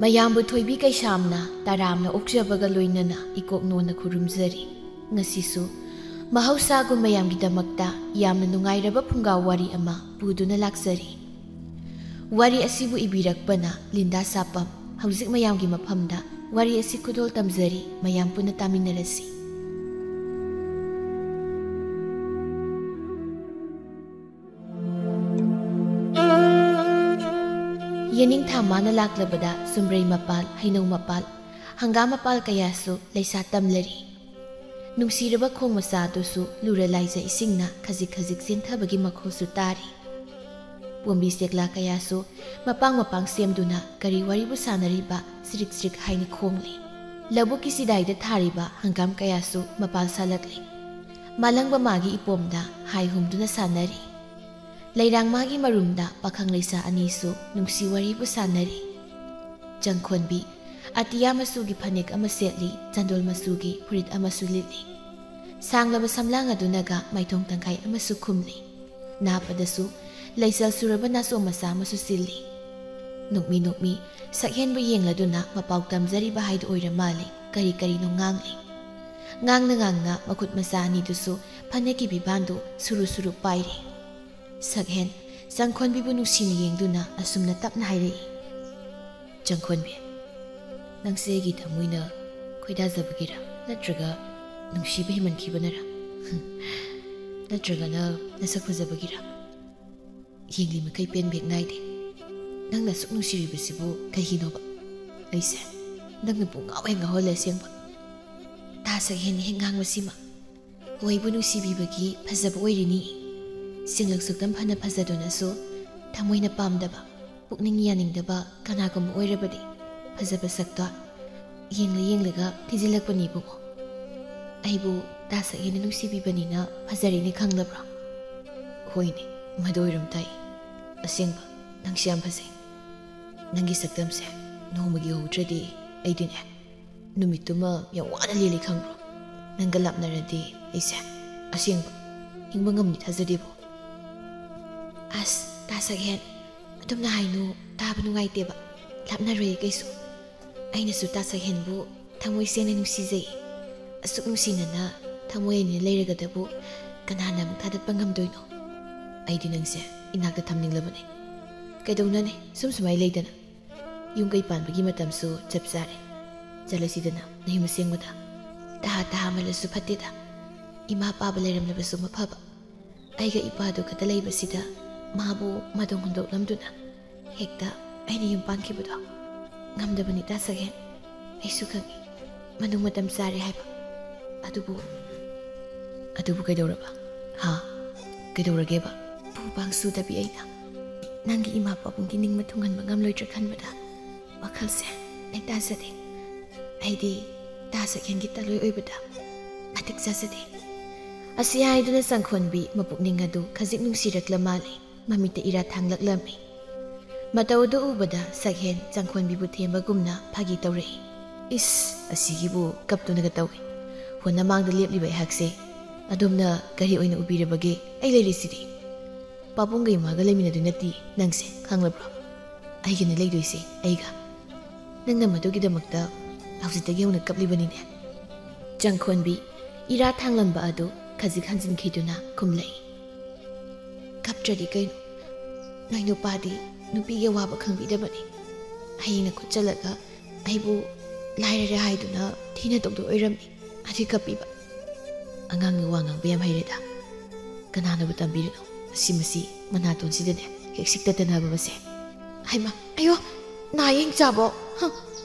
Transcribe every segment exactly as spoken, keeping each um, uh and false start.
ꯃꯌꯥꯝꯕꯨ ꯊꯣꯏꯕꯤ ꯀꯩꯁꯥꯝꯅ ꯇꯔꯥꯝꯅ ꯑꯣꯛꯆꯕꯒ ꯂꯣꯏꯅꯅ ꯏꯀꯣꯛ ꯅꯣꯟꯅ ꯈꯨꯔꯨꯝꯖꯔꯤ꯫ ꯉꯁꯤꯁꯨ ꯃꯍꯧꯁꯥꯒꯨꯝ ꯃꯌꯥꯝꯒꯤꯗꯃꯛꯇ ꯌꯥꯝꯅ ꯅꯨꯡꯉꯥꯏꯔꯕ ꯐꯨꯡꯒꯥ ꯋꯥꯔꯤ ꯑꯃ ꯄꯨꯗꯨꯅ ꯂꯥꯛꯆꯔꯤ꯫ ꯋꯥꯔꯤ ꯑꯁꯤꯕꯨ ꯏꯕꯤꯔꯛꯄꯅ ꯂꯤꯟꯗꯥ ꯁꯥꯄꯝ꯫ ꯍꯧꯖꯤꯛ ꯃꯌꯥꯝꯒꯤ ꯃꯐꯝꯗ ꯋꯥꯔꯤ ꯑꯁꯤ ꯈꯨꯗꯣꯜ ꯇꯝꯖꯔꯤ, ꯃꯌꯥꯝ ꯄꯨꯟꯅ ꯇꯥꯃꯤꯟꯅꯔꯁꯤ꯫ ꯌꯦꯅꯤꯡꯊꯥ ꯃꯥꯅ ꯂꯥꯛꯂꯕꯗ ꯁꯨꯝꯕ꯭ꯔꯩ ꯃꯄꯥꯜ, ꯍꯩꯅꯧ ꯃꯄꯥꯜ, ꯍꯪꯒꯥꯝ ꯃꯄꯥꯜ ꯀꯌꯥꯁꯨ ꯂꯩꯁꯥ ꯇꯝꯂꯔꯤ꯫ ꯅꯨꯡꯁꯤꯔꯕ ꯈꯣꯡ ꯃꯆꯥꯗꯨꯁꯨ ꯂꯨꯔ ꯂꯥꯏꯖ ꯏꯁꯤꯡꯅ ꯈꯖꯤꯛ ꯈꯖꯤꯛ ꯆꯦꯟꯊꯕꯒꯤ ꯃꯈꯣꯜꯁꯨ ꯇꯥꯔꯤ꯫ ꯄꯣꯝꯕꯤ ꯆꯦꯛꯂꯥ ꯀꯌꯥꯁꯨ ꯃꯄꯥꯡ ꯃꯄꯥꯡ ꯁꯦꯝꯗꯨꯅ ꯀꯔꯤ ꯋꯥꯔꯤꯕꯨ ꯁꯥꯟꯅꯔꯤꯕ ꯆꯤꯔꯤꯛ ꯆꯤꯔꯤꯛ ꯍꯥꯏꯅ ꯈꯣꯡꯂꯤ꯫ ꯂꯧꯕꯨꯛꯀꯤ ꯆꯤꯗꯥꯏꯗ ꯊꯥꯔꯤꯕ ꯍꯪꯒꯥꯝ ꯀꯌꯥꯁꯨ ꯃꯄꯥꯜ ꯁꯥꯠꯂꯛꯂꯤ꯫ ꯃꯥꯂꯪꯕ ꯃꯥꯒꯤ ꯏꯄꯣꯝꯗ ꯍꯥꯏ ꯍꯨꯝꯗꯨꯅ ꯁꯥꯟꯅꯔꯤ꯫ ꯂꯩꯔꯥꯡ ꯃꯥꯒꯤ ꯃꯔꯨꯝꯗ ꯄꯥꯈꯪ ꯂꯩꯁꯥ ꯑꯅꯤꯁꯨ ꯅꯨꯡꯁꯤ ꯋꯥꯔꯤꯕꯨ ꯁꯥꯟꯅꯔꯤ꯫ ꯆꯪꯈꯣꯟꯕꯤ ꯑꯇꯤꯌꯥ ꯃꯆꯨꯒꯤ ꯐꯅꯦꯛ ꯑꯃ ꯁꯦꯠꯂꯤ, ꯆꯟꯗꯣꯜ ꯃꯆꯨꯒꯤ ꯐꯨꯔꯤꯠ ꯑꯃꯁꯨ ꯂꯤꯠꯂꯤ꯫ ꯁꯥꯡꯂꯕ ꯁꯝꯂꯥꯡ ꯑꯗꯨꯅꯒ ꯃꯥꯏꯊꯣꯡ ꯇꯪꯈꯥꯏ ꯑꯃꯁꯨ ꯈꯨꯝꯂꯤ꯫ ꯅꯥꯄꯗꯁꯨ ꯂꯩꯆꯜ ꯁꯨꯔꯕ ꯅꯥꯆꯣꯝ ꯃꯆꯥ ꯑꯃꯁꯨ ꯆꯤꯜꯂꯤ꯫ ꯅꯣꯛꯃꯤ ꯅꯣꯛꯃꯤ ꯁꯛꯍꯦꯟꯕꯨ ꯌꯦꯡꯂꯗꯨꯅ ꯃꯄꯥꯎ ꯇꯝꯖꯔꯤꯕ ꯍꯥꯏꯗꯨ ꯑꯣꯏꯔ ꯃꯥꯜꯂꯤ꯫ ꯀꯔꯤ ꯀꯔꯤꯅꯣ ꯉꯥꯡꯂꯤ꯫ ꯉꯥꯡꯅ ꯉꯥꯡꯅ ꯃꯈꯨꯠ ꯃꯆꯥ ꯑꯅꯤꯗꯨꯁꯨ ꯐꯅꯦꯛꯀꯤ ꯐꯤꯕꯥꯟꯗꯨ ꯁꯨꯔꯨ ꯁꯨꯔꯨ ꯄꯥꯏꯔꯤ꯫ ꯁꯛꯍꯦꯟ ꯆꯪꯈꯣꯟꯕꯤꯕꯨ ꯅꯨꯡꯁꯤꯅ ꯌꯦꯡꯗꯨꯅ ꯑꯁꯨꯝꯅ ꯇꯞꯅ ꯍꯥꯏꯔꯛꯏ, "ꯆꯪꯈꯣꯟꯕꯤ, ꯅꯪꯁꯦ ꯑꯩꯒꯤ ꯊꯃꯣꯏꯅ ꯈꯣꯏꯗꯥꯖꯕꯒꯤꯔ, ꯅꯠꯇ꯭ꯔꯒ ꯅꯨꯡꯁꯤꯕ ꯍꯦꯟꯃꯟꯈꯤꯕꯅꯔ? ꯅꯠꯇ꯭ꯔꯒꯅ ꯅꯁꯛ ꯐꯖꯕꯒꯤꯔ? ꯌꯦꯡꯂꯤ ꯃꯈꯩ ꯄꯦꯟꯕ ꯍꯦꯛ ꯅꯥꯏꯗꯦ꯫ ꯅꯪꯅ ꯑꯁꯨꯛ ꯅꯨꯡꯁꯤꯔꯤꯕꯁꯤꯕꯨ ꯀꯩꯒꯤꯅꯣꯕ? ꯑꯩꯁꯦ ꯅꯪꯅ ꯄꯨꯡꯉꯥꯎ ꯍꯦꯛ ꯉꯥꯎꯍꯜꯂꯦ ꯑꯁꯦꯡꯕ꯫ ꯇꯥ ꯁꯛꯍꯦꯟꯅ ꯍꯦꯛ ꯉꯥꯡꯕꯁꯤꯃ꯫ ꯍꯣꯏꯕꯨ ꯅꯨꯡꯁꯤꯕꯤꯕꯒꯤ ꯐꯖꯕ ꯑꯣꯏꯔꯤꯅꯤ꯫ ꯁꯦꯡꯂꯛ ꯁꯛꯇꯝ ꯐꯅ ꯐꯖꯗꯨꯅꯁꯨ ꯊꯃꯣꯏꯅ ꯄꯥꯝꯗꯕ, ꯄꯨꯛꯅꯤꯡ ꯌꯥꯅꯤꯡꯗꯕ ꯀꯅꯥꯒꯨꯝꯕ ꯑꯣꯏꯔꯕꯗꯤ ꯐꯖꯕ ꯁꯛꯇꯣ ꯌꯦꯡꯂ ꯌꯦꯡꯂꯒ ꯊꯤꯖꯤꯜꯂꯛꯄꯅꯤ ꯏꯕꯨꯡꯉꯣ꯫ ꯑꯩꯕꯨ ꯇꯥ ꯁꯛꯍꯦꯟꯅ ꯅꯨꯡꯁꯤꯕꯤꯕꯅꯤꯅ ꯐꯖꯔꯤꯅꯤ ꯈꯪꯂꯕ꯭ꯔꯣ?" "ꯍꯣꯏꯅꯦ, ꯃꯗꯨ ꯑꯣꯏꯔꯝ ꯇꯥꯏ꯫ ꯑꯁꯦꯡꯕ, ꯅꯪꯁꯦ ꯌꯥꯝ ꯐꯖꯩ꯫ ꯅꯪꯒꯤ ꯁꯛꯇꯝꯁꯦ ꯅꯣꯡꯃꯒꯤ ꯎꯍꯧꯗ꯭ꯔꯗꯤ ꯑꯩꯗꯤꯅꯦ, ꯅꯨꯃꯤꯠꯇꯨꯃ ꯌꯥꯝ ꯋꯥꯅ ꯂꯦꯜꯂꯤ ꯈꯪꯕ꯭ꯔꯣ? ꯅꯪꯒ ꯂꯥꯞꯅꯔꯗꯤ ꯑꯩꯁꯦ ꯑꯁꯦꯡꯕ ꯍꯤꯡꯕ ꯉꯝꯅꯤ ꯊꯥꯖꯗꯦꯕꯣ꯫" "ꯑꯁ, ꯇꯥ ꯁꯛꯍꯦꯟ, ꯑꯗꯨꯝꯅ ꯍꯥꯏꯅꯨ, ꯇꯥꯕ ꯅꯨꯡꯉꯥꯏꯇꯦꯕ꯫ ꯂꯥꯞꯅꯔꯣꯏꯌꯦ ꯀꯩꯁꯨ꯫ ꯑꯩꯅꯁꯨ ꯇꯥ ꯁꯛꯍꯦꯟꯕꯨ ꯊꯃꯣꯏ ꯁꯦꯡꯅ ꯅꯨꯡꯁꯤꯖꯩ꯫ ꯑꯁꯨꯛ ꯅꯨꯡꯁꯤꯅꯅ ꯊꯃꯣꯏ ꯑꯅꯤ ꯂꯩꯔꯒꯗꯕꯨ ꯀꯅꯥꯅ ꯑꯃꯨꯛ ꯊꯥꯗꯠꯄ ꯉꯝꯗꯣꯏꯅꯣ? ꯑꯩꯗꯤ ꯅꯪꯁꯦ ꯏꯅꯥꯛꯇ ꯊꯝꯅꯤꯡꯂꯕꯅꯦ꯫ ꯀꯩꯗꯧꯅꯅꯤ, ꯁꯨꯝ ꯁꯨꯃꯥꯏ ꯂꯩꯗꯅ꯫ ꯌꯨꯝ ꯀꯩ ꯄꯥꯟꯕꯒꯤ ꯃꯇꯝꯁꯨ ꯆꯞ ꯆꯥꯔꯦ꯫ ꯆꯠꯂꯁꯤꯗꯅ ꯅꯌꯨꯝ ꯑꯁꯦꯡꯕꯗ꯫ ꯇꯍꯥ ꯇꯍꯥꯃꯜꯂꯁꯨ ꯐꯠꯇꯦꯗ꯫ ꯏꯃꯥ ꯄꯥꯕ ꯂꯩꯔꯝꯂꯕꯁꯨ ꯃꯐꯕ꯫ ꯑꯩꯒ ꯏꯄꯥꯗꯨ ꯈꯛꯇ ꯂꯩꯕꯁꯤꯗ ꯃꯥꯕꯨ ꯃꯇꯝ ꯍꯨꯟꯗꯣꯛꯂꯝꯗꯨꯅ ꯍꯦꯛꯇ ꯑꯩꯅ ꯌꯨꯝ ꯄꯥꯟꯈꯤꯕꯗꯣ ꯉꯝꯗꯕꯅꯤ ꯇꯥ ꯁꯛꯍꯦꯟ꯫ ꯑꯩꯁꯨ ꯈꯪꯏ ꯃꯅꯨꯡ ꯃꯇꯝ ꯆꯥꯔꯦ ꯍꯥꯏꯕ꯫ ꯑꯗꯨꯕꯨ, ꯑꯗꯨꯕꯨ ꯀꯩꯗꯧꯔꯕ? ꯍꯥ? ꯀꯩꯗꯧꯔꯒꯦꯕ? ꯄꯨ ꯄꯥꯡ ꯁꯨꯗꯕꯤ ꯑꯩꯅ ꯅꯪꯒꯤ ꯏꯃꯥ ꯄꯥꯕꯨꯡꯒꯤ ꯅꯤꯡꯕ ꯊꯨꯡꯍꯟꯕ ꯉꯝꯂꯣꯏꯗ꯭ꯔꯥ ꯈꯟꯕꯗ ꯋꯥꯈꯜꯁꯦ ꯂꯩꯇꯥꯖꯗꯦ꯫ ꯑꯩꯗꯤ ꯇꯥ ꯁꯛꯍꯦꯟꯒꯤ ꯇꯂꯣꯏ ꯑꯣꯏꯕꯗ ꯃꯇꯤꯛ ꯆꯥꯖꯗꯦ꯫ ꯑꯁꯤ ꯍꯥꯏꯗꯨꯅ ꯆꯪꯈꯣꯟꯕꯤ ꯃꯄꯨꯛꯅꯤꯡ ꯑꯗꯨ ꯈꯖꯤꯛ ꯅꯨꯡꯁꯤꯔꯛꯂ ꯃꯥꯜꯂꯦ꯫ ꯃꯃꯤꯠꯇ ꯏꯔꯥ ꯊꯥꯡꯂꯛꯂꯝꯃꯤ꯫ ꯃꯇꯧ ꯑꯗꯨ ꯎꯕꯗ ꯁꯛꯍꯦꯟ ꯆꯪꯈꯣꯟꯕꯤꯕꯨ ꯊꯦꯝꯕꯒꯨꯝꯅ ꯐꯥꯒꯤ ꯇꯧꯔꯛꯏ꯫ ꯏꯁ, ꯑꯁꯤꯒꯤꯕꯨ ꯀꯞꯇꯨꯅꯒ ꯇꯧꯏ꯫ ꯍꯣ, ꯅꯃꯥꯡꯗ ꯂꯦꯞꯂꯤꯕ ꯑꯩꯍꯥꯛꯁꯦ ꯑꯗꯣꯝꯅ ꯀꯔꯤ ꯑꯣꯏꯅ ꯎꯕꯤꯔꯕꯒꯦ? ꯑꯩ ꯂꯩꯔꯤꯁꯤꯗꯤ꯫ ꯄꯥꯕꯨꯡꯒ ꯏꯃꯥꯒ ꯂꯩꯃꯤꯟꯅꯗꯣꯏ ꯅꯠꯇꯦ ꯅꯪꯁꯦ, ꯈꯪꯂꯕ꯭ꯔꯣ? ꯑꯩꯒꯅꯤ ꯂꯩꯗꯣꯏꯁꯦ, ꯑꯩꯒ꯫ ꯅꯪꯅ ꯃꯗꯨꯒꯤꯗꯃꯛꯇ ꯍꯧꯖꯤꯛꯇꯒꯤ ꯍꯧꯅ ꯀꯞꯂꯤꯕꯅꯤꯅꯦ꯫ ꯆꯪꯈꯣꯟꯕꯤ ꯏꯔꯥ ꯊꯥꯡꯂꯝꯕ ꯑꯗꯨ ꯈꯖꯤꯛ ꯍꯟꯖꯤꯟꯈꯤꯗꯨꯅ ꯈꯨꯝꯂꯛꯏ꯫ ꯀꯞꯇ꯭ꯔꯗꯤ ꯀꯩꯅꯣ? ꯅꯣꯏ ꯅꯨꯄꯥꯗꯤ ꯅꯨꯄꯤꯒꯤ ꯑꯋꯥꯕ ꯈꯪꯕꯤꯗꯕꯅꯤ꯫ ꯍꯌꯦꯡꯅ ꯈꯨꯠ ꯆꯜꯂꯒ ꯑꯩꯕꯨ ꯂꯥꯏꯔꯔꯦ ꯍꯥꯏꯗꯨꯅ ꯊꯤꯅ ꯇꯧꯗꯣꯏ ꯑꯣꯏꯔꯝꯅꯤ꯫ ꯑꯗꯨ ꯀꯞꯄꯤꯕ꯫ ꯑꯉꯥꯡꯅ ꯋꯥ ꯉꯥꯡꯕ ꯌꯥꯝ ꯍꯩꯔꯦꯗ꯫ ꯀꯅꯥꯅꯕꯨ ꯇꯝꯕꯤꯔꯤꯅꯣ? ꯃꯁꯤ, ꯃꯁꯤ ꯃꯅꯥꯇꯣꯟꯁꯤꯗꯅꯦ ꯍꯦꯛ ꯁꯤꯛꯇꯠꯇꯅꯕ ꯃꯁꯦ꯫ ꯍꯩꯃꯥ, ꯑꯌꯣ, ꯅꯥ ꯌꯦꯡ ꯆꯥꯕꯣ? ꯍ,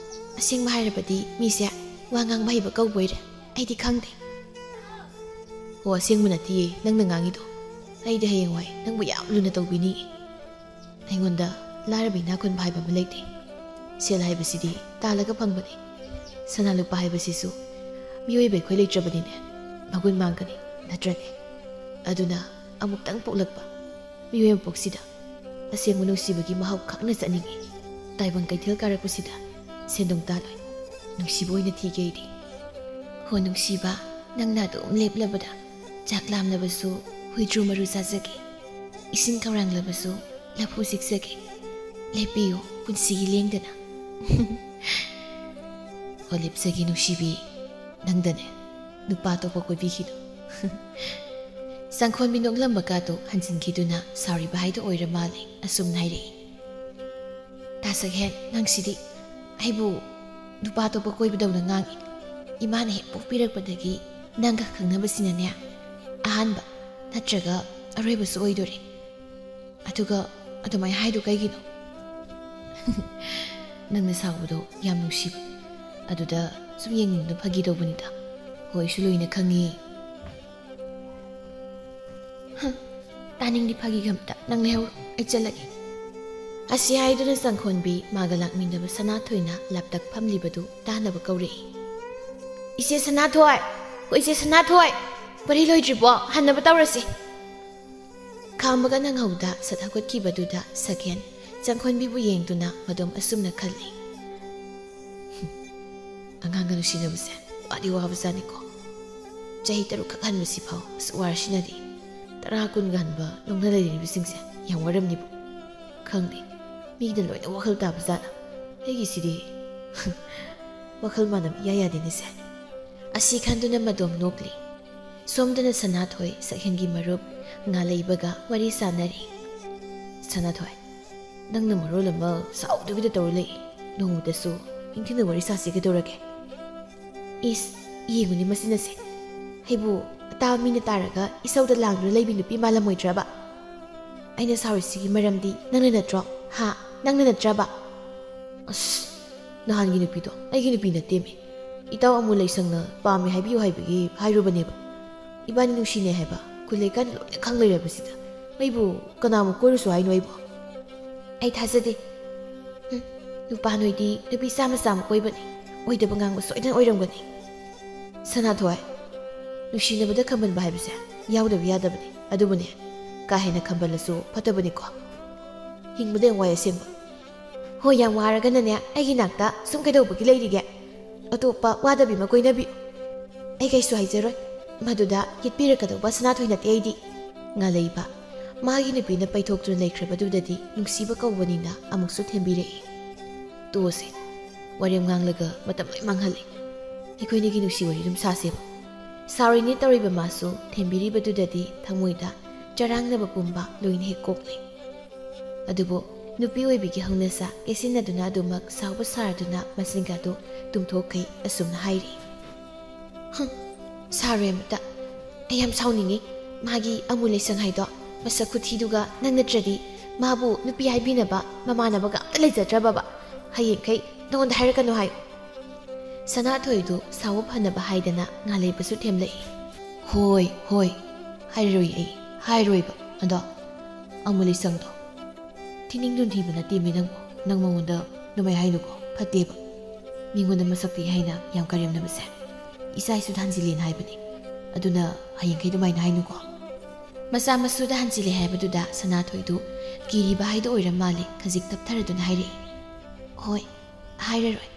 ꯑꯁꯦꯡꯕ ꯍꯥꯏꯔꯕꯗꯤ ꯃꯤꯁꯦ ꯋꯥ ꯉꯥꯡꯕ ꯍꯩꯕ ꯀꯧꯕꯣꯏꯔꯦ꯫ ꯑꯩꯗꯤ ꯈꯪꯗꯦ꯫ ꯍꯣ, ꯑꯁꯦꯡꯕ ꯅꯠꯇꯤꯌꯦ ꯅꯪꯅ ꯉꯥꯡꯉꯤꯗꯣ꯫ ꯑꯩꯗꯤ ꯍꯌꯦꯡꯋꯥꯏ ꯅꯪꯕꯨ ꯌꯥꯝ ꯂꯨꯅ ꯇꯧꯕꯤꯅꯤ꯫ ꯑꯩꯉꯣꯟꯗ ꯂꯥꯏꯔꯕ ꯏꯅꯥꯛ ꯈꯨꯟꯕ ꯍꯥꯏꯕ ꯑꯃ ꯂꯩꯇꯦ꯫ ꯁꯦꯜ ꯍꯥꯏꯕꯁꯤꯗꯤ ꯇꯥꯜꯂꯒ ꯐꯪꯕꯅꯤ꯫ ꯁꯅꯥ ꯂꯨꯄꯥ ꯍꯥꯏꯕꯁꯤꯁꯨ ꯃꯤꯑꯣꯏꯕ ꯑꯩꯈꯣꯏ ꯂꯩꯇ꯭ꯔꯕꯅꯤꯅꯦ, ꯃꯒꯨꯟ ꯃꯥꯡꯒꯅꯤ, ꯅꯠꯇ꯭ꯔꯅꯦ? ꯑꯗꯨꯅ ꯑꯃꯨꯛꯇꯪ ꯄꯣꯛꯂꯛꯄ ꯃꯤꯑꯣꯏ ꯑꯃꯄꯣꯛꯁꯤꯗ ꯑꯁꯦꯡꯕ ꯅꯨꯡꯁꯤꯕꯒꯤ ꯃꯍꯥꯎ ꯈꯪꯅ ꯆꯠꯅꯤꯡꯉꯤ꯫ ꯇꯥꯏꯕꯪ ꯀꯩꯊꯦꯜ ꯀꯥꯔꯛꯄꯁꯤꯗ ꯁꯦꯟꯗꯣꯡ ꯇꯥꯜꯂꯣꯏ꯫ ꯅꯨꯡꯁꯤꯕ ꯑꯣꯏꯅ ꯊꯤꯒꯦ ꯑꯩꯗꯤ꯫ ꯍꯣ ꯅꯨꯡꯁꯤꯕ, ꯅꯪꯅ ꯑꯗꯨꯝ ꯂꯦꯞꯂꯕꯗ ꯆꯥꯛ ꯂꯥꯝꯂꯕꯁꯨ ꯍꯨꯏꯗ꯭ꯔꯨ ꯃꯔꯨ ꯆꯥꯖꯒꯦ꯫ ꯏꯁꯤꯡ ꯈꯧꯔꯥꯡꯂꯕꯁꯨ ꯂꯐꯨ ꯆꯤꯛꯆꯒꯦ꯫ ꯂꯦꯞꯄꯤꯌꯨ ꯄꯨꯟꯁꯤꯒꯤ ꯂꯦꯡꯗꯅ꯫ ꯑꯣ ꯂꯦꯞꯆꯒꯦ ꯅꯨꯡꯁꯤꯕꯤ, ꯅꯪꯗꯅꯦ ꯅꯨꯄꯥ ꯑꯇꯣꯞꯄ ꯀꯣꯏꯕꯤꯈꯤꯗꯣ꯫ ꯆꯪꯈꯣꯟꯕꯤ ꯅꯣꯛꯂꯝꯕ ꯀꯥꯗꯣ ꯍꯟꯖꯤꯟꯈꯤꯗꯨꯅ ꯁꯥꯎꯔꯤꯕ ꯍꯥꯏꯗꯣ ꯑꯣꯏꯔ ꯃꯥꯜꯂꯦ꯫ ꯑꯁꯨꯝꯅ ꯍꯥꯏꯔꯛꯏ, "ꯇꯥ ꯁꯛꯍꯦꯟ, ꯅꯪꯁꯤꯗꯤ ꯑꯩꯕꯨ ꯅꯨꯄꯥ ꯑꯇꯣꯞꯄ ꯀꯣꯏꯕꯗꯧꯅ ꯉꯥꯡꯉꯤ꯫ ꯏꯃꯥꯅ ꯍꯦꯛ ꯄꯣꯛꯄꯤꯔꯛꯄꯗꯒꯤ ꯅꯪꯒ ꯈꯪꯅꯕꯁꯤꯅꯅꯦ ꯑꯍꯥꯟꯕ ꯅꯠꯇ꯭ꯔꯒ ꯑꯔꯣꯏꯕꯁꯨ ꯑꯣꯏꯗꯣꯔꯦ꯫ ꯑꯗꯨꯒ ꯑꯗꯨꯃꯥꯏꯅ ꯍꯥꯏꯗꯣ ꯀꯩꯒꯤꯅꯣ?" "ꯅꯪꯅ ꯁꯥꯎꯕꯗꯣ ꯌꯥꯝ ꯅꯨꯡꯁꯤꯕ, ꯑꯗꯨꯗ ꯁꯨꯝ ꯌꯦꯡꯅꯤꯡꯗꯨꯅ ꯐꯥꯒꯤ ꯇꯧꯕꯅꯤꯗ꯫ ꯍꯣꯏ, ꯑꯩꯁꯨ ꯂꯣꯏꯅ ꯈꯪꯉꯤ꯫" "ꯍꯝ, ꯇꯥꯅꯤꯡꯗꯤ ꯐꯥꯒꯤꯒ ꯑꯝꯇ꯫ ꯅꯪ ꯂꯩꯍꯧꯔꯣ, ꯑꯩ ꯆꯠꯂꯒꯦ꯫" ꯑꯁꯤ ꯍꯥꯏꯗꯨꯅ ꯆꯪꯈꯣꯟꯕꯤ ꯃꯥꯒ ꯂꯥꯛꯃꯤꯟꯅꯕ ꯁꯅꯥꯊꯣꯏꯅ ꯂꯥꯞꯇꯛ ꯐꯝꯂꯤꯕꯗꯨ ꯇꯥꯅꯕ ꯀꯧꯔꯛꯏ꯫ "ꯏꯆꯦ ꯁꯅꯥꯊꯣꯏ! ꯍꯣ, ꯏꯆꯦ ꯁꯅꯥꯊꯣꯏ! ꯋꯥꯔꯤ ꯂꯣꯏꯗ꯭ꯔꯤꯕꯣ? ꯍꯟꯅꯕ ꯇꯧꯔꯁꯤ꯫" ꯈꯥꯝꯕꯒ ꯅꯪꯍꯧꯗ ꯁꯠ ꯍꯧꯒꯠꯈꯤꯕꯗꯨꯗ ꯁꯛꯍꯦꯟ ꯆꯪꯈꯣꯟꯕꯤꯕꯨ ꯌꯦꯡꯗꯨꯅ ꯃꯗꯣꯝ ꯑꯁꯨꯝꯅ ꯈꯜꯂꯤ, "ꯑꯉꯥꯡꯒ ꯅꯨꯡꯁꯤꯅꯕꯁꯦ ꯋꯥꯗꯤ ꯋꯥꯕꯖꯥꯠꯅꯤꯀꯣ꯫ ꯆꯍꯤ ꯇꯔꯨꯛꯈꯛ ꯍꯟꯕꯁꯤꯐꯥꯎ ꯑꯁꯨꯛ ꯋꯥꯔꯁꯤꯅꯗꯤ, ꯇꯔꯥ ꯀꯨꯟꯒ ꯍꯟꯕ ꯂꯧꯅ ꯂꯩꯅꯔꯤꯕꯁꯤꯡꯁꯦ ꯌꯥꯝ ꯋꯥꯔꯝꯅꯤꯕꯨ꯫ ꯈꯪꯗꯦ, ꯃꯤꯒꯤꯗ ꯂꯣꯏꯅ ꯋꯥꯈꯜ ꯇꯥꯕꯖꯥꯠꯂ? ꯑꯩꯒꯤꯁꯤꯗꯤ ꯋꯥꯈꯜ ꯃꯥꯟꯅꯕ ꯏꯌꯥ ꯌꯥꯗꯦꯅꯦꯁꯦ꯫" ꯑꯁꯤ ꯈꯟꯗꯨꯅ ꯃꯗꯣꯝ ꯅꯣꯛꯂꯤ꯫ ꯁꯣꯝꯗꯅ ꯁꯅꯥꯊꯣꯏ ꯁꯛꯍꯦꯟꯒꯤ ꯃꯔꯨꯞ ꯉꯥꯂꯩꯕꯒ ꯋꯥꯔꯤ ꯁꯥꯟꯅꯔꯤ꯫ "ꯁꯅꯥꯊꯣꯏ, ꯅꯪꯅ ꯃꯔꯣꯜ ꯑꯃ ꯁꯥꯎꯗꯕꯤꯗ ꯇꯧꯔ ꯂꯩ꯫ ꯅꯣꯡꯃꯇꯁꯨ ꯅꯤꯡꯊꯤꯅ ꯋꯥꯔꯤ ꯁꯥꯁꯤꯒ ꯇꯧꯔꯒꯦ꯫" "ꯏꯁ, ꯌꯦꯡꯉꯨꯅꯦ ꯃꯁꯤꯅꯁꯦ꯫ ꯑꯩꯕꯨ ꯑꯇꯥꯕ ꯃꯤꯅ ꯇꯥꯔꯒ ꯏꯁꯧꯗ ꯂꯥꯡꯗꯨꯅ ꯂꯩꯕꯤ ꯅꯨꯄꯤ ꯃꯥꯜꯂꯝꯃꯣꯏꯗ꯭ꯔꯕ? ꯑꯩꯅ ꯁꯥꯎꯔꯤꯁꯤꯒꯤ ꯃꯔꯝꯗꯤ ꯅꯪꯅ ꯅꯠꯇ꯭ꯔꯣ? ꯍꯥ? ꯅꯪꯅ ꯅꯠꯇ꯭ꯔꯕ?" "ꯑꯁ, ꯅꯍꯥꯟꯒꯤ ꯅꯨꯄꯤꯗꯣ ꯑꯩꯒꯤ ꯅꯨꯄꯤ ꯅꯠꯇꯦꯃꯤ꯫ ꯏꯇꯥꯎ ꯑꯃꯨ ꯂꯩꯁꯪꯅ ꯄꯥꯝꯃꯦ ꯍꯥꯏꯕꯤꯌꯨ ꯍꯥꯏꯕꯒꯤ ꯍꯥꯏꯔꯨꯕꯅꯦꯕ꯫ ꯏꯕꯥꯅꯤ ꯅꯨꯡꯁꯤꯅꯩ ꯍꯥꯏꯕ ꯈꯨꯜ ꯂꯩꯀꯥꯏꯅ ꯂꯣꯏꯅ ꯈꯪ ꯂꯩꯔꯕꯁꯤꯗ ꯑꯩꯕꯨ ꯀꯅꯥꯃꯨꯛ ꯀꯣꯏꯔꯨꯁꯨ ꯍꯥꯏꯅꯣ ꯑꯩꯕꯨ? ꯑꯩ ꯊꯥꯖꯗꯦ꯫ ꯍꯨꯝ, ꯅꯨꯄꯥ ꯅꯣꯏꯗꯤ ꯅꯨꯄꯤ ꯆꯥꯝꯃ ꯆꯥꯝꯃ ꯀꯣꯏꯕꯅꯤ꯫ ꯑꯣꯏꯗꯕ ꯉꯥꯡꯕ ꯁꯣꯏꯗꯅ ꯑꯣꯏꯔꯝꯒꯅꯤ꯫" "ꯁꯅꯥꯊꯣꯏ, ꯅꯨꯡꯁꯤꯅꯕꯗ ꯈꯝꯕꯟꯕ ꯍꯥꯏꯕꯁꯦ ꯌꯥꯎꯗꯕ ꯌꯥꯗꯕꯅꯤ꯫ ꯑꯗꯨꯕꯨꯅꯦ, ꯀꯥ ꯍꯦꯟꯅ ꯈꯝꯕꯜꯂꯁꯨ ꯐꯠꯇꯕꯅꯤꯀꯣ꯫ ꯍꯤꯡꯕꯗ ꯌꯥꯝ ꯋꯥꯏ ꯑꯁꯦꯡꯕ꯫" "ꯍꯣꯏ, ꯌꯥꯝ ꯋꯥꯔꯒꯅꯅꯦ ꯑꯩꯒꯤ ꯅꯥꯛꯇ ꯁꯨꯝ ꯀꯩꯗꯧꯕꯒꯤ ꯂꯩꯔꯤꯒꯦ? ꯑꯇꯣꯞꯄ ꯋꯥꯗꯕꯤ ꯑꯃ ꯀꯣꯏꯅꯕꯤꯌꯨ꯫ ꯑꯩ ꯀꯩꯁꯨ ꯍꯥꯏꯖꯔꯣꯏ꯫ ꯃꯗꯨꯗ ꯌꯦꯠꯄꯤꯔꯛꯀꯗꯧꯕ ꯁꯅꯥꯊꯣꯏ ꯅꯠꯇꯦ ꯑꯩꯗꯤ꯫" ꯉꯥꯂꯩꯕ ꯃꯥꯒꯤ ꯅꯨꯄꯤꯅ ꯄꯩꯊꯣꯛꯇꯨꯅ ꯂꯩꯈ꯭ꯔꯕꯗꯨꯗꯗꯤ ꯅꯨꯡꯁꯤꯕ ꯀꯧꯕꯅꯤꯅ ꯑꯃꯨꯛꯁꯨ ꯊꯦꯝꯕꯤꯔꯛꯏ꯫ ꯇꯣꯛꯑꯁꯦ, ꯋꯥꯔꯦꯝ ꯉꯥꯡꯂꯒ ꯃꯇꯝ ꯂꯣꯏ ꯃꯥꯡꯍꯜꯂꯦ꯫ ꯑꯩꯈꯣꯏꯅꯤꯒꯤ ꯅꯨꯡꯁꯤ ꯋꯥꯔꯤ ꯑꯗꯨꯝ ꯁꯥꯁꯦꯕ꯫ ꯁꯥꯎꯔꯤꯅꯦ ꯇꯧꯔꯤꯕ ꯃꯥꯁꯨ ꯊꯦꯝꯕꯤꯔꯤꯕꯗꯨꯗꯗꯤ ꯊꯃꯣꯏꯗ ꯆꯔꯥꯡꯅꯕ ꯄꯨꯝꯕ ꯂꯣꯏꯅ ꯍꯦꯛ ꯀꯣꯛꯂꯦ꯫ ꯑꯗꯨꯕꯨ ꯅꯨꯄꯤ ꯑꯣꯏꯕꯤꯒꯤ ꯍꯧꯅꯁꯥ ꯀꯦꯁꯤꯟꯅꯗꯨꯅ ꯑꯗꯨꯃꯛ ꯁꯥꯎꯕ ꯁꯥꯔꯗꯨꯅ ꯃꯁꯤꯡꯒꯗꯨ ꯇꯨꯝꯊꯣꯛꯈꯩ ꯑꯁꯨꯝꯅ ꯍꯥꯏꯔꯤ꯫ "ꯍꯨꯝ, ꯁꯥꯔꯣꯏ ꯑꯃꯇ꯫ ꯑꯩ ꯌꯥꯝ ꯁꯥꯎꯅꯤꯡꯉꯤ꯫ ꯃꯥꯒꯤ ꯑꯃꯨ ꯂꯩꯁꯪ ꯍꯥꯏꯗꯣ ꯃꯁꯛ ꯈꯨꯊꯤꯗꯨꯒ ꯅꯪ ꯅꯠꯇ꯭ꯔꯗꯤ ꯃꯥꯕꯨ ꯅꯨꯄꯤ ꯍꯥꯏꯕꯤꯅꯕ ꯃꯃꯥꯟꯅꯕꯒ ꯑꯝꯇ ꯂꯩꯖꯗ꯭ꯔꯕꯕ꯫ ꯍꯌꯦꯡꯈꯩ ꯅꯉꯣꯟꯗ ꯍꯥꯏꯔꯛꯀꯅꯨ ꯍꯥꯏꯌꯨ꯫" ꯁꯅꯥꯊꯣꯏꯗꯨ ꯁꯥꯎꯕ ꯐꯅꯕ ꯍꯥꯏꯗꯅ ꯉꯥꯂꯩꯕꯁꯨ ꯊꯦꯝꯂꯛꯏ꯫ "ꯍꯣꯏ, ꯍꯣꯏ, ꯍꯥꯏꯔꯣꯏ ꯑꯩ, ꯍꯥꯏꯔꯣꯏꯕ꯫ ꯑꯗꯣ ꯑꯃꯨ ꯂꯩꯁꯪꯗꯣ ꯊꯤꯅꯤꯡꯗꯨꯅ ꯊꯤꯕ ꯅꯠꯇꯦꯃꯤ ꯅꯪꯕꯨ꯫ ꯅꯪ ꯃꯉꯣꯟꯗ ꯑꯗꯨꯃꯥꯏ ꯍꯥꯏꯅꯨꯀꯣ, ꯐꯠꯇꯦꯕ꯫ ꯃꯤꯉꯣꯟꯗ ꯃꯁꯛ ꯊꯤ ꯍꯥꯏꯅ ꯌꯥꯝ ꯀꯔꯦꯝꯅꯕꯁꯦ꯫ ꯏꯆꯥ ꯏꯁꯨꯗ ꯍꯟꯖꯤꯜꯂꯦꯅ ꯍꯥꯏꯕꯅꯦ꯫ ꯑꯗꯨꯅ ꯍꯌꯦꯡꯈꯩ ꯑꯗꯨꯃꯥꯏꯅ ꯍꯥꯏꯅꯨꯀꯣ꯫" ꯃꯆꯥ ꯃꯁꯨꯗ ꯍꯟꯖꯤꯜꯂꯦ ꯍꯥꯏꯕꯗꯨꯗ ꯁꯅꯥꯊꯣꯏꯗꯨ ꯀꯤꯔꯤꯕ ꯍꯥꯏꯗꯨ ꯑꯣꯏꯔ ꯃꯥꯜꯂꯦ, ꯈꯖꯤꯛ ꯇꯞꯊꯔꯗꯨꯅ ꯍꯥꯏꯔꯛꯏ꯫ "ꯍꯣꯏ, ꯍꯥꯏꯔꯔꯣꯏ꯫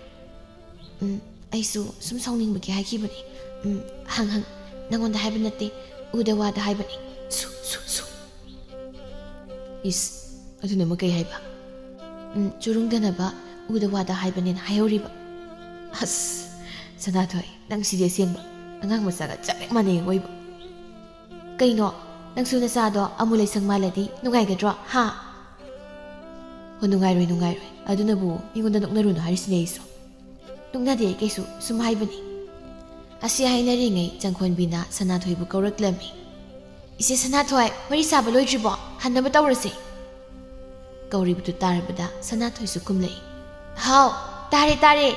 ꯎꯝ, ꯑꯩꯁꯨ ꯁꯨꯝ ꯁꯥꯎꯅꯤꯡꯕꯒꯤ ꯍꯥꯏꯈꯤꯕꯅꯦ꯫ ꯎꯝ, ꯍꯪ ꯍꯪ, ꯅꯪꯉꯣꯟꯗ ꯍꯥꯏꯕ ꯅꯠꯇꯦ, ꯎꯗ ꯋꯥꯗ ꯍꯥꯏꯕꯅꯦ꯫ ꯁꯨ, ꯁꯨ, ꯁꯨ꯫" "ꯏꯁ, ꯑꯗꯨꯅ ꯑꯃꯨꯛ ꯀꯩ ꯍꯥꯏꯕ?" "ꯎꯝ, ꯆꯨꯔꯨꯡꯗꯅꯕ ꯎꯗ ꯋꯥꯗ ꯍꯥꯏꯕꯅꯦꯅ ꯍꯥꯏꯍꯧꯔꯤꯕ꯫" "ꯑꯁ, ꯁꯅꯥꯊꯣꯏ, ꯅꯪ ꯁꯤꯗꯤ ꯑꯁꯦꯡꯕ ꯑꯉꯥꯡ ꯃꯆꯥꯒ ꯆꯞ ꯍꯦꯛ ꯃꯥꯟꯅꯩ ꯑꯣꯏꯕ꯫ ꯀꯩꯅꯣ, ꯅꯪꯁꯨ ꯅꯆꯥꯗꯣ ꯑꯃꯨ ꯂꯩꯁꯪ ꯃꯥꯜꯂꯗꯤ ꯅꯨꯡꯉꯥꯏꯒꯗ꯭ꯔꯣ, ꯍꯥ?" "ꯍꯣ, ꯅꯨꯡꯉꯥꯏꯔꯣꯏ, ꯅꯨꯡꯉꯥꯏꯔꯣꯏ꯫ ꯑꯗꯨꯅꯕꯨ ꯃꯤꯉꯣꯟꯗ ꯅꯣꯛꯅꯔꯨꯅꯨ ꯍꯥꯏꯔꯤꯁꯤꯅꯦ ꯑꯩꯁꯨ꯫" "ꯅꯣꯛꯅꯗꯦ ꯑꯩ ꯀꯩꯁꯨ, ꯁꯨꯝ ꯍꯥꯏꯕꯅꯤ꯫" ꯑꯁꯤ ꯍꯥꯏꯅꯔꯤꯉꯩ ꯆꯪꯈꯣꯟꯕꯤꯅ ꯁꯅꯥꯊꯣꯏꯕꯨ ꯀꯧꯔꯛꯂꯝꯃꯤ꯫ "ꯏꯆꯦ ꯁꯅꯥꯊꯣꯏ, ꯋꯥꯔꯤ ꯁꯥꯕ ꯂꯣꯏꯗ꯭ꯔꯤꯕꯣ? ꯍꯟꯅꯕ ꯇꯧꯔꯁꯦ꯫" ꯀꯧꯔꯤꯕꯗꯨ ꯇꯥꯔꯕꯗ ꯁꯅꯥꯊꯣꯏꯁꯨ ꯀꯨꯝꯂꯛꯏ꯫ "ꯍꯥꯎ, ꯇꯥꯔꯦ, ꯇꯥꯔꯦ!"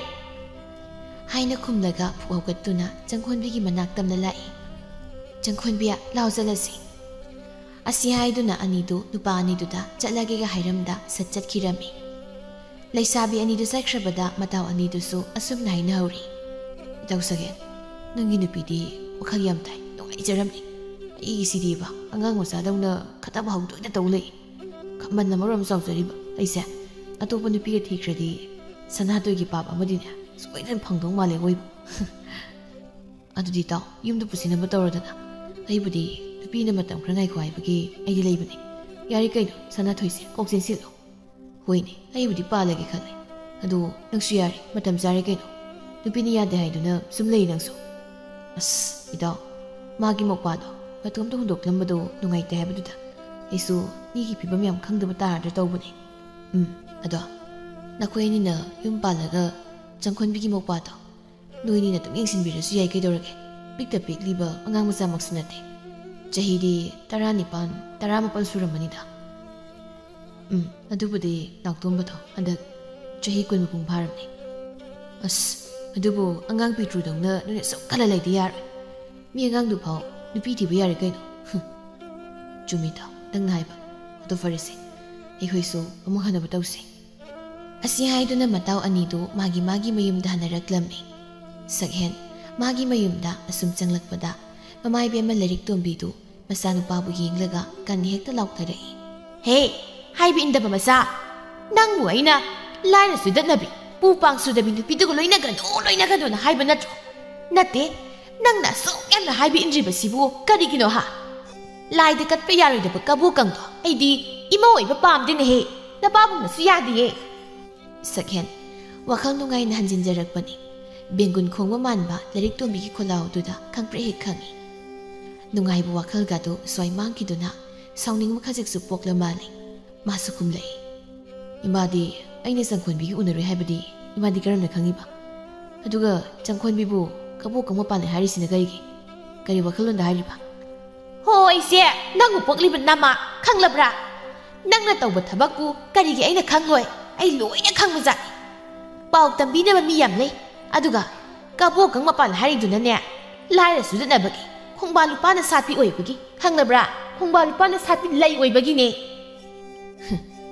ꯍꯥꯏꯅ ꯈꯨꯝꯂꯒ ꯐꯨꯛ ꯍꯧꯒꯠꯇꯨꯅ ꯆꯪꯈꯣꯟꯕꯤꯒꯤ ꯃꯅꯥꯛ ꯇꯝꯅ ꯂꯥꯛꯏ꯫ "ꯆꯪꯈꯣꯟꯕꯤ, ꯂꯥꯎ ꯆꯠꯂꯁꯤ꯫" ꯑꯁꯤ ꯍꯥꯏꯗꯨꯅ ꯑꯅꯤꯗꯨ ꯅꯨꯄꯥ ꯑꯅꯤꯗꯨꯗ ꯆꯠꯂꯒꯦꯒ ꯍꯥꯏꯔꯝꯗ ꯁꯠ ꯆꯠꯈꯤꯔꯝꯃꯤ꯫ ꯂꯩꯁꯥꯕꯤ ꯑꯅꯤꯗꯨ ꯆꯠꯈ꯭ꯔꯕꯗ ꯃꯇꯥꯎ ꯑꯅꯤꯗꯨꯁꯨ ꯑꯁꯨꯝꯅ ꯍꯥꯏꯅꯍꯧꯔꯤ꯫ "ꯏꯇꯥꯎ ꯁꯒꯦꯟ, ꯅꯪꯒꯤ ꯅꯨꯄꯤꯗꯤ ꯋꯥꯈꯜ ꯌꯥꯝ ꯇꯥꯏ, ꯅꯨꯡꯉꯥꯏꯖꯔꯝꯅꯤ꯫ ꯑꯩꯒꯤꯁꯤꯗꯤꯕ ꯑꯉꯥꯡ ꯃꯆꯥꯗꯧꯅ ꯈꯠꯅꯕ ꯍꯧꯗꯣꯏꯗ ꯇꯧ ꯂꯩ꯫ ꯈꯝꯕꯟ ꯑꯃꯔꯣꯝ ꯆꯥꯎꯖꯔꯤꯕ ꯑꯩꯁꯦ꯫ ꯑꯇꯣꯞꯄ ꯅꯨꯄꯤꯒ ꯊꯤꯈ꯭ꯔꯗꯤ ꯁꯅꯥꯇꯣꯏꯒꯤ ꯄꯥꯞ ꯑꯃꯗꯤꯅꯦ ꯁꯣꯏꯗꯅ ꯐꯪꯗꯧ ꯃꯥꯜꯂꯦ ꯑꯣꯏꯕ꯫" "ꯑꯗꯨꯗꯤ ꯏꯇꯥꯎ, ꯌꯨꯝꯗ ꯄꯨꯁꯤꯟꯅꯕ ꯇꯧꯔꯗꯅ꯫ ꯑꯩꯕꯨꯗꯤ ꯅꯨꯄꯤꯅ ꯃꯇꯝ ꯈꯔ ꯉꯥꯏꯈꯣ ꯍꯥꯏꯕꯒꯤ ꯑꯩꯗꯤ ꯂꯩꯕꯅꯦ꯫ ꯌꯥꯔꯦ ꯀꯩꯅꯣ, ꯁꯅꯥꯊꯣꯏꯁꯦ ꯀꯣꯛ ꯆꯦꯟꯁꯤꯜꯂꯣ꯫ ꯍꯣꯏꯅꯦ, ꯑꯩꯕꯨꯗꯤ ꯄꯥꯜꯂꯒꯦ ꯈꯜꯂꯦ꯫ ꯑꯗꯣ ꯅꯪꯁꯨ ꯌꯥꯔꯦ, ꯃꯇꯝ ꯆꯥꯔꯦ ꯀꯩꯅꯣ꯫ ꯅꯨꯄꯤꯅ ꯌꯥꯗꯦ ꯍꯥꯏꯗꯨꯅ ꯁꯨꯝ ꯂꯩ ꯅꯪꯁꯨ꯫ ꯑꯁ, ꯏꯇꯥꯎ, ꯃꯥꯒꯤ ꯃꯧꯄꯥꯗꯣ ꯃꯇꯣꯝꯇ ꯍꯨꯟꯗꯣꯛꯂꯝꯕꯗꯣ ꯅꯨꯡꯉꯥꯏꯇꯦ ꯍꯥꯏꯕꯗꯨꯗ ꯑꯩꯁꯨ ꯃꯤꯒꯤ ꯐꯤꯕꯝ ꯌꯥꯝ ꯈꯪꯗꯕ ꯇꯥꯔꯗ꯭ꯔꯥ ꯇꯧꯕꯅꯦ꯫ ꯎꯝ, ꯑꯗꯣ ꯅꯈꯣꯏ ꯑꯅꯤꯅ ꯌꯨꯝ ꯄꯥꯜꯂꯒ ꯆꯪꯈꯣꯟꯕꯤꯒꯤ ꯃꯧꯄꯥꯗꯣ ꯅꯣꯏꯅꯤꯅ ꯑꯗꯨꯝ ꯌꯦꯡꯁꯤꯟꯕꯤꯔꯁꯨ ꯌꯥꯏ, ꯀꯩꯗꯧꯔꯒꯦ? ꯄꯤꯛꯇ ꯄꯤꯛꯂꯤꯕ ꯑꯉꯥꯡ ꯃꯆꯥꯃꯛꯁꯨ ꯅꯠꯇꯦ꯫ ꯆꯍꯤꯗꯤ ꯇꯔꯥꯅꯤꯄꯥꯟ, ꯇꯔꯥꯃꯥꯄꯟ ꯁꯨꯔꯝꯃꯅꯤꯗ꯫ ꯎꯝ, ꯑꯗꯨꯕꯨꯗꯤ ꯅꯥꯎꯇꯣꯝꯕꯗꯣ ꯍꯟꯗꯛ ꯆꯍꯤ ꯀꯨꯟ ꯃꯄꯨꯡ ꯐꯥꯔꯕꯅꯦ꯫ ꯑꯁ, ꯑꯗꯨꯕꯨ ꯑꯉꯥꯡ ꯄꯤꯛꯇ꯭ꯔꯨꯗꯧꯅ ꯅꯣꯏꯅ ꯁꯨꯝ ꯈꯜꯂ ꯂꯩꯗꯤ ꯌꯥꯔꯣꯏ꯫ ꯃꯤ ꯑꯉꯥꯡꯗꯨ ꯐꯥꯎ ꯅꯨꯄꯤ ꯊꯤꯕ ꯌꯥꯔꯦ ꯀꯩꯅꯣ꯫ ꯍꯨꯝ, ꯆꯨꯝꯃꯤꯗ ꯅꯪꯅ ꯍꯥꯏꯕ꯫ ꯑꯗꯣ ꯐꯔꯦꯁꯦ, ꯑꯩꯈꯣꯏꯁꯨ ꯑꯃꯨꯛ ꯍꯟꯅꯕ ꯇꯧꯁꯤ꯫ ꯑꯁꯤ ꯍꯥꯏꯗꯨꯅ ꯃꯇꯥꯎ ꯑꯅꯤꯗꯨ ꯃꯥꯒꯤ ꯃꯥꯒꯤ ꯃꯌꯨꯝꯗ ꯍꯟꯅꯔꯛꯂꯝꯃꯤ꯫ ꯁꯛꯍꯦꯟ ꯃꯥꯒꯤ ꯃꯌꯨꯝꯗ ꯑꯁꯨꯝ ꯆꯪꯂꯛꯄꯗ ꯃꯃꯥ ꯏꯕꯦꯝꯃ ꯂꯥꯏꯔꯤꯛ ꯇꯣꯝꯕꯤꯗꯨ ꯃꯆꯥꯅꯨꯄꯥꯕꯨ ꯌꯦꯡꯂꯒ ꯀꯟ ꯍꯦꯛꯇ ꯂꯥꯎꯊꯔꯛꯏ꯫ ꯍꯦ, ꯍꯥꯏꯕ ꯏꯟꯗꯕ ꯃꯆꯥ! ꯅꯪꯕꯨ ꯑꯩꯅ ꯂꯥꯏꯔ ꯆꯨꯗꯠꯅꯕꯤ, ꯄꯨ ꯄꯥꯡ ꯆꯨꯗꯕꯤ ꯅꯨꯄꯤꯗꯨꯒ ꯂꯣꯏꯅꯒꯅꯨ, ꯂꯣꯏꯅꯒꯅꯨꯅ ꯍꯥꯏꯕ ꯅꯠꯇ꯭ꯔꯣ? ꯅꯠꯇꯦ, ꯅꯪꯅ ꯑꯁꯨꯛ ꯌꯥꯝꯅ ꯍꯥꯏꯕ ꯏꯟꯗ꯭ꯔꯤꯕꯁꯤꯕꯨ ꯀꯔꯤꯒꯤꯅꯣ ꯍꯥ? ꯂꯥꯏꯗ ꯀꯠꯄ ꯌꯥꯔꯣꯏꯗꯕ ꯀꯕꯣꯀꯪꯗꯣ ꯑꯩꯗꯤ ꯏꯃꯧ ꯑꯣꯏꯕ ꯄꯥꯝꯗꯦꯅꯦꯍꯦ꯫ ꯅꯄꯥꯕꯨꯡꯅꯁꯨ ꯌꯥꯗꯤꯌꯦ꯫ ꯁꯛꯍꯦꯟ ꯋꯥꯈꯜ ꯅꯨꯡꯉꯥꯏꯅ ꯍꯟꯖꯤꯟꯖꯔꯛꯄꯅꯤ꯫ ꯕꯦꯡꯒꯨꯟ ꯈꯣꯡꯕ ꯃꯥꯟꯕ ꯂꯥꯏꯔꯤꯛ ꯇꯣꯝꯕꯤꯒꯤ ꯈꯣꯜꯂꯥꯎꯗꯨꯗ ꯈꯪꯄ꯭ꯔꯦꯛ ꯍꯦꯛ ꯈꯪꯏ꯫ ꯅꯨꯡꯉꯥꯏꯕ ꯋꯥꯈꯜꯒꯗꯨ ꯁ꯭ꯋꯥꯏ ꯃꯥꯡꯈꯤꯗꯨꯅ ꯁꯥꯎꯅꯤꯡꯕ ꯈꯖꯤꯛꯁꯨ ꯄꯣꯛꯂ ꯃꯥꯜꯂꯤ꯫ ꯃꯥꯁꯨ ꯈꯨꯝꯂꯛꯏ꯫ ꯏꯃꯥꯗꯤ ꯑꯩꯅ ꯆꯪꯈꯣꯟꯕꯤꯒ ꯎꯅꯔꯣꯏ ꯍꯥꯏꯕꯗꯤ ꯏꯃꯥꯗꯤ ꯀꯔꯝꯅ ꯈꯪꯉꯤꯕ? ꯑꯗꯨꯒ ꯆꯪꯈꯣꯟꯕꯤꯕꯨ ꯀꯕꯣꯛ ꯀꯪꯕ ꯄꯥꯜꯂꯦ ꯍꯥꯏꯔꯤꯁꯤꯅ ꯀꯔꯤꯒꯤ? ꯀꯔꯤ ꯋꯥꯈꯜꯂꯣꯟꯗ ꯍꯥꯏꯔꯤꯕ? ꯍꯣ, ꯑꯩꯁꯦ ꯅꯪꯕꯨ ꯄꯣꯛꯂꯤꯕ ꯅꯃꯥ ꯈꯪꯂꯕ꯭ꯔꯥ? ꯅꯪꯅ ꯇꯧꯕ ꯊꯕꯛꯄꯨ ꯀꯔꯤꯒꯤ ꯑꯩꯅ ꯈꯪꯂꯣꯏ? ꯑꯩ ꯂꯣꯏꯅ ꯈꯪꯕꯖꯥꯠꯅꯤ꯫ ꯄꯥꯎ ꯇꯝꯕꯤꯅꯕ ꯃꯤ ꯌꯥꯝ ꯂꯩ꯫ ꯑꯗꯨꯒ ꯀꯕꯣꯛ ꯀꯪ ꯃꯄꯥꯟ ꯍꯥꯏꯔꯤꯗꯨꯅꯅꯦ, ꯂꯥꯏꯔ ꯆꯨꯗꯠꯅꯕꯒꯤ, ꯈꯣꯡꯕꯥꯟ ꯂꯨꯄꯥꯅ ꯁꯥꯠꯄꯤ ꯑꯣꯏꯕꯒꯤ, ꯈꯪꯂꯕ꯭ꯔꯥ? ꯈꯣꯡꯕꯥꯟ ꯂꯨꯄꯥꯅ ꯁꯥꯠꯄꯤ ꯂꯩ ꯑꯣꯏꯕꯒꯤꯅꯦ꯫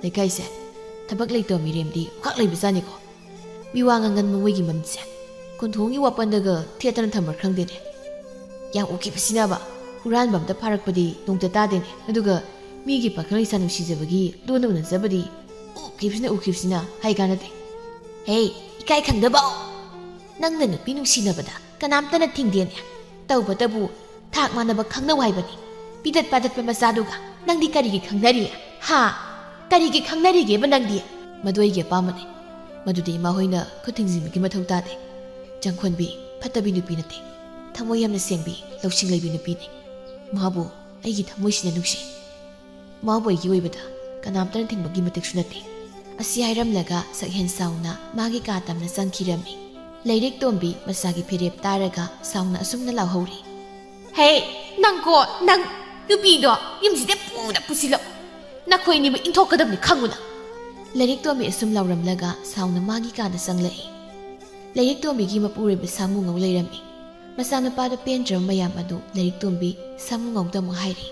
ꯂꯩꯀꯥꯏꯁꯦ ꯊꯕꯛ ꯂꯩꯇꯕ ꯃꯤꯔꯦꯝꯗꯤ ꯑꯃꯈꯛ ꯂꯩꯕꯖꯥꯠꯅꯤꯀꯣ꯫ ꯃꯤꯋꯥ ꯉꯥꯡꯒꯟꯕ ꯃꯣꯏꯒꯤ ꯃꯝꯁꯦ꯫ ꯀꯣꯟꯊꯣꯡꯒꯤ ꯋꯥꯄꯟꯗꯒ ꯊꯦꯠꯇꯅ ꯊꯝꯕ꯭ꯔꯥ ꯈꯪꯗꯦꯅꯦ꯫ ꯌꯥꯝ ꯎꯈꯤꯕꯁꯤꯅꯕ, ꯍꯨꯔꯥꯟꯕ ꯑꯝꯇ ꯐꯥꯔꯛꯄꯗꯤ ꯅꯣꯡꯇ ꯇꯥꯗꯦꯅꯦ꯫ ꯑꯗꯨꯒ ꯃꯤꯒꯤ ꯄꯥꯈꯪ ꯂꯩꯁꯥ ꯅꯨꯡꯁꯤꯖꯕꯒꯤ ꯂꯣꯟꯅ ꯎꯅꯖꯕꯗꯤ ꯎꯈꯤꯕꯁꯤꯅ, ꯎꯈꯤꯕꯁꯤꯅ ꯍꯥꯏ ꯀꯥꯟꯅꯗꯦ꯫ ꯍꯦ, ꯏꯀꯥꯏ ꯈꯪꯗꯕ! ꯅꯪꯅ ꯅꯨꯄꯤ ꯅꯨꯡꯁꯤꯅꯕꯗ ꯀꯅꯥꯝꯇꯅ ꯊꯤꯡꯗꯦꯅꯦ꯫ ꯇꯧꯕꯇꯕꯨ ꯊꯥꯛ ꯃꯥꯟꯅꯕ ꯈꯪꯅꯧ ꯍꯥꯏꯕꯅꯤ꯫ ꯄꯤꯗꯠ ꯄꯥꯗꯠꯄ ꯃꯆꯥꯗꯨꯒ ꯅꯪꯗꯤ ꯀꯔꯤꯒꯤ ꯈꯪꯅꯔꯤ? ꯍꯥ? ꯀꯔꯤꯒꯤ ꯈꯪꯅꯔꯤꯒꯦꯕ ꯅꯪꯗꯤ? ꯃꯗꯨ ꯑꯩꯒꯤ ꯑꯄꯥꯝꯕꯅꯤ꯫ ꯃꯗꯨꯗꯤ ꯏꯃꯥ ꯍꯣꯏꯅ ꯈꯨꯠ ꯊꯤꯡꯖꯤꯟꯕꯒꯤ ꯃꯊꯧ ꯇꯥꯗꯦ꯫ ꯆꯪꯈꯣꯟꯕꯤ ꯐꯠꯇꯕꯤ ꯅꯨꯄꯤ ꯅꯠꯇꯦ꯫ ꯊꯃꯣꯏ ꯌꯥꯝꯅ ꯁꯦꯡꯕꯤ, ꯂꯧꯁꯤꯡ ꯂꯩꯕꯤ ꯅꯨꯄꯤꯅꯤ꯫ ꯃꯥꯕꯨ ꯑꯩꯒꯤ ꯊꯃꯣꯏꯁꯤꯅ ꯅꯨꯡꯁꯤ꯫ ꯃꯥꯕꯨ ꯑꯩꯒꯤ ꯑꯣꯏꯕꯗ ꯀꯅꯥꯝꯇꯅ ꯊꯤꯡꯕꯒꯤ ꯃꯇꯤꯛꯁꯨ ꯅꯠꯇꯦ꯫ ꯑꯁꯤ ꯍꯥꯏꯔꯝꯂꯒ ꯁꯛꯍꯦꯟ ꯁꯥꯎꯅ ꯃꯥꯒꯤ ꯀꯥ ꯇꯝꯅ ꯆꯪꯈꯤꯔꯝꯃꯤ꯫ ꯂꯩꯔꯤꯛ ꯇꯣꯝꯕꯤ ꯃꯆꯥꯒꯤ ꯐꯤꯔꯦꯞ ꯇꯥꯔꯒ ꯁꯥꯎꯅ ꯑꯁꯨꯝꯅ ꯂꯥꯎꯍꯧꯔꯤ꯫ "ꯍꯦ, ꯅꯪꯀꯣ, ꯅꯪ ꯅꯨꯄꯤꯗꯣ ꯌꯨꯝꯁꯤꯗ ꯄꯨꯗ ꯄꯨꯁꯤꯜꯂꯛꯎ꯫ ꯅꯈꯣꯏ ꯑꯅꯤꯕꯨ ꯏꯟꯊꯣꯛꯀꯗꯕꯅꯤ ꯈꯪꯉꯨ ꯅꯪ꯫" ꯂꯩꯔꯤꯛ ꯇꯣꯝꯕꯤ ꯑꯁꯨꯝ ꯂꯥꯎꯔꯝꯂꯒ ꯁꯥꯎꯅ ꯃꯥꯒꯤ ꯀꯥꯗ ꯆꯪꯂꯛꯏ꯫ ꯂꯩꯔꯤꯛ ꯇꯣꯝꯕꯤꯒꯤ ꯃꯄꯨꯔꯣꯏꯕ ꯁꯥꯃꯨꯉꯧ ꯂꯩꯔꯝꯃꯤ꯫ ꯃꯆꯥꯅꯨꯄꯥꯗ ꯄꯦꯟꯗ꯭ꯔꯕ ꯃꯌꯥꯝ ꯑꯗꯨ ꯂꯩꯔꯤꯛ ꯇꯣꯝꯕꯤ ꯁꯥꯃꯨꯉꯧꯗ ꯑꯃꯨꯛ ꯍꯥꯏꯔꯤ꯫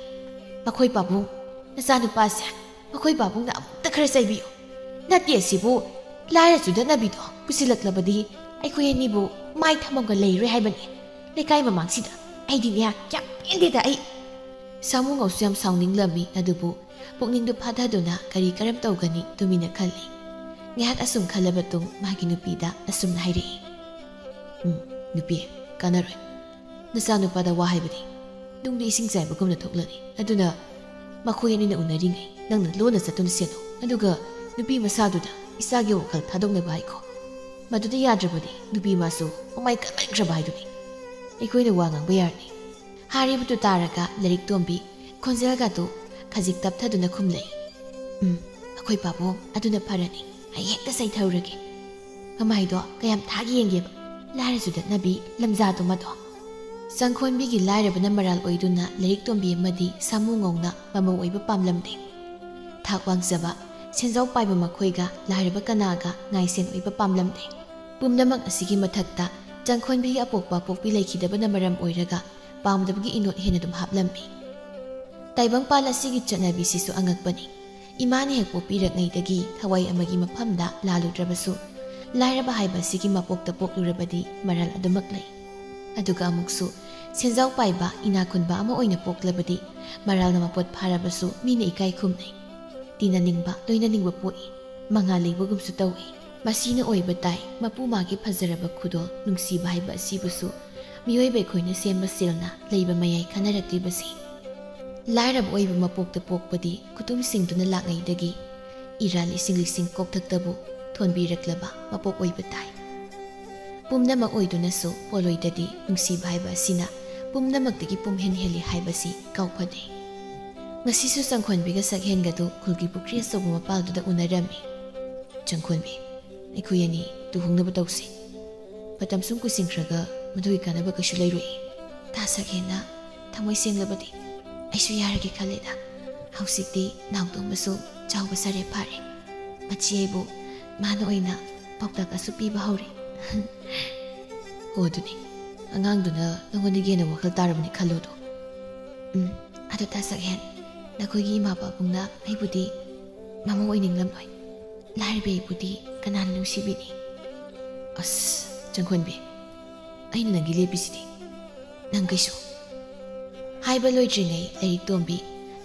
"ꯃꯈꯣꯏ ꯄꯥꯕꯨꯡ, ꯅꯆꯥꯅꯨꯄꯥꯁꯦ ꯃꯈꯣꯏ ꯄꯥꯕꯨꯡꯅ ꯑꯃꯨꯛꯇ ꯈꯔ ꯆꯩꯕꯤꯌꯨ꯫ ꯅꯠꯇꯦ ꯑꯁꯤꯕꯨ ꯂꯥꯏꯔ ꯆꯨꯗꯠꯅꯕꯤꯗꯣ ꯄꯨꯁꯤꯜꯂꯛꯂꯕꯗꯤ ꯑꯩꯈꯣꯏ ꯑꯅꯤꯕꯨ ꯃꯥꯏ ꯊꯝꯐꯝꯒ ꯂꯩꯔꯣꯏ ꯍꯥꯏꯕꯅꯤ꯫ ꯂꯩꯀꯥꯏ ꯃꯃꯥꯡꯁꯤꯗ ꯑꯩꯗꯤꯅꯦ ꯀꯌꯥꯝ ꯄꯦꯟꯗꯦꯗ ꯑꯩ꯫" ꯁꯥꯃꯨꯉꯧꯁꯨ ꯌꯥꯝ ꯁꯥꯎꯅꯤꯡꯂꯝꯃꯤ, ꯑꯗꯨꯕꯨ ꯄꯨꯛꯅꯤꯡꯗꯨ ꯐꯥꯊꯗꯨꯅ ꯀꯔꯤ ꯀꯔꯝ ꯇꯧꯒꯅꯤ ꯇꯨꯃꯤꯟꯅ ꯈꯜꯂꯤ꯫ ꯉꯥꯏꯍꯥꯛ ꯑꯁꯨꯝ ꯈꯜꯂꯕ ꯇꯨꯡ ꯃꯥꯒꯤ ꯅꯨꯄꯤꯗ ꯑꯁꯨꯝꯅ ꯍꯥꯏꯔꯛꯏ꯫ "ꯎꯝ, ꯅꯨꯄꯤ, ꯀꯥꯟꯅꯔꯣꯏ꯫ ꯅꯆꯥꯅꯨꯄꯥꯗ ꯋꯥ ꯍꯥꯏꯕꯗꯤ ꯅꯨꯡꯗ ꯏꯁꯤꯡ ꯆꯥꯏꯕꯒꯨꯝꯅ ꯊꯣꯛꯂꯅꯤ꯫ ꯑꯗꯨꯅ ꯃꯈꯣꯏ ꯑꯅꯤꯅ ꯎꯅꯔꯤꯉꯩ ꯅꯪꯅ ꯂꯣꯟꯅ ꯆꯠꯇꯨꯅ ꯁꯦꯟꯅꯧ꯫ ꯑꯗꯨꯒ ꯅꯨꯄꯤ ꯃꯁꯥꯗꯨꯗ ꯏꯆꯥꯒꯤ ꯋꯥꯈꯜ ꯊꯥꯗꯣꯛꯅꯕ ꯍꯥꯏꯈꯣ꯫ ꯃꯗꯨꯗ ꯌꯥꯗ꯭ꯔꯕꯗꯤ ꯅꯨꯄꯤ ꯃꯥꯁꯨ ꯃꯃꯥꯏ ꯀꯟꯃꯟꯈ꯭ꯔꯕ ꯍꯥꯏꯗꯨꯅꯤ꯫ ꯑꯩꯈꯣꯏꯅ ꯋꯥ ꯉꯥꯡꯕ ꯌꯥꯔꯅꯤ꯫" ꯍꯥꯏꯔꯤꯕꯗꯨ ꯇꯥꯔꯒ ꯂꯩꯔꯤꯛ ꯇꯣꯝꯕꯤ ꯈꯣꯟꯖꯦꯜꯒꯗꯨ ꯈꯖꯤꯛ ꯇꯞꯊꯗꯨꯅ ꯈꯨꯝꯂꯛꯏ꯫ "ꯎꯝ, ꯑꯩꯈꯣꯏ ꯄꯥꯕꯨꯡ, ꯑꯗꯨꯅ ꯐꯔꯅꯤ꯫ ꯑꯩ ꯍꯦꯛꯇ ꯆꯩꯊꯔꯨꯔꯒꯦ꯫ ꯃꯃꯥꯏꯗꯣ ꯀꯌꯥꯝ ꯊꯥꯒꯤ ꯌꯦꯡꯒꯦꯕ꯫ ꯂꯥꯏꯔ ꯆꯨꯗꯠꯅꯕꯤ ꯂꯝꯖꯥꯗꯨꯃꯗꯣ꯫" ꯆꯪꯈꯣꯟꯕꯤꯒꯤ ꯂꯥꯏꯔꯕꯅ ꯃꯔꯥꯜ ꯑꯣꯏꯗꯨꯅ ꯂꯩꯔꯤꯛ ꯇꯣꯝꯕꯤ ꯑꯃꯗꯤ ꯁꯥꯃꯨꯉꯧꯅ ꯃꯃꯧ ꯑꯣꯏꯕ ꯄꯥꯝꯂꯝꯗꯦ꯫ ꯊꯥꯛ ꯋꯥꯡꯖꯕ, ꯁꯦꯟꯖꯥꯎ ꯄꯥꯏꯕ ꯃꯈꯣꯏꯒ ꯂꯥꯏꯔꯕ ꯀꯅꯥꯒ ꯉꯥꯏꯁꯦꯟ ꯑꯣꯏꯕ ꯄꯥꯝꯂꯝꯗꯦ꯫ ꯄꯨꯝꯅꯃꯛ ꯑꯁꯤꯒꯤ ꯃꯊꯛꯇ ꯆꯪꯈꯣꯟꯕꯤꯒꯤ ꯑꯄꯣꯛꯄ ꯄꯣꯛꯄꯤ ꯂꯩꯈꯤꯗꯕꯅ ꯃꯔꯝ ꯑꯣꯏꯔꯒ ꯄꯥꯝꯗꯕꯒꯤ ꯏꯅꯣꯠ ꯍꯦꯟꯅ ꯑꯗꯨꯝ ꯍꯥꯞꯂꯝꯃꯤ꯫ ꯇꯥꯏꯕꯪꯄꯥꯜ ꯑꯁꯤꯒꯤ ꯆꯠꯅꯕꯤꯁꯤꯁꯨ ꯑꯉꯛꯄꯅꯤ꯫ ꯏꯃꯥꯅ ꯍꯦꯛ ꯄꯣꯛꯄꯤꯔꯛꯉꯩꯗꯒꯤ ꯊꯋꯥꯏ ꯑꯃꯒꯤ ꯃꯐꯝꯗ ꯂꯥꯜꯂꯨꯗ꯭ꯔꯕꯁꯨ, ꯂꯥꯏꯔꯕ ꯍꯥꯏꯕ ꯑꯁꯤꯒꯤ ꯃꯄꯣꯛꯇ ꯄꯣꯛꯂꯨꯔꯕꯗꯤ ꯃꯔꯥꯜ ꯑꯗꯨꯃꯛ ꯂꯩ꯫ ꯑꯗꯨꯒ ꯑꯃꯨꯛꯁꯨ, ꯁꯦꯟꯖꯥꯎ ꯄꯥꯏꯕ ꯏꯅꯥꯛ ꯈꯨꯟꯕ ꯑꯃ ꯑꯣꯏꯅ ꯄꯣꯛꯂꯕꯗꯤ ꯃꯔꯥꯜꯅ ꯃꯄꯣꯠ ꯐꯥꯔꯕꯁꯨ ꯃꯤꯅ ꯏꯀꯥꯏ ꯈꯨꯝꯅꯩ꯫ ꯇꯤꯟꯅꯅꯤꯡꯕ, ꯂꯣꯏꯅꯅꯤꯡꯕ ꯄꯣꯛꯏ꯫ ꯃꯉꯥꯜ ꯂꯩꯕꯒꯨꯝꯁꯨ ꯇꯧꯏ꯫ ꯃꯁꯤꯅ ꯑꯣꯏꯕ ꯇꯥꯏ, ꯃꯄꯨ ꯃꯥꯒꯤ ꯐꯖꯔꯕ ꯈꯨꯗꯣꯜ ꯅꯨꯡꯁꯤꯕ ꯍꯥꯏꯕ ꯑꯁꯤꯕꯨꯁꯨ ꯃꯤꯑꯣꯏꯕ ꯑꯩꯈꯣꯏꯅ ꯁꯦꯝꯕ ꯁꯤꯜꯅ ꯂꯩꯕ ꯃꯌꯥꯏ ꯈꯟꯅꯔꯛꯂꯤꯕꯁꯤ꯫ ꯂꯥꯏꯔꯕ ꯑꯣꯏꯕ ꯃꯄꯣꯛꯇ ꯄꯣꯛꯄꯗꯤ ꯈꯨꯇꯨꯝꯁꯤꯡꯗꯨꯅ ꯂꯥꯛꯉꯩꯗꯒꯤ ꯏꯔꯥ ꯂꯤꯁꯤꯡ ꯂꯤꯁꯤꯡ ꯀꯣꯛꯊꯛꯇꯕꯨ ꯊꯣꯟꯕꯤꯔꯛꯂꯕ ꯃꯄꯣꯛ ꯑꯣꯏꯕ ꯇꯥꯏ꯫ ꯄꯨꯝꯅꯃꯛ ꯑꯣꯏꯗꯨꯅꯁꯨ ꯄꯣꯂꯣꯏꯗꯗꯤ ꯅꯨꯡꯁꯤꯕ ꯍꯥꯏꯕ ꯑꯁꯤꯅ ꯄꯨꯝꯅꯃꯛꯇꯒꯤ ꯄꯨꯝꯍꯦꯟ ꯍꯦꯜꯂꯤ ꯍꯥꯏꯕꯁꯤ ꯀꯥꯎꯐꯗꯦ꯫ ꯉꯁꯤꯁꯨ ꯆꯪꯈꯣꯟꯕꯤꯒ ꯁꯛꯍꯦꯟꯒꯗꯨ ꯈꯨꯜꯒꯤ ꯄꯨꯈ꯭ꯔꯤ ꯑꯆꯧꯕ ꯃꯄꯥꯜꯗꯨꯗ ꯎꯅꯔꯝꯃꯤ꯫ "ꯆꯪꯈꯣꯟꯕꯤ, ꯑꯩꯈꯣꯏ ꯑꯅꯤ ꯂꯨꯍꯣꯡꯅꯕ ꯇꯧꯁꯤ꯫ ꯃꯇꯝ ꯁꯨꯝ ꯀꯨꯏꯁꯤꯟꯈ꯭ꯔꯒ ꯃꯗꯨꯒꯤ ꯀꯥꯟꯅꯕ ꯀꯩꯁꯨ ꯂꯩꯔꯣꯏ꯫ ꯇꯥ ꯁꯛꯍꯦꯟꯅ ꯊꯃꯣꯏ ꯁꯦꯡꯂꯕꯗꯤ ꯑꯩꯁꯨ ꯌꯥꯔꯒꯦ ꯈꯜꯂꯦꯗ꯫ ꯍꯧꯖꯤꯛꯇꯤ ꯅꯥꯎꯇꯣꯝꯕꯁꯨ ꯆꯥꯎꯕ ꯁꯥꯔꯦ ꯐꯥꯔꯦ꯫ ꯃꯆꯦ ꯑꯩꯕꯨ ꯃꯥꯅ ꯑꯣꯏꯅ ꯄꯥꯎꯇꯥꯛꯀꯁꯨ ꯄꯤꯕ ꯍꯧꯔꯦ꯫" "ꯑꯣ, ꯑꯗꯨꯅꯤ꯫ ꯑꯉꯥꯡꯗꯨꯅ ꯅꯉꯣꯟꯗꯒꯤ ꯍꯦꯟꯅ ꯋꯥꯈꯜ ꯇꯥꯔꯕꯅꯤ ꯈꯜꯂꯣꯗꯣ꯫" "ꯎꯝ, ꯑꯗꯨ ꯇꯥ ꯁꯛꯍꯦꯟ, ꯅꯈꯣꯏꯒꯤ ꯏꯃꯥ ꯄꯥꯕꯨꯡꯅ ꯑꯩꯕꯨꯗꯤ ꯃꯃꯧ ꯑꯣꯏꯅꯤꯡꯂꯝꯂꯣꯏ꯫ ꯂꯥꯏꯔꯕꯤ ꯑꯩꯕꯨꯗꯤ ꯀꯅꯥꯅ ꯅꯨꯡꯁꯤꯕꯤꯅꯤ?" "ꯑꯁ, ꯆꯪꯈꯣꯟꯕꯤ, ꯑꯩꯅ ꯅꯪꯒꯤ ꯂꯦꯞꯄꯤꯁꯤꯗꯤ꯫ ꯅꯪ ꯀꯩꯁꯨ꯫" ꯍꯥꯏꯕ ꯂꯣꯏꯗ꯭ꯔꯤꯉꯩ ꯂꯥꯏꯔꯤꯛ ꯇꯣꯝꯕꯤ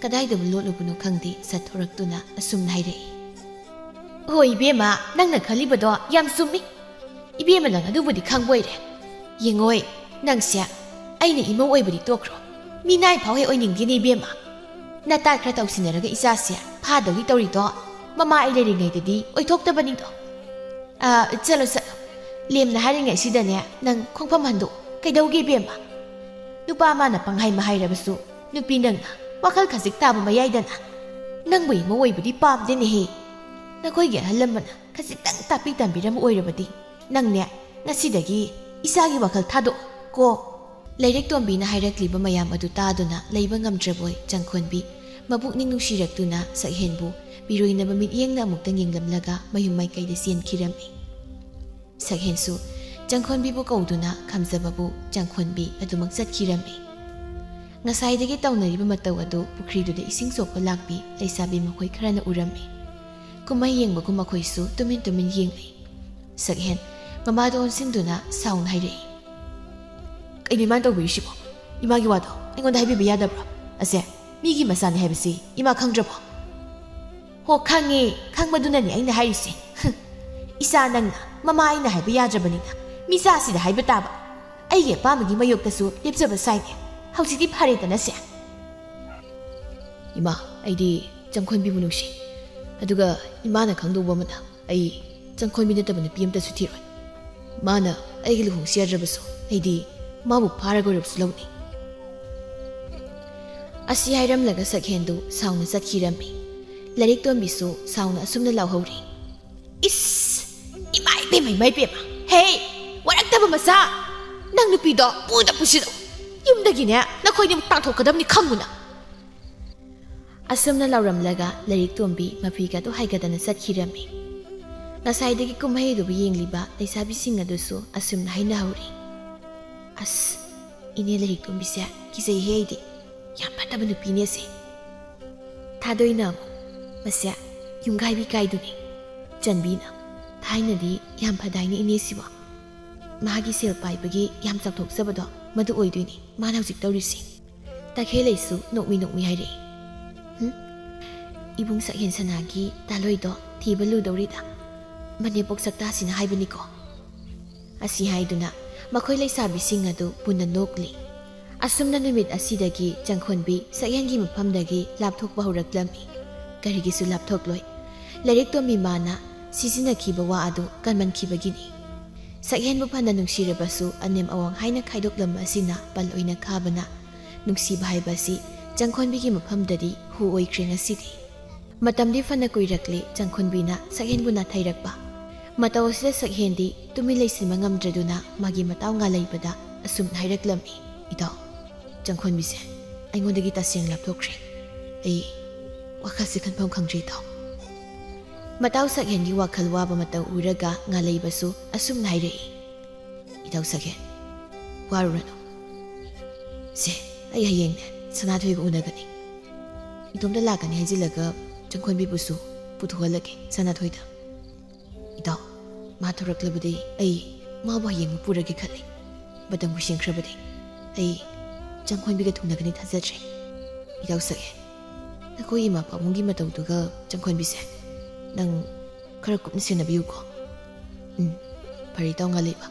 ꯀꯗꯥꯏꯗꯕꯨ ꯂꯣꯠꯂꯨꯕꯅꯣ ꯈꯪꯗꯦ ꯆꯠꯊꯣꯔꯛꯇꯨꯅ ꯑꯁꯨꯝꯅ ꯍꯥꯏꯔꯛꯏ꯫ "ꯍꯣꯏ ꯏꯕꯦꯝꯃ, ꯅꯪꯅ ꯈꯜꯂꯤꯕꯗꯣ ꯌꯥꯝ ꯆꯨꯝꯃꯤ꯫ ꯏꯕꯦꯝꯃ, ꯅꯪ ꯑꯗꯨꯕꯨꯗꯤ ꯈꯪꯕ ꯑꯣꯏꯔꯦ꯫ ꯌꯦꯡꯉꯣꯏ, ꯅꯪꯁꯦ ꯑꯩꯅ ꯏꯃꯧ ꯑꯣꯏꯕꯗꯤ ꯇꯣꯛꯈ꯭ꯔꯣ, ꯃꯤꯅꯥꯏ ꯐꯥꯎ ꯍꯦꯛ ꯑꯣꯏꯅꯤꯡꯗꯦꯅꯦ ꯏꯕꯦꯝꯃ꯫ ꯅꯇꯥꯏ ꯈꯔ ꯇꯧꯁꯤꯟꯅꯔꯒ ꯏꯆꯥꯁꯦ ꯐꯥꯗꯧꯒꯤ ꯇꯧꯔꯤꯗꯣ ꯃꯃꯥ ꯑꯩ ꯂꯩꯔꯤꯉꯩꯗꯗꯤ ꯑꯣꯏꯊꯣꯛꯇꯕꯅꯤꯗꯣ꯫ ꯑ, ꯆꯠꯂꯣ, ꯆꯠꯂꯣ꯫ ꯂꯦꯝꯅ ꯍꯥꯏꯔꯤꯉꯩꯁꯤꯗꯅꯦ ꯅꯪ ꯈꯣꯡꯐꯝ ꯍꯟꯗꯣꯛ꯫ ꯀꯩꯗꯧꯒꯦ ꯏꯕꯦꯝꯃ? ꯅꯨꯄꯥ ꯑꯃꯅ ꯄꯪꯍꯥꯏ ꯃꯍꯥꯏꯔꯕꯁꯨ ꯅꯨꯄꯤ ꯅꯪꯅ ꯋꯥꯈꯜ ꯈꯖꯤꯛ ꯇꯥꯕ ꯃꯌꯥꯏꯗꯅ꯫ ꯅꯪꯕꯨ ꯏꯃꯧ ꯑꯣꯏꯕꯗꯤ ꯄꯥꯝꯗꯦꯅꯦꯍꯦ꯫ ꯅꯈꯣꯏꯒꯤ ꯑꯍꯜ ꯂꯃꯟꯅ ꯈꯖꯤꯛꯇꯪ ꯇꯥꯛꯄꯤ ꯇꯝꯕꯤꯔꯝꯕ ꯑꯣꯏꯔꯕꯗꯤ ꯅꯪꯅꯦ ꯉꯁꯤꯗꯒꯤ ꯏꯆꯥꯒꯤ ꯋꯥꯈꯜ ꯊꯥꯗꯣꯛꯑꯣ ꯀꯣ꯫" ꯂꯥꯏꯔꯤꯛ ꯇꯣꯝꯕꯤꯅ ꯍꯥꯏꯔꯛꯂꯤꯕ ꯃꯌꯥꯝ ꯑꯗꯨ ꯇꯥꯗꯨꯅ ꯂꯩꯕ ꯉꯝꯗ꯭ꯔꯕꯣꯏ ꯆꯪꯈꯣꯟꯕꯤ ꯃꯄꯨꯛꯅꯤꯡ ꯅꯨꯡꯁꯤꯔꯛꯇꯨꯅ ꯁꯛꯍꯦꯟꯕꯨ ꯄꯤꯔꯣꯏꯅꯕ ꯃꯤꯠꯌꯦꯡꯅ ꯑꯃꯨꯛꯇꯪ ꯌꯦꯡꯂꯝꯂꯒ ꯃꯌꯨꯝ ꯃꯥꯏꯀꯩꯗ ꯆꯦꯟꯈꯤꯔꯝꯃꯤ꯫ ꯁꯛꯍꯦꯟꯁꯨ ꯆꯪꯈꯣꯟꯕꯤꯕꯨ ꯀꯧꯗꯨꯅ ꯈꯝꯖꯕꯕꯨ ꯆꯪꯈꯣꯟꯕꯤ ꯑꯗꯨꯃꯛ ꯆꯠꯈꯤꯔꯝꯃꯤ꯫ ꯉꯁꯥꯏꯗꯒꯤ ꯇꯧꯅꯔꯤꯕ ꯃꯇꯧ ꯑꯗꯨ ꯄꯨꯈ꯭ꯔꯤꯗꯨꯗ ꯏꯁꯤꯡ ꯁꯣꯛꯄ ꯂꯥꯛꯄꯤ ꯂꯩꯁꯥꯕꯤ ꯃꯈꯣꯏ ꯈꯔꯅ ꯎꯔꯝꯃꯤ꯫ ꯀꯨꯝꯍꯩ ꯌꯦꯡꯕꯒꯨꯝ ꯃꯈꯣꯏꯁꯨ ꯇꯨꯃꯤꯟ ꯇꯨꯃꯤꯟ ꯌꯦꯡꯂꯤ꯫ ꯁꯛꯍꯦꯟ ꯃꯃꯥꯗ ꯑꯣꯟꯁꯤꯟꯗꯨꯅ ꯁꯥꯎꯅ ꯍꯥꯏꯔꯛꯏ꯫ "ꯀꯩꯅꯣ ꯏꯃꯥꯅ ꯇꯧꯕꯤꯔꯤꯁꯤꯕꯣ? ꯏꯃꯥꯒꯤ ꯋꯥꯗꯣ ꯑꯩꯉꯣꯟꯗ ꯍꯥꯏꯕꯤꯕ ꯌꯥꯗꯕ꯭ꯔꯣ? ꯑꯁꯦ, ꯃꯤꯒꯤ ꯃꯆꯥꯅꯤ ꯍꯥꯏꯕꯁꯤ ꯏꯃꯥ ꯈꯪꯗ꯭ꯔꯕꯣ?" "ꯍꯣ, ꯈꯪꯉꯦ, ꯈꯪꯕꯗꯨꯅꯅꯦ ꯑꯩꯅ ꯍꯥꯏꯔꯤꯁꯦ꯫" "ꯏꯆꯥ ꯅꯪꯅ ꯃꯃꯥ ꯑꯩꯅ ꯍꯥꯏꯕ ꯌꯥꯗ꯭ꯔꯕꯅꯤꯅ ꯃꯤꯆꯥꯁꯤꯗ ꯍꯥꯏꯕ ꯇꯥꯕ꯫ ꯑꯩꯒꯤ ꯑꯄꯥꯝꯕꯒꯤ ꯃꯥꯌꯣꯛꯇꯁꯨ ꯂꯦꯞꯆꯕ ꯁꯥꯏꯅꯦ꯫ ꯍꯧꯖꯤꯛꯇꯤ ꯐꯔꯦꯗꯅꯁꯦ꯫" ꯏꯃꯥ, ꯑꯩꯗꯤ ꯆꯪꯈꯣꯟꯕꯤꯕꯨ ꯅꯨꯡꯁꯤ꯫ ꯑꯗꯨꯒ ꯏꯃꯥꯅ ꯈꯪꯗꯧꯕ ꯑꯃꯅ, ꯑꯩ ꯆꯪꯈꯣꯟꯕꯤ ꯅꯠꯇꯕ ꯅꯨꯄꯤ ꯑꯃꯇꯁꯨ ꯊꯤꯔꯣꯏ꯫ ꯃꯥꯅ ꯑꯩꯒꯤ ꯂꯨꯍꯣꯡꯁꯤ ꯌꯥꯗ꯭ꯔꯕꯁꯨ ꯑꯩꯗꯤ ꯃꯥꯕꯨ ꯐꯥꯔꯒ ꯑꯣꯏꯔꯕꯁꯨ ꯂꯧꯅꯤ꯫ ꯑꯁꯤ ꯍꯥꯏꯔꯝꯂꯒ ꯁꯛꯍꯦꯟꯗꯨ ꯁꯥꯎꯅ ꯆꯠꯈꯤꯔꯝꯃꯤ꯫ ꯂꯥꯏꯔꯤꯛ ꯇꯣꯝꯕꯤꯁꯨ ꯁꯥꯎꯅ ꯑꯁꯨꯝꯅ ꯂꯥꯎꯍꯧꯔꯤ꯫ "ꯏꯁ! ꯏꯃꯥ ꯏꯄꯦꯝꯃ, ꯏꯃꯥ ꯏꯄꯦꯝꯃ! ꯍꯦ! ꯋꯥꯔꯛꯇꯕ ꯃꯆꯥ! ꯅꯪ ꯅꯨꯄꯤꯗꯣ ꯄꯨꯗ ꯄꯨꯁꯤꯜꯂꯨ! ꯌꯨꯝꯗꯒꯤꯅꯦ ꯅꯈꯣꯏꯅꯤꯃꯛ ꯇꯥꯟꯊꯣꯛꯀꯗꯕꯅꯤ, ꯈꯪꯉꯨꯅ!" ꯑꯁꯨꯝꯅ ꯂꯥꯎꯔꯝꯂꯒ ꯂꯥꯏꯔꯤꯛ ꯇꯣꯝꯕꯤ ꯃꯐꯤꯒꯗꯨ ꯍꯥꯏꯒꯗꯅ ꯆꯠꯈꯤꯔꯝꯃꯤ꯫ ꯉꯁꯥꯏꯗꯒꯤ ꯀꯨꯝꯍꯩ ꯑꯗꯨꯕꯨ ꯌꯦꯡꯂꯤꯕ ꯂꯩꯁꯥꯕꯤꯁꯤꯡ ꯑꯗꯨꯁꯨ ꯑꯁꯨꯝꯅ ꯍꯥꯏꯅꯍꯧꯔꯤ꯫ "ꯑꯁ, ꯏꯅꯦ ꯂꯥꯏꯔꯤꯛ ꯇꯣꯝꯕꯤꯁꯦ ꯀꯤꯖꯩꯍꯦ ꯑꯩꯗꯤ꯫ ꯌꯥꯝ ꯐꯠꯇꯕ ꯅꯨꯄꯤꯅꯦ ꯑꯁꯦ꯫ ꯊꯥꯗꯣꯏꯅ ꯑꯃꯨꯛ ꯃꯁꯦ ꯌꯨꯝꯒꯥꯏꯕꯤ ꯀꯥꯏꯗꯨꯅꯤ꯫ ꯆꯟꯕꯤꯅ ꯊꯥꯏꯅꯗꯤ ꯌꯥꯝ ꯐꯗꯥꯏꯅꯦ ꯏꯅꯦꯁꯤꯕꯣ꯫ ꯃꯥꯒꯤ ꯁꯦꯜ ꯄꯥꯏꯕꯒꯤ ꯌꯥꯝ ꯆꯥꯎꯊꯣꯛꯆꯕꯗꯣ ꯃꯗꯨ ꯑꯣꯏꯗꯣꯏꯅꯤ ꯃꯥꯅ ꯍꯧꯖꯤꯛ ꯇꯧꯔꯤꯁꯤ꯫" ꯇꯈꯦꯜꯂꯩꯁꯨ ꯅꯣꯛꯃꯤ ꯅꯣꯛꯃꯤ ꯍꯥꯏꯔꯛꯏ꯫ "ꯍꯨꯝ? ꯏꯕꯨꯡ ꯁꯛꯍꯦꯟ ꯁꯅꯥꯒꯤ ꯇꯥꯂꯣꯏꯗꯣ ꯊꯤꯕ ꯂꯨꯗꯧꯔꯤꯗ꯫ ꯃꯅꯦꯝꯄꯣꯛ ꯁꯛꯇꯥꯁꯤꯅ ꯍꯥꯏꯕꯅꯤꯀꯣ꯫" ꯑꯁꯤ ꯍꯥꯏꯗꯨꯅ ꯃꯈꯣꯏ ꯂꯩꯁꯥꯕꯤꯁꯤꯡ ꯑꯗꯨ ꯄꯨꯟꯅ ꯅꯣꯛꯂꯤ꯫ ꯑꯁꯨꯝꯅ ꯅꯨꯃꯤꯠ ꯑꯁꯤꯗꯒꯤ ꯆꯪꯈꯣꯟꯕꯤ ꯁꯛꯍꯦꯟꯒꯤ ꯃꯐꯝꯗꯒꯤ ꯂꯥꯞꯊꯣꯛꯄ ꯍꯧꯔꯛꯂꯝꯃꯤ꯫ ꯀꯔꯤꯒꯤꯁꯨ ꯂꯥꯞꯊꯣꯛꯂꯣꯏ꯫ ꯂꯥꯏꯔꯤꯛ ꯇꯣꯝꯕꯤ ꯃꯥꯅ ꯁꯤꯖꯤꯟꯅꯈꯤꯕ ꯋꯥ ꯑꯗꯨ ꯀꯟꯃꯟꯈꯤꯕꯒꯤꯅꯤ꯫ ꯁꯛꯍꯦꯟꯕꯨ ꯐꯅ ꯅꯨꯡꯁꯤꯔꯕꯁꯨ ꯑꯅꯦꯝ ꯑꯋꯥꯡ ꯍꯥꯏꯅ ꯈꯥꯏꯗꯣꯛꯂꯝꯕ ꯑꯁꯤꯅ ꯄꯜ ꯑꯣꯏꯅ ꯈꯥꯕꯅ ꯅꯨꯡꯁꯤꯕ ꯍꯥꯏꯕ ꯑꯁꯤ ꯆꯪꯈꯣꯟꯕꯤꯒꯤ ꯃꯐꯝꯗꯗꯤ ꯍꯨ ꯑꯣꯏꯈ꯭ꯔꯦ ꯉꯁꯤꯗꯤ꯫ ꯃꯇꯝꯗꯤ ꯐꯅ ꯀꯨꯏꯔꯛꯂꯦ ꯆꯪꯈꯣꯟꯕꯤꯅ ꯁꯛꯍꯦꯟꯕꯨ ꯅꯥꯊꯩꯔꯛꯄ꯫ ꯃꯇꯧ ꯑꯁꯤꯗ ꯁꯛꯍꯦꯟꯗꯤ ꯇꯨꯃꯤꯟ ꯂꯩꯁꯤꯟꯕ ꯉꯝꯗ꯭ꯔꯗꯨꯅ ꯃꯥꯒꯤ ꯃꯇꯥꯎ ꯉꯥ ꯂꯩꯕꯗ ꯑꯁꯨꯝꯅ ꯍꯥꯏꯔꯛꯂꯝꯃꯤ, "ꯏꯇꯥꯎ, ꯆꯪꯈꯣꯟꯕꯤꯁꯦ ꯑꯩꯉꯣꯟꯗꯒꯤ ꯇꯁꯦꯡꯅ ꯂꯥꯞꯊꯣꯛꯈ꯭ꯔꯦ꯫ ꯑꯩ ꯋꯥꯈꯜꯁꯦ ꯈꯟꯐꯝ ꯈꯪꯗ꯭ꯔꯦ ꯏꯇꯥꯎ꯫" ꯃꯇꯥꯎ ꯁꯛꯍꯦꯟꯒꯤ ꯋꯥꯈꯜ ꯋꯥꯕ ꯃꯇꯧ ꯎꯔꯒ ꯉꯥ ꯂꯩꯕꯁꯨ ꯑꯁꯨꯝꯅ ꯍꯥꯏꯔꯛꯏ, "ꯏꯇꯥꯎ ꯁꯛꯍꯦꯟ, ꯋꯥꯔꯨꯔꯅꯨ꯫ ꯁꯦ, ꯑꯩ ꯍꯌꯦꯡꯅꯦ ꯁꯅꯥꯊꯣꯏꯒ ꯎꯅꯒꯅꯤ꯫ ꯏꯇꯣꯝꯇ ꯂꯥꯛꯀꯅꯤ ꯍꯥꯏꯖꯤꯜꯂꯒ ꯆꯪꯈꯣꯟꯕꯤꯕꯨꯁꯨ ꯄꯨꯊꯣꯛꯍꯜꯂꯒꯦ ꯁꯅꯥꯊꯣꯏꯗ꯫ ꯏꯇꯥꯎ, ꯃꯥ ꯊꯣꯔꯛꯂꯕꯗꯤ ꯑꯩ ꯃꯥꯕꯨ ꯍꯌꯦꯡꯃꯛ ꯄꯨꯔꯒꯦ ꯈꯜꯂꯤ꯫ ꯃꯇꯝ ꯀꯨꯏꯁꯤꯟꯈ꯭ꯔꯕꯗꯤ ꯑꯩ ꯆꯪꯈꯣꯟꯕꯤꯒ ꯊꯨꯡꯅꯒꯅꯤ ꯊꯥꯖꯗ꯭ꯔꯦ꯫ ꯏꯇꯥꯎ ꯁꯛꯍꯦꯟ, ꯅꯈꯣꯏ ꯏꯃꯥ ꯄꯥꯕꯨꯡꯒꯤ ꯃꯇꯧꯗꯨꯒ ꯆꯪꯈꯣꯟꯕꯤꯁꯦ ꯅꯪ ꯈꯔ ꯀꯨꯞꯅ ꯁꯦꯟꯅꯕꯤꯌꯨꯀꯣ꯫" "ꯎꯝ, ꯐꯔꯦ ꯏꯇꯥꯎ ꯉꯥ ꯂꯩꯕ꯫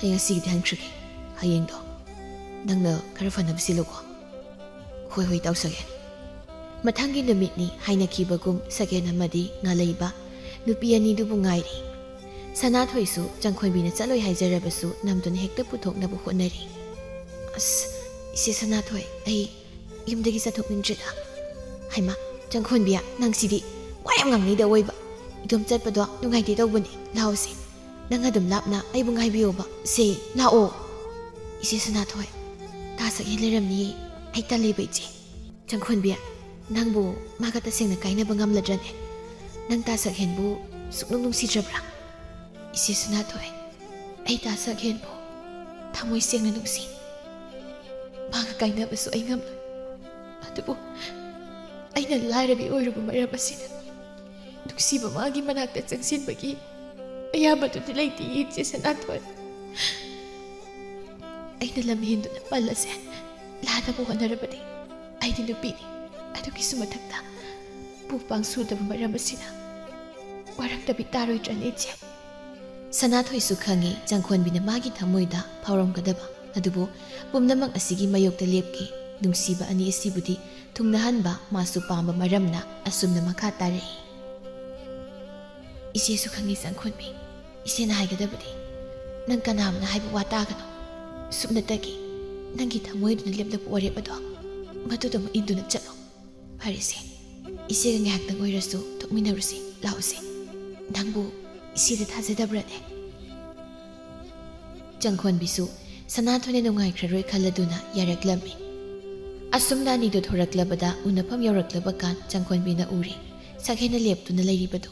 ꯑꯩ ꯉꯁꯤꯒꯤꯗꯤ ꯍꯟꯈ꯭ꯔꯒꯦ꯫ ꯍꯌꯦꯡꯗꯣ ꯅꯪꯅ ꯈꯔ ꯐꯅꯕ ꯁꯤꯜꯂꯨꯀꯣ꯫" "ꯍꯣꯏ, ꯍꯣꯏ, ꯏꯇꯥꯎ ꯁꯛꯍꯦꯟ꯫" ꯃꯊꯪꯒꯤ ꯅꯨꯃꯤꯠꯅꯤ꯫ ꯍꯥꯏꯅꯈꯤꯕꯒꯨꯝ ꯁꯛꯍꯦꯟ ꯑꯃꯗꯤ ꯉꯥꯂꯩꯕ ꯅꯨꯄꯤ ꯑꯅꯤꯗꯨꯕꯨ ꯉꯥꯏꯔꯤ꯫ ꯁꯅꯥꯊꯣꯏꯁꯨ ꯆꯪꯈꯣꯟꯕꯤꯅ ꯆꯠꯂꯣꯏ ꯍꯥꯏꯖꯔꯕꯁꯨ ꯅꯝꯗꯨꯅ ꯍꯦꯛꯇ ꯄꯨꯊꯣꯛꯅꯕ ꯍꯣꯠꯅꯔꯤ꯫ "ꯑꯁ, ꯏꯆꯦ ꯁꯅꯥꯊꯣꯏ, ꯑꯩ ꯌꯨꯝꯗꯒꯤ ꯆꯠꯊꯣꯛꯅꯤꯡꯗ꯭ꯔꯤꯗ꯫" "ꯍꯩꯃꯥ, ꯆꯪꯈꯣꯟꯕꯤ, ꯅꯪꯁꯤꯗꯤ ꯋꯥ ꯌꯥꯝ ꯉꯥꯡꯅꯩꯗ ꯑꯣꯏꯕ꯫ ꯏꯇꯣꯝ ꯆꯠꯄꯗꯣ ꯅꯨꯡꯉꯥꯏꯇꯦ ꯇꯧꯕꯅꯦ꯫ ꯂꯥꯛꯑꯣꯁꯦ, ꯅꯪ ꯑꯗꯨꯝ ꯂꯥꯞꯅ ꯑꯩꯕꯨ ꯉꯥꯏꯕꯤꯌꯣꯕ꯫ ꯁꯦ, ꯂꯥꯛꯑꯣ꯫" "ꯏꯆꯦ ꯁꯅꯥꯊꯣꯏ, ꯇꯥ ꯁꯛꯍꯦꯟ ꯂꯩꯔꯝꯅꯤꯌꯦ꯫ ꯑꯩ ꯇꯜꯂꯦꯕ, ꯏꯆꯦ꯫" "ꯆꯪꯈꯣꯟꯕꯤ, ꯅꯪꯕꯨ ꯃꯥꯒ ꯇꯁꯦꯡꯅ ꯀꯥꯏꯅꯕ ꯉꯝꯂꯗ꯭ꯔꯅꯦ? ꯅꯪ ꯇꯥ ꯁꯛꯍꯦꯟꯕꯨ ꯁꯨꯛꯅꯨꯡ ꯅꯨꯡꯁꯤꯗ꯭ꯔꯕ꯭ꯔꯥ?" "ꯏꯆꯦ ꯁꯅꯥꯊꯣꯏ, ꯑꯩ ꯇꯥ ꯁꯛꯍꯦꯟꯕꯨ ꯊꯃꯣꯏ ꯁꯦꯡꯅ ꯅꯨꯡꯁꯤ꯫ ꯃꯥꯒ ꯀꯥꯏꯅꯕꯁꯨ ꯑꯩ ꯉꯝꯂꯣꯏ꯫ ꯑꯗꯨꯕꯨ ꯑꯩꯅ ꯂꯥꯏꯔꯕꯤ ꯑꯣꯏꯔꯨꯕ ꯃꯔꯝ ꯑꯁꯤꯅ ꯅꯨꯡꯁꯤꯕ ꯃꯥꯒꯤ ꯃꯅꯥꯛꯇ ꯆꯪꯁꯤꯟꯕꯒꯤ ꯑꯌꯥꯕꯗꯨꯗꯤ ꯂꯩꯇꯦ, ꯏꯆꯦ ꯁꯅꯥꯊꯣꯏ꯫ ꯑꯩꯅ ꯂꯝ ꯍꯦꯟꯗꯨꯅ ꯄꯜ ꯑꯁꯦ ꯂꯥꯟꯅꯕ ꯍꯣꯠꯅꯔꯕꯗꯤ ꯑꯩꯗꯤ ꯅꯨꯄꯤꯅꯤ꯫ ꯑꯗꯨꯒꯤꯁꯨ ꯃꯊꯛꯇ ꯄꯨ ꯄꯥꯡ ꯁꯨꯗꯕ ꯃꯔꯝ ꯑꯁꯤꯅ ꯋꯥꯔꯛꯇꯕꯤ ꯇꯥꯔꯣꯏꯗ꯭ꯔꯅꯦ, ꯏꯆꯦ?" ꯁꯅꯥꯊꯣꯏꯁꯨ ꯈꯪꯏ ꯆꯪꯈꯣꯟꯕꯤꯅ ꯃꯥꯒꯤ ꯊꯃꯣꯏꯗ ꯐꯥꯎꯔꯝꯒꯗꯕ, ꯑꯗꯨꯕꯨ ꯄꯨꯝꯅꯃꯛ ꯑꯁꯤꯒꯤ ꯃꯥꯌꯣꯛꯇ ꯂꯦꯞꯈꯤ꯫ ꯅꯨꯡꯁꯤꯕ ꯑꯅꯤ ꯑꯁꯤꯕꯨꯗꯤ ꯊꯨꯡꯅꯍꯟꯕ ꯃꯥꯁꯨ ꯄꯥꯝꯕ ꯃꯔꯝꯅ ꯑꯁꯨꯝꯅ ꯃꯈꯥ ꯇꯥꯔꯛꯏ꯫ "ꯏꯆꯦꯁꯨ ꯈꯪꯉꯤ ꯆꯪꯈꯣꯟꯕꯤ, ꯏꯆꯦꯅ ꯍꯥꯏꯒꯗꯕꯗꯤ ꯅꯪ ꯀꯅꯥ ꯑꯃꯅ ꯍꯥꯏꯕ ꯋꯥ ꯇꯥꯒꯅꯨ꯫ ꯁꯨꯞꯅꯇꯒꯤ ꯅꯪꯒꯤ ꯊꯃꯣꯏꯗꯨꯅ ꯂꯦꯞꯂꯛꯄ ꯋꯥꯔꯦꯞ ꯑꯗꯣ ꯃꯗꯨꯗꯃꯛ ꯏꯟꯗꯨꯅ ꯆꯠꯂꯣ꯫ ꯐꯔꯦꯁꯦ, ꯏꯆꯦꯒ ꯉꯥꯏꯍꯥꯛꯇꯪ ꯑꯣꯏꯔꯁꯨ ꯊꯣꯛꯃꯤꯟꯅꯔꯨꯁꯤ, ꯂꯥꯛꯎꯁꯦ꯫ ꯅꯪꯕꯨ ꯏꯆꯦꯗ ꯊꯥꯖꯗꯕ꯭ꯔꯅꯦ?" ꯆꯪꯈꯣꯟꯕꯤꯁꯨ ꯁꯅꯥꯊꯣꯏꯅ ꯅꯨꯡꯉꯥꯏꯈ꯭ꯔꯔꯣꯏ ꯈꯜꯂꯗꯨꯅ ꯌꯥꯔꯛꯂꯝꯃꯤ꯫ ꯑꯁꯨꯝꯅ ꯑꯅꯤꯗꯨ ꯊꯣꯔꯛꯂꯕꯗ ꯎꯅꯐꯝ ꯌꯧꯔꯛꯂꯕ ꯀꯥꯟ ꯆꯪꯈꯣꯟꯕꯤꯅ ꯎꯔꯦ ꯁꯛꯍꯦꯟꯅ ꯂꯦꯞꯇꯨꯅ ꯂꯩꯔꯤꯕꯗꯨ꯫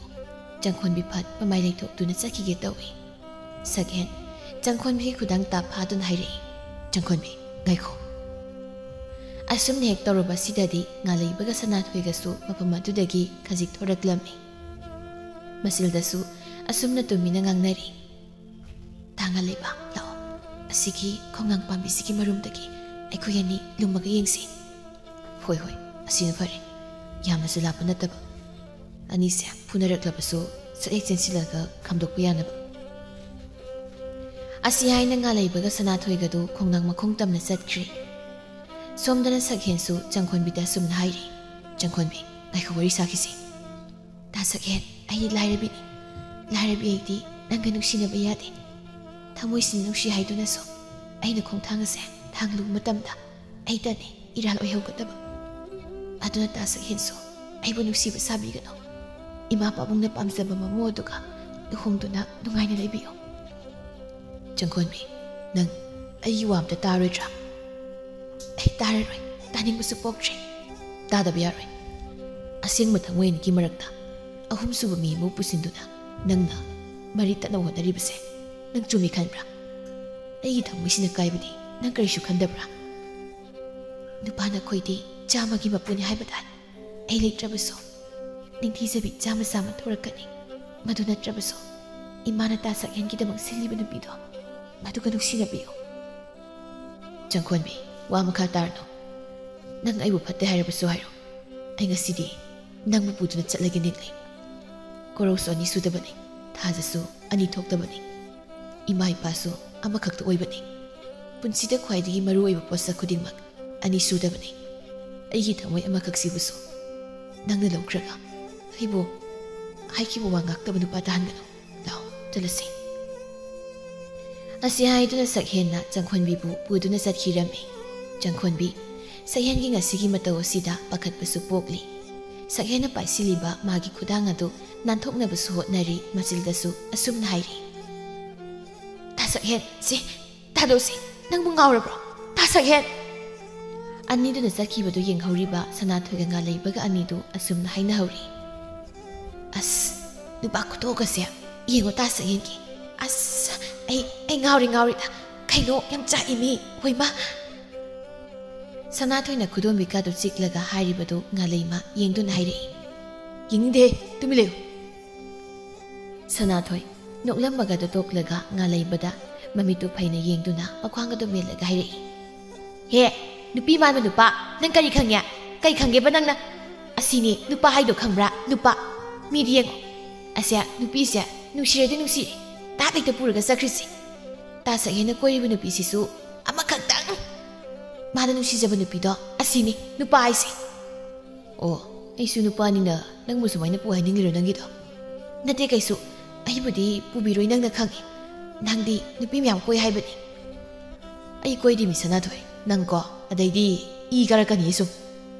ꯆꯪꯈꯣꯟꯕꯤ ꯐꯠ ꯃꯃꯥꯏ ꯂꯩꯊꯣꯛꯇꯨꯅ ꯆꯠꯈꯤꯒꯦ ꯇꯧꯏ꯫ ꯁꯛꯍꯦꯟ ꯆꯪꯈꯣꯟꯕꯤꯒꯤ ꯈꯨꯗꯥꯡ ꯇꯥꯞ ꯐꯥꯗꯨꯅ ꯍꯥꯏꯔꯛꯏ, "ꯆꯪꯈꯣꯟꯕꯤ, ꯉꯥꯏꯈꯣ꯫" ꯑꯁꯨꯝꯅ ꯍꯦꯛ ꯇꯧꯔꯕꯁꯤꯗꯗꯤ ꯉꯥꯂꯩꯕꯒ ꯁꯅꯥꯊꯣꯏꯒꯁꯨ ꯃꯐꯝ ꯑꯗꯨꯗꯒꯤ ꯈꯖꯤꯛ ꯊꯣꯔꯛꯂꯝꯃꯤ꯫ ꯃꯁꯤꯜꯗꯁꯨ ꯑꯁꯨꯝꯅ ꯇꯨꯃꯤꯟꯅ ꯉꯥꯡꯅꯔꯤ꯫ "ꯇꯥ ꯉꯥꯂꯩꯕ, ꯂꯥꯛꯑꯣ꯫ ꯑꯁꯤꯒꯤ ꯈꯣꯡꯅꯥꯡ ꯄꯥꯝꯕꯤꯁꯤꯒꯤ ꯃꯔꯨꯝꯗꯒꯤ ꯑꯩꯈꯣꯏ ꯑꯅꯤ ꯂꯨꯝꯃꯒ ꯌꯦꯡꯁꯤ꯫" "ꯍꯣꯏ, ꯍꯣꯏ, ꯑꯁꯤꯅ ꯐꯔꯦ꯫ ꯌꯥꯝꯅꯁꯨ ꯂꯥꯞꯄ ꯅꯠꯇꯕ꯫ ꯑꯅꯤꯁꯦ ꯐꯨꯅꯔꯛꯂꯕꯁꯨ ꯁꯠ ꯍꯦꯛ ꯆꯦꯟꯁꯤꯜꯂꯒ ꯈꯥꯝꯗꯣꯛꯄ ꯌꯥꯅꯕ꯫" ꯑꯁꯤ ꯍꯥꯏꯅ ꯉꯥꯂꯩꯕꯒ ꯁꯅꯥꯊꯣꯏꯒꯗꯨ ꯈꯣꯡꯅꯥꯡ ꯃꯈꯣꯡ ꯇꯝꯅ ꯆꯠꯈ꯭ꯔꯦ꯫ ꯁꯣꯝꯗꯅ ꯁꯛꯍꯦꯟꯁꯨ ꯆꯪꯈꯣꯟꯕꯤꯗ ꯑꯁꯨꯝꯅ ꯍꯥꯏꯔꯤ, ꯆꯪꯈꯣꯟꯕꯤ, ꯉꯥꯏꯈꯣ, ꯋꯥꯔꯤ ꯁꯥꯈꯤꯁꯤ꯫ ꯇꯥ ꯁꯛꯍꯦꯟ, ꯑꯩ ꯂꯥꯏꯔꯕꯤꯅꯤ꯫ ꯂꯥꯏꯔꯕꯤ ꯑꯩꯗꯤ ꯅꯪꯒ ꯅꯨꯡꯁꯤꯅꯕ ꯌꯥꯗꯦ꯫ ꯊꯃꯣꯏꯁꯤꯅ ꯅꯨꯡꯁꯤ ꯍꯥꯏꯗꯨꯅꯁꯨ ꯑꯩꯅ ꯈꯣꯡꯊꯥꯡ ꯑꯁꯦ ꯊꯥꯡꯂꯨꯕ ꯃꯇꯝꯗ ꯑꯩꯇꯅꯤ ꯏꯔꯥꯜ ꯑꯣꯏꯍꯧꯒꯗꯕ꯫ ꯑꯗꯨꯅ ꯇꯥ ꯁꯛꯍꯦꯟꯁꯨ ꯑꯩꯕꯨ ꯅꯨꯡꯁꯤꯕ ꯁꯥꯕꯤꯒꯅꯨ꯫ ꯏꯃꯥ ꯄꯥꯕꯨꯡꯅ ꯄꯥꯝꯖꯕ ꯃꯃꯧ ꯑꯗꯨꯒ ꯂꯨꯍꯣꯡꯗꯨꯅ ꯅꯨꯡꯉꯥꯏꯅ ꯂꯩꯕꯤꯌꯨ꯫ ꯆꯪꯈꯣꯟꯕꯤ, ꯅꯪ ꯑꯩꯒꯤ ꯋꯥ ꯑꯝꯇ ꯇꯥꯔꯣꯏꯗ꯭ꯔꯥ? ꯑꯩ ꯇꯥꯔꯔꯣꯏ, ꯇꯥꯅꯤꯡꯕꯁꯨ ꯄꯣꯛꯇ꯭ꯔꯦ꯫ ꯇꯥꯗꯕ ꯌꯥꯔꯣꯏ꯫ ꯑꯁꯦꯡꯕ ꯊꯃꯣꯏ ꯑꯅꯤꯒꯤ ꯃꯔꯛꯇ ꯑꯍꯨꯝꯁꯨꯕ ꯃꯤ ꯑꯃꯕꯨ ꯄꯨꯁꯤꯟꯗꯨꯅ ꯅꯪꯅ ꯃꯔꯤ ꯇꯠꯅꯕ ꯍꯣꯠꯅꯔꯤꯕꯁꯦ ꯅꯪ ꯆꯨꯝꯃꯤ ꯈꯟꯕ꯭ꯔꯥ? ꯑꯩꯒꯤ ꯊꯃꯣꯏꯁꯤꯅ ꯀꯥꯏꯕꯗꯤ ꯅꯪ ꯀꯔꯤꯁꯨ ꯈꯟꯗꯕ꯭ꯔꯥ? ꯅꯨꯄꯥ ꯅꯈꯣꯏꯗꯤ ꯆꯥꯝꯃꯒꯤ ꯃꯄꯨꯅꯤ ꯍꯥꯏꯕ ꯇꯥꯏ꯫ ꯑꯩ ꯂꯩꯇ꯭ꯔꯕꯁꯨ ꯅꯤꯡꯊꯤꯖꯕꯤ ꯆꯥꯝꯃ ꯆꯥꯝꯃ ꯊꯣꯔꯛꯀꯅꯤ꯫ ꯃꯗꯨ ꯅꯠꯇ꯭ꯔꯕꯁꯨ ꯏꯃꯥꯅ ꯇꯥ ꯁꯛꯍꯦꯟꯒꯤꯗꯃꯛ ꯁꯤꯜꯂꯤꯕ ꯅꯨꯄꯤꯗꯣ, ꯃꯗꯨꯒ ꯅꯨꯡꯁꯤꯅꯕꯤꯌꯨ꯫ ꯆꯪꯈꯣꯟꯕꯤ, ꯋꯥ ꯃꯈꯥ ꯇꯥꯔꯅꯨ꯫ ꯅꯪ ꯑꯩꯕꯨ ꯐꯠꯇꯦ ꯍꯥꯏꯔꯕꯁꯨ ꯍꯥꯏꯔꯣ, ꯑꯩ ꯉꯁꯤꯗꯤ ꯅꯪꯕꯨ ꯄꯨꯗꯨꯅ ꯆꯠꯂꯒꯦ ꯅꯤꯛꯂꯤ꯫ ꯀꯣꯔꯧꯁꯨ ꯑꯅꯤ ꯁꯨꯗꯕꯅꯤ, ꯊꯥꯖꯁꯨ ꯑꯅꯤ ꯊꯣꯛꯇꯕꯅꯤ, ꯏꯃꯥ ꯏꯄꯥꯁꯨ ꯑꯃꯈꯛꯇ ꯑꯣꯏꯕꯅꯤ꯫ ꯄꯨꯟꯁꯤꯗ ꯈ꯭ꯋꯥꯏꯗꯒꯤ ꯃꯔꯨ ꯑꯣꯏꯕ ꯄꯣꯠꯁꯛ ꯈꯨꯗꯤꯡꯃꯛ ꯑꯅꯤ ꯁꯨꯗꯕꯅꯤ꯫ ꯑꯩꯒꯤ ꯊꯃꯣꯏ ꯑꯃꯈꯛꯁꯤꯕꯨꯁꯨ ꯅꯪꯅ ꯂꯧꯈ꯭ꯔꯒ ꯑꯩꯕꯨ ꯍꯥꯏꯈꯤꯕ ꯋꯥ ꯉꯥꯛꯇꯕ ꯅꯨꯄꯥ ꯇꯥꯍꯟꯒꯅꯨ꯫ ꯂꯥꯎ, ꯆꯠꯂꯁꯤ꯫ ꯑꯁꯤ ꯍꯥꯏꯗꯨꯅ ꯁꯛꯍꯦꯟꯅ ꯆꯪꯈꯣꯟꯕꯤꯕꯨ ꯄꯨꯗꯨꯅ ꯆꯠꯈꯤꯔꯝꯃꯤ꯫ ꯆꯪꯈꯣꯟꯕꯤ, ꯁꯛꯍꯦꯟꯒꯤ ꯉꯁꯤꯒꯤ ꯃꯇꯧ ꯑꯁꯤꯗ ꯄꯥꯈꯠꯄꯁꯨ ꯄꯣꯛꯂꯤ꯫ ꯁꯛꯍꯦꯟꯅ ꯄꯥꯏꯁꯤꯜꯂꯤꯕ ꯃꯥꯒꯤ ꯈꯨꯗꯥꯡ ꯑꯗꯨ ꯅꯥꯟꯊꯣꯛꯅꯕꯁꯨ ꯍꯣꯠꯅꯔꯤ꯫ ꯃꯆꯤꯜꯗꯁꯨ ꯑꯁꯨꯝꯅ ꯍꯥꯏꯔꯤ, "ꯇꯥ ꯁꯛꯍꯦꯟ, ꯁꯦ, ꯊꯥꯗꯣꯛꯁꯤ, ꯅꯪꯕꯨ ꯉꯥꯎꯔꯕ꯭ꯔꯣ? ꯇꯥ ꯁꯛꯍꯦꯟ!" ꯑꯅꯤꯗꯨꯅ ꯆꯠꯈꯤꯕꯗꯨ ꯌꯦꯡꯍꯧꯔꯤꯕ ꯁꯅꯥꯊꯣꯏꯒ ꯉꯥꯂꯩꯕꯒ ꯑꯅꯤꯗꯨ ꯑꯁꯨꯝꯅ ꯍꯥꯏꯅꯍꯧꯔꯤ꯫ "ꯑꯁ, ꯅꯨꯄꯥ ꯈꯨꯇꯣꯛꯀꯁꯦ ꯌꯦꯡꯉꯣ ꯇꯥ ꯁꯛꯍꯦꯟꯒꯤ꯫ ꯑꯁ, ꯑꯩ, ꯑꯩ ꯉꯥꯎꯔꯦ, ꯉꯥꯎꯔꯦꯗ꯫ ꯀꯩꯅꯣ, ꯌꯥꯝ ꯆꯥꯛꯏꯃꯤ, ꯍꯣꯏꯃ!" ꯁꯅꯥꯊꯣꯏꯅ ꯈꯨꯗꯣꯝꯕꯤꯀꯥꯗꯨ ꯆꯤꯛꯂꯒ ꯍꯥꯏꯔꯤꯕꯗꯨ ꯉꯥꯂꯩꯃ ꯌꯦꯡꯗꯨꯅ ꯍꯥꯏꯔꯛꯏ, "ꯌꯦꯡꯅꯤꯡꯗꯦ, ꯇꯨꯃꯤꯟ ꯂꯩꯌꯨ!" ꯁꯅꯥꯊꯣꯏ ꯅꯣꯛꯂꯝꯕꯒꯗꯨ ꯇꯣꯛꯂꯒ ꯉꯥꯂꯩꯕꯗ ꯃꯃꯤꯠꯇꯨ ꯐꯩꯅ ꯌꯦꯡꯗꯨꯅ ꯃꯈ꯭ꯋꯥꯡ ꯑꯗꯨ ꯃꯦꯜꯂꯒ ꯍꯥꯏꯔꯛꯏ, "ꯍꯦ, ꯅꯨꯄꯤ ꯃꯥꯟꯕ ꯅꯨꯄꯥ, ꯅꯪ ꯀꯔꯤ ꯈꯪꯉꯦ? ꯀꯔꯤ ꯈꯪꯒꯦꯕ ꯅꯪꯅ? ꯑꯁꯤꯅꯤ ꯅꯨꯄꯥ ꯍꯥꯏꯗꯣ, ꯈꯪꯕ꯭ꯔꯥ? ꯅꯨꯄꯥ꯫ ꯃꯤꯗꯤ ꯌꯦꯡꯉꯣ꯫ ꯑꯁꯦ, ꯅꯨꯄꯤꯁꯦ ꯅꯨꯡꯁꯤꯔꯗꯤ ꯅꯨꯡꯁꯤꯔꯦ, ꯇꯥꯞ ꯍꯦꯛꯇ ꯄꯨꯔꯒ ꯆꯠꯈ꯭ꯔꯤꯁꯦ꯫ ꯇꯥ ꯁꯛꯍꯦꯟꯅ ꯀꯣꯏꯔꯤꯕ ꯅꯨꯄꯤꯁꯤꯁꯨ ꯑꯃꯈꯛꯇꯪ꯫ ꯃꯥꯅ ꯅꯨꯡꯁꯤꯖꯕ ꯅꯨꯄꯤꯗꯣ ꯑꯁꯤꯅꯤ ꯅꯨꯄꯥ ꯍꯥꯏꯁꯦ꯫" ꯑꯣ, ꯑꯩꯁꯨ ꯅꯨꯄꯥꯅꯤꯅ ꯅꯪꯕꯨ ꯁꯨꯃꯥꯏꯅ ꯄꯨ ꯍꯥꯏꯅꯤꯡꯂꯤꯔꯣ ꯅꯪꯒꯤꯗꯣ? ꯅꯠꯇꯦ, ꯀꯩꯁꯨ꯫ ꯑꯩꯕꯨꯗꯤ ꯄꯨꯕꯤꯔꯣꯏ, ꯅꯪꯅ ꯈꯪꯉꯤ꯫ ꯅꯪꯗꯤ ꯅꯨꯄꯤ ꯃꯌꯥꯝ ꯀꯣꯏ ꯍꯥꯏꯕꯅꯤ꯫ ꯑꯩ ꯀꯣꯏꯗꯦ, ꯃꯤꯁ ꯁꯅꯥꯊꯣꯏ꯫ ꯅꯪꯀꯣ, ꯑꯗꯩꯗꯤ ꯏ ꯀꯥꯔꯛꯀꯅꯤ ꯁꯨꯝ꯫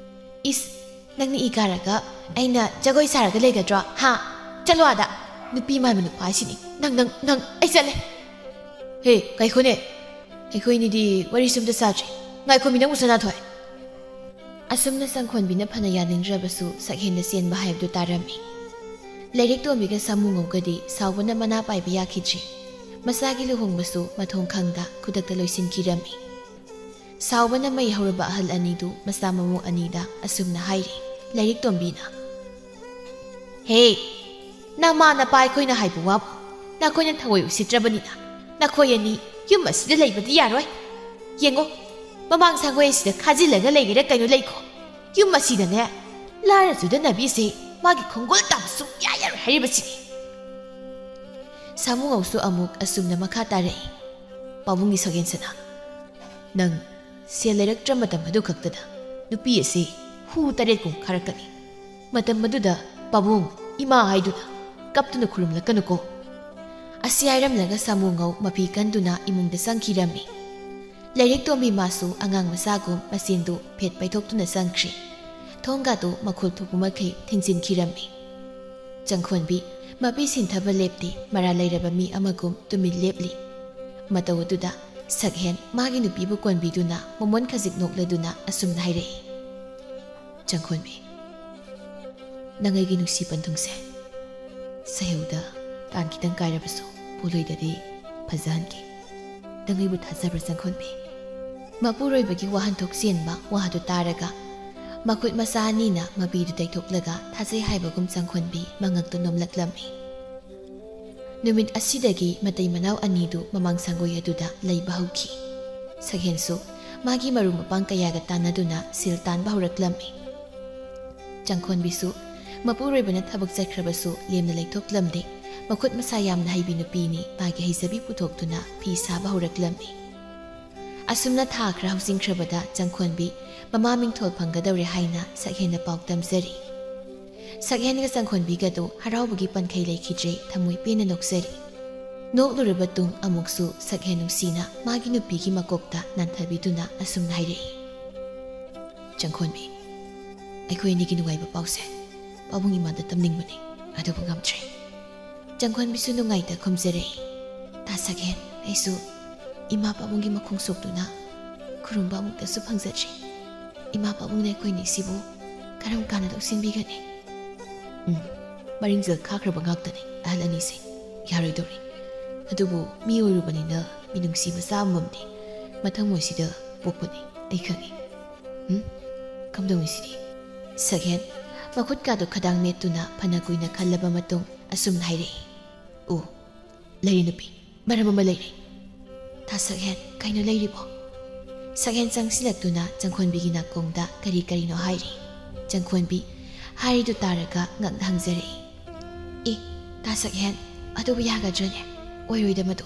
ꯏꯁ, ꯅꯪꯅ ꯏ ꯀꯥꯔꯒ ꯑꯩꯅ ꯖꯒꯣꯏ ꯁꯥꯔꯒ ꯂꯩꯒꯗ꯭ꯔꯣ? ꯍꯥ? ꯆꯠꯂꯣ ꯑꯥꯗ꯫ ꯅꯨꯄꯤ ꯃꯥꯟꯕ ꯅꯨꯄꯥ ꯍꯥꯏꯁꯤꯅꯤ꯫ ꯅꯪ, ꯅꯪ, ꯅꯪ, ꯑꯩ ꯆꯠꯂꯦ꯫ ꯍꯦ, ꯉꯥꯏꯈꯣꯅꯦ꯫ ꯑꯩꯈꯣꯏꯅꯤꯗꯤ ꯋꯥꯔꯤꯁꯨ ꯑꯝꯇ ꯁꯥꯗ꯭ꯔꯤ꯫ ꯉꯥꯏꯈꯣ ꯃꯤ, ꯅꯪꯕꯨ ꯁꯅꯥꯊꯣꯏ꯫ ꯑꯁꯨꯝꯅ ꯆꯪꯈꯣꯟꯕꯤꯅ ꯐꯅ ꯌꯥꯅꯤꯡꯗ꯭ꯔꯕꯁꯨ ꯁꯛꯍꯦꯟꯗ ꯆꯦꯟꯕ ꯍꯥꯏꯕꯗꯨ ꯇꯥꯔꯝꯃꯤ꯫ ꯂꯥꯏꯔꯤꯛ ꯇꯣꯝꯕꯤꯒ ꯁꯥꯃꯨꯉꯧꯒꯗꯤ ꯁꯥꯎꯕꯅ ꯃꯅꯥ ꯄꯥꯏꯕ ꯌꯥꯈꯤꯗ꯭ꯔꯤ꯫ ꯃꯆꯥꯒꯤ ꯂꯨꯍꯣꯡꯕꯁꯨ ꯃꯊꯣꯡ ꯈꯪꯗ ꯈꯨꯗꯛꯇ ꯂꯣꯏꯁꯤꯟꯈꯤꯔꯝꯃꯤ꯫ ꯁꯥꯎꯕꯅ ꯃꯩ ꯍꯧꯔꯕ ꯑꯍꯜ ꯑꯅꯤꯗꯨ ꯃꯆꯥ ꯃꯃꯧ ꯑꯅꯤꯗ ꯑꯁꯨꯝꯅ ꯍꯥꯏꯔꯤ꯫ ꯂꯥꯏꯔꯤꯛ ꯇꯣꯝꯕꯤꯅ, "ꯍꯦ, ꯅꯃꯥ ꯅꯄꯥ ꯑꯩꯈꯣꯏꯅ ꯍꯥꯏꯕ ꯋꯥꯕꯨ ꯅꯈꯣꯏꯅ ꯊꯑꯣꯏ ꯎꯁꯤꯠꯇ꯭ꯔꯕꯅꯤꯅ ꯅꯈꯣꯏ ꯑꯅꯤ ꯌꯨꯝ ꯑꯁꯤꯗ ꯂꯩꯕꯗꯤ ꯌꯥꯔꯣꯏ꯫ ꯌꯦꯡꯉꯣ, ꯃꯃꯥꯡ ꯁꯪꯒꯣꯏ ꯑꯁꯤꯗ ꯈꯥꯖꯤꯜꯂꯒ ꯂꯩꯒꯦꯔꯥ ꯀꯩꯅꯣ ꯂꯩꯈꯣ꯫ ꯌꯨꯝ ꯑꯁꯤꯗꯅꯦ, ꯂꯥꯏꯔ ꯆꯨꯗꯅꯕꯤꯁꯦ ꯃꯥꯒꯤ ꯈꯣꯡꯒꯨꯜ ꯇꯥꯕ ꯁꯨꯡꯌꯥ ꯌꯥꯔꯣꯏ ꯍꯥꯏꯔꯤꯕꯁꯤꯅꯤ꯫" ꯁꯥꯃꯨꯉꯧꯁꯨ ꯑꯃꯨꯛ ꯑꯁꯨꯝꯅ ꯃꯈꯥ ꯇꯥꯔꯛꯏ꯫ "ꯄꯥꯕꯨꯡꯒꯤ ꯁꯛꯍꯦꯟꯁꯅꯥ, ꯅꯪ ꯁꯦꯜ ꯂꯩꯔꯛꯇ꯭ꯔ ꯃꯇꯝ ꯑꯗꯨ ꯈꯛꯇꯗ ꯅꯨꯄꯤ ꯑꯁꯤ ꯍꯨ ꯇꯔꯦꯠ ꯀꯨꯝ ꯈꯥꯔꯛꯀꯅꯤ꯫ ꯃꯇꯝ ꯑꯗꯨꯗ ꯄꯥꯕꯨꯡ, ꯏꯃꯥ ꯍꯥꯏꯗꯨꯅ ꯀꯞꯇꯨꯅ ꯈꯨꯔꯨꯝꯂꯛꯀꯅꯨꯀꯣ꯫" ꯑꯁꯤ ꯍꯥꯏꯔꯝꯂꯒ ꯁꯥꯃꯨꯉꯧ ꯃꯐꯤ ꯀꯟꯗꯨꯅ ꯏꯃꯨꯡꯗ ꯆꯪꯈꯤꯔꯝꯃꯤ꯫ ꯂꯥꯏꯔꯤꯛ ꯇꯣꯝꯕꯤ ꯃꯥꯁꯨ ꯑꯉꯥꯡ ꯃꯆꯥꯒꯨꯝ ꯃꯆꯤꯟꯗꯨ ꯐꯦꯠ ꯄꯩꯊꯣꯛꯇꯨꯅ ꯆꯪꯈ꯭ꯔꯤ꯫ ꯊꯣꯡꯒꯥꯗꯨ ꯃꯈꯨꯜ ꯊꯣꯛꯄ ꯃꯈꯩ ꯊꯤꯡꯖꯤꯟꯈꯤꯔꯝꯃꯤ꯫ ꯆꯪꯈꯣꯟꯕꯤ ꯃꯄꯤ ꯁꯤꯟꯊꯕ ꯂꯦꯞꯇꯦ, ꯃꯔꯥ ꯂꯩꯔꯕ ꯃꯤ ꯑꯃꯒꯨꯝ ꯇꯨꯃꯤꯟ ꯂꯦꯞꯂꯤ꯫ ꯃꯇꯧ ꯑꯗꯨꯗ ꯁꯛꯍꯦꯟ ꯃꯥꯒꯤ ꯅꯨꯄꯤꯕꯨ ꯀꯣꯟꯕꯤꯗꯨꯅ ꯃꯃꯣꯟ ꯈꯖꯤꯛ ꯅꯣꯛꯂꯗꯨꯅ ꯑꯁꯨꯝꯅ ꯍꯥꯏꯔꯛꯏ, "ꯆꯪꯈꯣꯟꯕꯤ, ꯅꯪ ꯑꯩꯒꯤ ꯅꯨꯡꯁꯤ ꯄꯟꯊꯨꯡꯁꯦ ꯁꯩꯍꯧꯗ ꯇꯥꯟ ꯈꯤꯇꯪ ꯀꯥꯏꯔꯕꯁꯨ ꯄꯣꯂꯣꯏꯗꯗꯤ ꯐꯖꯍꯟꯒꯦ꯫ ꯅꯪ ꯑꯩꯕꯨ ꯊꯥꯖꯕ꯭ꯔꯥ, ꯆꯪꯈꯣꯟꯕꯤ?" ꯃꯄꯨꯔꯣꯏꯕꯒꯤ ꯋꯥꯍꯟꯊꯣꯛ ꯆꯦꯟꯕ ꯋꯥꯗꯨ ꯇꯥꯔꯒ ꯃꯈꯨꯠ ꯃꯆꯥ ꯑꯅꯤꯅ ꯃꯄꯤꯗꯨ ꯇꯩꯊꯣꯛꯂꯒ ꯊꯥꯖꯩ ꯍꯥꯏꯕꯒꯨꯝ ꯆꯪꯈꯣꯟꯕꯤ ꯃꯉꯛꯇꯨ ꯅꯣꯝꯂꯛꯂꯝꯃꯤ꯫ ꯅꯨꯃꯤꯠ ꯑꯁꯤꯗꯒꯤ ꯃꯇꯩ ꯃꯅꯥꯎ ꯑꯅꯤꯗꯨ ꯃꯃꯥꯡ ꯁꯪꯒꯣꯏ ꯑꯗꯨꯗ ꯂꯩꯕ ꯍꯧꯈꯤ꯫ ꯁꯛꯍꯦꯟꯁꯨ ꯃꯥꯒꯤ ꯃꯔꯨꯞ ꯃꯄꯥꯡ ꯀꯌꯥꯒ ꯇꯥꯟꯅꯗꯨꯅ ꯁꯦꯜ ꯇꯥꯟꯕ ꯍꯧꯔꯛꯂꯝꯃꯤ꯫ ꯆꯪꯈꯣꯟꯕꯤꯁꯨ ꯃꯄꯨꯔꯣꯏꯕꯅ ꯊꯕꯛ ꯆꯠꯈ꯭ꯔꯕꯁꯨ ꯂꯦꯝꯅ ꯂꯩꯊꯣꯛꯂꯝꯗꯦ꯫ ꯃꯈꯨꯠ ꯃꯁꯥ ꯌꯥꯝꯅ ꯍꯩꯕꯤ ꯅꯨꯄꯤꯅꯤ꯫ ꯃꯥꯒꯤ ꯍꯩꯖꯕꯤ ꯄꯨꯊꯣꯛꯇꯨꯅ ꯐꯤ ꯁꯥꯕ ꯍꯧꯔꯛꯂꯝꯃꯤ꯫ ꯑꯁꯨꯝꯅ ꯊꯥ ꯈꯔ ꯍꯧꯖꯤꯟꯈ꯭ꯔꯕꯗ ꯆꯪꯈꯣꯟꯕꯤ ꯃꯃꯥ ꯃꯤꯡꯊꯣꯜ ꯐꯪꯒꯗꯧꯔꯦ ꯍꯥꯏꯅ ꯁꯛꯍꯦꯟꯅ ꯄꯥꯎ ꯇꯝꯖꯔꯤ꯫ ꯁꯛꯍꯦꯟꯒ ꯆꯪꯈꯣꯟꯕꯤꯒꯗꯨ ꯍꯔꯥꯎꯕꯒꯤ ꯄꯟꯈꯩ ꯂꯩꯈꯤꯗ꯭ꯔꯦ, ꯊꯃꯣꯏ ꯄꯦꯟꯅ ꯅꯣꯛꯆꯔꯤ꯫ ꯅꯣꯛꯂꯨꯔꯕ ꯇꯨꯡ ꯑꯃꯨꯛꯁꯨ ꯁꯛꯍꯦꯟ ꯅꯨꯡꯁꯤꯅ ꯃꯥꯒꯤ ꯅꯨꯄꯤꯒꯤ ꯃꯀꯣꯛꯇ ꯅꯥꯟꯊꯕꯤꯗꯨꯅ ꯑꯁꯨꯝꯅ ꯍꯥꯏꯔꯛꯏ, "ꯆꯪꯈꯣꯟꯕꯤ, ꯑꯩꯈꯣꯏ ꯑꯅꯤꯒꯤ ꯅꯨꯡꯉꯥꯏꯕ ꯄꯥꯎꯁꯦ ꯄꯥꯕꯨꯡ ꯏꯃꯥꯗ ꯇꯝꯅꯤꯡꯕꯅꯤ, ꯑꯗꯨꯕꯨ ꯉꯝꯗ꯭ꯔꯦ꯫" ꯆꯪꯈꯣꯟꯕꯤꯁꯨ ꯅꯨꯡꯉꯥꯏꯇ ꯈꯨꯝꯖꯔꯛꯏ, "ꯇꯥ ꯁꯛꯍꯦꯟ, ꯑꯩꯁꯨ ꯏꯃꯥ ꯄꯥꯕꯨꯡꯒꯤ ꯃꯈꯣꯡ ꯁꯣꯛꯇꯨꯅ ꯈꯨꯔꯨꯝꯕ ꯑꯃꯨꯛꯇꯁꯨ ꯐꯪꯖꯗ꯭ꯔꯤ꯫ ꯏꯃꯥ ꯄꯥꯕꯨꯡꯅ ꯑꯩꯈꯣꯏꯅꯤꯁꯤꯕꯨ ꯀꯔꯝ ꯀꯥꯟꯗ ꯂꯧꯁꯤꯟꯕꯤꯒꯅꯤ?" ꯎꯝ, ꯃꯔꯤꯡꯖꯦꯜ ꯈꯥꯈ꯭ꯔꯕ ꯉꯥꯛꯇꯅꯤ ꯑꯍꯜ ꯑꯅꯤꯁꯦ꯫ ꯌꯥꯔꯣꯏꯗꯧꯔꯤ꯫ ꯑꯗꯨꯕꯨ ꯃꯤ ꯑꯣꯏꯔꯨꯕꯅꯤꯅ ꯃꯤꯅꯨꯡꯁꯤ ꯃꯆꯥ ꯑꯃꯃꯝꯗꯤ ꯃꯊꯃꯣꯏꯁꯤꯗ ꯄꯣꯛꯄꯅꯤ, ꯑꯩ ꯈꯪꯏ꯫ ꯎꯝ? ꯀꯝꯗꯧꯅꯤ ꯁꯤꯗꯤ? ꯁꯛꯍꯦꯟ ꯃꯈꯨꯠꯀꯥꯗꯨ ꯈꯗꯥꯡ ꯃꯦꯠꯇꯨꯅ ꯐꯅ ꯀꯨꯏꯅ ꯈꯜꯂꯕ ꯃꯇꯨꯡ ꯑꯁꯨꯝꯅ ꯍꯥꯏꯔꯛꯏ, "ꯑꯣ, ꯂꯩꯔꯦ ꯅꯨꯄꯤ, ꯃꯔꯝ ꯑꯃ ꯂꯩꯔꯦ꯫" "ꯇꯥ ꯁꯛꯍꯦꯟ, ꯀꯩꯅꯣ ꯂꯩꯔꯤꯕꯣ?" ꯁꯛꯍꯦꯟ ꯆꯪꯁꯤꯜꯂꯛꯇꯨꯅ ꯆꯪꯈꯣꯟꯕꯤꯒꯤ ꯅꯥꯀꯣꯡꯗ ꯀꯔꯤ ꯀꯔꯤꯅꯣ ꯍꯥꯏꯔꯤ꯫ ꯆꯪꯈꯣꯟꯕꯤ ꯍꯥꯏꯔꯤꯗꯨ ꯇꯥꯔꯒ ꯉꯛꯅ ꯍꯪꯖꯔꯛꯏ, "ꯑꯦ, ꯇꯥ ꯁꯛꯍꯦꯟ, ꯑꯗꯨꯕꯨ ꯌꯥꯒꯗ꯭ꯔꯅꯦ? ꯑꯣꯏꯔꯣꯏꯗ ꯃꯗꯨ꯫"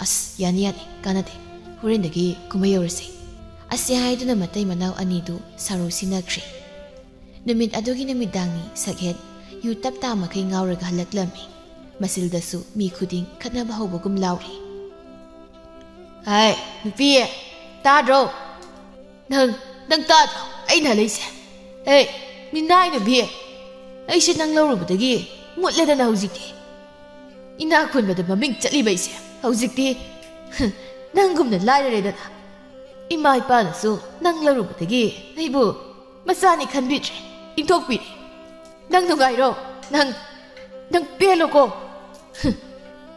"ꯑꯁ, ꯌꯥꯅꯤ ꯌꯥꯅꯤ, ꯀꯥꯟꯅꯗꯦ꯫ ꯍꯣꯔꯦꯟꯗꯒꯤ ꯀꯨꯝꯍꯩ ꯌꯧꯔꯁꯤ꯫" ꯑꯁꯤ ꯍꯥꯏꯗꯨꯅ ꯃꯇꯩ ꯃꯅꯥꯎ ꯑꯅꯤꯗꯨ ꯁꯥꯔꯧ ꯁꯤꯟꯅꯈ꯭ꯔꯦ꯫ ꯅꯨꯃꯤꯠ ꯑꯗꯨꯒꯤ ꯅꯨꯃꯤꯗꯥꯡꯅꯤ꯫ ꯁꯛꯍꯦꯟ ꯌꯨ ꯇꯞ ꯇꯥ ꯃꯈꯩ ꯉꯥꯎꯔꯒ ꯍꯜꯂꯛꯂꯝꯃꯤ꯫ ꯃꯁꯤꯜꯗꯁꯨ ꯃꯤ ꯈꯨꯗꯤꯡ ꯈꯠꯅꯕ ꯍꯧꯕꯒꯨꯝ ꯂꯥꯎꯔꯤ꯫ "ꯍꯥꯏ, ꯅꯨꯄꯤ, ꯇꯥꯗ꯭ꯔꯣ? ꯅꯪ, ꯅꯪ ꯇꯥꯗ꯭ꯔꯣ ꯑꯩꯅ ꯍꯜꯂꯛꯏꯁꯦ? ꯍꯦ, ꯃꯤꯅꯥꯏ ꯅꯨꯄꯤ, ꯑꯩꯁꯦ ꯅꯪ ꯂꯧꯔꯨꯕꯗꯒꯤ ꯃꯨꯠꯂꯦꯗꯅ ꯍꯧꯖꯤꯛꯇꯤ꯫ ꯏꯅꯥꯛ ꯈꯨꯟꯕꯗ ꯃꯃꯤꯡ ꯆꯠꯂꯤꯕ ꯑꯩꯁꯦ ꯍꯧꯖꯤꯛꯇꯤ ꯅꯪꯒꯨꯝꯅ ꯂꯥꯏꯔꯔꯦꯗꯅ꯫ ꯏꯃꯥ ꯏꯄꯥꯅꯁꯨ ꯅꯪ ꯂꯧꯔꯨꯕꯗꯒꯤ ꯑꯩꯕꯨ ꯃꯆꯥꯅꯤ ꯈꯟꯕꯤꯗ꯭ꯔꯦ, ꯏꯟꯊꯣꯛꯄꯤꯔꯦ꯫ ꯅꯪ ꯅꯨꯡꯉꯥꯏꯔꯣ, ꯅꯪ, ꯅꯪ ꯄꯦꯜꯂꯣꯀꯣ꯫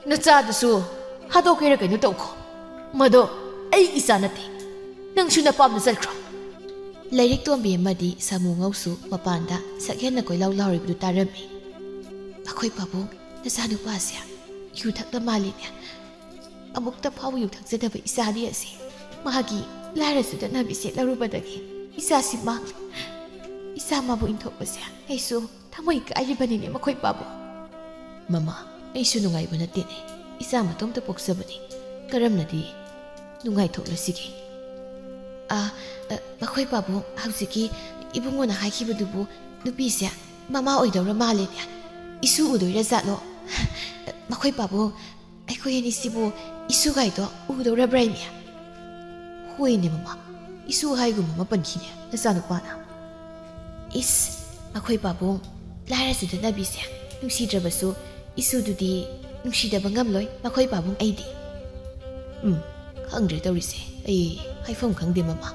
ꯅꯆꯥꯗꯨꯁꯨ ꯍꯥꯠꯇꯣꯛꯀꯦꯔ ꯀꯩꯅꯣ ꯇꯧꯀꯣ꯫ ꯃꯗꯣ ꯑꯩꯒꯤ ꯏꯆꯥ ꯅꯠꯇꯦ꯫ ꯅꯪꯁꯨ ꯅꯄꯥꯝꯗ ꯆꯠꯈ꯭ꯔꯣ꯫" ꯂꯥꯏꯔꯤꯛ ꯇꯣꯝꯕꯤ ꯑꯃꯗꯤ ꯁꯥꯃꯨ ꯉꯧꯁꯨ ꯃꯄꯥꯟꯗ ꯁꯛꯍꯦꯟꯅ ꯀꯣꯏꯂꯥꯎ ꯂꯥꯎꯔꯤꯕꯗꯨ ꯇꯥꯔꯝꯃꯤ꯫ "ꯑꯩꯈꯣꯏ ꯄꯥꯕꯨꯡ ꯅꯆꯥꯅꯨꯄꯥꯁꯦ ꯌꯨ ꯊꯛꯇ ꯃꯥꯜꯂꯤꯅꯦ꯫ ꯑꯃꯨꯛꯇ ꯐꯥꯎꯕ ꯌꯨ ꯊꯛꯆꯗꯕ ꯏꯆꯥꯗꯤ ꯑꯁꯤ ꯃꯥꯒꯤ ꯂꯥꯏꯔ ꯆꯠꯅꯕꯤ ꯁꯦꯠꯂꯔꯨꯕꯗꯒꯤ ꯏꯆꯥꯁꯤ ꯃꯥꯡꯂꯦ꯫ ꯏꯆꯥ ꯃꯥꯕꯨ ꯏꯟꯊꯣꯛꯄꯁꯦ ꯑꯩꯁꯨ ꯊꯃꯣꯏ ꯀꯥꯏꯔꯤꯕꯅꯤꯅꯦ ꯃꯈꯣꯏ ꯄꯥꯕꯨꯡ꯫" "ꯃꯃꯥ, ꯑꯩꯁꯨ ꯅꯨꯡꯉꯥꯏꯕ ꯅꯠꯇꯦꯅꯦ꯫ ꯏꯆꯥ ꯃꯇꯣꯝꯇ ꯄꯣꯛꯆꯕꯅꯤ꯫ ꯀꯔꯝꯅꯗꯤ ꯅꯨꯡꯉꯥꯏꯊꯣꯛꯂꯁꯤꯒꯦ?" ꯑ, ꯑ, ꯃꯈꯣꯏ ꯄꯥꯕꯨꯡ, ꯍꯧꯖꯤꯛꯀꯤ ꯏꯕꯨꯡꯉꯣꯅ ꯍꯥꯏꯈꯤꯕꯗꯨꯕꯨ ꯅꯨꯄꯤꯁꯦ ꯃꯃꯥ ꯑꯣꯏꯗꯧꯔ ꯃꯥꯜꯂꯦꯅꯦ꯫ ꯏꯁꯨ ꯎꯗꯣꯏꯔ ꯖꯥꯠꯂꯣ? ꯃꯈꯣꯏ ꯄꯥꯕꯨꯡ, ꯑꯩꯈꯣꯏ ꯑꯅꯤꯁꯤꯕꯨ ꯏꯁꯨꯒꯥꯏꯗꯣ ꯎꯗꯧꯔꯕ꯭ꯔꯥ ꯏꯃꯦ? ꯍꯣꯏꯅꯦ ꯃꯃꯥ, ꯏꯁꯨ ꯍꯥꯏꯒꯨꯝꯕ ꯑꯃ ꯄꯟꯈꯤꯅꯦ ꯅꯆꯥꯅꯨꯄꯥꯅ꯫ ꯏꯁ, ꯃꯈꯣꯏ ꯄꯥꯕꯨꯡ, ꯂꯥꯏꯔ ꯆꯨꯗꯅꯕꯤꯁꯦ, ꯅꯨꯡꯁꯤꯗ꯭ꯔꯕꯁꯨ ꯏꯁꯨꯗꯨꯗꯤ ꯅꯨꯡꯁꯤꯗꯕ ꯉꯝꯂꯣꯏ ꯃꯈꯣꯏ ꯄꯥꯕꯨꯡ ꯑꯩꯗꯤ꯫ ꯎꯝ, ꯈꯪꯗ꯭ꯔꯦ ꯇꯧꯔꯤꯁꯦ, ꯑꯩ ꯍꯥꯏꯐꯝ ꯈꯪꯗꯦ ꯃꯃꯥ꯫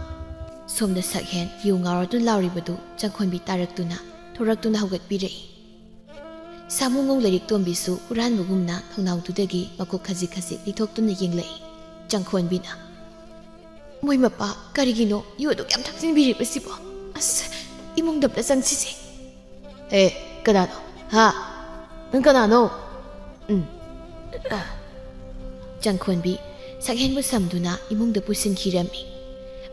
ꯁꯣꯝꯗ ꯁꯛꯍꯦꯟ ꯌꯨ ꯉꯥꯎꯔꯗꯨꯅ ꯂꯥꯎꯔꯤꯕꯗꯨ ꯆꯪꯈꯣꯟꯕꯤ ꯇꯥꯔꯛꯇꯨꯅ ꯊꯣꯔꯛꯇꯨꯅ ꯍꯧꯒꯠꯄꯤꯔꯛꯏ꯫ ꯁꯥꯃꯨꯉꯧ ꯂꯥꯏꯔꯤꯛ ꯇꯣꯝꯕꯤꯁꯨ ꯍꯨꯔꯥꯟꯕꯒꯨꯝꯅ ꯊꯣꯡꯅꯥꯎꯗꯨꯗꯒꯤ ꯃꯀꯣꯛ ꯈꯖꯤꯛ ꯈꯖꯤꯛ ꯂꯤꯊꯣꯛꯇꯨꯅ ꯌꯦꯡꯂꯛꯏ꯫ ꯆꯪꯈꯣꯟꯕꯤꯅ, "ꯃꯣꯏ ꯃꯄꯥ ꯀꯔꯤꯒꯤꯅꯣ ꯌꯨ ꯑꯗꯨꯛ ꯌꯥꯝ ꯊꯛꯆꯤꯟꯕꯤꯔꯤꯕꯁꯤꯕꯣ? ꯑꯁ, ꯏꯃꯨꯡꯗ ꯑꯝꯇ ꯆꯪꯁꯤꯁꯦ꯫ ꯑꯦ, ꯀꯅꯥꯅꯣ? ꯍꯥ? ꯅꯪ ꯀꯅꯥꯅꯣ?" ꯎꯝ꯫ ꯆꯪꯈꯣꯟꯕꯤ ꯁꯛꯍꯦꯟꯕꯨ ꯁꯝꯗꯨꯅ ꯏꯃꯨꯡꯗ ꯄꯨꯁꯤꯟꯈꯤꯔꯝꯃꯤ꯫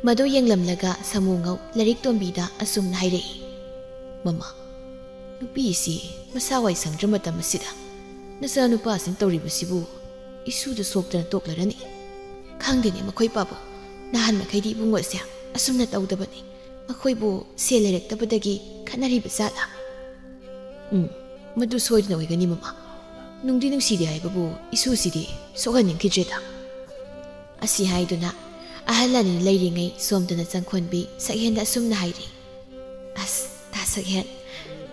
ꯃꯗꯨ ꯌꯦꯡꯂꯝꯂꯒ ꯁꯥꯃꯨꯉꯧ ꯂꯥꯏꯔꯤꯛ ꯇꯣꯝꯕꯤꯗ ꯑꯁꯨꯝꯅ ꯍꯥꯏꯔꯛꯏ, "ꯃꯃꯥ, ꯅꯨꯄꯤꯁꯤ ꯃꯁꯥ ꯋꯥꯏ ꯁꯪꯗ꯭ꯔ ꯃꯇꯝ ꯑꯁꯤꯗ ꯅꯆꯥꯅꯨꯄꯥꯁꯤꯡ ꯇꯧꯔꯤꯕꯁꯤꯕꯨ ꯏꯁꯨꯗ ꯁꯣꯛꯇꯅ ꯇꯣꯛꯂꯔꯅꯤ꯫ ꯈꯪꯗꯦꯅꯦ ꯃꯈꯣꯏ ꯄꯥꯕꯨꯡ, ꯅꯍꯥꯟ ꯃꯈꯩꯗꯤ ꯏꯕꯨꯡꯉꯣꯁꯦ ꯑꯁꯨꯝꯅ ꯇꯧꯗꯕꯅꯤ꯫ ꯃꯈꯣꯏꯕꯨ ꯁꯦꯜ ꯂꯩꯔꯛꯇꯕꯗꯒꯤ ꯈꯠꯅꯔꯤꯕ ꯖꯥꯠꯂꯥ?" "ꯎꯝ, ꯃꯗꯨ ꯁꯣꯏꯗꯅ ꯑꯣꯏꯒꯅꯤ ꯃꯃꯥ꯫ ꯅꯨꯡꯗꯤ ꯅꯨꯡꯁꯤꯗꯦ ꯍꯥꯏꯕꯕꯨ ꯏꯁꯨꯁꯤꯗꯤ ꯁꯣꯛꯍꯟꯅꯤꯡꯈꯤꯗ꯭ꯔꯦꯗ꯫" ꯑꯁꯤ ꯍꯥꯏꯗꯨꯅ ꯑꯍꯜ ꯑꯅꯤ ꯂꯩꯔꯤꯉꯩ ꯁꯣꯝꯗꯅ ꯆꯪꯈꯣꯟꯕꯤ ꯁꯛꯍꯦꯟꯗ ꯑꯁꯨꯝꯅ ꯍꯥꯏꯔꯤ, "ꯑꯁ, ꯇꯥ ꯁꯛꯍꯦꯟ,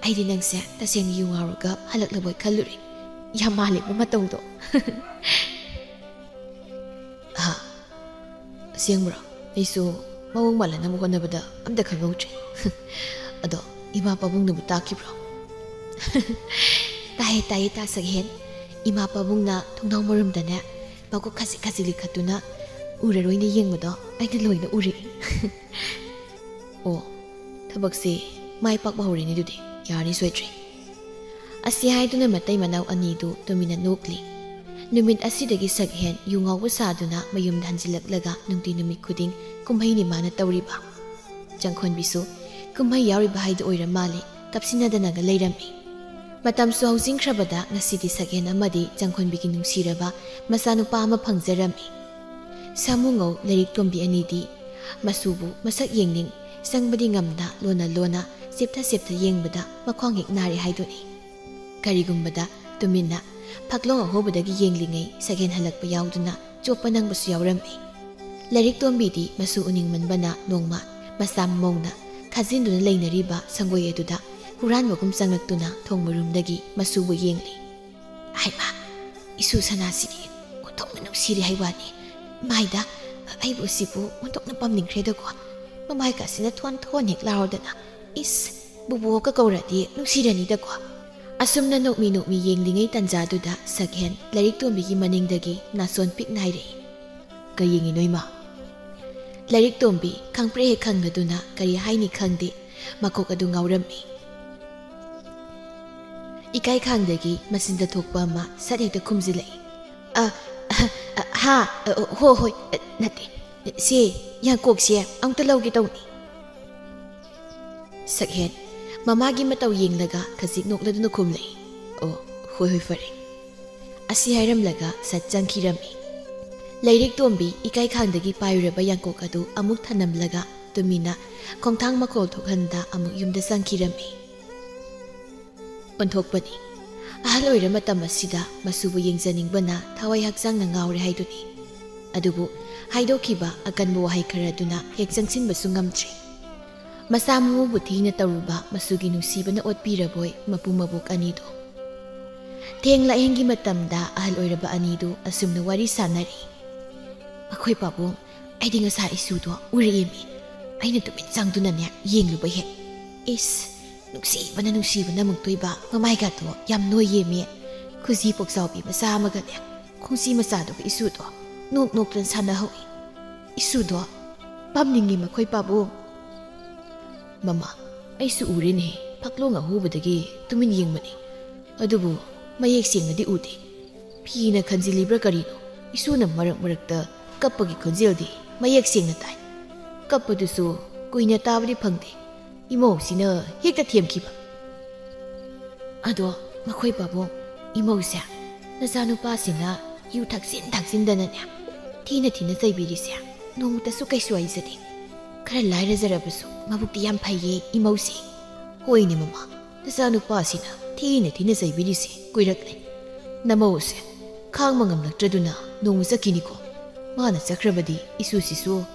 ꯑꯩꯗꯤ ꯅꯪꯁꯦ ꯇꯁꯦꯡꯅ ꯌꯨ ꯉꯥꯎꯔꯒ ꯍꯜꯂꯛꯂꯕꯣꯏ ꯈꯜꯂꯨꯔꯦ꯫ ꯌꯥꯝ ꯃꯥꯜꯂꯦꯕ ꯃꯇꯧꯗꯣ꯫" "ꯍꯥ? ꯑꯁꯦꯡꯕ꯭ꯔꯣ? ꯑꯩꯁꯨ ꯃꯑꯣꯡ ꯃꯥꯜꯍꯟꯅꯕ ꯍꯣꯠꯅꯕꯗ ꯑꯝꯇ ꯈꯪꯍꯧꯗ꯭ꯔꯦ꯫ ꯑꯗꯣ ꯏꯃꯥ ꯄꯥꯕꯨꯡꯅꯕꯨ ꯇꯥꯛꯈꯤꯕ꯭ꯔꯣ?" "ꯇꯥꯏꯌꯦ, ꯇꯥꯏꯌꯦ, ꯇꯥ ꯁꯛꯍꯦꯟ꯫ ꯏꯃꯥ ꯄꯥꯕꯨꯡꯅ ꯊꯣꯡꯅꯥꯎ ꯃꯔꯨꯝꯗꯅꯦ, ꯃꯀꯣꯛ ꯈꯖꯤꯛ ꯈꯖꯤꯛ ꯂꯤꯈꯠꯇꯨꯅ ꯎꯔꯔꯣꯏꯅ ꯌꯦꯡꯕꯗꯣ ꯑꯩꯅ ꯂꯣꯏꯅ ꯎꯔꯦ꯫" "ꯑꯣ, ꯊꯕꯛꯁꯤ ꯃꯥꯏ ꯄꯥꯛꯄ ꯍꯧꯔꯦꯅꯦ ꯑꯗꯨꯗꯤ꯫ ꯌꯥꯔꯅꯤ ꯁꯣꯏꯗ꯭ꯔꯦ꯫" ꯑꯁꯤ ꯍꯥꯏꯗꯨꯅ ꯃꯇꯩ ꯃꯅꯥꯎ ꯑꯅꯤꯗꯨ ꯇꯨꯃꯤꯟꯅ ꯅꯣꯛꯂꯤ꯫ ꯅꯨꯃꯤꯠ ꯑꯁꯤꯗꯒꯤ ꯁꯛꯍꯦꯟ ꯌꯨ ꯉꯥꯎꯕ ꯁꯥꯗꯨꯅ ꯃꯌꯨꯝꯗ ꯍꯟꯖꯤꯜꯂꯛꯂꯒ ꯅꯨꯡꯇꯤ ꯅꯨꯃꯤꯠ ꯈꯨꯗꯤꯡ ꯀꯨꯝꯍꯩꯅꯤ ꯃꯥꯅ ꯇꯧꯔꯤꯕ꯫ ꯆꯪꯈꯣꯟꯕꯤꯁꯨ ꯀꯨꯝꯍꯩ ꯌꯥꯎꯔꯤꯕ ꯍꯥꯏꯗꯨ ꯑꯣꯏꯔ ꯃꯥꯜꯂꯤ, ꯀꯞꯁꯤꯟꯅꯗꯅꯒ ꯂꯩꯔꯝꯃꯤ꯫ ꯃꯇꯝꯁꯨ ꯍꯧꯖꯤꯟꯈ꯭ꯔꯕꯗ ꯉꯁꯤꯗꯤ ꯁꯛꯍꯦꯟ ꯑꯃꯗꯤ ꯆꯪꯈꯣꯟꯕꯤꯒꯤ ꯅꯨꯡꯁꯤꯔꯕ ꯃꯆꯥꯅꯨꯄꯥ ꯑꯃ ꯐꯪꯖꯔꯝꯃꯤ꯫ ꯁꯥꯃꯨꯉꯧ ꯂꯥꯏꯔꯤꯛ ꯇꯣꯝꯕꯤ ꯑꯅꯤꯗꯤ ꯃꯁꯨꯕꯨ ꯃꯁꯛ ꯌꯦꯡꯅꯤꯡ, ꯆꯪꯕꯗꯤ ꯉꯝꯗ, ꯂꯣꯟꯅ ꯂꯣꯟꯅ ꯆꯦꯞꯊ ꯆꯦꯞꯊ ꯌꯦꯡꯕꯗ ꯃꯈ꯭ꯋꯥꯡ ꯍꯦꯛ ꯅꯥꯔꯦ ꯍꯥꯏꯗꯨꯅꯤ꯫ ꯀꯔꯤꯒꯨꯝꯕꯗ ꯇꯨꯃꯤꯟꯅ ꯐꯛꯂꯣꯡ ꯑꯍꯣꯕꯗꯒꯤ ꯌꯦꯡꯂꯤꯉꯩ ꯁꯛꯍꯦꯟ ꯍꯜꯂꯛꯄ ꯌꯥꯎꯗꯨꯅ ꯆꯣꯞꯄ ꯅꯪꯕꯁꯨ ꯌꯥꯎꯔꯝꯃꯤ꯫ ꯂꯥꯏꯔꯤꯛ ꯇꯣꯝꯕꯤꯗꯤ ꯃꯁꯨ ꯎꯅꯤꯡꯃꯟꯕꯅ ꯅꯣꯡꯃ ꯃꯁꯥ ꯃꯧꯅ ꯈꯥꯖꯤꯟꯗꯨꯅ ꯂꯩꯅꯔꯤꯕ ꯁꯪꯒꯣꯏ ꯑꯗꯨꯗ ꯍꯨꯔꯥꯟꯕꯒꯨꯝ ꯆꯪꯂꯛꯇꯨꯅ ꯊꯣꯡ ꯃꯔꯨꯝꯗꯒꯤ ꯃꯁꯨꯕꯨ ꯌꯦꯡꯂꯤ꯫ "ꯍꯩꯃꯥ, ꯏꯁꯨ ꯁꯅꯥꯁꯤꯗꯤ ꯑꯣꯟꯊꯣꯛꯅ ꯅꯨꯡꯁꯤꯔꯦ ꯍꯥꯏ ꯋꯥꯅꯤ꯫ ꯃꯥꯏꯗ ꯑꯩꯕꯨ ꯁꯤꯕꯨ ꯑꯣꯟꯊꯣꯛꯅ ꯄꯥꯝꯅꯤꯡꯈ꯭ꯔꯦꯗꯀꯣ꯫ ꯃꯃꯥꯏꯒꯁꯤꯅ ꯊꯣꯟ ꯊꯣꯟ ꯍꯦꯛ ꯂꯥꯎꯔꯗꯅ, ꯏꯁ, ꯕꯨꯕꯣꯛꯀ ꯀꯧꯔꯗꯤ ꯅꯨꯡꯁꯤꯔꯅꯤꯗꯀꯣ"꯫ ꯑꯁꯨꯝꯅ ꯅꯣꯛꯃꯤ ꯅꯣꯛꯃꯤ ꯌꯦꯡꯂꯤꯉꯩ ꯇꯟꯖꯥꯗꯨꯗ ꯁꯛꯍꯦꯟ ꯂꯥꯏꯔꯤꯛ ꯇꯣꯝꯕꯤꯒꯤ ꯃꯅꯤꯡꯗꯒꯤ ꯅꯥꯁꯣꯟ ꯄꯤꯛ ꯅꯥꯏꯔꯛꯏ꯫ "ꯀꯩ ꯌꯦꯡꯉꯤꯅꯣ ꯏꯃꯥ?" ꯂꯥꯏꯔꯤꯛ ꯇꯣꯝꯕꯤ ꯈꯪꯄ꯭ꯔꯦꯛ ꯍꯦꯛ ꯈꯪꯂꯗꯨꯅ ꯀꯔꯤ ꯍꯥꯏꯅꯤ ꯈꯪꯗꯦ, ꯃꯀꯣꯛ ꯑꯗꯨ ꯉꯥꯎꯔꯝꯃꯤ꯫ ꯏꯀꯥꯏ ꯈꯥꯡꯗꯒꯤ ꯃꯆꯤꯟꯗ ꯊꯣꯛꯄ ꯑꯃ ꯁꯠ ꯍꯦꯛꯇ ꯈꯨꯝꯖꯤꯜꯂꯛꯏ꯫ "ꯑ, ꯑ, ꯑ, ꯍꯥ, ꯑ, ꯍꯣ, ꯍꯣꯏ, ꯑ, ꯅꯠꯇꯦ, ꯁꯦ, ꯌꯥꯡꯀꯣꯛꯁꯦ ꯑꯃꯨꯛꯇ ꯂꯧꯒꯦ ꯇꯧꯅꯤ"꯫ ꯁꯛꯍꯦꯟ ꯃꯃꯥꯒꯤ ꯃꯇꯧ ꯌꯦꯡꯂꯒ ꯈꯖꯤꯛ ꯅꯣꯛꯂꯗꯨꯅ ꯈꯨꯝꯂꯛꯏ꯫ "ꯑꯣ, ꯍꯣꯏ, ꯍꯣꯏ, ꯐꯔꯦ"꯫ ꯑꯁꯤ ꯍꯥꯏꯔꯝꯂꯒ ꯁꯠ ꯆꯪꯈꯤꯔꯝꯃꯤ꯫ ꯂꯥꯏꯔꯤꯛ ꯇꯣꯝꯕꯤ ꯏꯀꯥꯏ ꯈꯥꯡꯗꯒꯤ ꯄꯥꯏꯔꯨꯔꯕ ꯌꯥꯡꯀꯣꯛ ꯑꯗꯨ ꯑꯃꯨꯛ ꯊꯅꯝꯂꯒ ꯇꯨꯃꯤꯟꯅ ꯈꯣꯡꯊꯥꯡ ꯃꯈꯣꯜ ꯊꯣꯛꯍꯟꯗ ꯑꯃꯨꯛ ꯌꯨꯝꯗ ꯆꯪꯈꯤꯔꯝꯃꯤ꯫ ꯑꯣꯟꯊꯣꯛꯄꯅꯤ꯫ ꯑꯍꯜ ꯑꯣꯏꯔ ꯃꯇꯝ ꯑꯁꯤꯗ ꯃꯁꯨꯕꯨ ꯌꯦꯡꯖꯅꯤꯡꯕꯅ ꯊꯋꯥꯏ ꯍꯛꯆꯥꯡꯅ ꯉꯥꯎꯔꯦ ꯍꯥꯏꯗꯨꯅꯤ꯫ ꯑꯗꯨꯕꯨ ꯍꯥꯏꯗꯣꯛꯈꯤꯕ ꯑꯀꯟꯕ ꯋꯥꯍꯩ ꯈꯔ ꯑꯗꯨꯅ ꯍꯦꯛ ꯆꯪꯁꯤꯟꯕꯁꯨ ꯉꯝꯗ꯭ꯔꯦ꯫ ꯃꯆꯥ ꯃꯎꯕꯨ ꯊꯤꯅ ꯇꯧꯔꯨꯕ ꯃꯁꯨꯒꯤ ꯅꯨꯡꯁꯤꯕꯅ ꯑꯣꯠꯄꯤꯔꯕꯣꯏ ꯃꯄꯨ ꯃꯕꯣꯛ ꯑꯅꯤꯗꯣ꯫ ꯊꯦꯡ ꯂꯥꯏꯍꯦꯟꯒꯤ ꯃꯇꯝꯗ ꯑꯍꯜ ꯑꯣꯏꯔꯕ ꯑꯅꯤꯗꯨ ꯑꯁꯨꯝꯅ ꯋꯥꯔꯤ ꯁꯥꯟꯅꯔꯤ꯫ "ꯃꯈꯣꯏ ꯄꯥꯕꯨꯡ, ꯑꯩꯗꯤ ꯉꯁꯥꯏ ꯏꯁꯨꯗꯣ ꯎꯔꯛꯑꯦꯃꯤ꯫ ꯑꯩꯅ ꯇꯨꯃꯤꯟ ꯆꯪꯗꯨꯅꯅꯦ ꯌꯦꯡꯂꯨꯕ ꯍꯦꯛ꯫ ꯏꯁ, ꯅꯨꯡꯁꯤꯕꯅ ꯅꯨꯡꯁꯤꯕꯅ ꯑꯃꯨꯛꯇꯣꯏꯕ, ꯃꯃꯥꯏꯒꯥꯗꯣ ꯌꯥꯝ ꯅꯣꯏꯌꯦꯃꯤ꯫ ꯈꯨꯖꯤ ꯄꯣꯛꯆꯥꯎꯕꯤ ꯃꯆꯥ ꯑꯃꯒꯅꯦ, ꯈꯣꯡꯖꯤ ꯃꯆꯥꯗꯨꯒ ꯏꯁꯨꯗꯣ ꯅꯣꯛ ꯅꯣꯛꯇꯅ ꯁꯥꯟꯅꯍꯧꯏ꯫ ꯏꯁꯨꯗꯣ ꯄꯥꯝꯅꯤꯡꯉꯤ ꯃꯈꯣꯏ ꯄꯥꯕꯨꯡ"꯫ "ꯃꯃꯥ, ꯑꯩꯁꯨ ꯎꯔꯦꯅꯦ, ꯐꯛꯂꯣꯡ ꯑꯍꯨꯕꯗꯒꯤ ꯇꯨꯃꯤꯟ ꯌꯦꯡꯕꯅꯤ꯫ ꯑꯗꯨꯕꯨ ꯃꯌꯦꯛ ꯁꯦꯡꯅꯗꯤ ꯎꯗꯦ꯫ ꯐꯤꯅ ꯈꯟꯖꯤꯜꯂꯤꯕ꯭ꯔꯥ ꯀꯔꯤꯅꯣ, ꯏꯁꯨꯅ ꯃꯔꯛ ꯃꯔꯛꯇ ꯀꯞꯄꯒꯤ ꯈꯣꯟꯖꯦꯜꯗꯤ ꯃꯌꯦꯛ ꯁꯦꯡꯅ ꯇꯥꯏ꯫ ꯀꯞꯄꯗꯨꯁꯨ ꯀꯨꯏꯅ ꯇꯥꯕꯗꯤ ꯐꯪꯗꯦ, ꯏꯃꯧꯁꯤꯅ ꯍꯦꯛꯇ ꯊꯦꯝꯈꯤꯕ"꯫ "ꯑꯗꯣ ꯃꯈꯣꯏ ꯄꯥꯕꯨꯡ, ꯏꯃꯧꯁꯦ ꯅꯆꯥꯅꯨꯄꯥꯁꯤꯅ ꯌꯨ ꯊꯛꯆꯤꯟ ꯊꯛꯆꯤꯟꯗꯅꯅꯦ ꯊꯤꯅ ꯊꯤꯅ ꯆꯩꯕꯤꯔꯤꯁꯦ ꯅꯣꯡꯃꯇꯁꯨ ꯀꯩꯁꯨ ꯍꯥꯏꯖꯗꯦ꯫ ꯈꯔ ꯂꯥꯏꯔꯖꯔꯕꯁꯨ ꯃꯕꯨꯛꯇꯤ ꯌꯥꯝ ꯐꯩꯌꯦ ꯏꯃꯧꯁꯦ꯫ ꯍꯣꯏꯅꯦ ꯃꯃꯥ, ꯅꯆꯥꯅꯨꯄꯥꯁꯤꯅ ꯊꯤꯅ ꯊꯤꯅ ꯆꯩꯕꯤꯔꯤꯁꯦ ꯀꯨꯏꯔꯛꯂꯦ꯫ ꯅꯃꯧꯁꯦ ꯈꯥꯡꯕ ꯉꯝꯂꯛꯇ꯭ꯔꯗꯨꯅ ꯅꯣꯡꯃ ꯆꯠꯈꯤꯅꯤꯀꯣ꯫ ꯃꯥꯅ ꯆꯠꯈ꯭ꯔꯕꯗꯤ ꯏꯁꯨꯁꯤꯁꯨ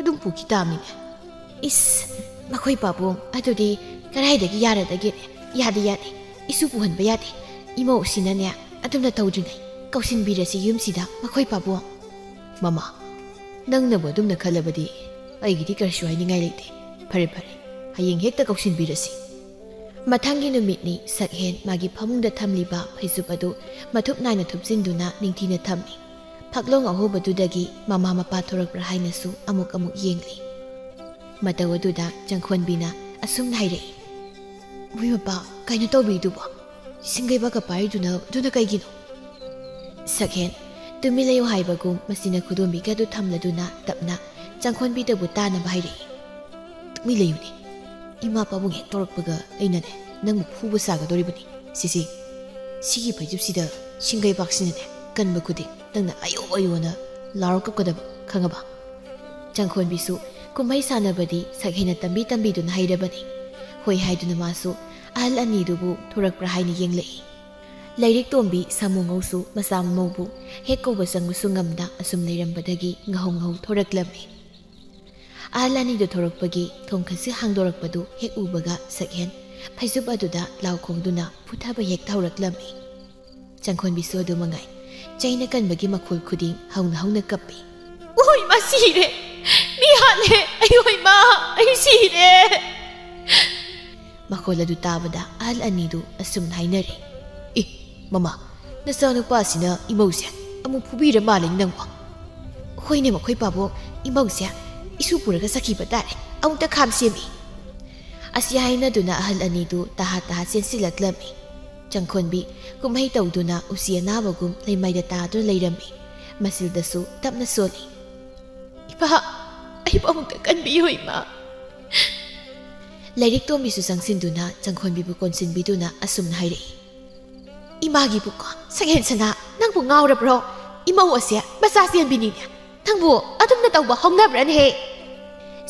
ꯑꯗꯨꯝ ꯄꯨꯈꯤ ꯇꯥꯕꯅꯤꯅꯦ꯫ ꯏꯁ, ꯃꯈꯣꯏ ꯄꯥꯕꯨꯡ, ꯑꯗꯨꯗꯤ ꯀꯗꯥꯏꯗꯒꯤ ꯌꯥꯔꯗꯒꯦꯅꯦ? ꯌꯥꯗꯦ, ꯌꯥꯗꯦ, ꯏꯁꯨ ꯄꯨꯍꯟꯕ ꯌꯥꯗꯦ꯫ ꯏꯃꯧꯁꯤꯅꯅꯦ ꯑꯗꯨꯝꯅ ꯇꯧꯗ꯭ꯔꯤꯉꯩ ꯀꯧꯁꯤꯟꯕꯤꯔꯁꯤ ꯌꯨꯝꯁꯤꯗ ꯃꯈꯣꯏ ꯄꯥꯕꯨꯡ꯫ ꯃꯃꯥ, ꯅꯪꯅꯕꯨ ꯑꯗꯨꯝꯅ ꯈꯜꯂꯕꯗꯤ ꯑꯩꯒꯤꯗꯤ ꯀꯔꯤꯁꯨ ꯍꯥꯏꯅꯤꯡꯉꯥꯏ ꯂꯩꯇꯦ꯫ ꯐꯔꯦ ꯐꯔꯦ, ꯍꯌꯦꯡ ꯍꯦꯛꯇ ꯀꯧꯁꯤꯟꯕꯤꯔꯁꯤ꯫ ꯃꯊꯪꯒꯤ ꯅꯨꯃꯤꯠꯅꯤ ꯁꯛꯍꯦꯟ ꯃꯥꯒꯤ ꯐꯃꯨꯡꯗ ꯊꯝꯂꯤꯕ ꯐꯩꯖꯨꯞ ꯑꯗꯨ ꯃꯊꯨꯞ ꯅꯥꯏꯅ ꯊꯨꯞꯆꯤꯟꯗꯨꯅ ꯅꯤꯡꯊꯤꯅ ꯊꯝꯃꯤ꯫ ꯐꯛꯂꯣꯡ ꯑꯍꯣꯕꯗꯨꯗꯒꯤ ꯃꯃꯥ ꯃꯄꯥ ꯊꯣꯔꯛꯄ꯭ꯔꯥ ꯍꯥꯏꯅꯁꯨ ꯑꯃꯨꯛ ꯑꯃꯨꯛ ꯌꯦꯡꯂꯤ꯫ ꯃꯇꯧ ꯑꯗꯨꯗ ꯆꯪꯈꯣꯟꯕꯤꯅ ꯑꯁꯨꯝꯅ ꯍꯥꯏꯔꯛꯏ, "ꯃꯣꯏ ꯃꯄꯥ, ꯀꯩꯅꯣ ꯇꯧꯕꯤꯗꯨꯕꯣ? ꯁꯤꯡꯒꯩꯕꯥꯛꯀ ꯄꯥꯏꯔꯤꯗꯨꯅ ꯑꯗꯨꯅ ꯀꯩꯒꯤꯅꯣ?" ꯁꯛꯍꯦꯟ ꯇꯨꯃꯤꯟ ꯂꯩꯌꯨ ꯍꯥꯏꯕꯒꯨꯝ ꯃꯁꯤꯅ ꯈꯨꯗꯣꯝꯕꯤꯒ ꯑꯗꯨ ꯊꯝꯂꯗꯨꯅ ꯇꯞꯅ ꯆꯪꯈꯣꯟꯕꯤꯗꯕꯨ ꯇꯥꯅꯕ ꯍꯥꯏꯔꯛꯏ꯫ "ꯇꯨꯃꯤꯟ ꯂꯩꯌꯨꯅꯦ꯫ ꯏꯃꯥ ꯄꯥꯕꯨꯡ ꯍꯦꯛ ꯇꯧꯔꯛꯄꯒ ꯑꯩꯅꯅꯦ ꯅꯪꯕꯨ ꯐꯨꯕ ꯁꯥꯒꯗꯧꯔꯤꯕꯅꯤ꯫ ꯁꯤꯁꯤ, ꯁꯤꯒꯤ ꯐꯩꯖꯨꯞꯁꯤꯗ ꯁꯤꯡꯒꯩꯕꯥꯛꯁꯤꯅꯅꯦ ꯀꯟꯕ ꯈꯨꯗꯤꯡ ꯅꯪꯅ ꯑꯌꯣ ꯑꯌꯣꯅ ꯂꯥꯎꯔ ꯀꯞꯀꯗꯕ, ꯈꯪꯉꯕ?" ꯆꯪꯈꯣꯟꯕꯤꯁꯨ ꯀꯨꯝꯍꯩ ꯁꯥꯟꯅꯕꯗꯤ ꯁꯛꯍꯦꯟꯅ ꯇꯝꯕꯤ ꯇꯝꯕꯤꯗꯨꯅ ꯍꯩꯔꯕꯅꯤ꯫ ꯍꯣꯏ ꯍꯥꯏꯗꯨꯅ ꯃꯥꯁꯨ ꯑꯍꯜ ꯑꯅꯤꯗꯨꯕꯨ ꯊꯣꯔꯛꯄ꯭ꯔꯥ ꯍꯥꯏꯅ ꯌꯦꯡꯂꯛꯏ꯫ ꯂꯥꯏꯔꯤꯛ ꯇꯣꯝꯕꯤ ꯁꯥꯃꯨ ꯉꯧꯁꯨ ꯃꯆꯥ ꯃꯃꯧꯕꯨ ꯍꯦꯛ ꯀꯧꯕ ꯆꯪꯕꯁꯨ ꯉꯝꯗ ꯑꯁꯨꯝ ꯂꯩꯔꯝꯕꯗꯒꯤ ꯉꯍꯧ ꯉꯍꯧ ꯊꯣꯔꯛꯂꯝꯃꯤ꯫ ꯑꯍꯜ ꯑꯅꯤꯗꯨ ꯊꯣꯔꯛꯄꯒꯤ ꯊꯣꯡ ꯈꯟꯁꯤ ꯍꯥꯡꯗꯣꯔꯛꯄꯗꯨ ꯍꯦꯛ ꯎꯕꯒ ꯁꯛꯍꯦꯟ ꯐꯩꯖꯨꯞ ꯑꯗꯨꯗ ꯂꯥꯎ ꯈꯣꯡꯗꯨꯅ ꯐꯨꯊꯕ ꯍꯦꯛ ꯊꯧꯔꯛꯂꯝꯃꯤ꯫ ꯆꯪꯈꯣꯟꯕꯤꯁꯨ ꯑꯗꯨ ꯃꯉꯥꯏ꯫ ꯆꯩꯅ ꯀꯟꯕꯒꯤ ꯃꯈꯣꯜ ꯈꯨꯗꯤꯡ ꯍꯧꯅ ꯍꯧꯅ ꯀꯞꯄꯤ꯫ "ꯑꯣꯏ ꯃꯥ ꯁꯤꯔꯦ! ꯃꯤ ꯍꯥꯠꯂꯦ! ꯑꯩ ꯑꯣꯏ ꯃꯥ! ꯑꯩ ꯁꯤꯔꯦ!" ꯃꯈꯣꯜ ꯑꯗꯨ ꯇꯥꯕꯗ ꯑꯍꯜ ꯑꯅꯤꯗꯨ ꯑꯁꯨꯝꯅ ꯍꯥꯏꯅꯔꯦ꯫ "ꯑꯦ, ꯃꯃꯥ, ꯅꯆꯥꯅꯨꯄꯥꯁꯤꯅ ꯏꯃꯧꯁꯦ ꯑꯃꯨꯛ ꯐꯨꯕꯤꯔ ꯃꯥꯜꯂꯦꯅꯦ ꯅꯪꯕꯣ?" "ꯍꯣꯏꯅꯦ ꯃꯈꯣꯏ ꯄꯥꯕꯨꯡ, ꯏꯃꯧꯁꯦ ꯏꯁꯨ ꯄꯨꯔꯒ ꯆꯠꯈꯤꯕ ꯇꯥꯔꯦ꯫ ꯑꯃꯨꯛꯇ ꯈꯥꯝ ꯁꯦꯝꯃꯤ!" ꯑꯁꯤ ꯍꯥꯏꯅꯗꯨꯅ ꯑꯍꯜ ꯑꯅꯤꯗꯨ ꯇꯍꯥ ꯇꯍꯥ ꯆꯦꯟꯁꯤꯜꯂꯛꯂꯝꯃꯤ꯫ ꯆꯪꯈꯣꯟꯕꯤ ꯀꯨꯝꯍꯩ ꯇꯧꯗꯨꯅ ꯎꯆꯤ ꯑꯅꯥꯕꯒꯨꯝ ꯂꯩꯃꯥꯏꯗ ꯇꯥꯗꯨꯅ ꯂꯩꯔꯝꯃꯤ꯫ ꯃꯆꯤꯜꯗꯁꯨ ꯇꯞꯅ ꯁꯣꯜꯂꯤ꯫ "ꯏꯄꯥ, ꯑꯩꯕꯨ ꯑꯃꯨꯛꯇ ꯀꯟꯕꯤꯌꯨ ꯏꯃꯥ!" ꯂꯥꯏꯔꯤꯛ ꯇꯣꯝꯕꯤꯁꯨ ꯆꯪꯁꯤꯟꯗꯨꯅ ꯆꯪꯈꯣꯟꯕꯤꯕꯨ ꯀꯣꯟꯁꯤꯟꯕꯤꯗꯨꯅ ꯑꯁꯨꯝꯅ ꯍꯥꯏꯔꯛꯏ꯫ "ꯏꯃꯥꯒꯤ ꯄꯨꯀꯣ, ꯁꯛꯍꯦꯟ ꯁꯅꯥ, ꯅꯪꯕꯨ ꯉꯥꯎꯔꯕ꯭ꯔꯣ? ꯏꯃꯧ ꯑꯁꯦ ꯃꯆꯥ ꯆꯦꯟꯕꯤꯅꯤꯅꯦ꯫ "ꯅꯪꯕꯨ ꯑꯗꯨꯝꯅ ꯇꯧꯕ ꯍꯧꯅꯕ꯭ꯔꯅꯦꯍꯦ?"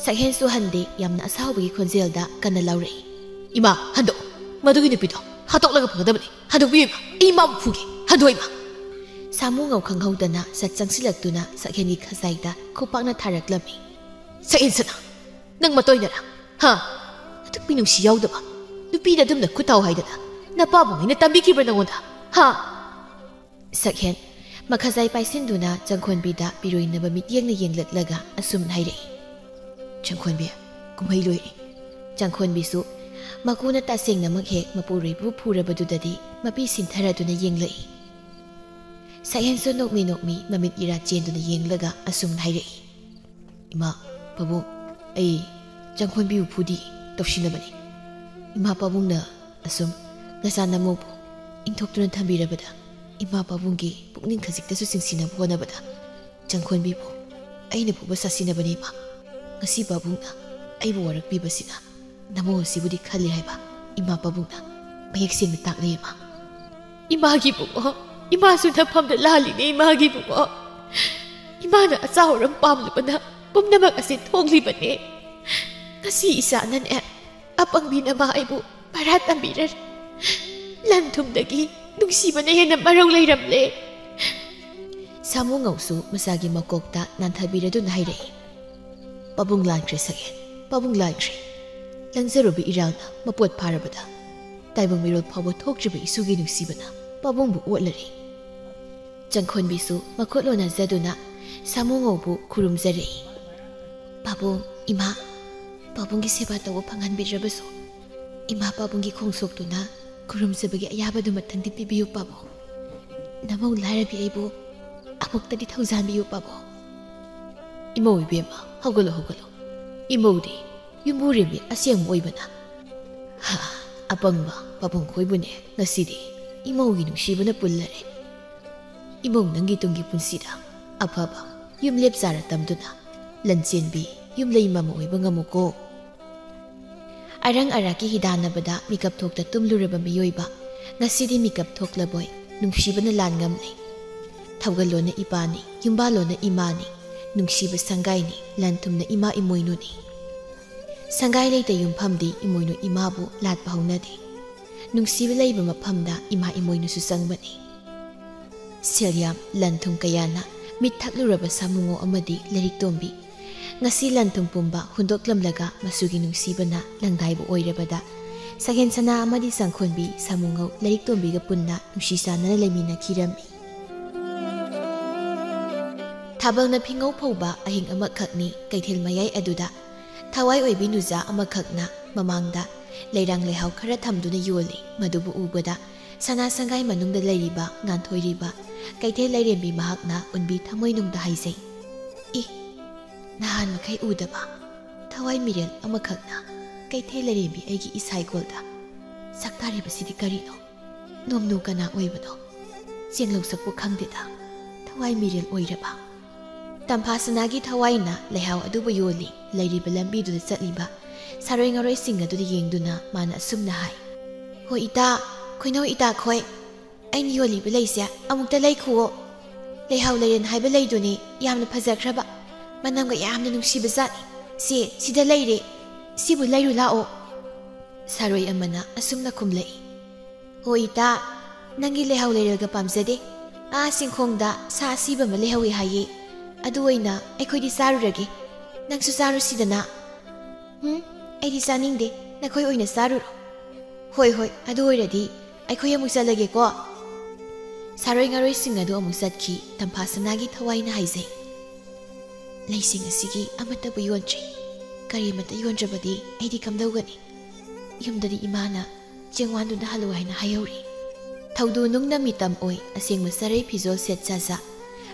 ꯁꯛꯍꯦꯟꯁꯨ ꯍꯟꯗꯦ, ꯌꯥꯝꯅ ꯑꯁꯥꯎꯕꯒꯤ ꯈꯣꯟꯖꯦꯜꯗ ꯀꯟꯅ ꯂꯥꯎꯔꯛꯏ꯫ "ꯏꯃꯥ, ꯍꯟꯗꯣꯛꯑꯣ꯫ ꯃꯗꯨꯒꯤ ꯅꯨꯄꯤꯗꯣ ꯍꯥꯠꯇꯣꯛꯂꯒ ꯐꯒꯗꯕꯅꯤ꯫ ꯍꯟꯗꯣꯛꯄꯤꯌꯨ ꯏꯃꯥ꯫ ꯑꯩ ꯏꯃꯥꯕꯨ ꯐꯨꯒꯦ꯫ ꯍꯟꯗꯣꯛꯑꯣ ꯏꯃꯥ!" ꯁꯥꯃꯨ ꯉꯧ ꯈꯪꯍꯧꯗꯅ ꯁꯠ ꯆꯪꯁꯤꯜꯂꯛꯇꯨꯅ ꯁꯛꯍꯦꯟꯒꯤ ꯈꯖꯥꯏꯗ ꯈꯨꯄꯥꯛꯅ ꯊꯥꯔꯛꯂꯝꯃꯤ꯫ "ꯁꯛꯍꯦꯟ ꯁꯅꯥ, ꯅꯪ ꯃꯇꯣꯏꯅꯔꯥ? ꯍꯥ? ꯑꯗꯨꯛ ꯃꯤꯅꯨꯡꯁꯤ ꯌꯥꯎꯗꯕ ꯅꯨꯄꯤꯗ ꯑꯗꯨꯝꯅ ꯈꯨꯠ ꯊꯥꯎ ꯍꯥꯏꯗꯅ ꯅꯄꯥꯕꯨꯡ ꯑꯩꯅ ꯇꯝꯕꯤꯈꯤꯕ꯭ꯔꯥ ꯅꯪꯉꯣꯟꯗ? ꯍꯥ?" ꯁꯛꯍꯦꯟ ꯃꯈꯖꯥꯏ ꯄꯥꯏꯁꯤꯟꯗꯨꯅ ꯆꯪꯈꯣꯟꯕꯤꯗ ꯄꯤꯔꯣꯏꯅꯕ ꯃꯤꯠꯌꯦꯡꯅ ꯌꯦꯡꯂꯛꯂꯒ ꯑꯁꯨꯝꯅ ꯍꯥꯏꯔꯛꯏ꯫ "ꯆꯪꯈꯣꯟꯕꯤ, ꯀꯨꯝꯍꯩ ꯂꯣꯏꯔꯦ꯫" ꯆꯪꯈꯣꯟꯕꯤꯁꯨ ꯃꯀꯨꯅ ꯇꯁꯦꯡꯅꯃꯛ ꯍꯦꯛ ꯃꯄꯨꯔꯣꯏꯕꯕꯨ ꯐꯨꯔꯕꯗꯨꯗꯗꯤ ꯃꯄꯤ ꯁꯤꯟꯊꯔꯗꯨꯅ ꯌꯦꯡꯂꯛꯏ꯫ ꯁꯛꯍꯦꯟꯁꯨ ꯅꯣꯛꯃꯤ ꯅꯣꯛꯃꯤ ꯃꯃꯤꯠ ꯏꯔꯥ ꯆꯦꯟꯗꯨꯅ ꯌꯦꯡꯂꯒ ꯑꯁꯨꯝꯅ ꯍꯥꯏꯔꯛꯏ꯫ "ꯏꯃꯥ, ꯄꯥꯕꯨꯡ, ꯑꯩ ꯆꯪꯈꯣꯟꯕꯤꯕꯨ ꯐꯨꯗꯤ, ꯇꯧꯁꯤꯟꯅꯕꯅꯤ꯫ ꯏꯃꯥ ꯄꯥꯕꯨꯡꯅ ꯑꯁꯨꯝ ꯅꯆꯥ ꯅꯃꯧꯕꯨ ꯏꯪꯊꯣꯛꯇꯨꯅ ꯊꯝꯕꯤꯔꯕꯗ ꯏꯃꯥ ꯄꯥꯕꯨꯡꯒꯤ ꯄꯨꯛꯅꯤꯡ ꯈꯖꯤꯛꯇꯁꯨ ꯆꯤꯡꯁꯤꯟꯅꯕ ꯍꯣꯠꯅꯕꯗ ꯆꯪꯈꯣꯟꯕꯤꯕꯨ ꯑꯩꯅ ꯐꯨꯕ ꯁꯥꯁꯤꯟꯅꯕꯅꯤ ꯏꯃꯥ꯫ ꯉꯁꯤ ꯄꯥꯕꯨꯡꯅ ꯑꯩꯕꯨ ꯋꯥꯔꯛꯄꯤꯕꯁꯤꯅ ꯅꯃꯧ ꯑꯁꯤꯕꯨꯗꯤ ꯈꯜꯂꯤ ꯍꯥꯏꯕ ꯏꯃꯥ ꯄꯥꯕꯨꯡꯅ ꯃꯌꯦꯛ ꯁꯦꯡꯅ ꯇꯥꯛꯂꯤ ꯏꯃꯥ꯫" "ꯏꯃꯥꯒꯤ ꯏꯕꯨꯡꯉꯣ, ꯏꯃꯥꯁꯨ ꯅꯐꯝꯗ ꯂꯥꯜꯂꯤꯅꯦ ꯏꯃꯥꯒꯤ ꯏꯕꯨꯡꯉꯣ꯫ ꯏꯃꯥꯅ ꯑꯆꯥ ꯑꯔꯥꯛ ꯄꯥꯝꯂꯨꯕꯅ ꯄꯨꯝꯅꯃꯛ ꯑꯁꯤ ꯊꯣꯛꯂꯤꯕꯅꯦ꯫ ꯉꯁꯤ ꯏꯆꯥꯅꯅꯦ, ꯑꯄꯪꯕꯤ ꯅꯃꯥ ꯑꯩꯕꯨ ꯚꯔꯥ ꯇꯝꯕꯤꯔꯔꯦ꯫ ꯂꯟ ꯊꯨꯝꯗꯒꯤ ꯅꯨꯡꯁꯤꯕꯅ ꯍꯦꯟꯅ ꯃꯔꯧ ꯂꯩꯔꯝꯂꯦ꯫" ꯁꯥꯃꯨ ꯉꯧꯁꯨ ꯃꯁꯥꯒꯤ ꯃꯀꯣꯛꯇ ꯅꯥꯟꯊꯕꯤꯔꯗꯨꯅ ꯍꯥꯏꯔꯛꯏ꯫ "ꯄꯥꯕꯨꯡ ꯂꯥꯟꯈ꯭ꯔꯦ ꯁꯛꯍꯦꯟ, ꯄꯥꯕꯨꯡ ꯂꯥꯟꯈ꯭ꯔꯦ꯫ ꯂꯪꯖꯔꯨꯕ ꯏꯔꯥꯜꯅ ꯃꯄꯣꯠ ꯐꯥꯔꯕꯗ ꯇꯥꯏꯕꯪ ꯃꯤꯔꯣꯜ ꯐꯥꯎꯕ ꯊꯣꯛꯇ꯭ꯔꯤꯕ ꯏꯁꯨꯒꯤ ꯅꯨꯡꯁꯤꯕꯅ ꯄꯥꯕꯨꯡꯕꯨ ꯑꯣꯠꯂꯔꯦ꯫" ꯆꯪꯈꯣꯟꯕꯤꯁꯨ ꯃꯈꯨꯠ ꯂꯣꯟꯅꯖꯗꯨꯅ ꯁꯥꯃꯨ ꯉꯧꯕꯨ ꯈꯨꯔꯨꯝꯖꯔꯛꯏ꯫ "ꯄꯥꯕꯨꯡ, ꯏꯃꯥ, ꯄꯥꯕꯨꯡꯒꯤ ꯁꯦꯕꯥ ꯇꯧꯕ ꯐꯪꯍꯟꯕꯤꯗ꯭ꯔꯕꯁꯨ ꯏꯃꯥ ꯄꯥꯕꯨꯡꯒꯤ ꯈꯣꯡꯁꯣꯛꯇꯨꯅ ꯈꯨꯔꯨꯝꯖꯕꯒꯤ ꯑꯌꯥꯕꯗꯨꯃꯇꯪꯗꯤ ꯄꯤꯕꯤꯌꯨ ꯄꯥꯕꯨꯡ꯫ ꯅꯃꯧ ꯂꯥꯏꯔꯕꯤ ꯑꯩꯕꯨ ꯑꯃꯨꯛꯇꯗꯤ ꯊꯧꯖꯥꯟꯕꯤꯌꯨ ꯄꯥꯕꯨꯡ꯫" "ꯏꯃꯧ ꯏꯕꯦꯝꯃ, ꯍꯧꯒꯠꯂꯣ, ꯍꯧꯒꯠꯂꯣ꯫ ꯏꯃꯧꯗꯤ ꯌꯨꯝꯕꯨꯔꯦꯝꯕꯤ ꯑꯁꯦꯡꯕ ꯑꯣꯏꯕꯅ꯫ ꯍꯥ, ꯑꯄꯪꯕ ꯄꯥꯕꯨꯡ ꯈꯣꯏꯕꯨꯅꯦ ꯉꯁꯤꯗꯤ ꯏꯃꯧꯒꯤ ꯅꯨꯡꯁꯤꯕꯅ ꯄꯨꯜꯂꯔꯦ꯫ ꯏꯃꯧ ꯅꯪꯒꯤ ꯇꯨꯡꯒꯤ ꯄꯨꯟꯁꯤꯗ ꯑꯐꯕ ꯌꯨꯝꯂꯦꯞ ꯆꯥꯔ ꯇꯝꯗꯨꯅ ꯂꯟꯆꯦꯟꯕꯤ ꯌꯨꯝꯂꯩ ꯃꯃꯥ ꯑꯣꯏꯕ ꯉꯝꯃꯨꯀꯣ꯫" ꯑꯔꯪ ꯑꯔꯥꯛꯀꯤ ꯍꯤꯗꯥꯟꯅꯕꯗ ꯃꯤꯀꯞ ꯊꯣꯛꯇ ꯇꯨꯝꯂꯨꯔꯕ ꯃꯤꯑꯣꯏꯕ ꯉꯁꯤꯗꯤ ꯃꯤꯀꯞ ꯊꯣꯛꯂꯕꯣꯏ ꯅꯨꯡꯁꯤꯕꯅ ꯂꯥꯟ ꯉꯝꯂꯦ꯫ ꯊꯧꯒꯜꯂꯣꯟꯅ ꯏꯄꯥꯅꯤ, ꯌꯨꯝꯕꯥꯜꯂꯣꯟꯅ ꯏꯃꯥꯅꯤ, ꯅꯨꯡꯁꯤꯕ ꯁꯪꯒꯥꯏꯅꯤ, ꯂꯟ ꯊꯨꯝꯅ ꯏꯃꯥ ꯏꯃꯣꯏꯅꯨꯅꯤ꯫ ꯁꯪꯒꯥꯏ ꯂꯩꯇ ꯌꯨꯝꯐꯝꯗꯤ ꯏꯃꯣꯏꯅꯨ ꯏꯃꯥꯕꯨ ꯂꯥꯠꯄ ꯍꯧꯅꯗꯦ꯫ ꯅꯨꯡꯁꯤꯕ ꯂꯩꯕ ꯃꯐꯝꯗ ꯏꯃꯥ ꯏꯃꯣꯏꯅꯨꯁꯨ ꯆꯪꯕꯅꯤ꯫ ꯁꯦꯜ ꯌꯥꯝ, ꯂꯟ ꯊꯨꯝ ꯀꯌꯥꯅ ꯃꯤꯠ ꯊꯛꯂꯨꯔꯕ ꯁꯥꯃꯨꯉꯧ ꯑꯃꯗꯤ ꯂꯥꯏꯔꯤꯛ ꯇꯣꯝꯕꯤ꯫ ꯉꯁꯤ ꯂꯟ ꯊꯨꯝ ꯄꯨꯝꯕ ꯍꯨꯟꯗꯣꯛꯂꯝꯂꯒ ꯃꯆꯨꯒꯤ ꯅꯨꯡꯁꯤꯕꯅ ꯂꯪꯗꯥꯏꯕ ꯑꯣꯏꯔꯕꯗ, ꯁꯒꯦꯟ ꯁꯅꯥ ꯑꯃꯗꯤ ꯁꯪꯈꯣꯟꯕꯤ ꯁꯥꯃꯨꯉꯧ ꯂꯥꯏꯔꯤꯛ ꯇꯣꯝꯕꯤꯒ ꯄꯨꯟꯅ ꯅꯨꯡꯁꯤ ꯆꯥꯟꯅꯅ ꯂꯩꯃꯤꯟꯅꯈꯤꯔꯝꯃꯤ꯫ ꯊꯥꯕꯜꯅ ꯐꯤꯉꯧ ꯐꯧꯕ ꯑꯍꯤꯡ ꯑꯃꯈꯛꯅꯤ ꯀꯩꯊꯦꯜ ꯃꯌꯥꯏ ꯑꯗꯨꯗ ꯊꯋꯥꯏ ꯑꯣꯏꯕꯤ ꯅꯨꯖꯥ ꯑꯃꯈꯛꯅ ꯃꯃꯥꯡꯗ ꯂꯩꯔꯥꯡ ꯂꯩꯍꯥꯎ ꯈꯔ ꯊꯝꯗꯨꯅ ꯌꯣꯜꯂꯤ꯫ ꯃꯗꯨꯕꯨ ꯎꯕꯗ ꯁꯅꯥ ꯁꯪꯒꯥꯏ ꯃꯅꯨꯡꯗ ꯂꯩꯔꯤꯕ ꯉꯥꯟꯊꯣꯏꯔꯤꯕ ꯀꯩꯊꯦꯜ ꯂꯥꯏꯔꯦꯝꯕꯤ ꯃꯍꯥꯛꯅ ꯎꯟꯕꯤ ꯊꯃꯣꯏꯅꯨꯡꯗ ꯍꯥꯏꯖꯩ, "ꯏ, ꯅꯍꯥꯟ ꯃꯈꯩ ꯎꯗꯕ ꯊꯋꯥꯏ ꯃꯤꯔꯦꯜ ꯑꯃꯈꯛꯅ ꯀꯩꯊꯦꯜ ꯂꯥꯏꯔꯦꯝꯕꯤ ꯑꯩꯒꯤ ꯏꯁꯥꯏꯒꯣꯜꯗ ꯁꯛꯇꯥꯔꯤꯕꯁꯤꯗꯤ ꯀꯔꯤꯅꯣ? ꯅꯣꯝꯅꯨ ꯀꯅꯥ ꯑꯣꯏꯕꯅꯣ? ꯆꯦꯡꯂꯧ ꯁꯛꯄꯨ ꯈꯪꯗꯦꯗ, ꯊꯋꯥꯏ ꯃꯤꯔꯦꯜ ꯑꯣꯏꯔꯕ?" ꯇꯝꯐꯥ ꯁꯅꯥꯒꯤ ꯊꯋꯥꯏꯅ ꯂꯩꯍꯥꯎ ꯑꯗꯨꯕꯨ ꯌꯣꯜꯂꯤ ꯂꯩꯔꯤꯕ ꯂꯝꯕꯤꯗꯨꯗ ꯆꯠꯂꯤꯕ ꯁꯥꯔꯣꯏ ꯉꯥꯔꯣꯏꯁꯤꯡ ꯑꯗꯨꯗ ꯌꯦꯡꯗꯨꯅ ꯃꯥꯅ ꯑꯁꯨꯝꯅ ꯍꯥꯏ, "ꯍꯣ ꯏꯇꯥ, ꯈꯣꯏꯅꯧ ꯏꯇꯥ ꯈꯣꯏ, ꯑꯩꯅ ꯌꯣꯜꯂꯤꯕ ꯂꯩꯁꯦ ꯑꯃꯨꯛꯇ ꯂꯩꯈꯨꯑꯣ꯫ ꯂꯩꯍꯥꯎ ꯂꯩꯔꯦꯟ ꯍꯥꯏꯕ ꯂꯩꯗꯨꯅꯤ, ꯌꯥꯝꯅ ꯐꯖꯈ꯭ꯔꯕ, ꯃꯅꯝꯒ ꯌꯥꯝꯅ ꯅꯨꯡꯁꯤꯕ ꯖꯥꯠꯅꯤ꯫ ꯁꯦ, ꯁꯤꯗ ꯂꯩꯔꯦ, ꯁꯤꯕꯨ ꯂꯩꯔꯨ ꯂꯥꯛꯑꯣ꯫" ꯁꯥꯔꯣꯏ ꯑꯃꯅ ꯑꯁꯨꯝꯅ ꯈꯨꯝꯂꯛꯏ, "ꯍꯣ ꯏꯇꯥ, ꯅꯪꯒꯤ ꯂꯩꯍꯥꯎ ꯂꯩꯔꯦꯜꯒ ꯄꯥꯝꯖꯗꯦ꯫ ꯑꯥ ꯆꯤꯡꯈꯣꯡꯗ ꯁꯥ ꯑꯁꯤꯕ ꯑꯃ ꯂꯩꯍꯧꯋꯤ ꯍꯥꯏꯌꯦ, ꯑꯗꯨ ꯑꯣꯏꯅ ꯑꯩꯈꯣꯏꯗꯤ ꯆꯥꯔꯨꯔꯒꯦ꯫ ꯅꯪꯁꯨ ꯆꯥꯔꯨꯁꯤꯗꯅ꯫" "ꯍꯨꯝ, ꯑꯩꯗꯤ ꯆꯥꯅꯤꯡꯗꯦ, ꯅꯈꯣꯏ ꯑꯣꯏꯅ ꯆꯥꯔꯨꯔꯣ꯫" "ꯍꯣꯏ ꯍꯣꯏ, ꯑꯗꯨ ꯑꯣꯏꯔꯗꯤ ꯑꯩꯈꯣꯏ ꯑꯃꯨꯛ ꯆꯠꯂꯒꯦꯀꯣ꯫" ꯁꯥꯔꯣꯏ ꯉꯥꯔꯣꯏꯁꯤꯡ ꯑꯗꯨ ꯑꯃꯨꯛ ꯆꯠꯈꯤ꯫ ꯇꯝꯐꯥ ꯁꯅꯥꯒꯤ ꯊꯋꯥꯏꯅ ꯍꯥꯏꯖꯩ, "ꯂꯩꯁꯤꯡ ꯑꯁꯤꯒꯤ ꯑꯃꯠꯇꯕꯨ ꯌꯣꯟꯗ꯭ꯔꯤ꯫ ꯀꯔꯤꯃꯠꯇ ꯌꯣꯟꯗ꯭ꯔꯕꯗꯤ ꯑꯩꯗꯤ ꯀꯝꯗꯧꯒꯅꯤ? ꯌꯨꯝꯗꯗꯤ ꯏꯃꯥꯅ ꯆꯦꯡꯋꯥꯟꯗꯨꯅ ꯍꯜꯂꯨ ꯍꯥꯏꯅ ꯍꯥꯏꯍꯧꯔꯤ꯫" ꯊꯧꯗꯨ ꯅꯨꯡꯅ ꯃꯤꯇꯝ ꯑꯣꯏ, ꯑꯁꯦꯡꯕ ꯆꯔꯩ ꯐꯤꯖꯣꯜ ꯁꯦꯠ ꯆꯥꯖ,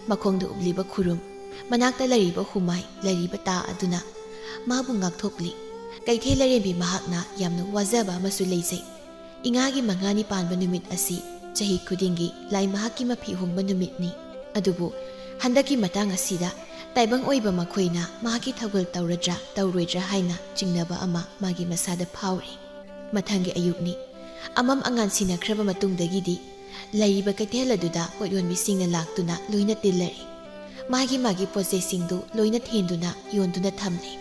ꯃꯈꯣꯡꯗ ꯎꯞꯂꯤꯕ ꯈꯨꯔꯨꯝ, ꯃꯅꯥꯛꯇ ꯂꯩꯔꯤꯕ ꯍꯨꯃꯥꯏ, ꯂꯩꯔꯤꯕ ꯇꯥ ꯑꯗꯨꯅ ꯃꯥꯕꯨ ꯉꯥꯛꯊꯣꯛꯂꯤ꯫ ꯀꯩꯊꯦꯜ ꯂꯥꯏꯔꯦꯝꯕꯤ ꯃꯍꯥꯛꯅ ꯌꯥꯝꯅ ꯋꯥꯖꯕ ꯑꯃꯁꯨ ꯂꯩꯖꯩ꯫ ꯏꯉꯥꯒꯤ ꯃꯉꯥꯅꯤ ꯄꯥꯟꯕ ꯅꯨꯃꯤꯠ ꯑꯁꯤ ꯆꯍꯤ ꯈꯨꯗꯤꯡꯒꯤ ꯂꯥꯏ ꯃꯍꯥꯛꯀꯤ ꯃꯐꯤ ꯍꯣꯡꯕ ꯅꯨꯃꯤꯠꯅꯤ꯫ ꯑꯗꯨꯕꯨ ꯍꯟꯗꯛꯀꯤ ꯃꯇꯥꯡ ꯑꯁꯤꯗ ꯇꯥꯏꯕꯪ ꯑꯣꯏꯕ ꯃꯈꯣꯏꯅ ꯃꯍꯥꯛꯀꯤ ꯊꯧꯒꯜ ꯇꯧꯔꯗ꯭ꯔꯥ ꯇꯧꯔꯣꯏꯗ꯭ꯔꯥ ꯍꯥꯏꯅ ꯆꯤꯡꯅꯕ ꯑꯃ ꯃꯥꯒꯤ ꯃꯁꯥꯗ ꯐꯥꯎꯔꯤ꯫ ꯃꯊꯪꯒꯤ ꯑꯌꯨꯛꯅꯤ꯫ ꯑꯃꯝ ꯑꯉꯥꯟ ꯁꯤꯟꯅꯈ꯭ꯔꯕ ꯃꯇꯨꯡꯗꯒꯤꯗꯤ ꯂꯩꯔꯤꯕ ꯀꯩꯊꯦꯜ ꯑꯗꯨꯗ ꯄꯣꯠ ꯌꯣꯟꯕꯤꯁꯤꯡꯅ ꯂꯥꯛꯇꯨꯅ ꯂꯣꯏꯅ ꯇꯤꯜꯂꯔꯦ꯫ ꯃꯥꯒꯤ ꯃꯥꯒꯤ ꯄꯣꯠ ꯆꯩꯁꯤꯡꯗꯨ ꯂꯣꯏꯅ ꯊꯦꯟꯗꯨꯅ ꯌꯣꯟꯗꯨꯅ ꯊꯝꯂꯦ꯫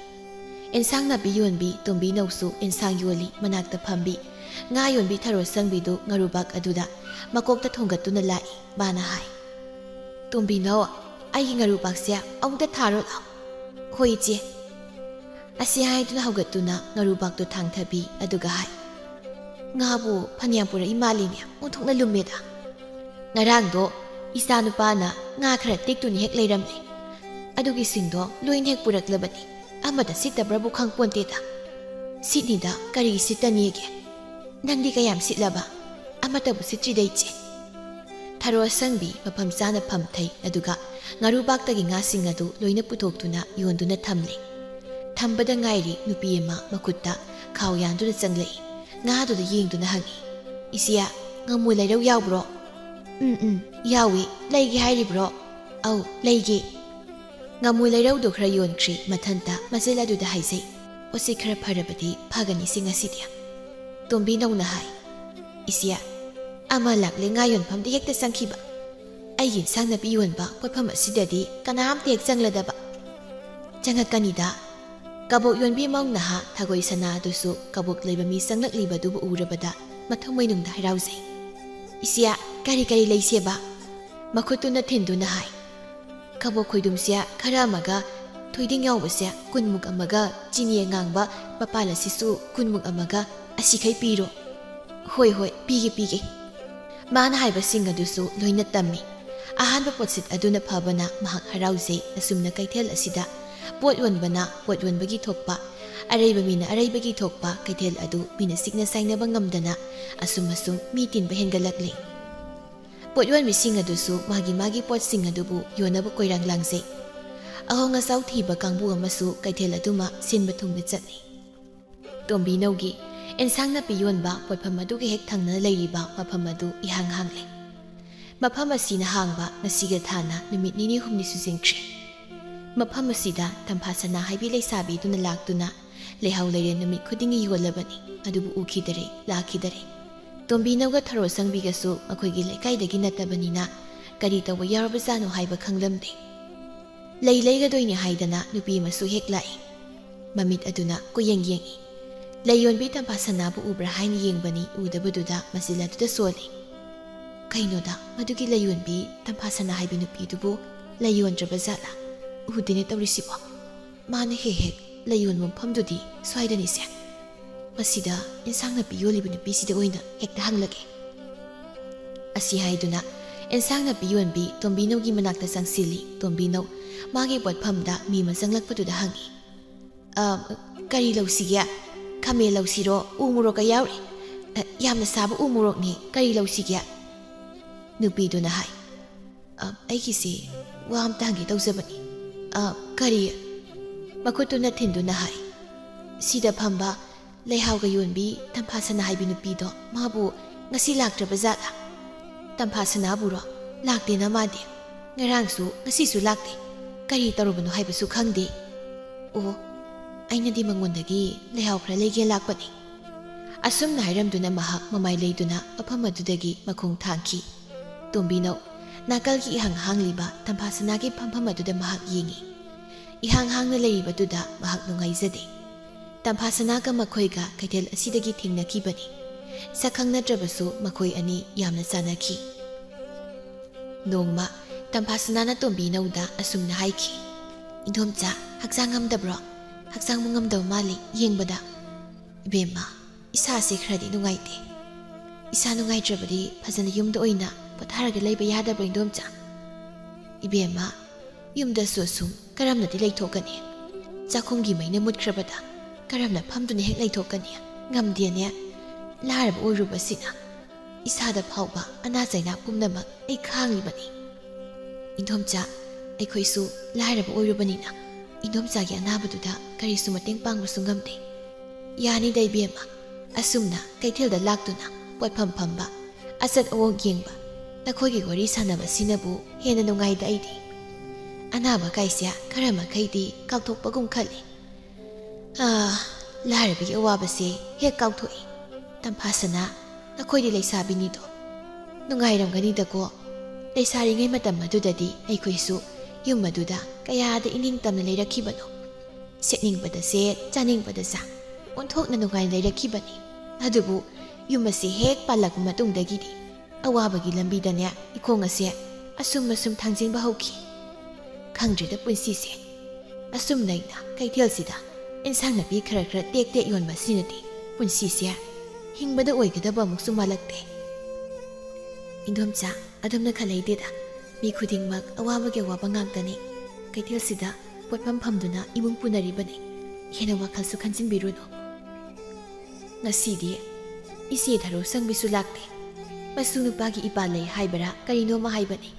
ꯑꯦꯟꯁꯥꯡ ꯅꯥꯄꯤ ꯌꯣꯟꯕꯤ ꯇꯣꯝꯕꯤꯅꯧꯁꯨ ꯑꯦꯟꯁꯥꯡ ꯌꯣꯜꯂꯤ ꯃꯅꯥꯛꯇ ꯐꯝꯕꯤ꯫ ꯉꯥ ꯌꯣꯟꯕꯤ ꯊꯔꯣ ꯁꯪꯕꯤꯗꯨ ꯉꯥꯔꯨꯕꯥꯛ ꯑꯗꯨꯗ ꯃꯀꯣꯛꯇ ꯊꯣꯡꯒꯠꯇꯨꯅ ꯂꯥꯛꯏ꯫ ꯃꯥꯅ ꯍꯥꯏ, "ꯇꯣꯝꯕꯤꯅꯧ, ꯑꯩꯒꯤ ꯉꯥꯔꯨꯕꯥꯛꯁꯦ ꯑꯃꯨꯛꯇ ꯊꯥꯔꯣ ꯂꯥꯎ꯫" "ꯍꯣꯏ ꯏꯆꯦ꯫" ꯑꯁꯤ ꯍꯥꯏꯗꯨꯅ ꯍꯧꯒꯠꯇꯨꯅ ꯉꯥꯔꯨꯕꯥꯛꯇꯨ ꯊꯥꯡꯊꯕꯤ ꯑꯗꯨꯒ ꯍꯥꯏ, "ꯉꯥꯕꯨ ꯐꯅꯌꯥꯝ ꯄꯨꯔꯛꯏ ꯃꯥꯜꯂꯤꯅꯦ, ꯑꯣꯟꯊꯣꯛꯅ ꯂꯨꯝꯃꯦꯗ꯫ ꯉꯔꯥꯡꯗꯣ ꯏꯆꯥ ꯅꯨꯄꯥꯅ ꯉꯥ ꯈꯔ ꯇꯦꯛꯇꯨꯅ ꯍꯦꯛ ꯂꯩꯔꯝꯂꯦ꯫ ꯑꯗꯨꯒꯤꯁꯤꯡꯗꯣ ꯂꯣꯏꯅ ꯍꯦꯛ ꯄꯨꯔꯛꯂꯕꯅꯤ꯫ ꯑꯃꯠꯇ ꯁꯤꯠꯇꯕ꯭ꯔꯕꯨ ꯈꯪꯄꯣꯟꯇꯦꯗ꯫" "ꯁꯤꯠꯅꯤꯗ, ꯀꯔꯤꯒꯤ ꯁꯤꯠꯇꯅꯤꯒꯦ? ꯅꯪꯗꯤ ꯀꯌꯥꯝ ꯁꯤꯠꯂꯕ? ꯑꯃꯠꯇꯕꯨ ꯁꯤꯠꯇ꯭ꯔꯤꯗ ꯏꯆꯦ꯫" ꯊꯔꯣ ꯑꯁꯪꯕꯤ ꯃꯐꯝ ꯆꯥꯅ ꯐꯝꯊꯩ, ꯑꯗꯨꯒ ꯉꯥꯔꯨꯕꯥꯛꯇꯒꯤ ꯉꯥꯁꯤꯡ ꯑꯗꯨ ꯂꯣꯏꯅ ꯄꯨꯊꯣꯛꯇꯨꯅ ꯌꯣꯟꯗꯨꯅ ꯊꯝꯂꯦ꯫ ꯊꯝꯕꯗ ꯉꯥꯏꯔꯤ ꯅꯨꯄꯤ ꯑꯃ ꯃꯈꯨꯠꯇ ꯈꯥꯎ ꯌꯥꯟꯗꯨꯅ ꯆꯪꯂꯛꯏ꯫ ꯉꯥꯗꯨꯗ ꯌꯦꯡꯗꯨꯅ ꯍꯪꯉꯤ, "ꯏꯆꯦ, ꯉꯥꯃꯨ ꯂꯩꯔꯧ ꯌꯥꯎꯕ꯭ꯔꯣ?" "ꯎꯝ, ꯎꯝ, ꯌꯥꯎꯏ꯫ ꯂꯩꯒꯦ ꯍꯥꯏꯔꯤꯕ꯭ꯔꯣ?" "ꯑꯧ, ꯂꯩꯒꯦ꯫" ꯉꯥꯃꯨ ꯂꯩꯔꯧꯗꯨ ꯈꯔ ꯌꯣꯟꯈ꯭ꯔꯤ꯫ ꯃꯊꯟꯇ ꯃꯆꯤꯜ ꯑꯗꯨꯗ ꯍꯥꯏꯖꯩ, "ꯄꯣꯠꯁꯤ ꯈꯔ ꯐꯔꯕꯗꯤ ꯐꯒꯅꯤ ꯁꯤ ꯉꯁꯤꯗꯤ꯫" ꯇꯣꯝꯕꯤꯅꯧꯅ ꯍꯥꯏ, "ꯏꯆꯦ, ꯑꯃ ꯂꯥꯛꯂꯦ ꯉꯥ ꯌꯣꯟꯐꯝꯗ ꯍꯦꯛꯇ ꯆꯪꯈꯤꯕ꯫ ꯑꯩꯒꯤ ꯏꯟꯁꯥꯡ ꯅꯥꯄꯤ ꯌꯣꯟꯕ ꯄꯣꯠꯐꯝ ꯑꯁꯤꯗꯗꯤ ꯀꯅꯥꯝꯇ ꯍꯦꯛ ꯆꯪꯂꯗꯕ꯫" "ꯆꯪꯉꯛꯀꯅꯤꯗ꯫" ꯀꯕꯣꯛ ꯌꯣꯟꯕꯤ ꯃꯧ ꯅꯍꯥ ꯊꯒꯣꯏ ꯁꯅꯥ ꯑꯗꯨꯁꯨ ꯀꯕꯣꯛ ꯂꯩꯕ ꯃꯤ ꯆꯪꯂꯛꯂꯤꯕꯗꯨꯕꯨ ꯎꯔꯕꯗ ꯃꯊꯃꯣꯏꯅꯨꯡꯗ ꯍꯔꯥꯎꯖꯩ꯫ "ꯏꯆꯦ, ꯀꯔꯤ ꯀꯔꯤ ꯂꯩꯁꯦꯕ?" ꯃꯈꯨꯠꯇꯨꯅ ꯊꯤꯟꯗꯨꯅ ꯍꯥꯏ, "ꯀꯕꯣꯛ ꯈꯣꯏꯗꯨꯝꯁꯦ ꯈꯔ ꯑꯃꯒ, ꯊꯣꯏꯗꯤꯡ ꯌꯥꯎꯕꯁꯦ ꯀꯨꯟꯃꯨꯛ ꯑꯃꯒ, ꯆꯤꯅꯤ ꯑꯉꯥꯡꯕ ꯃꯄꯥꯜ ꯑꯁꯤꯁꯨ ꯀꯨꯟꯃꯨꯛ ꯑꯃꯒ, ꯑꯁꯤꯈꯩ ꯄꯤꯔꯣ꯫" "ꯍꯣꯏ, ꯍꯣꯏ, ꯄꯤꯒꯦ, ꯄꯤꯒꯦ꯫" ꯃꯥꯅ ꯍꯥꯏꯕꯁꯤꯡ ꯑꯗꯨꯁꯨ ꯂꯣꯏꯅ ꯇꯝꯃꯤ꯫ ꯑꯍꯥꯟꯕ ꯄꯣꯠꯁꯤꯠ ꯑꯗꯨꯅ ꯐꯕꯅ ꯃꯍꯥꯛ ꯍꯔꯥꯎꯖꯩ꯫ ꯑꯁꯨꯝꯅ ꯀꯩꯊꯦꯜ ꯑꯁꯤꯗ ꯄꯣꯠ ꯌꯣꯟꯕꯅ ꯄꯣꯠ ꯌꯣꯟꯕꯒꯤ ꯊꯣꯛꯄ, ꯑꯔꯩꯕ ꯃꯤꯅ ꯑꯔꯩꯕꯒꯤ ꯊꯣꯛꯄ ꯀꯩꯊꯦꯜ ꯑꯗꯨ ꯃꯤꯅ ꯁꯤꯛꯅ ꯁꯥꯏꯅꯕ ꯉꯝꯗꯅ ꯑꯁꯨꯝ ꯑꯁꯨꯝ ꯃꯤ ꯇꯤꯟꯕ ꯍꯦꯟꯒꯠꯂꯛꯂꯤ꯫ ꯄꯣꯠ ꯌꯣꯟꯕꯤꯁꯤꯡ ꯑꯗꯨꯁꯨ ꯃꯥꯒꯤ ꯃꯥꯒꯤ ꯄꯣꯠꯁꯤꯡ ꯑꯗꯨꯕꯨ ꯌꯣꯟꯅꯕ ꯀꯣꯏꯔꯥꯡ ꯂꯥꯡꯖꯩ꯫ ꯑꯍꯣꯡ ꯑꯆꯥꯎ ꯊꯤꯕ ꯀꯥꯡꯕꯨ ꯑꯃꯁꯨ ꯀꯩꯊꯦꯜ ꯑꯗꯨꯃ ꯁꯤꯟꯕ ꯊꯨꯡꯕ ꯆꯠꯂꯤ꯫ ꯇꯣꯝꯕꯤꯅꯧꯒꯤ ꯑꯦꯟꯁꯥꯡ ꯅꯥꯄꯤ ꯌꯣꯟꯕ ꯄꯣꯠꯐꯝ ꯑꯗꯨꯒ ꯍꯦꯛ ꯊꯪꯅꯅ ꯂꯩꯔꯤꯕ ꯃꯐꯝ ꯑꯗꯨ ꯏꯍꯥꯡ ꯍꯥꯡꯂꯦ꯫ ꯃꯐꯝ ꯑꯁꯤꯅ ꯍꯥꯡꯕ ꯉꯁꯤꯒ ꯊꯥꯅ ꯅꯨꯃꯤꯠ ꯅꯤꯅꯤ ꯍꯨꯝꯅꯤ ꯁꯨꯖꯤꯟꯈ꯭ꯔꯦ꯫ ꯃꯐꯝ ꯑꯁꯤꯗ ꯇꯝꯐꯥ ꯁꯅꯥ ꯍꯥꯏꯕꯤ ꯂꯩꯁꯥꯕꯤꯗꯨꯅ ꯂꯥꯛꯇꯨꯅ ꯂꯩꯍꯥꯎ ꯂꯩꯔꯦꯟ ꯅꯨꯃꯤꯠ ꯈꯨꯗꯤꯡꯒꯤ ꯌꯣꯜꯂꯕꯅꯤ, ꯑꯗꯨꯕꯨ ꯎꯈꯤꯗꯔꯦ, ꯂꯥꯛꯈꯤꯗꯔꯦ꯫ ꯇꯣꯝꯕꯤꯅꯧꯒ ꯊꯔꯣ ꯁꯪꯕꯤꯒꯁꯨ ꯃꯈꯣꯏꯒꯤ ꯂꯩꯀꯥꯏꯗꯒꯤ ꯅꯠꯇꯕꯅꯤꯅ ꯀꯔꯤ ꯇꯧꯕ ꯌꯥꯎꯔꯕꯖꯥꯠꯅꯣ ꯍꯥꯏꯕ ꯈꯪꯂꯝꯗꯦ꯫ ꯂꯩ ꯂꯩꯒꯗꯣꯏꯅꯤ ꯍꯥꯏꯗꯅ ꯅꯨꯄꯤ ꯑꯃꯁꯨ ꯍꯦꯛ ꯂꯥꯛꯏ꯫ ꯃꯃꯤꯠ ꯑꯗꯨꯅ ꯀꯣꯏꯌꯦꯡ ꯌꯦꯡꯏ꯫ ꯂꯩ ꯌꯣꯟꯕꯤ ꯇꯝꯐꯥ ꯁꯅꯥꯕꯨ ꯎꯕ꯭ꯔꯥ ꯍꯥꯏꯅ ꯌꯦꯡꯕꯅꯤ, ꯎꯗꯕꯗꯨꯗ ꯃꯆꯤꯜ ꯑꯗꯨꯗ ꯁꯣꯜꯂꯤ꯫ ꯀꯩꯅꯣꯗ, ꯃꯗꯨꯒꯤ ꯂꯩ ꯌꯣꯟꯕꯤ ꯇꯝꯐꯥ ꯁꯅꯥ ꯍꯥꯏꯕꯤ ꯅꯨꯄꯤꯗꯨꯕꯨ ꯂꯩ ꯌꯣꯟꯗ꯭ꯔꯕ ꯖꯥꯠꯂꯥ? ꯎꯗꯦꯅꯦ ꯇꯧꯔꯤꯁꯤꯕꯣ꯫ ꯃꯥꯅ ꯍꯦꯛ ꯍꯦꯛ ꯂꯩ ꯌꯣꯟꯕ ꯃꯐꯝꯗꯨꯗꯤ ꯁ꯭ꯋꯥꯏꯗꯅꯤꯁꯦ꯫ ꯃꯁꯤꯗ ꯏꯟꯁꯥꯡ ꯅꯥꯄꯤ ꯌꯣꯜꯂꯤꯕ ꯅꯨꯄꯤꯁꯤꯗ ꯑꯣꯏꯅ ꯍꯦꯛꯇ ꯍꯪꯂꯒꯦ꯫ ꯑꯁꯤ ꯍꯥꯏꯗꯨꯅ ꯏꯟꯁꯥꯡ ꯅꯥꯄꯤ ꯌꯣꯟꯕꯤ ꯇꯣꯝꯕꯤꯅꯧꯒꯤ ꯃꯅꯥꯛꯇ ꯆꯪꯁꯤꯜꯂꯤ꯫ ꯇꯣꯝꯕꯤꯅꯧ ꯃꯥꯒꯤ ꯄꯣꯠꯐꯝꯗ ꯃꯤ ꯑꯃ ꯆꯪꯂꯛꯄꯗꯨꯗ ꯍꯪꯉꯤ, "ꯑ, ꯀꯔꯤ ꯂꯧꯁꯤꯒꯦ? ꯈꯥꯃꯦꯟ ꯂꯧꯁꯤꯔꯣ? ꯎ ꯃꯣꯔꯣꯛꯀ ꯌꯥꯎꯔꯤ꯫ ꯑ, ꯌꯥꯝꯅ ꯁꯥꯕ ꯎ ꯃꯣꯔꯣꯛꯅꯤ꯫ ꯀꯔꯤ ꯂꯧꯁꯤꯒꯦ?" ꯅꯨꯄꯤꯗꯨꯅ ꯍꯥꯏ, "ꯑ, ꯑꯩꯒꯤꯁꯤ ꯋꯥ ꯑꯝꯇ ꯍꯪꯒꯦ ꯇꯧꯖꯕꯅꯤ꯫" "ꯑ, ꯀꯔꯤ?" ꯃꯈꯨꯠꯇꯨꯅ ꯊꯤꯟꯗꯨꯅ ꯍꯥꯏ, "ꯁꯤꯗ ꯐꯝꯕ ꯂꯩꯍꯥꯎꯒ ꯌꯣꯟꯕꯤ ꯇꯝꯐꯥ ꯁꯅꯥ ꯍꯥꯏꯕꯤ ꯅꯨꯄꯤꯗꯣ, ꯃꯥꯕꯨ ꯉꯁꯤ ꯂꯥꯛꯇ꯭ꯔꯕ ꯖꯥꯠꯂꯥ?" "ꯇꯝꯐꯥ ꯁꯅꯥꯕꯨꯔꯣ? ꯂꯥꯛꯇꯦꯅ ꯃꯥꯗꯤ꯫ ꯉꯔꯥꯡꯁꯨ, ꯉꯁꯤꯁꯨ ꯂꯥꯛꯇꯦ꯫ ꯀꯔꯤ ꯇꯧꯔꯨꯕꯅꯣ ꯍꯥꯏꯕꯁꯨ ꯈꯪꯗꯦ꯫" "ꯑꯣ, ꯑꯩꯅꯗꯤ ꯃꯉꯣꯟꯗꯒꯤ ꯂꯩꯍꯥꯎ ꯈꯔ ꯂꯩꯒꯦ ꯂꯥꯛꯄꯅꯤ꯫" ꯑꯁꯨꯝꯅ ꯍꯥꯏꯔꯝꯗꯨꯅ ꯃꯍꯥꯛ ꯃꯃꯥꯏ ꯂꯩꯗꯨꯅ ꯃꯐꯝ ꯑꯗꯨꯗꯒꯤ ꯃꯈꯣꯡ ꯊꯥꯡꯈꯤ꯫ ꯇꯣꯝꯕꯤꯅꯧ ꯅꯥꯀꯜꯒꯤ ꯏꯍꯥꯡ ꯍꯥꯡꯂꯤꯕ ꯇꯝꯐꯥ ꯁꯅꯥꯒꯤ ꯐꯝꯐꯝ ꯑꯗꯨꯗ ꯃꯍꯥꯛ ꯌꯦꯡꯏ꯫ ꯏꯍꯥꯡ ꯍꯥꯡꯅ ꯂꯩꯔꯤꯕꯗꯨꯗ ꯃꯍꯥꯛ ꯅꯨꯡꯉꯥꯏꯖꯗꯦ꯫ ꯇꯝꯐꯥ ꯁꯅꯥꯒ ꯃꯈꯣꯏꯒ ꯀꯩꯊꯦꯜ ꯑꯁꯤꯗꯒꯤ ꯊꯦꯡꯅꯈꯤꯕꯅꯤ꯫ ꯁꯛꯈꯪ ꯅꯠꯇ꯭ꯔꯕꯁꯨ ꯃꯈꯣꯏ ꯑꯅꯤ ꯌꯥꯝꯅ ꯆꯥꯟꯅꯈꯤ꯫ ꯅꯣꯡꯃ ꯇꯝꯐꯥ ꯁꯅꯥꯅ ꯇꯣꯝꯕꯤꯅꯧꯗ ꯑꯁꯨꯝꯅ ꯍꯥꯏꯈꯤ, "ꯏꯟꯗꯣꯝꯆꯥ, ꯍꯛꯆꯥꯡ ꯉꯝꯗꯕ꯭ꯔꯣ? ꯍꯛꯆꯥꯡꯕꯨ ꯉꯝꯗꯕ ꯃꯥꯜꯂꯤ ꯌꯦꯡꯕꯗ꯫" "ꯏꯕꯦꯝꯃ, ꯏꯁꯥꯁꯦ ꯈꯔꯗꯤ ꯅꯨꯡꯉꯥꯏꯇꯦ꯫ ꯏꯁꯥ ꯅꯨꯡꯉꯥꯏꯇ꯭ꯔꯕꯗꯤ ꯐꯖꯅ ꯌꯨꯝꯗ ꯑꯣꯏꯅ ꯄꯣꯊꯥꯔꯒ ꯂꯩꯕ ꯌꯥꯗꯕ꯭ꯔꯣ, ꯏꯟꯗꯣꯝꯆꯥ?" "ꯏꯕꯦꯝꯃ, ꯌꯨꯝꯗꯁꯨ ꯑꯁꯨꯝ ꯀꯔꯝꯅꯗꯤ ꯂꯩꯊꯣꯛꯀꯅꯤ? ꯆꯥꯛꯈꯨꯝꯒꯤ ꯃꯩꯅ ꯃꯨꯠꯈ꯭ꯔꯕꯗ ꯀꯔꯝꯅ ꯐꯝꯗꯨꯅ ꯍꯦꯛ ꯂꯩꯊꯣꯛꯀꯅꯤ? ꯉꯝꯗꯦꯅꯦ꯫ ꯂꯥꯏꯔꯕ ꯑꯣꯏꯔꯨꯕꯁꯤꯅ ꯏꯁꯥꯗ ꯐꯥꯎꯕ ꯑꯅꯥ ꯆꯩꯅꯥ ꯄꯨꯝꯅꯃꯛ ꯑꯩ ꯈꯥꯡꯂꯤꯕꯅꯤ꯫" "ꯏꯟꯗꯣꯝꯆꯥ, ꯑꯩꯈꯣꯏꯁꯨ ꯂꯥꯏꯔꯕ ꯑꯣꯏꯔꯨꯕꯅꯤꯅ ꯏꯟꯗꯣꯝꯆꯥꯒꯤ ꯑꯅꯥꯕꯗꯨꯗ ꯀꯔꯤꯁꯨ ꯃꯇꯦꯡ ꯄꯥꯡꯕꯁꯨ ꯉꯝꯗꯦ꯫ ꯌꯥꯅꯤꯗ ꯏꯕꯦꯝꯃ, ꯑꯁꯨꯝꯅ ꯀꯩꯊꯦꯜꯗ ꯂꯥꯛꯇꯨꯅ ꯄꯣꯠꯐꯝ ꯐꯝꯕ, ꯑꯆꯠ ꯑꯋꯣꯡ ꯌꯦꯡꯕ, ꯅꯈꯣꯏꯒꯤ ꯋꯥꯔꯤ ꯁꯥꯟꯅꯕꯁꯤꯅꯕꯨ ꯍꯦꯟꯅ ꯅꯨꯡꯉꯥꯏꯗ ꯑꯩꯗꯤ꯫ ꯑꯅꯥꯕ ꯀꯥꯏꯁꯦ ꯈꯔ ꯃꯈꯩꯗꯤ ꯀꯥꯎꯊꯣꯛꯄꯒꯨꯝ ꯈꯜꯂꯤ꯫ ꯑꯥ, ꯂꯥꯏꯔꯕꯒꯤ ꯑꯋꯥꯕꯁꯦ ꯍꯦꯛ ꯀꯥꯎꯊꯣꯛꯏ꯫ ꯇꯝꯐꯥꯁꯅꯥ, ꯅꯈꯣꯏꯗꯤ ꯂꯩꯁꯥꯕꯤꯅꯤꯗꯣ꯫ ꯅꯨꯡꯉꯥꯏꯔꯝꯒꯅꯤꯗꯀꯣ꯫ ꯂꯩꯁꯥꯔꯤꯉꯩ ꯃꯇꯝ ꯑꯗꯨꯗꯗꯤ ꯑꯩꯈꯣꯏꯁꯨ ꯌꯨꯝ ꯑꯗꯨꯗ ꯀꯌꯥꯗ ꯏꯅꯤꯡꯇꯝꯅ ꯂꯩꯔꯛꯈꯤꯕꯅꯣ꯫ ꯁꯦꯠꯅꯤꯡꯕꯗ ꯁꯦꯠ, ꯆꯥꯅꯤꯡꯕꯗ ꯆꯥ, ꯑꯣꯟꯊꯣꯛꯅ ꯅꯨꯡꯉꯥꯏꯅ ꯂꯩꯔꯛꯈꯤꯕꯅꯤ꯫ ꯑꯗꯨꯕꯨ ꯌꯨꯝ ꯑꯁꯤ ꯍꯦꯛ ꯄꯥꯜꯂꯛꯄ ꯃꯇꯨꯡꯗꯒꯤꯗꯤ ꯑꯋꯥꯕꯒꯤ ꯂꯝꯕꯤꯗꯅꯦ ꯏꯈꯣꯡ ꯑꯁꯦ ꯑꯁꯨꯝ ꯑꯁꯨꯝ ꯊꯥꯡꯖꯤꯟꯕ ꯍꯧꯈꯤ꯫ ꯈꯪꯗ꯭ꯔꯦꯗ ꯄꯨꯟꯁꯤꯁꯦ꯫ ꯑꯁꯨꯝ ꯂꯩꯅ ꯀꯩꯊꯦꯜꯁꯤꯗ ꯏꯟꯁꯥꯡ ꯅꯥꯄꯤ ꯈꯔ ꯈꯔ ꯇꯦꯛ ꯇꯦꯛ ꯌꯣꯟꯕ ꯑꯁꯤꯅꯗꯤ ꯄꯨꯟꯁꯤꯁꯦ ꯍꯤꯡꯕꯗ ꯑꯣꯏꯒꯗꯕ ꯑꯃꯨꯛꯁꯨ ꯃꯥꯜꯂꯛꯇꯦ꯫ ꯏꯟꯗꯣꯝꯆꯥ, ꯑꯗꯨꯝꯅ ꯈꯜꯂꯩꯗꯦꯗ꯫ ꯃꯤ ꯈꯨꯗꯤꯡꯃꯛ ꯑꯋꯥꯕꯒꯤ ꯑꯋꯥꯕ ꯉꯥꯛꯇꯅꯤ꯫ ꯀꯩꯊꯦꯜꯁꯤꯗ ꯄꯣꯠꯐꯝ ꯐꯝꯗꯨꯅ ꯏꯃꯨꯡ ꯄꯨꯅꯔꯤꯕꯅꯤ꯫ ꯍꯦꯟꯅ ꯋꯥꯈꯜꯁꯨ ꯈꯟꯖꯤꯟꯕꯤꯔꯨꯅꯨ꯫ ꯉꯁꯤꯗꯤ ꯏꯆꯦ ꯊꯔꯣ ꯁꯪꯕꯤꯁꯨ ꯂꯥꯛꯇꯦ꯫ ꯃꯁꯨ ꯅꯨꯄꯥꯒꯤ ꯏꯄꯥ ꯂꯩ ꯍꯥꯏꯕꯔꯥ ꯀꯔꯤꯅꯣꯃ ꯍꯥꯏꯕꯅꯤ꯫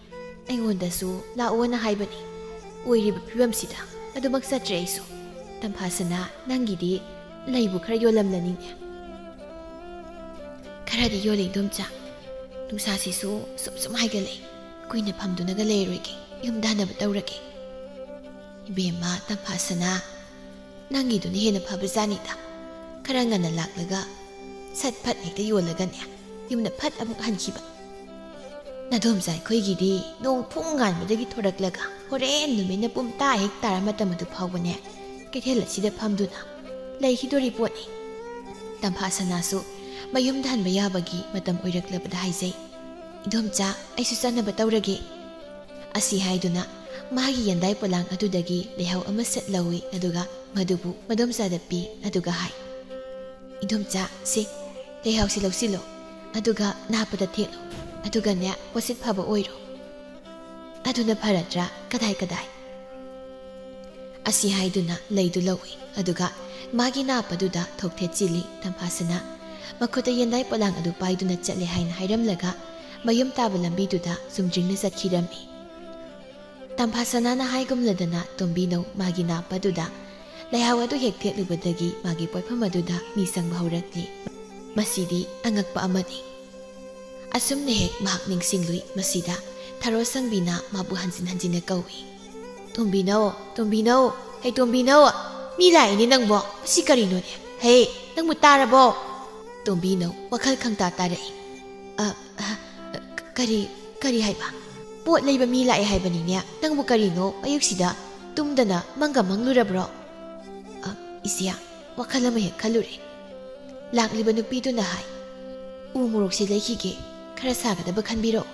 ꯑꯩꯉꯣꯟꯗꯁꯨ ꯂꯥꯛꯑꯣꯅ ꯍꯥꯏꯕꯅꯤ꯫ ꯑꯣꯏꯔꯤꯕ ꯐꯤꯕꯝꯁꯤꯗ ꯑꯗꯨꯃꯛ ꯆꯠꯇ꯭ꯔꯦ ꯑꯩꯁꯨ꯫ ꯇꯝꯐꯥꯁꯅꯥ, ꯅꯪꯒꯤꯗꯤ ꯂꯩꯕꯨ ꯈꯔ ꯌꯣꯜꯂꯝꯂꯅꯤꯅꯦ꯫ ꯈꯔꯗꯤ ꯌꯣꯜꯂꯦ ꯏꯟꯗꯣꯝꯆꯥ꯫ ꯅꯨꯡꯁꯥꯁꯤꯁꯨ ꯁꯨꯝ ꯁꯨꯝ ꯍꯥꯏꯒꯠꯂꯛꯏ꯫ ꯀꯨꯏꯅ ꯐꯝꯗꯨꯅꯒ ꯂꯩꯔꯣꯏꯒꯦ꯫ ꯌꯨꯝꯗ ꯍꯟꯅꯕ ꯇꯧꯔꯒꯦ꯫ ꯏꯕꯦꯝꯃ ꯇꯝꯐꯥꯁꯅꯥ, ꯅꯪꯒꯤꯗꯨꯅ ꯍꯦꯟꯅ ꯐꯕꯖꯥꯠꯅꯤꯗ꯫ ꯈꯔ ꯉꯟꯅ ꯂꯥꯛꯂꯒ ꯁꯠ ꯐꯠ ꯍꯦꯛꯇ ꯌꯣꯜꯂꯒꯅꯦ, ꯌꯨꯝꯗ ꯐꯠ ꯑꯃꯨꯛ ꯍꯟꯈꯤꯕ꯫ ꯅꯗꯣꯝꯆꯥ ꯑꯩꯈꯣꯏꯒꯤꯗꯤ ꯅꯣꯡ ꯐꯨꯡ ꯉꯥꯟꯕꯗꯒꯤ ꯊꯣꯔꯛꯂꯒ ꯍꯣꯔꯦꯟ ꯅꯨꯃꯤꯠꯅ ꯄꯨꯝꯇꯥ ꯍꯦꯛ ꯇꯥꯔ ꯃꯇꯝ ꯑꯗꯨ ꯐꯥꯎꯕꯅꯦ ꯀꯩꯊꯦꯜ ꯑꯁꯤꯗ ꯐꯝꯗꯨꯅ ꯂꯩꯈꯤꯗꯣꯔꯤ ꯄꯣꯠꯅꯤ꯫ ꯇꯝꯐꯥ ꯁꯅꯥꯁꯨ ꯃꯌꯨꯝꯗ ꯍꯟꯕ ꯌꯥꯕꯒꯤ ꯃꯇꯝ ꯑꯣꯏꯔꯛꯂꯕꯗ ꯍꯥꯏꯖꯩ, "ꯏꯗꯣꯝꯆꯥ, ꯑꯩꯁꯨ ꯆꯠꯅꯕ ꯇꯧꯔꯒꯦ"꯫ ꯑꯁꯤ ꯍꯥꯏꯗꯨꯅ ꯃꯥꯒꯤ ꯌꯦꯟꯗꯥꯏ ꯄꯣꯂꯥꯡ ꯑꯗꯨꯗꯒꯤ ꯂꯩꯍꯥꯎ ꯑꯃ ꯁꯠ ꯂꯧꯏ, ꯑꯗꯨꯒ ꯃꯗꯨꯕꯨ ꯃꯗꯣꯝꯆꯥꯗ ꯄꯤ, ꯑꯗꯨꯒ ꯍꯥꯏ, "ꯏꯗꯣꯝꯆꯥ, ꯁꯦ, ꯂꯩꯍꯥꯎꯁꯤ ꯂꯧꯁꯤꯜꯂꯣ, ꯑꯗꯨꯒ ꯅꯥꯞꯄꯗ ꯊꯦꯠꯂꯣ, ꯑꯗꯨꯒꯅꯦ ꯄꯣꯠꯁꯤꯠ ꯐꯕ ꯑꯣꯏꯔꯣ꯫ ꯑꯗꯨꯅ ꯐꯔꯗ꯭ꯔꯥ? ꯀꯗꯥꯏ ꯀꯗꯥꯏ?" ꯑꯁꯤ ꯍꯥꯏꯗꯨꯅ ꯂꯩꯗꯨ ꯂꯧꯏ, ꯑꯗꯨꯒ ꯃꯥꯒꯤ ꯅꯥꯞꯄꯗꯨꯗ ꯊꯣꯛ ꯊꯦꯠꯆꯤꯜꯂꯤ꯫ ꯇꯝꯐꯥꯁꯅꯥ ꯃꯈꯨꯠꯇ ꯌꯦꯟꯗꯥꯏ ꯄꯣꯂꯥꯡ ꯑꯗꯨ ꯄꯥꯏꯗꯨꯅ ꯆꯠꯂꯦ ꯍꯥꯏꯅ ꯍꯥꯏꯔꯝꯂꯒ ꯃꯌꯨꯝ ꯇꯥꯕ ꯂꯝꯕꯤꯗꯨꯗ ꯆꯨꯝꯗ꯭ꯔꯤꯡꯅ ꯆꯠꯈꯤꯔꯝꯃꯤ꯫ ꯇꯝꯐꯥꯁꯅꯥꯅ ꯍꯥꯏꯒꯨꯝꯂꯗꯅ ꯇꯣꯝꯕꯤꯅꯧ ꯃꯥꯒꯤ ꯅꯥꯞꯄꯗꯨꯗ ꯂꯩꯍꯥꯎ ꯑꯗꯨ ꯍꯦꯛ ꯊꯦꯠꯂꯨꯕꯗꯒꯤ ꯃꯥꯒꯤ ꯄꯣꯠꯐꯝ ꯑꯗꯨꯗ ꯃꯤ ꯆꯪꯕ ꯍꯧꯔꯛꯂꯤ꯫ ꯃꯁꯤꯗꯤ ꯑꯉꯛꯄ ꯑꯃꯅꯤ꯫ ꯑꯁꯨꯝꯅ ꯍꯦꯛ ꯃꯍꯥꯛ ꯅꯤꯡꯁꯤꯡꯂꯨꯏ꯫ ꯃꯁꯤꯗ ꯊꯔꯣ ꯁꯪꯕꯤꯅ ꯃꯥꯕꯨ ꯍꯟꯖꯤꯟ ꯍꯟꯖꯤꯟꯅ ꯀꯧꯏ, "ꯇꯣꯝꯕꯤꯅꯧ, ꯇꯣꯝꯕꯤꯅꯧ, ꯍꯩ ꯇꯣꯝꯕꯤꯅꯧ, ꯃꯤ ꯂꯥꯛꯏꯅꯦ ꯅꯪꯕꯣ, ꯃꯁꯤ ꯀꯔꯤꯅꯣꯅꯦ? ꯍꯦ, ꯅꯪꯕꯨ ꯇꯥꯔꯕꯣ?" ꯇꯣꯝꯕꯤꯅꯧ ꯋꯥꯈꯜ ꯈꯪꯇꯥ ꯇꯥꯔꯛꯏ꯫ "ꯑ, ꯑ, ꯀꯔꯤ, ꯀꯔꯤ ꯍꯥꯏꯕ?" "ꯄꯣꯠ ꯂꯩꯕ ꯃꯤ ꯂꯥꯛꯑꯦ ꯍꯥꯏꯕꯅꯤꯅꯦ, ꯅꯪꯕꯨ ꯀꯔꯤꯅꯣ ꯑꯌꯨꯛꯁꯤꯗ ꯇꯨꯝꯗꯅ ꯃꯪꯒ ꯃꯪꯂꯨꯔꯕ꯭ꯔꯣ?" "ꯑ, ꯏꯆꯦ, ꯋꯥꯈꯜ ꯑꯃ ꯍꯦꯛ ꯈꯜꯂꯨꯔꯦ꯫" ꯂꯥꯛꯂꯤꯕ ꯅꯨꯄꯤꯗꯨꯅ ꯍꯥꯏ, "ꯎ ꯃꯣꯔꯣꯛꯁꯦ ꯂꯩꯈꯤꯒꯦ, ꯈꯔ ꯁꯥꯒꯗꯕ ꯈꯟꯕꯤꯔꯛꯑꯣ꯫"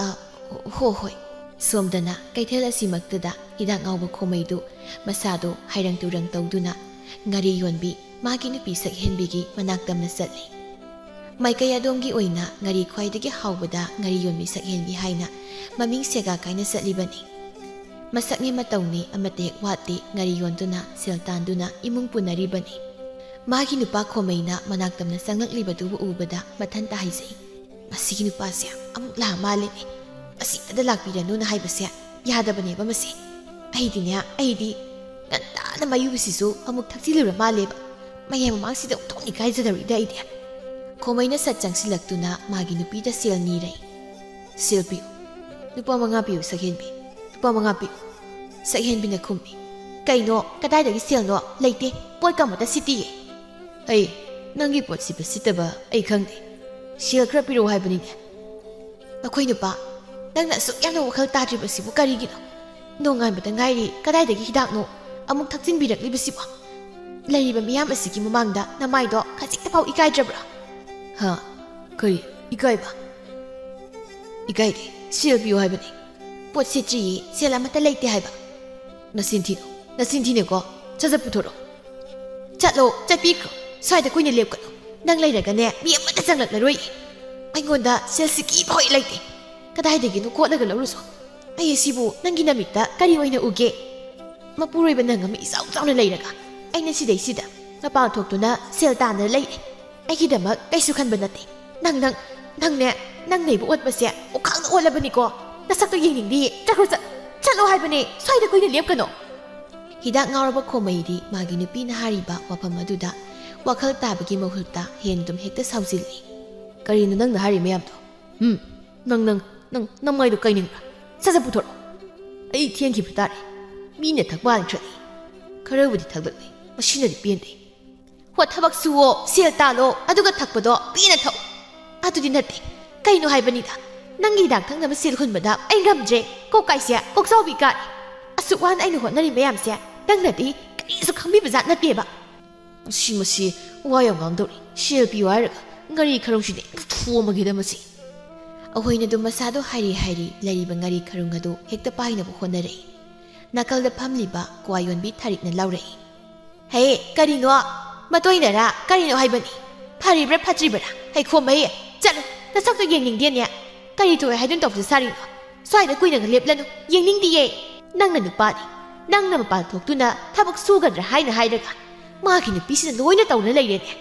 "ꯑ, ꯍꯣ ꯍꯣꯏ꯫" ꯁꯣꯝꯗꯅ ꯀꯩꯊꯦꯜ ꯑꯁꯤꯃꯛꯇꯗ ꯍꯤꯗꯥꯛ ꯉꯥꯎꯕ ꯈꯣꯃꯩꯗꯨ ꯃꯁꯥꯗꯨ ꯍꯩꯔꯪ ꯇꯨꯔꯪ ꯇꯧꯗꯨꯅ ꯉꯥꯔꯤ ꯌꯣꯟꯕꯤ ꯃꯥꯒꯤ ꯅꯨꯄꯤ ꯁꯛꯍꯦꯟꯕꯤꯒꯤ ꯃꯅꯥꯛ ꯇꯝꯅ ꯆꯠꯂꯤ꯫ ꯃꯥꯏꯀꯩ ꯑꯗꯣꯝꯒꯤ ꯑꯣꯏꯅ ꯉꯥꯔꯤ ꯈ꯭ꯋꯥꯏꯗꯒꯤ ꯍꯥꯎꯕꯗ ꯉꯥꯔꯤ ꯌꯣꯟꯕꯤ ꯁꯛꯍꯦꯟꯕꯤ ꯍꯥꯏꯅ ꯃꯃꯤꯡ ꯁꯦꯒꯥ ꯀꯥꯏꯅ ꯆꯠꯂꯤꯕꯅꯤ꯫ ꯃꯁꯛꯅꯦ ꯃꯇꯧꯅꯦ ꯑꯃꯠꯇ ꯍꯦꯛ ꯋꯥꯠꯇꯦ, ꯉꯥꯔꯤ ꯌꯣꯟꯗꯨꯅ ꯁꯦꯜ ꯇꯥꯟꯗꯨꯅ ꯏꯃꯨꯡ ꯄꯨꯅꯔꯤꯕꯅꯤ꯫ ꯃꯥꯒꯤ ꯅꯨꯄꯥ ꯈꯣꯃꯩꯅ ꯃꯅꯥꯛ ꯇꯝꯅ ꯆꯪꯂꯛꯂꯤꯕꯗꯨꯕꯨ ꯎꯕꯗ ꯃꯊꯟꯇ ꯍꯥꯏꯖꯩ, "ꯃꯁꯤꯒꯤ ꯅꯨꯄꯥꯁꯦ ꯑꯃꯨꯛ ꯂꯥꯛꯑ ꯃꯥꯜꯂꯦꯅꯦ꯫ ꯃꯁꯤꯗ ꯂꯥꯛꯄꯤꯔꯅꯨꯅ ꯍꯥꯏꯕꯁꯦ ꯌꯥꯗꯕꯅꯦꯕ ꯃꯁꯦ꯫ ꯑꯩꯗꯤꯅꯦ, ꯑꯩꯗꯤ ꯉꯟꯇꯥꯅ ꯃꯌꯨꯕꯁꯤꯁꯨ ꯑꯃꯨꯛ ꯊꯛꯆꯤꯜꯂꯨꯔ ꯃꯥꯜꯂꯦꯕ꯫ ꯃꯌꯥꯝ ꯃꯃꯥꯡꯁꯤꯗ ꯑꯣꯟꯊꯣꯛꯅ ꯏꯀꯥꯏꯖꯗꯧꯔꯤꯗ ꯑꯩꯗꯤ꯫" ꯈꯣꯃꯩꯅ ꯁꯠ ꯆꯪꯁꯤꯜꯂꯛꯇꯨꯅ ꯃꯥꯒꯤ ꯅꯨꯄꯤꯗ ꯁꯦꯜ ꯅꯤꯔꯩ꯫ "ꯁꯦꯜ ꯄꯤꯌꯨ꯫ ꯂꯨꯄꯥ ꯃꯉꯥ ꯄꯤꯌꯨ, ꯁꯛꯍꯦꯟꯕꯤ꯫ ꯂꯨꯄꯥ ꯃꯉꯥ ꯄꯤꯌꯨ꯫" ꯁꯛꯍꯦꯟꯕꯤꯅ ꯈꯨꯝꯃꯤ, "ꯀꯩꯅꯣ? ꯀꯗꯥꯏꯗꯒꯤ ꯁꯦꯜꯅꯣ? ꯂꯩꯇꯦ꯫ ꯄꯣꯠꯀ ꯑꯃꯠꯇ ꯁꯤꯠꯇꯤꯌꯦ꯫" "ꯑꯩ ꯅꯪꯒꯤ ꯄꯣꯠ ꯁꯤꯠꯄ ꯁꯤꯠꯇꯕ ꯑꯩ ꯈꯪꯗꯦ꯫ ꯁꯦꯜ ꯈꯔ ꯄꯤꯔꯛꯑꯣ ꯍꯥꯏꯕꯅꯤꯅꯦ꯫" "ꯑꯩꯈꯣꯏ ꯅꯨꯄꯥ, ꯅꯪꯅ ꯑꯁꯨꯛ ꯌꯥꯝꯅ ꯋꯥꯈꯜ ꯇꯥꯗ꯭ꯔꯤꯕꯁꯤꯕꯨ ꯀꯔꯤꯒꯤꯅꯣ? ꯅꯣꯡꯉꯥꯟꯕꯗ ꯉꯥꯏꯔꯤ, ꯀꯗꯥꯏꯗꯒꯤ ꯍꯤꯗꯥꯛꯅꯣ? ꯑꯃꯨꯛ ꯊꯛꯆꯤꯟꯕꯤꯔꯛꯂꯤꯕꯁꯤꯕꯣ? ꯂꯩꯔꯤꯕ ꯃꯤꯌꯥꯝ ꯑꯁꯤꯒꯤ ꯃꯃꯥꯡꯗ ꯅꯃꯥꯏꯗꯣ ꯈꯖꯤꯛꯇ ꯐꯥꯎ ꯏꯀꯥꯏꯗ꯭ꯔꯕ꯭ꯔꯥ?" "ꯍꯥ? ꯀꯔꯤ? ꯏꯀꯥꯏꯕ? ꯏꯀꯥꯏꯗꯦ꯫ ꯁꯦꯜ ꯄꯤꯌꯨ ꯍꯥꯏꯕꯅꯤ꯫ ꯄꯣꯠ ꯁꯤꯠꯇ꯭ꯔꯤꯌꯦ, ꯁꯦꯜ ꯑꯃꯠꯇ ꯂꯩꯇꯦ ꯍꯥꯏꯕ꯫" "ꯅꯆꯤꯟ ꯊꯤꯅꯨ, ꯅꯆꯤꯟ ꯊꯤꯅꯨꯀꯣ꯫ ꯁꯠ ꯁꯠ ꯄꯨꯊꯣꯔꯛꯑꯣ꯫ ꯆꯠꯂꯣ, ꯆꯠꯄꯤꯈ꯭ꯔꯣ꯫ ꯁ꯭ꯋꯥꯏꯗ ꯀꯨꯏꯅ ꯂꯦꯞꯀꯅꯨ꯫ ꯅꯪ ꯂꯩꯔꯒꯅꯦ, ꯃꯤ ꯑꯃꯠꯇ ꯆꯪꯂꯛꯂꯔꯣꯏ꯫ ꯑꯩꯉꯣꯟꯗ ꯁꯦꯜ ꯁꯤꯀꯤ ꯐꯥꯎ ꯍꯦꯛ ꯂꯩꯇꯦ꯫ ꯀꯗꯥꯏꯗꯒꯤꯅꯣ ꯀꯣꯠꯂꯒ ꯂꯧꯔꯨꯁꯣ꯫ ꯑꯩ ꯑꯁꯤꯕꯨ ꯅꯪꯒꯤ ꯅꯃꯤꯠꯇ ꯀꯔꯤ ꯑꯣꯏꯅ ꯎꯒꯦ? ꯃꯄꯨꯔꯣꯏꯕ ꯅꯪ ꯑꯃ ꯏꯆꯥꯎ ꯆꯥꯎꯅ ꯂꯩꯔꯒ, ꯑꯩꯅ ꯁꯤꯗꯩꯁꯤꯗ ꯃꯄꯥꯟ ꯊꯣꯛꯇꯨꯅ ꯁꯦꯜ ꯇꯥꯟꯗꯅ ꯂꯩꯔꯦ꯫ ꯑꯩꯒꯤꯗꯃꯛ ꯀꯩꯁꯨ ꯈꯟꯕ ꯅꯠꯇꯦ꯫ ꯅꯪ, ꯅꯪ, ꯅꯪꯅꯦ, ꯅꯪ ꯂꯩꯕ ꯑꯣꯠꯄꯁꯦ ꯑꯣꯈꯥꯛꯅ ꯑꯣꯠꯂꯕꯅꯤꯀꯣ꯫ ꯅꯁꯛꯇꯣ ꯌꯦꯡꯅꯤꯡꯗꯦ꯫ ꯆꯠꯈ꯭ꯔꯣ, ꯆꯠ-, ꯆꯠꯂꯣ ꯍꯥꯏꯕꯅꯦ꯫ ꯁ꯭ꯋꯥꯏꯗ ꯀꯨꯏꯅ ꯂꯦꯞꯀꯅꯣ꯫" ꯍꯤꯗꯥꯛ ꯉꯥꯎꯔꯕ ꯈꯣꯃꯩꯗꯤ ꯃꯥꯒꯤ ꯅꯨꯄꯤꯅ ꯍꯥꯏꯔꯤꯕ ꯋꯥꯐꯝ ꯑꯗꯨꯗ ꯋꯥꯈꯜ ꯇꯥꯕꯒꯤ ꯃꯍꯨꯠꯇ ꯍꯦꯟꯗꯨꯝ ꯍꯦꯛꯇ ꯁꯥꯎꯖꯤꯜꯂꯤ꯫ "ꯀꯔꯤꯅꯣ ꯅꯪꯅ ꯍꯥꯏꯔꯤ ꯃꯌꯥꯝꯗꯣ? ꯎꯝ, ꯅꯪ, ꯅꯪ, ꯅꯪ, ꯅꯃꯥꯏꯗꯣ ꯀꯥꯏꯅꯤꯡꯕ꯭ꯔꯥ? ꯁꯠ ꯁꯠ ꯄꯨꯊꯣꯔꯛꯑꯣ꯫ ꯑꯩ ꯊꯦꯡꯈꯤꯕ ꯇꯥꯔꯦ꯫ ꯃꯤꯅ ꯊꯛꯄ ꯍꯥꯟꯈ꯭ꯔꯅꯤ꯫ ꯈꯔꯕꯨꯗꯤ ꯊꯛꯂꯛꯂꯦ꯫ ꯃꯁꯤꯅꯗꯤ ꯄꯦꯟꯗꯦ꯫" "ꯍꯣ, ꯊꯕꯛ ꯁꯨꯋꯣ, ꯁꯦꯜ ꯇꯥꯜꯂꯣ, ꯑꯗꯨꯒ ꯊꯛꯄꯗꯣ ꯄꯦꯟꯅ ꯊꯛꯑꯣ꯫ ꯑꯗꯨꯗꯤ ꯅꯠꯇꯦ, ꯀꯩꯅꯣ ꯍꯥꯏꯕꯅꯤꯗ꯫ ꯅꯪꯒꯤ ꯍꯤꯗꯥꯛ ꯊꯛꯅꯕ ꯁꯦꯜ ꯍꯨꯟꯕꯗ ꯑꯩ ꯉꯝꯗ꯭ꯔꯦ꯫ ꯀꯣꯛ ꯀꯥꯏꯁꯦ, ꯀꯣꯛꯆꯥꯎꯕꯤ ꯀꯥꯔꯦ꯫ ꯑꯁꯨꯛ ꯋꯥꯅ ꯑꯩꯅ ꯍꯣꯠꯅꯔꯤ ꯃꯌꯥꯝꯁꯦ ꯅꯪꯅꯗꯤ ꯀꯔꯤꯁꯨ ꯈꯪꯕꯤꯕ ꯖꯥꯠ ꯅꯠꯇꯦꯕ꯫ ꯃꯁꯤ, ꯃꯁꯤ ꯋꯥ ꯌꯥꯝ ꯉꯥꯡꯗꯧꯔꯤ꯫ ꯁꯦꯜ ꯄꯤꯌꯨ ꯍꯥꯏꯔꯒ ꯉꯥꯔꯤ ꯈꯔꯨꯡꯁꯤꯗꯤ ꯊꯣꯝꯃꯒꯦꯗ ꯃꯁꯤ꯫ ꯑꯍꯣꯏꯅ ꯑꯗꯨꯝ ꯃꯁꯥꯗꯣ ꯍꯥꯏꯔꯤ ꯍꯥꯏꯔꯤ ꯂꯩꯔꯤꯕ ꯉꯥꯔꯤ ꯈꯔꯨꯡ ꯑꯗꯨ ꯍꯦꯛꯇ ꯄꯥꯏꯅꯕ ꯍꯣꯠꯅꯔꯛꯏ꯫ ꯅꯥꯀꯜꯗ ꯐꯝꯂꯤꯕ ꯀ꯭ꯋꯥ ꯌꯣꯟꯕꯤ ꯊꯥꯔꯤꯛꯅ ꯂꯥꯎꯔꯛꯏ꯫ "ꯍꯦ, ꯀꯔꯤꯅꯣ? ꯃꯇꯣꯏꯅꯔꯥ? ꯀꯔꯤꯅꯣ ꯍꯥꯏꯕꯅꯤ? ꯐꯔꯤꯕ꯭ꯔꯥ ꯐꯠꯇ꯭ꯔꯤꯕ꯭ꯔꯥ? ꯍꯩꯈꯣꯝ ꯍꯩ, ꯆꯠꯂꯨ, ꯅꯁꯛꯇꯣ ꯌꯦꯡꯅꯤꯡꯗꯦꯅꯦ꯫ ꯀꯔꯤ ꯇꯧꯋꯦ ꯍꯥꯏꯗꯨꯅ ꯇꯧꯕꯁꯦ ꯁꯥꯔꯤꯅꯣ? ꯁ꯭ꯋꯥꯏꯗ ꯀꯨꯏꯅꯒ ꯂꯦꯞꯂꯅꯨ, ꯌꯦꯡꯅꯤꯡꯗꯤꯌꯦ꯫ ꯅꯪꯅ ꯅꯨꯄꯥꯅꯤ, ꯅꯪꯅ ꯃꯄꯥꯟ ꯊꯣꯛꯇꯨꯅ ꯊꯕꯛ ꯁꯨꯒꯗ꯭ꯔꯥ ꯍꯥꯏꯅ ꯍꯥꯏꯔꯒ ꯃꯥꯒꯤ ꯅꯨꯄꯤꯁꯤꯅ ꯂꯣꯏꯅ ꯇꯧꯔ ꯂꯩꯔꯦꯅꯦ꯫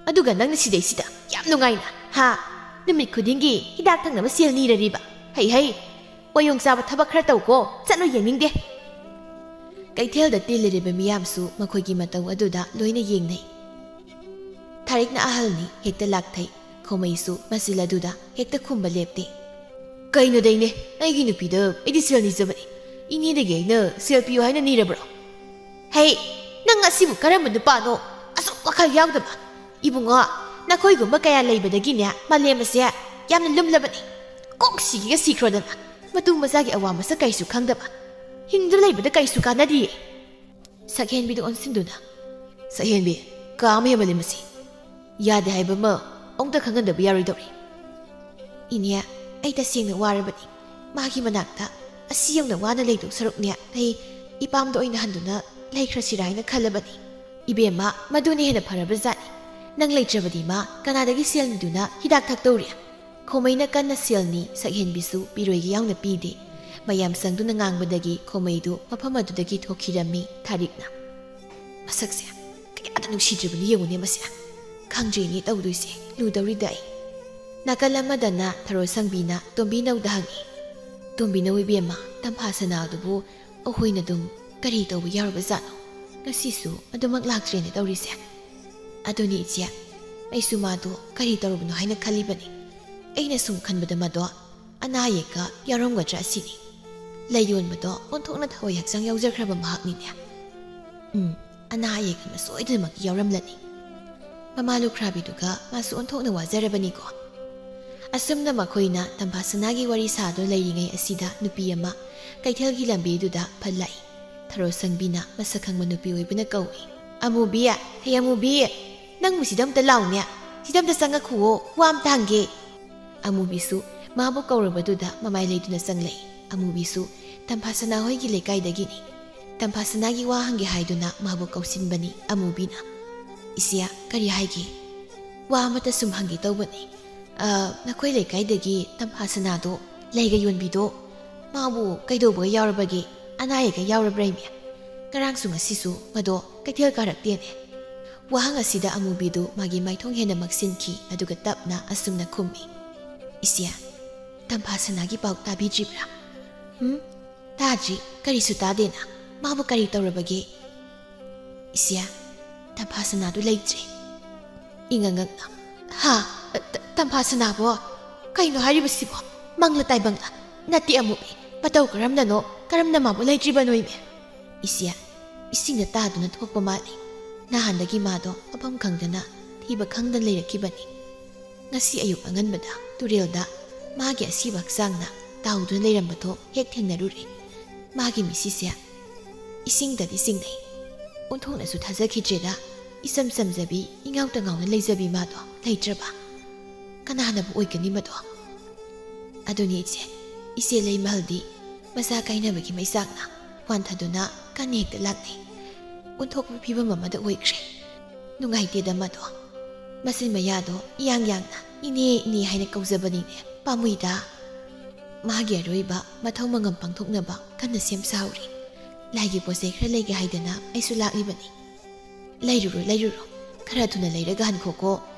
ꯑꯗꯨꯒ ꯅꯪꯅ ꯁꯤꯗꯩꯁꯤꯗ ꯌꯥꯝ ꯅꯨꯡꯉꯥꯏꯅ, ꯍꯥ? ꯅꯨꯃꯤꯠ ꯈꯨꯗꯤꯡꯒꯤ ꯍꯤꯗꯥꯛ ꯊꯛꯅꯕ ꯁꯦꯜ ꯅꯤꯔꯔꯤꯕ꯫ ꯍꯩ ꯍꯩ, ꯋꯥꯌꯣꯡ ꯆꯥꯕ ꯊꯕꯛ ꯈꯔ ꯇꯧꯀꯣ, ꯆꯠꯂꯣ, ꯌꯦꯡꯅꯤꯡꯗꯦ꯫" ꯀꯩꯊꯦꯜꯗ ꯇꯤꯜꯂꯤꯔꯤꯕ ꯃꯤꯌꯥꯝꯁꯨ ꯃꯈꯣꯏꯒꯤ ꯃꯇꯧ ꯑꯗꯨꯗ ꯂꯣꯏꯅ ꯌꯦꯡꯅꯩ꯫ ꯊꯥꯔꯤꯛꯅ ꯑꯍꯜꯅꯤ, ꯍꯦꯛꯇ ꯂꯥꯛꯊꯩ꯫ ꯈꯣꯃꯩꯁꯨ ꯃꯆꯤꯜ ꯑꯗꯨꯗ ꯍꯦꯛꯇ ꯈꯨꯝꯕ ꯂꯦꯞꯇꯦ꯫ "ꯀꯩꯅꯣꯗꯩꯅꯦ, ꯑꯩꯒꯤ ꯅꯨꯄꯤꯗ ꯑꯩꯗꯤ ꯁꯦꯜ ꯅꯤꯖꯕꯅꯤ꯫ ꯏꯅꯦꯗꯒꯤ ꯑꯩꯅ ꯁꯦꯜ ꯄꯤꯌꯨ ꯍꯥꯏꯅ ꯅꯤꯔꯕ꯭ꯔꯣ?" "ꯍꯩ, ꯅꯪ ꯑꯁꯤꯕꯨ ꯀꯔꯝꯕ ꯅꯨꯄꯥꯅꯣ? ꯑꯁꯨꯛ ꯋꯥꯈꯜ ꯌꯥꯎꯗꯕ꯫ ꯏꯕꯨꯡꯉꯣ, ꯅꯈꯣꯏꯒꯨꯝꯕ ꯀꯌꯥ ꯂꯩꯕꯗꯒꯤꯅꯦ ꯃꯥꯂꯦꯝ ꯑꯁꯦ ꯌꯥꯝꯅ ꯂꯨꯝꯂꯕꯅꯤ꯫ ꯀꯣꯛ ꯁꯤꯒꯦꯒ ꯁꯤꯈ꯭ꯔꯣꯗꯅ꯫ ꯃꯇꯨ ꯃꯆꯥꯒꯤ ꯑꯋꯥ ꯃꯁꯛ ꯀꯩꯁꯨ ꯈꯪꯗꯕ꯫ ꯍꯤꯡꯗꯨꯅ ꯂꯩꯕꯗ ꯀꯩꯁꯨ ꯀꯥꯟꯅꯗꯤꯌꯦ꯫" ꯁꯛꯍꯦꯟꯕꯤꯗ ꯑꯣꯟꯁꯤꯟꯗꯨꯅ, "ꯁꯛꯍꯦꯟꯕꯤ, ꯀꯥ ꯑꯃ ꯍꯦꯟꯃꯜꯂꯦ ꯃꯁꯤ꯫ ꯌꯥꯗꯦ ꯍꯥꯏꯕ ꯑꯃ ꯑꯃꯨꯛꯇ ꯈꯪꯍꯟꯗꯕ ꯌꯥꯔꯣꯏꯗꯧꯔꯤ꯫" "ꯏꯅꯦ, ꯑꯩ ꯇꯁꯦꯡꯅ ꯋꯥꯔꯕꯅꯤ꯫ ꯃꯥꯒꯤ ꯃꯅꯥꯛꯇ ꯑꯁꯤ ꯌꯧꯅ ꯋꯥꯅ ꯂꯩꯗꯧ ꯁꯔꯨꯛꯅꯦ, ꯑꯩ ꯏꯄꯥꯝꯗ ꯑꯣꯏꯅ ꯍꯟꯗꯨꯅ ꯂꯩꯈ꯭ꯔꯁꯤꯔꯥ ꯍꯥꯏꯅ ꯈꯜꯂꯕꯅꯤ꯫" "ꯏꯕꯦꯝꯃ, ꯃꯗꯨꯅ ꯍꯦꯟꯅ ꯐꯔꯕꯖꯥꯠꯅꯤ꯫ ꯅꯪ ꯂꯩꯇ꯭ꯔꯕꯗꯤ ꯃꯥ ꯀꯅꯥꯗꯒꯤ ꯁꯦꯜ ꯅꯤꯗꯨꯅ ꯍꯤꯗꯥꯛ ꯊꯛꯇꯧꯔꯤ?" ꯈꯣꯃꯩꯅ ꯀꯟꯅ ꯁꯦꯜ ꯅꯤ, ꯁꯛꯍꯦꯟꯕꯤꯁꯨ ꯄꯤꯔꯣꯏꯒꯦ ꯌꯥꯎꯅ ꯄꯤꯗꯦ꯫ ꯃꯌꯥꯝ ꯆꯪꯗꯨꯅ ꯉꯥꯡꯕꯗꯒꯤ ꯈꯣꯃꯩꯗꯨ ꯃꯐꯝ ꯑꯗꯨꯗꯒꯤ ꯊꯣꯛꯈꯤꯔꯝꯃꯤ꯫ ꯊꯥꯔꯤꯛꯅ, "ꯃꯁꯛꯁꯦ ꯀꯌꯥꯗ ꯅꯨꯡꯁꯤꯗ꯭ꯔꯤꯕꯅꯣ ꯌꯦꯡꯉꯨꯅꯦ ꯃꯁꯦ꯫ ꯈꯪꯗ꯭ꯔꯦꯅꯦ ꯇꯧꯗꯣꯏꯁꯦ, ꯂꯨꯗꯧꯔꯤꯗ ꯑꯩ꯫" ꯅꯥꯀꯜ ꯑꯃꯗꯅ ꯊꯔꯣ ꯁꯪꯕꯤꯅ ꯇꯣꯝꯕꯤꯅꯧꯗ ꯍꯪꯉꯤ꯫ "ꯇꯣꯝꯕꯤꯅꯧ ꯏꯕꯦꯝꯃ, ꯇꯝꯐꯥ ꯁꯅꯥꯗꯨꯕꯨ ꯑꯩꯈꯣꯏꯅ ꯑꯗꯨꯝ ꯀꯔꯤ ꯇꯧꯕ ꯌꯥꯎꯔꯕ ꯖꯥꯠꯅꯣ? ꯉꯁꯤꯁꯨ ꯑꯗꯨꯃꯛ ꯂꯥꯛꯇ꯭ꯔꯦꯅꯦ ꯇꯧꯔꯤꯁꯦ꯫" "ꯑꯗꯨꯅꯤ ꯏꯆꯦ, ꯑꯩꯁꯨ ꯃꯥꯗꯣ ꯀꯔꯤ ꯇꯧꯔꯕꯅꯣ ꯍꯥꯏꯅ ꯈꯜꯂꯤꯕꯅꯤ꯫ ꯑꯩꯅ ꯁꯨꯝ ꯈꯟꯕꯗ ꯃꯥꯗꯣ ꯑꯅꯥ ꯑꯌꯦꯛꯀ ꯌꯥꯎꯔꯝꯒꯗ꯭ꯔꯥ ꯑꯁꯤꯅꯤ꯫ ꯂꯩ ꯌꯣꯟꯕꯗꯣ ꯑꯣꯟꯊꯣꯛꯅ ꯊꯋꯥꯏ ꯍꯛꯆꯥꯡ ꯌꯥꯎꯖꯈ꯭ꯔꯕ ꯃꯍꯥꯛꯅꯤꯅꯦ꯫ ꯎꯝ, ꯑꯅꯥ ꯑꯌꯦꯛ ꯑꯃ ꯁꯣꯏꯗꯅꯃꯛ ꯌꯥꯎꯔꯝꯂꯅꯤ꯫ ꯃꯃꯥ ꯂꯨꯈ꯭ꯔꯥꯕꯤꯗꯨꯒ ꯃꯥꯁꯨ ꯑꯣꯟꯊꯣꯛꯅ ꯋꯥꯖꯔꯕꯅꯤꯀꯣ꯫" ꯑꯁꯨꯝꯅ ꯃꯈꯣꯏꯅ ꯇꯝꯐꯥꯁꯅꯥꯒꯤ ꯋꯥꯔꯤ ꯁꯥꯗꯨꯅ ꯂꯩꯔꯤꯉꯩ ꯑꯁꯤꯗ ꯅꯨꯄꯤ ꯑꯃ ꯀꯩꯊꯦꯜꯒꯤ ꯂꯝꯕꯤꯗꯨꯗ ꯐꯠ ꯂꯥꯛꯏ꯫ ꯊꯔꯣ ꯁꯪꯕꯤꯅ ꯃꯁꯛ ꯈꯪꯕ ꯅꯨꯄꯤ ꯑꯣꯏꯕꯅ ꯀꯧꯏ, "ꯑꯃꯨꯕꯤ, ꯍꯩ ꯑꯃꯨꯕꯤ, ꯅꯪꯕꯨ ꯁꯤꯗ ꯑꯝꯇ ꯂꯥꯎꯅꯦ, ꯁꯤꯗ ꯑꯝꯇ ꯆꯪꯉꯛꯈꯨꯑꯣ, ꯋꯥ ꯑꯝꯇ ꯍꯪꯒꯦ꯫" ꯑꯃꯨꯕꯤꯁꯨ ꯃꯥꯕꯨ ꯀꯧꯔꯕꯗꯨꯗ ꯃꯃꯥꯏ ꯂꯩꯗꯨꯅ ꯆꯪꯂꯛꯏ꯫ ꯑꯃꯨꯕꯤꯁꯨ ꯇꯝꯐꯥꯁꯅꯥ ꯍꯣꯏꯒꯤ ꯂꯩꯀꯥꯏꯗꯒꯤꯅꯤ꯫ ꯇꯝꯐꯥꯁꯅꯥꯒꯤ ꯋꯥ ꯍꯪꯒꯦ ꯍꯥꯏꯗꯨꯅ ꯃꯥꯕꯨ ꯀꯧꯁꯤꯟꯕꯅꯤ ꯑꯃꯨꯕꯤꯅ꯫ "ꯏꯆꯦ, ꯀꯔꯤ ꯍꯥꯏꯒꯦ?" "ꯋꯥ ꯑꯃꯇ ꯁꯨꯝ ꯍꯪꯒꯦ ꯇꯧꯕꯅꯤ꯫ ꯑ, ꯅꯈꯣꯏ ꯂꯩꯀꯥꯏꯗꯒꯤ ꯇꯝꯐꯥꯁꯅꯥꯗꯣ, ꯂꯩꯒ ꯌꯣꯟꯕꯤꯗꯣ, ꯃꯥꯕꯨ ꯀꯩꯗꯧꯕꯒ ꯌꯥꯎꯔꯕꯒꯦ? ꯑꯅꯥ ꯑꯌꯦꯛꯀ ꯌꯥꯎꯔꯕ꯭ꯔꯥ ꯏꯃꯦ? ꯉꯔꯥꯡꯁꯨ ꯉꯁꯤꯁꯨ ꯃꯗꯣ ꯀꯩꯊꯦꯜ ꯀꯥꯔꯛꯇꯦꯅꯦ꯫" ꯋꯥꯍꯪ ꯑꯁꯤꯗ ꯑꯃꯨꯕꯤꯗꯨ ꯃꯥꯒꯤ ꯃꯥꯏꯊꯣꯡ ꯍꯦꯟꯅ ꯃꯛꯁꯤꯟꯈꯤ, ꯑꯗꯨꯒ ꯇꯞꯅ ꯑꯁꯨꯝꯅ ꯈꯨꯝꯃꯤ, "ꯏꯆꯦ, ꯇꯝꯐꯥꯁꯅꯥꯒꯤ ꯄꯥꯎ ꯇꯥꯕꯤꯗ꯭ꯔꯤꯕ꯭ꯔꯥ?" "ꯍꯨꯝ? ꯇꯥꯗ꯭ꯔꯤ, ꯀꯔꯤꯁꯨ ꯇꯥꯗꯦꯅ꯫ ꯃꯥꯕꯨ ꯀꯔꯤ ꯇꯧꯔꯕꯒꯦ?" "ꯏꯆꯦ, ꯇꯝꯐꯥꯁꯅꯥꯗꯨ ꯂꯩꯇ꯭ꯔꯦ꯫" ꯏꯉꯛ ꯉꯛꯅ, "ꯍꯥ? ꯇ-, ꯇꯝꯐꯥꯁꯅꯥꯕꯣ? ꯀꯩꯅꯣ ꯍꯥꯏꯔꯤꯕꯁꯤꯕꯣ? ꯃꯪꯂ ꯇꯥꯏꯕꯪꯂ? ꯅꯠꯇꯦ ꯑꯃꯨꯕꯤ, ꯃꯇꯧ ꯀꯔꯝꯅꯅꯣ, ꯀꯔꯝꯅ ꯃꯥꯕꯨ ꯂꯩꯇ꯭ꯔꯤꯕꯅꯣ ꯏꯃꯦ?" "ꯏꯆꯦ, ꯏꯁꯤꯡꯗ ꯇꯥꯗꯨꯅ ꯊꯣꯛꯄ ꯃꯥꯜꯂꯤ꯫ ꯅꯍꯥꯟꯗꯒꯤ ꯃꯥꯗꯣ ꯃꯐꯝ ꯈꯪꯗꯅ, ꯊꯤꯕ ꯈꯪꯗꯅ ꯂꯩꯔꯛꯈꯤꯕꯅꯤ꯫ ꯉꯁꯤ ꯑꯌꯨꯛ ꯑꯉꯟꯕꯗ ꯇꯨꯔꯦꯜꯗ ꯃꯥꯒꯤ ꯑꯁꯤꯕ ꯍꯛꯆꯥꯡꯅ ꯇꯥꯎꯗꯨꯅ ꯂꯩꯔꯝꯕꯗꯣ ꯍꯦꯛ ꯊꯦꯡꯅꯔꯨꯔꯦ꯫ ꯃꯥꯒꯤ ꯃꯤꯠꯁꯤꯁꯦ ꯏꯁꯤꯡꯗꯗꯤ ꯆꯤꯡꯅꯩ꯫ ꯑꯣꯟꯊꯣꯛꯅꯁꯨ ꯊꯥꯖꯈꯤꯗ꯭ꯔꯦꯗ꯫ ꯏꯆꯝ ꯆꯝꯖꯕꯤ, ꯏꯉꯥꯎꯇ ꯉꯥꯎꯅ ꯂꯩꯖꯕꯤ ꯃꯥꯗꯣ ꯂꯩꯇ꯭ꯔꯕ? ꯀꯅꯥꯅꯕꯨ ꯑꯣꯏꯒꯅꯤ ꯃꯗꯣ?" "ꯑꯗꯨꯅꯤ ꯏꯆꯦ, ꯏꯆꯦ ꯂꯩꯃꯍꯜꯗꯤ ꯃꯆꯥ ꯀꯥꯏꯅꯕꯒꯤ ꯃꯩꯆꯥꯛꯅ ꯋꯥꯟꯊꯗꯨꯅ ꯀꯟꯅ ꯍꯦꯛꯇ ꯂꯥꯛꯅꯩ꯫ ꯑꯣꯟꯊꯣꯛꯄ ꯐꯤꯕꯝ ꯑꯃꯗ ꯑꯣꯏꯈ꯭ꯔꯦ꯫ ꯅꯨꯡꯉꯥꯏꯇꯦꯗ ꯃꯗꯣ꯫ ꯃꯆꯤꯟ ꯃꯌꯥꯗꯣ ꯏꯌꯥꯡ ꯌꯥꯡꯅ 'ꯏꯅꯦ, ꯏꯅꯦ' ꯍꯥꯏꯅ ꯀꯧꯖꯕꯅꯤꯅꯦ꯫ ꯄꯥꯝꯃꯨꯏꯗ꯫ ꯃꯥꯒꯤ ꯑꯔꯣꯏꯕ ꯃꯊꯧ ꯃꯉꯝ ꯄꯥꯡꯊꯣꯛꯅꯕ ꯀꯟꯅ ꯁꯦꯝ ꯁꯥꯍꯧꯔꯤ꯫ ꯂꯥꯏꯒꯤ ꯄꯣꯠ ꯆꯩ ꯈꯔ ꯂꯩꯒꯦ ꯍꯥꯏꯗꯅ ꯑꯩꯁꯨ ꯂꯥꯛꯂꯤꯕꯅꯤ꯫" "ꯂꯩꯔꯨꯔꯣ, ꯂꯩꯔꯨꯔꯣ꯫ ꯈꯔ ꯊꯨꯅ ꯂꯩꯔꯒ ꯍꯟꯈꯣꯀꯣ꯫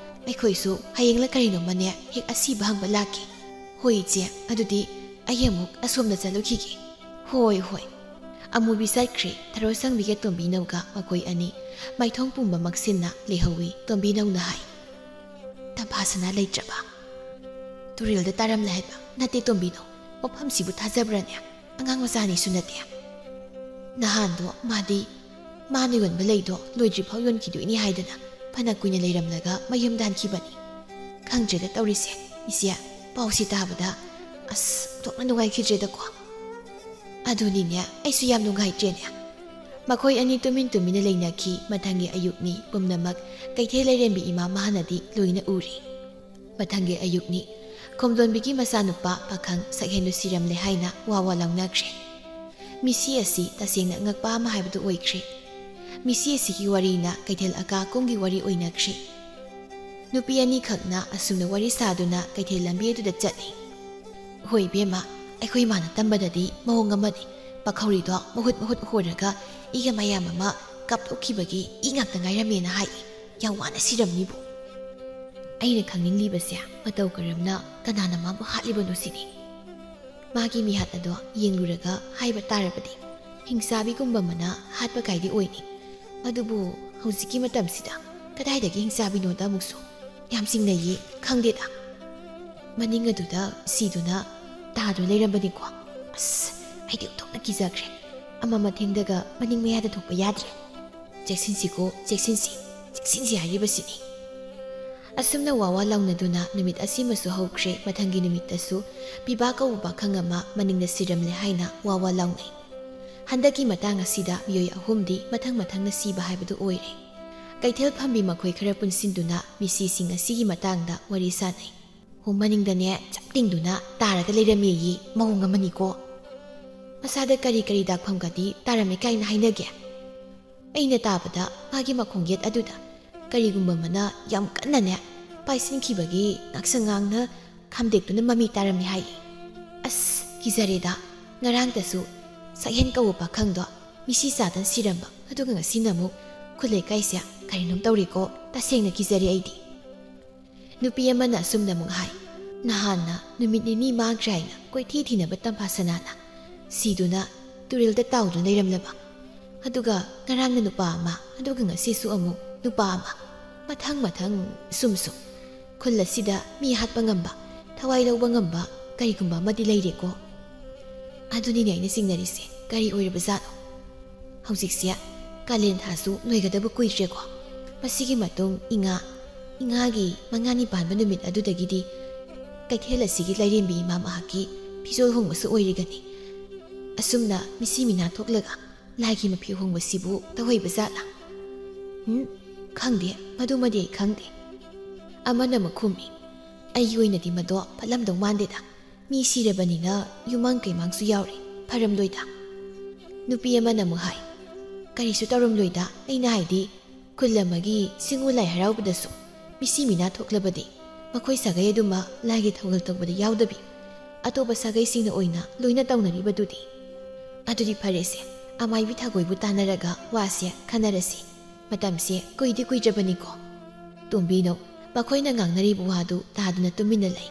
ꯑꯩꯈꯣꯏꯁꯨ ꯍꯌꯦꯡꯂ ꯀꯔꯤꯅꯣꯃꯅꯦ ꯍꯦꯛ ꯑꯁꯤꯕ ꯍꯪꯕ ꯂꯥꯛꯀꯦ꯫" "ꯍꯣꯏ ꯏꯆꯦ, ꯑꯗꯨꯗꯤ ꯑꯩ ꯑꯃꯨꯛ ꯑꯁꯣꯝꯗ ꯆꯠꯂꯨꯈꯤꯒꯦ꯫" "ꯍꯣꯏ, ꯍꯣꯏ꯫" ꯑꯃꯨꯕꯤ ꯆꯠꯈ꯭ꯔꯦ꯫ ꯊꯔꯣ ꯁꯪꯕꯤꯒ ꯇꯣꯝꯕꯤꯅꯧꯒ ꯃꯈꯣꯏ ꯑꯅꯤ ꯃꯥꯏꯊꯣꯡ ꯄꯨꯝꯕ ꯃꯛꯁꯤꯟꯅ ꯂꯩꯍꯧꯏ꯫ ꯇꯣꯝꯕꯤꯅꯧꯅ ꯍꯥꯏ, "ꯇꯝꯐꯥꯁꯅꯥ ꯂꯩꯇ꯭ꯔꯕ? ꯇꯨꯔꯦꯜꯗ ꯇꯥꯔꯝꯂꯦ ꯍꯥꯏꯕ ꯅꯠꯇꯦ ꯇꯣꯝꯕꯤꯅꯧ? ꯃꯐꯝꯁꯤꯕꯨ ꯊꯥꯖꯕ꯭ꯔꯅꯦ? ꯑꯉꯥꯡ ꯃꯆꯥꯅꯤꯁꯨ ꯅꯠꯇꯦ꯫ ꯅꯍꯥꯟꯗꯣ ꯃꯥꯗꯤ ꯃꯥꯅ ꯌꯣꯟꯕ ꯂꯩꯗꯣ ꯂꯣꯏꯗ꯭ꯔꯤꯐꯥꯎ ꯌꯣꯟꯈꯤꯗꯣꯏꯅꯤ ꯍꯥꯏꯗꯅ ꯐꯅ ꯀꯨꯏꯅ ꯂꯩꯔꯝꯂꯒ ꯃꯌꯨꯝꯗ ꯍꯟꯈꯤꯕꯅꯤ꯫ ꯈꯪꯗ꯭ꯔꯦꯗ ꯇꯧꯔꯤꯁꯦ꯫ "ꯏꯆꯦ, ꯄꯥꯎꯁꯤ ꯇꯥꯕꯗ ꯑꯁ ꯑꯣꯟꯊꯣꯛꯅ ꯅꯨꯡꯉꯥꯏꯈꯤꯗ꯭ꯔꯦꯗꯀꯣ꯫ ꯑꯗꯨꯅꯤꯅꯦ, ꯑꯩꯁꯨ ꯌꯥꯝ ꯅꯨꯡꯉꯥꯏꯇ꯭ꯔꯦꯅꯦ"꯫ ꯃꯈꯣꯏ ꯑꯅꯤ ꯇꯨꯃꯤꯟ ꯇꯨꯃꯤꯟꯅ ꯂꯩꯅꯈꯤ꯫ ꯃꯊꯪꯒꯤ ꯑꯌꯨꯛꯅꯤ꯫ ꯄꯨꯝꯅꯃꯛ ꯀꯩꯊꯦꯜ ꯂꯩꯔꯦꯝꯕꯤ ꯏꯃꯥ ꯃꯍꯥꯅꯗꯤ ꯂꯣꯏꯅ ꯎꯔꯤ꯫ ꯃꯊꯪꯒꯤ ꯑꯌꯨꯛꯅꯤ꯫ ꯈꯣꯝꯗꯣꯟꯕꯤꯒꯤ ꯃꯆꯥꯅꯨꯄꯥ ꯄꯥꯈꯪ ꯁꯛꯍꯦꯟꯗꯨ ꯁꯤꯔꯝꯂꯦ ꯍꯥꯏꯅ ꯋꯥ ꯋꯥ ꯂꯥꯎꯅꯈ꯭ꯔꯦ꯫ ꯃꯤꯁꯤ ꯑꯁꯤ ꯇꯁꯦꯡꯅ ꯑꯉꯛꯄ ꯑꯃ ꯍꯥꯏꯕꯗꯨ ꯑꯣꯏꯈ꯭ꯔꯦ꯫ ꯃꯤꯁꯤ ꯑꯁꯤꯒꯤ ꯋꯥꯔꯤꯅ ꯀꯩꯊꯦꯜ ꯑꯀꯥ ꯑꯀꯨꯝꯒꯤ ꯋꯥꯔꯤ ꯑꯣꯏꯅꯈ꯭ꯔꯦ꯫ ꯅꯨꯄꯤ ꯑꯅꯤꯈꯛꯅ ꯑꯁꯨꯝꯅ ꯋꯥꯔꯤ ꯁꯥꯗꯨꯅ ꯀꯩꯊꯦꯜ ꯂꯝꯕꯤ ꯑꯗꯨꯗ ꯆꯠꯂꯤ꯫ "ꯍꯣꯏ ꯏꯕꯦꯝꯃ, ꯑꯩꯈꯣꯏ ꯏꯃꯥꯅ ꯇꯝꯕꯗꯗꯤ ꯃꯑꯣꯡ ꯑꯃꯅꯤ꯫ ꯄꯥꯈꯧꯔꯤꯗꯣ ꯃꯍꯨꯠ ꯃꯍꯨꯠ ꯍꯣꯔꯒ ꯏꯒ ꯃꯌꯥꯝ ꯑꯃ ꯀꯥꯞꯊꯣꯛꯈꯤꯕꯒꯤ ꯏ ꯉꯥꯛꯇ ꯉꯥꯏꯔꯝꯃꯦꯅ ꯍꯥꯏ꯫ ꯌꯥꯝ ꯋꯥꯅ ꯁꯤꯔꯝꯅꯤꯕꯨ"꯫ ꯑꯩꯅ ꯈꯪꯅꯤꯡꯂꯤꯕꯁꯦ, ꯃꯇꯧ ꯀꯔꯝꯅ ꯀꯅꯥꯅ ꯃꯥꯕꯨ ꯍꯥꯠꯂꯤꯕꯅꯣ ꯁꯤꯅꯤ꯫ ꯃꯥꯒꯤ ꯃꯤꯍꯥꯠ ꯑꯗꯣ ꯌꯦꯡꯂꯨꯔꯒ ꯍꯥꯏꯕ ꯇꯥꯔꯕꯗꯤ, ꯍꯤꯡꯆꯥꯕꯤꯒꯨꯝꯕ ꯑꯃꯅ ꯍꯥꯠꯄ ꯀꯥꯏꯗꯤ ꯑꯣꯏꯅꯤ꯫ ꯑꯗꯨꯕꯨ ꯍꯧꯖꯤꯛꯀꯤ ꯃꯇꯝꯁꯤꯗ ꯀꯗꯥꯏꯗꯒꯤ ꯍꯤꯡꯆꯥꯕꯤꯅꯣꯗ ꯑꯃꯨꯛꯁꯨ ꯌꯥꯝ ꯆꯤꯡꯅꯩꯌꯦ, ꯈꯪꯗꯦꯗ꯫ ꯃꯅꯤꯡ ꯑꯗꯨꯗ ꯁꯤꯗꯨꯅ ꯇꯥꯗꯨꯅ ꯂꯩꯔꯝꯕꯅꯤꯀꯣ꯫ ꯑꯁ, ꯑꯩꯗꯤ ꯑꯣꯟꯊꯣꯛꯅ ꯀꯤꯖꯈ꯭ꯔꯦ꯫ ꯑꯃ ꯃꯊꯦꯡꯗꯒ ꯃꯅꯤꯡ ꯃꯌꯥꯗ ꯊꯣꯛꯄ ꯌꯥꯗ꯭ꯔꯦ꯫ "ꯆꯦꯛꯁꯤꯟꯁꯤꯀꯣ, ꯆꯦꯛꯁꯤꯟꯁꯤ, ꯆꯦꯛꯁꯤꯟꯁꯤ ꯍꯥꯏꯔꯤꯕꯁꯤꯅꯤ"꯫ ꯑꯁꯨꯝꯅ ꯋꯥ ꯋꯥ ꯂꯥꯎꯅꯗꯨꯅ ꯅꯨꯃꯤꯠ ꯑꯁꯤꯃꯁꯨ ꯍꯧꯈ꯭ꯔꯦ꯫ ꯃꯊꯪꯒꯤ ꯅꯨꯃꯤꯠꯇꯁꯨ ꯄꯤꯕꯥ ꯀꯧꯕ ꯄꯥꯈꯪ ꯑꯃ ꯃꯅꯤꯡꯗ ꯁꯤꯔꯝꯂꯦ ꯍꯥꯏꯅ ꯋꯥ ꯋꯥ ꯂꯥꯎꯅꯩ꯫ ꯍꯟꯗꯛꯀꯤ ꯃꯇꯥꯡ ꯑꯁꯤꯗ ꯃꯤꯑꯣꯏ ꯑꯍꯨꯝꯗꯤ ꯃꯊꯪ ꯃꯊꯪꯅ ꯁꯤꯕ ꯍꯥꯏꯕꯗꯨ ꯑꯣꯏꯔꯦ꯫ ꯀꯩꯊꯦꯜ ꯐꯝꯕꯤ ꯃꯈꯣꯏ ꯈꯔ ꯄꯨꯟꯁꯤꯟꯗꯨꯅ ꯃꯤꯁꯤꯁꯤꯡ ꯑꯁꯤꯒꯤ ꯃꯇꯥꯡꯗ ꯋꯥꯔꯤ ꯁꯥꯅꯩ꯫ "ꯍꯣ, ꯃꯅꯤꯡꯗꯅꯦ ꯆꯞ ꯇꯤꯡꯗꯨꯅ ꯇꯥꯔꯒ ꯂꯩꯔꯝꯃꯦꯌꯦ, ꯃꯑꯣꯡ ꯑꯃꯅꯤꯀꯣ꯫ ꯃꯁꯥꯗ ꯀꯔꯤ ꯀꯔꯤ ꯗꯥꯛꯐꯝꯒꯗꯤ ꯇꯥꯔꯝꯃꯦ ꯀꯥꯏꯅ ꯍꯥꯏꯅꯒꯦ? ꯑꯩꯅ ꯇꯥꯕꯗ ꯃꯥꯒꯤ ꯃꯈꯣꯡ ꯌꯦꯠ ꯑꯗꯨꯗ ꯀꯔꯤꯒꯨꯝꯕ ꯑꯃꯅ ꯌꯥꯝ ꯀꯟꯅꯅꯦ ꯄꯥꯏꯁꯤꯟꯈꯤꯕꯒꯤ ꯉꯥꯛꯁꯪ ꯉꯥꯡꯅ ꯈꯥꯝꯗꯦꯛꯇꯨꯅ ꯃꯃꯤ ꯇꯥꯔꯝꯃꯤ" ꯍꯥꯏ꯫ ꯑꯁ, ꯀꯤꯖꯔꯦꯗ꯫ ꯉꯔꯥꯡꯇꯁꯨ ꯁꯛꯍꯦꯟ ꯀꯧꯕ ꯄꯥꯈꯪꯗꯣ ꯃꯤꯁꯤ ꯆꯥꯗꯅ ꯁꯤꯔꯝꯕ, ꯑꯗꯨꯒ ꯉꯁꯤꯅ ꯑꯃꯨꯛ ꯈꯨꯜ ꯂꯩꯀꯥꯏꯁꯦ ꯀꯔꯤꯅꯣꯝ ꯇꯧꯔꯦꯀꯣ꯫ ꯇꯁꯦꯡꯅ ꯀꯤꯖꯔꯦ ꯑꯩꯗꯤ꯫ ꯅꯨꯄꯤ ꯑꯃꯅ ꯑꯁꯨꯝꯅ ꯑꯃꯨꯛ ꯍꯥꯏ, "ꯅꯍꯥꯟꯅ ꯅꯨꯃꯤꯠ ꯅꯤꯅꯤ ꯃꯥꯡꯈ꯭ꯔꯦ ꯍꯥꯏꯅ ꯀꯣꯏꯊꯤ ꯊꯤꯅꯕ ꯇꯝꯐꯥ ꯁꯅꯥꯅ ꯁꯤꯗꯨꯅ ꯇꯨꯔꯦꯜꯗ ꯇꯥꯎꯗꯨꯅ ꯂꯩꯔꯝꯂꯕ, ꯑꯗꯨꯒ ꯉꯔꯥꯡꯅ ꯅꯨꯄꯥ ꯑꯃ, ꯑꯗꯨꯒ ꯉꯁꯤꯁꯨ ꯑꯃꯨꯛ ꯅꯨꯄꯥ ꯑꯃ, ꯃꯊꯪ ꯃꯊꯪ ꯁꯨꯝ ꯁꯨꯝ꯫ ꯈꯨꯜ ꯑꯁꯤꯗ ꯃꯤ ꯍꯥꯠꯄ ꯉꯝꯕ, ꯊꯋꯥꯏ ꯂꯧꯕ ꯉꯝꯕ ꯀꯔꯤꯒꯨꯝꯕ ꯑꯃꯗꯤ ꯂꯩꯔꯦꯀꯣ꯫ ꯑꯗꯨꯅꯤꯅꯦ ꯑꯩꯅ ꯆꯤꯡꯅꯔꯤꯁꯦ, ꯀꯔꯤ ꯑꯣꯏꯔꯕꯖꯥꯠꯅꯣ?" ꯍꯧꯖꯤꯛꯁꯦ ꯀꯥꯂꯦꯟ ꯊꯥꯁꯨ ꯂꯣꯏꯒꯗꯕ ꯀꯨꯏꯗ꯭ꯔꯦꯀꯣ꯫ ꯃꯁꯤꯒꯤ ꯃꯇꯨꯡ ꯏꯉꯥ, ꯏꯉꯥꯒꯤ ꯃꯉꯥꯅꯤ ꯄꯥꯟꯕ ꯅꯨꯃꯤꯠ ꯑꯗꯨꯗꯒꯤꯗꯤ ꯀꯩꯊꯦꯜ ꯑꯁꯤꯒꯤ ꯂꯥꯏꯔꯦꯝꯕꯤ ꯏꯃꯥ ꯃꯍꯥꯛꯀꯤ ꯐꯤꯖꯣꯜ ꯍꯣꯡꯕꯁꯨ ꯑꯣꯏꯔꯤꯒꯅꯤ꯫ ꯑꯁꯨꯝꯅ ꯃꯤꯁꯤ ꯃꯤꯅꯥ ꯊꯣꯛꯂꯒ ꯂꯥꯏꯒꯤ ꯃꯐꯤ ꯍꯣꯡꯕꯁꯤꯕꯨ ꯇꯧꯍꯩꯕ ꯖꯥꯠꯂꯥ? ꯎꯝ, ꯈꯪꯗꯦ, ꯃꯗꯨꯃꯗꯤ ꯑꯩ ꯈꯪꯗꯦ꯫ ꯑꯃꯅ ꯑꯃꯨꯛ ꯈꯨꯝꯃꯤ, "ꯑꯩꯒꯤ ꯑꯣꯏꯅꯗꯤ ꯃꯗꯣ ꯐꯠꯂꯝꯗꯧ ꯃꯥꯟꯗꯦꯗ꯫ ꯃꯤ ꯁꯤꯔꯕꯅꯤꯅ ꯌꯨꯝꯃꯥꯡ ꯀꯩꯃꯥꯡꯁꯨ ꯌꯥꯎꯔꯦ, ꯐꯔꯝꯂꯣꯏꯗ?" ꯅꯨꯄꯤ ꯑꯃꯅ ꯑꯃꯨꯛ ꯍꯥꯏ, "ꯀꯔꯤꯁꯨ ꯇꯧꯔꯝꯂꯣꯏꯗ, ꯑꯩꯅ ꯍꯥꯏꯗꯤ ꯈꯨꯜ ꯑꯃꯒꯤ ꯁꯤꯡꯎ ꯂꯥꯏ ꯍꯔꯥꯎꯕꯗꯁꯨ ꯃꯤꯁꯤ ꯃꯤꯅꯥ ꯊꯣꯛꯂꯕꯗꯤ ꯃꯈꯣꯏ ꯁꯥꯒꯩ ꯑꯗꯨꯃꯛ ꯂꯥꯏꯒꯤ ꯊꯧꯒꯜ ꯇꯧꯕꯗ ꯌꯥꯎꯗꯕꯤ ꯑꯇꯣꯞꯄ ꯁꯥꯒꯩꯁꯤꯡꯅ ꯑꯣꯏꯅ ꯂꯣꯏꯅ ꯇꯧꯅꯔꯤꯕꯗꯨꯗꯤ꯫ ꯑꯗꯨꯗꯤ ꯐꯔꯦꯁꯦ, ꯑꯃꯥꯏꯕꯤ ꯊꯥꯒꯣꯏꯕꯨ ꯇꯥꯟꯅꯔꯒ ꯋꯥꯁꯦ ꯈꯟꯅꯔꯁꯤ꯫ ꯃꯇꯝꯁꯦ ꯀꯨꯏꯗꯤ ꯀꯨꯏꯗ꯭ꯔꯕꯅꯤꯀꯣ꯫" ꯇꯣꯝꯕꯤꯅꯧ ꯃꯈꯣꯏꯅ ꯉꯥꯡꯅꯔꯤꯕ ꯋꯥꯗꯨ ꯇꯥꯗꯨꯅ ꯇꯨꯃꯤꯟꯅ ꯂꯩ꯫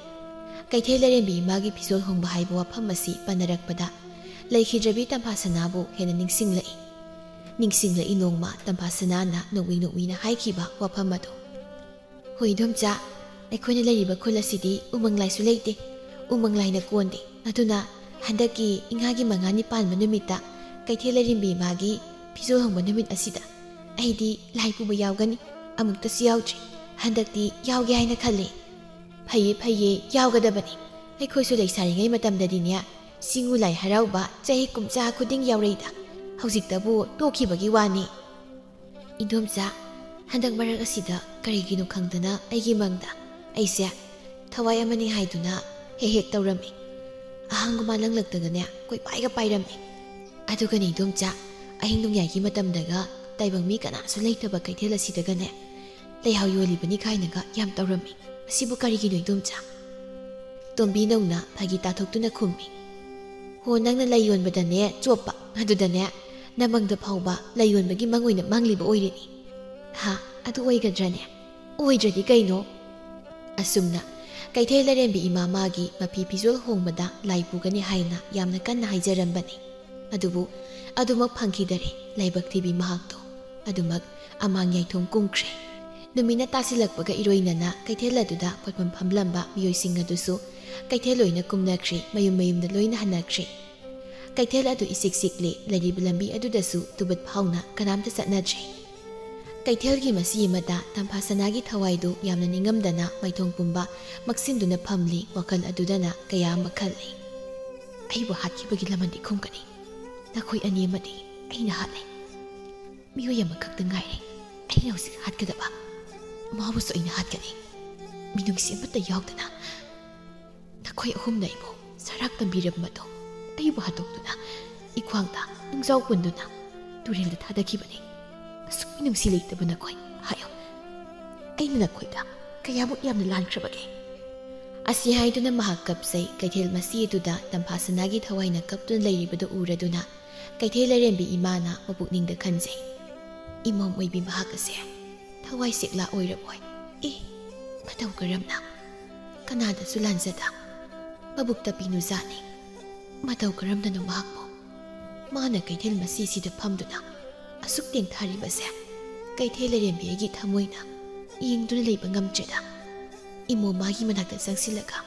ꯀꯩꯊꯦꯜ ꯂꯥꯏꯔꯦꯝꯕꯤ ꯏꯃꯥꯒꯤ ꯐꯤꯖꯣꯜ ꯍꯣꯡꯕ ꯍꯥꯏꯕ ꯋꯥꯐꯝ ꯑꯁꯤ ꯄꯟꯅꯔꯛꯄꯗ ꯂꯩꯈꯤꯗ꯭ꯔꯕꯤ ꯇꯝꯐꯥꯁꯅꯥꯕꯨ ꯍꯦꯟꯅ ꯅꯤꯡꯁꯤꯡꯂꯛꯏ꯫ ꯅꯤꯡꯁꯤꯡꯂꯛꯏ ꯅꯣꯡꯃ ꯇꯝꯐꯥꯁꯅꯥꯅ ꯅꯣꯛꯃꯤ ꯅꯣꯛꯃꯤꯅ ꯍꯥꯏꯈꯤꯕ ꯋꯥꯐꯝ ꯑꯗꯨ꯫ "ꯍꯣꯏ ꯏꯗꯣꯝꯆꯥ, ꯑꯩꯈꯣꯏꯅ ꯂꯩꯔꯤꯕ ꯈꯨꯜ ꯑꯁꯤꯗꯤ ꯎꯃꯪ ꯂꯥꯏꯁꯨ ꯂꯩꯇꯦ, ꯎꯃꯪ ꯂꯥꯏꯅ ꯀꯣꯟꯗꯦ꯫ ꯑꯗꯨꯅ ꯍꯟꯗꯛꯀꯤ ꯏꯉꯥꯒꯤ ꯃꯉꯥꯅꯤ ꯄꯥꯟꯕ ꯅꯨꯃꯤꯠꯇ ꯀꯩꯊꯦꯜ ꯂꯥꯏꯔꯦꯝꯕꯤ ꯏꯃꯥꯒꯤ ꯐꯤꯖꯣꯜ ꯍꯣꯡꯕ ꯅꯨꯃꯤꯠ ꯑꯁꯤꯗ ꯑꯩꯗꯤ ꯂꯥꯏ ꯄꯨꯕ ꯌꯥꯎꯒꯅꯤ꯫ ꯑꯃꯨꯛꯇꯁꯨ ꯌꯥꯎꯗ꯭ꯔꯤ꯫ ꯍꯟꯗꯛꯇꯤ ꯌꯥꯎꯒꯦ ꯍꯥꯏꯅ ꯈꯜꯂꯦ꯫" "ꯐꯩꯌꯦ, ꯐꯩꯌꯦ, ꯌꯥꯎꯒꯗꯕꯅꯤ꯫ ꯑꯩꯈꯣꯏꯁꯨ ꯂꯩꯁꯥꯔꯤꯉꯩ ꯃꯇꯝꯗꯗꯤꯅꯦ, ꯁꯤꯡꯎ ꯂꯥꯏ ꯍꯔꯥꯎꯕ ꯆꯍꯤ ꯀꯨꯝꯖꯥ ꯈꯨꯗꯤꯡ ꯌꯥꯎꯔꯛꯏꯗ꯫ ꯍꯧꯖꯤꯛꯇꯕꯨ ꯇꯣꯛꯈꯤꯕꯒꯤ ꯋꯥꯅꯤ꯫" "ꯏꯗꯣꯝꯆꯥ, ꯍꯟꯗꯛ ꯃꯔꯛ ꯑꯁꯤꯗ ꯀꯔꯤꯒꯤꯅꯣ ꯈꯪꯗꯅ ꯑꯩꯒꯤ ꯃꯪꯗ ꯑꯩꯁꯦ ꯊꯋꯥꯏ ꯑꯃꯅꯤ ꯍꯥꯏꯗꯨꯅ ꯍꯦꯛ ꯍꯦꯛ ꯇꯧꯔꯝꯃꯤ꯫ ꯑꯍꯥꯡꯕ ꯃꯥꯂꯪꯂꯛꯇꯒꯅꯦ ꯀꯣꯏꯄꯥꯏꯒ ꯄꯥꯏꯔꯝꯃꯤ꯫ ꯑꯗꯨꯒꯅꯦ ꯏꯗꯣꯝꯆꯥ, ꯑꯍꯤꯡ ꯅꯣꯡꯌꯥꯏꯒꯤ ꯃꯇꯝꯗꯒ ꯇꯥꯏꯕꯪ ꯃꯤ ꯀꯅꯥꯁꯨ ꯂꯩꯇꯕ ꯀꯩꯊꯦꯜ ꯑꯁꯤꯗꯒꯅꯦ ꯂꯩꯍꯥꯎ ꯌꯣꯜꯂꯤꯕꯅꯤ ꯀꯥꯏꯅꯒ ꯌꯥꯝ ꯇꯧꯔꯝꯃꯤ꯫ ꯃꯁꯤꯕꯨ ꯀꯔꯤꯒꯤꯅꯣ ꯏꯗꯣꯝꯆꯥ?" ꯇꯣꯝꯕꯤꯅꯧꯅ ꯐꯥꯒꯤ ꯇꯥꯊꯣꯛꯇꯨꯅ ꯈꯨꯝꯃꯤ꯫ "ꯍꯣ, ꯅꯪꯅ ꯂꯩ ꯌꯣꯟꯕꯗꯅꯦ ꯆꯣꯞꯄ, ꯑꯗꯨꯗꯅꯦ ꯅꯃꯪꯗ ꯐꯥꯎꯕ ꯂꯩ ꯌꯣꯟꯕꯒꯤ ꯃꯪ ꯑꯣꯏꯅ ꯃꯪꯂꯤꯕ ꯑꯣꯏꯔꯤꯅꯤ꯫ ꯍꯥ, ꯑꯗꯨ ꯑꯣꯏꯒꯗ꯭ꯔꯅꯦ? ꯑꯣꯏꯗ꯭ꯔꯗꯤ ꯀꯩꯅꯣ?" ꯑꯁꯨꯝꯅ ꯀꯩꯊꯦꯜ ꯂꯥꯏꯔꯦꯝꯕꯤ ꯏꯃꯥ ꯃꯥꯒꯤ ꯃꯐꯤ ꯐꯤꯖꯣꯜ ꯍꯣꯡꯕꯗ ꯂꯥꯏ ꯄꯨꯒꯅꯤ ꯍꯥꯏꯅ ꯌꯥꯝꯅ ꯀꯟꯅ ꯍꯥꯏꯖꯔꯝꯕꯅꯤ꯫ ꯑꯗꯨꯕꯨ ꯑꯗꯨꯃꯛ ꯐꯪꯈꯤꯗꯔꯦ꯫ ꯂꯥꯏꯕꯛ ꯊꯤꯕꯤ ꯃꯍꯥꯛꯇꯣ ꯑꯗꯨꯃꯛ ꯑꯃꯥꯡ ꯌꯥꯏꯊꯣꯡ ꯀꯨꯝꯈ꯭ꯔꯦ꯫ ꯅꯨꯃꯤꯠꯅ ꯇꯥꯁꯤꯜꯂꯛꯄꯒ ꯏꯔꯣꯏꯅꯅ ꯀꯩꯊꯦꯜ ꯑꯗꯨꯗ ꯄꯣꯠꯐꯝ ꯐꯝꯂꯝꯕ ꯃꯤꯑꯣꯏꯁꯤꯡ ꯑꯗꯨꯁꯨ ꯀꯩꯊꯦꯜ ꯂꯣꯏꯅ ꯀꯨꯝꯅꯈ꯭ꯔꯦ, ꯃꯌꯨꯝ ꯃꯌꯨꯝꯗ ꯂꯣꯏꯅ ꯍꯟꯅꯈ꯭ꯔꯦ꯫ ꯀꯩꯊꯦꯜ ꯑꯗꯨ ꯏꯆꯤꯛ ꯆꯤꯛꯂꯦ, ꯂꯩꯔꯤꯕ ꯂꯝꯕꯤ ꯑꯗꯨꯗꯁꯨ ꯇꯨꯕꯠ ꯐꯥꯎꯅ ꯀꯅꯥꯝꯇ ꯆꯠꯅꯗ꯭ꯔꯦ꯫ ꯀꯩꯊꯦꯜꯒꯤ ꯃꯁꯤ ꯑꯃꯗ ꯇꯝꯐꯥ ꯁꯅꯥꯒꯤ ꯊꯋꯥꯏꯗꯨ ꯌꯥꯝꯅ ꯅꯤꯡꯉꯝꯗꯅ ꯃꯥꯏꯊꯣꯡ ꯄꯨꯝꯕ ꯃꯛꯁꯤꯟꯗꯨꯅ ꯐꯝꯂꯤ꯫ ꯋꯥꯈꯜ ꯑꯗꯨꯗꯅ ꯀꯌꯥ ꯑꯃ ꯈꯜꯂꯤ꯫ "ꯑꯩꯕꯨ ꯍꯥꯠꯈꯤꯕꯒꯤ ꯂꯃꯟꯗꯤ ꯈꯨꯝꯒꯅꯤ꯫ ꯅꯈꯣꯏ ꯑꯅꯤ ꯑꯃꯗꯤ ꯑꯩꯅ ꯍꯥꯠꯂꯦ꯫ ꯃꯤꯑꯣꯏ ꯑꯃꯈꯛꯇ ꯉꯥꯏꯔꯦ ꯑꯩꯅ ꯍꯧꯖꯤꯛ ꯍꯥꯠꯀꯗꯕ꯫ ꯃꯥꯕꯨꯁꯨ ꯑꯩꯅ ꯍꯥꯠꯀꯅꯤ꯫ ꯃꯤꯅꯨꯡꯁꯤ ꯑꯃꯠꯇ ꯌꯥꯎꯗꯅ ꯅꯈꯣꯏ ꯑꯍꯨꯝꯅ ꯑꯩꯕꯨ ꯁꯔꯥꯛ ꯇꯝꯕꯤꯔꯕ ꯃꯇꯨꯡ, ꯑꯩꯕꯨ ꯍꯥꯠꯇꯣꯛꯇꯨꯅ ꯏꯈ꯭ꯋꯥꯡꯗ ꯅꯨꯡꯖꯥꯎ ꯄꯨꯟꯗꯨꯅ ꯇꯨꯔꯦꯜꯗ ꯊꯥꯗꯈꯤꯕꯅꯤ꯫ ꯑꯁꯨꯛ ꯃꯤꯅꯨꯡꯁꯤ ꯂꯩꯇꯕ ꯅꯈꯣꯏ, ꯍꯥꯏꯌꯨ, ꯑꯩꯅ ꯅꯈꯣꯏꯗ ꯀꯌꯥꯃꯨꯛ ꯌꯥꯝꯅ ꯂꯥꯟꯈ꯭ꯔꯕꯒꯦ?" ꯑꯁꯤ ꯍꯥꯏꯗꯨꯅ ꯃꯍꯥꯛ ꯀꯞꯆꯩ꯫ ꯀꯩꯊꯦꯜ ꯃꯁꯤ ꯑꯗꯨꯗ ꯇꯝꯐꯥ ꯁꯅꯥꯒꯤ ꯊꯋꯥꯏꯅ ꯀꯞꯇꯨꯅ ꯂꯩꯔꯤꯕꯗꯨ ꯎꯔꯗꯨꯅ ꯀꯩꯊꯦꯜ ꯂꯥꯏꯔꯦꯝꯕꯤ ꯏꯃꯥꯅ ꯃꯄꯨꯛꯅꯤꯡꯗ ꯈꯟꯖꯩ, "ꯏꯃꯣꯝ ꯑꯣꯏꯕꯤ ꯃꯍꯥꯛ ꯑꯁꯦ ꯊꯋꯥꯏ ꯆꯦꯛꯂꯥ ꯑꯣꯏꯔꯕꯣꯏ꯫ ꯑꯦ, ꯃꯇꯧ ꯀꯔꯝꯅ? ꯀꯅꯥꯗꯁꯨ ꯂꯥꯟꯖꯗ꯫ ꯃꯕꯨꯛ ꯇꯞꯄꯤ ꯅꯨꯖꯥꯠꯅꯤ꯫ ꯃꯇꯧ ꯀꯔꯝꯅꯅꯣ ꯃꯍꯥꯛꯄꯨ? ꯃꯥꯅ ꯀꯩꯊꯦꯜ ꯃꯁꯤꯁꯤꯗ ꯐꯝꯗꯨꯅ ꯑꯁꯨꯛ ꯇꯦꯡꯊꯥꯔꯤꯕꯁꯦ?" ꯀꯩꯊꯦꯜ ꯂꯥꯏꯔꯦꯝꯕꯤ ꯑꯩꯒꯤ ꯊꯃꯣꯏꯅ ꯌꯦꯡꯗꯨꯅ ꯂꯩꯕ ꯉꯝꯗ꯭ꯔꯦꯗ꯫ ꯏꯃꯣ ꯃꯥꯒꯤ ꯃꯅꯥꯛꯇ ꯆꯪꯁꯤꯜꯂꯒ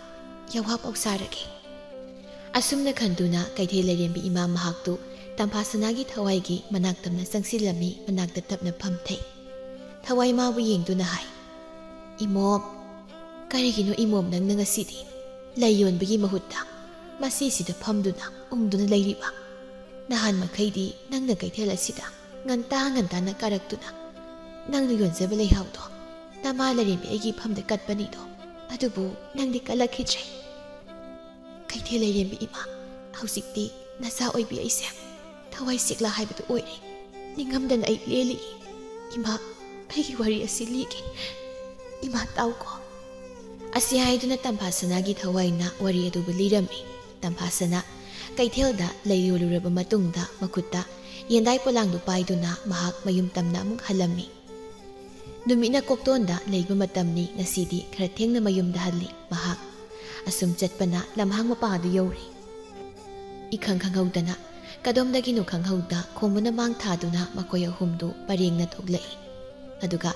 ꯌꯥꯋꯥ ꯄꯥꯎ ꯁꯥꯔꯒꯦ꯫ ꯑꯁꯨꯝꯅ ꯈꯟꯗꯨꯅ ꯀꯩꯊꯦꯜ ꯂꯥꯏꯔꯦꯝꯕꯤ ꯏꯃꯥ ꯃꯍꯥꯛꯇꯨ ꯇꯝꯐꯥ ꯁꯅꯥꯒꯤ ꯊꯋꯥꯏꯒꯤ ꯃꯅꯥꯛ ꯇꯝꯅ ꯆꯪꯁꯤꯜꯂꯝꯃꯤ꯫ ꯃꯅꯥꯛꯇ ꯇꯞꯅ ꯐꯝꯊꯩ꯫ ꯊꯋꯥꯏ ꯃꯥꯕꯨ ꯌꯦꯡꯗꯨꯅ ꯍꯥꯏ, "ꯏꯃꯣꯝ, ꯀꯔꯤꯒꯤꯅꯣ ꯏꯃꯣꯝ ꯅꯪꯅ ꯉꯁꯤꯗꯤ ꯂꯩ ꯌꯣꯟꯕꯒꯤ ꯃꯍꯨꯠꯇ ꯃꯁꯤꯁꯤꯗ ꯐꯝꯗꯨꯅ ꯎꯪꯗꯨꯅ ꯂꯩꯔꯤꯕ? ꯅꯍꯥꯟ ꯃꯈꯩꯗꯤ ꯅꯪꯅ ꯀꯩꯊꯦꯜ ꯑꯁꯤꯗ ꯉꯟꯇꯥ ꯉꯟꯇꯥꯅ ꯀꯥꯔꯛꯇꯨꯅ ꯅꯪꯅ ꯌꯣꯟꯖꯕ ꯂꯩꯍꯥꯎꯗꯣ ꯅꯃꯥ ꯂꯥꯏꯔꯦꯝꯕꯤ ꯑꯩꯒꯤ ꯏꯐꯝꯗ ꯀꯠꯄꯅꯤꯗꯣ, ꯑꯗꯨꯕꯨ ꯅꯪꯗꯤ ꯀꯠꯂꯛꯈꯤꯗ꯭ꯔꯦ꯫ ꯀꯩꯊꯦꯜ ꯂꯥꯏꯔꯦꯝꯕꯤ ꯏꯃꯥ, ꯍꯧꯖꯤꯛꯇꯤ ꯅꯆꯥ ꯑꯣꯏꯕꯤ ꯑꯩꯁꯦ ꯊꯋꯥꯏ ꯆꯦꯛꯂꯥ ꯍꯥꯏꯕꯗꯨ ꯑꯣꯏꯔꯦ꯫ ꯅꯤꯡꯉꯝꯗꯅ ꯑꯩ ꯂꯦꯜꯂꯤ꯫ ꯏꯃꯥ, ꯑꯩꯒꯤ ꯋꯥꯔꯤ ꯑꯁꯤ ꯂꯤꯒꯦ꯫ ꯏꯃꯥ, ꯇꯥꯎꯀꯣ꯫" ꯑꯁꯤ ꯍꯥꯏꯗꯨꯅ ꯇꯝꯐꯥ ꯁꯅꯥꯒꯤ ꯊꯋꯥꯏꯅ ꯋꯥꯔꯤ ꯑꯗꯨꯕꯨ ꯂꯤꯔꯝꯃꯤ꯫ ꯇꯝꯐꯥ ꯁꯅꯥ ꯀꯩꯊꯦꯜꯗ ꯂꯩ ꯌꯣꯜꯂꯨꯔꯕ ꯃꯇꯨꯡꯗ ꯃꯈꯨꯠꯇ ꯌꯦꯟꯗꯥꯏ ꯄꯣꯂꯥꯡꯗꯨ ꯄꯥꯏꯗꯨꯅ ꯃꯍꯥꯛ ꯃꯌꯨꯝ ꯇꯝꯅ ꯑꯃꯨꯛ ꯍꯜꯂꯝꯃꯤ꯫ ꯅꯨꯃꯤꯠꯅ ꯀꯣꯛꯇꯣꯟꯗ ꯂꯩꯕ ꯃꯇꯝꯅꯤ꯫ ꯉꯁꯤꯗꯤ ꯈꯔ ꯊꯦꯡꯅ ꯃꯌꯨꯝꯗ ꯍꯜꯂꯤ ꯃꯍꯥꯛ꯫ ꯑꯁꯨꯝ ꯆꯠꯄꯅ ꯂꯝꯍꯥꯡ ꯃꯄꯥ ꯑꯗꯨ ꯌꯧꯔꯦ꯫ ꯏꯈꯪ ꯈꯪꯍꯧꯗꯅ, ꯀꯗꯣꯝꯗꯒꯤꯅꯣ ꯈꯪꯍꯧꯗ ꯈꯣꯝꯕꯅ ꯃꯥꯡ ꯊꯥꯗꯨꯅ ꯃꯈꯣꯏ ꯑꯍꯨꯝꯗꯨ ꯄꯔꯦꯡꯅ ꯊꯣꯛꯂꯛꯏ꯫ ꯑꯗꯨꯒ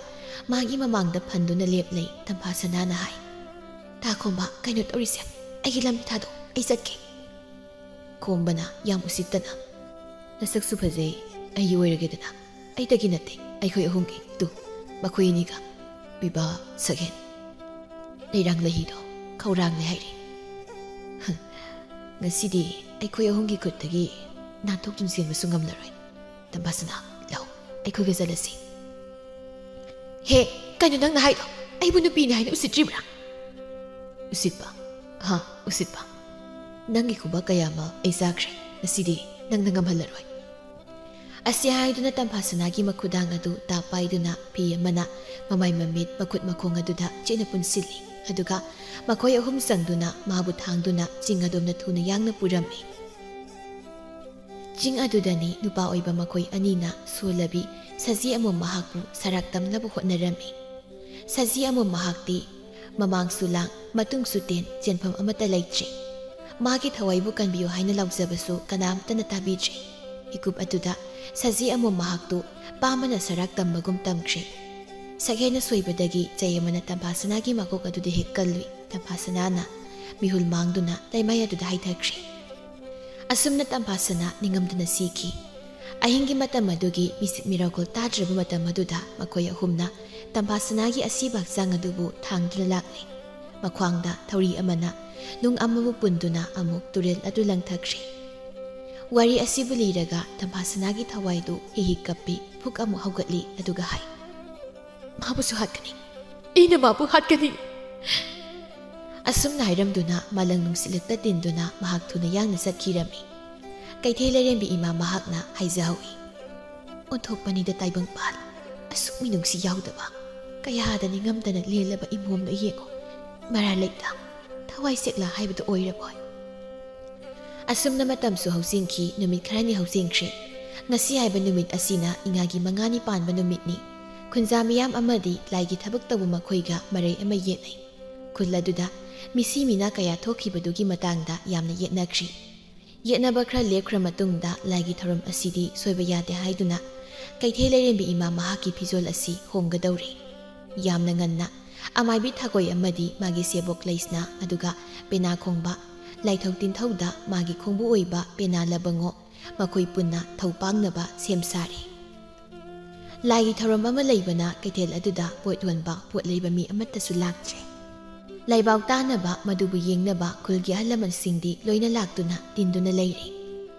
ꯃꯥꯒꯤ ꯃꯃꯥꯡꯗ ꯐꯟꯗꯨꯅ ꯂꯦꯞꯂꯩ꯫ ꯇꯝꯐꯥ ꯁꯅꯥꯅ ꯍꯥꯏ, "ꯇꯥ ꯈꯣꯝꯕ, ꯀꯩꯅꯣ ꯇꯧꯔꯤꯁꯦ? ꯑꯩꯒꯤ ꯂꯝꯕꯤ ꯊꯥꯗꯣꯛ, ꯑꯩ ꯆꯠꯀꯦ꯫" ꯈꯣꯝꯕꯅ ꯌꯥꯝ ꯎꯁꯤꯠꯇꯅ, "ꯅꯁꯛꯁꯨ ꯐꯖꯩ, ꯑꯩꯒꯤ ꯑꯣꯏꯔꯒꯦꯗꯅ꯫ ꯑꯩꯇꯒꯤ ꯅꯠꯇꯦ, ꯑꯩꯈꯣꯏ ꯑꯍꯨꯝꯒꯤ꯫ ꯃꯈꯣꯏ ꯑꯅꯤꯒ ꯄꯤꯕ ꯁꯛꯍꯦꯟ ꯂꯩꯔꯥꯡ ꯂꯩꯍꯤꯗꯣ ꯈꯧꯔꯥꯡꯂꯦ ꯍꯥꯏꯔꯤ꯫ ꯉꯁꯤꯗꯤ ꯑꯩꯈꯣꯏ ꯑꯍꯨꯝꯒꯤ ꯈꯨꯠꯇꯒꯤ ꯅꯥꯟꯊꯣꯛꯇꯨꯅ ꯆꯦꯟꯕꯁꯨ ꯉꯝꯂꯔꯣꯏ꯫ ꯇꯝꯐꯥꯁꯅꯥ, ꯂꯧ, ꯑꯩꯈꯣꯏꯒ ꯆꯠꯂꯁꯤ꯫ ꯍꯦ, ꯀꯩꯅꯣ ꯅꯪꯅ ꯍꯥꯏꯗꯣ? ꯑꯩꯕꯨ ꯅꯨꯄꯤꯅꯤ ꯍꯥꯏꯅ ꯎꯁꯤꯠꯇ꯭ꯔꯤꯕ꯭ꯔꯥ? ꯎꯁꯤꯠꯄ? ꯍꯥ, ꯎꯁꯤꯠꯄ? ꯅꯪꯒꯤ ꯈꯨꯕꯥꯛ ꯀꯌꯥ ꯑꯃ ꯑꯩ ꯆꯥꯈ꯭ꯔꯦ꯫ ꯉꯁꯤꯗꯤ ꯅꯪꯅ ꯉꯝꯍꯜꯂꯔꯣꯏ꯫ ꯑꯁꯤ ꯍꯥꯏꯗꯨꯅ ꯇꯝꯐꯥꯁꯅꯥꯒꯤ ꯃꯈꯨꯗꯥꯡ ꯑꯗꯨ ꯇꯥꯞ ꯄꯥꯏꯗꯨꯅ ꯐꯤ ꯑꯃꯅ ꯃꯃꯥꯏ ꯃꯃꯤꯠ ꯃꯈꯨꯠ ꯃꯈꯣꯡ ꯑꯗꯨꯗ ꯆꯦꯠꯅ ꯄꯨꯟꯁꯤꯜꯂꯤ꯫ ꯑꯗꯨꯒ ꯃꯈꯣꯏ ꯑꯍꯨꯝ ꯆꯪꯗꯨꯅ ꯃꯥꯕꯨ ꯊꯥꯡꯗꯨꯅ ꯆꯤꯡ ꯑꯗꯣꯝꯗ ꯊꯨꯅ ꯌꯥꯡꯅ ꯄꯨꯔꯝꯃꯤ꯫ ꯆꯤꯡ ꯑꯗꯨꯗꯅꯤ ꯅꯨꯄꯥ ꯑꯣꯏꯕ ꯃꯈꯣꯏ ꯑꯅꯤꯅ ꯁꯣꯜꯂꯕꯤ ꯁꯖꯤ ꯑꯃꯣꯝ ꯃꯍꯥꯛꯄꯨ ꯁꯔꯥꯛ ꯇꯝꯅꯕ ꯍꯣꯠꯅꯔꯝꯃꯤ꯫ ꯁꯖꯤ ꯑꯃꯣꯝ ꯃꯍꯥꯛꯇꯤ ꯃꯃꯥꯡꯁꯨ ꯂꯥꯡ, ꯃꯇꯨꯡꯁꯨ ꯇꯦꯟ, ꯆꯦꯟꯐꯝ ꯑꯃꯠꯇ ꯂꯩꯇ꯭ꯔꯦ꯫ ꯃꯥꯒꯤ ꯊꯋꯥꯏꯕꯨ ꯀꯟꯕꯤꯌꯨ ꯍꯥꯏꯅ ꯂꯥꯎꯖꯕꯁꯨ ꯀꯅꯥꯝꯇꯅ ꯇꯥꯕꯤꯗ꯭ꯔꯦ꯫ ꯃꯤꯀꯨꯞ ꯑꯗꯨꯗ ꯁꯖꯤ ꯑꯃꯣꯝ ꯃꯍꯥꯛꯇꯨ ꯄꯥꯝꯕꯅ ꯁꯔꯥꯛ ꯇꯝꯕꯒꯨꯝ ꯇꯝꯈ꯭ꯔꯦ꯫ ꯁꯛꯍꯦꯟꯅ ꯁꯣꯏꯕꯗꯒꯤ ꯆꯩ ꯑꯃꯅ ꯇꯝꯐꯥꯁꯅꯥꯒꯤ ꯃꯀꯣꯛ ꯑꯗꯨꯗ ꯍꯦꯛ ꯀꯜꯂꯨꯏ꯫ ꯇꯝꯐꯥꯁꯅꯥꯅ ꯃꯤꯍꯨꯜ ꯃꯥꯡꯗꯨꯅ ꯂꯩꯃꯥꯏ ꯑꯗꯨꯗ ꯍꯥꯏꯊꯈ꯭ꯔꯦ꯫ ꯑꯁꯨꯝꯅ ꯇꯝꯐꯥꯁꯅꯥ ꯅꯤꯡꯉꯝꯗꯅ ꯁꯤꯈꯤ꯫ ꯑꯍꯤꯡꯒꯤ ꯃꯇꯝ ꯑꯗꯨꯒꯤ ꯃꯤꯁꯤꯠ ꯃꯤꯔꯥꯎꯈꯣꯜ ꯇꯥꯗ꯭ꯔꯕ ꯃꯇꯝ ꯑꯗꯨꯗ ꯃꯈꯣꯏ ꯑꯍꯨꯝꯅ ꯇꯝꯐꯥꯁꯅꯥꯒꯤ ꯑꯁꯤꯕ ꯍꯛꯆꯥꯡ ꯑꯗꯨꯕꯨ ꯊꯥꯡꯗꯨꯅ ꯂꯥꯛꯂꯤ꯫ ꯃꯈ꯭ꯋꯥꯡꯗ ꯊꯧꯔꯤ ꯑꯃꯅ ꯅꯨꯡ ꯑꯃꯕꯨ ꯄꯨꯟꯗꯨꯅ ꯑꯃꯨꯛ ꯇꯨꯔꯦꯜ ꯑꯗꯨ ꯂꯪꯊꯈ꯭ꯔꯦ꯫ ꯋꯥꯔꯤ ꯑꯁꯤꯕꯨ ꯂꯤꯔꯒ ꯇꯝꯐꯥꯁꯅꯥꯒꯤ ꯊꯋꯥꯏꯗꯨ ꯍꯤꯍꯤꯛ ꯀꯞꯄꯤ, ꯐꯨꯛ ꯑꯃꯨꯛ ꯍꯧꯒꯠꯂꯤ, ꯑꯗꯨꯒ ꯍꯥꯏ, "ꯃꯥꯕꯨꯁꯨ ꯍꯥꯠꯀꯅꯤ, ꯑꯩꯅ ꯃꯥꯕꯨ ꯍꯥꯠꯀꯅꯤ!" ꯑꯁꯨꯝꯅ ꯍꯥꯏꯔꯝꯗꯨꯅ ꯃꯥꯂꯪ ꯅꯨꯡꯁꯤꯠꯂꯛꯇ ꯇꯤꯟꯗꯨꯅ ꯃꯍꯥꯛ ꯊꯨꯅ ꯌꯥꯡꯅ ꯆꯠꯈꯤꯔꯝꯃꯤ꯫ ꯀꯩꯊꯦꯜ ꯂꯥꯏꯔꯦꯝꯕꯤ ꯏꯃꯥ ꯃꯍꯥꯛꯅ ꯍꯥꯏꯖꯍꯧꯏ, "ꯑꯣꯟꯊꯣꯛꯄꯅꯤꯗ ꯇꯥꯏꯕꯪꯄꯥꯜ, ꯑꯁꯨꯛ ꯃꯤꯅꯨꯡꯁꯤ ꯌꯥꯎꯗꯕ, ꯀꯌꯥꯗ ꯅꯤꯡꯉꯝꯗꯅ ꯂꯦꯜꯂꯕ ꯏꯃꯣꯝꯅꯣ ꯌꯦꯡꯉꯨ, ꯃꯔꯥꯜ ꯂꯩꯇ, ꯊꯋꯥꯏ ꯆꯦꯛꯂꯥ ꯍꯥꯏꯕꯗꯨ ꯑꯣꯏꯔꯕꯣꯏ?" ꯑꯁꯨꯝꯅ ꯃꯇꯝꯁꯨ ꯍꯧꯖꯤꯟꯈꯤ, ꯅꯨꯃꯤꯠ ꯈꯔꯅꯤ ꯍꯧꯖꯤꯟꯈ꯭ꯔꯦ꯫ ꯉꯁꯤ ꯍꯥꯏꯕ ꯅꯨꯃꯤꯠ ꯑꯁꯤꯅ ꯏꯉꯥꯒꯤ ꯃꯉꯥꯅꯤ ꯄꯥꯟꯕ ꯅꯨꯃꯤꯠꯅꯤ꯫ ꯈꯨꯟꯖꯥ ꯃꯤꯌꯥꯝ ꯑꯃꯗꯤ ꯂꯥꯏꯒꯤ ꯊꯕꯛ ꯇꯧꯕ ꯃꯈꯣꯏꯒ ꯃꯔꯩ ꯑꯃ ꯌꯦꯠꯅꯩ꯫ ꯈꯨꯜ ꯑꯗꯨꯗ ꯃꯤꯁꯤ ꯃꯤꯅꯥ ꯀꯌꯥ ꯊꯣꯛꯈꯤꯕꯗꯨꯒꯤ ꯃꯇꯥꯡꯗ ꯌꯥꯝꯅ ꯌꯦꯠꯅꯈ꯭ꯔꯤ꯫ ꯌꯦꯠꯅꯕ ꯈꯔ ꯂꯦꯞꯈ꯭ꯔ ꯃꯇꯨꯡꯗ ꯂꯥꯏꯒꯤ ꯊꯧꯔꯝ ꯑꯁꯤꯗꯤ ꯁꯣꯏꯕ ꯌꯥꯗꯦ ꯍꯥꯏꯗꯨꯅ ꯀꯩꯊꯦꯜ ꯂꯥꯏꯔꯦꯝꯕꯤ ꯏꯃꯥ ꯃꯍꯥꯛꯀꯤ ꯐꯤꯖꯣꯜ ꯑꯁꯤ ꯍꯣꯡꯒꯗꯧꯔꯤ꯫ ꯌꯥꯝꯅ ꯉꯟꯅ ꯑꯃꯥꯏꯕꯤ ꯊꯥꯒꯣꯏ ꯑꯃꯗꯤ ꯃꯥꯒꯤ ꯁꯦꯕꯣꯛ ꯂꯩꯁꯅꯥ, ꯑꯗꯨꯒ ꯄꯦꯅꯥ ꯈꯣꯡꯕ ꯂꯥꯏꯊꯧ ꯇꯤꯟꯊꯧꯗ ꯃꯥꯒꯤ ꯈꯣꯡꯕꯨ ꯑꯣꯏꯕ ꯄꯦꯅꯥ ꯂꯕꯪꯉꯣ, ꯃꯈꯣꯏ ꯄꯨꯟꯅ ꯊꯧ ꯄꯥꯡꯅꯕ ꯁꯦꯝ ꯁꯥꯔꯤ꯫ ꯂꯥꯏꯒꯤ ꯊꯧꯔꯝ ꯑꯃ ꯂꯩꯕꯅ ꯀꯩꯊꯦꯜ ꯑꯗꯨꯗ ꯄꯣꯠ ꯌꯣꯟꯕ, ꯄꯣꯠ ꯂꯩꯕ ꯃꯤ ꯑꯃꯠꯇꯁꯨ ꯂꯥꯛꯇ꯭ꯔꯦ꯫ ꯂꯥꯏꯕꯥꯎ ꯇꯥꯅꯕ, ꯃꯗꯨꯕꯨ ꯌꯦꯡꯅꯕ ꯈꯨꯜꯒꯤ ꯑꯍꯜ ꯂꯃꯟꯁꯤꯡꯗꯤ ꯂꯣꯏꯅ ꯂꯥꯛꯇꯨꯅ ꯇꯤꯟꯗꯨꯅ ꯂꯩꯔꯦ꯫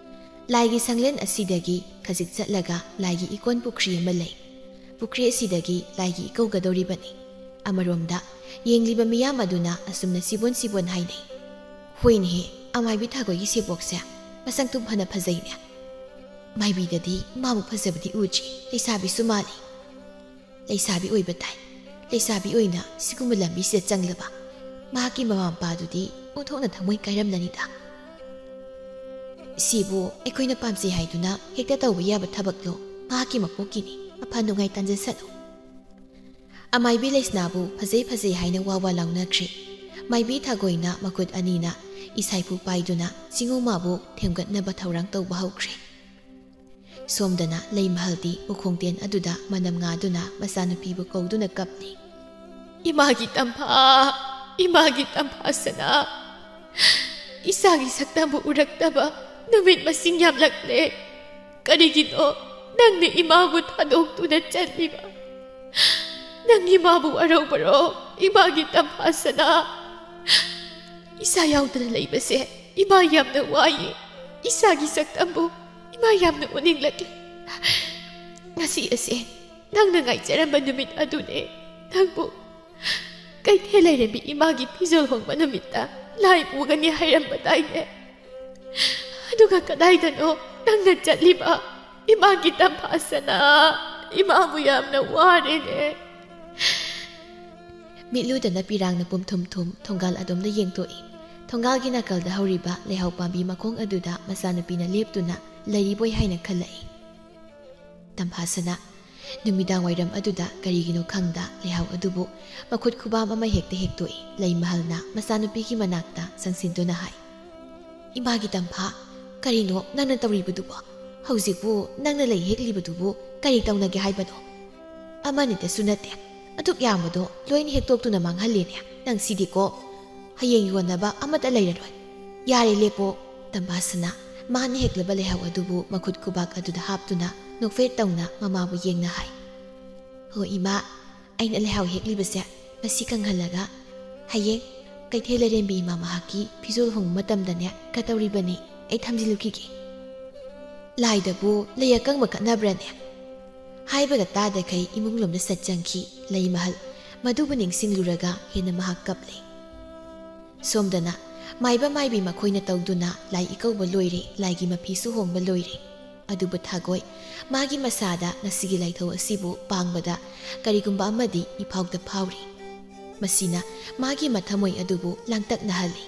ꯂꯥꯏꯒꯤ ꯁꯪꯂꯦꯟ ꯑꯁꯤꯗꯒꯤ ꯈꯖꯤꯛ ꯆꯠꯂꯒ ꯂꯥꯏꯒꯤ ꯏꯀꯣꯟ ꯄꯨꯈ꯭ꯔꯤ ꯑꯃ ꯂꯩ꯫ ꯄꯨꯈ꯭ꯔꯤ ꯑꯁꯤꯗꯒꯤ ꯂꯥꯏꯒꯤ ꯏꯀꯧꯒꯗꯧꯔꯤꯕꯅꯤ꯫ ꯑꯃꯔꯣꯝꯗ ꯌꯦꯡꯂꯤꯕ ꯃꯤꯌꯥꯝ ꯑꯗꯨꯅ ꯑꯁꯨꯝꯅ ꯁꯤꯕꯣꯟ ꯁꯤꯕꯣꯟ ꯍꯥꯏꯅꯩ, "ꯍꯣꯏꯅꯦꯍꯦ, ꯑꯃꯥꯏꯕꯤ ꯊꯥꯒꯣꯏꯒꯤ ꯁꯦꯕꯣꯛꯁꯦ ꯃꯁꯛꯇꯨꯝ ꯐꯅ ꯐꯖꯩꯅꯦ꯫ ꯃꯥꯏꯕꯤꯗꯗꯤ ꯃꯥꯕꯨ ꯐꯖꯕꯗꯤ ꯎꯗ꯭ꯔꯤ, ꯂꯩꯁꯥꯕꯤꯁꯨ ꯃꯥꯜꯂꯤ꯫ ꯂꯩꯁꯥꯕꯤ ꯑꯣꯏꯕ ꯇꯥꯏ꯫ ꯂꯩꯁꯥꯕꯤ ꯑꯣꯏꯅ ꯁꯤꯒꯨꯝꯕ ꯂꯝꯕꯤꯁꯤꯗ ꯆꯪꯂꯕ ꯃꯍꯥꯛꯀꯤ ꯃꯃꯥ ꯃꯄꯥꯗꯨꯗꯤ ꯑꯣꯟꯊꯣꯛꯅ ꯊꯃꯣꯏ ꯀꯥꯏꯔꯝꯂꯅꯤꯗ꯫ ꯁꯤꯕꯨ ꯑꯩꯈꯣꯏꯅ ꯄꯥꯝꯖꯩ ꯍꯥꯏꯗꯨꯅ ꯍꯦꯛꯇ ꯇꯧꯕ ꯌꯥꯕ ꯊꯕꯛꯂꯣ? ꯃꯍꯥꯛꯀꯤ ꯃꯄꯣꯛꯀꯤꯅꯤ꯫ ꯑꯐ ꯅꯨꯡꯉꯥꯏ ꯇꯥꯟꯖꯁꯅꯨ꯫" ꯑꯃꯥꯏꯕꯤ ꯂꯩꯁꯅꯥꯕꯨ ꯐꯖꯩ ꯐꯖꯩ ꯍꯥꯏꯅ ꯋꯥ ꯋꯥ ꯂꯥꯎꯅꯈ꯭ꯔꯦ꯫ ꯃꯥꯏꯕꯤ ꯊꯥꯒꯣꯏꯅ ꯃꯈꯨꯠ ꯑꯅꯤꯅ ꯏꯁꯥꯏꯄꯨ ꯄꯥꯏꯗꯨꯅ ꯆꯤꯡꯉꯨꯃꯥꯕꯨ ꯊꯦꯝꯒꯠꯅꯕ ꯊꯧꯔꯥꯡ ꯇꯧꯕ ꯍꯧꯈ꯭ꯔꯦ꯫ ꯁꯣꯝꯗꯅ ꯂꯩꯃꯍꯜꯗꯤ ꯎꯈꯣꯡꯇꯦꯟ ꯑꯗꯨꯗ ꯃꯅꯝ ꯉꯥꯗꯨꯅ ꯃꯆꯥꯅꯨꯄꯤꯕꯨ ꯀꯧꯗꯨꯅ ꯀꯞꯂꯤ꯫ "ꯏꯃꯥꯒꯤ ꯇꯝꯐꯥ, ꯏꯃꯥꯒꯤ ꯇꯝꯐꯥ ꯁꯅꯥ, ꯏꯆꯥꯒꯤ ꯁꯛꯇꯝꯕꯨ ꯎꯔꯛꯇꯕ ꯅꯨꯃꯤꯠ ꯃꯁꯤꯡ ꯌꯥꯝꯂꯛꯂꯦ꯫ ꯀꯔꯤꯒꯤꯅꯣ ꯅꯪꯅ ꯏꯃꯥꯕꯨ ꯊꯥꯗꯣꯛꯇꯨꯅ ꯆꯠꯂꯤꯕ? ꯅꯪ ꯏꯃꯥꯕꯨ ꯋꯥꯔꯧꯕꯔꯣ, ꯏꯃꯥꯒꯤ ꯇꯝꯐꯥ ꯁꯅꯥ? ꯏꯆꯥ ꯌꯥꯎꯗꯅ ꯂꯩꯕꯁꯦ ꯏꯃꯥ ꯌꯥꯝꯅ ꯋꯥꯏꯌꯦ꯫ ꯏꯆꯥꯒꯤ ꯁꯛꯇꯝꯕꯨ ꯏꯃꯥ ꯌꯥꯝꯅ ꯎꯅꯤꯡꯂꯛꯂꯦ꯫ ꯉꯁꯤ ꯑꯁꯦ ꯅꯪꯅ ꯉꯥꯏꯖꯔꯝꯕ ꯅꯨꯃꯤꯠ ꯑꯗꯨꯅꯦ꯫ ꯅꯪꯕꯨ ꯀꯩꯊꯦꯜ ꯂꯩꯔꯦꯝꯕꯤ ꯏꯃꯥꯒꯤ ꯐꯤꯖꯣꯜ ꯍꯣꯡꯕ ꯅꯨꯃꯤꯠꯇ ꯂꯥꯏ ꯄꯨꯒꯅꯤ ꯍꯥꯏꯔꯝꯕꯗꯥꯏꯅꯦ? ꯑꯗꯨꯒ ꯀꯗꯥꯏꯗꯅꯣ ꯅꯪꯅ ꯆꯠꯂꯤꯕ? ꯏꯃꯥꯒꯤ ꯇꯝꯐꯥ ꯁꯅꯥ, ꯏꯃꯥꯕꯨ ꯌꯥꯝꯅ ꯋꯥꯔꯦꯅꯦ꯫" ꯃꯤꯠꯂꯨꯗꯅ ꯄꯤꯔꯥꯡꯅ ꯄꯨꯝꯊꯨꯝ ꯊꯨꯝ ꯊꯣꯡꯒꯥꯜ ꯑꯗꯣꯝꯗ ꯌꯦꯡꯊꯣꯛꯏ꯫ ꯊꯣꯡꯒꯥꯜꯒꯤ ꯅꯥꯀꯜꯗ ꯍꯧꯔꯤꯕ ꯂꯩꯍꯥꯎ ꯄꯥꯝꯕꯤ ꯃꯈꯣꯡ ꯑꯗꯨꯗ ꯃꯆꯥꯅꯨꯄꯤꯅ ꯂꯦꯞꯇꯨꯅ ꯂꯩꯔꯤꯕꯣꯏ ꯍꯥꯏꯅ ꯈꯜꯂꯛꯏ꯫ ꯇꯝꯐꯥꯁꯅꯥ, ꯅꯨꯃꯤꯗꯥꯡ ꯋꯥꯏꯔꯝ ꯑꯗꯨꯗ ꯀꯔꯤꯒꯤꯅꯣ ꯈꯪꯗ ꯂꯩꯍꯥꯎ ꯑꯗꯨꯕꯨ ꯃꯈꯨꯠ ꯈꯨꯕꯥꯝ ꯑꯃ ꯍꯦꯛꯇ ꯍꯦꯛꯇꯣꯛꯏ꯫ ꯂꯩꯃꯍꯜꯅ ꯃꯆꯥꯅꯨꯄꯤꯒꯤ ꯃꯅꯥꯛꯇ ꯆꯪꯁꯤꯟꯗꯨꯅ ꯍꯥꯏ, "ꯏꯃꯥꯒꯤ ꯇꯝꯐꯥ, ꯀꯔꯤꯅꯣ ꯅꯪꯅ ꯇꯧꯔꯤꯕꯗꯨꯕꯣ? ꯍꯧꯖꯤꯛꯄꯨ ꯅꯪꯅ ꯂꯩ ꯍꯦꯛꯂꯤꯕꯗꯨꯕꯨ ꯀꯔꯤ ꯇꯧꯅꯒꯦ ꯍꯥꯏꯕꯅꯣ? ꯑꯃꯅꯤꯇꯁꯨ ꯅꯠꯇꯦ, ꯑꯗꯨꯛ ꯌꯥꯝꯕꯗꯣ ꯂꯣꯏꯅ ꯍꯦꯛꯇꯣꯛꯇꯨꯅ ꯃꯥꯡꯍꯜꯂꯦꯅꯦ꯫ ꯅꯪ ꯁꯤꯗꯤꯀꯣ, ꯍꯌꯦꯡ ꯌꯣꯟꯅꯕ ꯑꯃꯠꯇ ꯂꯩꯔꯔꯣꯏ꯫ ꯌꯥꯔꯦ, ꯂꯦꯞꯄꯣ꯫" ꯇꯝꯐꯥꯁꯅꯥ ꯃꯥꯅ ꯍꯦꯛꯂꯕ ꯂꯩꯍꯥꯎ ꯑꯗꯨꯕꯨ ꯃꯈꯨꯠ ꯈꯨꯕꯥꯛ ꯑꯗꯨꯗ ꯍꯥꯞꯇꯨꯅ ꯅꯣꯛꯐꯦꯠ ꯇꯧꯅ ꯃꯃꯥꯕꯨ ꯌꯦꯡꯅ ꯍꯥꯏ꯫ "ꯍꯣ ꯏꯃꯥ, ꯑꯩꯅ ꯂꯩꯍꯥꯎ ꯍꯦꯛꯂꯤꯕꯁꯦ ꯉꯁꯤ ꯀꯪꯍꯜꯂꯒ ꯍꯌꯦꯡ ꯀꯩꯊꯦꯜ ꯂꯥꯏꯔꯦꯝꯕꯤ ꯏꯃꯥ ꯃꯍꯥꯛꯀꯤ ꯐꯤꯖꯣꯜ ꯍꯣꯡꯕ ꯃꯇꯝꯗꯅꯦ ꯀꯠꯇꯧꯔꯤꯕꯅꯤ꯫ ꯑꯩ ꯊꯝꯖꯤꯜꯂꯨꯈꯤꯒꯦ꯫" "ꯂꯥꯏꯗꯕꯨ ꯂꯩ ꯑꯀꯪꯕ ꯀꯠꯅꯕ꯭ꯔꯅꯦ?" ꯍꯥꯏꯕꯒ ꯇꯥꯗꯈꯩ ꯏꯃꯨꯡ ꯂꯣꯝꯗ ꯁꯠ ꯆꯪꯈꯤ ꯂꯩꯃꯍꯜ꯫ ꯃꯗꯨꯕꯨ ꯅꯤꯡꯁꯤꯡꯂꯨꯔꯒ ꯍꯦꯟꯅ ꯃꯍꯥꯛ ꯀꯞꯂꯦ꯫ ꯁꯣꯝꯗꯅ ꯃꯥꯏꯕ ꯃꯥꯏꯕꯤ ꯃꯈꯣꯏꯅ ꯇꯧꯗꯨꯅ ꯂꯥꯏ ꯏꯀꯧꯕ ꯂꯣꯏꯔꯦ, ꯂꯥꯏꯒꯤ ꯃꯐꯤꯁꯨ ꯍꯣꯡꯕ ꯂꯣꯏꯔꯦ꯫ ꯑꯗꯨꯕꯨ ꯊꯥꯒꯣꯏ, ꯃꯥꯒꯤ ꯃꯁꯥꯗ ꯉꯁꯤꯒꯤ ꯂꯥꯏꯊꯧ ꯑꯁꯤꯕꯨ ꯄꯥꯡꯕꯗ ꯀꯔꯤꯒꯨꯝꯕ ꯑꯃꯗꯤ ꯏꯐꯥꯎꯗ ꯐꯥꯎꯔꯤ꯫ ꯃꯁꯤꯅ ꯃꯥꯒꯤ ꯃꯊꯃꯣꯏ ꯑꯗꯨꯕꯨ ꯂꯥꯡꯇꯛꯅꯍꯜꯂꯤ꯫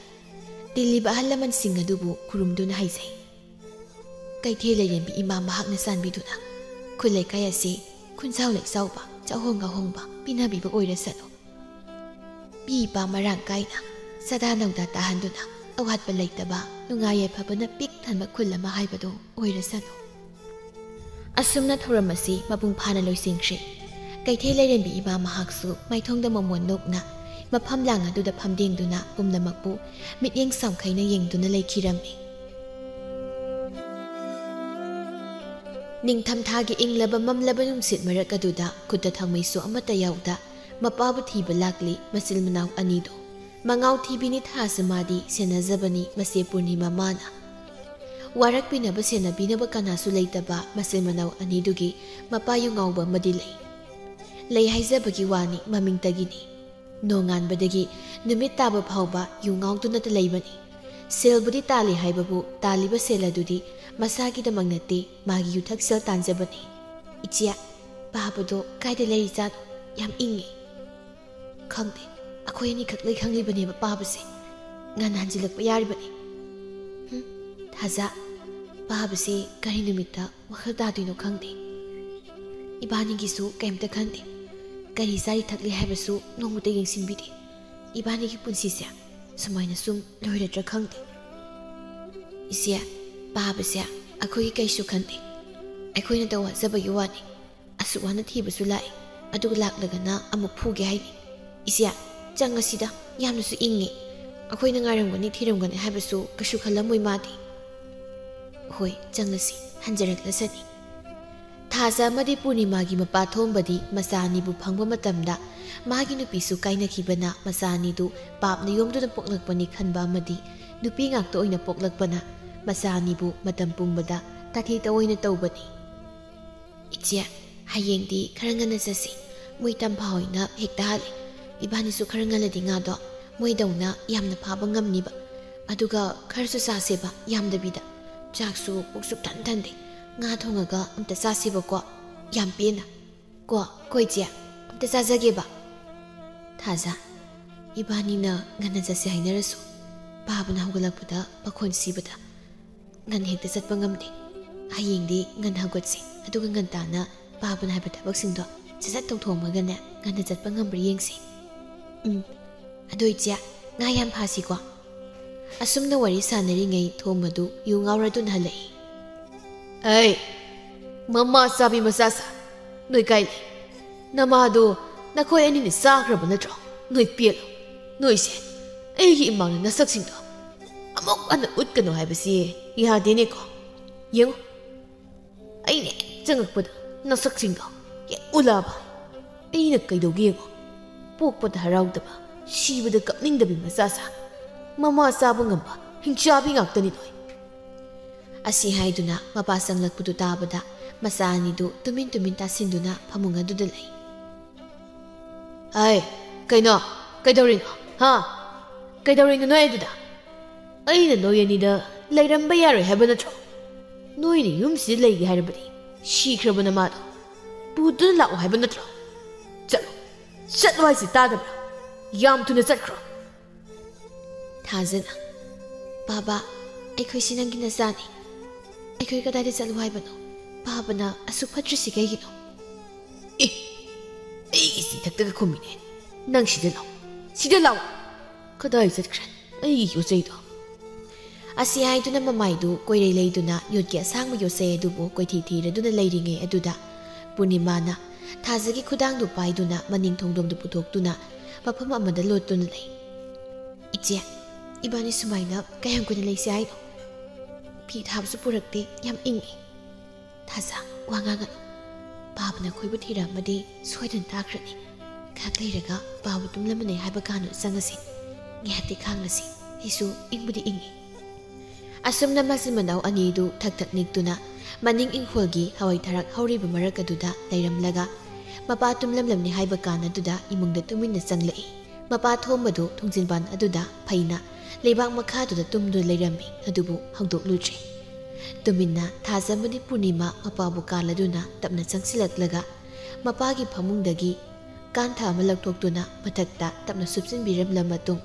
ꯇꯤꯜꯂꯤꯕ ꯑꯍꯜ ꯂꯃꯟꯁꯤꯡ ꯑꯗꯨꯕꯨ ꯈꯨꯔꯨꯝꯗꯨꯅ ꯍꯥꯏꯖꯩ꯫ "ꯀꯩꯊꯦꯜ ꯂꯩꯔꯦꯝꯕꯤ ꯏꯃꯥ ꯃꯍꯥꯛꯅ ꯆꯥꯟꯕꯤꯗꯨꯅ ꯈꯨꯜ ꯂꯩꯀꯥꯏ ꯑꯁꯤ ꯈꯨꯟꯖꯥꯎ ꯂꯩꯆꯥꯎꯕ, ꯆꯥꯛꯍꯣꯡ ꯉꯥꯍꯣꯡꯕ ꯄꯤꯅꯕꯤꯕ ꯑꯣꯏꯔꯁꯅꯨ꯫ ꯄꯤ ꯏꯄꯥ ꯃꯔꯥꯡ ꯀꯥꯏꯅ ꯆꯥꯗꯥ ꯅꯧꯗꯥ ꯇꯥꯍꯟꯗꯨꯅ ꯑꯋꯥꯠꯄ ꯂꯩꯇꯕ, ꯅꯨꯡꯉꯥꯏ ꯌꯥꯏꯐꯕꯅ ꯄꯤꯛ ꯊꯟꯕ ꯈꯨꯜ ꯑꯃ ꯍꯥꯏꯕꯗꯨ ꯑꯣꯏꯔꯁꯅꯨ꯫" ꯑꯁꯨꯝꯅ ꯊꯧꯔꯝ ꯑꯁꯤ ꯃꯄꯨꯡ ꯐꯥꯅ ꯂꯣꯏꯁꯤꯟꯈ꯭ꯔꯦ꯫ ꯀꯩꯊꯦꯜ ꯂꯩꯔꯦꯝꯕꯤ ꯏꯃꯥ ꯃꯍꯥꯛꯁꯨ ꯃꯥꯏꯊꯣꯡꯗ ꯃꯃꯣꯟ ꯅꯣꯛꯅ ꯃꯐꯝ ꯂꯥꯡ ꯑꯗꯨꯗ ꯐꯝꯗꯦꯡꯗꯨꯅ ꯄꯨꯝꯅꯃꯛꯄꯨ ꯃꯤꯠꯌꯦꯡ ꯁꯥꯝꯈꯩꯅ ꯌꯦꯡꯗꯨꯅ ꯂꯩꯈꯤꯔꯝꯃꯤ꯫ ꯅꯤꯡꯊꯝꯊꯥꯒꯤ ꯏꯪꯂꯕ ꯃꯝꯂꯕ ꯅꯨꯡꯁꯤꯠ ꯃꯔꯛ ꯑꯗꯨꯗ ꯈꯨꯠꯇ ꯊꯥꯡꯃꯩꯁꯨ ꯑꯃꯠꯇ ꯌꯥꯎꯗ ꯃꯄꯥꯕꯨ ꯊꯤꯕ ꯂꯥꯛꯂꯤ ꯃꯆꯤꯜ ꯃꯅꯥꯎ ꯑꯅꯤꯗꯨ꯫ ꯃꯉꯥꯎ ꯊꯤꯕꯤꯅꯤ ꯊꯥꯁꯨ ꯃꯥꯗꯤ ꯁꯦꯟꯅꯖꯕꯅꯤ ꯃꯆꯦ ꯄꯨꯔꯅꯤꯃꯥ ꯃꯥꯅ꯫ ꯋꯥꯔꯛꯄꯤꯅꯕ ꯁꯦꯟꯅꯕꯤꯅꯕ ꯀꯅꯥꯁꯨ ꯂꯩꯇꯕ ꯃꯆꯤꯜ ꯃꯅꯥꯎ ꯑꯅꯤꯗꯨꯒꯤ ꯃꯄꯥ ꯌꯨ ꯉꯥꯎꯕ ꯑꯃꯗꯤ ꯂꯩ꯫ ꯂꯩ ꯍꯥꯏꯖꯕꯒꯤ ꯋꯥꯅꯤ, ꯃꯃꯤꯡꯇꯒꯤꯅꯤ꯫ ꯅꯣꯡꯉꯥꯟꯕꯗꯒꯤ ꯅꯨꯃꯤꯠ ꯇꯥꯕ ꯐꯥꯎꯕ ꯌꯨ ꯉꯥꯎꯗꯨꯅꯇ ꯂꯩꯕꯅꯤ꯫ ꯁꯦꯜꯕꯨꯗꯤ ꯇꯥꯜꯂꯤ ꯍꯥꯏꯕꯕꯨ ꯇꯥꯜꯂꯤꯕ ꯁꯦꯜ ꯑꯗꯨꯗꯤ ꯃꯁꯥꯒꯤꯗꯃꯛ ꯅꯠꯇꯦ, ꯃꯥꯒꯤ ꯌꯨꯊꯛ ꯁꯦꯜ ꯇꯥꯟꯖꯕꯅꯤ꯫ "ꯏꯆꯦ, ꯄꯥꯕꯗꯣ ꯀꯥꯏꯗ ꯂꯩꯔꯤꯖꯥꯠꯅꯣ? ꯌꯥꯝ ꯏꯪꯉꯤ꯫" "ꯈꯪꯗꯦ, ꯑꯩꯈꯣꯏ ꯑꯅꯤꯈꯛ ꯂꯩ ꯈꯪꯂꯤꯕꯅꯦꯕ ꯄꯥꯕꯁꯦ꯫ ꯉꯟꯅ ꯍꯟꯖꯤꯜꯂꯛꯄ ꯌꯥꯔꯤꯕꯅꯤ꯫" "ꯍꯨꯝ, ꯊꯥꯖ, ꯄꯥꯕꯁꯦ ꯀꯔꯤ ꯅꯨꯃꯤꯠꯇ ꯋꯥꯈꯜ ꯇꯥꯗꯣꯏꯅꯣ ꯈꯪꯗꯦ꯫ ꯏꯕꯥꯅꯤꯒꯤꯁꯨ ꯀꯩꯝꯇ ꯈꯟꯗꯦ꯫ ꯀꯔꯤ ꯆꯥꯔꯤ ꯊꯛꯂꯤ ꯍꯥꯏꯕꯁꯨ ꯅꯣꯡꯃꯇ ꯌꯦꯡꯁꯤꯟꯕꯤꯗꯦ꯫ ꯏꯕꯥꯅꯤꯒꯤ ꯄꯨꯟꯁꯤꯁꯦ ꯁꯨꯃꯥꯏꯅ ꯁꯨꯝ ꯂꯣꯏꯔꯗ꯭ꯔꯥ ꯈꯪꯗꯦ꯫" "ꯏꯆꯦ, ꯄꯥꯕꯁꯦ ꯑꯩꯈꯣꯏꯒꯤ ꯀꯩꯁꯨ ꯈꯟꯗꯦ꯫ ꯑꯩꯈꯣꯏꯅ ꯇꯧ ꯍꯥꯏꯖꯕꯒꯤ ꯋꯥꯅꯤ꯫ ꯑꯁꯨꯛ ꯋꯥꯅ ꯊꯤꯕꯁꯨ ꯂꯥꯛꯏ, ꯑꯗꯨꯒ ꯂꯥꯛꯂꯒꯅ ꯑꯃꯨꯛ ꯐꯨꯒꯦ ꯍꯥꯏꯅꯤ꯫ ꯏꯆꯦ, ꯆꯪꯉꯁꯤꯗ, ꯌꯥꯝꯅꯁꯨ ꯏꯪꯉꯤ꯫ ꯑꯩꯈꯣꯏꯅ ꯉꯥꯏꯔꯝꯒꯅꯤ, ꯊꯤꯔꯝꯒꯅꯤ ꯍꯥꯏꯕꯁꯨ ꯀꯩꯁꯨ ꯈꯜꯂꯝꯃꯣꯏ ꯃꯥꯗꯤ꯫" "ꯍꯣꯏ, ꯆꯪꯂꯁꯤ, ꯍꯟꯖꯔꯛꯂꯁꯅꯤ꯫" ꯊꯥꯖ ꯑꯃꯗꯤ ꯄꯨꯔꯅꯤꯃꯥꯒꯤ ꯃꯄꯥ ꯊꯣꯝꯕꯗꯤ ꯃꯆꯥ ꯑꯅꯤꯕꯨ ꯐꯪꯕ ꯃꯇꯝꯗ ꯃꯥꯒꯤ ꯅꯨꯄꯤꯁꯨ ꯀꯥꯏꯅꯈꯤꯕꯅ ꯃꯆꯥ ꯑꯅꯤꯗꯨ ꯄꯥꯞꯅ ꯌꯣꯝꯗꯨꯅ ꯄꯣꯛꯂꯛꯄꯅꯤ ꯈꯟꯕ ꯑꯃꯗꯤ ꯅꯨꯄꯤ ꯉꯥꯛꯇ ꯑꯣꯏꯅ ꯄꯣꯛꯂꯛꯄꯅ ꯃꯆꯥ ꯑꯅꯤꯕꯨ ꯃꯇꯝ ꯄꯨꯝꯕꯗ ꯇꯥꯊꯤ ꯇꯑꯣꯏꯅ ꯇꯧꯕꯅꯤ꯫ "ꯏꯆꯦ, ꯍꯌꯦꯡꯗꯤ ꯈꯔ ꯉꯟꯅ ꯆꯠꯁꯤ꯫ ꯃꯣꯏ ꯇꯝꯐꯥ ꯍꯣꯏꯅ ꯍꯦꯛꯇ ꯍꯥꯜꯂꯤ꯫ ꯏꯕꯥꯅꯤꯁꯨ ꯈꯔ ꯉꯜꯂꯗꯤ ꯉꯥꯗꯣ ꯃꯣꯏꯗꯧꯅ ꯌꯥꯝꯅ ꯐꯥꯕ ꯉꯝꯅꯤꯕ꯫ ꯑꯗꯨꯒ ꯈꯔꯁꯨ ꯆꯥꯁꯦꯕ, ꯌꯥꯝꯗꯕꯤꯗ꯫ ꯆꯥꯛꯁꯨ ꯄꯨꯛ ꯁꯨꯛꯊꯟ ꯊꯟꯗꯦ꯫ ꯉꯥ ꯊꯣꯡꯉꯒ ꯑꯝꯇ ꯆꯥꯁꯦꯕꯀꯣ, ꯌꯥꯝ ꯄꯦꯟꯅ꯫ ꯀꯣ, ꯀꯣ ꯏꯆꯦ, ꯑꯝꯇ ꯆꯥꯖꯒꯦꯕ꯫" "ꯊꯥꯖ, ꯏꯕꯥꯅꯤꯅ ꯉꯟꯅ ꯆꯠꯁꯦ ꯍꯥꯏꯅꯔꯁꯨ ꯄꯥꯕꯅ ꯍꯧꯒꯠꯂꯛꯄꯗ ꯄꯥꯈꯣꯟ ꯁꯤꯕꯗ ꯉꯟꯅ ꯍꯦꯛꯇ ꯆꯠꯄ ꯉꯝꯗꯦ꯫ ꯍꯌꯦꯡꯗꯤ ꯉꯟꯅ ꯍꯧꯒꯠꯁꯤ, ꯑꯗꯨꯒ ꯉꯟꯇꯥꯅ ꯄꯥꯕꯅ ꯍꯥꯏꯕ ꯊꯕꯛꯁꯤꯡꯗꯣ ꯁꯠ ꯁꯠ ꯇꯧꯊꯣꯛꯑꯝꯃꯒꯅꯦ ꯉꯟꯅ ꯆꯠꯄ ꯉꯝꯕ꯭ꯔꯥ ꯌꯦꯡꯁꯤ꯫ ꯎꯝ, ꯑꯗꯣ ꯏꯆꯦ, ꯉꯥ ꯌꯥꯝ ꯐꯥꯁꯤꯀꯣ꯫" ꯑꯁꯨꯝꯅ ꯋꯥꯔꯤ ꯁꯥꯟꯅꯔꯤꯉꯩ ꯊꯣꯝꯕꯗꯨ ꯌꯨ ꯉꯥꯎꯔꯗꯨꯅ ꯍꯜꯂꯛꯏ꯫ "ꯑꯩ, ꯃꯃꯥ ꯆꯥꯕꯤ ꯃꯆꯥ ꯁꯥ, ꯅꯣꯏ ꯀꯥꯏ ꯂꯩ? ꯅꯃꯥꯗꯣ ꯅꯈꯣꯏ ꯑꯅꯤꯅ ꯆꯥꯈ꯭ꯔꯕ ꯅꯠꯇ꯭ꯔꯣ? ꯅꯣꯏ ꯄꯦꯜꯂꯣ꯫ ꯅꯣꯏꯁꯦ ꯑꯩꯒꯤ ꯏꯃꯥꯡꯗ ꯅꯁꯛꯁꯤꯡꯗꯣ ꯑꯃꯨꯛ ꯍꯟꯅ ꯎꯠꯀꯅꯨ ꯍꯥꯏꯕꯁꯤ ꯌꯥꯗꯦꯅꯦꯀꯣ꯫ ꯌꯦꯡꯉꯨ, ꯑꯩꯅ ꯍꯦꯛ ꯆꯪꯉꯛꯄꯗ ꯅꯁꯛꯁꯤꯡꯗꯣ ꯍꯦꯛ ꯎꯠꯂꯛꯑꯕ ꯑꯩꯅ ꯀꯩꯗꯧꯒꯦ ꯌꯦꯡꯉꯣ꯫ ꯄꯣꯛꯄꯗ ꯍꯔꯥꯎꯗꯕ, ꯁꯤꯕꯗ ꯀꯞꯅꯤꯡꯗꯕꯤ ꯃꯆꯥ ꯁꯥ꯫ ꯃꯃꯥ ꯆꯥꯕ ꯉꯝꯕ ꯍꯤꯡꯆꯥꯕꯤ ꯉꯥꯛꯇꯅꯤ ꯅꯣꯏ꯫" ꯑꯁꯤ ꯍꯥꯏꯗꯨꯅ ꯃꯄꯥ ꯆꯪꯂꯛꯄꯗꯨ ꯇꯥꯕꯗ ꯃꯆꯥ ꯑꯅꯤꯗꯨ ꯇꯨꯃꯤꯟ ꯇꯨꯃꯤꯟ ꯇꯥꯁꯤꯟꯗꯨꯅ ꯐꯃꯨꯡ ꯑꯗꯨꯗ ꯂꯩ꯫ "ꯑꯩ, ꯀꯩꯅꯣ? ꯀꯩꯗꯧꯔꯤꯅꯣ? ꯍꯥ? ꯀꯩꯗꯧꯔꯤꯅꯣ ꯅꯣꯏ ꯑꯗꯨꯗ? ꯑꯩꯅ ꯅꯣꯏ ꯑꯅꯤꯗ ꯂꯩꯔꯝꯕ ꯌꯥꯔꯣꯏ ꯍꯥꯏꯕ ꯅꯠꯇ꯭ꯔꯣ? ꯅꯣꯏꯅ ꯌꯨꯝꯁꯤꯗ ꯂꯩꯒꯦ ꯍꯥꯏꯔꯕꯗꯤ ꯁꯤꯈ꯭ꯔꯕ ꯅꯃꯥꯗꯣ ꯄꯨꯗꯨꯅ ꯂꯥꯛꯑꯣ ꯍꯥꯏꯕ ꯅꯠꯇ꯭ꯔꯣ? ꯆꯠꯂꯣ, ꯆꯠꯂꯣ ꯍꯥꯏꯁꯤ ꯇꯥꯗꯕ꯭ꯔꯥ? ꯌꯥꯝ ꯊꯨꯅ ꯆꯠꯈ꯭ꯔꯣ꯫" ꯊꯥꯖꯅ, "ꯕꯥꯕꯥ, ꯑꯩꯈꯣꯏꯁꯤ ꯅꯪꯒꯤ ꯅꯆꯥꯅꯤ꯫ ꯑꯩꯈꯣꯏ ꯀꯗꯥꯏꯗ ꯆꯠꯂꯨ ꯍꯥꯏꯕꯅꯣ? ꯕꯥꯕꯥꯅ ꯑꯁꯨꯛ ꯐꯠꯇ꯭ꯔꯤꯁꯤ ꯀꯩꯒꯤꯅꯣ?" "ꯑꯦ, ꯑꯩꯒꯤ ꯆꯤꯟꯊꯛꯇꯒ ꯈꯨꯝꯃꯤꯅꯦ꯫ ꯅꯪ ꯁꯤꯗ ꯂꯥꯛꯑꯣ, ꯁꯤꯗ ꯂꯥꯛꯑꯣ꯫" "ꯀꯗꯥꯏ ꯆꯠꯈ꯭ꯔꯦ ꯑꯩꯒꯤ ꯌꯣꯠꯆꯩꯗꯣ?" ꯑꯁꯤ ꯍꯥꯏꯗꯨꯅ ꯃꯃꯥꯏꯗꯨ ꯀꯣꯏꯔꯩ ꯂꯩꯗꯨꯅ ꯌꯣꯠꯀꯤ ꯑꯁꯥꯡꯕ ꯌꯣꯠꯆꯩ ꯑꯗꯨꯕꯨ ꯀꯣꯏꯊꯤ ꯊꯤꯔꯗꯨꯅ ꯂꯩꯔꯤꯉꯩ ꯑꯗꯨꯗ ꯄꯨꯔꯅꯤꯃꯥꯅ ꯊꯥꯖꯒꯤ ꯈꯨꯗꯥꯡꯗꯨ ꯄꯥꯏꯗꯨꯅ ꯃꯅꯤꯡ ꯊꯣꯡꯗꯣꯝꯗ ꯄꯨꯊꯣꯛꯇꯨꯅ ꯃꯐꯝ ꯑꯃꯗ ꯂꯣꯠꯇꯨꯅ ꯂꯩ꯫ "ꯏꯆꯦ, ꯏꯕꯥꯅꯤ ꯁꯨꯃꯥꯏꯅ ꯀꯌꯥꯝ ꯀꯨꯏꯅ ꯂꯩꯁꯦ ꯍꯥꯏꯅꯣ? ꯐꯤ ꯊꯥꯕꯁꯨ ꯄꯨꯔꯛꯇꯦ, ꯌꯥꯝ ꯏꯪꯉꯤ꯫" "ꯊꯥꯖ, ꯋꯥ ꯉꯥꯡꯒꯅꯨ꯫ ꯄꯥꯕꯅ ꯑꯩꯈꯣꯏꯕꯨ ꯊꯤꯔꯛꯑꯝꯃꯗꯤ ꯁꯣꯏꯗꯅ ꯇꯥꯈ꯭ꯔꯅꯤ꯫ ꯉꯥꯏꯍꯥꯛ ꯂꯩꯔꯒ ꯄꯥꯕ ꯇꯨꯝꯂꯝꯃꯅꯤ ꯍꯥꯏꯕ ꯀꯥꯟꯗ ꯆꯪꯉꯁꯤ꯫ ꯉꯥꯏꯍꯥꯛꯇꯤ ꯈꯥꯡꯂꯁꯤ꯫ ꯑꯩꯁꯨ ꯏꯪꯕꯨꯗꯤ ꯏꯪꯉꯤ꯫ ꯑꯁꯨꯝꯅ ꯃꯆꯤꯟ ꯃꯅꯥꯎ ꯑꯅꯤꯗꯨ ꯊꯛ ꯊꯛ ꯅꯤꯛꯇꯨꯅ ꯃꯅꯤꯡ ꯏꯪꯈꯣꯜꯒꯤ ꯍꯋꯥꯏ ꯊꯔꯥꯛ ꯍꯧꯔꯤꯕ ꯃꯔꯛ ꯑꯗꯨꯗ ꯂꯩꯔꯝꯂꯒ, ꯃꯄꯥ ꯇꯨꯝꯂꯝꯂꯝꯅꯤ ꯍꯥꯏꯕ ꯀꯥꯟ ꯑꯗꯨꯗ ꯏꯃꯨꯡꯗ ꯇꯨꯃꯤꯟꯅ ꯆꯪꯂꯛꯏ꯫ ꯃꯄꯥ ꯊꯣꯝꯕꯗꯨ ꯊꯣꯡꯖꯤꯟꯕꯥꯟ ꯑꯗꯨꯗ ꯐꯩꯅ ꯂꯩꯕꯥꯛ ꯃꯈꯥꯗꯨꯗ ꯇꯨꯝꯗꯨꯅ ꯂꯩꯔꯝꯃꯤ, ꯑꯗꯨꯕꯨ ꯍꯧꯗꯣꯛꯂꯨꯗ꯭ꯔꯦ꯫ ꯇꯨꯃꯤꯟꯅ ꯊꯥꯖ ꯑꯃꯗꯤ ꯄꯨꯔꯅꯤꯃꯥ ꯃꯄꯥꯕꯨ ꯀꯥꯜꯂꯗꯨꯅ ꯇꯞꯅ ꯆꯪꯁꯤꯜꯂꯛꯂꯒ ꯃꯄꯥꯒꯤ ꯐꯃꯨꯡꯗꯒꯤ ꯀꯥꯟꯊ ꯑꯃ ꯂꯧꯊꯣꯛꯇꯨꯅ ꯃꯊꯛꯇ ꯇꯞꯅ ꯁꯨꯞꯆꯤꯟꯕꯤꯔꯝꯂ ꯃꯇꯨꯡ,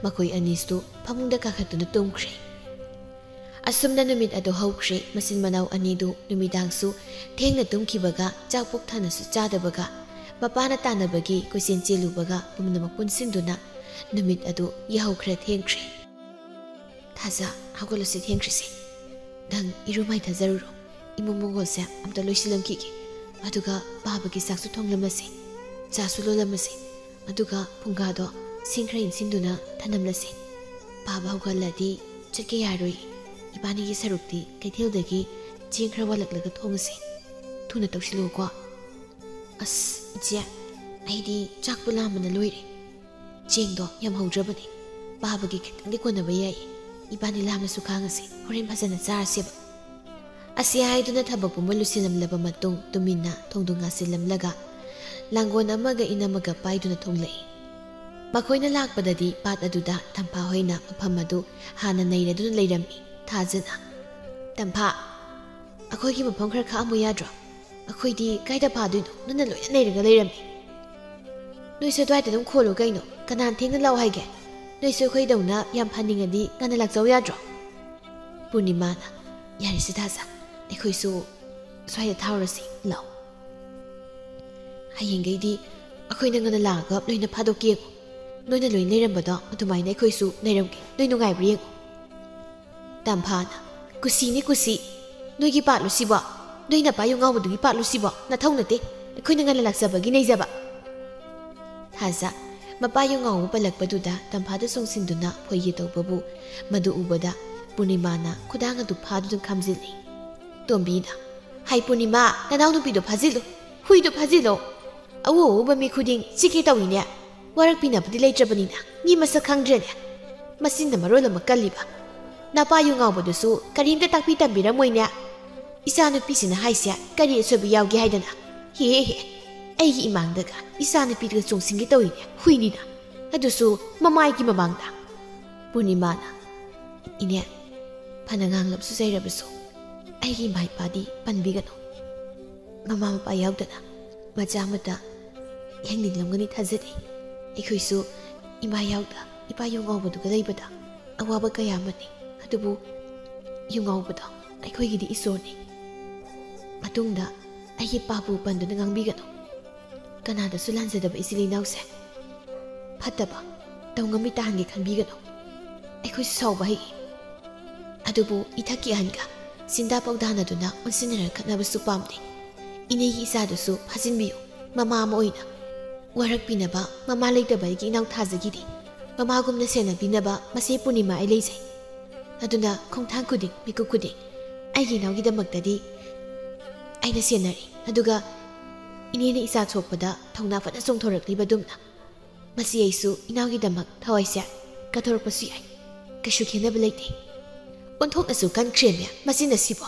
ꯃꯈꯣꯏ ꯑꯅꯤꯁꯨ ꯐꯃꯨꯡꯗ ꯀꯥꯈꯠꯇꯨꯅ ꯇꯨꯝꯈ꯭ꯔꯦ꯫ ꯑꯁꯨꯝꯅ ꯅꯨꯃꯤꯠ ꯑꯗꯨ ꯍꯧꯈ꯭ꯔꯦ꯫ ꯃꯆꯤꯟ ꯃꯅꯥꯎ ꯑꯅꯤꯗꯨ ꯅꯨꯃꯤꯗꯥꯡꯁꯨ ꯊꯦꯡꯅ ꯇꯨꯝꯈꯤꯕꯒ, ꯆꯥꯛ ꯄꯨꯛ ꯊꯟꯅꯁꯨ ꯆꯥꯗꯕꯒ, ꯃꯄꯥꯅ ꯇꯥꯟꯅꯕꯒꯤ ꯀꯣꯏꯆꯦꯟ ꯆꯦꯜꯂꯨꯕꯒ ꯄꯨꯝꯅꯃꯛ ꯄꯨꯟꯁꯤꯟꯗꯨꯅ ꯅꯨꯃꯤꯠ ꯑꯗꯨ ꯌꯥꯍꯧ ꯈꯔ ꯊꯦꯡꯈ꯭ꯔꯦ꯫ "ꯊꯥꯖ, ꯍꯧꯒꯠꯂꯁꯤ, ꯊꯦꯡꯈ꯭ꯔꯤꯁꯦ꯫ ꯅꯪ ꯏꯔꯨ ꯃꯥꯏꯊꯖꯔꯨꯔꯣ꯫ ꯏꯃꯨꯡ ꯃꯪꯒꯣꯜꯁꯦ ꯑꯝꯇ ꯂꯣꯏꯁꯤꯜꯂꯝꯈꯤꯒꯦ꯫ ꯑꯗꯨꯒ ꯄꯥꯕꯒꯤ ꯆꯥꯛꯁꯨ ꯊꯣꯡꯂꯝꯃꯁꯤ, ꯆꯥꯁꯨ ꯂꯣꯜꯂꯝꯃꯁꯤ꯫ ꯑꯗꯨꯒ ꯐꯨꯡꯒꯥꯗꯣ ꯁꯤꯡ ꯈꯔ ꯏꯟꯁꯤꯟꯗꯨꯅ ꯊꯅꯝꯂꯁꯤ꯫ ꯄꯥꯕ ꯍꯧꯒꯠꯂꯗꯤ ꯆꯠꯀꯦ ꯌꯥꯔꯣꯏ꯫ ꯏꯕꯥꯅꯤꯒꯤ ꯁꯔꯨꯛꯇꯤ ꯀꯩꯊꯦꯜꯗꯒꯤ ꯆꯦꯡ ꯈꯔ ꯋꯥꯜꯂꯛꯂꯒ ꯊꯣꯡꯉꯁꯤ꯫ ꯊꯨꯅ ꯇꯧꯁꯤꯜꯂꯨꯀꯣ꯫" "ꯑꯁ, ꯏꯆꯦ, ꯑꯩꯗꯤ ꯆꯥꯛꯄꯨ ꯂꯥꯝꯕꯅ ꯂꯣꯏꯔꯦ꯫ ꯆꯦꯡꯗꯣ ꯌꯥꯝ ꯍꯧꯗ꯭ꯔꯕꯅꯤ꯫ ꯄꯥꯕꯒꯤ ꯈꯤꯇꯪꯗꯤ ꯀꯣꯟꯅꯕ ꯌꯥꯏ꯫ ꯏꯕꯥꯅꯤ ꯂꯥꯝꯂꯁꯨ ꯈꯥꯡꯉꯁꯤ, ꯍꯣꯔꯦꯟ ꯐꯖꯅ ꯆꯥꯔꯁꯦꯕ꯫" ꯑꯁꯤ ꯍꯥꯏꯗꯨꯅ ꯊꯕꯛ ꯄꯨꯝꯕ ꯂꯣꯏꯁꯤꯜꯂꯝꯂꯕ ꯃꯇꯨꯡ ꯇꯨꯃꯤꯟꯅ ꯊꯣꯡꯗꯨ ꯉꯥꯁꯤꯜꯂꯝꯂꯒ ꯂꯥꯡꯒꯣꯜ ꯑꯃꯒ ꯏꯟ ꯑꯃꯒ ꯄꯥꯏꯗꯨꯅ ꯊꯣꯛꯂꯛꯏ꯫ ꯃꯈꯣꯏꯅ ꯂꯥꯛꯄꯗꯗꯤ ꯄꯥꯠ ꯑꯗꯨꯗ ꯇꯝꯐꯥ ꯍꯣꯏꯅ ꯃꯐꯝ ꯑꯗꯨ ꯍꯥꯟꯅ ꯅꯩꯔꯗꯨꯅ ꯂꯩꯔꯝꯃꯤ꯫ ꯊꯥꯖꯅ, "ꯇꯝꯐꯥ, ꯑꯩꯈꯣꯏꯒꯤ ꯃꯐꯝ ꯈꯔ ꯈꯥꯛꯑꯝꯃꯨ ꯌꯥꯗ꯭ꯔꯣ? ꯑꯩꯈꯣꯏꯗꯤ ꯀꯥꯏꯗ ꯐꯥꯗꯣꯏꯅꯣ? ꯅꯪꯅ ꯂꯣꯏꯅ ꯅꯩꯔꯒ ꯂꯩꯔꯝꯃꯤ꯫" "ꯅꯣꯏꯁꯨ ꯑꯗꯨꯋꯥꯏꯗ ꯑꯗꯨꯝ ꯈꯣꯜꯂꯨ ꯀꯩꯅꯣ꯫ ꯀꯅꯥꯅ ꯊꯦꯡꯅ ꯂꯥꯛꯑꯣ ꯍꯥꯏꯒꯦ? ꯅꯣꯏꯁꯨ ꯑꯩꯈꯣꯏꯗꯧꯅ ꯌꯥꯝ ꯐꯥꯅꯤꯡꯉꯗꯤ ꯉꯟꯅ ꯂꯥꯛꯆꯧ ꯌꯥꯗ꯭ꯔꯣ?" ꯄꯨꯔꯅꯤꯃꯥꯅ, "ꯌꯥꯔꯦꯁꯦ ꯊꯥꯖ, ꯑꯩꯈꯣꯏꯁꯨ ꯁ꯭ꯋꯥꯏꯗ ꯊꯥꯔꯨꯔꯁꯤ, ꯂꯥꯛꯑꯣ꯫" "ꯍꯌꯦꯡꯈꯩꯗꯤ ꯑꯩꯈꯣꯏꯅ ꯉꯟꯅ ꯂꯥꯛꯑꯒ ꯂꯣꯏꯅ ꯐꯥꯗꯣꯛꯀꯦ ꯌꯦꯡꯉꯣ꯫ ꯅꯣꯏꯅ ꯂꯣꯏꯅ ꯂꯩꯔꯝꯕꯗꯣ ꯑꯗꯨꯃꯥꯏꯅ ꯑꯩꯈꯣꯏꯁꯨ ꯂꯩꯔꯝꯒꯦ꯫ ꯅꯣꯏ ꯅꯨꯡꯉꯥꯏꯕ꯭ꯔꯥ ꯌꯦꯡꯉꯣ꯫" ꯇꯝꯐꯥꯅ, "ꯀꯨꯁꯤꯅꯤ ꯀꯨꯁꯤ꯫ ꯅꯣꯏꯒꯤ ꯄꯥꯠꯂꯨ ꯁꯤꯕꯣ? ꯅꯣꯏ ꯅꯄꯥ ꯌꯨ ꯉꯥꯎꯕꯗꯨꯒꯤ ꯄꯥꯠꯂꯨ ꯁꯤꯕꯣ? ꯅꯊꯧ ꯅꯠꯇꯦ꯫ ꯑꯩꯈꯣꯏꯅ ꯉꯟꯅ ꯂꯥꯛꯆꯕꯒꯤ ꯅꯩꯖꯕ꯫" ꯊꯥꯖ, ꯃꯄꯥ ꯌꯨ ꯉꯥꯎꯕ ꯄꯜꯂꯛꯄꯗꯨꯗ ꯇꯝꯐꯥꯗ ꯆꯣꯡꯁꯤꯟꯗꯨꯅ ꯐꯣꯏꯒꯦ ꯇꯧꯕꯕꯨ ꯃꯗꯨ ꯎꯕꯗ ꯄꯨꯔꯅꯤꯃꯥꯅ ꯈꯨꯗꯥꯡ ꯑꯗꯨ ꯐꯥꯗꯨꯅ ꯈꯥꯝꯖꯤꯜꯂꯤ꯫ ꯇꯣꯝꯕꯤꯅ, "ꯍꯥꯏ ꯄꯨꯔꯅꯤꯃꯥ, ꯅꯅꯥꯎꯅꯨꯄꯤꯗꯣ ꯐꯥꯖꯤꯜꯂꯨ, ꯍꯨꯏꯗꯣ ꯐꯥꯖꯤꯜꯂꯣ꯫ ꯑꯎ ꯑꯎꯕ ꯃꯤ ꯈꯨꯗꯤꯡ ꯆꯤꯛꯀꯦ ꯇꯧꯏꯅꯦ꯫ ꯋꯥꯔꯛꯄꯤꯅꯕꯗꯤ ꯂꯩꯇ꯭ꯔꯕꯅꯤꯅ ꯃꯤ ꯃꯁꯛ ꯈꯪꯗ꯭ꯔꯦꯅꯦ꯫ ꯃꯆꯤꯟꯅ ꯃꯔꯣꯜ ꯑꯃ ꯀꯜꯂꯤꯕ꯫ ꯅꯄꯥ ꯌꯨ ꯉꯥꯎꯕꯗꯨꯁꯨ ꯀꯔꯤꯝꯇ ꯇꯥꯛꯄꯤ ꯇꯝꯕꯤꯔꯝꯃꯣꯏꯅꯦ꯫ ꯏꯆꯥꯅꯨꯄꯤꯁꯤꯅ ꯍꯥꯏꯁꯦ ꯀꯔꯤ ꯑꯁꯣꯏꯕ ꯌꯥꯎꯒꯦ ꯍꯥꯏꯗꯅ? ꯍꯦ ꯍꯦ, ꯑꯩꯒꯤ ꯏꯃꯥꯡꯗꯒ ꯏꯆꯥꯅꯨꯄꯤꯗꯨꯒ ꯆꯣꯡꯁꯤꯟꯒꯦ ꯇꯧꯏꯅꯦ, ꯍꯨꯏꯅꯤꯅ꯫ ꯑꯗꯨꯁꯨ ꯃꯃꯥꯏꯒꯤ ꯃꯃꯥꯡꯗ꯫" ꯄꯨꯔꯅꯤꯃꯥꯅ, "ꯏꯅꯦ, ꯐꯅ ꯉꯥꯡꯂꯕꯁꯨ ꯆꯩꯔꯕꯁꯨ ꯑꯩꯒꯤ ꯏꯃꯥ ꯏꯄꯥꯗꯤ ꯄꯟꯕꯤꯒꯅꯨ꯫ ꯃꯃꯥ ꯃꯄꯥ ꯌꯥꯎꯗꯅ ꯃꯆꯥ ꯑꯃꯇ ꯌꯦꯡꯅꯤꯡꯂꯝꯒꯅꯤ ꯊꯥꯖꯗꯦ꯫ ꯑꯩꯈꯣꯏꯁꯨ ꯏꯃꯥ ꯌꯥꯎꯗ ꯏꯄꯥ ꯌꯨ ꯉꯥꯎꯕꯗꯨꯒ ꯂꯩꯕꯗ ꯑꯋꯥꯕ ꯀꯌꯥ ꯑꯃꯅꯤ꯫ ꯑꯗꯨꯕꯨ ꯌꯨ ꯉꯥꯎꯕꯗꯣ ꯑꯩꯈꯣꯏꯒꯤꯗꯤ ꯏꯁꯣꯔꯅꯤ꯫ ꯃꯇꯨꯡꯗ ꯑꯩꯒꯤ ꯄꯥꯕꯨ ꯄꯟꯗꯨꯅ ꯉꯥꯡꯕꯤꯒꯅꯨ꯫ ꯀꯅꯥꯗꯁꯨ ꯂꯥꯟꯖꯗꯕ ꯏꯆꯤꯜ ꯏꯅꯥꯎꯁꯦ ꯐꯠꯇꯕ ꯇꯧꯉꯝꯃꯤ ꯇꯥꯍꯟꯒꯦ ꯈꯟꯕꯤꯒꯅꯨ꯫ ꯑꯩꯈꯣꯏꯁꯨ ꯁꯥꯎꯕ ꯍꯩ꯫ ꯑꯗꯨꯕꯨ ꯏꯊꯛꯀꯤ ꯑꯍꯟꯒ ꯆꯤꯟꯗꯥ ꯄꯥꯎꯗꯥꯅꯗꯨꯅ ꯑꯣꯟꯁꯤꯟꯅꯔꯒ ꯈꯠꯅꯕꯁꯨ ꯄꯥꯝꯗꯦ꯫ ꯏꯅꯦꯒꯤ ꯏꯆꯥꯗꯨꯁꯨ ꯐꯥꯖꯤꯟꯕꯤꯌꯨ, ꯃꯃꯥ ꯑꯃ ꯑꯣꯏꯅ꯫ ꯋꯥꯔꯛꯄꯤꯅꯕ ꯃꯃꯥ ꯂꯩꯇꯕ ꯑꯩꯒꯤ ꯏꯅꯥꯎ ꯊꯥꯖꯒꯤꯗꯤ ꯃꯃꯥꯒꯨꯝꯅ ꯁꯦꯟꯅꯕꯤꯅꯕ ꯃꯆꯦ ꯄꯨꯔꯅꯤꯃꯥ ꯑꯩ ꯂꯩꯖꯩ꯫ ꯑꯗꯨꯅ ꯈꯣꯡꯊꯥꯡ ꯈꯨꯗꯤꯡ, ꯃꯤꯀꯨꯞ ꯈꯨꯗꯤꯡ ꯑꯩꯒꯤ ꯏꯅꯥꯎꯒꯤꯗꯃꯛꯇꯗꯤ ꯑꯩꯅ ꯁꯦꯟꯅꯔꯤ꯫ ꯑꯗꯨꯒ ꯏꯅꯦꯅ ꯏꯆꯥ ꯁꯣꯛꯄꯗ ꯊꯧꯅꯥ ꯐꯅ ꯆꯣꯡꯊꯣꯔꯛꯂꯤꯕ ꯑꯗꯨꯝꯅ ꯃꯁꯤ ꯑꯩꯁꯨ ꯏꯅꯥꯎꯒꯤꯗꯃꯛ ꯊꯋꯥꯏꯁꯦ ꯀꯠꯊꯣꯔꯛꯄꯁꯨ ꯌꯥꯏ꯫ ꯀꯩꯁꯨ ꯈꯦꯠꯅꯕ ꯂꯩꯇꯦ꯫" ꯑꯣꯟꯊꯣꯛꯅꯁꯨ ꯀꯟꯈ꯭ꯔꯦꯃꯦ ꯃꯁꯤ ꯅꯁꯤꯕꯣ꯫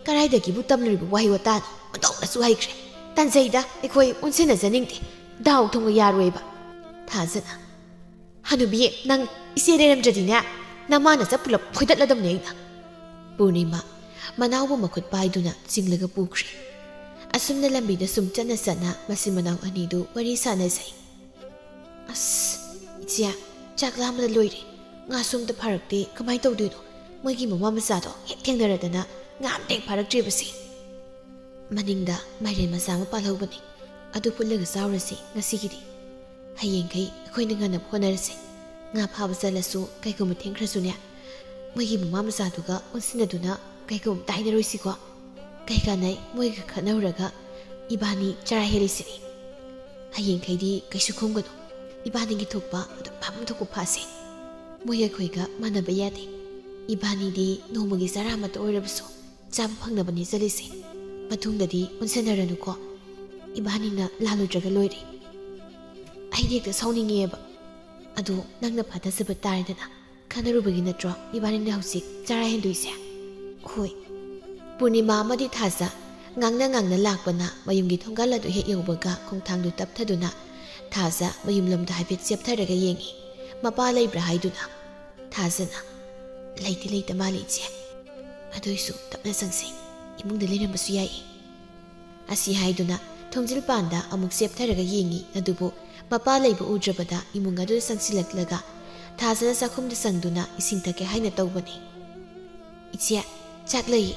ꯀꯗꯥꯏꯗꯒꯤꯕꯨ ꯇꯝꯂꯨꯔꯤꯕ ꯋꯥꯍꯩ ꯋꯥꯇꯥꯅꯣ? ꯑꯣꯟꯊꯣꯛꯅꯁꯨ ꯍꯩꯈ꯭ꯔꯦ꯫ ꯇꯟꯖꯩꯗ, ꯑꯩꯈꯣꯏ ꯑꯣꯟꯁꯤꯟꯅꯖꯅꯤꯡꯗꯦ꯫ ꯗꯥꯎ ꯊꯨꯝꯒ ꯌꯥꯔꯣꯏꯕ꯫ ꯊꯥꯖꯅ, "ꯍꯅꯨꯕꯤ, ꯅꯪ ꯏꯆꯦ ꯂꯩꯔꯝꯗ꯭ꯔꯗꯤꯅꯦ, ꯅꯃꯥ ꯅꯆꯥ ꯄꯨꯂꯞ ꯐꯣꯏꯗꯠꯂꯗꯕꯅꯦ ꯑꯩꯅ꯫" ꯄꯨꯔꯅꯤꯃꯥ ꯃꯅꯥꯎꯕꯨ ꯃꯈꯨꯠ ꯄꯥꯏꯗꯨꯅ ꯆꯤꯡꯂꯒ ꯄꯨꯈ꯭ꯔꯦ꯫ ꯑꯁꯨꯝꯅ ꯂꯝꯕꯤꯗ ꯁꯨꯝ ꯆꯠꯅ ꯆꯠꯅ ꯃꯆꯤꯟ ꯃꯅꯥꯎ ꯑꯅꯤꯗꯨ ꯋꯥꯔꯤ ꯁꯥꯟꯅꯖꯩ꯫ "ꯑꯁ, ꯏꯆꯦ, ꯆꯥꯛ ꯂꯥꯝꯕꯗ ꯂꯣꯏꯔꯦ꯫ ꯉꯥꯁꯨ ꯑꯝꯇ ꯐꯥꯔꯛꯇꯦ, ꯀꯃꯥꯏꯅ ꯇꯧꯗꯣꯏꯅꯣ? ꯃꯣꯏꯒꯤ ꯃꯃꯥ ꯃꯆꯥꯗꯣ ꯍꯦꯛ ꯊꯦꯡꯅꯔꯗꯅ ꯉꯥ ꯑꯝꯇ ꯍꯦꯛ ꯐꯥꯔꯛꯇ꯭ꯔꯤꯕꯁꯦ꯫" ꯃꯅꯤꯡꯗ ꯃꯥꯏꯔꯦꯟ ꯃꯆꯥ ꯑꯃ ꯄꯥꯜꯍꯧꯕꯅꯤ, ꯑꯗꯨ ꯐꯨꯠꯂꯒ ꯆꯥꯎꯔꯁꯤ ꯉꯁꯤꯒꯤꯗꯤ꯫ ꯍꯌꯦꯡꯈꯩ ꯑꯩꯈꯣꯏꯅ ꯉꯟꯅꯕ ꯍꯣꯠꯅꯔꯁꯤ꯫ ꯉꯥ ꯐꯥꯕ ꯆꯠꯂꯁꯨ ꯀꯩꯒꯨꯝꯕ ꯊꯦꯡꯈ꯭ꯔꯁꯨꯅꯦ, ꯃꯣꯏꯒꯤ ꯃꯃꯥ ꯃꯆꯥꯗꯨꯒ ꯑꯣꯟꯁꯤꯟꯅꯗꯨꯅ ꯀꯩꯒꯨꯝꯕ ꯇꯥꯏꯅꯔꯣꯏꯁꯤꯀꯣ꯫ ꯀꯩ ꯀꯥꯟꯅꯩ ꯃꯣꯏꯒ ꯈꯠꯅꯔꯨꯔꯒ ꯏꯕꯥꯅꯤ ꯆꯔꯥ ꯍꯦꯜꯂꯤꯁꯤꯗꯤ꯫ ꯍꯌꯦꯡꯈꯩꯗꯤ ꯀꯩꯁꯨ ꯈꯨꯝꯒꯅꯨ꯫ ꯏꯕꯥꯅꯤꯒꯤ ꯊꯣꯛꯄ ꯑꯗꯨꯝ ꯐꯥꯐꯝ ꯊꯣꯛꯄ ꯐꯥꯁꯦ꯫ ꯃꯣꯏ ꯑꯩꯈꯣꯏꯒ ꯃꯥꯟꯅꯕ ꯌꯥꯗꯦ꯫ ꯏꯕꯥꯅꯤꯗꯤ ꯅꯣꯡꯃꯒꯤ ꯆꯔꯥ ꯑꯃꯇ ꯑꯣꯏꯔꯕꯁꯨ ꯆꯥꯕ ꯐꯪꯅꯕꯅꯤ ꯆꯠꯂꯤꯁꯦ꯫ ꯃꯇꯨꯡꯗꯗꯤ ꯑꯣꯟꯁꯟꯅꯔꯅꯨꯀꯣ꯫ ꯏꯕꯥꯅꯤꯅ ꯂꯥꯜꯂꯨꯗ꯭ꯔꯒ ꯂꯣꯏꯔꯦ꯫ ꯑꯩꯗꯤ ꯍꯦꯛꯇ ꯁꯥꯎꯅꯤꯡꯉꯦꯕ꯫ ꯑꯗꯣ ꯅꯪꯅ ꯐꯥꯊꯖꯕ ꯇꯥꯔꯦꯗꯅ꯫ ꯈꯟꯅꯔꯨꯕꯒꯤ ꯅꯠꯇ꯭ꯔꯣ ꯏꯕꯥꯅꯤꯅ ꯍꯧꯖꯤꯛ ꯆꯔꯥ ꯍꯦꯟꯗꯣꯏꯁꯦ? ꯍꯣꯏ꯫ ꯄꯨꯔꯅꯤꯃꯥ ꯑꯃꯗꯤ ꯊꯥꯖ ꯉꯥꯡꯅ ꯉꯥꯡꯅ ꯂꯥꯛꯄꯅ ꯃꯌꯨꯝꯒꯤ ꯊꯣꯡꯒꯥꯜ ꯑꯗꯨ ꯍꯦꯛ ꯌꯧꯕꯒ ꯈꯣꯡꯊꯥꯡꯗꯨ ꯇꯞꯊꯗꯨꯅ ꯊꯥꯖ ꯃꯌꯨꯝꯂꯣꯝꯗ ꯍꯥꯏꯐꯦꯠ ꯆꯦꯞꯊꯔꯒ ꯌꯦꯡꯉꯤ꯫ ꯃꯄꯥ ꯂꯩꯕ꯭ꯔꯥ ꯍꯥꯏꯗꯨꯅ꯫ ꯊꯥꯖꯅ, "ꯂꯩꯇꯤ ꯂꯩꯇ ꯃꯥꯜꯂꯦ ꯏꯆꯦ꯫ ꯑꯗꯨꯏꯁꯨ ꯇꯞꯅ ꯆꯪꯁꯤ꯫ ꯏꯃꯨꯡꯗ ꯂꯩꯔꯝꯕꯁꯨ ꯌꯥꯏ"꯫ ꯑꯁꯤ ꯍꯥꯏꯗꯨꯅ ꯊꯣꯡꯖꯤꯜ ꯄꯥꯟꯗ ꯑꯃꯨꯛ ꯆꯦꯞꯊꯔꯒ ꯌꯦꯡꯉꯤ꯫ ꯑꯗꯨꯕꯨ ꯃꯄꯥ ꯂꯩꯕ ꯎꯗ꯭ꯔꯕꯗ ꯏꯃꯨꯡ ꯑꯗꯨꯗ ꯆꯪꯁꯤꯜꯂꯛꯂꯒ ꯊꯥꯖꯅ ꯆꯥꯛꯈꯨꯝꯗ ꯆꯪꯗꯨꯅ ꯏꯁꯤꯡ ꯊꯛꯀꯦ ꯍꯥꯏꯅ ꯇꯧꯕꯅꯤ꯫ "ꯏꯆꯦ, ꯆꯥꯛ ꯂꯩ꯫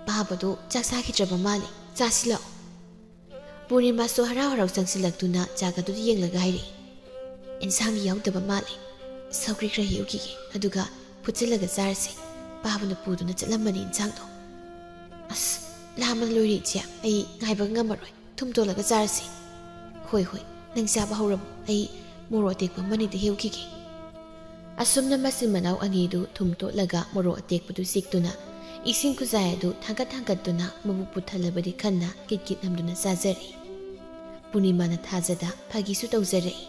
ꯄꯥꯕꯗꯣ ꯆꯥꯛ ꯆꯥꯈꯤꯗ꯭ꯔꯕ ꯃꯥꯜꯂꯤ꯫ ꯆꯥꯁꯤ ꯂꯥꯛꯑꯣ"꯫ ꯄꯨꯔꯅꯤꯃꯥꯁꯨ ꯍꯔꯥꯎ ꯍꯔꯥꯎ ꯆꯪꯁꯤꯜꯂꯛꯇꯨꯅ ꯆꯥꯛ ꯑꯗꯨꯗ ꯌꯦꯡꯂꯒ ꯍꯥꯏꯔꯛꯏ, "ꯏꯟꯁꯥꯡꯗꯤ ꯌꯥꯎꯗꯕ ꯃꯥꯜꯂꯤ꯫ ꯁꯧꯒ꯭ꯔꯤ ꯈꯔ ꯍꯦꯛꯎꯈꯤꯒꯦ, ꯑꯗꯨꯒ ꯐꯨꯠꯆꯜꯂꯒ ꯆꯥꯔꯁꯤ꯫ ꯄꯥꯕꯅ ꯄꯨꯗꯨꯅ ꯆꯠꯂꯝꯕꯅꯤ ꯏꯟꯁꯥꯡꯗꯣ"꯫ "ꯑꯁ, ꯂꯥꯝꯕꯅ ꯂꯣꯏꯔꯦ ꯏꯆꯦ, ꯑꯩ ꯉꯥꯏꯕ ꯉꯝꯃꯔꯣꯏ꯫ ꯊꯨꯝ ꯇꯣꯠꯂꯒ ꯆꯥꯔꯁꯤ"꯫ "ꯍꯣꯏ, ꯍꯣꯏ, ꯅꯪ ꯆꯥꯕ ꯍꯧꯔꯝꯃꯣ꯫ ꯑꯩ ꯃꯣꯔꯣꯛ ꯑꯇꯦꯛꯄ ꯑꯃꯅꯤꯗ ꯍꯦꯛꯎꯈꯤꯒꯦ"꯫ ꯑꯁꯨꯝꯅ ꯃꯆꯤꯟ ꯃꯅꯥꯎ ꯑꯅꯤꯗꯨ ꯊꯨꯝ ꯇꯣꯠꯂꯒ ꯃꯣꯔꯣꯛ ꯑꯇꯦꯛꯄꯗꯨ ꯆꯤꯛꯇꯨꯅ ꯏꯁꯤꯡ ꯈꯨꯖꯥꯏ ꯑꯗꯨ ꯊꯥꯡꯒꯠ ꯊꯥꯡꯒꯠꯇꯨꯅ ꯃꯕꯨꯛ ꯄꯨꯊꯜꯂꯕꯗꯤ ꯈꯟꯅ ꯀꯤꯠ ꯀꯤꯠ ꯅꯝꯗꯨꯅ ꯆꯥꯖꯔꯛꯏ꯫ ꯄꯨꯔꯅꯤꯃꯥꯅ ꯊꯥꯖꯗ ꯐꯥꯒꯤꯁꯨ ꯇꯧꯖꯔꯛꯏ꯫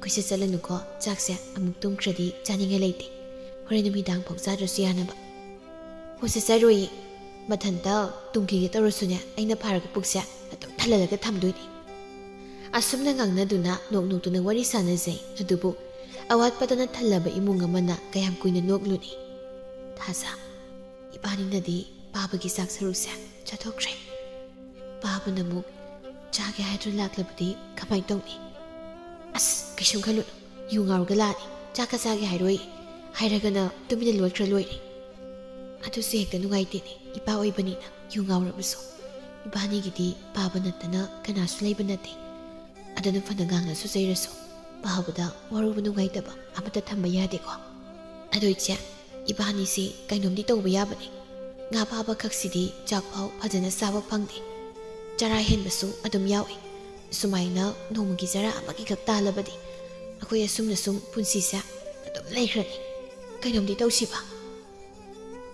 "ꯀꯣꯏꯆꯠ ꯆꯠꯂꯅꯨꯀꯣ, ꯆꯥꯛꯁꯦ ꯑꯃꯨꯛ ꯇꯨꯝꯈ꯭ꯔꯗꯤ ꯆꯥꯅꯤꯡꯉꯥꯏ ꯂꯩꯇꯦ꯫ ꯍꯣꯔꯦꯟ ꯅꯨꯃꯤꯗꯥꯡ ꯐꯥꯎ ꯆꯥꯗ꯭ꯔꯁꯨ ꯌꯥꯅꯕ"꯫ "ꯍꯣꯏ, ꯆꯠꯆꯔꯣꯏꯌꯦ꯫ ꯃꯊꯟꯇ ꯇꯨꯝꯈꯤꯒꯦ ꯇꯧꯔꯁꯨꯅꯦ, ꯑꯩꯅ ꯐꯥꯔꯒ ꯄꯨꯛꯁꯦ ꯑꯗꯨꯝ ꯊꯜꯍꯜꯂꯒ ꯊꯝꯗꯣꯏꯅꯤ"꯫ ꯑꯁꯨꯝꯅ ꯉꯥꯡꯅꯗꯨꯅ ꯅꯣꯛ ꯅꯣꯛꯇꯨꯅ ꯋꯥꯔꯤ ꯁꯥꯟꯅꯖꯩ꯫ ꯑꯗꯨꯕꯨ ꯑꯋꯥꯠꯄꯗꯅ ꯊꯜꯂꯕ ꯏꯃꯨꯡ ꯑꯃꯅ ꯀꯌꯥꯝ ꯀꯨꯏꯅ ꯅꯣꯛꯂꯨꯅꯤ? ꯊꯥꯖ, ꯏꯕꯥꯅꯤꯅꯗꯤ ꯄꯥꯕꯒꯤ ꯆꯥꯛ ꯁꯔꯨꯛꯁꯦ ꯆꯥꯊꯣꯛꯈ꯭ꯔꯦ꯫ ꯄꯥꯕꯅ ꯑꯃꯨꯛ ꯆꯥꯒꯦ ꯍꯥꯏꯗꯨꯅ ꯂꯥꯛꯂꯕꯗꯤ ꯀꯃꯥꯏ ꯇꯧꯅꯤ? ꯑꯁ, ꯀꯩꯁꯨꯝ ꯈꯜꯂꯨꯅꯨ꯫ ꯌꯨ ꯉꯥꯎꯔꯒ ꯂꯥꯛꯑꯅꯤ꯫ ꯆꯥꯛꯀ ꯆꯥꯒꯦ ꯍꯥꯏꯔꯣꯏ꯫ ꯍꯥꯏꯔꯒꯅ ꯇꯨꯃꯤꯟꯅ ꯂꯣꯠꯈ꯭ꯔ ꯂꯣꯏꯔꯦ꯫ ꯑꯗꯨꯁꯨ ꯍꯦꯛꯇ ꯅꯨꯡꯉꯥꯏꯇꯦꯅꯦ, ꯏꯄꯥ ꯑꯣꯏꯕꯅꯤꯅ ꯌꯨ ꯉꯥꯎꯔꯕꯁꯨ꯫ ꯏꯕꯥꯅꯤꯒꯤꯗꯤ ꯄꯥꯕ ꯅꯠꯇꯅ ꯀꯅꯥꯁꯨ ꯂꯩꯕ ꯅꯠꯇꯦ꯫ ꯑꯗꯨꯅ ꯐꯅ ꯉꯥꯡꯅꯁꯨ ꯆꯩꯔꯁꯨ, ꯄꯥꯕꯗ ꯋꯥꯔꯧꯕ ꯅꯨꯡꯉꯥꯏꯇꯕ ꯑꯃꯠꯇ ꯊꯝꯕ ꯌꯥꯗꯦꯀꯣ꯫ ꯑꯗꯣ ꯏꯆꯦ, ꯏꯕꯥꯅꯤꯁꯤ ꯀꯩꯅꯣꯝꯗꯤ ꯇꯧꯕ ꯌꯥꯕꯅꯤ꯫ ꯉꯥ ꯐꯥꯕ ꯈꯛꯁꯤꯗꯤ ꯆꯥꯛꯐꯥꯎ ꯐꯖꯅ ꯆꯥꯕ ꯐꯪꯗꯦ꯫ ꯆꯔꯥ ꯍꯦꯟꯕꯁꯨ ꯑꯗꯨꯝ ꯌꯥꯎꯏ꯫ ꯁꯨꯃꯥꯏꯅ ꯅꯣꯡꯃꯒꯤ ꯆꯔꯥ ꯑꯃꯒꯤꯈꯛ ꯇꯥꯜꯂꯕꯗꯤ ꯑꯩꯈꯣꯏ ꯑꯁꯨꯝꯅ ꯁꯨꯝ ꯄꯨꯟꯁꯤꯁꯦ ꯑꯗꯨꯝ ꯂꯩꯈ꯭ꯔꯅꯤ꯫ ꯀꯩꯅꯣꯝꯗꯤ ꯇꯧꯁꯤꯕ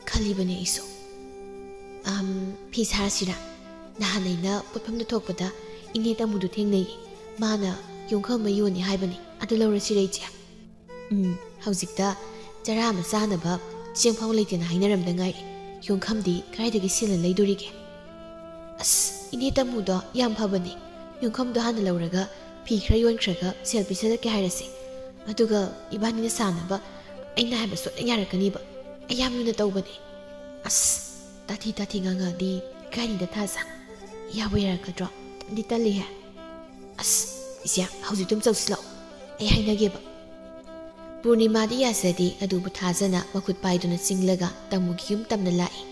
ꯈꯜꯂꯤꯕꯅꯤ ꯑꯩꯁꯨ꯫ ꯑꯝ, ꯐꯤ ꯁꯥꯔꯁꯤꯔꯥ? ꯅꯍꯥꯟ ꯑꯩꯅ ꯄꯣꯠꯐꯝꯗ ꯊꯣꯛꯄꯗ ꯏꯅꯦ ꯇꯥꯃꯨꯗꯨ ꯊꯦꯡꯅꯩꯌꯦ꯫ ꯃꯥꯅ ꯌꯣꯡꯈꯝ ꯑꯃ ꯌꯣꯟꯅꯤ ꯍꯥꯏꯕꯅꯤ꯫ ꯑꯗꯨ ꯂꯧꯔꯁꯤꯔ, ꯏꯆꯦ? ꯎꯝ, ꯍꯧꯖꯤꯛꯇ ꯆꯔꯥ ꯑꯃ ꯆꯥꯅꯕ ꯆꯦꯡ ꯐꯥꯎ ꯂꯩꯇꯦꯅ ꯍꯥꯏꯅꯔꯝꯗ ꯉꯥꯏꯔꯤ꯫ ꯌꯣꯡꯈꯝꯗꯤ ꯀꯗꯥꯏꯗꯒꯤ ꯁꯦꯜꯅ ꯂꯩꯗꯣꯔꯤꯒꯦ? ꯑꯁ, ꯏꯅꯦ ꯇꯥꯃꯨꯗꯣ ꯌꯥꯝ ꯐꯕꯅꯤ꯫ ꯌꯣꯡꯈꯝꯗꯣ ꯍꯥꯟꯅ ꯂꯧꯔꯒ ꯐꯤ ꯈꯔ ꯌꯣꯟꯈ꯭ꯔꯒ ꯁꯦꯜ ꯄꯤꯁꯜꯂꯛꯀꯦ ꯍꯥꯏꯔꯁꯦ꯫ ꯑꯗꯨꯒ ꯏꯕꯥꯅꯤꯅ ꯁꯥꯅꯕ ꯑꯩꯅ ꯍꯥꯏꯕ ꯁꯣꯏꯗꯅ ꯌꯥꯔꯛꯀꯅꯤꯕ꯫ ꯑꯩ ꯌꯥꯝ ꯂꯨꯅ ꯇꯧꯕꯅꯦ꯫ ꯑꯁ, ꯇꯥꯊꯤ ꯇꯥꯊꯤ ꯉꯥꯡꯉꯛꯑꯗꯤ ꯏꯀꯥꯏꯅꯤꯗ ꯊꯥꯖ꯫ ꯌꯥꯕꯨ ꯌꯥꯔꯛꯀꯗ꯭ꯔꯣ? ꯇꯟꯗꯤ ꯇꯜꯂꯤꯍꯦ꯫ ꯑꯁ, ꯏꯆꯦ, ꯍꯧꯖꯤꯛ ꯑꯗꯨꯝ ꯆꯧꯁꯤꯜꯂꯛꯑꯣ꯫ ꯑꯩ ꯍꯥꯏꯅꯒꯦꯕ꯫ ꯄꯨꯔꯅꯤꯃꯥꯗꯤ ꯌꯥꯖꯗꯦ, ꯑꯗꯨꯕꯨ ꯊꯥꯖꯅ ꯃꯈꯨꯠ ꯄꯥꯏꯗꯨꯅ ꯆꯤꯡꯂꯒ ꯇꯥꯃꯨꯒꯤ ꯌꯨꯝ ꯇꯝꯅ ꯂꯥꯛꯏ꯫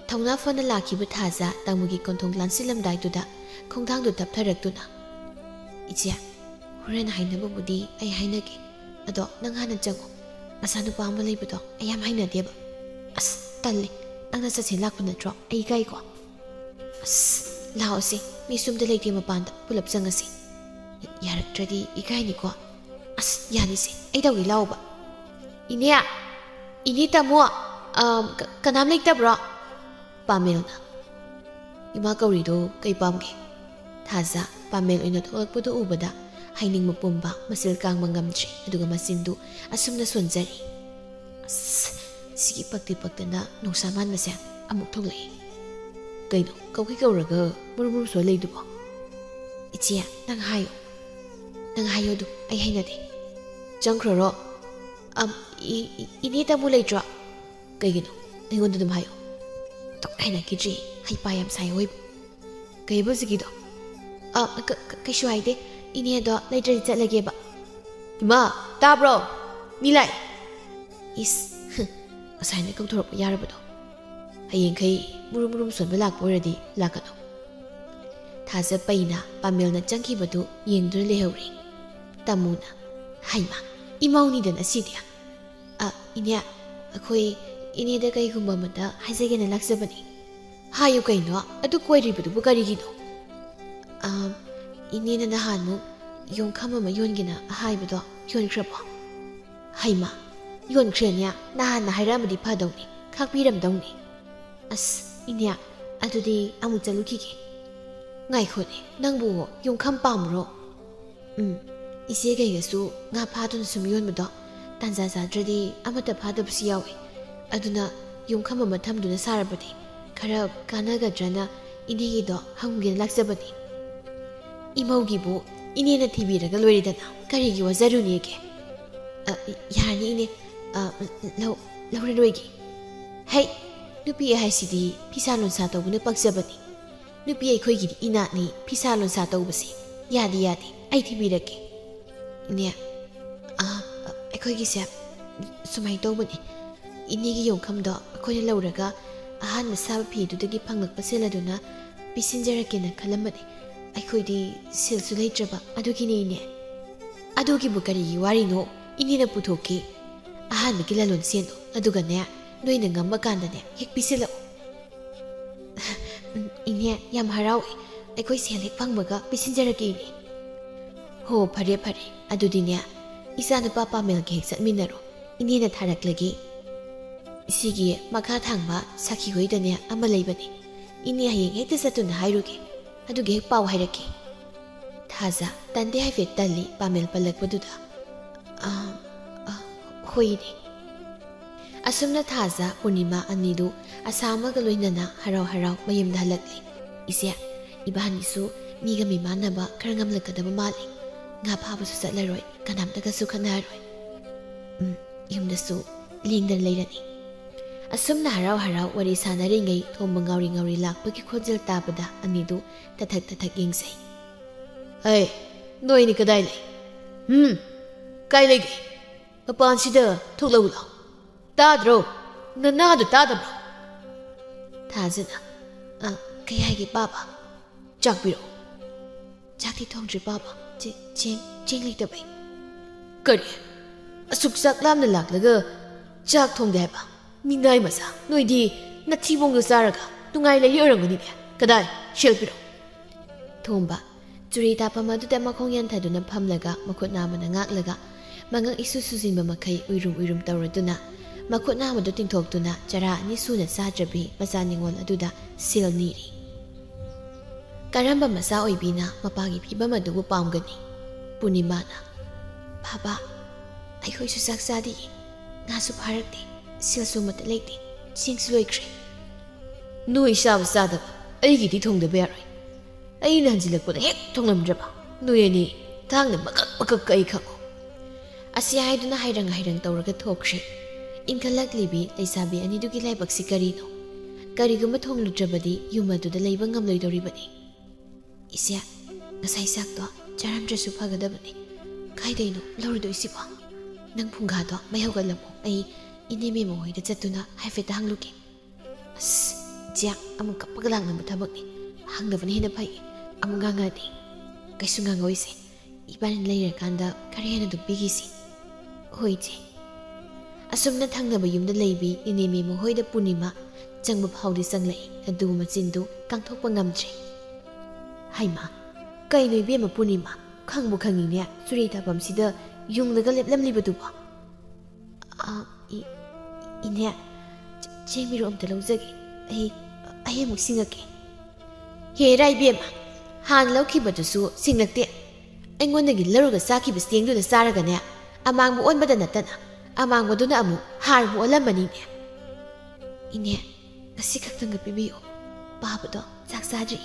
ꯊꯧꯅꯥ ꯐꯅ ꯂꯥꯛꯈꯤꯕ ꯊꯥꯖ ꯇꯥꯃꯨꯒꯤ ꯀꯣꯟꯊꯣꯡ ꯂꯥꯟꯁꯤꯜꯂꯝꯗꯥꯏꯗꯨꯗ ꯈꯣꯡꯊꯥꯡꯗꯨ ꯇꯞꯊꯔꯛꯇꯨꯅ, "ꯏꯆꯦ, ꯍꯣꯔꯦꯟ ꯍꯥꯏꯅꯕꯕꯨꯗꯤ ꯑꯩ ꯍꯥꯏꯅꯒꯦ꯫ ꯑꯗꯣ ꯅꯪ ꯍꯥꯟꯅ ꯆꯪꯉꯣ꯫ ꯃꯆꯥꯅꯨꯄꯥ ꯑꯃ ꯂꯩꯕꯗꯣ ꯑꯩ ꯌꯥꯝ ꯍꯩꯅꯗꯦꯕ꯫ ꯑꯁ, ꯇꯜꯂꯦ꯫ ꯅꯪꯅ ꯆꯠꯁꯦ ꯂꯥꯛꯄ ꯅꯠꯇ꯭ꯔꯣ? ꯑꯩ ꯏꯀꯥꯏꯀꯣ꯫" "ꯑꯁ, ꯂꯥꯛꯑꯣꯁꯦ꯫ ꯃꯤ ꯁꯨꯝꯗ ꯂꯩꯇꯦ, ꯃꯄꯥꯟꯗ ꯄꯨꯂꯞ ꯆꯪꯉꯁꯤ꯫ ꯌꯥꯔꯛꯇ꯭ꯔꯗꯤ ꯏꯀꯥꯏꯅꯤꯀꯣ꯫ ꯑꯁ, ꯌꯥꯅꯤꯁꯦ꯫ ꯑꯩ ꯇꯧꯒꯦ, ꯂꯥꯛꯑꯣꯕ꯫" "ꯏꯅꯦ! ꯏꯅꯦ ꯇꯥꯃꯣ! ꯑ, ꯀ-, ꯀꯅꯥꯝ ꯂꯩꯇꯕ꯭ꯔꯣ?" ꯄꯥꯃꯦꯜꯅ꯫ "ꯏꯃꯥ ꯀꯧꯔꯤꯗꯣ ꯀꯩ ꯄꯥꯝꯒꯦ?" ꯊꯥꯖ ꯄꯥꯃꯦꯜ ꯑꯣꯏꯅ ꯊꯣꯛꯂꯛꯄꯗꯨ ꯎꯕꯗ ꯍꯥꯏꯅꯤꯡꯕ ꯄꯨꯝꯕ ꯃꯆꯤꯜ ꯀꯥꯡꯕ ꯉꯝꯗ꯭ꯔꯦ, ꯑꯗꯨꯒ ꯃꯆꯤꯟꯗꯨ ꯑꯁꯨꯝꯅ ꯁꯣꯟꯖꯔꯤ꯫ "ꯑꯁ, ꯁꯤꯒꯤ ꯄꯛꯇꯤ ꯄꯛꯇꯅ ꯅꯣꯡꯁꯥ ꯃꯥꯟꯕꯁꯦ ꯑꯃꯨꯛ ꯊꯣꯛꯂꯛꯑꯦ꯫ ꯀꯩꯅꯣ, ꯀꯧꯈꯤ ꯀꯧꯔꯒ ꯃꯨꯔꯨ ꯃꯨꯔꯨ ꯁꯣꯟ ꯂꯩꯗꯨꯕꯣ? ꯏꯆꯦ, ꯅꯪ ꯍꯥꯏꯌꯣ꯫ ꯅꯪ ꯍꯥꯏꯌꯣ ꯑꯗꯨ, ꯑꯩ ꯍꯩꯅꯗꯦ꯫" "ꯆꯪꯈ꯭ꯔꯔꯣ?" "ꯑꯝ, ꯏ-, ꯏ-, ꯏꯅꯦ ꯇꯥꯃꯣ ꯂꯩꯇ꯭ꯔꯣ?" "ꯀꯩꯒꯤꯅꯣ? ꯑꯩꯉꯣꯟꯗ ꯑꯗꯨꯝ ꯍꯥꯏꯌꯣ꯫" "ꯇꯣꯛ ꯍꯩꯅꯈꯤꯗ꯭ꯔꯤ, ꯍꯩꯄꯥ ꯌꯥꯝ ꯁꯥꯏ ꯑꯣꯏꯕ꯫" "ꯀꯩꯕ ꯍꯧꯖꯤꯛꯀꯤꯗꯣ?" "ꯑ, ꯀ-, ꯀ-, ꯀꯩꯁꯨ ꯍꯥꯏꯗꯦ꯫ ꯏꯅꯦꯗꯣ ꯂꯩꯇ꯭ꯔꯗꯤ ꯆꯠꯂꯒꯦꯕ꯫" "ꯏꯃꯥ, ꯇꯥꯕ꯭ꯔꯣ? ꯃꯤ ꯂꯥꯛꯑꯦ꯫" ꯏꯁ, ꯍ, ꯉꯁꯥꯏꯅ ꯀꯧꯊꯣꯔꯛꯄ ꯌꯥꯔꯕꯗꯣ꯫ ꯍꯌꯦꯡꯈꯩ ꯃꯨꯔꯨꯝ ꯃꯨꯔꯨꯝ ꯁꯣꯟꯕ ꯂꯥꯛꯄ ꯑꯣꯏꯔꯗꯤ ꯂꯥꯛꯀꯅꯨ꯫ ꯊꯥꯖ ꯄꯩꯅ ꯄꯥꯃꯦꯜꯅ ꯆꯪꯈꯤꯕꯗꯨ ꯌꯦꯡꯗꯨꯅ ꯂꯩꯍꯧꯔꯤ꯫ ꯇꯥꯃꯨꯅ, "ꯍꯩꯃꯥ, ꯏꯃꯧꯅꯤꯗꯅ ꯁꯤꯗꯤ꯫" "ꯑ, ꯏꯅꯦ, ꯑꯩꯈꯣꯏ ꯏꯅꯦꯗ ꯀꯩꯒꯨꯝꯕ ꯑꯃꯇ ꯍꯥꯏꯖꯒꯦꯅ ꯂꯥꯛꯆꯕꯅꯤ꯫" "ꯍꯥꯏꯌꯨ ꯀꯩꯅꯣ, ꯑꯗꯨ ꯀꯣꯏꯔꯤꯕꯗꯨꯕꯨ ꯀꯔꯤꯒꯤꯅꯣ?" "ꯑ, ꯏꯅꯦꯅ ꯅꯍꯥꯟꯃꯨꯛ ꯌꯣꯡꯈꯝ ꯑꯃ ꯌꯣꯟꯒꯦꯅ ꯍꯥꯏꯕꯗꯣ ꯌꯣꯟꯈ꯭ꯔꯕꯣ?" "ꯍꯩꯃꯥ, ꯌꯣꯟꯈ꯭ꯔꯦꯅꯦ꯫ ꯅꯍꯥꯟꯅ ꯍꯥꯏꯔꯛꯑꯝꯃꯗꯤ ꯐꯗꯧꯅꯤ, ꯈꯥꯛꯄꯤꯔꯝꯗꯧꯅꯤ꯫" "ꯑꯁ, "ꯏꯅꯦ, ꯑꯗꯨꯗꯤ ꯑꯃꯨꯛ ꯆꯠꯂꯨꯈꯤꯒꯦ꯫ ꯉꯥꯏꯈꯣꯅꯦ, ꯅꯪꯕꯨ ꯌꯣꯡꯈꯝ ꯄꯥꯝꯕ꯭ꯔꯣ?" "ꯎꯝ, ꯏꯆꯦ ꯀꯩꯒꯁꯨ ꯉꯥ ꯐꯥꯗꯨꯅ ꯁꯨꯝ ꯌꯣꯟꯕꯗꯣ ꯇꯥꯟꯖꯥ ꯆꯥꯗ꯭ꯔꯗꯤ ꯑꯃꯠꯇ ꯐꯥꯗꯕꯁꯨ ꯌꯥꯎꯏ꯫ ꯑꯗꯨꯅ ꯌꯣꯡꯈꯝ ꯑꯃ ꯊꯝꯗꯨꯅ ꯁꯥꯔꯕꯗꯤ ꯈꯔ ꯀꯥꯟꯅꯒꯗ꯭ꯔꯅ ꯏꯅꯦꯒꯤꯗꯣ ꯍꯪꯒꯦꯅ ꯂꯥꯛꯆꯕꯅꯤ꯫" "ꯏꯃꯧꯒꯤꯕꯨ ꯏꯅꯦꯅ ꯊꯤꯕꯤꯔꯒ ꯂꯣꯏꯔꯦꯗꯅ, ꯀꯔꯤꯒꯤ ꯋꯥꯖꯔꯨꯅꯦꯒꯦ?" "ꯑ, ꯌꯥꯔꯅꯤ ꯏꯅꯦ, ꯑ, ꯂꯧ-, ꯂꯧꯔꯔꯣꯏꯒꯦ꯫" "ꯍꯩ, ꯅꯨꯄꯤ ꯍꯥꯏꯁꯤꯗꯤ ꯐꯤꯁꯥ ꯂꯣꯟꯁꯥ ꯇꯧꯕꯅ ꯄꯛꯆꯕꯅꯤ꯫ ꯅꯨꯄꯤ ꯑꯩꯈꯣꯏꯒꯤꯗꯤ ꯏꯅꯥꯠꯅꯤ ꯐꯤꯁꯥ ꯂꯣꯟꯁꯥ ꯇꯧꯕꯁꯦ꯫ ꯌꯥꯗꯦ, ꯌꯥꯗꯦ, ꯑꯩ ꯊꯤꯕꯤꯔꯛꯀꯦ꯫" "ꯏꯅꯦ, ꯑ, ꯑꯩꯈꯣꯏꯒꯤꯁꯦ ꯁꯨꯃꯥꯏꯅ ꯇꯧꯕꯅꯤ꯫ ꯏꯅꯦꯒꯤ ꯌꯣꯡꯈꯝꯗꯣ ꯑꯩꯈꯣꯏꯅ ꯂꯧꯔꯒ ꯑꯍꯥꯟꯕ ꯁꯥꯕ ꯐꯤꯗꯨꯗꯒꯤ ꯐꯪꯂꯛꯄ ꯁꯦꯜ ꯑꯗꯨꯅ ꯄꯤꯁꯤꯟꯖꯔꯛꯀꯦꯅ ꯈꯜꯂꯝꯕꯅꯤ꯫ ꯑꯩꯈꯣꯏꯗꯤ ꯁꯦꯜꯁꯨ ꯂꯩꯇ꯭ꯔꯕ, ꯑꯗꯨꯒꯤꯅꯦ ꯏꯅꯦ꯫" "ꯑꯗꯨꯒꯤꯕꯨ ꯀꯔꯤꯒꯤ ꯋꯥꯔꯤꯅꯣ? ꯏꯅꯦꯅ ꯄꯨꯊꯣꯛꯀꯦ꯫ ꯑꯍꯥꯟꯕꯒꯤ ꯂꯂꯣꯟ ꯁꯦꯟꯗꯣ, ꯑꯗꯨꯒꯅꯦ, ꯅꯣꯏꯅ ꯉꯝꯕ ꯀꯥꯟꯗꯅꯦ ꯍꯦꯛ ꯄꯤꯁꯤꯜꯂꯛꯑꯣ꯫" "ꯎꯝ, ꯏꯅꯦ, ꯌꯥꯝ ꯍꯔꯥꯎꯏ꯫ ꯑꯩꯈꯣꯏ ꯁꯦꯜ ꯍꯦꯛ ꯐꯪꯕꯒ ꯄꯤꯁꯤꯟꯖꯔꯛꯀꯦ, ꯏꯅꯦ꯫" "ꯍꯣ, ꯐꯔꯦ, ꯐꯔꯦ꯫ ꯑꯗꯨꯗꯤꯅꯦ, ꯏꯆꯥꯅꯨꯄꯥ ꯄꯥꯃꯦꯜꯒ ꯍꯦꯛ ꯆꯠꯃꯤꯟꯅꯔꯣ꯫ ꯏꯅꯦꯅ ꯊꯥꯔꯛꯂꯒꯦ꯫ ꯁꯤꯒꯤ ꯃꯈꯥ ꯊꯪꯕ ꯁꯥꯈꯤ ꯍꯣꯏꯗꯅꯦ ꯑꯃ ꯂꯩꯕꯅꯦ꯫ ꯏꯅꯦ ꯍꯌꯦꯡ ꯍꯦꯛꯇ ꯆꯠꯇꯨꯅ ꯍꯥꯏꯔꯨꯒꯦ꯫ ꯑꯗꯨꯒ ꯍꯦꯛ ꯄꯥꯎ ꯍꯥꯏꯔꯛꯀꯦ꯫" ꯊꯥꯖ ꯇꯟꯗꯤ ꯍꯥꯏꯐꯦꯠ ꯇꯜꯂꯤ ꯄꯥꯃꯦꯜ ꯄꯜꯂꯛꯄꯗꯨꯗ꯫ "ꯑ, ꯑ, ꯍꯣꯏꯅꯦ꯫" ꯑꯁꯨꯝꯅ ꯊꯥꯖ ꯄꯨꯔꯅꯤꯃꯥ ꯑꯅꯤꯗꯨ ꯑꯁꯥ ꯑꯃꯒ ꯂꯣꯏꯅꯅ ꯍꯔꯥꯎ ꯍꯔꯥꯎ ꯃꯌꯨꯝꯗ ꯍꯜꯂꯛꯂꯤ꯫ "ꯏꯆꯦ, ꯏꯕꯥꯅꯤꯁꯨ ꯃꯤꯒ ꯃꯤꯃꯥꯟꯅꯕ ꯈꯔ ꯉꯝꯂꯛꯀꯗꯕ ꯃꯥꯜꯂꯤ꯫ ꯉꯥ ꯐꯥꯕꯁꯨ ꯆꯠꯂꯔꯣꯏ, ꯀꯅꯥꯝꯇꯒꯁꯨ ꯈꯠꯅꯔꯣꯏ꯫" "ꯎꯝ, ꯌꯨꯝꯗꯁꯨ ꯂꯦꯡꯗꯅ ꯂꯩꯔꯅꯤ꯫" ꯑꯁꯨꯝꯅ ꯍꯔꯥꯎ ꯍꯔꯥꯎ ꯋꯥꯔꯤ ꯁꯥꯟꯅꯔꯤꯉꯩ ꯊꯣꯡꯕ ꯉꯥꯎꯔꯤ ꯉꯥꯎꯔꯤ ꯂꯥꯛꯄꯒꯤ ꯈꯣꯟꯖꯦꯜ ꯇꯥꯕꯗ ꯑꯅꯤꯗꯨ ꯇꯊꯛ ꯇꯊꯛ ꯌꯦꯡꯖꯩ꯫ "ꯍꯩ, ꯅꯣꯏꯅꯤ ꯀꯗꯥꯏ ꯂꯩ? ꯎꯝ, ꯀꯥꯏ ꯂꯩꯒꯦ? ꯃꯄꯥꯟꯁꯤꯗ ꯊꯣꯛꯂꯛꯎ ꯂꯥꯎ꯫ ꯇꯥꯗ꯭ꯔꯣ? ꯅꯅꯥꯗꯣ ꯇꯥꯗꯕ꯭ꯔꯣ?" ꯊꯥꯖꯅ, "ꯑ, ꯀꯩ ꯍꯥꯏꯒꯦ ꯄꯥꯕ?" "ꯆꯥꯛ ꯄꯤꯔꯛꯑꯣ꯫" "ꯆꯥꯛꯇꯤ ꯊꯣꯡꯗ꯭ꯔꯤ ꯄꯥꯕ꯫ ꯆꯦ-, ꯆꯦꯡ, ꯆꯦꯡ ꯂꯩꯇꯕꯩ꯫" "ꯀꯔꯤ? ꯑꯁꯨꯛ ꯆꯥꯛ ꯂꯥꯝꯅ ꯂꯥꯛꯂꯒ ꯆꯥꯛ ꯊꯣꯡꯗꯦ ꯍꯥꯏꯕ? ꯃꯤꯅꯥꯏ ꯃꯆꯥ, ꯅꯣꯏꯗꯤ ꯅꯊꯤꯕꯣꯡꯗꯣ ꯆꯥꯔꯒ ꯅꯨꯡꯉꯥꯏ ꯂꯩꯔꯤ ꯑꯣꯏꯔꯝꯒꯅꯤꯅꯦ꯫ ꯀꯗꯥꯏ? ꯁꯦꯜ ꯄꯤꯔꯛꯑꯣ꯫" ꯊꯣꯝꯕ, ꯆꯨꯔꯤ ꯇꯥꯐꯝ ꯑꯗꯨꯗ ꯃꯈꯣꯡ ꯌꯥꯟꯊꯗꯨꯅ ꯐꯝꯂꯒ ꯃꯈꯨꯠ ꯅꯥꯝꯃꯅ ꯉꯥꯛꯂꯒ ꯃꯉꯛ ꯏꯁꯨ ꯁꯨꯖꯤꯟꯕ ꯃꯈꯩ ꯎꯏꯔꯨꯝ ꯎꯏꯔꯨꯝ ꯇꯧꯔꯗꯨꯅ ꯃꯈꯨꯠ ꯅꯥꯝꯃꯗꯨ ꯇꯤꯡꯊꯣꯛꯇꯨꯅ ꯆꯔꯥ ꯑꯅꯤ ꯁꯨꯅ ꯆꯥꯗ꯭ꯔꯕꯤ ꯃꯆꯥ ꯅꯤꯉꯣꯜ ꯑꯗꯨꯗ ꯁꯤꯜ ꯅꯤꯔꯤ꯫ ꯀꯔꯝꯕ ꯃꯆꯥ ꯑꯣꯏꯕꯤꯅ ꯃꯄꯥꯒꯤ ꯐꯤꯕꯝ ꯑꯗꯨꯕꯨ ꯄꯥꯝꯒꯅꯤ? ꯄꯨꯔꯅꯤꯃꯥꯅ, "ꯕꯥꯕꯥ, ꯑꯩꯈꯣꯏꯁꯨ ꯆꯥꯛ ꯆꯥꯗꯤꯌꯦ, ꯉꯥꯁꯨ ꯐꯥꯔꯛꯇꯦ, ꯁꯤꯜꯁꯨ ꯑꯃꯠꯇ ꯂꯩꯇꯦ, ꯆꯦꯡꯁꯨ ꯂꯣꯏꯈ꯭ꯔꯦ꯫" "ꯅꯣꯏ ꯆꯥꯕ ꯆꯥꯗꯕ ꯑꯩꯒꯤꯗꯤ ꯊꯣꯡꯗꯕ ꯌꯥꯔꯣꯏ꯫ ꯑꯩꯅ ꯍꯟꯖꯤꯜꯂꯛꯄꯗ ꯍꯦꯛ ꯊꯣꯡꯂꯝꯗ꯭ꯔꯕ ꯅꯣꯏ ꯑꯅꯤ ꯊꯥꯡꯅ ꯃꯀꯛ ꯃꯀꯛ ꯀꯛꯏ ꯈꯪꯉꯨ꯫" ꯑꯁꯤ ꯍꯥꯏꯗꯨꯅ ꯍꯥꯏꯔꯪ ꯍꯥꯏꯔꯪ ꯇꯧꯔꯒ ꯊꯣꯛꯈ꯭ꯔꯦ꯫ ꯏꯟꯈꯠꯂꯛꯂꯤꯕꯤ ꯂꯩꯁꯥꯕꯤ ꯑꯅꯤꯗꯨꯒꯤ ꯂꯥꯏꯕꯛꯁꯤ ꯀꯔꯤꯅꯣ? ꯀꯔꯤꯒꯨꯝꯕ ꯊꯣꯡꯂꯨꯗ꯭ꯔꯕꯗꯤ ꯌꯨꯝ ꯑꯗꯨꯗ ꯂꯩꯕ ꯉꯝꯂꯣꯏꯗꯧꯔꯤꯕꯅꯤ꯫ "ꯏꯆꯦ, ꯉꯁꯥꯏ ꯆꯥꯛꯇꯣ ꯆꯥꯔꯝꯗ꯭ꯔꯁꯨ ꯐꯒꯗꯕꯅꯤ꯫ ꯀꯥꯏꯗꯩꯅꯣ ꯂꯧꯔꯨꯗꯣꯏꯁꯤꯕꯣ? ꯅꯪ ꯐꯨꯡꯒꯥꯗꯣ ꯃꯩ ꯍꯧꯒꯠꯂꯝꯃꯣ, ꯑꯩ ꯏꯅꯦ ꯃꯦꯝꯃ ꯍꯣꯏꯗ ꯆꯠꯇꯨꯅ ꯍꯥꯏꯐꯦꯠꯇ ꯍꯪꯂꯨꯒꯦ꯫" ꯑꯁ, ꯏꯆꯦ, ꯑꯃꯨꯛ ꯀꯞꯄꯒ ꯂꯥꯛꯅꯕ ꯊꯕꯛꯅꯤ꯫ ꯍꯪꯗꯕꯅ ꯍꯦꯟꯅ ꯐꯩ꯫ ꯑꯃꯨꯛ ꯉꯥꯡꯉꯛꯑꯗꯤ꯫ "ꯀꯩꯁꯨ ꯉꯥꯡꯉꯛꯑꯣꯏꯁꯦ꯫ ꯏꯕꯥꯅꯤ ꯂꯩꯔꯀꯥꯟꯗ ꯈꯔ ꯍꯦꯟꯅ ꯑꯗꯨꯝ ꯄꯤꯈꯤꯁꯤ꯫" "ꯍꯣꯏ, ꯏꯆꯦ꯫" ꯑꯁꯨꯝꯅ ꯊꯪꯅꯕ ꯌꯨꯝꯗ ꯂꯩꯕꯤ ꯏꯅꯦꯃꯤ ꯃꯈꯣꯏꯗ ꯄꯨꯔꯅꯤꯃꯥ ꯆꯪꯕ ꯐꯥꯎꯗꯤ ꯆꯪꯂꯛꯏ, ꯑꯗꯨꯕꯨ ꯃꯆꯤꯟꯗꯨ ꯀꯥꯡꯊꯣꯛꯄ ꯉꯝꯗ꯭ꯔꯦ꯫ "ꯍꯩꯃꯥ, ꯀꯩꯅꯣ ꯏꯕꯦꯝꯃ ꯄꯨꯔꯅꯤꯃꯥ? ꯈꯪꯕꯨ ꯈꯪꯉꯤꯅꯦ, ꯆꯨꯔꯤ ꯊꯥꯐꯝꯁꯤꯗ ꯌꯨꯡꯂꯒ ꯂꯦꯞꯂꯝꯂꯤꯕꯗꯨꯕꯣ?" "ꯑ, ꯏ-, ꯏꯅꯦ, ꯆ-, ꯆꯦꯡ ꯃꯤꯔꯨꯛ ꯑꯝꯇ ꯂꯧꯖꯒꯦ꯫ ꯑꯩ, ꯑꯩ ꯑꯃꯨꯛ ꯁꯤꯡꯉꯛꯀꯦ꯫" "ꯍꯦꯔꯥ ꯏꯕꯦꯝꯃ, ꯍꯥꯟꯅ ꯂꯧꯈꯤꯕꯗꯨꯁꯨ ꯁꯤꯡꯂꯛꯇꯦ꯫ ꯑꯩꯉꯣꯟꯗꯒꯤ ꯂꯧꯔꯒ ꯆꯥꯈꯤꯕ ꯆꯦꯡꯗꯨꯅ ꯆꯥꯔꯒꯅꯦ, ꯑꯃꯥꯡꯕ ꯑꯣꯟꯕꯗ ꯅꯠꯇꯅ ꯑꯃꯥꯡꯕꯗꯨꯅ ꯑꯃꯨꯛ ꯍꯥꯔꯕꯨ ꯑꯣꯜꯂꯝꯃꯅꯤꯅꯦ꯫" "ꯏꯅꯦ, ꯉꯁꯤ ꯈꯛꯇꯪꯒ ꯄꯤꯕꯤꯌꯨ꯫ ꯄꯥꯕꯗꯣ ꯆꯥꯛ ꯆꯥꯗ꯭ꯔꯤ꯫"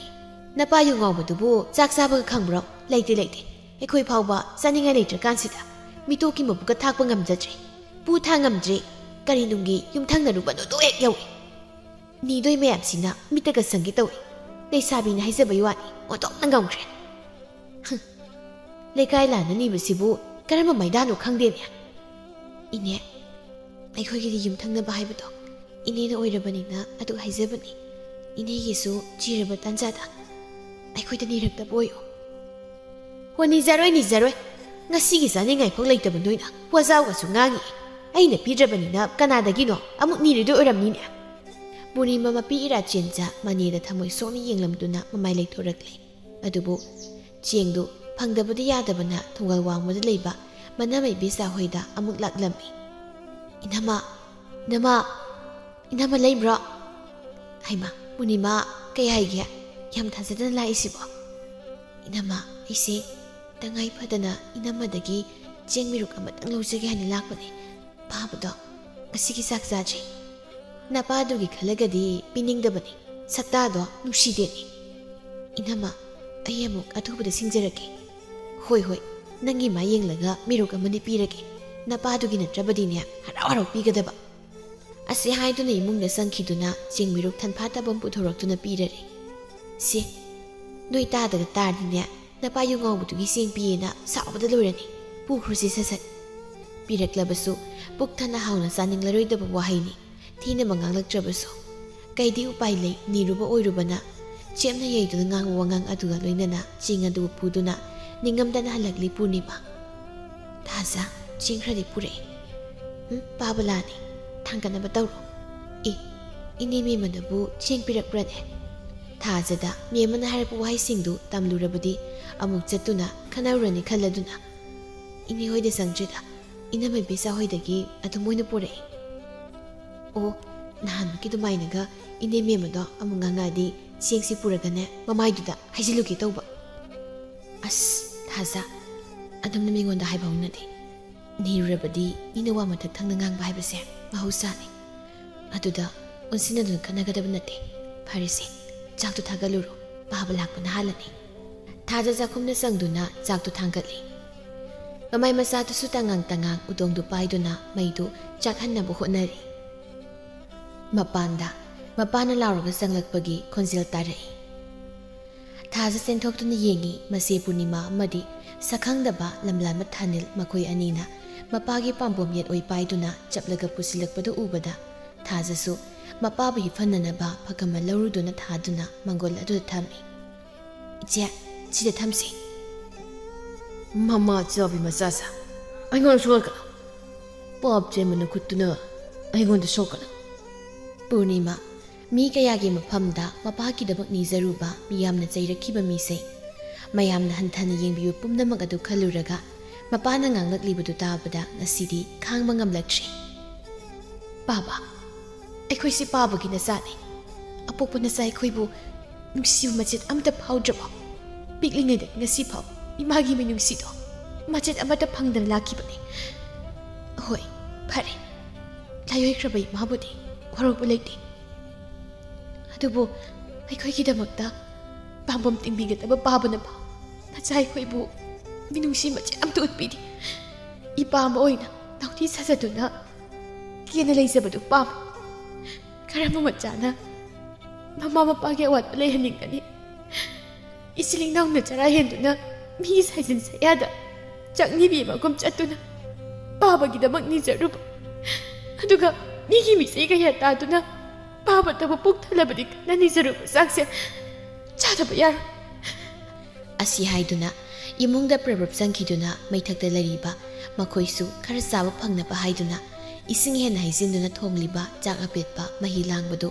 "ꯅꯄꯥ ꯌꯨ ꯉꯥꯎꯕꯗꯨꯕꯨ ꯆꯥꯛ ꯆꯥꯕꯒ ꯈꯪꯕ꯭ꯔꯣ? ꯂꯩꯇꯦ, ꯂꯩꯇꯦ꯫ ꯑꯩꯈꯣꯏ ꯐꯥꯎꯕ ꯆꯥꯅꯤꯡꯉꯥꯏ ꯂꯩꯇ꯭ꯔꯀꯥꯟꯁꯤꯗ ꯃꯤꯇꯣꯛꯀꯤ ꯃꯕꯨꯛꯀ ꯊꯥꯛꯄ ꯉꯝꯖꯗ꯭ꯔꯦ꯫ ꯄꯨ ꯊꯥꯡ ꯉꯝꯗ꯭ꯔꯦ꯫ ꯀꯔꯤ ꯅꯨꯡꯒꯤ ꯌꯨꯝꯊꯪꯅꯔꯨꯕꯅꯣꯗꯣ ꯍꯦꯛ ꯌꯧꯏ꯫ ꯅꯤꯗꯣꯏ ꯃꯌꯥꯝꯁꯤꯅ ꯃꯤꯠꯇꯒ ꯁꯪꯒꯦ ꯇꯧꯏ꯫ ꯂꯩꯁꯥꯕꯤꯅ ꯍꯥꯏꯖꯕꯩ ꯋꯥꯅꯤ, ꯑꯣꯟꯊꯣꯛꯅ ꯉꯝꯈ꯭ꯔꯦ꯫ ꯍꯨꯝ, ꯂꯩꯀꯥꯏ ꯂꯥꯟꯅ ꯅꯤꯕꯁꯤꯕꯨ ꯀꯔꯝꯕ ꯃꯩꯗꯥꯅꯣ ꯈꯪꯗꯦꯅꯦ꯫" "ꯏꯅꯦ, ꯑꯩꯈꯣꯏꯒꯤꯗꯤ ꯌꯨꯝꯊꯪꯅꯕ ꯍꯥꯏꯕꯗꯣ ꯏꯅꯦꯅ ꯑꯣꯏꯔꯕꯅꯤꯅ ꯑꯗꯨ ꯍꯥꯏꯖꯕꯅꯤ꯫ ꯏꯅꯦꯒꯤꯁꯨ ꯆꯤꯔꯕ ꯇꯥꯟꯖꯥꯗ ꯑꯩꯈꯣꯏꯗ ꯅꯤꯔꯛꯇꯕ ꯑꯣꯏꯌꯨ꯫" "ꯍꯣ, ꯅꯤꯖꯔꯣꯏ, ꯅꯤꯖꯔꯣꯏ꯫ ꯉꯁꯤꯒꯤ ꯆꯥꯅꯤꯡꯉꯥꯏꯐꯥꯎ ꯂꯩꯇꯕ ꯅꯣꯏꯅ ꯋꯥꯖꯥꯎꯒꯁꯨ ꯉꯥꯡꯉꯤ꯫ ꯑꯩꯅ ꯄꯤꯗ꯭ꯔꯕꯅꯤꯅ ꯀꯅꯥꯗꯒꯤꯅꯣ ꯑꯃꯨꯛ ꯅꯤꯔꯨꯗꯣꯏ ꯑꯣꯏꯔꯝꯅꯤꯅꯦ꯫" ꯄꯨꯔꯅꯤꯃꯥ ꯃꯄꯤ ꯏꯔꯥꯆꯦꯟꯖ ꯃꯅꯦꯗ ꯊꯃꯣꯏ ꯁꯣꯛꯅ ꯌꯦꯡꯂꯝꯗꯨꯅ ꯃꯃꯥꯏ ꯂꯩꯊꯣꯔꯛꯂꯦ꯫ ꯑꯗꯨꯕꯨ ꯆꯦꯡꯗꯨ ꯐꯪꯗꯕꯗꯤ ꯌꯥꯗꯕꯅ ꯊꯣꯡꯒꯜ ꯋꯥꯡꯃꯗ ꯂꯩꯕ ꯃꯅꯥꯃꯩ ꯕꯦꯁꯥ ꯍꯣꯏꯗ ꯑꯃꯨꯛ ꯂꯥꯛꯂꯝꯃꯤ꯫ "ꯏꯅꯝꯃ, "ꯏꯅꯝꯃ, ꯏꯅꯝꯃ ꯂꯩꯕ꯭ꯔꯣ?" "ꯍꯩꯃꯥ, ꯄꯨꯔꯅꯤꯃꯥ, ꯀꯩ ꯍꯥꯏꯒꯦ? ꯌꯥꯝ ꯊꯥꯖꯗꯅ ꯂꯥꯛꯏꯁꯤꯕꯣ?" "ꯏꯅꯝꯃ, ꯑꯩꯁꯦ ꯇꯉꯥꯏ ꯐꯗꯅ ꯏꯅꯝꯃꯗꯒꯤ ꯆꯦꯡ ꯃꯤꯔꯨꯛ ꯑꯃꯇꯪ ꯂꯧꯖꯒꯦ ꯍꯥꯏꯅ ꯂꯥꯛꯄꯅꯦ꯫ ꯄꯥꯕꯗꯣ ꯉꯁꯤꯒꯤ ꯆꯥꯛ ꯆꯥꯗ꯭ꯔꯤ꯫ ꯅꯄꯥꯗꯨꯒꯤ ꯈꯜꯂꯒꯗꯤ ꯄꯤꯅꯤꯡꯗꯕꯅꯤ꯫ ꯁꯛꯇꯥꯗꯣ ꯅꯨꯡꯁꯤꯗꯦꯅꯦ꯫ ꯏꯅꯝꯃ, ꯑꯩ ꯑꯃꯨꯛ ꯑꯊꯨꯕꯗ ꯁꯤꯡꯖꯔꯛꯀꯦ꯫" "ꯍꯣꯏ, ꯍꯣꯏ, ꯅꯪꯒꯤ ꯃꯥ ꯌꯦꯡꯂꯒ ꯃꯤꯔꯨꯛ ꯑꯃꯗꯤ ꯄꯤꯔꯒꯦ꯫ ꯅꯄꯥꯗꯨꯒꯤ ꯅꯠꯇ꯭ꯔꯕꯗꯤꯅꯦ, ꯍꯔꯥꯎ ꯍꯔꯥꯎ ꯄꯤꯒꯗꯕ꯫" ꯑꯁꯤ ꯍꯥꯏꯗꯨꯅ ꯏꯃꯨꯡꯗ ꯆꯪꯈꯤꯗꯨꯅ ꯆꯦꯡ ꯃꯤꯔꯨꯛ ꯊꯟꯐꯥꯠꯇꯕ ꯑꯃ ꯄꯨꯊꯣꯔꯛꯇꯨꯅ ꯄꯤꯔꯔꯦ꯫ "ꯁꯦ, ꯅꯣꯏ ꯇꯥꯗꯒ ꯇꯥꯔꯗꯤꯅꯦ, ꯅꯄꯥ ꯌꯨ ꯉꯥꯎꯕꯗꯨꯒꯤ ꯆꯦꯡ ꯄꯤꯌꯦꯅ ꯁꯥꯎꯕꯗ ꯂꯣꯏꯔꯅꯤ꯫ ꯄꯨꯈ꯭ꯔꯣꯁꯤ ꯁꯠ ꯁꯠ꯫" ꯄꯤꯔꯛꯂꯕꯁꯨ ꯄꯨꯛ ꯊꯟꯅ ꯍꯥꯎꯅ ꯆꯥꯅꯤꯡꯂꯔꯣꯏꯗꯕ ꯋꯥꯍꯩꯅꯤ꯫ ꯊꯤꯅꯃꯛ ꯉꯥꯡꯂꯛꯇ꯭ꯔꯕꯁꯨ ꯀꯩꯗꯤ ꯎꯄꯥꯏ ꯂꯩ, ꯅꯤꯔꯨꯕ ꯑꯣꯏꯔꯨꯕꯅ꯫ ꯆꯦꯞꯅ ꯌꯩꯗꯨꯅ ꯉꯥꯡꯕ ꯋꯥꯉꯥꯡ ꯑꯗꯨꯒ ꯂꯣꯏꯅꯅ ꯆꯦꯡ ꯑꯗꯨ ꯄꯨꯗꯨꯅ ꯅꯤꯡꯉꯝꯗꯅ ꯍꯜꯂꯛꯂꯤ ꯄꯨꯔꯅꯤꯃꯥ꯫ "ꯊꯥꯖ, ꯆꯦꯡ ꯈꯔꯗꯤ ꯄꯨꯔꯛꯑꯦ꯫" "ꯎꯝ, ꯄꯥꯕꯂꯥꯅꯤ, ꯊꯥꯡꯒꯠꯅꯕ ꯇꯧꯔꯣ꯫" "ꯑꯦ, ꯏꯅꯦ ꯃꯦꯝꯃꯅꯕꯨ ꯆꯦꯡ ꯄꯤꯔꯛꯄ꯭ꯔꯅꯦ?" ꯊꯥꯖꯗ ꯃꯦꯝꯃꯅ ꯍꯥꯏꯔꯛꯄ ꯋꯥꯍꯩꯁꯤꯡꯗꯨ ꯇꯝꯂꯨꯔꯕꯗꯤ ꯑꯃꯨꯛ ꯆꯠꯇꯨꯅ ꯈꯟꯅꯔꯨꯔꯅꯤ ꯈꯜꯂꯗꯨꯅ, "ꯏꯅꯦ ꯍꯣꯏꯗ ꯆꯪꯗ꯭ꯔꯤꯗ, ꯏꯅꯝꯃ ꯏꯕꯦꯆꯥ ꯍꯣꯏꯗꯒꯤ ꯑꯗꯨꯝ ꯑꯣꯏꯅ ꯄꯨꯔꯛꯑꯦ꯫" "ꯑꯣ, ꯅꯍꯥꯟꯃꯨꯛꯀꯤ ꯑꯗꯨꯃꯥꯏꯅꯒ ꯏꯅꯦ ꯃꯦꯝꯃꯗꯣ ꯑꯃꯨꯛ ꯉꯥꯡꯉꯛꯑꯗꯤ ꯆꯦꯡꯁꯤ ꯄꯨꯔꯒꯅꯦ ꯃꯃꯥꯏꯗꯨꯗ ꯍꯩꯖꯤꯜꯂꯨꯒꯦ ꯇꯧꯕ꯫" "ꯑꯁ, ꯊꯥꯖ, ꯑꯗꯨꯝꯅ ꯃꯤꯉꯣꯟꯗ ꯍꯥꯏꯕ ꯍꯧꯅꯗꯦ꯫ ꯅꯤꯔꯨꯔꯕꯗꯤ ꯃꯤꯅ ꯋꯥ ꯃꯊꯛ ꯊꯪꯅ ꯉꯥꯡꯕ ꯍꯥꯏꯕꯁꯦ ꯃꯍꯧꯁꯥꯅꯤ꯫ ꯑꯗꯨꯗ ꯑꯣꯟꯁꯤꯟꯅꯗꯨꯅ ꯈꯟꯅꯒꯗꯕ ꯅꯠꯇꯦ꯫ ꯐꯔꯦꯁꯦ, ꯆꯥꯛꯇꯨ ꯊꯥꯒꯠꯂꯨꯔꯣ, ꯄꯥꯕ ꯂꯥꯛꯄꯅ ꯍꯥꯜꯂꯅꯤ꯫" ꯊꯥꯖ ꯆꯥꯛꯈꯨꯝꯗ ꯆꯪꯗꯨꯅ ꯆꯥꯛꯇꯨ ꯊꯥꯡꯒꯠꯂꯤ꯫ ꯃꯃꯥꯏ ꯃꯆꯥꯗꯨꯁꯨ ꯇꯉꯥꯡ ꯇꯉꯥꯡ ꯎꯇꯣꯡꯗꯨ ꯄꯥꯏꯗꯨꯅ ꯃꯩꯗꯨ ꯆꯥꯛꯍꯟꯅꯕ ꯍꯣꯠꯅꯔꯤ꯫ ꯃꯄꯥꯟꯗ ꯃꯄꯥꯅ ꯂꯥꯎꯔꯒ ꯆꯪꯂꯛꯄꯒꯤ ꯈꯣꯟꯖꯦꯜ ꯇꯥꯔꯛꯏ꯫ ꯊꯥꯖ ꯆꯦꯟꯊꯣꯛꯇꯨꯅ ꯌꯦꯡꯉꯤ꯫ ꯃꯁꯦ ꯄꯨꯔꯅꯤꯃꯥ ꯑꯃꯗꯤ ꯁꯛꯈꯪꯗꯕ ꯂꯝꯂꯥꯟꯕ ꯊꯥꯅꯤꯜ, ꯃꯈꯣꯏ ꯑꯅꯤꯅ ꯃꯄꯥꯒꯤ ꯄꯥꯝꯕꯣꯝ ꯌꯦꯠ ꯑꯣꯏ ꯄꯥꯏꯗꯨꯅ ꯆꯞꯂꯒ ꯄꯨꯁꯤꯜꯂꯛꯄꯗꯨ ꯎꯕꯗ ꯊꯥꯖꯁꯨ ꯃꯄꯥꯕꯨ ꯍꯤꯞꯍꯟꯅꯅꯕ ꯐꯛ ꯑꯃ ꯂꯧꯔꯨꯗꯨꯅ ꯊꯥꯗꯨꯅ ꯃꯪꯒꯣꯜ ꯑꯗꯨꯗ ꯊꯝꯃꯤ꯫ "ꯏꯆꯦ, ꯁꯤꯗ ꯊꯝꯁꯤ꯫" "ꯃꯃꯥ ꯆꯥꯕꯤ ꯃꯆꯥꯁꯦ, ꯑꯩꯉꯣꯟꯗ ꯁꯣꯛꯀꯅꯨ꯫ ꯄꯥꯞ ꯆꯦꯟꯕ ꯅꯈꯨꯠꯇꯨꯅ ꯑꯩꯉꯣꯟꯗ ꯁꯣꯛꯀꯅꯨ꯫" ꯄꯨꯔꯅꯤꯃꯥ, ꯃꯤ ꯀꯌꯥꯒꯤ ꯃꯐꯝꯗ ꯃꯄꯥꯒꯤꯗꯃꯛ ꯅꯤꯖꯔꯨꯕ ꯃꯤꯌꯥꯝꯅ ꯆꯩꯔꯛꯈꯤꯕ ꯃꯤꯁꯦ, ꯃꯌꯥꯝꯅ ꯍꯟꯊꯅ ꯌꯦꯡꯕꯤꯕ ꯄꯨꯝꯅꯃꯛ ꯑꯗꯨ ꯈꯜꯂꯨꯔꯒ ꯃꯄꯥꯅ ꯉꯥꯡꯂꯛꯂꯤꯕꯗꯨ ꯇꯥꯕꯗ ꯉꯁꯤꯗꯤ ꯈꯥꯡꯕ ꯉꯝꯂꯛꯇ꯭ꯔꯦ꯫ ꯄꯥꯕ, ꯑꯩꯈꯣꯏꯁꯤ ꯄꯥꯕꯒꯤ ꯅꯆꯥꯅꯤ꯫ ꯑꯄꯣꯛꯄ ꯅꯆꯥ ꯑꯩꯈꯣꯏꯕꯨ ꯅꯨꯡꯁꯤꯕ ꯃꯆꯦꯠ ꯑꯃꯠꯇ ꯐꯥꯎꯗ꯭ꯔꯕꯣ? ꯄꯤꯛꯂꯤꯉꯩꯗ ꯉꯁꯤ ꯐꯥꯎ ꯏꯃꯥꯒꯤ ꯃꯤꯅꯨꯡꯁꯤꯗꯣ ꯃꯆꯦꯠ ꯑꯃꯠꯇ ꯐꯪꯗꯅ ꯂꯥꯛꯈꯤꯕꯅꯤ꯫ ꯍꯣꯏ, ꯐꯔꯦ, ꯂꯥꯏꯑꯣꯏꯈ꯭ꯔꯕ ꯏꯃꯥꯕꯨꯗꯤ ꯋꯥꯔꯧꯕ ꯂꯩꯇꯦ꯫ ꯑꯗꯨꯕꯨ ꯑꯩꯈꯣꯏꯒꯤꯗꯃꯛꯇ ꯄꯥꯝꯕꯣꯝ ꯇꯤꯡꯕꯤꯒꯗꯕ ꯄꯥꯕꯅ ꯐꯥꯎ ꯅꯆꯥ ꯑꯩꯈꯣꯏꯕꯨ ꯃꯤꯅꯨꯡꯁꯤ ꯃꯆꯦꯠ ꯑꯃꯠꯇ ꯎꯠꯄꯤꯗꯦ꯫ ꯏꯄꯥ ꯑꯃ ꯑꯣꯏꯅ ꯅꯥꯎꯇꯤ ꯁꯥꯖꯗꯨꯅ ꯀꯦꯅ ꯂꯩꯖꯕꯗꯨ ꯄꯥꯝꯃꯤ꯫ ꯀꯔꯝꯕ ꯃꯆꯥꯅ ꯃꯃꯥ ꯃꯄꯥꯒꯤ ꯑꯋꯥꯠꯄ ꯂꯩꯍꯟꯅꯤꯡꯒꯅꯤ? ꯏꯆꯤꯜ ꯏꯅꯥꯎꯅ ꯆꯔꯥ ꯍꯦꯟꯗꯨꯅ ꯃꯤꯒꯤ ꯁꯥꯏꯖꯤꯟ ꯁꯌꯥꯗ ꯆꯥꯛ ꯅꯤꯕꯤ ꯑꯃꯒꯨꯝ ꯆꯠꯇꯨꯅ ꯄꯥꯕꯒꯤꯗꯃꯛ ꯅꯤꯖꯔꯨꯕ, ꯑꯗꯨꯒ ꯃꯤꯒꯤ ꯃꯤꯆꯩ ꯀꯌꯥ ꯇꯥꯗꯨꯅ ꯄꯥꯕꯇꯕꯨ ꯄꯨꯛ ꯊꯜꯂꯕꯗꯤ ꯀꯟꯅ ꯅꯤꯖꯔꯨꯕ ꯆꯥꯛꯁꯦ ꯆꯥꯗꯕ ꯌꯥꯔꯣꯏ꯫ ꯑꯁꯤ ꯍꯥꯏꯗꯨꯅ ꯏꯃꯨꯡꯗ ꯄ꯭ꯔꯞ ꯄ꯭ꯔꯞ ꯆꯪꯈꯤꯗꯨꯅ ꯃꯩꯊꯛꯇ ꯂꯩꯔꯤꯕ ꯃꯈꯣꯏꯁꯨ ꯈꯔ ꯆꯥꯕ ꯐꯪꯅꯕ ꯍꯥꯏꯗꯨꯅ ꯏꯁꯤꯡ ꯍꯦꯟꯅ ꯍꯩꯖꯤꯟꯗꯨꯅ ꯊꯣꯡꯂꯤꯕ ꯆꯥꯛ ꯑꯄꯦꯠꯄ ꯃꯍꯤ ꯂꯥꯡꯕꯗꯨ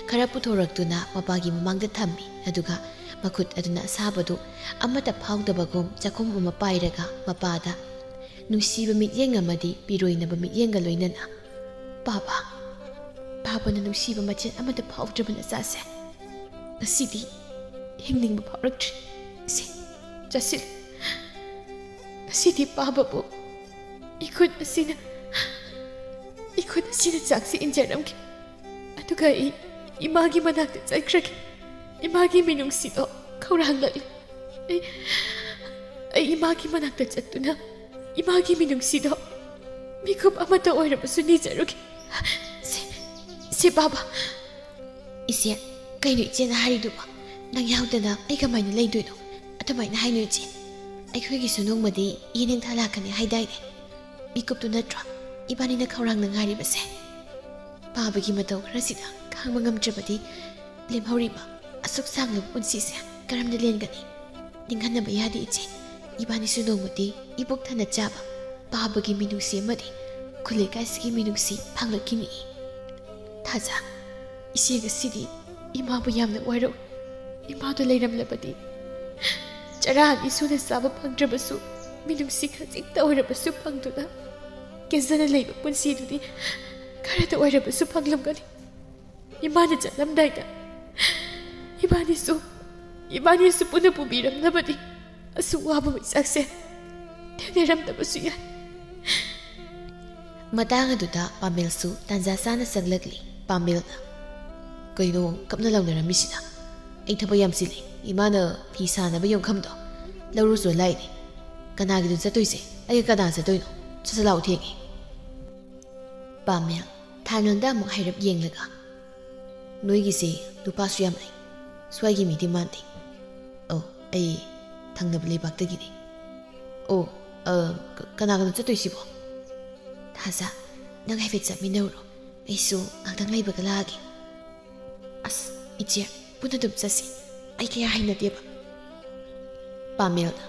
ꯈꯔ ꯄꯨꯊꯣꯔꯛꯇꯨꯅ ꯃꯄꯥꯒꯤ ꯃꯃꯥꯡꯗ ꯊꯝꯃꯤ꯫ ꯑꯗꯨꯒ ꯃꯈꯨꯠ ꯑꯗꯨꯅ ꯑꯁꯥꯕꯗꯨ ꯑꯃꯠꯇ ꯐꯥꯎꯗꯕꯒꯨꯝ ꯆꯥꯛꯈꯨꯝ ꯑꯃ ꯄꯥꯏꯔꯒ ꯃꯄꯥꯗ ꯅꯨꯡꯁꯤꯕ ꯃꯤꯠꯌꯦꯡ ꯑꯃꯗꯤ ꯄꯤꯔꯣꯏꯅꯕ ꯃꯤꯠꯌꯦꯡꯒ ꯂꯣꯏꯅꯅ, "ꯄꯥꯕ, ꯄꯥꯕꯅ ꯅꯨꯡꯁꯤꯕ ꯃꯆꯦꯠ ꯑꯃꯠꯇ ꯐꯥꯎꯗ꯭ꯔꯕ ꯅꯆꯥꯁꯦ ꯉꯁꯤꯗꯤ ꯍꯤꯡꯅꯤꯡꯕ ꯐꯥꯎꯔꯛꯇ꯭ꯔꯦ꯫ ꯁꯦ, ꯆꯥꯁꯤꯜꯂꯨ꯫ ꯉꯁꯤꯗꯤ ꯄꯥꯕꯕꯨ ꯏꯈꯨꯠ ꯑꯁꯤꯅ, ꯏꯈꯨꯠ ꯑꯁꯤꯅ ꯆꯥꯛꯁꯤ ꯏꯟꯖꯔꯝꯒꯦ꯫ ꯑꯗꯨꯒ ꯑꯩ ꯏꯃꯥꯒꯤ ꯃꯅꯥꯛꯇ ꯆꯠꯈ꯭ꯔꯒꯦ꯫ ꯏꯃꯥꯒꯤ ꯃꯤꯅꯨꯡꯁꯤꯗꯣ ꯈꯧꯔꯥꯡꯂꯛꯂꯦ꯫ ꯑꯩ, ꯑꯩ ꯏꯃꯥꯒꯤ ꯃꯅꯥꯛꯇ ꯆꯠꯇꯨꯅ ꯏꯃꯥꯒꯤ ꯃꯤꯅꯨꯡꯁꯤꯗꯣ ꯃꯤꯀꯨꯞ ꯑꯃꯠꯇ ꯑꯣꯏꯔꯕꯁꯨ ꯅꯤꯖꯔꯨꯒꯦ꯫ ꯁꯦ, ꯁꯦ ꯄꯥꯕ꯫" "ꯏꯆꯦ, ꯀꯩꯅꯣ ꯏꯆꯦꯅ ꯍꯥꯏꯔꯤꯗꯨꯕꯣ? ꯅꯪ ꯌꯥꯎꯗꯅ ꯑꯩ ꯀꯃꯥꯏꯅ ꯂꯩꯗꯣꯏꯅꯣ? ꯑꯗꯨꯃꯥꯏꯅ ꯍꯥꯏꯅꯨ ꯏꯆꯦ꯫ ꯑꯩꯈꯣꯏꯒꯤꯁꯨ ꯅꯣꯡꯃꯗꯤ ꯏꯅꯦꯡꯊꯥ ꯂꯥꯛꯀꯅꯤ ꯍꯥꯏꯗꯥꯏꯅꯦ? ꯃꯤꯀꯨꯞꯇꯨ ꯅꯠꯇ꯭ꯔꯣ ꯏꯕꯥꯅꯤꯅ ꯈꯧꯔꯥꯡꯅ ꯉꯥꯏꯔꯤꯕꯁꯦ?" ꯄꯥꯕꯒꯤ ꯃꯇꯧ ꯈꯔꯁꯤꯗ ꯈꯥꯡꯕ ꯉꯝꯗ꯭ꯔꯕꯗꯤ ꯂꯦꯝꯍꯧꯔꯤꯕ ꯑꯁꯨꯛ ꯁꯥꯡꯂꯕ ꯄꯨꯟꯁꯤꯁꯦ ꯀꯔꯝꯅ ꯂꯦꯟꯒꯅꯤ? ꯅꯤꯡꯍꯟꯅꯕ ꯌꯥꯗꯦ ꯏꯆꯦ꯫ ꯏꯕꯥꯅꯤꯁꯨ ꯅꯣꯡꯃꯗꯤ ꯏꯄꯨꯛ ꯊꯟꯅ ꯆꯥꯕ ꯄꯥꯕꯒꯤ ꯃꯤꯅꯨꯡꯁꯤ ꯑꯃꯗꯤ ꯈꯨꯜ ꯂꯩꯀꯥꯏꯁꯤꯒꯤ ꯃꯤꯅꯨꯡꯁꯤ ꯐꯪꯂꯛꯈꯤꯅꯤ꯫ ꯊꯥꯖ, ꯏꯆꯦ ꯉꯁꯤꯗꯤ ꯏꯃꯥꯕꯨ ꯌꯥꯝꯅ ꯋꯥꯔꯧꯏ꯫ ꯏꯃꯥꯗꯨ ꯂꯩꯔꯝꯂꯕꯗꯤ ꯆꯔꯥ ꯑꯅꯤ ꯁꯨꯅ ꯆꯥꯕ ꯐꯪꯗ꯭ꯔꯕꯁꯨ ꯃꯤꯅꯨꯡꯁꯤ ꯈꯖꯤꯛꯇ ꯑꯣꯏꯔꯕꯁꯨ ꯐꯪꯗꯨꯅ ꯀꯦꯖꯅ ꯂꯩꯕ ꯄꯨꯟꯁꯤꯗꯨꯗꯤ ꯈꯔꯗ ꯑꯣꯏꯔꯕꯁꯨ ꯐꯪꯂꯝꯒꯅꯤ꯫ ꯏꯃꯥꯅ ꯆꯠꯂꯝꯗꯥꯏꯗ ꯏꯕꯥꯅꯤꯁꯨ ꯏꯕꯥꯅꯤꯁꯨ ꯄꯨꯟꯅ ꯄꯨꯕꯤꯔꯝꯂꯕꯗꯤ ꯑꯁꯨꯛ ꯋꯥꯕ ꯃꯩꯁꯥꯛꯁꯦ ꯊꯦꯡꯅꯔꯝꯗꯕꯁꯨ ꯌꯥꯏ꯫ ꯃꯇꯥꯡ ꯑꯗꯨꯗ ꯄꯥꯃꯦꯜꯁꯨ ꯇꯥꯟꯖꯥ ꯆꯥꯅ ꯆꯪꯂꯛꯂꯤ꯫ ꯄꯥꯃꯦꯜꯅ, "ꯀꯩꯅꯣ ꯀꯞꯅ ꯂꯥꯎꯅꯔꯝꯃꯤꯁꯤꯅ? ꯑꯩ ꯊꯕꯛ ꯌꯥꯝ ꯆꯤꯜꯂꯤ꯫ ꯏꯃꯥꯅ ꯐꯤ ꯁꯥꯅꯕ ꯌꯣꯟꯈꯝꯗꯣ ꯂꯧꯔꯨꯁꯨ ꯂꯥꯛꯏꯅꯦ꯫ ꯀꯅꯥꯒꯤꯗꯨ ꯆꯠꯇꯣꯏꯁꯦ? ꯑꯩꯒ ꯀꯅꯥ ꯆꯠꯇꯣꯏꯅꯣ? ꯆꯠ ꯆꯠ ꯂꯥꯛꯑꯣ, ꯊꯦꯡꯉꯦ꯫" ꯄꯥꯃꯦꯜ ꯊꯥꯅꯤꯜꯗ ꯑꯃꯨꯛ ꯍꯥꯏꯔꯞ ꯌꯦꯡꯂꯒ, "ꯅꯣꯏꯒꯤꯁꯦ ꯅꯨꯄꯥꯁꯨ ꯌꯥꯝ ꯂꯩ꯫ ꯁ꯭ꯋꯥꯏꯒꯤ ꯃꯤꯗꯤ ꯃꯥꯟꯗꯦ꯫ ꯑꯧ, ꯑꯩ ꯊꯪꯅꯕ ꯂꯩꯕꯥꯛꯇꯒꯤꯅꯤ꯫ ꯑꯣ, ꯑ, ꯀ-, ꯀꯅꯥ ꯀꯅꯥ ꯆꯠꯇꯣꯏꯁꯤꯕꯣ?" "ꯊꯥꯖ, ꯅꯪ ꯍꯥꯏꯐꯦꯠ ꯆꯠꯃꯤꯟꯅꯔꯨꯔꯣ꯫ ꯑꯩꯁꯨ ꯉꯥꯛꯇꯪ ꯂꯩꯕꯒ ꯂꯥꯛꯑꯒꯦ꯫" "ꯑꯁ, ꯏꯆꯦ, ꯄꯨꯟꯅ ꯑꯗꯨꯝ ꯆꯠꯁꯤ꯫ ꯑꯩ ꯀꯌꯥ ꯍꯩꯅꯗꯦꯕ꯫" ꯄꯥꯃꯦꯜꯅ,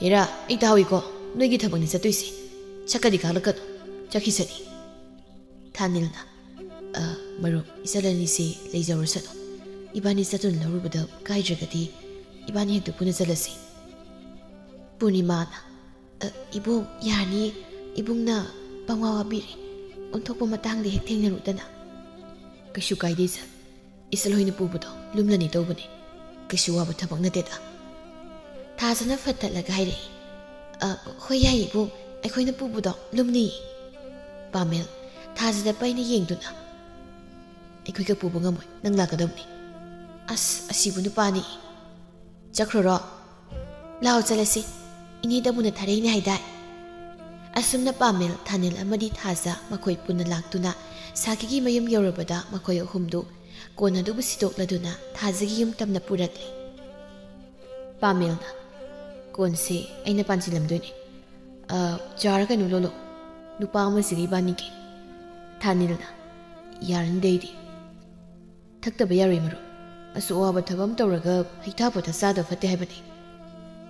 "ꯍꯦꯔꯥ, ꯑꯩ ꯇꯥꯍꯧꯏꯀꯣ, ꯅꯣꯏꯒꯤ ꯊꯕꯛꯅꯤ ꯆꯠꯇꯣꯏꯁꯦ꯫ ꯁꯛꯀꯗꯤ ꯀꯥꯛꯂꯛꯀꯅꯨ, ꯆꯠꯈꯤꯁꯅꯤ꯫" ꯊꯥꯅꯤꯜꯅ, "ꯑ, ꯃꯔꯨꯞ, ꯏꯆꯜ ꯑꯅꯤꯁꯦ ꯂꯩꯖꯔꯨꯁꯅꯨ꯫ ꯏꯕꯥꯅꯤ ꯆꯠꯇꯨꯅ ꯂꯧꯔꯨꯕꯗ ꯀꯥꯏꯗ꯭ꯔꯒꯗꯤ ꯏꯕꯥꯅꯤ ꯍꯦꯛꯇ ꯄꯨꯟꯅ ꯆꯠꯂꯁꯤ꯫" ꯄꯨꯔꯅꯤꯃꯥꯅ, "ꯑ, ꯏꯕꯨꯡ, ꯌꯥꯔꯅꯤ꯫ ꯏꯕꯨꯡꯅ ꯄꯪꯋꯥ ꯋꯥꯕꯤꯔꯦ꯫ ꯑꯣꯟꯊꯣꯛꯄ ꯃꯇꯥꯡꯗ ꯍꯦꯛ ꯊꯦꯡꯅꯔꯨꯗꯅ꯫" "ꯀꯩꯁꯨ ꯀꯥꯏꯗꯦ ꯏꯆꯜ꯫ ꯏꯆꯜ ꯍꯣꯏꯅ ꯄꯨꯕꯗꯣ ꯂꯨꯝꯂꯅꯤ ꯇꯧꯕꯅꯦ꯫ ꯀꯩꯁꯨ ꯋꯥꯕ ꯊꯕꯛ ꯅꯠꯇꯦꯗ꯫" ꯊꯥꯖꯅ ꯐꯠ ꯊꯠꯂꯒ ꯍꯥꯏꯔꯛꯏ, "ꯑ, ꯍꯣꯏ, ꯌꯥꯏ ꯏꯕꯨꯡ, ꯑꯩꯈꯣꯏꯅ ꯄꯨꯕꯗꯣ ꯂꯨꯝꯅꯤ꯫" ꯄꯥꯃꯦꯜ ꯊꯥꯖꯗ ꯄꯩꯅ ꯌꯦꯡꯗꯨꯅ, "ꯑꯩꯈꯣꯏꯒ ꯄꯨꯕ ꯉꯝꯃꯣꯏ, ꯅꯪ ꯂꯥꯛꯀꯗꯕꯅꯤ꯫" "ꯑꯁ, ꯑꯁꯤꯕꯨ ꯅꯨꯄꯥꯅꯤ꯫" "ꯆꯠꯈ꯭ꯔꯣꯔꯣ? ꯂꯥꯛꯑꯣ ꯆꯠꯂꯁꯤ꯫ ꯏꯅꯦ ꯗꯃꯨꯅ ꯊꯥꯔꯛꯏꯅꯦ ꯍꯥꯏꯗꯥꯏ?" ꯑꯁꯨꯝꯅ ꯄꯥꯃꯦꯜ, ꯊꯥꯅꯤꯜ ꯑꯃꯗꯤ ꯊꯥꯖ ꯃꯈꯣꯏ ꯄꯨꯟꯅ ꯂꯥꯛꯇꯨꯅ ꯁꯥꯈꯤꯒꯤ ꯃꯌꯨꯝ ꯌꯧꯔꯕꯗ ꯃꯈꯣꯏ ꯑꯍꯨꯝꯗꯨ ꯀꯣꯟ ꯑꯗꯨꯕꯨ ꯁꯤꯗꯣꯛꯂꯗꯨꯅ ꯊꯥꯖꯒꯤ ꯌꯨꯝ ꯇꯝꯅ ꯄꯨꯔꯛꯂꯦ꯫ ꯄꯥꯃꯦꯜꯅ, "ꯀꯣꯟꯁꯦ ꯑꯩꯅ ꯄꯥꯟꯁꯤꯜꯂꯝꯗꯣꯏꯅꯦ꯫ ꯑ, ꯆꯥꯔ ꯀꯩꯅꯣ ꯂꯣꯜꯂꯣ, ꯅꯨꯄꯥ ꯑꯃꯁꯤꯒ ꯏꯕꯥꯅꯤꯒꯤ꯫" ꯊꯥꯅꯤꯜꯅ, "ꯌꯥꯔꯅꯤꯗ ꯑꯩꯗꯤ꯫" "ꯊꯛꯇꯕ ꯌꯥꯔꯣꯏ ꯃꯔꯨꯞ꯫ ꯑꯁꯨꯛ ꯑꯋꯥꯕ ꯊꯕꯛ ꯑꯃ ꯇꯧꯔꯒ ꯍꯩꯊꯥ ꯄꯣꯊꯥ ꯆꯥꯗꯕ ꯐꯠꯇꯦ ꯍꯥꯏꯕꯅꯤ꯫"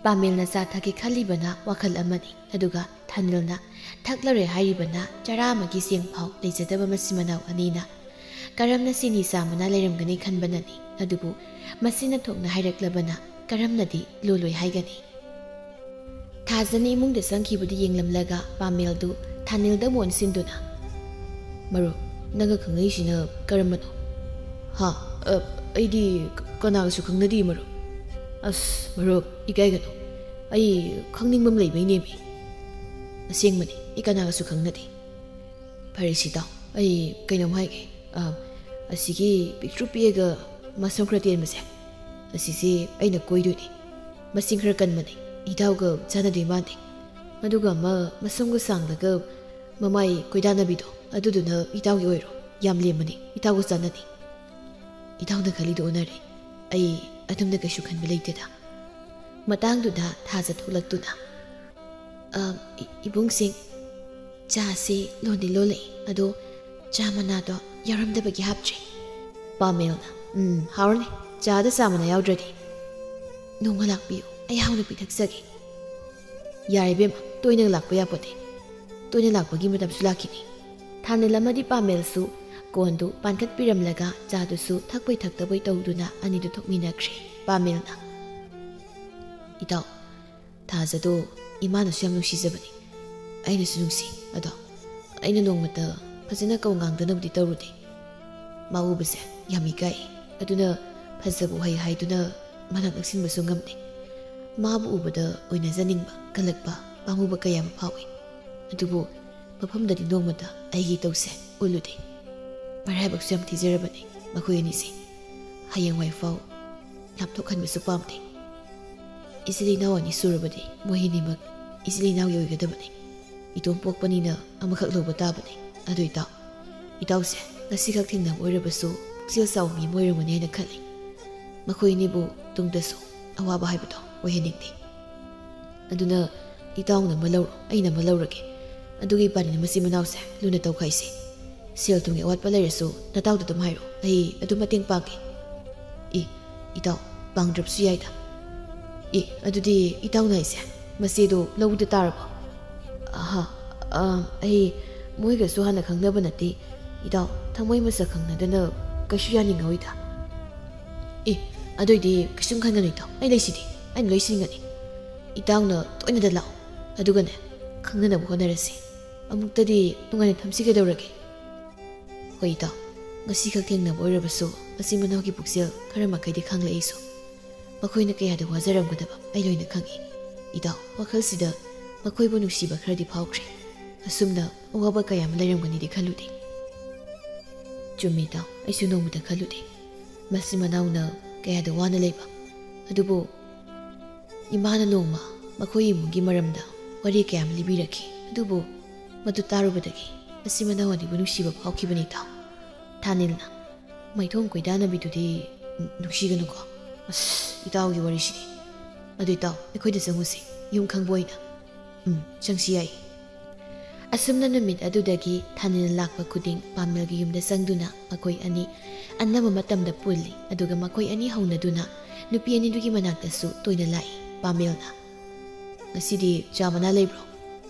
ꯄꯥꯃꯦꯜꯅ ꯆꯥ ꯊꯛꯀꯦ ꯈꯜꯂꯤꯕꯅ ꯋꯥꯈꯜ ꯑꯃꯅꯤ, ꯑꯗꯨꯒ ꯊꯥꯅꯤꯜꯅ ꯊꯛꯂꯔꯣꯏ ꯍꯥꯏꯔꯤꯕꯅ ꯆꯔꯥ ꯑꯃꯒꯤ ꯆꯦꯡ ꯐꯥꯎ ꯂꯩꯖꯗꯕ ꯃꯆꯤꯟ ꯃꯅꯥꯎ ꯑꯅꯤꯅ ꯀꯔꯝꯅ ꯆꯤꯅꯤ ꯆꯥ ꯃꯅꯥ ꯂꯩꯔꯝꯒꯅꯤ ꯈꯟꯕꯅꯅꯤ꯫ ꯑꯗꯨꯕꯨ ꯃꯆꯤꯟꯅ ꯊꯣꯛꯅ ꯍꯥꯏꯔꯛꯂꯕꯅ ꯀꯔꯝꯅꯗꯤ ꯂꯣꯜꯂꯣꯏ ꯍꯥꯏꯒꯅꯤ? ꯊꯥꯖꯅ ꯏꯃꯨꯡꯗ ꯆꯪꯈꯤꯕꯗꯨ ꯌꯦꯡꯂꯝꯂꯒ ꯄꯥꯃꯦꯜꯗꯨ ꯊꯥꯅꯤꯜꯗ ꯑꯃꯨꯛ ꯑꯣꯟꯁꯤꯟꯗꯨꯅ, ꯃꯔꯨꯞ, ꯅꯪꯒ ꯈꯪꯅꯩꯁꯤꯅ ꯀꯔꯝꯕꯅꯣ? ꯍꯥ? ꯑ, ꯑꯩꯗꯤ ꯀ-, ꯀꯅꯥꯒꯁꯨ ꯈꯪꯅꯗꯦ, ꯃꯔꯨꯞ꯫ ꯑꯁ, ꯃꯔꯨꯞ, ꯏꯀꯥꯏꯒꯅꯨ꯫ ꯑꯩ ꯈꯪꯅꯤꯡꯕ ꯑꯃ ꯂꯩꯕꯩꯅꯦꯃꯤ꯫ ꯑꯁꯦꯡꯕꯅꯤ, ꯑꯩ ꯀꯅꯥꯒꯁꯨ ꯈꯪꯅꯗꯦ꯫ ꯐꯔꯦꯁꯤ ꯇꯥꯎ, ꯑꯩ ꯀꯩꯅꯣꯝ ꯍꯥꯏꯒꯦ꯫ ꯑ, ꯑꯁꯤꯒꯤ ꯄꯤꯛꯇ꯭ꯔꯨ ꯄꯤꯛꯑꯒ ꯃꯁꯝ ꯈꯔ ꯇꯦꯟꯕꯁꯦ, ꯑꯁꯤꯁꯦ ꯑꯩꯅ ꯀꯣꯏꯗꯣꯏꯅꯤ꯫ ꯃꯆꯤꯟ ꯈꯔ ꯀꯟꯕꯅꯦ, ꯏꯇꯥꯎꯒ ꯆꯥꯟꯅꯗꯣꯏ ꯃꯥꯟꯗꯦ꯫ ꯑꯗꯨꯒ ꯑꯃ ꯃꯁꯝꯒ ꯁꯥꯡꯂꯒ ꯃꯃꯥꯏ ꯀꯣꯏꯗꯥꯅꯕꯤꯗꯣ, ꯑꯗꯨꯗꯨꯅ ꯏꯇꯥꯎꯒꯤ ꯑꯣꯏꯔꯣ꯫ ꯌꯥꯝ ꯂꯦꯝꯕꯅꯤ, ꯏꯇꯥꯎꯒ ꯆꯥꯟꯅꯅꯤ꯫ ꯏꯇꯥꯎꯅ ꯈꯜꯂꯤꯗꯣ ꯑꯣꯟꯅꯔꯦ꯫ ꯑꯩ ꯑꯗꯨꯝꯅ ꯀꯩꯁꯨ ꯈꯟꯕ ꯂꯩꯇꯦꯗ꯫ ꯃꯇꯥꯡꯗꯨꯗ ꯊꯥꯖ ꯊꯣꯛꯂꯛꯇꯨꯅ, "ꯑ, ꯏ-, ꯏꯕꯨꯡꯁꯤꯡ, ꯆꯥꯁꯤ ꯂꯣꯟꯗꯤ ꯂꯣꯜꯂꯛꯏ, ꯑꯗꯣ ꯆꯥ ꯃꯅꯥꯗꯣ ꯌꯥꯎꯔꯝꯗꯕꯒꯤ ꯍꯥꯞꯇ꯭ꯔꯤ꯫" ꯄꯥꯃꯦꯜꯅ, "ꯎꯝ, ꯍꯥꯎꯔꯅꯤ꯫ ꯆꯥꯗ ꯆꯥ ꯃꯅꯥ ꯌꯥꯎꯗ꯭ꯔꯗꯤ ꯅꯣꯡꯃ ꯂꯥꯛꯄꯤꯌꯨ, ꯑꯩ ꯍꯥꯎꯅ ꯄꯤꯊꯛꯆꯒꯦ꯫" "ꯌꯥꯔꯦ ꯏꯕꯦꯝꯃ, ꯇꯣꯏꯅ ꯂꯥꯛꯄ ꯌꯥꯄꯣꯠꯇꯦ꯫ ꯇꯣꯏꯅ ꯂꯥꯛꯄꯒꯤ ꯃꯇꯝꯁꯨ ꯂꯥꯛꯈꯤꯅꯤ꯫" ꯊꯥꯅꯤꯜ ꯑꯃꯗꯤ ꯄꯥꯃꯦꯜꯁꯨ ꯀꯣꯟꯗꯨ ꯄꯥꯟꯈꯠꯄꯤꯔꯝꯂꯒ ꯆꯥꯗꯨꯁꯨ ꯊꯛꯄꯣꯏ ꯊꯛꯇꯕꯣꯏ ꯇꯧꯗꯨꯅ ꯑꯅꯤꯗꯨ ꯊꯣꯛꯃꯤꯟꯅꯈ꯭ꯔꯦ꯫ ꯄꯥꯃꯦꯜꯅ, "ꯏꯇꯥꯎ, ꯊꯥꯖꯗꯣ ꯏꯃꯥꯅꯁꯨ ꯌꯥꯝ ꯅꯨꯡꯁꯤꯖꯕꯅꯤ꯫ ꯑꯩꯅꯁꯨ ꯅꯨꯡꯁꯤ꯫ ꯑꯗꯣ ꯑꯩꯅ ꯅꯣꯡꯃꯇ ꯐꯖꯅ ꯀꯧ ꯉꯥꯡꯗꯅꯕꯗꯤ ꯇꯧꯔꯨꯗꯦ꯫ ꯃꯥ ꯎꯕꯁꯦ ꯌꯥꯝ ꯏꯀꯥꯏ꯫ ꯑꯗꯨꯅ ꯐꯖꯕ ꯋꯥꯍꯩ ꯍꯥꯏꯗꯨꯅ ꯃꯅꯥꯛ ꯅꯛꯁꯤꯟꯕꯁꯨ ꯉꯝꯗꯦ꯫ ꯃꯥꯕꯨ ꯎꯕꯗ ꯑꯣꯏꯅꯖꯅꯤꯡꯕ, ꯀꯜꯂꯛꯄ, ꯄꯥꯝꯃꯨꯕ ꯀꯌꯥ ꯑꯃ ꯐꯥꯎꯏ꯫ ꯑꯗꯨꯕꯨ ꯃꯐꯝꯗꯗꯤ ꯅꯣꯡꯃꯇ ꯑꯩꯒꯤ ꯏꯇꯧꯁꯦ ꯎꯠꯂꯨꯗꯦ꯫ ꯃꯔꯥꯏꯕꯛꯁꯨ ꯌꯥꯝ ꯊꯤꯖꯔꯕꯅꯤ ꯃꯈꯣꯏ ꯑꯅꯤꯁꯦ꯫ ꯍꯌꯦꯡꯋꯥꯏꯐꯥꯎ ꯂꯥꯞꯊꯣꯛꯍꯟꯕꯁꯨ ꯄꯥꯝꯗꯦ꯫ ꯏꯆꯤꯜ ꯏꯅꯥꯎ ꯑꯅꯤ ꯁꯨꯔꯕꯗꯤ ꯃꯣꯏ ꯑꯅꯤꯃꯛ ꯏꯆꯤꯜ ꯏꯅꯥꯎꯒꯤ ꯑꯣꯏꯒꯗꯕꯅꯤ꯫ ꯏꯇꯣꯝ ꯄꯣꯛꯄꯅꯤꯅ ꯑꯃꯈꯛ ꯂꯧꯕ ꯇꯥꯕꯅꯤ꯫ ꯑꯗꯨ ꯏꯇꯥꯎ, ꯏꯇꯥꯎꯁꯦ ꯉꯁꯤꯈꯛ ꯊꯦꯡꯅꯕ ꯑꯣꯏꯔꯕꯁꯨ ꯄꯨꯛꯆꯦꯜ ꯆꯥꯎꯕ ꯃꯤ ꯑꯃ ꯑꯣꯏꯔꯝꯒꯅꯤ ꯍꯥꯏꯅ ꯈꯜꯂꯤ꯫ ꯃꯈꯣꯏ ꯑꯅꯤꯕꯨ ꯇꯨꯡꯗꯁꯨ ꯑꯋꯥꯕ ꯍꯥꯏꯕꯗꯣ ꯑꯣꯏꯍꯟꯅꯤꯡꯗꯦ꯫ ꯑꯗꯨꯅ ꯏꯇꯥꯎꯅ ꯑꯃ ꯂꯧꯔꯣ, ꯑꯩꯅ ꯑꯃ ꯂꯧꯔꯒꯦ꯫ ꯑꯗꯨꯒ ꯏꯕꯥꯅꯤꯅ ꯃꯆꯤꯟ ꯃꯅꯥꯎꯁꯦ ꯂꯨꯅ ꯇꯧꯈꯥꯏꯁꯤ꯫ ꯁꯦꯜ ꯊꯨꯝꯒꯤ ꯑꯋꯥꯠꯄ ꯂꯩꯔꯁꯨ ꯅꯇꯥꯎꯗ ꯑꯗꯨꯝ ꯍꯥꯏꯔꯣ, ꯑꯩ ꯑꯗꯨꯝ ꯃꯇꯦꯡ ꯄꯥꯡꯒꯦ꯫" "ꯏ, ꯏꯇꯥꯎ, ꯄꯥꯡꯗ꯭ꯔꯕꯁꯨ ꯌꯥꯏꯗ꯫" "ꯏ, ꯑꯗꯨꯗꯤ ꯏꯇꯥꯎꯅ ꯑꯩꯁꯦ ꯃꯆꯦꯗꯣ ꯂꯧꯗ ꯇꯥꯔꯕꯣ?" "ꯑꯍꯥ, ꯑ, ꯑꯩ ꯃꯣꯏꯒꯁꯨ ꯍꯥꯟꯅ ꯈꯪꯅꯕ ꯅꯠꯇꯦ꯫ ꯏꯇꯥꯎ, ꯊꯃꯣꯏ ꯃꯁꯛ ꯈꯪꯅꯗꯅ ꯀꯩꯁꯨ ꯌꯥꯅꯤꯡꯉꯣꯏꯗ꯫" "ꯏ, ꯑꯗꯨꯏꯗꯤ ꯀꯩꯁꯨꯝ ꯈꯟꯒꯅꯨ ꯏꯇꯥꯎ, ꯑꯩ ꯂꯩꯁꯤꯗꯤ, ꯑꯩꯅ ꯂꯣꯏ ꯁꯤꯟꯒꯅꯤ꯫ ꯏꯇꯥꯎꯅ ꯇꯣꯏꯅꯗ ꯂꯥꯛꯑꯣ, ꯑꯗꯨꯒꯅꯦ, ꯈꯪꯅꯅꯕ ꯍꯣꯠꯅꯔꯁꯤ꯫ ꯑꯃꯨꯛꯇꯗꯤ ꯅꯨꯡꯉꯥꯏꯅ ꯊꯝꯁꯤ ꯀꯩꯗꯧꯔꯒꯦ?" ꯍꯣꯏ ꯏꯇꯥꯎ, ꯉꯁꯤꯈꯛ ꯊꯦꯡꯅꯕ ꯑꯣꯏꯔꯕꯁꯨ ꯃꯆꯤꯟ ꯃꯅꯥꯎꯒꯤ ꯄꯨꯛꯆꯦꯜ ꯈꯔ ꯃꯈꯩꯗꯤ ꯈꯪꯂꯦ ꯑꯩꯁꯨ꯫ ꯃꯈꯣꯏꯅ ꯀꯌꯥꯗ ꯋꯥꯖꯔꯝꯒꯗꯕ ꯑꯩ ꯂꯣꯏꯅ ꯈꯪꯏ꯫ ꯏꯇꯥꯎ, ꯋꯥꯈꯜꯁꯤꯗ ꯃꯈꯣꯏꯕꯨ ꯅꯨꯡꯁꯤꯕ ꯈꯔꯗꯤ ꯐꯥꯎꯈ꯭ꯔꯦ꯫ ꯑꯁꯨꯝꯅ ꯑꯋꯥꯕ ꯀꯌꯥ ꯑꯃ ꯂꯩꯔꯝꯒꯅꯤꯗꯤ ꯈꯜꯂꯨꯗꯦ꯫ ꯆꯨꯝꯃꯤ ꯏꯇꯥꯎ, ꯑꯩꯁꯨ ꯅꯣꯡꯃꯇ ꯈꯜꯂꯨꯗꯦ꯫ ꯃꯆꯤꯟ ꯃꯅꯥꯎꯅ ꯀꯌꯥꯗ ꯋꯥꯅ ꯂꯩꯕ꯫ ꯑꯗꯨꯕꯨ ꯏꯃꯥꯅ ꯅꯣꯡꯃ ꯃꯈꯣꯏ ꯏꯃꯨꯡꯒꯤ ꯃꯔꯝꯗ ꯋꯥꯔꯤ ꯀꯌꯥ ꯑꯃ ꯂꯤꯕꯤꯔꯛꯈꯤ꯫ ꯑꯗꯨꯕꯨ ꯃꯗꯨ ꯇꯥꯔꯨꯕꯗꯒꯤ ꯃꯆꯤꯟ ꯃꯅꯥꯎ ꯑꯅꯤꯕꯨ ꯅꯨꯡꯁꯤꯕ ꯐꯥꯎꯈꯤꯕꯅꯤ ꯏꯇꯥꯎ꯫ ꯊꯥꯅꯤꯜꯅ ꯃꯥꯏꯊꯣꯡ ꯀꯣꯏꯗꯥꯅꯕꯤꯗꯨꯗꯤ ꯅꯨꯡꯁꯤꯒꯅꯨꯀꯣ꯫ ꯑꯁ, ꯏꯇꯥꯎꯒꯤ ꯋꯥꯔꯤꯁꯤꯗꯤ꯫ ꯑꯗꯨ ꯏꯇꯥꯎ, ꯑꯩꯈꯣꯏꯗ ꯆꯪꯉꯨꯁꯤ, ꯌꯨꯝ ꯈꯪꯕ ꯑꯣꯏꯅ꯫ ꯎꯝ, ꯆꯪꯁꯤ ꯌꯥꯏ꯫ ꯑꯁꯨꯝꯅ ꯅꯨꯃꯤꯠ ꯑꯗꯨꯗꯒꯤ ꯊꯥꯅꯤꯜ ꯂꯥꯛꯄ ꯈꯨꯗꯤꯡ ꯄꯥꯃꯦꯜꯒꯤ ꯌꯨꯝꯗ ꯆꯪꯗꯨꯅ ꯃꯈꯣꯏ ꯑꯅꯤ ꯑꯅꯝꯕ ꯃꯇꯝꯗ ꯄꯨꯜꯂꯤ꯫ ꯑꯗꯨꯒ ꯃꯈꯣꯏ ꯑꯅꯤ ꯍꯧꯅꯗꯨꯅ ꯅꯨꯄꯤ ꯑꯅꯤꯗꯨꯒꯤ ꯃꯅꯥꯛꯇꯁꯨ ꯇꯣꯏꯅ ꯂꯥꯛꯏ꯫ ꯄꯥꯃꯦꯜꯅ, "ꯉꯁꯤꯗꯤ ꯆꯥ ꯃꯅꯥ ꯂꯩꯕ꯭ꯔꯣ?"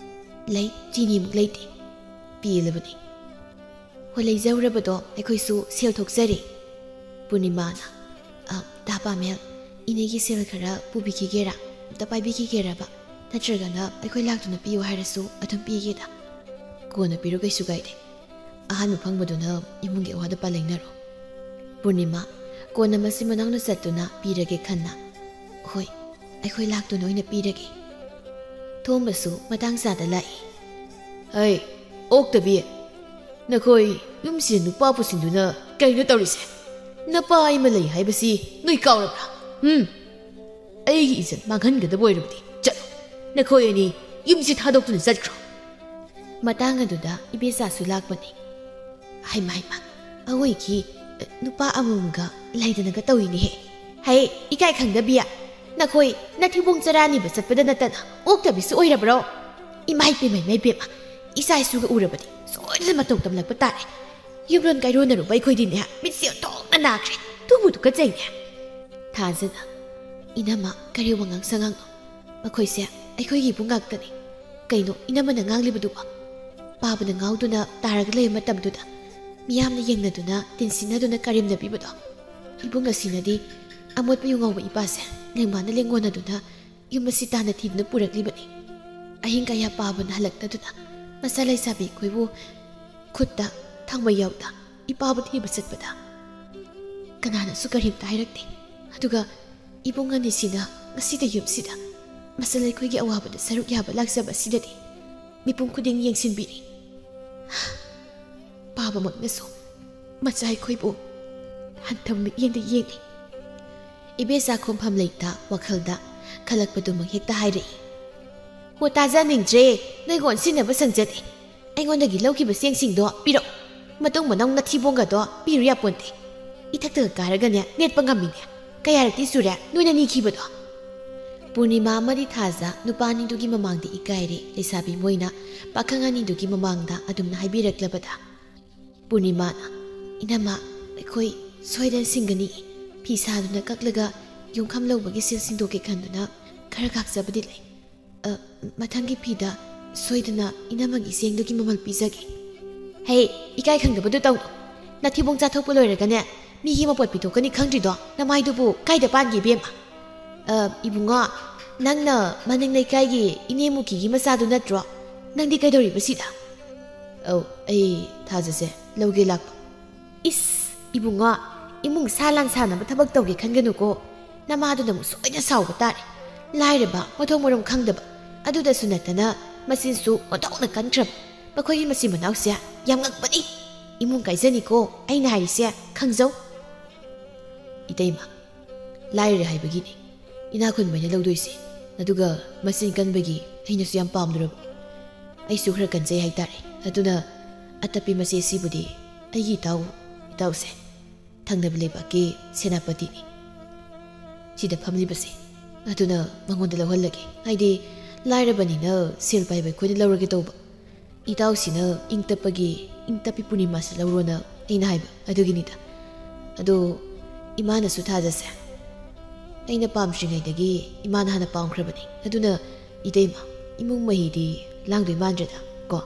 "ꯂꯩ, ꯆꯤꯅꯤꯃꯨꯛ ꯂꯩꯇꯦ꯫ ꯄꯦꯜꯂꯕꯅꯤ꯫" "ꯍꯣ, ꯂꯩꯖꯍꯧꯔꯕꯗꯣ ꯑꯩꯈꯣꯏꯁꯨ ꯁꯦꯜ ꯊꯣꯛꯆꯔꯦ꯫" ꯄꯨꯔꯅꯤꯃꯥꯅ, "ꯑ, ꯇꯥ ꯄꯥꯃꯦꯜ, ꯏꯅꯦꯒꯤ ꯁꯦꯜ ꯈꯔ ꯄꯨꯕꯤꯈꯤꯒꯦꯔꯥ? ꯑꯝꯇ ꯄꯥꯏꯕꯤꯈꯤꯒꯦꯔꯕ? ꯅꯠꯇ꯭ꯔꯒꯅ ꯑꯩꯈꯣꯏ ꯂꯥꯛꯇꯨꯅ ꯄꯤꯌꯨ ꯍꯥꯏꯔꯁꯨ ꯑꯗꯨꯝ ꯄꯤꯒꯦꯗ꯫" "ꯀꯣꯟꯅ ꯄꯤꯔꯣ, ꯀꯩꯁꯨ ꯀꯥꯏꯗꯦ꯫ ꯑꯍꯥꯟꯕ ꯐꯪꯕꯗꯨꯅ ꯏꯃꯨꯡꯒꯤ ꯑꯋꯥꯠ ꯑꯄꯥ ꯂꯩꯅꯔꯣ꯫" ꯄꯨꯔꯅꯤꯃꯥ, "ꯀꯣꯟꯅ ꯃꯆꯤꯟ ꯃꯅꯥꯎꯅ ꯆꯠꯇꯨꯅ ꯄꯤꯔꯒꯦ ꯈꯟꯅ꯫" "ꯍꯣꯏ, ꯑꯩꯈꯣꯏ ꯂꯥꯛꯇꯨꯅ ꯑꯣꯏꯅ ꯄꯤꯔꯒꯦ꯫" ꯊꯣꯝꯕꯁꯨ ꯃꯇꯥꯡ ꯆꯥꯗ ꯂꯥꯛꯏ꯫ "ꯍꯩ, ꯑꯣꯛꯇꯕꯤ, ꯅꯈꯣꯏ ꯌꯨꯝꯁꯤꯗ ꯅꯨꯄꯥ ꯄꯨꯁꯤꯟꯗꯨꯅ ꯀꯩꯅꯣ ꯇꯧꯔꯤꯁꯦ? ꯅꯄꯥ ꯑꯃ ꯂꯩ ꯍꯥꯏꯕꯁꯤ ꯅꯣꯏ ꯀꯥꯎꯔꯕ꯭ꯔꯥ? ꯍꯨꯝ? ꯑꯩꯒꯤ ꯏꯖꯠ ꯃꯥꯡꯍꯟꯒꯗꯕ ꯑꯣꯏꯔꯕꯗꯤ ꯆꯠꯂꯣ꯫ ꯅꯈꯣꯏ ꯑꯅꯤ ꯌꯨꯝꯁꯤ ꯊꯥꯗꯣꯛꯇꯨꯅ ꯆꯠꯈ꯭ꯔꯣ꯫" ꯃꯇꯥꯡ ꯑꯗꯨꯗ ꯏꯕꯦꯆꯥꯁꯨ ꯂꯥꯛꯄꯅꯤ꯫ "ꯍꯩꯃꯥ, ꯍꯩꯃꯥ, ꯑꯋꯣꯏꯒꯤ, ꯑ, ꯅꯨꯄꯥ ꯑꯃꯃꯝꯒ ꯂꯩꯗꯅꯒ ꯇꯧꯏꯅꯦꯍꯦ꯫ ꯍꯩ, ꯏꯀꯥꯏ ꯈꯪꯗꯕꯤ, ꯅꯈꯣꯏ ꯅꯊꯤꯕꯣꯡ ꯆꯔꯥ ꯅꯤꯕ ꯆꯠꯄꯗ ꯅꯠꯇꯅ ꯑꯣꯛꯇꯕꯤꯁꯨ ꯑꯣꯏꯔꯕ꯭ꯔꯣ? ꯏꯃꯥꯏ ꯄꯦꯝꯃ, ꯏꯃꯥꯏ ꯄꯦꯝꯃ, ꯏꯆꯥ ꯏꯁꯨꯒ ꯎꯔꯕꯗꯤ ꯁꯣꯏꯗꯅ ꯃꯇꯧ ꯇꯝꯂꯛꯄ ꯇꯥꯔꯦ꯫ ꯌꯨꯝꯂꯣꯟ ꯀꯩꯔꯣꯟꯅꯔꯨꯕ ꯑꯩꯈꯣꯏꯗꯤꯅꯦ, ꯃꯤꯠꯁꯦ ꯑꯣꯟꯊꯣꯛꯅ ꯅꯥꯈ꯭ꯔꯦ꯫ ꯑꯗꯨꯕꯨ ꯇꯨꯀꯠꯆꯩꯅꯦ꯫" ꯊꯥꯖꯅ, "ꯏꯅꯝꯃ, ꯀꯔꯤ ꯋꯥꯉꯥꯡ ꯁꯉꯥꯡꯅꯣ? ꯃꯈꯣꯏꯁꯦ ꯑꯩꯈꯣꯏꯒꯤ ꯏꯕꯨꯡ ꯉꯥꯛꯇꯅꯤ꯫ ꯀꯩꯅꯣ ꯏꯅꯝꯃꯅ ꯉꯥꯡꯂꯤꯕꯗꯨꯕꯣ?" ꯄꯥꯕꯅ ꯉꯥꯎꯗꯨꯅ ꯇꯥꯔꯒ ꯂꯩꯕ ꯃꯇꯝꯗꯨꯗ ꯃꯤꯌꯥꯝꯅ ꯌꯦꯡꯅꯗꯨꯅ ꯇꯤꯟꯁꯤꯟꯅꯗꯨꯅ ꯀꯔꯦꯝꯅꯕꯤꯕꯗꯣ꯫ ꯏꯕꯨꯡ ꯑꯁꯤꯅꯗꯤ ꯑꯃꯣꯠꯄ ꯌꯨ ꯉꯥꯎꯕ ꯏꯄꯥꯁꯦ ꯂꯦꯡꯃꯥꯟꯅ ꯂꯦꯡꯉꯣꯟꯅꯗꯨꯅ ꯌꯨꯝ ꯑꯁꯤ ꯇꯥꯟꯅ ꯊꯤꯗꯨꯅ ꯄꯨꯔꯛꯂꯤꯕꯅꯤ꯫ ꯑꯍꯤꯡ ꯀꯌꯥ ꯄꯥꯕꯅ ꯍꯜꯂꯛꯇꯗꯨꯅ ꯃꯆꯥ ꯂꯩꯁꯥꯕꯤ ꯑꯩꯈꯣꯏꯕꯨ ꯈꯨꯠꯇ ꯊꯥꯡꯃꯩ ꯌꯥꯎꯗ ꯏꯄꯥꯕꯨ ꯊꯤꯕ ꯆꯠꯄꯗ ꯀꯅꯥꯅꯁꯨ ꯀꯔꯤꯝꯇ ꯍꯥꯏꯔꯛꯇꯦ꯫ ꯑꯗꯨꯒ ꯏꯕꯨꯡ ꯑꯅꯤꯁꯤꯅ ꯉꯁꯤꯗ ꯌꯨꯝꯁꯤꯗ ꯃꯆꯜ ꯑꯩꯈꯣꯏꯒꯤ ꯑꯋꯥꯕꯗ ꯁꯔꯨꯛ ꯌꯥꯕ ꯂꯥꯛꯆꯕ ꯑꯁꯤꯗꯗꯤ ꯃꯤꯄꯨꯝ ꯈꯨꯗꯤꯡ ꯌꯦꯡꯁꯤꯟꯕꯤꯔꯤ꯫ ꯄꯥꯕꯃꯛꯅꯁꯨ ꯃꯆꯥ ꯑꯩꯈꯣꯏꯕꯨ ꯍꯟꯊꯕ ꯃꯤꯠꯌꯦꯡꯗ ꯌꯦꯡꯂꯤ꯫ ꯏꯕꯦꯆꯥ ꯈꯣꯝꯐꯝ ꯂꯩꯇ ꯋꯥꯈꯜꯗ ꯈꯜꯂꯛꯄꯗꯨꯃꯛ ꯍꯦꯛꯇ ꯍꯥꯏꯔꯛꯏ꯫ "ꯍꯣ, ꯇꯥꯖꯅꯤꯡꯗ꯭ꯔꯦ, ꯅꯣꯏꯒ ꯑꯣꯟꯁꯤꯟꯅꯕ ꯁꯪꯖꯗꯦ꯫ ꯑꯩꯉꯣꯟꯗꯒꯤ ꯂꯧꯈꯤꯕ ꯆꯦꯡꯁꯤꯡꯗꯣ ꯄꯤꯔꯛꯑꯣ꯫ ꯃꯇꯨꯡ ꯃꯅꯥꯎ ꯅꯊꯤꯕꯣꯡꯒꯗꯣ ꯄꯤꯔꯨ ꯌꯥꯄꯣꯟꯇꯦ꯫ ꯏꯊꯛꯇꯒ ꯀꯥꯔꯒꯅꯦ ꯅꯦꯠꯄ ꯉꯝꯃꯤꯅꯦ꯫ ꯀꯌꯥꯔꯛꯇꯤ ꯁꯨꯔꯦ ꯅꯣꯏꯅ ꯅꯤꯈꯤꯕꯗꯣ?" ꯄꯨꯔꯅꯤꯃꯥ ꯑꯃꯗꯤ ꯊꯥꯖ ꯅꯨꯄꯥ ꯑꯅꯤꯗꯨꯒꯤ ꯃꯃꯥꯡꯗ ꯏꯀꯥꯏꯔꯦ꯫ ꯂꯩꯁꯥꯕꯤ ꯃꯣꯏꯅ ꯄꯥꯈꯪ ꯑꯅꯤꯗꯨꯒꯤ ꯃꯃꯥꯡꯗ ꯑꯗꯨꯝꯅ ꯍꯥꯏꯕꯤꯔꯛꯂꯕꯗ ꯄꯨꯔꯅꯤꯃꯥꯅ, "ꯏꯅꯝꯃ, ꯑꯩꯈꯣꯏ ꯁꯣꯏꯗꯅ ꯁꯤꯡꯒꯅꯤ꯫ ꯐꯤ ꯁꯥꯗꯨꯅ ꯀꯛꯂꯒ ꯌꯨꯝꯈꯝ ꯂꯧꯕꯒꯤ ꯁꯤꯜ ꯁꯤꯡꯗꯣꯛꯀꯦ ꯈꯟꯗꯨꯅ ꯈꯔ ꯀꯥꯛꯆꯕꯗꯤ ꯂꯩ꯫ ꯑ, ꯃꯊꯪꯒꯤ ꯐꯤꯗ ꯁꯣꯏꯗꯅ ꯏꯅꯝꯃꯒꯤ ꯆꯦꯡꯗꯨꯒꯤ ꯃꯃꯜ ꯄꯤꯖꯒꯦ꯫" "ꯍꯦ, ꯏꯀꯥꯏ ꯈꯪꯗꯕꯗꯨ ꯇꯧꯅꯨ꯫ ꯅꯊꯤꯕꯣꯡ ꯆꯥꯊꯣꯛꯄ ꯂꯣꯏꯔꯒꯅꯦ ꯃꯤꯒꯤ ꯃꯄꯣꯠ ꯄꯤꯊꯣꯛꯀꯅꯤ ꯈꯪꯗ꯭ꯔꯤꯗꯣ ꯅꯃꯥꯏꯗꯨꯕꯨ ꯀꯥꯏꯗ ꯄꯥꯟꯒꯦ, ꯏꯕꯦꯝꯃ?" "ꯑ, ꯏꯕꯨꯡꯉꯣ, ꯅꯪꯅ ꯃꯅꯤꯡ ꯂꯩꯀꯥꯏꯒꯤ ꯏꯅꯦ ꯃꯨꯀꯤꯒꯤ ꯃꯆꯥꯗꯨ ꯅꯠꯇ꯭ꯔꯣ? ꯅꯪꯗꯤ ꯀꯩꯗꯧꯔꯤꯕ ꯁꯤꯗ?" "ꯑꯧ, ꯑꯩ ꯊꯥꯖꯁꯦ ꯂꯧꯒꯦ ꯂꯥꯛꯄ꯫" "ꯏꯁ, ꯏꯕꯨꯡꯉꯣ, ꯏꯃꯨꯡ ꯁꯥ ꯂꯥꯡ ꯁꯥꯅꯕ ꯊꯕꯛ ꯇꯧꯒꯦ ꯈꯟꯒꯅꯨꯀꯣ꯫ ꯅꯃꯥꯗꯨꯅ ꯑꯃꯨꯛ ꯁꯣꯏꯗꯅ ꯁꯥꯎꯕ ꯇꯥꯔꯦ꯫ ꯂꯥꯏꯔꯕ, ꯃꯊꯣꯡ ꯃꯔꯝ ꯈꯪꯗꯕ, ꯑꯗꯨꯗꯁꯨ ꯅꯠꯇꯅ ꯃꯆꯤꯟꯁꯨ ꯑꯣꯟꯊꯣꯛꯅ ꯀꯟꯈ꯭ꯔꯕ꯫ ꯃꯈꯣꯏꯒꯤ ꯃꯆꯤꯟ ꯃꯅꯥꯎꯁꯦ ꯌꯥꯝ ꯉꯛꯄꯅꯤ꯫ ꯏꯃꯨꯡ ꯀꯥꯏꯖꯅꯤꯀꯣ ꯑꯩꯅ ꯍꯥꯏꯔꯤꯁꯦ, ꯈꯪꯖꯧ꯫" "ꯏꯇꯩꯃ, ꯂꯥꯏꯔꯔꯦ ꯍꯥꯏꯕꯒꯤꯅꯤ ꯏꯅꯥꯛ ꯈꯨꯟꯕ ꯍꯥꯏꯅ ꯂꯧꯗꯣꯏꯁꯦ꯫ ꯑꯗꯨꯒ ꯃꯆꯤꯟ ꯀꯟꯕꯒꯤ ꯑꯩꯅꯁꯨ ꯌꯥꯝ ꯄꯥꯝꯂꯨꯔꯕ꯫ ꯑꯩꯁꯨ ꯈꯔ ꯀꯟꯖꯩ ꯍꯥꯏꯇꯥꯔꯦ꯫ ꯑꯗꯨꯅ ꯑꯇꯞꯄꯤ ꯃꯆꯦꯁꯤꯕꯨꯗꯤ ꯑꯩꯒꯤ ꯏꯇꯥꯎ, ꯏꯇꯥꯎꯁꯦ, ꯊꯪꯅꯕ ꯂꯩꯕꯥꯛꯀꯤ ꯁꯦꯅꯥꯄꯇꯤꯅꯤ꯫ ꯁꯤꯗ ꯐꯝꯂꯤꯕꯁꯦ꯫ ꯑꯗꯨꯅ ꯃꯉꯣꯟꯗ ꯂꯧꯍꯜꯂꯒꯦ꯫ ꯍꯥꯏꯗꯤ ꯂꯥꯏꯔꯕꯅꯤꯅ ꯁꯦꯜ ꯄꯥꯏꯕ ꯑꯩꯈꯣꯏꯅ ꯂꯧꯔꯒꯦ ꯇꯧꯕ꯫ ꯏꯇꯥꯎꯁꯤꯅ ꯏꯪ ꯇꯞꯄꯒꯤ, ꯏꯪ ꯇꯞꯄꯤ ꯄꯨꯔꯅꯤꯃꯥꯁꯤ ꯂꯧꯔꯣꯅ ꯑꯩꯅ ꯍꯥꯏꯕ ꯑꯗꯨꯒꯤꯅꯤꯗ꯫ ꯑꯗꯣ ꯏꯃꯥꯅꯁꯨ ꯊꯥꯖꯁꯦ꯫ ꯑꯩꯅ ꯄꯥꯝꯗ꯭ꯔꯤꯉꯩꯗꯒꯤ ꯏꯃꯥꯅ ꯍꯥꯟꯅ ꯄꯥꯝꯈ꯭ꯔꯕꯅꯤ꯫ ꯑꯗꯨꯅ ꯏꯇꯩꯃ, ꯏꯃꯨꯡ ꯃꯍꯤꯗꯤ ꯂꯥꯡꯗꯣꯏ ꯃꯥꯟꯗ꯭ꯔꯦꯗ ꯀꯣ꯫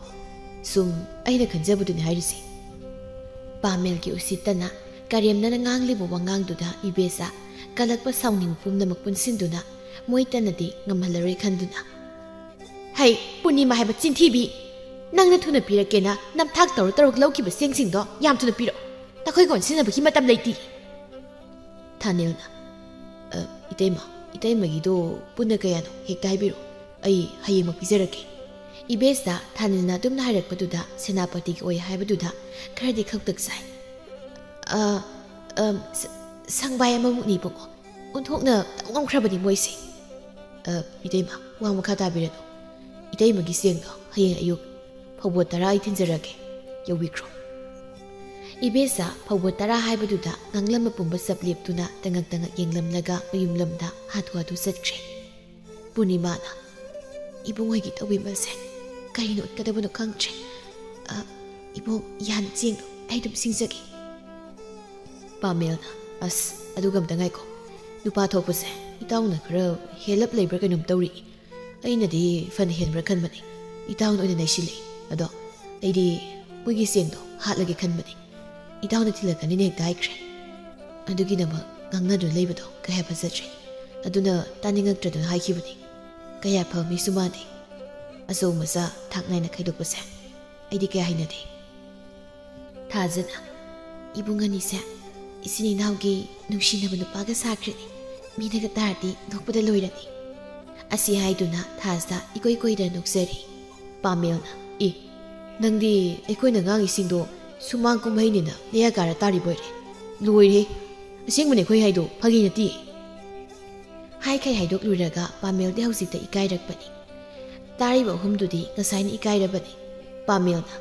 ꯁꯨꯝ ꯑꯩꯅ ꯈꯟꯖꯕꯗꯨꯅꯤ ꯍꯥꯏꯔꯤꯁꯦ꯫" ꯄꯥꯃꯦꯜꯒꯤ ꯎꯁꯤꯠꯇꯅ ꯀꯔꯦꯝꯅꯅ ꯉꯥꯡꯂꯤꯕ ꯋꯥꯉꯥꯡꯗꯨꯗ ꯏꯕꯦꯆꯥ ꯀꯜꯂꯛꯄ ꯁꯥꯎꯅꯤꯡꯕ ꯄꯨꯝꯅꯃꯛ ꯄꯨꯟꯁꯤꯟꯗꯨꯅ ꯃꯣꯏ ꯇꯟꯅꯗꯤ ꯉꯝꯍꯜꯂꯔꯣꯏ ꯈꯟꯗꯨꯅ, "ꯍꯩ, ꯄꯨꯔꯅꯤꯃꯥ ꯍꯥꯏꯕ ꯆꯤꯟꯊꯤꯕꯤ! ꯅꯪꯅ ꯊꯨꯅ ꯄꯤꯔꯛꯀꯦꯅ ꯅꯝꯊꯥꯛ ꯇꯧꯔ ꯇꯧꯔ ꯂꯧꯈꯤꯕ ꯆꯦꯡꯁꯤꯡꯗꯣ ꯌꯥꯝ ꯊꯨꯅ ꯄꯤꯔꯛꯑꯣ꯫ ꯅꯈꯣꯏ ꯀꯣꯟ ꯁꯤꯖꯤꯟꯅꯕꯒꯤ ꯃꯇꯝ ꯂꯩꯇꯦ꯫ ꯊꯥꯅꯤꯜꯅ, "ꯑ, ꯏꯇꯩꯃ, ꯏꯇꯩꯃꯒꯤꯗꯣ ꯄꯨꯟꯅ ꯀꯌꯥꯅꯣ ꯍꯦꯛꯇ ꯍꯥꯏꯕꯤꯔꯣ꯫ ꯑꯩ ꯍꯌꯦꯡꯃꯛ ꯄꯤꯖꯔꯛꯀꯦ"꯫ ꯏꯕꯦꯁꯇ ꯊꯥꯅꯤꯜꯅ ꯑꯗꯨꯝꯅ ꯍꯥꯏꯔꯛꯄꯗꯨꯗ ꯁꯦꯅꯥꯄꯇꯤꯒꯤ ꯑꯣꯏ ꯍꯥꯏꯕꯗꯨꯗ ꯈꯔꯗꯤ ꯈꯧꯇꯛ ꯆꯥꯏ꯫ "ꯑ, ꯑ, ꯁ-, ꯁꯪꯕꯥꯏ ꯑꯃꯃꯨꯛꯅꯤ ꯏꯕꯨꯡꯉꯣ꯫ ꯑꯣꯟꯊꯣꯛꯅ ꯇꯧ ꯉꯝꯈ꯭ꯔꯕꯅꯤ ꯃꯣꯏꯁꯦ"꯫ "ꯑ, ꯏꯇꯩꯃ, ꯋꯥ ꯃꯈꯥ ꯇꯥꯕꯤꯔꯅꯨ꯫ ꯏꯇꯩꯃꯒꯤ ꯆꯦꯡꯗꯣ ꯍꯌꯦꯡ ꯑꯌꯨꯛ ꯐꯧꯕꯣꯠ ꯇꯔꯥ ꯑꯩ ꯊꯤꯟꯖꯔꯒꯦ, ꯌꯧꯕꯤꯈ꯭ꯔꯣ"꯫ ꯏꯕꯦꯁ ꯐꯧꯕꯣꯠ ꯇꯔꯥ ꯍꯥꯏꯕꯗꯨꯗ ꯉꯥꯡꯂꯝꯕ ꯄꯨꯝꯕ ꯆꯞ ꯂꯦꯞꯇꯨꯅ ꯇꯉꯛ ꯇꯉꯛ ꯌꯦꯡꯂꯝꯂꯒ ꯃꯌꯨꯝ ꯂꯝꯗ ꯍꯥꯊꯨ ꯍꯥꯊꯨ ꯆꯠꯈ꯭ꯔꯦ꯫ ꯄꯨꯔꯅꯤꯃꯥꯅ, "ꯏꯕꯨꯡ ꯍꯣꯏꯒꯤ ꯇꯧꯕꯤꯃꯜꯁꯦ ꯀꯔꯤꯅꯣ ꯑꯣꯏꯒꯗꯕꯅꯣ ꯈꯪꯗ꯭ꯔꯦ꯫ ꯑ, ꯏꯕꯨꯡ, ꯌꯥꯅꯤ, ꯆꯦꯡꯗꯣ ꯑꯩ ꯑꯗꯨꯝ ꯁꯤꯡꯖꯒꯦ"꯫ ꯄꯥꯃꯦꯜꯅ, "ꯑꯁ, ꯑꯗꯨꯒ ꯑꯝꯇ ꯉꯥꯏꯈꯣ꯫ ꯅꯨꯄꯥ ꯊꯣꯛꯄꯁꯦ ꯏꯇꯥꯎꯅ ꯈꯔ ꯍꯦꯜꯂꯞ ꯂꯩꯕ꯭ꯔꯥ ꯀꯩꯅꯣꯝ ꯇꯧꯔꯤ꯫ ꯑꯩꯅꯗꯤ ꯐꯅ ꯍꯦꯟꯕ꯭ꯔꯥ ꯈꯟꯕꯅꯤ꯫ ꯏꯇꯥꯎꯅ ꯑꯣꯏꯅ ꯅꯩꯁꯤꯜꯂꯤ꯫ ꯑꯗꯣ ꯑꯩꯗꯤ ꯃꯣꯏꯒꯤ ꯆꯦꯡꯗꯣ ꯍꯥꯠꯂꯒꯦ ꯈꯟꯕꯅꯤ꯫ ꯏꯇꯥꯎꯅ ꯊꯤꯜꯂꯛꯀꯅꯤꯅ ꯍꯦꯛꯇ ꯍꯥꯏꯈ꯭ꯔꯦ꯫ ꯑꯗꯨꯒꯤꯗꯃꯛ ꯉꯥꯡꯅꯗꯨꯅ ꯂꯩꯕꯗꯣ ꯀꯌꯥ ꯐꯖꯗ꯭ꯔꯦ꯫ ꯑꯗꯨꯅ ꯇꯥꯅꯤꯡꯉꯛꯇ꯭ꯔꯗꯨꯅ ꯍꯥꯏꯈꯤꯕꯅꯤ꯫ ꯀꯌꯥ ꯐꯕ ꯃꯤꯁꯨ ꯃꯥꯟꯗꯦ꯫ ꯑꯆꯧ ꯃꯆꯥ ꯊꯥꯛ ꯅꯥꯏꯅ ꯈꯥꯏꯗꯣꯛꯄꯁꯦ ꯑꯩꯗꯤ ꯀꯌꯥ ꯍꯩꯅꯗꯦ"꯫ ꯊꯥꯖꯅ, "ꯏꯕꯨꯡ ꯑꯅꯤꯁꯦ ꯏꯆꯤꯟ ꯏꯅꯥꯎꯒꯤ ꯅꯨꯡꯁꯤꯅꯕ ꯅꯨꯄꯥꯒ ꯁꯥꯈ꯭ꯔꯅꯤ꯫ ꯃꯤꯅꯒ ꯇꯥꯔꯗꯤ ꯅꯣꯛꯄꯗ ꯂꯣꯏꯔꯅꯤ"꯫ ꯑꯁꯤ ꯍꯥꯏꯗꯨꯅ ꯊꯥꯖ ꯏꯀꯣꯏ ꯀꯣꯏꯗꯅ ꯅꯣꯛꯆꯔꯤ꯫ ꯄꯥꯃꯦꯜꯅ, "ꯑꯦ, ꯅꯪꯗꯤ ꯑꯩꯈꯣꯏꯅ ꯉꯥꯡꯉꯤꯁꯤꯡꯗꯣ ꯁꯨꯃꯥꯡ ꯀꯨꯝꯍꯩꯅꯤꯅ ꯂꯩꯌꯥ ꯀꯥꯔ ꯇꯥꯔꯤꯕꯣꯏꯔꯦ꯫ ꯂꯣꯏꯔꯦ꯫ ꯑꯁꯦꯡꯕꯅꯦ ꯑꯩꯈꯣꯏ ꯍꯥꯏꯗꯣ, ꯐꯥꯒꯤ ꯅꯠꯇꯦ"꯫ ꯍꯥꯏꯈꯩ ꯍꯥꯏꯗꯣꯛꯂꯨꯔꯒ ꯄꯥꯃꯦꯜꯗꯤ ꯍꯧꯖꯤꯛꯇ ꯏꯀꯥꯏꯔꯛꯄꯅꯤ꯫ ꯇꯥꯔꯤꯕ ꯑꯍꯨꯝꯗꯨꯗꯤ ꯉꯁꯥꯏꯅ ꯏꯀꯥꯏꯔꯕꯅꯤ꯫ ꯄꯥꯃꯦꯜꯅ,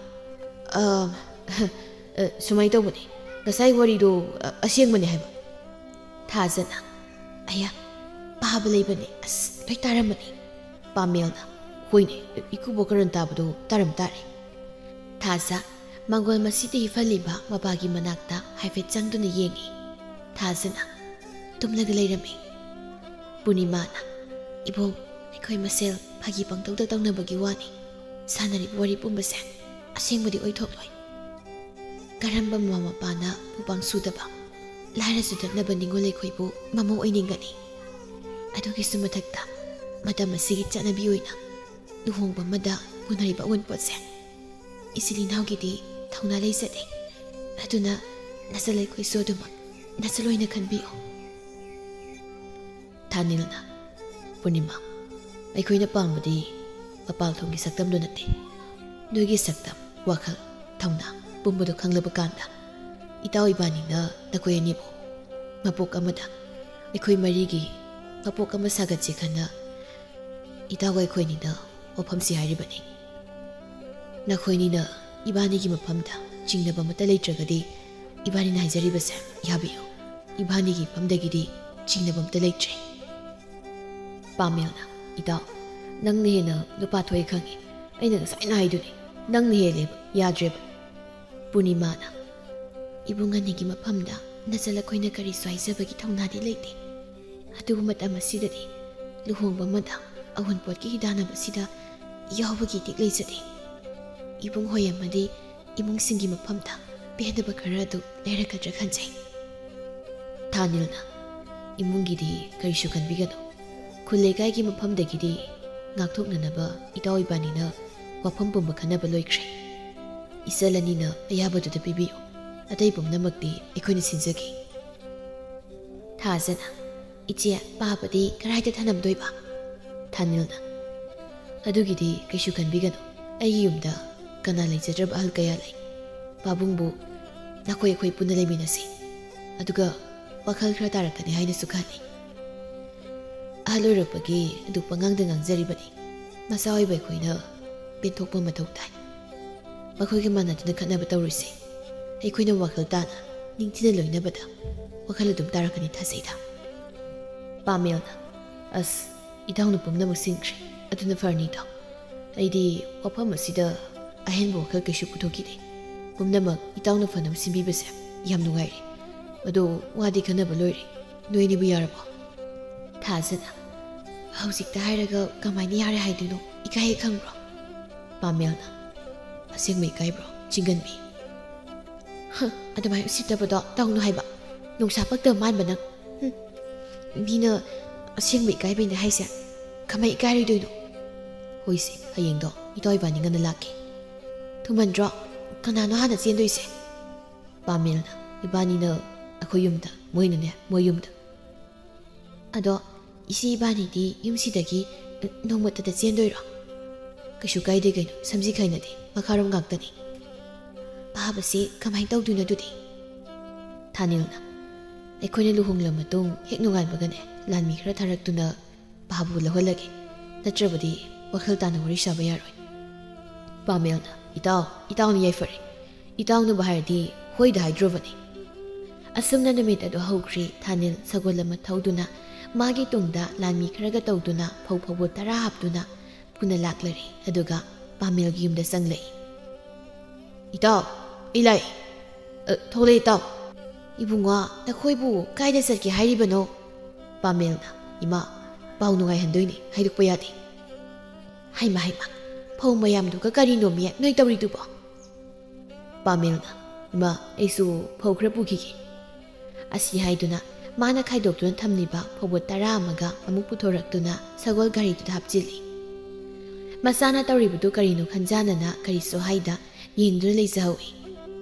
"ꯑ, ꯑ, ꯁꯨꯃꯥꯏꯅ ꯇꯧꯕꯅꯤ, ꯉꯁꯥꯏ ꯋꯥꯔꯤꯗꯣ, ꯑ, ꯑꯁꯦꯡꯕꯅꯤ ꯍꯥꯏꯕ"꯫ ꯊꯥꯖꯅ, "ꯑꯌꯥ, ꯄꯥꯕ ꯂꯩꯕꯅꯦ, ꯑꯁ, ꯂꯣꯏ ꯇꯥꯔꯝꯃꯅꯤ"꯫ ꯄꯥꯃꯦꯜꯅ, "ꯍꯣꯏꯅꯦ, ꯏꯀꯨꯕꯣꯛ ꯀꯔꯟ ꯇꯥꯕꯗꯣ ꯇꯥꯔꯝ ꯇꯥꯔꯦ"꯫ ꯊꯥꯖ ꯃꯥꯡꯒꯣꯜ ꯃꯁꯤꯗ ꯍꯤꯞꯍꯜꯂꯤꯕ ꯃꯄꯥꯒꯤ ꯃꯅꯥꯛꯇ ꯍꯥꯏꯐꯦꯠ ꯆꯪꯗꯨꯅ ꯌꯦꯡꯉꯤ꯫ ꯊꯥꯖꯅ ꯇꯨꯝꯂꯒ ꯂꯩꯔꯝꯃꯤ꯫ ꯄꯨꯔꯅꯤꯃꯥꯅ, "ꯏꯕꯨꯡ, ꯑꯩꯈꯣꯏ ꯃꯁꯦꯜ ꯐꯥꯒꯤ ꯄꯪꯇꯧꯗ ꯇꯧꯅꯕꯒꯤ ꯋꯥꯅꯤ꯫ ꯁꯥꯟꯅꯔꯤꯕ ꯋꯥꯔꯤ ꯄꯨꯝꯕꯁꯦ ꯑꯁꯦꯡꯕꯗꯤ ꯑꯣꯏꯊꯣꯛꯂꯣꯏ꯫ ꯀꯔꯝꯕ ꯃꯃꯥ ꯃꯄꯥꯅ ꯃꯄꯥꯡ ꯁꯨꯗꯕ, ꯂꯥꯏꯔ ꯆꯨꯗꯠꯅꯕ ꯅꯤꯉꯣꯜ ꯑꯩꯈꯣꯏꯕꯨ ꯃꯃꯧ ꯑꯣꯏꯅꯤꯡꯒꯅꯤ? ꯑꯗꯨꯒꯤꯁꯨ ꯃꯊꯛꯇ ꯃꯇꯝ ꯑꯁꯤꯒꯤ ꯆꯠꯅꯕꯤ ꯑꯣꯏꯅ ꯂꯨꯍꯣꯡꯕ ꯑꯃꯗ ꯄꯨꯅꯔꯤꯕ ꯑꯑꯣꯟꯄꯣꯠꯁꯦ ꯏꯆꯤꯜ ꯏꯅꯥꯎꯒꯤꯗꯤ ꯊꯧꯅꯥ ꯂꯩꯖꯗꯦ꯫ ꯑꯗꯨꯅ ꯅꯆꯜ ꯑꯩꯈꯣꯏꯁꯨ ꯑꯗꯨꯃꯛ ꯅꯆꯜ ꯑꯣꯏꯅ ꯈꯟꯕꯤꯌꯨ꯫ ꯊꯥꯅꯤꯜꯅ, "ꯄꯨꯔꯅꯤꯃꯥ, ꯑꯩꯈꯣꯏꯅ ꯄꯥꯝꯕꯗꯤ ꯃꯄꯥꯜ ꯊꯣꯡꯒꯤ ꯁꯛꯇꯝꯗꯨ ꯅꯠꯇꯦ꯫ ꯅꯣꯏꯒꯤ ꯁꯛꯇꯝ, ꯋꯥꯈꯜ, ꯊꯧꯅꯥ ꯄꯨꯝꯕꯗꯨ ꯈꯪꯂꯕ ꯀꯥꯟꯗ ꯏꯇꯥꯎ ꯏꯕꯥꯅꯤꯅ ꯅꯈꯣꯏ ꯑꯅꯤꯕꯨ ꯃꯄꯣꯛ ꯑꯃꯗ ꯑꯩꯈꯣꯏ ꯃꯔꯤꯒꯤ ꯃꯄꯣꯛ ꯑꯃ ꯁꯥꯒꯠꯁꯤ ꯈꯟꯅ ꯏꯇꯥꯎꯒ ꯑꯩꯈꯣꯏꯅꯤꯅ ꯋꯥꯐꯝꯁꯤ ꯍꯥꯏꯔꯤꯕꯅꯤ꯫ ꯅꯈꯣꯏꯅꯤꯅ ꯏꯕꯥꯅꯤꯒꯤ ꯃꯐꯝꯗ ꯆꯤꯡꯅꯕ ꯑꯃꯠꯇ ꯂꯩꯇ꯭ꯔꯒꯗꯤ ꯏꯕꯥꯅꯤꯅ ꯍꯥꯏꯖꯔꯤꯕꯁꯦ ꯌꯥꯕꯤꯌꯨ꯫ ꯏꯕꯥꯅꯤꯒꯤ ꯃꯐꯝꯗꯒꯤꯗꯤ ꯆꯤꯡꯅꯕ ꯑꯃꯠꯇ ꯂꯩꯇ꯭ꯔꯦ꯫" ꯄꯥꯃꯦꯜꯅ, "ꯏꯇꯥꯎ, ꯅꯪꯅ ꯍꯦꯟꯅ ꯅꯨꯄꯥ ꯊꯣꯛꯑꯦ ꯈꯪꯉꯤ꯫ ꯑꯩꯅ ꯉꯁꯥꯏꯅ ꯍꯥꯏꯗꯨꯅꯤ, ꯅꯪꯅ ꯍꯦꯜꯂꯦꯕ, ꯌꯥꯗ꯭ꯔꯦꯕ꯫" ꯄꯨꯔꯅꯤꯃꯥꯅ, "ꯏꯕꯨꯡ ꯑꯅꯤꯒꯤ ꯃꯐꯝꯗ ꯅꯆꯜ ꯑꯩꯈꯣꯏꯅ ꯀꯔꯤꯁꯨ ꯍꯥꯏꯖꯕꯒꯤ ꯊꯧꯅꯥꯗꯤ ꯂꯩꯇꯦ꯫ ꯑꯗꯨꯕꯨ ꯃꯇꯝ ꯑꯁꯤꯗꯗꯤ ꯂꯨꯍꯣꯡꯕ ꯑꯃꯗ ꯑꯑꯣꯟꯄꯣꯠꯀꯤ ꯍꯤꯗꯥꯟꯅꯕꯁꯤꯗ ꯌꯥꯎꯕꯒꯤ ꯏꯊꯤꯛ ꯂꯩꯖꯗꯦ꯫ ꯏꯕꯨꯡ ꯍꯣꯏ ꯑꯃꯗꯤ ꯏꯃꯨꯡꯁꯤꯡꯒꯤ ꯃꯐꯝꯗ ꯄꯦꯟꯗꯕ ꯈꯔ ꯑꯗꯨ ꯂꯩꯔꯛꯀꯗ꯭ꯔꯥ ꯈꯟꯖꯩ꯫" ꯊꯥꯅꯤꯜꯅ, "ꯏꯃꯨꯡꯒꯤꯗꯤ ꯀꯔꯤꯁꯨ ꯈꯟꯕꯤꯒꯅꯨ꯫ ꯈꯨꯜ ꯂꯩꯀꯥꯏꯒꯤ ꯃꯐꯝꯗꯒꯤꯗꯤ ꯉꯥꯛꯊꯣꯛꯅꯅꯕ ꯏꯇꯥꯎ ꯏꯕꯥꯅꯤꯅ ꯋꯥꯐꯝ ꯄꯨꯝꯕ ꯈꯟꯅꯕ ꯂꯣꯏꯈ꯭ꯔꯦ꯫ ꯏꯆꯜ ꯑꯅꯤꯅ ꯑꯌꯥꯕꯗꯨꯗ ꯄꯤꯕꯤꯌꯨ꯫ ꯑꯇꯩ ꯄꯨꯝꯅꯃꯛꯇꯤ ꯑꯩꯈꯣꯏꯅ ꯁꯤꯟꯖꯒꯦ꯫" ꯊꯥꯖꯅ, "ꯏꯆꯦ, ꯄꯥꯕꯗꯤ ꯀꯗꯥꯏꯗ ꯊꯅꯝꯗꯣꯏꯕ?" ꯊꯥꯅꯤꯜꯅ, "ꯑꯗꯨꯒꯤꯗꯤ ꯀꯩꯁꯨ ꯈꯟꯕꯤꯒꯅꯨ꯫ ꯑꯩꯒꯤ ꯌꯨꯝꯗ ꯀꯅꯥ ꯂꯩꯖꯗ꯭ꯔꯕ ꯑꯍꯜ ꯀꯌꯥ ꯂꯩ꯫ ꯄꯥꯕꯨꯡꯕꯨ ꯅꯈꯣꯏ ꯑꯩꯈꯣꯏ ꯄꯨꯟꯅ ꯂꯩꯃꯤꯟꯅꯁꯤ꯫ ꯑꯗꯨꯒ ꯋꯥꯈꯜ ꯈꯔ ꯇꯥꯔꯛꯀꯅꯤ ꯍꯥꯏꯅꯁꯨ ꯈꯜꯂꯤ꯫ ꯑꯍꯜ ꯑꯣꯏꯔꯛꯄꯒꯤ ꯑꯗꯨ ꯄꯉꯥꯡꯗ ꯉꯥꯡꯖꯔꯤꯕꯅꯤ꯫ ꯃꯆꯥ ꯑꯣꯏꯕ ꯑꯩꯈꯣꯏꯅ ꯄꯦꯟꯊꯣꯛꯄ ꯃꯊꯧ ꯇꯥꯏ꯫ ꯃꯈꯣꯏꯒ ꯃꯥꯟꯅꯗꯨꯅ ꯈꯠꯅꯕ ꯇꯧꯔꯣꯏꯁꯤ꯫ ꯑꯩꯈꯣꯏꯅ ꯋꯥꯈꯜ ꯇꯥꯅ ꯅꯤꯡꯊꯤꯅ ꯂꯣꯏꯅꯕꯗ ꯋꯥꯈꯜ ꯑꯗꯨꯝ ꯇꯥꯔꯛꯀꯅꯤ ꯊꯥꯖꯩꯗ꯫" ꯄꯥꯃꯦꯜꯅ, "ꯑꯁ, ꯏꯇꯥꯎꯅ ꯄꯨꯝꯅꯃꯛ ꯁꯤꯟꯈ꯭ꯔꯦ꯫ ꯑꯗꯨꯅ ꯐꯔꯅꯤ ꯏꯇꯥꯎ꯫ ꯑꯩꯗꯤ ꯋꯥꯐꯝ ꯑꯁꯤꯗ ꯑꯍꯦꯟꯕ ꯋꯥꯈꯜ ꯀꯩꯁꯨ ꯄꯨꯊꯣꯛꯈꯤꯗꯦ꯫ ꯄꯨꯝꯅꯃꯛ ꯏꯇꯥꯎꯅ ꯐꯅꯕ ꯁꯤꯟꯕꯤꯕꯁꯦ ꯌꯥꯝ ꯅꯨꯡꯉꯥꯏꯔꯦ꯫ ꯑꯗꯣ ꯋꯥꯗꯤ ꯈꯟꯅꯕ ꯂꯣꯏꯔꯦ꯫ ꯅꯣꯏꯅꯤꯕꯨ ꯌꯥꯔꯕꯣ?" ꯊꯥꯖꯅ, "ꯍꯧꯖꯤꯛꯇ ꯍꯥꯏꯔꯒ ꯀꯃꯥꯏꯅ ꯌꯥꯔꯦ ꯍꯥꯏꯗꯣꯏꯅꯣ? ꯏꯀꯥꯏ ꯍꯦꯛ ꯈꯪꯕ꯭ꯔꯣ?" ꯄꯥꯃꯦꯜꯅ, "ꯑꯁꯦꯡꯕ ꯏꯀꯥꯏꯕ꯭ꯔꯣ, ꯆꯤꯡꯒꯟꯕꯤ?" "ꯍ, ꯑꯗꯨꯃꯥꯏꯅ ꯎꯁꯤꯠꯇꯕꯗꯣ ꯇꯧꯅꯨ ꯍꯥꯏꯕ꯫ ꯅꯨꯡꯁꯥ ꯄꯛꯇꯕ ꯃꯥꯟꯕ ꯅꯪ꯫ ꯍꯨꯝ, ꯃꯤꯅ ꯑꯁꯦꯡꯕ ꯏꯀꯥꯏꯕꯩꯅꯦ ꯍꯥꯏꯁꯦ꯫ ꯀꯃꯥꯏ ꯏꯀꯥꯏꯔꯣꯏꯗꯣꯏꯅꯣ?" "ꯍꯣꯏꯁꯦ, ꯍꯌꯦꯡꯗꯣ ꯏꯇꯥꯎ ꯏꯕꯥꯅꯤ ꯉꯟꯅ ꯂꯥꯛꯀꯦ꯫ ꯊꯨꯃꯟꯗ꯭ꯔꯣ? ꯀꯅꯥꯅꯣ ꯍꯥꯟꯅ ꯆꯦꯟꯗꯣꯏꯁꯦ? ꯄꯥꯃꯦꯜꯅ, "ꯏꯕꯥꯅꯤꯅ ꯑꯩꯈꯣꯏ ꯌꯨꯝꯗ, ꯃꯣꯏꯅꯅꯦ ꯃꯣꯏ ꯌꯨꯝꯗ꯫ ꯑꯗꯣ ꯏꯆꯦ ꯏꯕꯥꯅꯤꯗꯤ ꯌꯨꯝꯁꯤꯗꯒꯤ ꯅꯣꯡꯃꯇꯗ ꯆꯦꯟꯗꯣꯏꯔꯣ?" "ꯀꯩꯁꯨ ꯀꯥꯏꯗꯦ ꯀꯩꯅꯣ, ꯁꯝꯖꯤ ꯈꯥꯏꯅꯗꯦ, ꯃꯈꯥꯔꯣꯝ ꯉꯥꯛꯇꯅꯤ꯫ ꯄꯥꯕꯁꯤ ꯀꯃꯥꯏꯅ ꯇꯧꯗꯣꯏꯅꯣ ꯑꯗꯨꯗꯤ?" ꯊꯥꯅꯤꯜꯅ, "ꯑꯩꯈꯣꯏꯅ ꯂꯨꯍꯣꯡꯂ ꯃꯇꯨꯡ ꯍꯦꯛ ꯅꯨꯡꯉꯥꯏꯕꯒꯅꯦ ꯂꯥꯟꯃꯤ ꯈꯔ ꯊꯥꯔꯛꯇꯨꯅ ꯄꯥꯕꯨ ꯂꯧꯍꯜꯂꯒꯦ, ꯅꯠꯇ꯭ꯔꯕꯗꯤ ꯋꯥꯈꯜ ꯇꯥꯅ ꯋꯥꯔꯤ ꯁꯥꯕ ꯌꯥꯔꯣꯏ꯫" ꯄꯥꯃꯦꯜꯅ, "ꯏꯇꯥꯎ, ꯏꯇꯥꯎꯅ ꯌꯥꯏꯐꯔꯦ꯫ ꯏꯇꯥꯎꯅꯕꯨ ꯍꯥꯏꯔꯗꯤ ꯍꯣꯏꯗ ꯍꯥꯏꯗ꯭ꯔꯣꯕꯅꯤ꯫" ꯑꯁꯨꯝꯅ ꯅꯨꯃꯤꯠ ꯑꯗꯨ ꯍꯧꯈ꯭ꯔꯤ꯫ ꯊꯥꯅꯤꯜ ꯁꯒꯣꯜ ꯑꯃ ꯊꯧꯗꯨꯅ ꯃꯥꯒꯤ ꯇꯨꯡꯗ ꯂꯥꯟꯃꯤ ꯈꯔꯒ ꯇꯧꯗꯨꯅ ꯐꯧ ꯐꯧꯕꯣꯠ ꯇꯔꯥ ꯍꯥꯞꯇꯨꯅ ꯄꯨꯅ ꯂꯥꯛꯂꯔꯦ꯫ ꯑꯗꯨꯒ ꯄꯥꯃꯦꯜꯒꯤ ꯌꯨꯝꯗ ꯆꯪꯂꯛꯏ꯫ "ꯏꯇꯥꯎ, ꯑꯩ ꯂꯥꯛꯏ꯫ ꯑ, ꯊꯣꯛꯂꯛꯏ ꯏꯇꯥꯎ꯫" "ꯏꯕꯨꯡꯉꯣ, ꯅꯈꯣꯏꯕꯨ ꯀꯥꯏꯗ ꯆꯠꯀꯦ ꯍꯥꯏꯔꯤꯕꯅꯣ?" ꯄꯥꯃꯦꯜꯅ, "ꯏꯃꯥ, ꯄꯥꯎ ꯅꯨꯡꯉꯥꯏꯍꯟꯗꯣꯏꯅꯤ, ꯍꯥꯏꯗꯣꯛꯄ ꯌꯥꯗꯦ꯫" "ꯍꯩꯃ, ꯍꯩꯃ, ꯐꯧ ꯃꯌꯥꯝꯗꯨꯒ ꯀꯔꯤꯅꯣꯃꯤ ꯅꯣꯏ ꯇꯧꯔꯤꯗꯨꯕꯣ?" ꯄꯥꯃꯦꯜꯅ, "ꯏꯃꯥ, ꯑꯩꯁꯨ ꯐꯧ ꯈꯔ ꯄꯨꯈꯤꯒꯦ꯫" ꯑꯁꯤ ꯍꯥꯏꯗꯨꯅ ꯃꯥꯅ ꯈꯥꯏꯗꯣꯛꯇꯨꯅ ꯊꯝꯂꯤꯕ ꯐꯧꯕꯣꯠ ꯇꯔꯥ ꯑꯃꯒ ꯑꯃꯨꯛ ꯄꯨꯊꯣꯔꯛꯇꯨꯅ ꯁꯒꯣꯜ ꯒꯥꯔꯤꯗꯨꯗ ꯍꯥꯞꯆꯤꯜꯂꯤ꯫ ꯃꯆꯥꯅ ꯇꯧꯔꯤꯕꯗꯨ ꯀꯔꯤꯅꯣ ꯈꯟꯖꯥꯅꯅ ꯀꯔꯤꯁꯨ ꯍꯥꯏꯗ ꯌꯦꯡꯗꯨꯅ ꯂꯩꯖꯍꯧꯏ꯫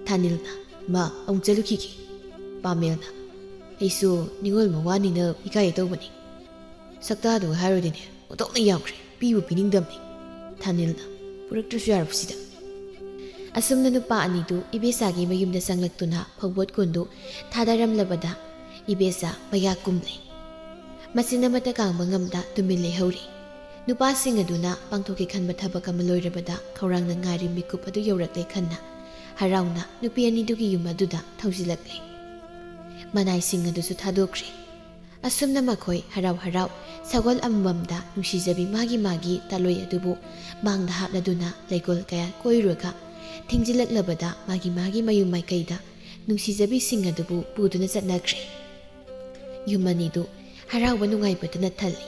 ꯊꯥꯅꯤꯜꯅ, "ꯃꯥ, ꯑꯃꯨꯛ ꯆꯠꯂꯨꯈꯤꯒꯦ꯫" ꯄꯥꯃꯦꯜꯅ, "ꯑꯩꯁꯨ ꯅꯤꯉꯣꯜ ꯃꯋꯥꯅꯤꯅ ꯏꯀꯥꯏ ꯇꯧꯕꯅꯤ꯫ ꯁꯛꯇꯥꯗꯨꯒ ꯍꯥꯏꯔꯨꯗꯤꯅꯦ, ꯑꯣꯟꯊꯣꯛꯅ ꯌꯥꯝꯈ꯭ꯔꯦ, ꯄꯤꯕꯨ ꯄꯤꯅꯤꯡꯗꯕꯅꯤ꯫" ꯊꯥꯅꯤꯜꯅ, "ꯄꯨꯔꯛꯇ꯭ꯔꯁꯨ ꯌꯥꯔꯕꯁꯤꯗ꯫" ꯑꯁꯨꯝꯅ ꯅꯨꯄꯥ ꯑꯅꯤꯗꯨ ꯏꯕꯦꯆꯥꯒꯤ ꯃꯌꯨꯝꯗ ꯆꯪꯂꯛꯇꯨꯅ ꯐꯧꯕꯣꯠ ꯀꯨꯟꯗꯨ ꯊꯥꯗꯔꯝꯂꯕꯗ ꯏꯕꯦꯆꯥ ꯃꯌꯥ ꯀꯨꯝꯂꯦ꯫ ꯃꯆꯤꯟ ꯑꯃꯠꯇ ꯀꯥꯡꯕ ꯉꯝꯗ ꯇꯨꯃꯤꯟ ꯂꯩꯍꯧꯔꯤ꯫ ꯅꯨꯄꯥꯁꯤꯡ ꯑꯗꯨꯅ ꯄꯥꯡꯊꯣꯛꯀꯦ ꯈꯟꯕ ꯊꯕꯛ ꯑꯃ ꯂꯣꯏꯔꯕꯗ ꯈꯧꯔꯥꯡꯅ ꯉꯥꯏꯔꯤ ꯃꯤꯀꯨꯞ ꯑꯗꯨ ꯌꯧꯔꯛꯂꯦ ꯈꯟꯅ ꯍꯔꯥꯎꯅ ꯅꯨꯄꯤ ꯑꯅꯤꯗꯨꯒꯤ ꯌꯨꯝ ꯑꯗꯨꯗ ꯊꯧꯖꯤꯜꯂꯛꯂꯦ꯫ ꯃꯅꯥꯏꯁꯤꯡ ꯑꯗꯨꯁꯨ ꯊꯥꯗꯣꯛꯈ꯭ꯔꯦ꯫ ꯑꯁꯨꯝꯅ ꯃꯈꯣꯏ ꯍꯔꯥꯎ ꯍꯔꯥꯎ ꯁꯒꯣꯜ ꯑꯃꯃꯝꯗ ꯅꯨꯡꯁꯤꯖꯕꯤ ꯃꯥꯒꯤ ꯃꯥꯒꯤ ꯇꯥꯂꯣꯏ ꯑꯗꯨꯕꯨ ꯃꯥꯡꯗ ꯍꯥꯞꯂꯗꯨꯅ ꯂꯩꯀꯣꯜ ꯀꯌꯥ ꯀꯣꯏꯔꯨꯔꯒ ꯊꯦꯡꯖꯤꯜꯂꯛꯂꯕꯗ ꯃꯥꯒꯤ ꯃꯥꯒꯤ ꯃꯌꯨꯝ ꯃꯥꯏꯀꯩꯗ ꯅꯨꯡꯁꯤꯖꯕꯤꯁꯤꯡ ꯑꯗꯨꯕꯨ ꯄꯨꯗꯨꯅ ꯆꯠꯅꯈ꯭ꯔꯦ꯫ ꯌꯨꯝ ꯑꯅꯤꯗꯨ ꯍꯔꯥꯎꯕ ꯅꯨꯡꯉꯥꯏꯕꯇꯅ ꯊꯜꯂꯤ꯫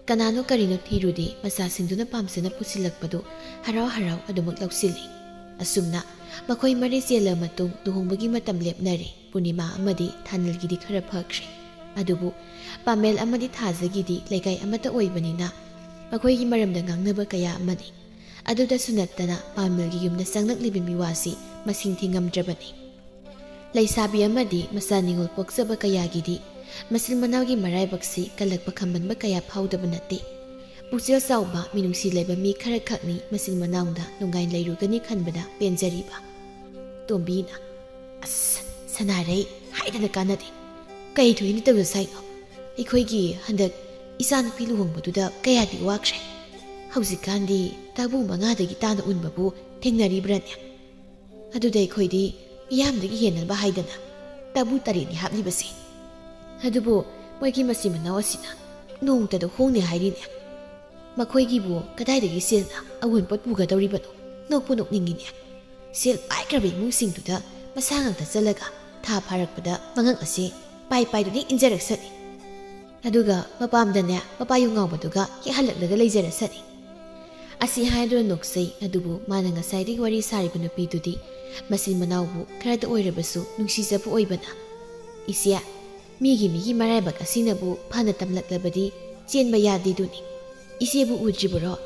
ꯀꯅꯥꯅꯣ ꯀꯔꯤꯅꯣ ꯊꯤꯔꯨꯗꯦ, ꯃꯆꯥꯁꯤꯡꯗꯨꯅ ꯄꯥꯝꯖꯅ ꯄꯨꯁꯤꯜꯂꯛꯄꯗꯨ ꯍꯔꯥꯎ ꯍꯔꯥꯎ ꯑꯗꯨꯃꯛ ꯂꯧꯁꯤꯜꯂꯤ꯫ ꯑꯁꯨꯝꯅ ꯃꯈꯣꯏ ꯃꯔꯤ ꯆꯦꯜꯂ ꯃꯇꯨꯡ ꯂꯨꯍꯣꯡꯕꯒꯤ ꯃꯇꯝ ꯂꯦꯞꯅꯔꯦ꯫ ꯄꯨꯔꯅꯤꯃꯥ ꯑꯃꯗꯤ ꯊꯥꯅꯤꯜꯒꯤꯗꯤ ꯈꯔ ꯐꯈ꯭ꯔꯦ꯫ ꯑꯗꯨꯕꯨ ꯄꯥꯃꯦꯜ ꯑꯃꯗꯤ ꯊꯥꯖꯒꯤꯗꯤ ꯂꯩꯀꯥꯏ ꯑꯃꯠꯇ ꯑꯣꯏꯕꯅꯤꯅ ꯃꯈꯣꯏꯒꯤ ꯃꯔꯝꯗ ꯉꯥꯡꯅꯕ ꯀꯌꯥ ꯑꯃꯅꯤ꯫ ꯑꯗꯨꯗꯁꯨ ꯅꯠꯇꯅ ꯄꯥꯃꯦꯜꯒꯤ ꯌꯨꯝꯗ ꯆꯪꯂꯛꯂꯤꯕ ꯃꯤꯋꯥꯁꯤ ꯃꯁꯤꯡ ꯊꯤꯉꯝꯗ꯭ꯔꯕꯅꯤ꯫ ꯂꯩꯁꯥꯕꯤ ꯑꯃꯗꯤ ꯃꯆꯥ ꯅꯤꯉꯣꯜ ꯄꯣꯛꯆꯕ ꯀꯌꯥꯒꯤꯗꯤ ꯃꯆꯤꯟ ꯃꯅꯥꯎꯒꯤ ꯃꯔꯥꯏꯕꯛꯁꯤ ꯀꯜꯂꯛꯄ ꯈꯝꯕꯟꯕ ꯀꯌꯥ ꯐꯥꯎꯗꯕ ꯅꯠꯇꯦ꯫ ꯄꯨꯛꯆꯦꯜ ꯆꯥꯎꯕ, ꯃꯤꯅꯨꯡꯁꯤ ꯂꯩꯕ ꯃꯤ ꯈꯔꯈꯛꯅꯤ ꯃꯆꯤꯟ ꯃꯅꯥꯎꯗ ꯅꯨꯡꯉꯥꯏꯅ ꯂꯩꯔꯨꯒꯅꯤ ꯈꯟꯕꯗ ꯄꯦꯟꯖꯔꯤꯕ꯫ ꯇꯣꯝꯕꯤꯅ, "ꯑꯁ, ꯁꯅꯥꯔꯩ, ꯍꯥꯏꯗꯅ ꯀꯥꯟꯅꯗꯦ꯫ ꯀꯩ ꯊꯣꯏꯅ ꯇꯧꯖꯁꯥꯏꯅꯣ? ꯑꯩꯈꯣꯏꯒꯤ ꯍꯟꯗꯛ ꯏꯆꯥꯅꯨꯄꯤ ꯂꯨꯍꯣꯡꯕꯗꯨꯗ ꯀꯌꯥꯗꯤ ꯋꯥꯈ꯭ꯔꯦ꯫ ꯍꯧꯖꯤꯛꯀꯥꯟꯗꯤ ꯇꯥꯕꯨ ꯃꯉꯥꯗꯒꯤ ꯇꯥꯅ ꯎꯟꯕꯕꯨ ꯊꯦꯡꯅꯔꯤꯕ꯭ꯔꯥꯅꯦ? ꯑꯗꯨꯗ ꯑꯩꯈꯣꯏꯗꯤ ꯃꯤꯌꯥꯝꯗꯒꯤ ꯍꯦꯟꯅꯕ ꯍꯥꯏꯗꯅ ꯇꯥꯕꯨ ꯇꯔꯦꯠꯅꯤ ꯍꯥꯞꯂꯤꯕꯁꯦ꯫ ꯑꯗꯨꯕꯨ ꯃꯣꯏꯒꯤ ꯃꯆꯤꯟ ꯃꯅꯥꯎ ꯑꯁꯤꯅ ꯅꯣꯡꯃꯇꯗ ꯍꯣꯡꯅꯦ ꯍꯥꯏꯔꯤꯅꯦ꯫ ꯃꯈꯣꯏꯒꯤꯕꯨ ꯀꯗꯥꯏꯗꯒꯤ ꯁꯦꯜꯅ ꯑꯋꯨꯟꯄꯣꯠ ꯄꯨꯒꯗꯧꯔꯤꯕꯅꯣ? ꯅꯣꯛꯄꯨ ꯅꯣꯛꯅꯤꯡꯉꯤꯅꯦ꯫ ꯁꯦꯜ ꯄꯥꯏꯈ꯭ꯔꯕ ꯏꯃꯨꯡꯁꯤꯡꯗꯨꯗ ꯃꯁꯥ ꯉꯥꯛꯇ ꯆꯠꯂꯒ ꯊꯥ ꯐꯥꯔꯛꯄꯗ ꯃꯉꯛ ꯑꯁꯦ ꯄꯥꯏ ꯄꯥꯏꯗꯨꯅ ꯏꯟꯖꯔꯛꯁꯅꯤ꯫ ꯑꯗꯨꯒ ꯃꯄꯥꯝꯗꯅꯦ, ꯃꯄꯥ ꯌꯨ ꯉꯥꯎꯕꯗꯨꯒ ꯍꯦꯛ ꯍꯜꯂꯛꯂꯒ ꯂꯩꯖꯔꯁꯅꯤ"꯫ ꯑꯁꯤ ꯍꯥꯏꯗꯨꯅ ꯅꯣꯛꯆꯩ, ꯑꯗꯨꯕꯨ ꯃꯥꯅ ꯉꯁꯥꯏꯗꯒꯤ ꯋꯥꯔꯤ ꯁꯥꯔꯤꯕ ꯅꯨꯄꯤꯗꯨꯗꯤ ꯃꯆꯤꯟ ꯃꯅꯥꯎꯕꯨ ꯈꯔꯇ ꯑꯣꯏꯔꯕꯁꯨ ꯅꯨꯡꯁꯤꯖꯕ ꯑꯣꯏꯕꯅ, "ꯏꯆꯦ, ꯃꯤꯒꯤ ꯃꯤꯒꯤ ꯃꯔꯥꯏꯕꯛ ꯑꯁꯤꯅꯕꯨ ꯐꯅ ꯇꯝꯂꯛꯂꯕꯗꯤ ꯆꯦꯟꯕ ꯌꯥꯗꯦꯗꯨꯅꯤ꯫ ꯏꯆꯦꯕꯨ ꯎꯗ꯭ꯔꯤꯕꯔꯣ?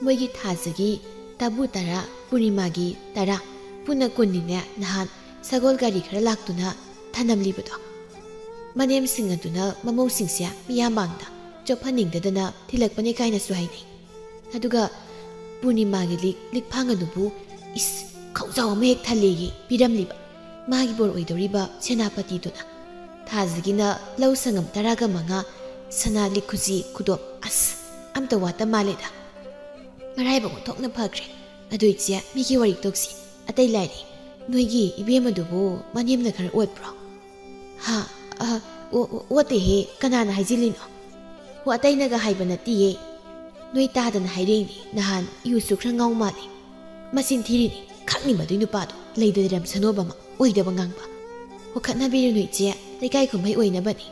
ꯃꯣꯏꯒꯤ ꯊꯥꯖꯒꯤ ꯇꯥꯕꯨ ꯇꯔꯥ, ꯄꯨꯔꯅꯤꯃꯥꯒꯤ ꯇꯔꯥ, ꯄꯨꯟꯅ ꯀꯨꯟꯅꯤꯅꯦ ꯅꯍꯥꯟ ꯁꯒꯣꯜ ꯒꯥꯔꯤ ꯈꯔ ꯂꯥꯛꯇꯨꯅ ꯊꯅꯝꯂꯤꯕꯗꯣ꯫ ꯃꯅꯦꯝꯁꯤꯡ ꯑꯗꯨꯅ ꯃꯃꯧꯁꯤꯡꯁꯦ ꯃꯤꯌꯥꯝ ꯃꯥꯡꯗ ꯆꯣꯞꯍꯟꯅꯤꯡꯗꯗꯅ ꯊꯤꯜꯂꯛꯄꯅꯦ" ꯀꯥꯏꯅꯁꯨ ꯍꯥꯏꯅꯩ꯫ ꯑꯗꯨꯒ ꯄꯨꯔꯅꯤꯃꯥꯒꯤ ꯂꯤꯛ, ꯂꯤꯛꯐꯥꯡ ꯑꯗꯨꯕꯨ, ꯏꯁ, ꯈꯧꯖꯥꯎ ꯑꯃ ꯍꯦꯛ ꯊꯜꯂꯦꯌꯦ ꯄꯤꯔꯝꯂꯤꯕ ꯃꯥꯒꯤ ꯕꯣꯔ ꯑꯣꯏꯗꯧꯔꯤꯕ ꯁꯦꯅꯥꯄꯇꯤꯗꯨꯅ꯫ ꯊꯥꯖꯒꯤꯅ ꯂꯧ ꯁꯪꯉꯝ ꯇꯔꯥꯒ ꯃꯉꯥ, ꯁꯅꯥ ꯂꯤꯛ ꯈꯨꯖꯤ ꯈꯨꯗꯣꯞ, ꯑꯁ, ꯑꯝꯇ ꯋꯥꯠꯇ ꯃꯥꯜꯂꯦꯗ꯫ ꯃꯔꯥꯏꯕꯛ ꯑꯣꯟꯊꯣꯛꯅ ꯐꯈ꯭ꯔꯦ꯫ ꯑꯗꯨ ꯏꯆꯦ, ꯃꯤꯒꯤ ꯋꯥꯔꯤ ꯇꯣꯛꯁꯤ꯫ ꯑꯇꯩ ꯂꯥꯏꯔꯤ, ꯅꯣꯏꯒꯤ ꯏꯕꯦꯝ ꯑꯗꯨꯕꯨ ꯃꯅꯦꯝꯅ ꯈꯔ ꯑꯣꯠꯄ꯭ꯔꯣ? "ꯍꯥ? ꯑ, ꯑꯣ-, ꯑꯣ-, ꯑꯣꯠꯇꯦꯍꯦ, ꯀꯅꯥꯅ ꯍꯥꯏꯖꯤꯜꯂꯤꯅꯣ?" "ꯍꯣ, ꯑꯇꯩꯅꯒ ꯍꯥꯏꯕ ꯅꯠꯇꯤꯌꯦ꯫ ꯅꯣꯏ ꯇꯥꯗꯅ ꯍꯥꯏꯔꯛꯏꯅꯤ, ꯅꯍꯥꯟ ꯏꯌꯨꯁꯨ ꯈꯔ ꯉꯥꯎ ꯃꯥꯜꯂꯤ꯫ ꯃꯆꯤꯟ ꯊꯤꯔꯤꯅꯤ, ꯈꯪꯅꯤ ꯃꯗꯨꯏ ꯅꯨꯄꯥꯗꯣ, ꯂꯩꯗ ꯂꯩꯔꯝꯁꯅꯣꯕ ꯑꯃ, ꯑꯣꯏꯗꯕ ꯉꯥꯡꯕ꯫ ꯍꯣ, ꯈꯠꯅꯕꯤꯔꯨꯅꯨ ꯏꯆꯦ, ꯂꯩꯀꯥꯏ ꯀꯨꯝꯍꯩ ꯑꯣꯏꯅꯕꯅꯤ"꯫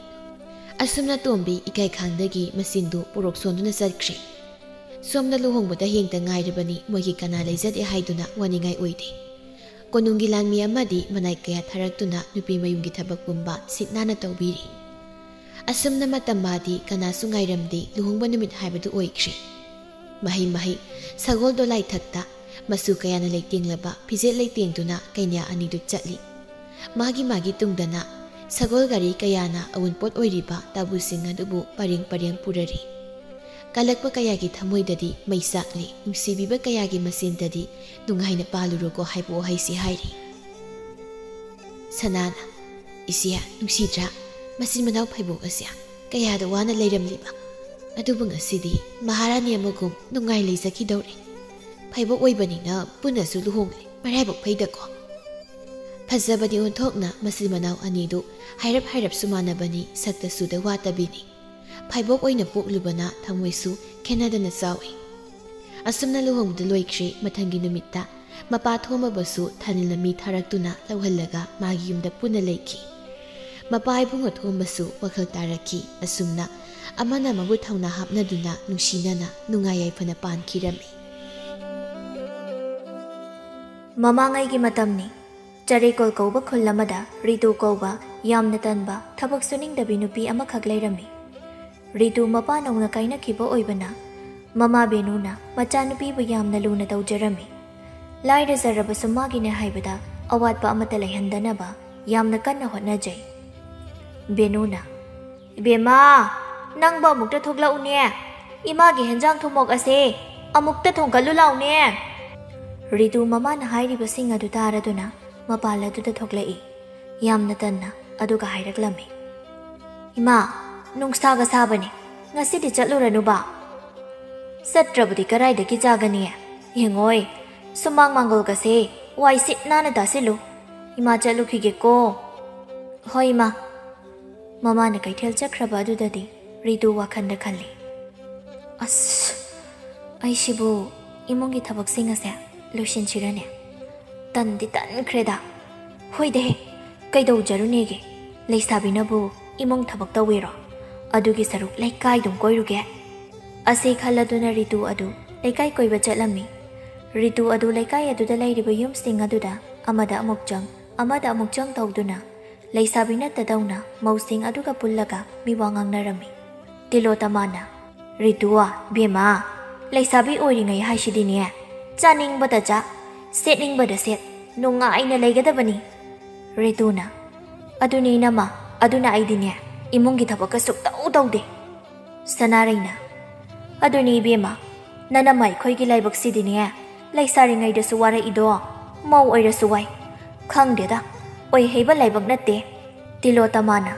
ꯑꯁꯨꯝꯅ ꯇꯣꯝꯕꯤ ꯏꯀꯥꯏ ꯈꯥꯡꯗꯒꯤ ꯃꯆꯤꯟꯗꯨ ꯄꯣꯔꯣꯛ ꯁꯣꯟꯗꯨꯅ ꯆꯠꯈ꯭ꯔꯦ꯫ ꯁꯣꯝꯗ ꯂꯨꯍꯣꯡꯕꯗ ꯍꯦꯡꯇ ꯉꯥꯏꯔꯕꯅꯤ, ꯃꯣꯏꯒꯤ ꯀꯅꯥ ꯂꯩꯖꯗꯦ ꯍꯥꯏꯗꯨꯅ ꯋꯥꯅꯤꯡꯉꯥꯏ ꯑꯣꯏꯗꯦ꯫ ꯀꯣꯅꯨꯡꯒꯤ ꯂꯥꯟꯃꯤ ꯑꯃꯗꯤ ꯃꯅꯥꯏ ꯀꯌꯥ ꯊꯥꯔꯛꯇꯨꯅ ꯅꯨꯄꯤ ꯃꯌꯨꯝꯒꯤ ꯊꯕꯛ ꯄꯨꯝꯕ ꯁꯤꯠ ꯅꯥꯟꯅ ꯇꯧꯕꯤꯔꯤ꯫ ꯑꯁꯨꯝꯅ ꯃꯇꯝ ꯃꯥꯗꯤ ꯀꯅꯥꯁꯨ ꯉꯥꯏꯔꯝꯗꯦ, ꯂꯨꯍꯣꯡꯕ ꯅꯨꯃꯤꯠ ꯍꯥꯏꯕꯗꯨ ꯑꯣꯏꯈ꯭ꯔꯦ꯫ ꯃꯍꯩ ꯃꯍꯩ, ꯁꯒꯣꯜ ꯗꯣꯂꯥꯏꯊꯛꯇ ꯃꯆꯨ ꯀꯌꯥꯅ ꯂꯩꯇꯦꯡꯂꯕ ꯐꯤꯖꯦꯠ ꯂꯩꯇꯦꯡꯗꯨꯅ ꯀꯩꯅ꯭ꯌꯥ ꯑꯅꯤꯗꯨ ꯆꯠꯂꯤ꯫ ꯃꯥꯒꯤ ꯃꯥꯒꯤ ꯇꯨꯡꯗꯅ ꯁꯒꯣꯜ ꯒꯥꯔꯤ ꯀꯌꯥꯅ ꯑꯋꯨꯟꯄꯣꯠ ꯑꯣꯏꯔꯤꯕ ꯇꯥꯕꯨꯁꯤꯡ ꯑꯗꯨꯕꯨ ꯄꯔꯦꯡ ꯄꯔꯦꯡ ꯄꯨꯔꯔꯤ꯫ ꯀꯜꯂꯛꯄ ꯀꯌꯥꯒꯤ ꯊꯃꯣꯏꯗꯗꯤ ꯃꯩ ꯆꯥꯛꯂꯤ, ꯅꯨꯡꯁꯤꯕꯤꯕ ꯀꯌꯥꯒꯤ ꯃꯆꯤꯟꯗꯗꯤ "ꯅꯨꯡꯉꯥꯏꯅ ꯄꯥꯜꯂꯨꯔꯣꯀꯣ" ꯍꯥꯏꯕ ꯋꯥꯍꯩꯁꯤ ꯍꯥꯏꯔꯤ꯫ ꯁꯅꯥꯅ, "ꯏꯆꯦ, ꯅꯨꯡꯁꯤꯗ꯭ꯔꯥ? ꯃꯆꯤꯟ ꯃꯅꯥꯎ ꯐꯩꯕꯣꯛ ꯑꯁꯦ ꯀꯌꯥꯗ ꯋꯥꯅ ꯂꯩꯔꯝꯂꯤꯕ꯫ ꯑꯗꯨꯕꯨ ꯉꯁꯤꯗꯤ ꯃꯍꯥꯔꯥꯅꯤ ꯑꯃꯒꯨꯝ ꯅꯨꯡꯉꯥꯏ ꯂꯩꯖꯈꯤꯗꯧꯔꯦ꯫ ꯐꯩꯕꯣꯛ ꯑꯣꯏꯕꯅꯤꯅ ꯄꯨꯟꯅꯁꯨ ꯂꯨꯍꯣꯡꯂꯦ꯫ ꯃꯔꯥꯏꯕꯛ ꯐꯩꯗꯀꯣ꯫" ꯐꯖꯕꯗꯤ ꯑꯣꯟꯊꯣꯛꯅ ꯃꯆꯤꯟ ꯃꯅꯥꯎ ꯑꯅꯤꯗꯨ ꯍꯥꯏꯔꯞ ꯍꯥꯏꯔꯞꯁꯨ ꯃꯥꯟꯅꯕꯅꯤ, ꯁꯛꯇ ꯆꯨꯗ ꯋꯥꯠꯇꯕꯤꯅꯤ꯫ ꯐꯩꯕꯣꯛ ꯑꯣꯏꯅ ꯄꯣꯛꯂꯨꯕꯅ ꯊꯃꯣꯏꯁꯨ ꯈꯦꯠꯅꯗꯅ ꯆꯥꯎꯏ꯫ ꯑꯁꯨꯝꯅ ꯂꯨꯍꯣꯡꯕꯗꯨ ꯂꯣꯏꯈ꯭ꯔꯦ꯫ ꯃꯊꯪꯒꯤ ꯅꯨꯃꯤꯠꯇ ꯃꯄꯥ ꯊꯣꯝꯃꯕꯁꯨ ꯊꯥꯅꯤꯜ ꯂꯝꯕꯤ ꯊꯥꯔꯛꯇꯨꯅ ꯂꯧꯍꯜꯂꯒ ꯃꯥꯒꯤ ꯌꯨꯝꯗ ꯄꯨꯟꯅ ꯂꯩꯈꯤ꯫ ꯃꯄꯥ ꯏꯕꯨꯡꯉꯣ ꯊꯣꯝꯕꯁꯨ ꯋꯥꯈꯜ ꯇꯥꯔꯛꯈꯤ꯫ ꯑꯁꯨꯝꯅ ꯑꯃꯅ ꯑꯃꯕꯨ ꯊꯧꯅꯥ ꯍꯥꯞꯅꯗꯨꯅ ꯅꯨꯡꯁꯤꯅꯅ ꯅꯨꯡꯉꯥꯏ ꯌꯥꯏꯐꯅ ꯄꯥꯟꯈꯤꯔꯝꯃꯤ꯫ ꯃꯃꯥꯡꯉꯩꯒꯤ ꯃꯇꯝꯅꯤ꯫ ꯆꯔꯩꯀꯣꯜ ꯀꯧꯕ ꯈꯨꯜ ꯑꯃꯗ ꯔꯤꯇꯨ ꯀꯧꯕ ꯌꯥꯝꯅ ꯇꯟꯕ, ꯊꯕꯛ ꯁꯨꯅꯤꯡꯗꯕꯤ ꯅꯨꯄꯤ ꯑꯃꯈꯛ ꯂꯩꯔꯝꯃꯤ꯫ ꯔꯤꯇꯨ ꯃꯄꯥ ꯅꯧꯅ ꯀꯥꯏꯅꯈꯤꯕ ꯑꯣꯏꯕꯅ ꯃꯃꯥ ꯕꯦꯅꯨꯅ ꯃꯆꯥꯅꯨꯄꯤꯕꯨ ꯌꯥꯝꯅ ꯂꯨꯅ ꯇꯧꯖꯔꯝꯃꯤ꯫ ꯂꯥꯏꯔꯖꯔꯕꯁꯨ ꯃꯥꯒꯤꯅꯦ ꯍꯥꯏꯕꯗ ꯑꯋꯥꯠꯄ ꯑꯃꯠꯇ ꯂꯩꯍꯟꯗꯅꯕ ꯌꯥꯝꯅ ꯀꯟꯅ ꯍꯣꯠꯅꯖꯩ꯫ ꯕꯦꯅꯨꯅ, "ꯏꯕꯦꯝꯃ, ꯅꯪꯕꯨ ꯑꯃꯨꯛꯇ ꯊꯣꯛꯂꯛꯎꯅꯦ꯫ ꯏꯃꯥꯒꯤ ꯍꯦꯟꯖꯥꯡ ꯊꯨꯝꯃꯣꯛ ꯑꯁꯦ ꯑꯃꯨꯛꯇ ꯊꯣꯡꯒꯠꯂꯨ ꯂꯥꯎꯅꯦ꯫" ꯔꯤꯇꯨ ꯃꯃꯥꯅ ꯍꯥꯏꯔꯤꯕꯁꯤꯡ ꯑꯗꯨ ꯇꯥꯔꯗꯨꯅ ꯃꯄꯥꯜ ꯑꯗꯨꯗ ꯊꯣꯛꯂꯛꯏ꯫ ꯌꯥꯝꯅ ꯇꯟꯅ ꯑꯗꯨꯒ ꯍꯥꯏꯔꯛꯂꯝꯃꯤ, "ꯏꯃꯥ, ꯅꯨꯡꯁꯥꯒ ꯁꯥꯕꯅꯦ, ꯉꯁꯤꯗꯤ ꯆꯠꯂꯨꯔꯅꯨꯕ꯫" "ꯆꯠꯇ꯭ꯔꯕꯗꯤ ꯀꯔꯥꯏꯗꯒꯤ ꯆꯥꯒꯅꯤ? ꯌꯦꯡꯉꯣꯏ, ꯁꯨꯃꯥꯡ ꯃꯥꯡꯒꯣꯜꯒꯁꯦ ꯋꯥꯏ ꯁꯤꯠ ꯅꯥꯟꯅ ꯇꯥꯁꯤꯜꯂꯨ꯫ ꯏꯃꯥ ꯆꯠꯂꯨꯈꯤꯒꯦꯀꯣ꯫" "ꯍꯣꯏ, ꯏꯃꯥ꯫" ꯃꯃꯥꯅ ꯀꯩꯊꯦꯜ ꯆꯠꯈ꯭ꯔꯕ ꯑꯗꯨꯗꯗꯤ ꯔꯤꯇꯨ ꯋꯥꯈꯜꯗ ꯈꯜꯂꯤ, "ꯑꯁ, ꯑꯩꯁꯤꯕꯨ ꯏꯃꯨꯡꯒꯤ ꯊꯕꯛꯁꯤꯡ ꯑꯁꯦ ꯂꯣꯏꯁꯤꯟꯁꯤꯔꯅꯦ? ꯇꯟꯗꯤ ꯇꯟꯈ꯭ꯔꯦꯗ꯫ ꯍꯣꯏꯗꯍꯦ, ꯀꯩꯗꯧꯖꯔꯨꯅꯦꯒꯦ? ꯂꯩꯁꯥꯕꯤꯅꯕꯨ ꯏꯃꯨꯡ ꯊꯕꯛ ꯇꯧꯋꯤꯔꯣ? ꯑꯗꯨꯒꯤ ꯁꯔꯨꯛ ꯂꯩꯀꯥꯏꯗꯨꯝ ꯀꯣꯏꯔꯨꯒꯦ꯫" ꯑꯁꯤ ꯈꯜꯂꯗꯨꯅ ꯔꯤꯇꯨ ꯑꯗꯨ ꯂꯩꯀꯥꯏ ꯀꯣꯏꯕ ꯆꯠꯂꯝꯃꯤ꯫ ꯔꯤꯇꯨ ꯑꯗꯨ ꯂꯩꯀꯥꯏ ꯑꯗꯨꯗ ꯂꯩꯔꯤꯕ ꯌꯨꯝꯁꯤꯡ ꯑꯗꯨꯗ ꯑꯃꯗ ꯑꯃꯨꯛ ꯆꯪ, ꯑꯃꯗ ꯑꯃꯨꯛ ꯆꯪ ꯇꯧꯗꯨꯅ ꯂꯩꯁꯥꯕꯤ ꯅꯠꯇꯗꯧꯅ ꯃꯧꯁꯤꯡ ꯑꯗꯨꯒ ꯄꯨꯜꯂꯒ ꯃꯤꯋꯥ ꯉꯥꯡꯅꯔꯝꯃꯤ꯫ ꯇꯤꯂꯣꯇꯃꯥꯅ, "ꯔꯤꯇꯨ, ꯕꯦꯝꯃ, ꯂꯩꯁꯥꯕꯤ ꯑꯣꯏꯔꯤꯉꯩ ꯍꯥꯏꯁꯤꯗꯤꯅꯦ, ꯆꯥꯅꯤꯡꯕꯗ ꯆꯥ, ꯁꯦꯠꯅꯤꯡꯕꯗ ꯁꯦꯠ, ꯅꯨꯡꯉꯥꯏꯅ ꯂꯩꯒꯗꯕꯅꯤ꯫ ꯔꯤꯇꯨꯅ, "ꯑꯗꯨꯅꯤ ꯏꯅꯝꯃ, ꯑꯗꯨꯅ ꯑꯩꯗꯤꯅꯦ, ꯏꯃꯨꯡꯒꯤ ꯊꯕꯛꯀ ꯁꯨꯛꯇꯧ ꯇꯧꯗꯦ꯫" ꯁꯅꯥꯔꯩꯅ, "ꯑꯗꯨꯅꯤ ꯏꯕꯦꯝꯃ, ꯅꯅꯝꯃ ꯑꯩꯈꯣꯏꯒꯤ ꯂꯥꯏꯕꯛꯁꯤꯗꯤꯅꯦ, ꯂꯩꯁꯥꯔꯤꯉꯩꯗꯁꯨ ꯋꯥꯔꯛꯏꯗꯣ, ꯃꯧ ꯑꯣꯏꯔꯁꯨ ꯋꯥꯏ꯫ ꯈꯪꯗꯦꯗ, ꯑꯣꯏꯍꯩꯕ ꯂꯥꯏꯕꯛ ꯅꯠꯇꯦ꯫" ꯇꯤꯂꯣꯇꯃꯥꯅ,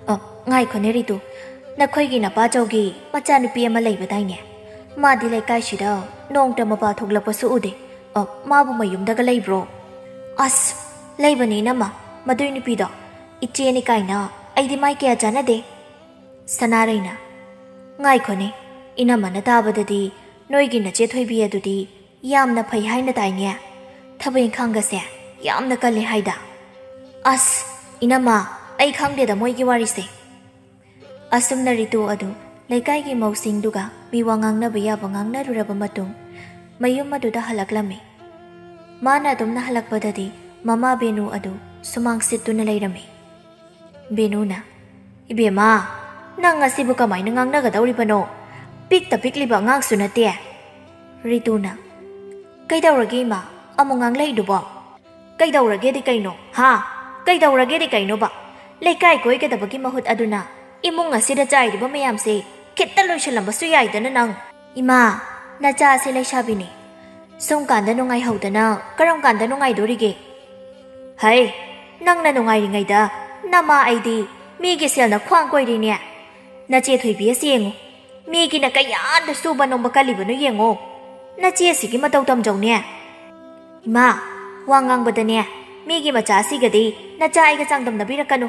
"ꯑ, ꯉꯥꯏꯈꯣꯅꯦ ꯔꯤꯇꯨ, ꯅꯈꯣꯏꯒꯤ ꯅꯄꯥꯆꯧꯒꯤ ꯃꯆꯥꯅꯨꯄꯤ ꯑꯃ ꯂꯩꯕꯗꯥꯏꯅꯦ? ꯃꯥꯗꯤ ꯂꯩꯀꯥꯏꯁꯤꯗ ꯅꯣꯡꯇ ꯃꯄꯥ ꯊꯣꯛꯂꯛꯄꯁꯨ ꯎꯗꯦ꯫ ꯑ, ꯃꯥꯕꯨ ꯃꯌꯨꯝꯗꯒ ꯂꯩꯕ꯭ꯔꯣ?" "ꯑꯁ, ꯂꯩꯕꯅꯦ ꯏꯅꯝꯃ, ꯃꯗꯨꯏ ꯅꯨꯄꯤꯗꯣ ꯏꯆꯦꯅꯤ ꯀꯥꯏꯅ ꯑꯩꯗꯤ ꯃꯥꯏ ꯀꯌꯥ ꯆꯥꯟꯅꯗꯦ꯫" ꯁꯅꯥꯔꯩꯅ, "ꯉꯥꯏꯈꯣꯅꯦ, ꯏꯅꯝꯃꯅ ꯇꯥꯕꯗꯗꯤ ꯅꯣꯏꯒꯤ ꯅꯆꯦ ꯊꯣꯏꯕꯤ ꯑꯗꯨꯗꯤ ꯌꯥꯝꯅ ꯐꯩ ꯍꯥꯏꯅ ꯇꯥꯏꯅꯦ꯫ ꯊꯕꯛ ꯏꯪꯈꯥꯡꯒꯁꯦ ꯌꯥꯝꯅ ꯀꯜꯂꯦ ꯍꯥꯏꯗ꯫" "ꯑꯁ, ꯏꯅꯝꯃ, ꯑꯩ ꯈꯪꯗꯦꯗ ꯃꯣꯏꯒꯤ ꯋꯥꯔꯤꯁꯦ꯫" ꯑꯁꯨꯝꯅ ꯔꯤꯇꯨ ꯑꯗꯨ ꯂꯩꯀꯥꯏꯒꯤ ꯃꯧꯁꯤꯡꯗꯨꯒ ꯃꯤꯋꯥ ꯉꯥꯡꯅꯕ ꯌꯥꯕ ꯉꯥꯡꯅꯔꯨꯔꯕ ꯃꯇꯨꯡ, ꯃꯌꯨꯝ ꯑꯗꯨꯗ ꯍꯜꯂꯛꯂꯝꯃꯤ꯫ ꯃꯥꯅ ꯑꯗꯨꯝꯅ ꯍꯜꯂꯛꯄꯗꯗꯤ ꯃꯃꯥ ꯕꯦꯅꯨ ꯑꯗꯨ ꯁꯨꯃꯥꯡ ꯁꯤꯠꯇꯨꯅ ꯂꯩꯔꯝꯃꯤ꯫ ꯕꯦꯅꯨꯅ, "ꯏꯕꯦꯝꯃ, ꯅꯪ ꯑꯁꯤꯕꯨ ꯀꯃꯥꯏꯅ ꯉꯥꯡꯅꯒꯗꯧꯔꯤꯕꯅꯣ? ꯄꯤꯛꯇ ꯄꯤꯛꯂꯤꯕ ꯑꯉꯥꯡꯁꯨ ꯅꯠꯇꯦ꯫" ꯔꯤꯇꯨꯅ, "ꯀꯩꯗꯧꯔꯒꯦ ꯏꯃꯥ? ꯑꯃꯨꯛ ꯉꯥꯡꯂꯛꯏꯗꯨꯕꯣ? ꯀꯩꯗꯧꯔꯒꯦꯗꯤ ꯀꯩꯅꯣ, ꯍꯥ? ꯀꯩꯗꯧꯔꯒꯦꯗꯤ ꯀꯩꯅꯣꯕ? ꯂꯩꯀꯥꯏ ꯀꯣꯏꯒꯗꯕꯒꯤ ꯃꯍꯨꯠ ꯑꯗꯨꯅ ꯏꯃꯨꯡ ꯑꯁꯤꯗ ꯆꯥꯏꯔꯤꯕ ꯃꯌꯥꯝꯁꯦ ꯈꯤꯠꯇ ꯂꯣꯏꯁꯤꯜꯂꯝꯕꯁꯨ ꯌꯥꯏꯗꯅ ꯅꯪ꯫" "ꯏꯃꯥ, ꯅꯆꯥꯁꯦ ꯂꯩꯁꯥꯕꯤꯅꯤ꯫ ꯁꯨꯝ ꯀꯥꯟꯗ ꯅꯨꯡꯉꯥꯏꯍꯧꯗꯅ ꯀꯔꯝ ꯀꯥꯟꯗ ꯅꯨꯡꯉꯥꯏꯗꯣꯔꯤꯒꯦ?" "ꯍꯩ, ꯅꯪꯅ ꯅꯨꯡꯉꯥꯏꯔꯤꯉꯩꯗ ꯅꯃꯥ ꯑꯩꯗꯤ ꯃꯤꯒꯤ ꯁꯦꯜꯅ ꯈ꯭ꯋꯥꯡ ꯀꯣꯏꯔꯤꯅꯦ꯫ ꯅꯆꯦ ꯊꯣꯏꯕꯤ ꯑꯁꯤ ꯌꯦꯡꯉꯨ, ꯃꯤꯒꯤꯅ ꯀꯌꯥꯗ ꯁꯨꯕ ꯅꯣꯝꯕ ꯀꯜꯂꯤꯕꯅꯣ ꯌꯦꯡꯉꯨ꯫ ꯅꯆꯦ ꯑꯁꯤꯒꯤ ꯃꯇꯧ ꯇꯝꯖꯧꯅꯦ꯫" "ꯏꯃꯥ, ꯋꯥ ꯉꯥꯡꯕꯗꯅꯦ, ꯃꯤꯒꯤ ꯃꯆꯥ ꯑꯁꯤꯒꯗꯤ ꯅꯆꯥ ꯑꯩꯒ ꯆꯥꯡꯗꯝꯅꯕꯤꯔꯛꯀꯅꯨ꯫"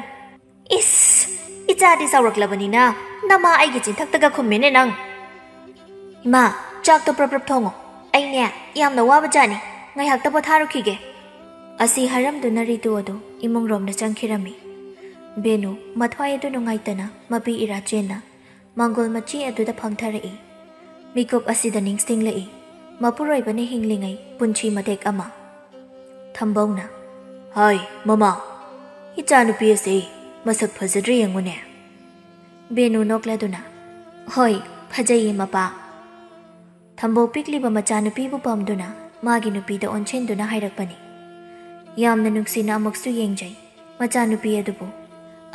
"ꯏꯁ, ꯏꯆꯥꯗꯤ ꯆꯥꯎꯔꯛꯂꯕꯅꯤꯅ ꯅꯃꯥ ꯑꯩꯒꯤ ꯆꯤꯟꯊꯛꯇꯒ ꯈꯨꯝꯃꯦꯅꯦ ꯅꯪ꯫" "ꯏꯃꯥ, ꯆꯥꯛꯇꯣ ꯄ꯭ꯔꯞ ꯄ꯭ꯔꯞ ꯊꯣꯡꯉꯣ꯫ ꯑꯩꯅꯦ, ꯌꯥꯝꯅ ꯋꯥꯕ ꯖꯥꯠꯅꯤ꯫ ꯉꯥꯏꯍꯥꯛꯇ ꯄꯣꯊꯥꯔꯨꯈꯤꯒꯦ꯫" ꯑꯁꯤ ꯍꯥꯏꯔꯝꯗꯨꯅ ꯔꯤꯇꯨ ꯑꯗꯨ ꯏꯃꯨꯡ ꯔꯣꯝꯗ ꯆꯪꯈꯤꯔꯝꯃꯤ꯫ ꯕꯦꯅꯨ, ꯃꯊ꯭ꯋꯥꯏ ꯑꯗꯨ ꯅꯨꯡꯉꯥꯏꯇꯅ ꯃꯄꯤ ꯏꯔꯥ ꯆꯦꯟꯅ ꯃꯥꯡꯒꯣꯜ ꯃꯆꯤ ꯑꯗꯨꯗ ꯐꯝꯊꯔꯛꯏ꯫ ꯃꯤꯀꯨꯞ ꯑꯁꯤꯗ ꯅꯤꯡꯁꯤꯡꯂꯛꯏ ꯃꯄꯨꯔꯣꯏꯕꯅ ꯍꯤꯡꯂꯤꯉꯩ ꯄꯨꯟꯁꯤ ꯃꯇꯦꯛ ꯑꯃ꯫ ꯊꯝꯕꯧꯅ, "ꯍꯥꯏ, ꯃꯃꯥ, ꯏꯆꯥꯅꯨꯄꯤ ꯑꯁꯤ ꯃꯁꯛ ꯐꯖꯗ꯭ꯔꯦ ꯌꯦꯡꯉꯨꯅꯦ꯫" ꯕꯦꯅꯨ ꯅꯣꯛꯂꯗꯨꯅ, "ꯍꯣꯏ, ꯐꯖꯩꯌꯦ ꯃꯄꯥ꯫" ꯊꯝꯕꯧ ꯄꯤꯛꯂꯤꯕ ꯃꯆꯥꯅꯨꯄꯤꯕꯨ ꯄꯝꯗꯨꯅ ꯃꯥꯒꯤ ꯅꯨꯄꯤꯗ ꯑꯣꯟꯁꯤꯟꯗꯨꯅ ꯍꯥꯏꯔꯛꯄꯅꯤ꯫ ꯌꯥꯝꯅ ꯅꯨꯡꯁꯤꯅ ꯑꯃꯨꯛꯁꯨ ꯌꯦꯡꯖꯩ ꯃꯆꯥꯅꯨꯄꯤ ꯑꯗꯨꯕꯨ꯫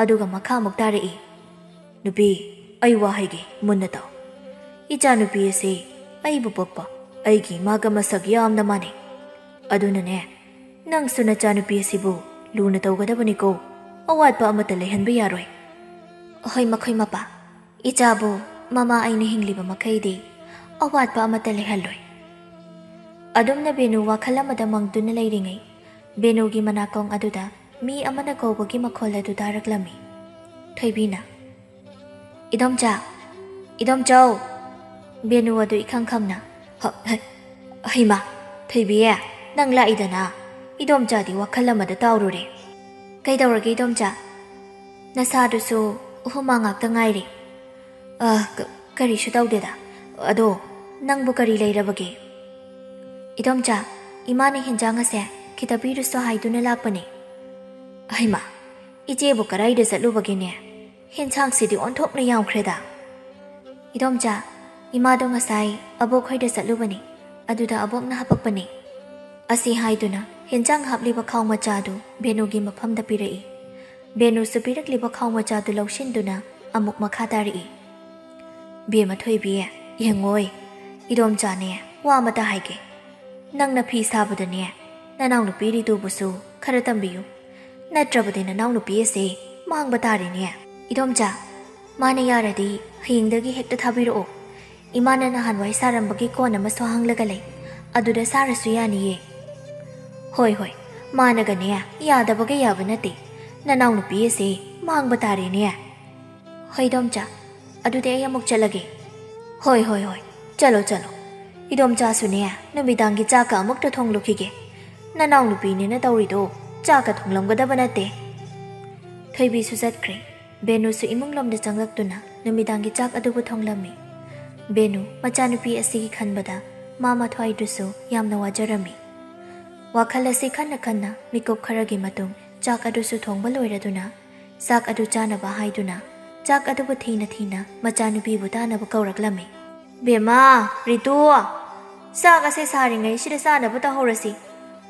ꯑꯗꯨꯒ ꯃꯈꯥ ꯑꯃꯨꯛ ꯇꯥꯔꯛꯏ, "ꯅꯨꯄꯤ, ꯑꯩ ꯋꯥ ꯍꯥꯏꯒꯦ, ꯃꯨꯟꯅ ꯇꯥꯎ꯫ ꯏꯆꯥꯅꯨꯄꯤ ꯑꯁꯤ ꯑꯩꯕꯨ ꯄꯣꯛꯄ ꯑꯩꯒꯤ ꯏꯃꯥꯒ ꯃꯁꯛ ꯌꯥꯝꯅ ꯃꯥꯟꯅꯩ꯫ ꯑꯗꯨꯅꯅꯦ, ꯅꯪꯁꯨ ꯅꯆꯥꯅꯨꯄꯤ ꯑꯁꯤꯕꯨ ꯂꯨꯅ ꯇꯧꯒꯗꯕꯅꯤꯀꯣ꯫ ꯑꯋꯥꯠꯄ ꯑꯃꯠꯇ ꯂꯩꯍꯟꯕ ꯌꯥꯔꯣꯏ꯫" "ꯍꯣꯏ, ꯃꯈꯣꯏ ꯃꯄꯥ꯫ ꯏꯆꯥꯕꯨ ꯃꯃꯥ ꯑꯩꯅ ꯍꯤꯡꯂꯤꯕ ꯃꯈꯩꯗꯤ ꯑꯋꯥꯠꯄ ꯑꯃꯠꯇ ꯂꯩꯍꯜꯂꯣꯏ꯫" ꯑꯗꯨꯝꯅ ꯕꯦꯅꯨ ꯋꯥꯈꯜ ꯑꯃꯗ ꯃꯪꯗꯨꯅ ꯂꯩꯔꯤꯉꯩ, ꯕꯦꯅꯨꯒꯤ ꯃꯅꯥꯀꯣꯡ ꯑꯗꯨꯗ ꯃꯤ ꯑꯃꯅ ꯀꯧꯕꯒꯤ ꯃꯈꯣꯜ ꯑꯗꯨ ꯇꯥꯔꯛꯂꯝꯃꯤ꯫ ꯊꯣꯏꯕꯤꯅ, "ꯏꯗꯣꯝꯆꯥ, ꯏꯗꯣꯝꯆꯥꯎ!" ꯕꯦꯅꯨ ꯑꯗꯨ ꯏꯈꯪ ꯈꯪꯅ, "ꯍ-, ꯍ-, ꯍꯩꯃꯥ, ꯊꯣꯏꯕꯤ, ꯅꯪ ꯂꯥꯛꯏꯗꯅ? ꯏꯗꯣꯝꯆꯥꯗꯤ ꯋꯥꯈꯜ ꯑꯃꯗ ꯇꯥꯎꯔꯨꯔꯦ꯫" "ꯀꯩꯗꯧꯔꯒꯦ, ꯏꯗꯣꯝꯆꯥ? ꯅꯁꯥꯗꯨꯁꯨ ꯍꯨꯃꯥꯡ ꯉꯥꯛꯇ ꯉꯥꯏꯔꯤ꯫" "ꯑ, ꯀ-, ꯀꯔꯤꯁꯨ ꯇꯧꯗꯦꯗ꯫ ꯑꯗꯣ, ꯅꯪꯕꯨ ꯀꯔꯤ ꯂꯩꯔꯕꯒꯦ?" "ꯏꯗꯣꯝꯆꯥ, ꯏꯃꯥꯅ ꯍꯦꯟꯖꯥꯡ ꯑꯁꯦ ꯈꯤꯇ ꯄꯤꯔꯨꯁꯣ ꯍꯥꯏꯗꯨꯅ ꯂꯥꯛꯄꯅꯦ꯫" "ꯍꯩꯃꯥ, ꯏꯆꯦꯕꯨ ꯀꯔꯥꯏꯗ ꯆꯠꯂꯨꯕꯒꯤꯅꯦ? ꯍꯦꯟꯁꯥꯡꯁꯤꯗꯤ ꯑꯣꯟꯊꯣꯛꯅ ꯌꯥꯝꯈ꯭ꯔꯦꯗ꯫" "ꯏꯗꯣꯝꯆꯥ, ꯏꯃꯥꯗꯣ ꯉꯁꯥꯏ ꯑꯕꯣꯛ ꯈꯣꯏꯗ ꯆꯠꯂꯨꯕꯅꯤ, ꯑꯗꯨꯗ ꯑꯕꯣꯛꯅ ꯍꯥꯄꯛꯄꯅꯤ꯫" ꯑꯁꯤ ꯍꯥꯏꯗꯨꯅ ꯍꯦꯟꯖꯥꯡ ꯍꯥꯞꯂꯤꯕ ꯈꯥꯎ ꯃꯆꯥꯗꯨ ꯕꯦꯅꯨꯒꯤ ꯃꯐꯝꯗ ꯄꯤꯔꯛꯏ꯫ ꯕꯦꯅꯨꯁꯨ ꯄꯤꯔꯛꯂꯤꯕ ꯈꯥꯎ ꯃꯆꯥꯗꯨ ꯂꯧꯁꯤꯟꯗꯨꯅ ꯑꯃꯨꯛ ꯃꯈꯥ ꯇꯥꯔꯛꯏ꯫ "ꯕꯦꯝꯃ ꯊꯣꯏꯕꯤ, ꯌꯦꯡꯉꯣꯏ, ꯏꯗꯣꯝꯆꯥꯅꯦ, ꯋꯥ ꯑꯃꯇ ꯍꯥꯏꯒꯦ꯫ ꯅꯪꯅ ꯐꯤ ꯁꯥꯕꯗꯅꯦ, ꯅꯅꯥꯎꯅꯨꯄꯤ ꯔꯤꯇꯨꯕꯨꯁꯨ ꯈꯔ ꯇꯝꯕꯤꯌꯨ꯫ ꯅꯠꯇ꯭ꯔꯕꯗꯤ ꯅꯅꯥꯎꯅꯨꯄꯤ ꯑꯁꯦ ꯃꯥꯡꯕ ꯇꯥꯔꯦꯅꯦ꯫" "ꯏꯗꯣꯝꯆꯥ, ꯃꯥꯅ ꯌꯥꯔꯗꯤ ꯍꯌꯦꯡꯗꯒꯤ ꯍꯦꯛꯇ ꯊꯥꯕꯤꯔꯛꯑꯣ꯫ ꯏꯃꯥꯅ ꯅꯍꯥꯟꯋꯥꯏ ꯁꯥꯔꯝꯕꯒꯤ ꯀꯣꯟ ꯑꯃꯁꯨ ꯍꯥꯡꯂꯒ ꯂꯩ, ꯑꯗꯨꯗ ꯁꯥꯔꯁꯨ ꯌꯥꯅꯤꯌꯦ꯫" "ꯍꯣꯏ, ꯍꯣꯏ, ꯃꯥꯅꯒꯅꯦ ꯌꯥꯗꯕꯒ ꯌꯥꯕ ꯅꯠꯇꯦ꯫ ꯅꯅꯥꯎꯅꯨꯄꯤ ꯑꯁꯦ ꯃꯥꯡꯕ ꯇꯥꯔꯦꯅꯦ꯫" "ꯍꯣꯏ, ꯏꯗꯣꯝꯆꯥ, ꯑꯗꯨꯗꯤ ꯑꯩ ꯑꯃꯨꯛ ꯆꯠꯂꯒꯦ꯫" "ꯍꯣꯏ, ꯍꯣꯏ, ꯍꯣꯏ, ꯆꯠꯂꯣ, ꯆꯠꯂꯣ꯫ ꯏꯗꯣꯝꯆꯥꯁꯨꯅꯦ, ꯅꯨꯃꯤꯗꯥꯡꯒꯤ ꯆꯥꯛꯀ ꯑꯃꯨꯛꯇ ꯊꯣꯡꯂꯨꯈꯤꯒꯦ꯫ ꯅꯅꯥꯎꯅꯨꯄꯤꯅꯦꯅ ꯇꯧꯔꯤꯗꯣ ꯆꯥꯛꯀ ꯊꯣꯡꯂꯝꯒꯗꯕ ꯅꯠꯇꯦ꯫" ꯊꯣꯏꯕꯤꯁꯨ ꯆꯠꯈ꯭ꯔꯦ꯫ ꯕꯦꯅꯨꯁꯨ ꯏꯃꯨꯡꯂꯣꯝꯗ ꯆꯪꯂꯛꯇꯨꯅ ꯅꯨꯃꯤꯗꯥꯡꯒꯤ ꯆꯥꯛ ꯑꯗꯨꯕꯨ ꯊꯣꯡꯂꯝꯃꯤ꯫ ꯕꯦꯅꯨ ꯃꯆꯥꯅꯨꯄꯤ ꯑꯁꯤꯒꯤ ꯈꯟꯕꯗ ꯃꯥ ꯃꯊ꯭ꯋꯥꯏꯗꯨꯁꯨ ꯌꯥꯝꯅ ꯋꯥꯖꯔꯝꯃꯤ꯫ ꯋꯥꯈꯜ ꯑꯁꯤ ꯈꯟꯅ ꯈꯟꯅ ꯃꯤꯀꯨꯞ ꯈꯔꯒꯤ ꯃꯇꯨꯡ ꯆꯥꯛ ꯑꯗꯨꯁꯨ ꯊꯣꯡꯕ ꯂꯣꯏꯔꯗꯨꯅ, ꯆꯥꯛ ꯑꯗꯨ ꯆꯥꯅꯕ ꯍꯥꯏꯗꯨꯅ, ꯆꯥꯛ ꯑꯗꯨꯕꯨ ꯊꯤꯅ ꯊꯤꯅ ꯃꯆꯥꯅꯨꯄꯤꯕꯨ ꯇꯥꯅꯕ ꯀꯧꯔꯛꯂꯝꯃꯤ꯫ ꯕꯦꯝꯃ, ꯔꯤꯇꯨ, ꯆꯥꯛ ꯑꯁꯦ ꯁꯥꯔꯤꯉꯩꯁꯤꯗ ꯆꯥꯅꯕ ꯇꯧꯍꯧꯔꯁꯤ꯫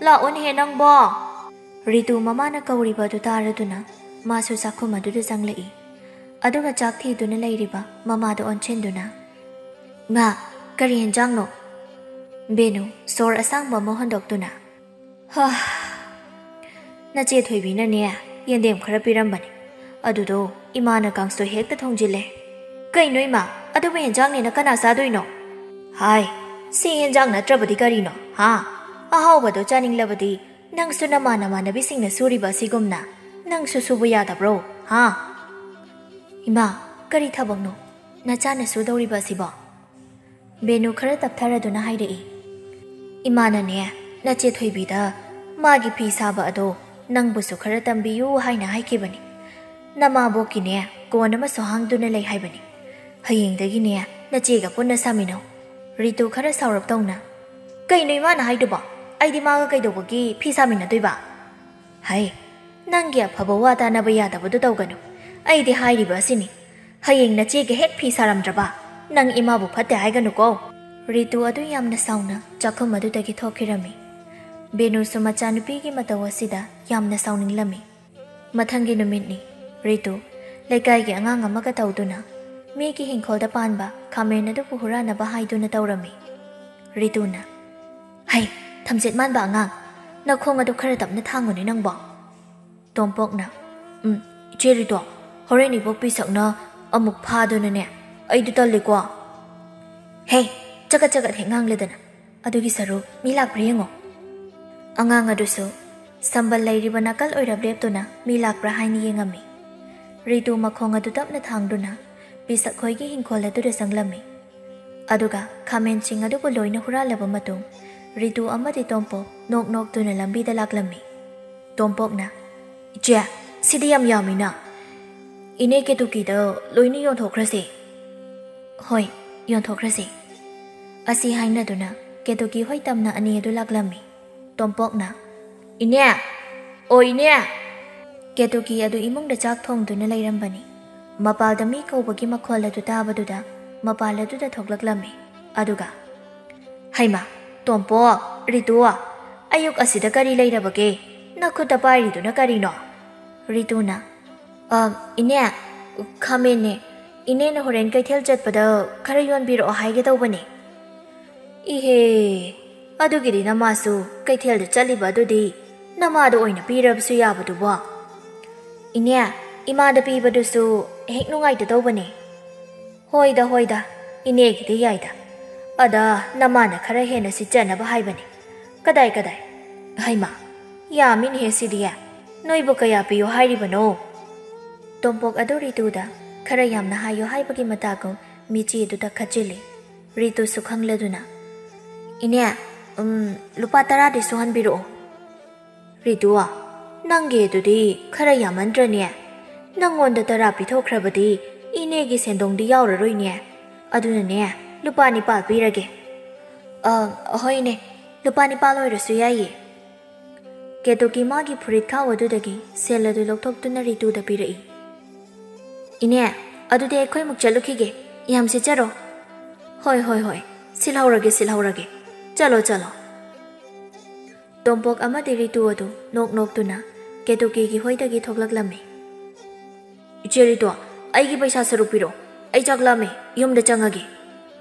ꯂꯥꯛꯑꯣꯅꯦꯍꯦ ꯅꯪꯕꯣ꯫ ꯔꯤꯇꯨ ꯃꯃꯥꯅ ꯀꯧꯔꯤꯕ ꯑꯗꯨ ꯇꯥꯔꯗꯨꯅ ꯃꯥꯁꯨ ꯆꯥꯛꯈꯨꯝ ꯑꯗꯨꯗ ꯆꯪꯂꯛꯏ꯫ ꯑꯗꯨꯒ ꯆꯥꯛ ꯊꯤꯗꯨꯅ ꯂꯩꯔꯤꯕ ꯃꯃꯥꯗ ꯑꯣꯟꯁꯤꯟꯗꯨꯅ, "ꯃꯥ, ꯀꯔꯤ ꯌꯦꯟꯖꯥꯡꯅꯣ?" ꯕꯦꯅꯨ ꯁꯣꯔ ꯑꯁꯥꯡꯕ ꯑꯃ ꯍꯣꯟꯗꯣꯛꯇꯨꯅ, "ꯍꯥ, ꯅꯆꯦ ꯊꯣꯏꯕꯤꯅꯅꯦ ꯌꯦꯟꯗꯦꯝ ꯈꯔ ꯄꯤꯔꯝꯕꯅꯦ, ꯑꯗꯨꯗꯣ ꯏꯃꯥꯅ ꯀꯥꯡꯁꯣꯏ ꯍꯦꯛꯇ ꯊꯣꯡꯖꯤꯜꯂꯦ꯫ ꯀꯩꯅꯣ ꯏꯃꯥ, ꯑꯗꯨꯕꯨ ꯌꯦꯟꯖꯥꯡꯅꯦꯅ ꯀꯅꯥ ꯆꯥꯗꯣꯏꯅꯣ?" "ꯍꯥꯏ, ꯁꯤ ꯌꯦꯟꯖꯥꯡ ꯅꯠꯇ꯭ꯔꯕꯗꯤ ꯀꯔꯤꯅꯣ? ꯍꯥ? ꯑꯍꯥꯎꯕꯗꯣ ꯆꯥꯅꯤꯡꯂꯕꯗꯤ ꯅꯪꯁꯨ ꯅꯃꯥꯟ ꯅꯃꯥꯟꯅꯕꯤꯁꯤꯡꯅ ꯁꯨꯔꯤꯕ ꯑꯁꯤꯒꯨꯝꯅ ꯅꯪꯁꯨ ꯁꯨꯕ ꯌꯥꯗꯕ꯭ꯔꯣ? ꯍꯥ?" "ꯏꯃꯥ, ꯀꯔꯤ ꯊꯕꯛꯅꯣ ꯅꯆꯥꯅ ꯁꯨꯗꯧꯔꯤꯕ ꯑꯁꯤꯕꯣ?" ꯕꯦꯅꯨ ꯈꯔ ꯇꯞꯊꯔꯗꯨꯅ ꯍꯥꯏꯔꯛꯏ꯫ "ꯏꯃꯥꯅꯅꯦ, ꯅꯆꯦ ꯊꯣꯏꯕꯤꯗ ꯃꯥꯒꯤ ꯐꯤ ꯁꯥꯕ ꯑꯗꯣ ꯅꯪꯕꯨꯁꯨ ꯈꯔ ꯇꯝꯕꯤꯌꯨ ꯍꯥꯏꯅ ꯍꯥꯏꯈꯤꯕꯅꯤ꯫ ꯅꯃꯥꯕꯣꯛꯀꯤꯅꯦ ꯀꯣꯟ ꯑꯃꯁꯨ ꯍꯥꯡꯗꯨꯅ ꯂꯩ ꯍꯥꯏꯕꯅꯤ꯫ ꯍꯌꯦꯡꯗꯒꯤꯅꯦ ꯅꯆꯦꯒ ꯄꯨꯟꯅ ꯁꯥꯃꯤꯟꯅꯧ꯫" ꯔꯤꯇꯨ ꯈꯔ ꯁꯥꯎꯔꯞ ꯇꯧꯅ, "ꯀꯩꯅꯣ ꯏꯃꯥꯅ ꯍꯥꯏꯗꯨꯕꯣ? ꯑꯩꯗꯤ ꯃꯥꯒ ꯀꯩꯗꯧꯕꯒꯤ ꯐꯤ ꯁꯥꯃꯤꯟꯅꯗꯣꯏꯕ?" "ꯍꯩ, ꯅꯪꯒꯤ ꯑꯐꯕ ꯋꯥ ꯇꯥꯅꯕ ꯌꯥꯗꯕꯗꯨ ꯇꯧꯒꯅꯨ꯫ ꯑꯩꯗꯤ ꯍꯥꯏꯔꯤꯕ ꯑꯁꯤꯅꯤ, ꯍꯌꯦꯡ ꯅꯆꯦꯒ ꯍꯦꯛ ꯐꯤ ꯁꯥꯔꯝꯗ꯭ꯔꯕ ꯅꯪ ꯏꯃꯥꯕꯨ ꯐꯠꯇꯦ ꯍꯥꯏꯒꯅꯨꯀꯣ꯫" ꯔꯤꯇꯨ ꯑꯗꯨ ꯌꯥꯝꯅ ꯁꯥꯎꯅ ꯆꯥꯛꯈꯨꯝ ꯑꯗꯨꯗꯒꯤ ꯊꯣꯛꯈꯤꯔꯝꯃꯤ꯫ ꯕꯦꯅꯨꯁꯨ ꯃꯆꯥꯅꯨꯄꯤꯒꯤ ꯃꯇꯧ ꯑꯁꯤꯗ ꯌꯥꯝꯅ ꯁꯥꯎꯅꯤꯡꯂꯝꯃꯤ꯫ ꯃꯊꯪꯒꯤ ꯅꯨꯃꯤꯠꯅꯤ꯫ ꯔꯤꯇꯨ ꯂꯩꯀꯥꯏꯒꯤ ꯑꯉꯥꯡ ꯑꯃꯒ ꯇꯧꯗꯨꯅ ꯃꯤꯒꯤ ꯍꯤꯡꯈꯣꯜꯗ ꯄꯥꯟꯕ ꯈꯥꯃꯦꯟ ꯑꯗꯨꯕꯨ ꯍꯨꯔꯥꯟꯅꯕ ꯍꯥꯏꯗꯨꯅ ꯇꯧꯔꯝꯃꯤ꯫ ꯔꯤꯇꯨꯅ, "ꯍꯩ, ꯊꯝꯆꯦꯠ ꯃꯥꯟꯕ ꯑꯉꯥꯡ, ꯅꯈꯣꯡ ꯑꯗꯨ ꯈꯔ ꯇꯞꯅ ꯊꯥꯡꯉꯨꯅꯦ ꯅꯪꯕꯣ꯫" ꯇꯣꯝꯄꯣꯛꯅ, "ꯎꯝ, ꯏꯆꯦ ꯔꯤꯇꯣ, ꯍꯣꯔꯦꯟ ꯏꯕꯣꯛꯄꯤ ꯁꯛꯅ ꯑꯃꯨꯛ ꯐꯥꯗꯨꯅꯅꯦ, ꯑꯩꯗꯤ ꯇꯜꯂꯤꯀꯣ꯫" "ꯍꯦ, ꯆꯒꯠ ꯆꯒꯠ ꯍꯦꯛ ꯉꯥꯡꯂꯗꯅ, ꯑꯗꯨꯒꯤ ꯁꯔꯨꯛ ꯃꯤ ꯂꯥꯛꯄ꯭ꯔꯥ ꯌꯦꯡꯉꯣ꯫" ꯑꯉꯥꯡ ꯑꯗꯨꯁꯨ ꯁꯝꯕꯜ ꯂꯩꯔꯤꯕ ꯅꯥꯀꯜ ꯑꯣꯏꯔꯞ ꯂꯦꯞꯇꯨꯅ ꯃꯤ ꯂꯥꯛꯄ꯭ꯔꯥ ꯍꯥꯏꯅ ꯌꯦꯡꯉꯝꯃꯤ꯫ ꯔꯤꯇꯨ ꯃꯈꯣꯡ ꯑꯗꯨ ꯇꯞꯅ ꯊꯥꯡꯗꯨꯅ ꯄꯤꯁꯛ ꯈꯣꯏꯒꯤ ꯍꯤꯡꯈꯣꯜ ꯑꯗꯨꯗ ꯆꯪꯂꯝꯃꯤ꯫ ꯑꯗꯨꯒ ꯈꯥꯃꯦꯟꯁꯤꯡ ꯑꯗꯨꯕꯨ ꯂꯣꯏꯅ ꯍꯨꯔꯥꯜꯂꯕ ꯃꯇꯨꯡ, ꯔꯤꯇꯨ ꯑꯃꯗꯤ ꯇꯣꯝꯄꯣꯛ ꯅꯣꯛ ꯅꯣꯛꯇꯨꯅ ꯂꯝꯕꯤꯗ ꯂꯥꯛꯂꯝꯃꯤ꯫ ꯇꯣꯝꯄꯣꯛꯅ, "ꯏꯆꯦ, ꯁꯤꯗꯤ ꯌꯥꯝ ꯌꯥꯝꯃꯤꯅ꯫ ꯏꯅꯦ ꯀꯦꯇꯨꯀꯤꯗ ꯂꯣꯏꯅ ꯌꯣꯟꯊꯣꯛꯈ꯭ꯔꯁꯦ꯫" "ꯍꯣꯏ, ꯌꯣꯟꯊꯣꯛꯈ꯭ꯔꯁꯦ꯫" ꯑꯁꯤ ꯍꯥꯏꯅꯗꯨꯅ ꯀꯦꯇꯨꯀꯤ ꯍꯣꯏ ꯇꯝꯅ ꯑꯅꯤ ꯑꯗꯨ ꯂꯥꯛꯂꯝꯃꯤ꯫ ꯇꯣꯝꯄꯣꯛꯅ, "ꯏꯅꯦ! ꯑꯣ ꯏꯅꯦ!" ꯀꯦꯇꯨꯀꯤ ꯑꯗꯨ ꯏꯃꯨꯡꯗ ꯆꯥꯛ ꯊꯣꯡꯗꯨꯅ ꯂꯩꯔꯝꯕꯅꯤ꯫ ꯃꯄꯥꯜꯗ ꯃꯤ ꯀꯧꯕꯒꯤ ꯃꯈꯣꯜ ꯑꯗꯨ ꯇꯥꯕꯗꯨꯗ ꯃꯄꯥꯟ ꯑꯗꯨꯗ ꯊꯣꯛꯂꯛꯂꯝꯃꯤ꯫ ꯑꯗꯨꯒ, "ꯍꯩꯃꯥ, ꯇꯣꯝꯄꯣꯛ, ꯔꯤꯇꯨ, ꯑꯌꯨꯛ ꯑꯁꯤꯗ ꯀꯔꯤ ꯂꯩꯔꯕꯒꯦ? ꯅꯈꯨꯠꯇ ꯄꯥꯏꯔꯤꯗꯨꯅ ꯀꯔꯤꯅꯣ?" ꯔꯤꯇꯨꯅ, "ꯑ, ꯏꯅꯦ, ꯈꯥꯃꯦꯟꯅꯦ꯫ ꯏꯅꯦꯅ ꯍꯣꯔꯦꯟ ꯀꯩꯊꯦꯜ ꯆꯠꯄꯗ ꯈꯔ ꯌꯣꯟꯕꯤꯔꯛꯑꯣ ꯍꯥꯏꯒꯦ ꯇꯧꯕꯅꯦ꯫" "ꯏꯍꯦ, ꯑꯗꯨꯒꯤꯗꯤ ꯅꯃꯥꯁꯨ ꯀꯩꯊꯦꯜꯗ ꯆꯠꯂꯤꯕ ꯑꯗꯨꯗꯤ ꯅꯃꯥꯗ ꯑꯣꯏꯅ ꯄꯤꯔꯕꯁꯨ ꯌꯥꯕꯗꯨꯕꯣ?" "ꯏꯅꯦ, ꯏꯃꯥꯗ ꯄꯤꯕꯗꯨꯁꯨ ꯍꯦꯛ ꯅꯨꯡꯉꯥꯏꯇ ꯇꯧꯕꯅꯦ꯫" "ꯍꯣꯏꯗ, ꯍꯣꯏꯗ, ꯏꯅꯦꯒꯤꯗꯤ ꯌꯥꯏꯗ꯫ ꯑꯗ ꯅꯃꯥꯅ ꯈꯔ ꯍꯦꯟꯅ ꯁꯤꯠꯆꯅꯕ ꯍꯥꯏꯕꯅꯦ꯫ ꯀꯗꯥꯏ, ꯀꯗꯥꯏ? ꯍꯩꯃꯥ, ꯌꯥꯝꯃꯤꯅꯦꯍꯦ ꯁꯤꯗꯤ꯫ ꯅꯣꯏꯕꯨ ꯀꯌꯥ ꯄꯤꯌꯨ ꯍꯥꯏꯔꯤꯕꯅꯣ?" ꯇꯣꯝꯄꯣꯛ ꯑꯗꯨ ꯔꯤꯇꯨꯗ ꯈꯔ ꯌꯥꯝꯅ ꯍꯥꯏꯌꯨ ꯍꯥꯏꯕꯒꯤ ꯃꯇꯥꯒꯨꯝ ꯃꯤꯆꯤ ꯑꯗꯨꯗ ꯈꯠꯆꯤꯜꯂꯤ꯫ ꯔꯤꯇꯨꯁꯨ ꯈꯪꯂꯗꯨꯅ, "ꯏꯅꯦ, ꯎꯝ, ꯂꯨꯄꯥ ꯇꯔꯥꯗꯤ ꯁꯨꯍꯟꯕꯤꯔꯛꯑꯣ꯫" "ꯔꯤꯇꯨ, ꯅꯪꯒꯤ ꯑꯗꯨꯗꯤ ꯈꯔ ꯌꯥꯝꯃꯟꯗ꯭ꯔꯅꯦ? ꯅꯪꯉꯣꯟꯗ ꯇꯔꯥ ꯄꯤꯊꯣꯛꯈ꯭ꯔꯕꯗꯤ ꯏꯅꯦꯒꯤ ꯁꯦꯟꯗꯣꯡꯗꯤ ꯌꯥꯎꯔꯔꯣꯏꯅꯦ꯫ ꯑꯗꯨꯅꯅꯦ, ꯂꯨꯄꯥ ꯅꯤꯄꯥꯜ ꯄꯤꯔꯒꯦ꯫" "ꯑ, ꯍꯣꯏꯅꯦ, ꯂꯨꯄꯥ ꯅꯤꯄꯥꯜ ꯑꯣꯏꯔꯁꯨ ꯌꯥꯏꯌꯦ꯫" ꯀꯦꯇꯨꯀꯤ ꯃꯥꯒꯤ ꯐꯨꯔꯤꯠ ꯈꯥꯎ ꯑꯗꯨꯗꯒꯤ ꯁꯦꯜ ꯑꯗꯨ ꯂꯧꯊꯣꯛꯇꯨꯅ ꯔꯤꯇꯨꯗ ꯄꯤꯔꯛꯏ꯫ "ꯏꯅꯦ, ꯑꯗꯨꯗꯤ ꯑꯩꯈꯣꯏꯃꯨꯛ ꯆꯠꯂꯨꯈꯤꯒꯦ꯫ ꯌꯥꯝ ꯁꯤꯠꯆꯔꯣ꯫" "ꯍꯣꯏ, ꯍꯣꯏ, ꯍꯣꯏ, ꯁꯤꯜꯍꯧꯔꯒꯦ, ꯁꯤꯜꯍꯧꯔꯒꯦ꯫ ꯆꯠꯂꯣ, ꯆꯠꯂꯣ꯫" ꯇꯣꯝꯄꯣꯛ ꯑꯃꯗꯤ ꯔꯤꯇꯨ ꯑꯗꯨ ꯅꯣꯛ ꯅꯣꯛꯇꯨꯅ ꯀꯦꯇꯨꯀꯤꯒꯤ ꯍꯣꯏꯗꯒꯤ ꯊꯣꯛꯂꯛꯂꯝꯃꯤ꯫ "ꯏꯆꯦ ꯔꯤꯇꯨ, ꯑꯩꯒꯤ ꯄꯩꯁꯥ ꯁꯔꯨꯛ ꯄꯤꯔꯛꯑꯣ꯫ ꯑꯩ ꯆꯥꯛ ꯂꯥꯝꯃꯦ, ꯌꯨꯝꯗ ꯆꯪꯉꯒꯦ꯫"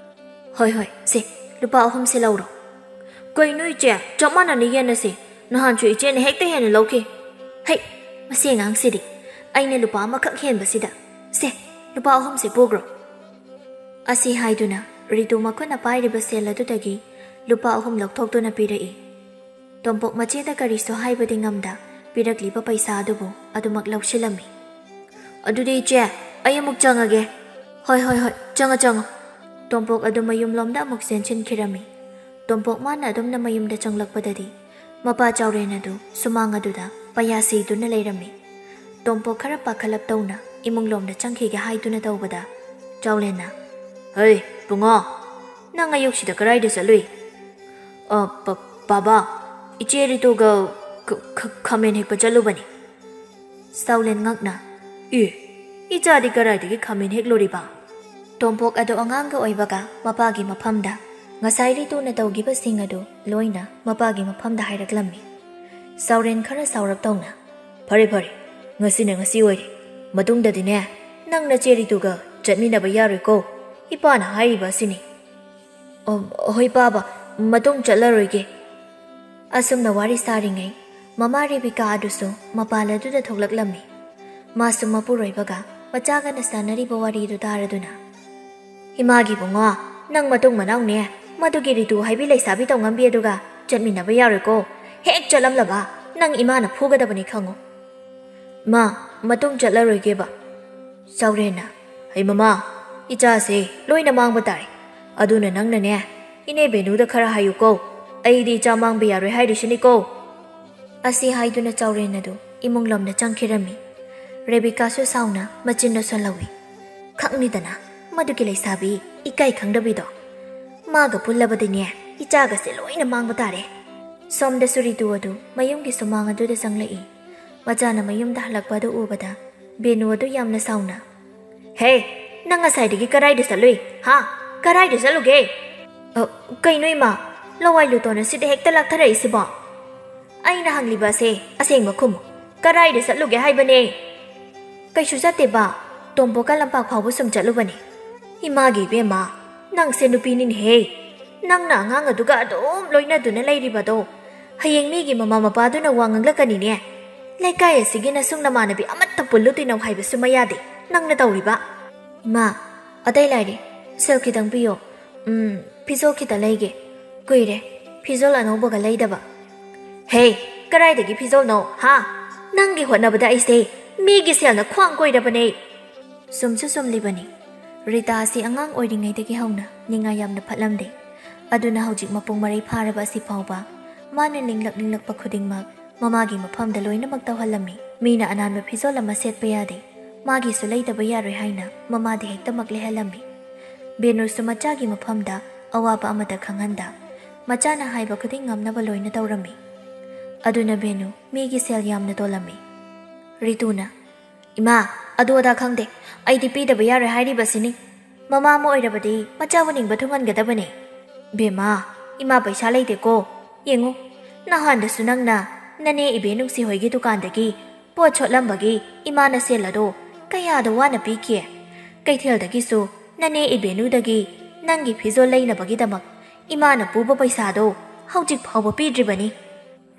"ꯍꯣꯏ, ꯍꯣꯏ, ꯁꯦ, ꯂꯨꯄꯥ ꯑꯍꯨꯝꯁꯦ ꯂꯧꯔꯣ꯫" "ꯀꯩꯅꯣ ꯏꯆꯦ, ꯆꯞ ꯃꯥꯟꯅꯅ ꯌꯦꯟꯅꯁꯦ꯫ ꯅꯍꯥꯟꯁꯨ ꯏꯆꯦꯅ ꯍꯦꯛꯇ ꯍꯦꯟꯅ ꯂꯧꯈꯤ꯫" "ꯍꯩ, ꯃꯁꯤ ꯑꯉꯥꯡꯁꯤꯗꯤ, ꯑꯩꯅ ꯂꯨꯄꯥ ꯑꯃꯈꯛ ꯍꯦꯟꯕꯁꯤꯗ꯫ ꯁꯦ, ꯂꯨꯄꯥ ꯑꯍꯨꯝꯁꯦ ꯄꯨꯈ꯭ꯔꯣ꯫" ꯑꯁꯤ ꯍꯥꯏꯗꯨꯅ ꯔꯤꯇꯨ ꯃꯈꯨꯠꯅ ꯄꯥꯏꯔꯤꯕ ꯁꯦꯜ ꯑꯗꯨꯗꯒꯤ ꯂꯨꯄꯥ ꯑꯍꯨꯝ ꯂꯧꯊꯣꯛꯇꯨꯅ ꯄꯤꯔꯛꯏ꯫ ꯇꯣꯝꯄꯣꯛ ꯃꯆꯦꯗ ꯀꯔꯤꯁꯨ ꯍꯥꯏꯕꯗꯤ ꯉꯝꯗ ꯄꯤꯔꯛꯂꯤꯕ ꯄꯩꯁꯥ ꯑꯗꯨꯕꯨ ꯑꯗꯨꯃꯛ ꯂꯧꯁꯤꯜꯂꯝꯃꯤ꯫ "ꯑꯗꯨꯗꯤ ꯏꯆꯦ, ꯑꯩ ꯑꯃꯨꯛ ꯆꯪꯉꯒꯦ꯫" "ꯍꯣꯏ, ꯍꯣꯏ, ꯍꯣꯏ, ꯆꯪꯉꯣ, ꯆꯪꯉꯣ꯫" ꯇꯣꯝꯄꯣꯛ ꯑꯗꯨ ꯃꯌꯨꯝꯂꯣꯝꯗ ꯑꯃꯨꯛ ꯆꯦꯟꯁꯤꯟꯈꯤꯔꯝꯃꯤ꯫ ꯇꯣꯝꯄꯣꯛ ꯃꯥꯅ ꯑꯗꯨꯝꯅ ꯃꯌꯨꯝꯗ ꯆꯪꯂꯛꯄꯗꯗꯤ ꯃꯄꯥ ꯆꯥꯎꯔꯦꯟ ꯑꯗꯨ ꯁꯨꯃꯥꯡ ꯑꯗꯨꯗ ꯄꯩꯌꯥ ꯁꯤꯗꯨꯅ ꯂꯩꯔꯝꯃꯤ꯫ ꯇꯣꯝꯄꯣꯛ ꯈꯔ ꯄꯥꯈꯠꯂꯞ ꯇꯧꯅ ꯏꯃꯨꯡꯂꯣꯝꯗ ꯆꯪꯈꯤꯒꯦ ꯍꯥꯏꯗꯨꯅ ꯇꯧꯕꯗ ꯆꯥꯎꯂꯦꯟꯅ, "ꯍꯩ, ꯄꯨꯡꯉꯣ, ꯅꯪ ꯑꯌꯨꯛꯁꯤꯗ ꯀꯗꯥꯏꯗ ꯆꯠꯂꯨꯏ?" "ꯑ, ꯄ-, ꯄꯥꯕꯥ, ꯏꯆꯦ ꯔꯤꯇꯨꯒ ꯈ-, ꯈ-, ꯈꯥꯃꯦꯟ ꯍꯦꯛꯄ ꯆꯠꯂꯨꯕꯅꯤ꯫" ꯆꯥꯎꯂꯦꯟ ꯉꯛꯅ, "ꯑꯦ, ꯏꯆꯥꯗꯤ ꯀꯗꯥꯏꯗꯒꯤ ꯈꯥꯃꯦꯟ ꯍꯦꯛꯂꯨꯔꯤꯕ?" ꯇꯣꯝꯄꯣꯛ ꯑꯗꯨ ꯑꯉꯥꯡꯒ ꯑꯣꯏꯕꯒ ꯃꯄꯥꯒꯤ ꯃꯐꯝꯗ ꯉꯁꯥꯏ ꯔꯤꯇꯨꯅ ꯇꯧꯈꯤꯕꯁꯤꯡ ꯑꯗꯨ ꯂꯣꯏꯅ ꯃꯄꯥꯒꯤ ꯃꯐꯝꯗ ꯍꯥꯏꯔꯛꯂꯝꯃꯤ꯫ ꯆꯥꯎꯔꯦꯟ ꯈꯔ ꯁꯥꯎꯔꯞ ꯇꯧꯅ, "ꯐꯔꯦ ꯐꯔꯦ, ꯉꯁꯤꯅ ꯉꯁꯤ ꯑꯣꯏꯔꯦ꯫ ꯃꯇꯨꯡꯗꯗꯤꯅꯦ, ꯅꯪ ꯅꯆꯦ ꯔꯤꯇꯨꯒ ꯆꯠꯃꯤꯟꯅꯕ ꯌꯥꯔꯣꯏꯀꯣ꯫ ꯏꯄꯥꯅ ꯍꯥꯏꯔꯤꯕ ꯑꯁꯤꯅꯤ꯫" "ꯑꯣ, ꯍꯣꯏ ꯄꯥꯕ, ꯃꯇꯨꯡ ꯆꯠꯂꯔꯣꯏꯒꯦ꯫" ꯑꯁꯨꯝꯅ ꯋꯥꯔꯤ ꯁꯥꯔꯤꯉꯩ ꯃꯃꯥ ꯔꯦꯕꯤꯀꯥ ꯑꯗꯨꯁꯨ ꯃꯄꯥꯟ ꯑꯗꯨꯗ ꯊꯣꯛꯂꯛꯂꯝꯃꯤ꯫ ꯃꯥꯁꯨ ꯃꯄꯨꯔꯣꯏꯕꯒ ꯃꯆꯥꯒꯅ ꯁꯥꯟꯅꯔꯤꯕ ꯋꯥꯔꯤꯗꯨ ꯇꯥꯔꯗꯨꯅ, "ꯏꯃꯥꯒꯤ ꯏꯕꯨꯡꯉꯣ, ꯅꯪ ꯃꯇꯨꯡ ꯃꯅꯥꯎꯅꯦ, ꯃꯗꯨꯒꯤ ꯔꯤꯇꯨ ꯍꯥꯏꯕꯤ ꯂꯩꯁꯥꯕꯤ ꯇꯧꯉꯝꯕꯤ ꯑꯗꯨꯒ ꯆꯠꯃꯤꯟꯅꯕ ꯌꯥꯔꯣꯏꯀꯣ꯫ ꯍꯦꯛ ꯆꯠꯂꯝꯂꯕ ꯅꯪ ꯏꯃꯥꯅ ꯐꯨꯒꯗꯕꯅꯤ ꯈꯪꯉꯨ꯫" "ꯃꯥ, ꯃꯇꯨꯡ ꯆꯠꯂꯔꯣꯏꯒꯦꯕ꯫" ꯆꯥꯎꯔꯦꯟꯅ, "ꯍꯩ ꯃꯃꯥ, ꯏꯆꯥꯁꯦ ꯂꯣꯏꯅ ꯃꯥꯡꯕ ꯇꯥꯔꯦ꯫ ꯑꯗꯨꯅ ꯅꯪꯅꯅꯦ, ꯏꯅꯦ ꯕꯦꯅꯨꯗ ꯈꯔ ꯍꯥꯏꯌꯨꯀꯣ, ꯑꯩꯗꯤ ꯏꯆꯥ ꯃꯥꯡꯕ ꯌꯥꯔꯣꯏ ꯍꯥꯏꯔꯤꯁꯤꯅꯤꯀꯣ꯫" ꯑꯁꯤ ꯍꯥꯏꯗꯨꯅ ꯆꯥꯎꯔꯦꯟ ꯑꯗꯨ ꯏꯃꯨꯡ ꯂꯣꯝꯗ ꯆꯪꯈꯤꯔꯝꯃꯤ꯫ ꯔꯦꯕꯤꯀꯥꯁꯨ ꯁꯥꯎꯅ ꯃꯆꯤꯟ ꯅꯣꯠꯁꯜꯍꯧꯏ꯫ "ꯈꯪꯅꯤꯗꯅ ꯃꯗꯨꯒꯤ ꯂꯩꯁꯥꯕꯤ ꯏꯀꯥꯏ ꯈꯪꯗꯕꯤꯗꯣ꯫ ꯃꯥꯒ ꯄꯨꯜꯂꯕꯗꯤꯅꯦ, ꯏꯆꯥꯒꯁꯦ ꯂꯣꯏꯅ ꯃꯥꯡꯕ ꯇꯥꯔꯦ꯫" ꯁꯣꯝꯗꯁꯨ ꯔꯤꯇꯨ ꯑꯗꯨ ꯃꯌꯨꯝꯒꯤ ꯁꯨꯃꯥꯡ ꯑꯗꯨꯗ ꯆꯪꯂꯛꯏ꯫ ꯃꯆꯥꯅ ꯃꯌꯨꯝꯗ ꯍꯜꯂꯛꯄ ꯑꯗꯨ ꯎꯕꯗ ꯕꯦꯅꯨ ꯑꯗꯨ ꯌꯥꯝꯅ ꯁꯥꯎꯅ, "ꯍꯦ, ꯅꯪ ꯉꯁꯥꯏꯗꯒꯤ ꯀꯔꯥꯏꯗ ꯆꯠꯂꯨꯏ? ꯍꯥ? ꯀꯔꯥꯏꯗ ꯆꯠꯂꯨꯒꯦ?" "ꯑ, ꯀꯩꯅꯣ ꯏꯃꯥ? ꯂꯋꯥꯏ ꯂꯨꯇꯣꯟ ꯑꯁꯤꯗ ꯍꯦꯛꯇ ꯂꯥꯛꯊꯔꯛꯏꯁꯤꯕꯣ?" "ꯑꯩꯅ ꯍꯪꯂꯤꯕ ꯑꯁꯦ ꯑꯁꯦꯡꯕ ꯈꯨꯝꯃꯨ꯫ ꯀꯔꯥꯏꯗ ꯆꯠꯂꯨꯒꯦ ꯍꯥꯏꯕꯅꯦ?" "ꯀꯩꯁꯨ ꯆꯠꯇꯦꯕ꯫ ꯇꯣꯝꯄꯣꯛꯀ ꯂꯝꯄꯥꯛ ꯐꯥꯎꯕ ꯁꯨꯝ ꯆꯠꯂꯨꯕꯅꯦ꯫" "ꯏꯃꯥꯒꯤ ꯏꯕꯦꯝꯃ, ꯅꯪꯁꯦ ꯅꯨꯄꯤꯅꯤꯅꯦꯍꯦ꯫ ꯅꯪꯅ ꯑꯉꯥꯡ ꯑꯗꯨꯒ ꯑꯗꯨꯝ ꯂꯣꯏꯅꯗꯨꯅ ꯂꯩꯔꯤꯕꯗꯣ, ꯍꯌꯦꯡ ꯃꯤꯒꯤ ꯃꯃꯥ ꯃꯄꯥꯗꯨꯅ ꯋꯥ ꯉꯥꯡꯂꯛꯀꯅꯤꯅꯦ꯫ ꯂꯩꯀꯥꯏ ꯑꯁꯤꯒꯤ ꯅꯁꯨꯡ ꯅꯃꯥꯟꯅꯕꯤ ꯑꯃꯠꯇ ꯄꯨꯜꯂꯨ ꯇꯤꯟꯅꯧ ꯍꯥꯏꯕꯁꯨ ꯃꯌꯥꯗꯦ, ꯅꯪꯅ ꯇꯧꯔꯤꯕ꯫" "ꯏꯃꯥ, ꯑꯇꯩ ꯂꯥꯏꯔꯤ, ꯁꯦꯜ ꯈꯤꯇꯪ ꯄꯤꯌꯣ꯫ ꯎꯝ, ꯐꯤꯖꯣꯜ ꯈꯤꯇ ꯂꯩꯒꯦ꯫ ꯀꯨꯏꯔꯦ ꯐꯤꯖꯣꯜ ꯑꯅꯧꯕꯒ ꯂꯩꯗꯕ꯫" "ꯍꯦ, ꯀꯗꯥꯏꯗꯒꯤ ꯐꯤꯖꯣꯜꯅꯣ, ꯍꯥ? ꯅꯪꯒꯤ ꯍꯣꯠꯅꯕꯗ ꯑꯩꯁꯦ ꯃꯤꯒꯤ ꯁꯦꯜꯅ ꯈ꯭ꯋꯥꯡ ꯀꯣꯏꯔꯕꯅꯦ꯫" ꯆꯨꯝꯁꯨ ꯆꯨꯝꯂꯤꯕꯅꯤ꯫ ꯔꯤꯇꯥ ꯑꯁꯤ ꯑꯉꯥꯡ ꯑꯣꯏꯔꯤꯉꯩꯗꯒꯤ ꯍꯧꯅ ꯅꯤꯡꯉꯥꯏ ꯌꯥꯝꯅ ꯐꯠꯂꯝꯗꯦ꯫ ꯑꯗꯨꯅ ꯍꯧꯖꯤꯛ ꯃꯄꯨꯡ ꯃꯔꯩ ꯐꯥꯔꯕ ꯑꯁꯤ ꯐꯥꯎꯕ ꯃꯥꯅ ꯅꯤꯡꯂꯛ ꯅꯤꯡꯂꯛꯄ ꯈꯨꯗꯤꯡꯃꯛ ꯃꯃꯥꯒꯤ ꯃꯐꯝꯗ ꯂꯣꯏꯅꯃꯛ ꯇꯧꯍꯜꯂꯝꯃꯤ꯫ ꯃꯤꯅ ꯑꯅꯥꯟꯕ ꯐꯤꯖꯣꯜ ꯑꯃ ꯁꯦꯠꯄ ꯌꯥꯗꯦ, ꯃꯥꯒꯤꯁꯨ ꯂꯩꯗꯕ ꯌꯥꯔꯣꯏ ꯍꯥꯏꯅ ꯃꯃꯥꯗꯤ ꯍꯦꯛꯇꯃꯛ ꯂꯩꯍꯜꯂꯝꯃꯤ꯫ ꯕꯦꯅꯨꯁꯨ ꯃꯆꯥꯒꯤ ꯃꯐꯝꯗ ꯑꯋꯥꯕ ꯑꯃꯠꯇ ꯈꯪꯍꯟꯗ, ꯃꯆꯥꯅ ꯍꯥꯏꯕ ꯈꯨꯗꯤꯡ ꯉꯝꯅꯕ ꯂꯣꯏꯅ ꯇꯧꯔꯝꯃꯤ꯫ ꯑꯗꯨꯅ ꯕꯦꯅꯨ ꯃꯤꯒꯤ ꯁꯦꯜ ꯌꯥꯝꯅ ꯇꯣꯜꯂꯝꯃꯤ꯫ ꯔꯤꯇꯨꯅ, "ꯏꯃꯥ, ꯑꯗꯨ ꯑꯗꯥ ꯈꯪꯗꯦ, ꯑꯩꯗꯤ ꯄꯤꯗꯕ ꯌꯥꯔꯣꯏ ꯍꯥꯏꯔꯤꯕꯁꯤꯅꯤ꯫ ꯃꯃꯥ ꯑꯃ ꯑꯣꯏꯔꯕꯗꯤ ꯃꯆꯥꯕꯨ ꯅꯤꯡꯕ ꯊꯨꯡꯍꯟꯒꯗꯕꯅꯦ꯫ ꯕꯦꯝꯃ, ꯏꯃꯥ ꯄꯩꯁꯥ ꯂꯩꯇꯦꯀꯣ꯫ ꯌꯦꯡꯉꯨ, ꯅꯍꯥꯟꯗꯁꯨ ꯅꯪꯅ ꯅꯅꯦ ꯏꯕꯦꯟꯅꯨꯡꯁꯤ ꯍꯣꯏꯒꯤ ꯗꯨꯀꯥꯟꯗꯒꯤ ꯄꯣꯠ ꯁꯣꯠꯂꯝꯕꯒꯤ ꯏꯃꯥꯅ ꯁꯦꯜ ꯑꯗꯣ ꯀꯌꯥꯗ ꯋꯥꯅ ꯄꯤꯈꯤ꯫ ꯀꯩꯊꯦꯜꯗꯒꯤꯁꯨ ꯅꯅꯦ ꯏꯕꯦꯟꯅꯨꯗꯒꯤ ꯅꯪꯒꯤ ꯐꯤꯖꯣꯜ ꯂꯩꯅꯕꯒꯤꯗꯃꯛ ꯏꯃꯥꯅ ꯄꯨꯕ ꯄꯩꯁꯥꯗꯣ ꯍꯧꯖꯤꯛ ꯐꯥꯎꯕ ꯄꯤꯗ꯭ꯔꯤꯕꯅꯤ꯫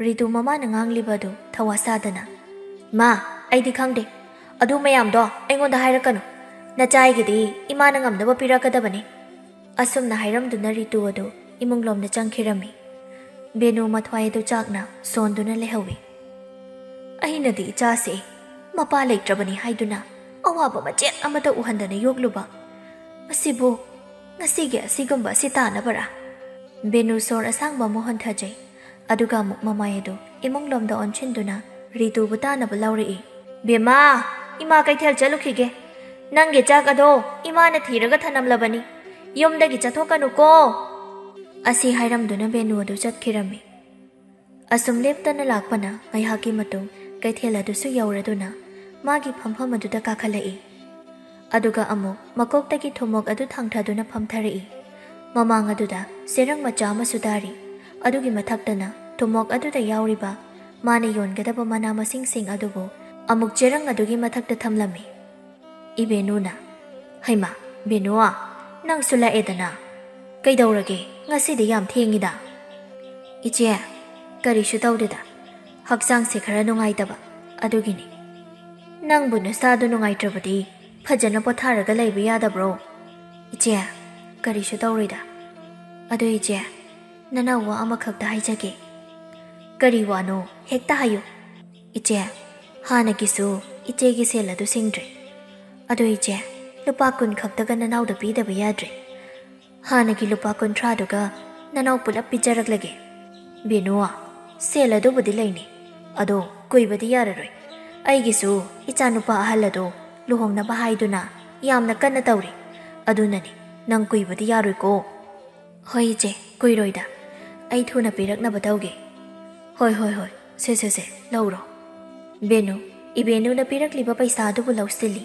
ꯔꯤꯇꯨ ꯃꯃꯥꯅ ꯉꯥꯡꯂꯤꯕ ꯑꯗꯨ ꯊꯋꯥ ꯁꯥꯗꯅ, "ꯏꯃꯥ, ꯑꯩꯗꯤ ꯈꯪꯗꯦ꯫ ꯑꯗꯨ ꯃꯌꯥꯝꯗꯣ ꯑꯩꯉꯣꯟꯗ ꯍꯥꯏꯔꯛꯀꯅꯨ꯫ ꯅꯆꯥꯏꯒꯤꯗꯤ ꯏꯃꯥꯅ ꯉꯝꯅꯕ ꯄꯤꯔꯛꯀꯗꯕꯅꯤ"꯫ ꯑꯁꯨꯝꯅ ꯍꯥꯏꯔꯝꯗꯨꯅ ꯔꯤꯇꯨ ꯑꯗꯨ ꯏꯃꯨꯡꯂꯣꯝꯗ ꯆꯪꯈꯤꯔꯝꯃꯤ꯫ ꯕꯦꯅꯨ ꯃꯊ꯭ꯋꯥꯏ ꯑꯗꯨ ꯆꯥꯛꯅ ꯁꯣꯟꯗꯨꯅ ꯂꯩꯍꯧꯏ꯫ "ꯑꯩꯅꯗꯤ ꯏꯆꯥꯁꯦ ꯃꯄꯥ ꯂꯩꯇ꯭ꯔꯕꯅꯤ ꯍꯥꯏꯗꯨꯅ ꯑꯋꯥꯕ ꯃꯆꯦꯠ ꯑꯃꯠꯇ ꯎꯍꯟꯗꯅ ꯌꯣꯛꯂꯨꯕ꯫ ꯃꯁꯤꯕꯨ ꯉꯁꯤꯒꯤ ꯑꯁꯤꯒꯨꯝꯕ ꯑꯁꯤ ꯇꯥꯅꯕꯔꯥ?" ꯕꯦꯅꯨ ꯁꯣꯔ ꯑꯁꯥꯡꯕ ꯑꯃ ꯍꯣꯟꯊꯖꯩ꯫ ꯑꯗꯨꯒ ꯑꯃꯨꯛ ꯃꯃꯥꯏ ꯑꯗꯨ ꯏꯃꯨꯡꯂꯣꯝꯗ ꯑꯣꯟꯁꯤꯟꯗꯨꯅ ꯔꯤꯇꯨꯕꯨ ꯇꯥꯅꯕ ꯂꯥꯎꯔꯛꯏ꯫ "ꯕꯦꯝꯃ, ꯏꯃꯥ ꯀꯩꯊꯦꯜ ꯆꯠꯂꯨꯈꯤꯒꯦ꯫ ꯅꯪꯒꯤ ꯆꯥꯛ ꯑꯗꯣ ꯏꯃꯥꯅ ꯊꯤꯔꯒ ꯊꯅꯝꯂꯕꯅꯤ꯫ ꯌꯨꯝꯗꯒꯤ ꯆꯠꯊꯣꯛꯀꯅꯨꯀꯣ"꯫ ꯑꯁꯤ ꯍꯥꯏꯔꯝꯗꯨꯅ ꯕꯦꯅꯨ ꯑꯗꯨ ꯆꯠꯈꯤꯔꯝꯃꯤ꯫ ꯑꯁꯨꯝ ꯂꯦꯞꯇꯅ ꯂꯥꯛꯄꯅ ꯉꯥꯏꯍꯥꯛꯀꯤ ꯃꯇꯨꯡ ꯀꯩꯊꯦꯜ ꯑꯗꯨꯁꯨ ꯌꯧꯔꯗꯨꯅ ꯃꯥꯒꯤ ꯐꯝꯐꯝ ꯑꯗꯨꯗ ꯀꯥꯈꯠꯂꯛꯏ꯫ ꯑꯗꯨꯒ ꯑꯃꯨꯛ ꯃꯀꯣꯛꯇꯒꯤ ꯊꯨꯝꯃꯣꯛ ꯑꯗꯨ ꯊꯥꯡꯊꯗꯨꯅ ꯐꯝꯊꯔꯛꯏ꯫ ꯃꯃꯥꯡ ꯑꯗꯨꯗ ꯆꯦꯔꯪ ꯃꯆꯥ ꯑꯃꯁꯨ ꯇꯥꯔꯤ꯫ ꯑꯗꯨꯒꯤ ꯃꯊꯛꯇꯅ ꯊꯨꯝꯃꯣꯛ ꯑꯗꯨꯗ ꯌꯥꯎꯔꯤꯕ ꯃꯥꯅ ꯌꯣꯟꯒꯗꯕ ꯃꯅꯥ ꯃꯁꯤꯡꯁꯤꯡ ꯑꯗꯨꯕꯨ ꯑꯃꯨꯛ ꯆꯦꯔꯪ ꯑꯗꯨꯒꯤ ꯃꯊꯛꯇ ꯊꯝꯂꯝꯃꯤ꯫ ꯏꯕꯦꯅꯨꯅ, "ꯍꯩꯃꯥ, ꯕꯦꯅꯨ, ꯅꯪꯁꯨ ꯂꯥꯛꯑꯦꯗꯅ꯫ ꯀꯩꯗꯧꯔꯒꯦ? ꯉꯁꯤꯗꯤ ꯌꯥꯝ ꯊꯦꯡꯉꯤꯗ?" "ꯏꯆꯦ, ꯀꯔꯤꯁꯨ ꯇꯧꯗꯦꯗ꯫ ꯍꯛꯆꯥꯡꯁꯦ ꯈꯔ ꯅꯨꯡꯉꯥꯏꯇꯕ, ꯑꯗꯨꯒꯤꯅꯤ"꯫ "ꯅꯪꯕꯨ ꯅꯁꯥꯗꯨ ꯅꯨꯡꯉꯥꯏꯇ꯭ꯔꯕꯗꯤ ꯐꯖꯅ ꯄꯣꯊꯥꯔꯒ ꯂꯩꯕ ꯌꯥꯗꯕ꯭ꯔꯣ?" "ꯏꯆꯦ, ꯀꯔꯤꯁꯨ ꯇꯧꯔꯣꯏꯗ꯫ ꯑꯗꯨ ꯏꯆꯦ, ꯅꯅꯥꯎ ꯋꯥ ꯑꯃꯈꯛꯇ ꯍꯥꯏꯖꯒꯦ"꯫ "ꯀꯔꯤ ꯋꯥꯅꯣ? ꯍꯦꯛꯇ ꯍꯥꯏꯌꯨ"꯫ "ꯏꯆꯦ, ꯍꯥꯟꯅꯒꯤꯁꯨ ꯏꯆꯦꯒꯤ ꯁꯦꯜ ꯑꯗꯨ ꯁꯤꯡꯗ꯭ꯔꯦ꯫ ꯑꯗꯨ ꯏꯆꯦ, ꯂꯨꯄꯥ ꯀꯨꯟ ꯈꯛꯇꯒ ꯅꯅꯥꯎꯗ ꯄꯤꯗꯕ ꯌꯥꯗ꯭ꯔꯦ꯫ ꯍꯥꯟꯅꯒꯤ ꯂꯨꯄꯥ ꯀꯨꯟꯊ꯭ꯔꯥꯗꯨꯒ ꯅꯅꯥꯎ ꯄꯨꯂꯞ ꯄꯤꯖꯔꯛꯂꯒꯦ"꯫ "ꯕꯦꯅꯨ, ꯁꯦꯜ ꯑꯗꯨꯕꯨꯗꯤ ꯂꯩꯅꯤ, ꯑꯗꯣ ꯀꯨꯏꯕꯗꯤ ꯌꯥꯔꯔꯣꯏ꯫ ꯑꯩꯒꯤꯁꯨ ꯏꯆꯥꯅꯨꯄꯥ ꯑꯍꯜ ꯑꯗꯣ ꯂꯨꯍꯣꯡꯅꯕ ꯍꯥꯏꯗꯨꯅ ꯌꯥꯝꯅ ꯀꯟꯅ ꯇꯧꯔꯤ꯫ ꯑꯗꯨꯅꯅꯤ, ꯅꯪ ꯀꯨꯏꯕꯗꯤ ꯌꯥꯔꯣꯏꯀꯣ"꯫ "ꯍꯣꯏ ꯏꯆꯦ, ꯀꯨꯏꯔꯣꯏꯗ꯫ ꯑꯩ ꯊꯨꯅ ꯄꯤꯔꯛꯅꯕ ꯇꯧꯒꯦ"꯫ "ꯍꯣꯏ, ꯍꯣꯏ, ꯍꯣꯏ꯫ ꯁꯦ, ꯁꯦ, ꯁꯦ, ꯂꯧꯔꯣ"꯫ ꯕꯦꯅꯨ, ꯏꯕꯦꯅꯨꯅ ꯄꯤꯔꯛꯂꯤꯕ ꯄꯩꯁꯥ ꯑꯗꯨꯕꯨ ꯂꯧꯁꯤꯜꯂꯤ꯫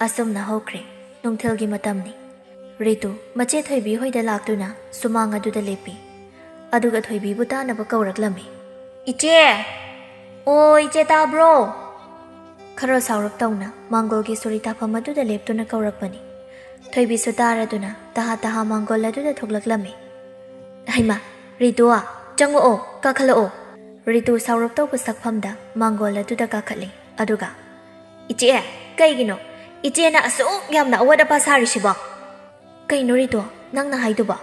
ꯑꯁꯨꯝꯅ ꯍꯧꯈ꯭ꯔꯦ꯫ ꯅꯨꯡꯊꯤꯜꯒꯤ ꯃꯇꯝꯅꯤ꯫ ꯔꯤꯇꯨ ꯃꯆꯦ ꯊꯣꯏꯕꯤ ꯍꯣꯏꯗ ꯂꯥꯛꯇꯨꯅ ꯁꯨꯃꯥꯡ ꯑꯗꯨꯗ ꯂꯦꯞꯄꯤ꯫ ꯑꯗꯨꯒ ꯊꯣꯏꯕꯤꯕꯨ ꯇꯥꯅꯕ ꯀꯧꯔꯛꯂꯝꯃꯤ꯫ "ꯏꯆꯦ! ꯑꯣ, ꯏꯆꯦ ꯇꯥꯕ꯭ꯔꯣ?" ꯈꯔ ꯁꯥꯎꯔꯞ ꯇꯧꯅ ꯃꯥꯡꯒꯣꯜꯒꯤ ꯁꯣꯔꯤ ꯇꯥꯐꯝ ꯑꯗꯨꯗ ꯂꯦꯞꯇꯨꯅ ꯀꯧꯔꯛꯄꯅꯤ꯫ ꯊꯣꯏꯕꯤꯁꯨ ꯇꯥꯔꯗꯨꯅ ꯇꯍꯥ ꯇꯍꯥ ꯃꯥꯡꯒꯣꯜ ꯑꯗꯨꯗ ꯊꯣꯛꯂꯛꯂꯝꯃꯤ꯫ "ꯍꯩꯃꯥ, ꯔꯤꯇꯨ, ꯆꯪꯉꯛꯑꯣ, ꯀꯥꯈꯠꯂꯛꯑꯣ꯫" ꯔꯤꯇꯨ ꯁꯥꯎꯔꯞ ꯇꯧꯕ ꯁꯛꯐꯝꯗ ꯃꯥꯡꯒꯣꯜ ꯑꯗꯨꯗ ꯀꯥꯈꯠꯂꯤ꯫ ꯑꯗꯨꯒ, "ꯏꯆꯦ, ꯀꯩꯒꯤꯅꯣ ꯏꯆꯦꯅ ꯑꯁꯨꯛ ꯌꯥꯝꯅ ꯑꯋꯥꯠ ꯑꯄꯥ ꯁꯥꯔꯤꯁꯤꯕꯣ?" "ꯀꯩꯅꯣ ꯔꯤꯇꯨ, ꯅꯪꯅ ꯍꯥꯏꯗꯨꯕꯣ?"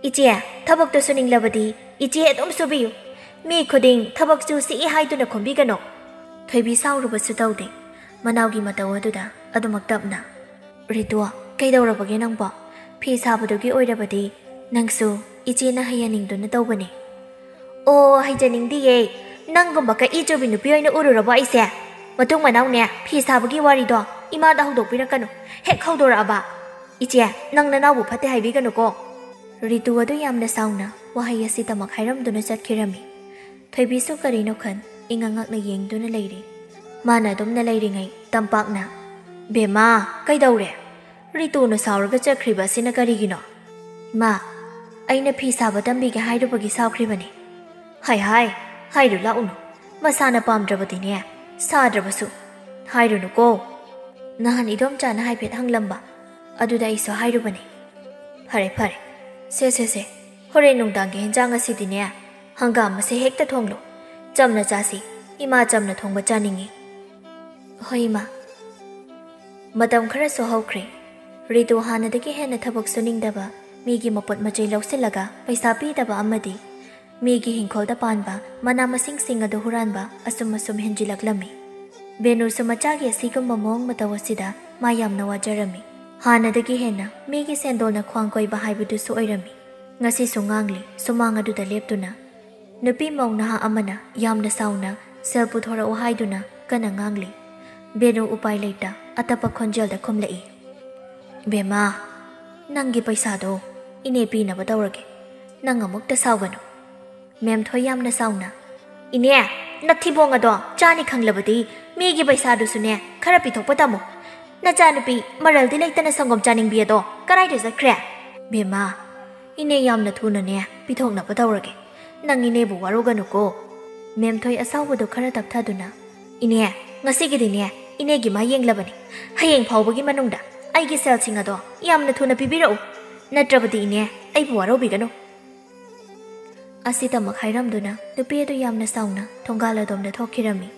"ꯏꯆꯦ, ꯊꯕꯛꯇꯨ ꯁꯨꯅꯤꯡꯂꯕꯗꯤ ꯏꯆꯦ ꯑꯗꯨꯝ ꯁꯨꯕꯤꯌꯨ꯫ ꯃꯤ ꯈꯨꯗꯤꯡ ꯊꯕꯛ ꯁꯨ ꯁꯤꯛꯏ ꯍꯥꯏꯗꯨꯅ ꯈꯣꯝꯕꯤꯒꯅꯨ꯫" ꯊꯣꯏꯕꯤ ꯁꯥꯎꯔꯨꯕꯁꯨ ꯇꯧꯗꯦ꯫ ꯃꯅꯥꯎꯒꯤ ꯃꯇꯧ ꯑꯗꯨꯗ ꯑꯗꯨꯃꯛ ꯇꯞꯅ, "ꯔꯤꯇꯨ, ꯀꯩꯗꯧꯔꯕꯒꯦ ꯅꯪꯕꯣ? ꯐꯤ ꯁꯥꯕꯗꯨꯒꯤ ꯑꯣꯏꯔꯕꯗꯤ ꯅꯪꯁꯨ ꯏꯆꯦꯅ ꯍꯩꯍꯟꯅꯤꯡꯗꯨꯅ ꯇꯧꯕꯅꯦ꯫" "ꯑꯣ, ꯍꯩꯖꯅꯤꯡꯗꯤꯌꯦ꯫ ꯅꯪꯒꯨꯝꯕ ꯀꯛꯏ ꯆꯨꯕꯤ ꯅꯨꯄꯤ ꯑꯣꯏꯅ ꯎꯔꯨꯔꯕꯣ ꯑꯩꯁꯦ? ꯃꯇꯨꯡ ꯃꯅꯥꯎꯅꯦ, ꯐꯤ ꯁꯥꯕꯒꯤ ꯋꯥꯔꯤꯗꯣ ꯏꯃꯥꯗ ꯍꯧꯗꯣꯛꯄꯤꯔꯛꯀꯅꯨ꯫ ꯍꯦꯛ ꯍꯧꯗꯣꯔꯛꯑꯕ, ꯏꯆꯦ, ꯅꯪ ꯅꯅꯥꯎꯕꯨ ꯐꯠꯇꯦ ꯍꯥꯏꯕꯤꯒꯅꯨꯀꯣ꯫" ꯔꯤꯇꯨ ꯑꯗꯨ ꯌꯥꯝꯅ ꯁꯥꯎꯅ ꯋꯥꯍꯩ ꯑꯁꯤꯇꯃꯛ ꯍꯥꯏꯔꯝꯗꯨꯅ ꯆꯠꯈꯤꯔꯝꯃꯤ꯫ ꯊꯣꯏꯕꯤꯁꯨ ꯀꯔꯤꯅꯣ ꯈꯟ ꯏꯉꯛ ꯉꯛꯅ ꯌꯦꯡꯗꯨꯅ ꯂꯩꯔꯤ꯫ ꯃꯥꯅ ꯑꯗꯨꯝꯅ ꯂꯩꯔꯤꯉꯩ ꯇꯝꯄꯥꯛꯅ, "ꯕꯦꯝꯃ, ꯀꯩꯗꯧꯔꯦ? ꯔꯤꯇꯨꯅ ꯁꯥꯎꯔꯒ ꯆꯠꯈ꯭ꯔꯤꯕ ꯑꯁꯤꯅ ꯀꯔꯤꯒꯤꯅꯣ?" "ꯃꯥ, ꯑꯩꯅ ꯐꯤ ꯁꯥꯕ ꯇꯝꯕꯤꯒꯦ ꯍꯥꯏꯔꯨꯕꯒꯤ ꯁꯥꯎꯈ꯭ꯔꯤꯕꯅꯤ꯫" "ꯍꯥꯏ ꯍꯥꯏ, ꯍꯥꯏꯔꯨ ꯂꯥꯛꯎꯅꯨ꯫ ꯃꯁꯥꯅ ꯄꯥꯝꯗ꯭ꯔꯕꯗꯤꯅꯦ, ꯁꯥꯗ꯭ꯔꯕꯁꯨ ꯍꯥꯏꯔꯨꯅꯨꯀꯣ꯫ ꯅꯍꯥꯟ ꯏꯗꯣꯝꯆꯥꯅ ꯍꯥꯏꯐꯦꯠ ꯍꯪꯂꯝꯕ, ꯑꯗꯨꯗ ꯑꯩꯁꯨ ꯍꯥꯏꯔꯨꯕꯅꯤ꯫" "ꯐꯔꯦ ꯐꯔꯦ, ꯁꯦ ꯁꯦ ꯁꯦ, ꯍꯣꯔꯦꯟ ꯅꯨꯡꯗꯥꯡꯒꯤ ꯍꯦꯟꯖꯥꯡ ꯑꯁꯤꯗꯤꯅꯦ, ꯍꯪꯒꯥꯝ ꯑꯁꯦ ꯍꯦꯛꯇ ꯊꯣꯡꯂꯨ꯫ ꯆꯝꯅ ꯆꯥꯁꯤ, ꯏꯃꯥ ꯆꯝꯅ ꯊꯣꯡꯕ ꯆꯥꯅꯤꯡꯏ꯫" "ꯍꯣꯏ ꯏꯃꯥ꯫" ꯃꯇꯝ ꯈꯔꯁꯨ ꯍꯧꯈ꯭ꯔꯦ꯫ ꯔꯤꯇꯨ ꯍꯥꯟꯅꯗꯒꯤ ꯍꯦꯟꯅ ꯊꯕꯛ ꯁꯨꯅꯤꯡꯗꯕ, ꯃꯤꯒꯤ ꯃꯄꯣꯠ ꯃꯆꯩ ꯂꯧꯁꯤꯜꯂꯒ ꯄꯩꯁꯥ ꯄꯤꯗꯕ ꯑꯃꯗꯤ ꯃꯤꯒꯤ ꯍꯤꯡꯈꯣꯜꯗ ꯄꯥꯟꯕ ꯃꯅꯥ ꯃꯁꯤꯡꯁꯤꯡ ꯑꯗꯨ ꯍꯨꯔꯥꯟꯕ ꯑꯁꯨꯝ ꯑꯁꯨꯝ ꯍꯦꯟꯖꯤꯜꯂꯛꯂꯝꯃꯤ꯫ ꯕꯦꯅꯨꯁꯨ ꯃꯆꯥꯒꯤ ꯑꯁꯤꯒꯨꯝꯕ ꯃꯑꯣꯡ ꯃꯇꯧ ꯑꯁꯤꯗ ꯃꯥ ꯌꯥꯝꯅ ꯋꯥꯖꯔꯝꯃꯤ꯫ ꯍꯥꯟꯅꯗꯒꯤ ꯍꯦꯟꯅ ꯃꯤꯒꯤ ꯁꯦꯟꯗꯣꯜꯅ ꯈ꯭ꯋꯥꯡ ꯀꯣꯏꯕ ꯍꯥꯏꯕꯗꯨꯁꯨ ꯑꯣꯏꯔꯝꯃꯤ꯫ ꯉꯁꯤꯁꯨ ꯉꯥꯡꯂꯤ, ꯁꯨꯃꯥꯡ ꯑꯗꯨꯗ ꯂꯦꯞꯇꯨꯅ꯫ ꯅꯨꯄꯤ ꯃꯧ ꯅꯍꯥ ꯑꯃꯅ ꯌꯥꯝꯅ ꯁꯥꯎꯅ ꯁꯦꯜ ꯄꯨꯊꯣꯔꯛꯎ ꯍꯥꯏꯗꯨꯅ ꯀꯟꯅ ꯉꯥꯡꯂꯤ꯫ ꯕꯦꯅꯨ ꯎꯄꯥꯏ ꯂꯩꯇ ꯑꯇꯞꯄ ꯈꯣꯟꯖꯦꯜꯗ ꯈꯨꯝꯂꯛꯏ, "ꯕꯦꯝꯃ, ꯅꯪꯒꯤ ꯄꯩꯁꯥꯗꯣ ꯏꯅꯦ ꯄꯤꯅꯕ ꯇꯧꯔꯒꯦ꯫ ꯅꯪ ꯑꯃꯨꯛꯇ ꯁꯥꯎꯒꯅꯨ꯫" ꯃꯦꯝꯊꯣꯏ ꯌꯥꯝꯅ ꯁꯥꯎꯅ, "ꯏꯅꯦ, ꯅꯊꯤꯕꯣꯡ ꯑꯗꯣ ꯆꯥꯅꯤ ꯈꯪꯂꯕꯗꯤ ꯃꯤꯒꯤ ꯄꯩꯁꯥꯗꯨꯁꯨꯅꯦ ꯈꯔ ꯄꯤꯊꯣꯛꯄ ꯇꯝꯃꯨ꯫ "ꯅꯆꯥꯅꯨꯄꯤ ꯃꯔꯜꯗꯤ ꯂꯩꯇꯅ ꯁꯪꯒꯣꯝ ꯆꯥꯅꯤꯡꯕꯤ ꯑꯗꯣ ꯀꯔꯥꯏꯗ ꯆꯠꯈ꯭ꯔꯦ?" "ꯕꯦꯝꯃ, ꯏꯅꯦ ꯌꯥꯝꯅ ꯊꯨꯅꯅꯦ ꯄꯤꯊꯣꯛꯅꯕ ꯇꯧꯔꯒꯦ꯫ ꯅꯪ ꯏꯅꯦꯕꯨ ꯋꯥꯔꯧꯒꯅꯨꯀꯣ꯫" ꯃꯦꯝꯊꯣꯏ ꯑꯁꯥꯎꯕꯗꯨ ꯈꯔ ꯇꯞꯊꯗꯨꯅ, "ꯏꯅꯦ, ꯉꯁꯤꯒꯤꯗꯤꯅꯦ ꯏꯅꯦꯒꯤ ꯃꯥ ꯌꯦꯡꯂꯕꯅꯤ꯫ ꯍꯌꯦꯡ ꯐꯥꯎꯕꯒꯤ ꯃꯅꯨꯡꯗ ꯑꯩꯒꯤ ꯁꯦꯜꯁꯤꯡ ꯑꯗꯣ ꯌꯥꯝꯅ ꯊꯨꯅ ꯄꯤꯕꯤꯔꯛꯎ꯫ ꯅꯠꯇ꯭ꯔꯕꯗꯤ ꯏꯅꯦ ꯑꯩꯕꯨ ꯋꯥꯔꯧꯕꯤꯒꯅꯨ꯫" ꯑꯁꯤꯇꯃꯛ ꯍꯥꯏꯔꯝꯗꯨꯅ ꯅꯨꯄꯤ ꯑꯗꯨ ꯌꯥꯝꯅ ꯁꯥꯎꯅ ꯊꯣꯡꯒꯥꯜ ꯑꯗꯣꯝꯗ ꯊꯣꯛꯈꯤꯔꯝꯃꯤ꯫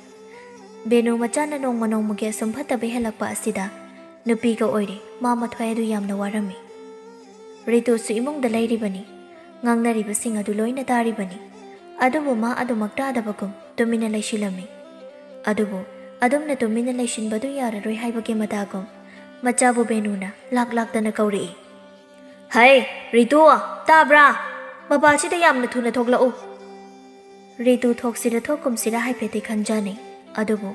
ꯕꯦꯅꯨ ꯃꯆꯥꯅ ꯅꯣꯡꯃ ꯅꯣꯡꯃꯒꯤ ꯑꯁꯨꯝ ꯐꯠꯇꯕ ꯍꯦꯜꯂꯛꯄ ꯑꯁꯤꯗ ꯅꯨꯄꯤꯒ ꯑꯣꯏꯔꯦ ꯃꯥ ꯃꯊ꯭ꯋꯥꯏ ꯑꯗꯨ ꯌꯥꯝꯅ ꯋꯥꯔꯝꯃꯤ꯫ ꯔꯤꯇꯨꯁꯨ ꯏꯃꯨꯡꯗ ꯂꯩꯔꯤꯕꯅꯤ꯫ ꯉꯥꯡꯅꯔꯤꯕꯁꯤꯡ ꯑꯗꯨ ꯂꯣꯏꯅ ꯇꯥꯔꯤꯕꯅꯤ꯫ ꯑꯗꯨꯕꯨ ꯃꯥ ꯑꯗꯨꯃꯛ ꯇꯥꯗꯕꯒꯨꯝ ꯇꯨꯃꯤꯟꯅ ꯂꯩꯁꯤꯜꯂꯝꯃꯤ꯫ ꯑꯗꯨꯕꯨ ꯑꯗꯨꯝꯅ ꯇꯨꯃꯤꯟꯅ ꯂꯩꯁꯤꯟꯕꯗꯨ ꯌꯥꯔꯔꯣꯏ ꯍꯥꯏꯕꯒꯤ ꯃꯇꯥꯒꯨꯝ ꯃꯆꯥꯕꯨ ꯕꯦꯅꯨꯅ ꯂꯥꯛ ꯂꯥꯛꯇꯅ ꯀꯧꯔꯛꯏ꯫ "ꯍꯩ, ꯔꯤꯇꯨ, ꯇꯥꯕ꯭ꯔꯥ? ꯃꯄꯥꯜꯁꯤꯗ ꯌꯥꯝꯅ ꯊꯨꯅ ꯊꯣꯛꯂꯛꯎ꯫" ꯔꯤꯇꯨ ꯊꯣꯛꯁꯤꯔ ꯊꯣꯛꯀꯨꯝꯁꯤꯔ ꯍꯥꯏꯐꯦꯠꯇꯤ ꯈꯟꯖꯥꯅꯩ꯫ ꯑꯗꯨꯕꯨ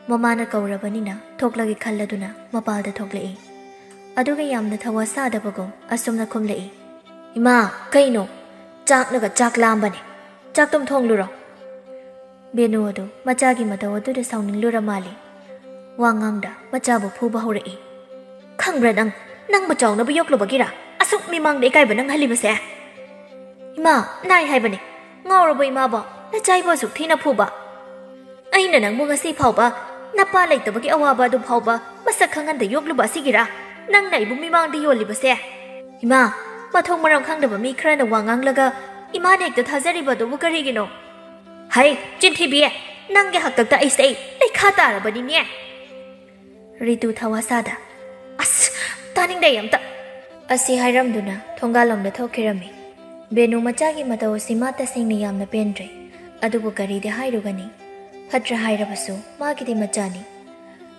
ꯃꯃꯥꯅ ꯀꯧꯔꯕꯅꯤꯅ ꯊꯣꯛꯂꯒꯦ ꯈꯜꯂꯗꯨꯅ ꯃꯄꯥꯜꯗ ꯊꯣꯛꯂꯛꯏ꯫ ꯑꯗꯨꯒ ꯌꯥꯝꯅ ꯊꯋꯥ ꯁꯥꯗꯕꯒꯨꯝ ꯑꯁꯨꯝꯅ ꯈꯨꯝꯂꯛꯏ, "ꯏꯃꯥ, ꯀꯩꯅꯣ? ꯆꯥꯛꯅꯒ ꯆꯥꯛ ꯂꯥꯝꯕꯅꯦ꯫ ꯆꯥꯛꯇꯨꯝ ꯊꯣꯡꯂꯨꯔꯣ꯫" ꯕꯦꯅꯨ ꯑꯗꯨ ꯃꯆꯥꯒꯤ ꯃꯇꯧ ꯑꯗꯨꯗ ꯁꯥꯎꯅꯤꯡꯂꯨꯔ ꯃꯥꯜꯂꯦ꯫ ꯋꯥ ꯉꯥꯡꯗ ꯃꯆꯥꯕꯨ ꯐꯨꯕ ꯍꯧꯔꯛꯏ꯫ "ꯈꯪꯕ꯭ꯔꯥ ꯅꯪ, ꯅꯪꯕꯨ ꯆꯥꯎꯅꯕ ꯌꯣꯛꯂꯨꯕꯒꯤꯔꯥ ꯑꯁꯨꯛ ꯃꯤꯃꯥꯡꯗ ꯏꯀꯥꯏꯕ ꯅꯪꯍꯜꯂꯤꯕꯁꯦ?" "ꯏꯃꯥ, ꯅꯥꯏ ꯍꯥꯏꯕꯅꯦ꯫ ꯉꯥꯎꯔꯕ ꯏꯃꯥꯕꯣ? ꯅꯆꯥꯏꯕꯨ ꯑꯁꯨꯛ ꯊꯤꯅ ꯐꯨꯕ? ꯑꯩꯅ ꯅꯪꯕꯨ ꯉꯁꯤ ꯐꯥꯎꯕ ꯅꯄꯥ ꯂꯩꯇꯕꯒꯤ ꯑꯋꯥꯕ ꯑꯗꯨ ꯐꯥꯎꯕ ꯃꯁꯛ ꯈꯪꯍꯟꯗ ꯌꯣꯛꯂꯨꯕ ꯑꯁꯤꯒꯤꯔꯥ ꯅꯪꯅ ꯑꯩꯕꯨ ꯃꯤꯃꯥꯡꯗ ꯌꯣꯜꯂꯤꯕꯁꯦ? ꯏꯃꯥ, ꯃꯊꯣꯡ ꯃꯔꯝ ꯈꯪꯗꯕ ꯃꯤ ꯈꯔꯅ ꯋꯥ ꯉꯥꯡꯂꯒ ꯏꯃꯥꯅ ꯍꯦꯛꯇ ꯊꯥꯖꯔꯤꯕ ꯑꯗꯨꯕꯨ ꯀꯔꯤꯒꯤꯅꯣ? ꯍꯩ, ꯆꯤꯟꯊꯤꯕꯤ! ꯅꯪꯒꯤ ꯍꯥꯛꯇꯛꯇ ꯑꯩꯁꯦ ꯂꯩꯈꯥ ꯇꯥꯔꯕꯅꯤꯅꯦ!" ꯔꯤꯇꯨ ꯊꯋꯥ ꯁꯥꯗ, "ꯑꯁ, ꯇꯥꯅꯤꯡꯗꯦ ꯑꯩ ꯑꯝꯇ!" ꯑꯁꯤ ꯍꯥꯏꯔꯝꯗꯨꯅ ꯊꯣꯡꯒꯥꯜꯂꯣꯝꯗ ꯊꯣꯛꯈꯤꯔꯝꯃꯤ꯫ ꯕꯦꯅꯨ ꯃꯆꯥꯒꯤ ꯃꯇꯧ ꯑꯁꯤ ꯃꯥ ꯇꯁꯦꯡꯅ ꯌꯥꯝꯅ ꯄꯦꯟꯗ꯭ꯔꯦ꯫ ꯑꯗꯨꯕꯨ ꯀꯔꯤꯗꯤ ꯍꯥꯏꯔꯨꯒꯅꯤ? ꯐꯠꯇ꯭ꯔ ꯍꯥꯏꯔꯕꯁꯨ ꯃꯥꯒꯤꯗꯤ ꯃꯆꯥꯅꯤ꯫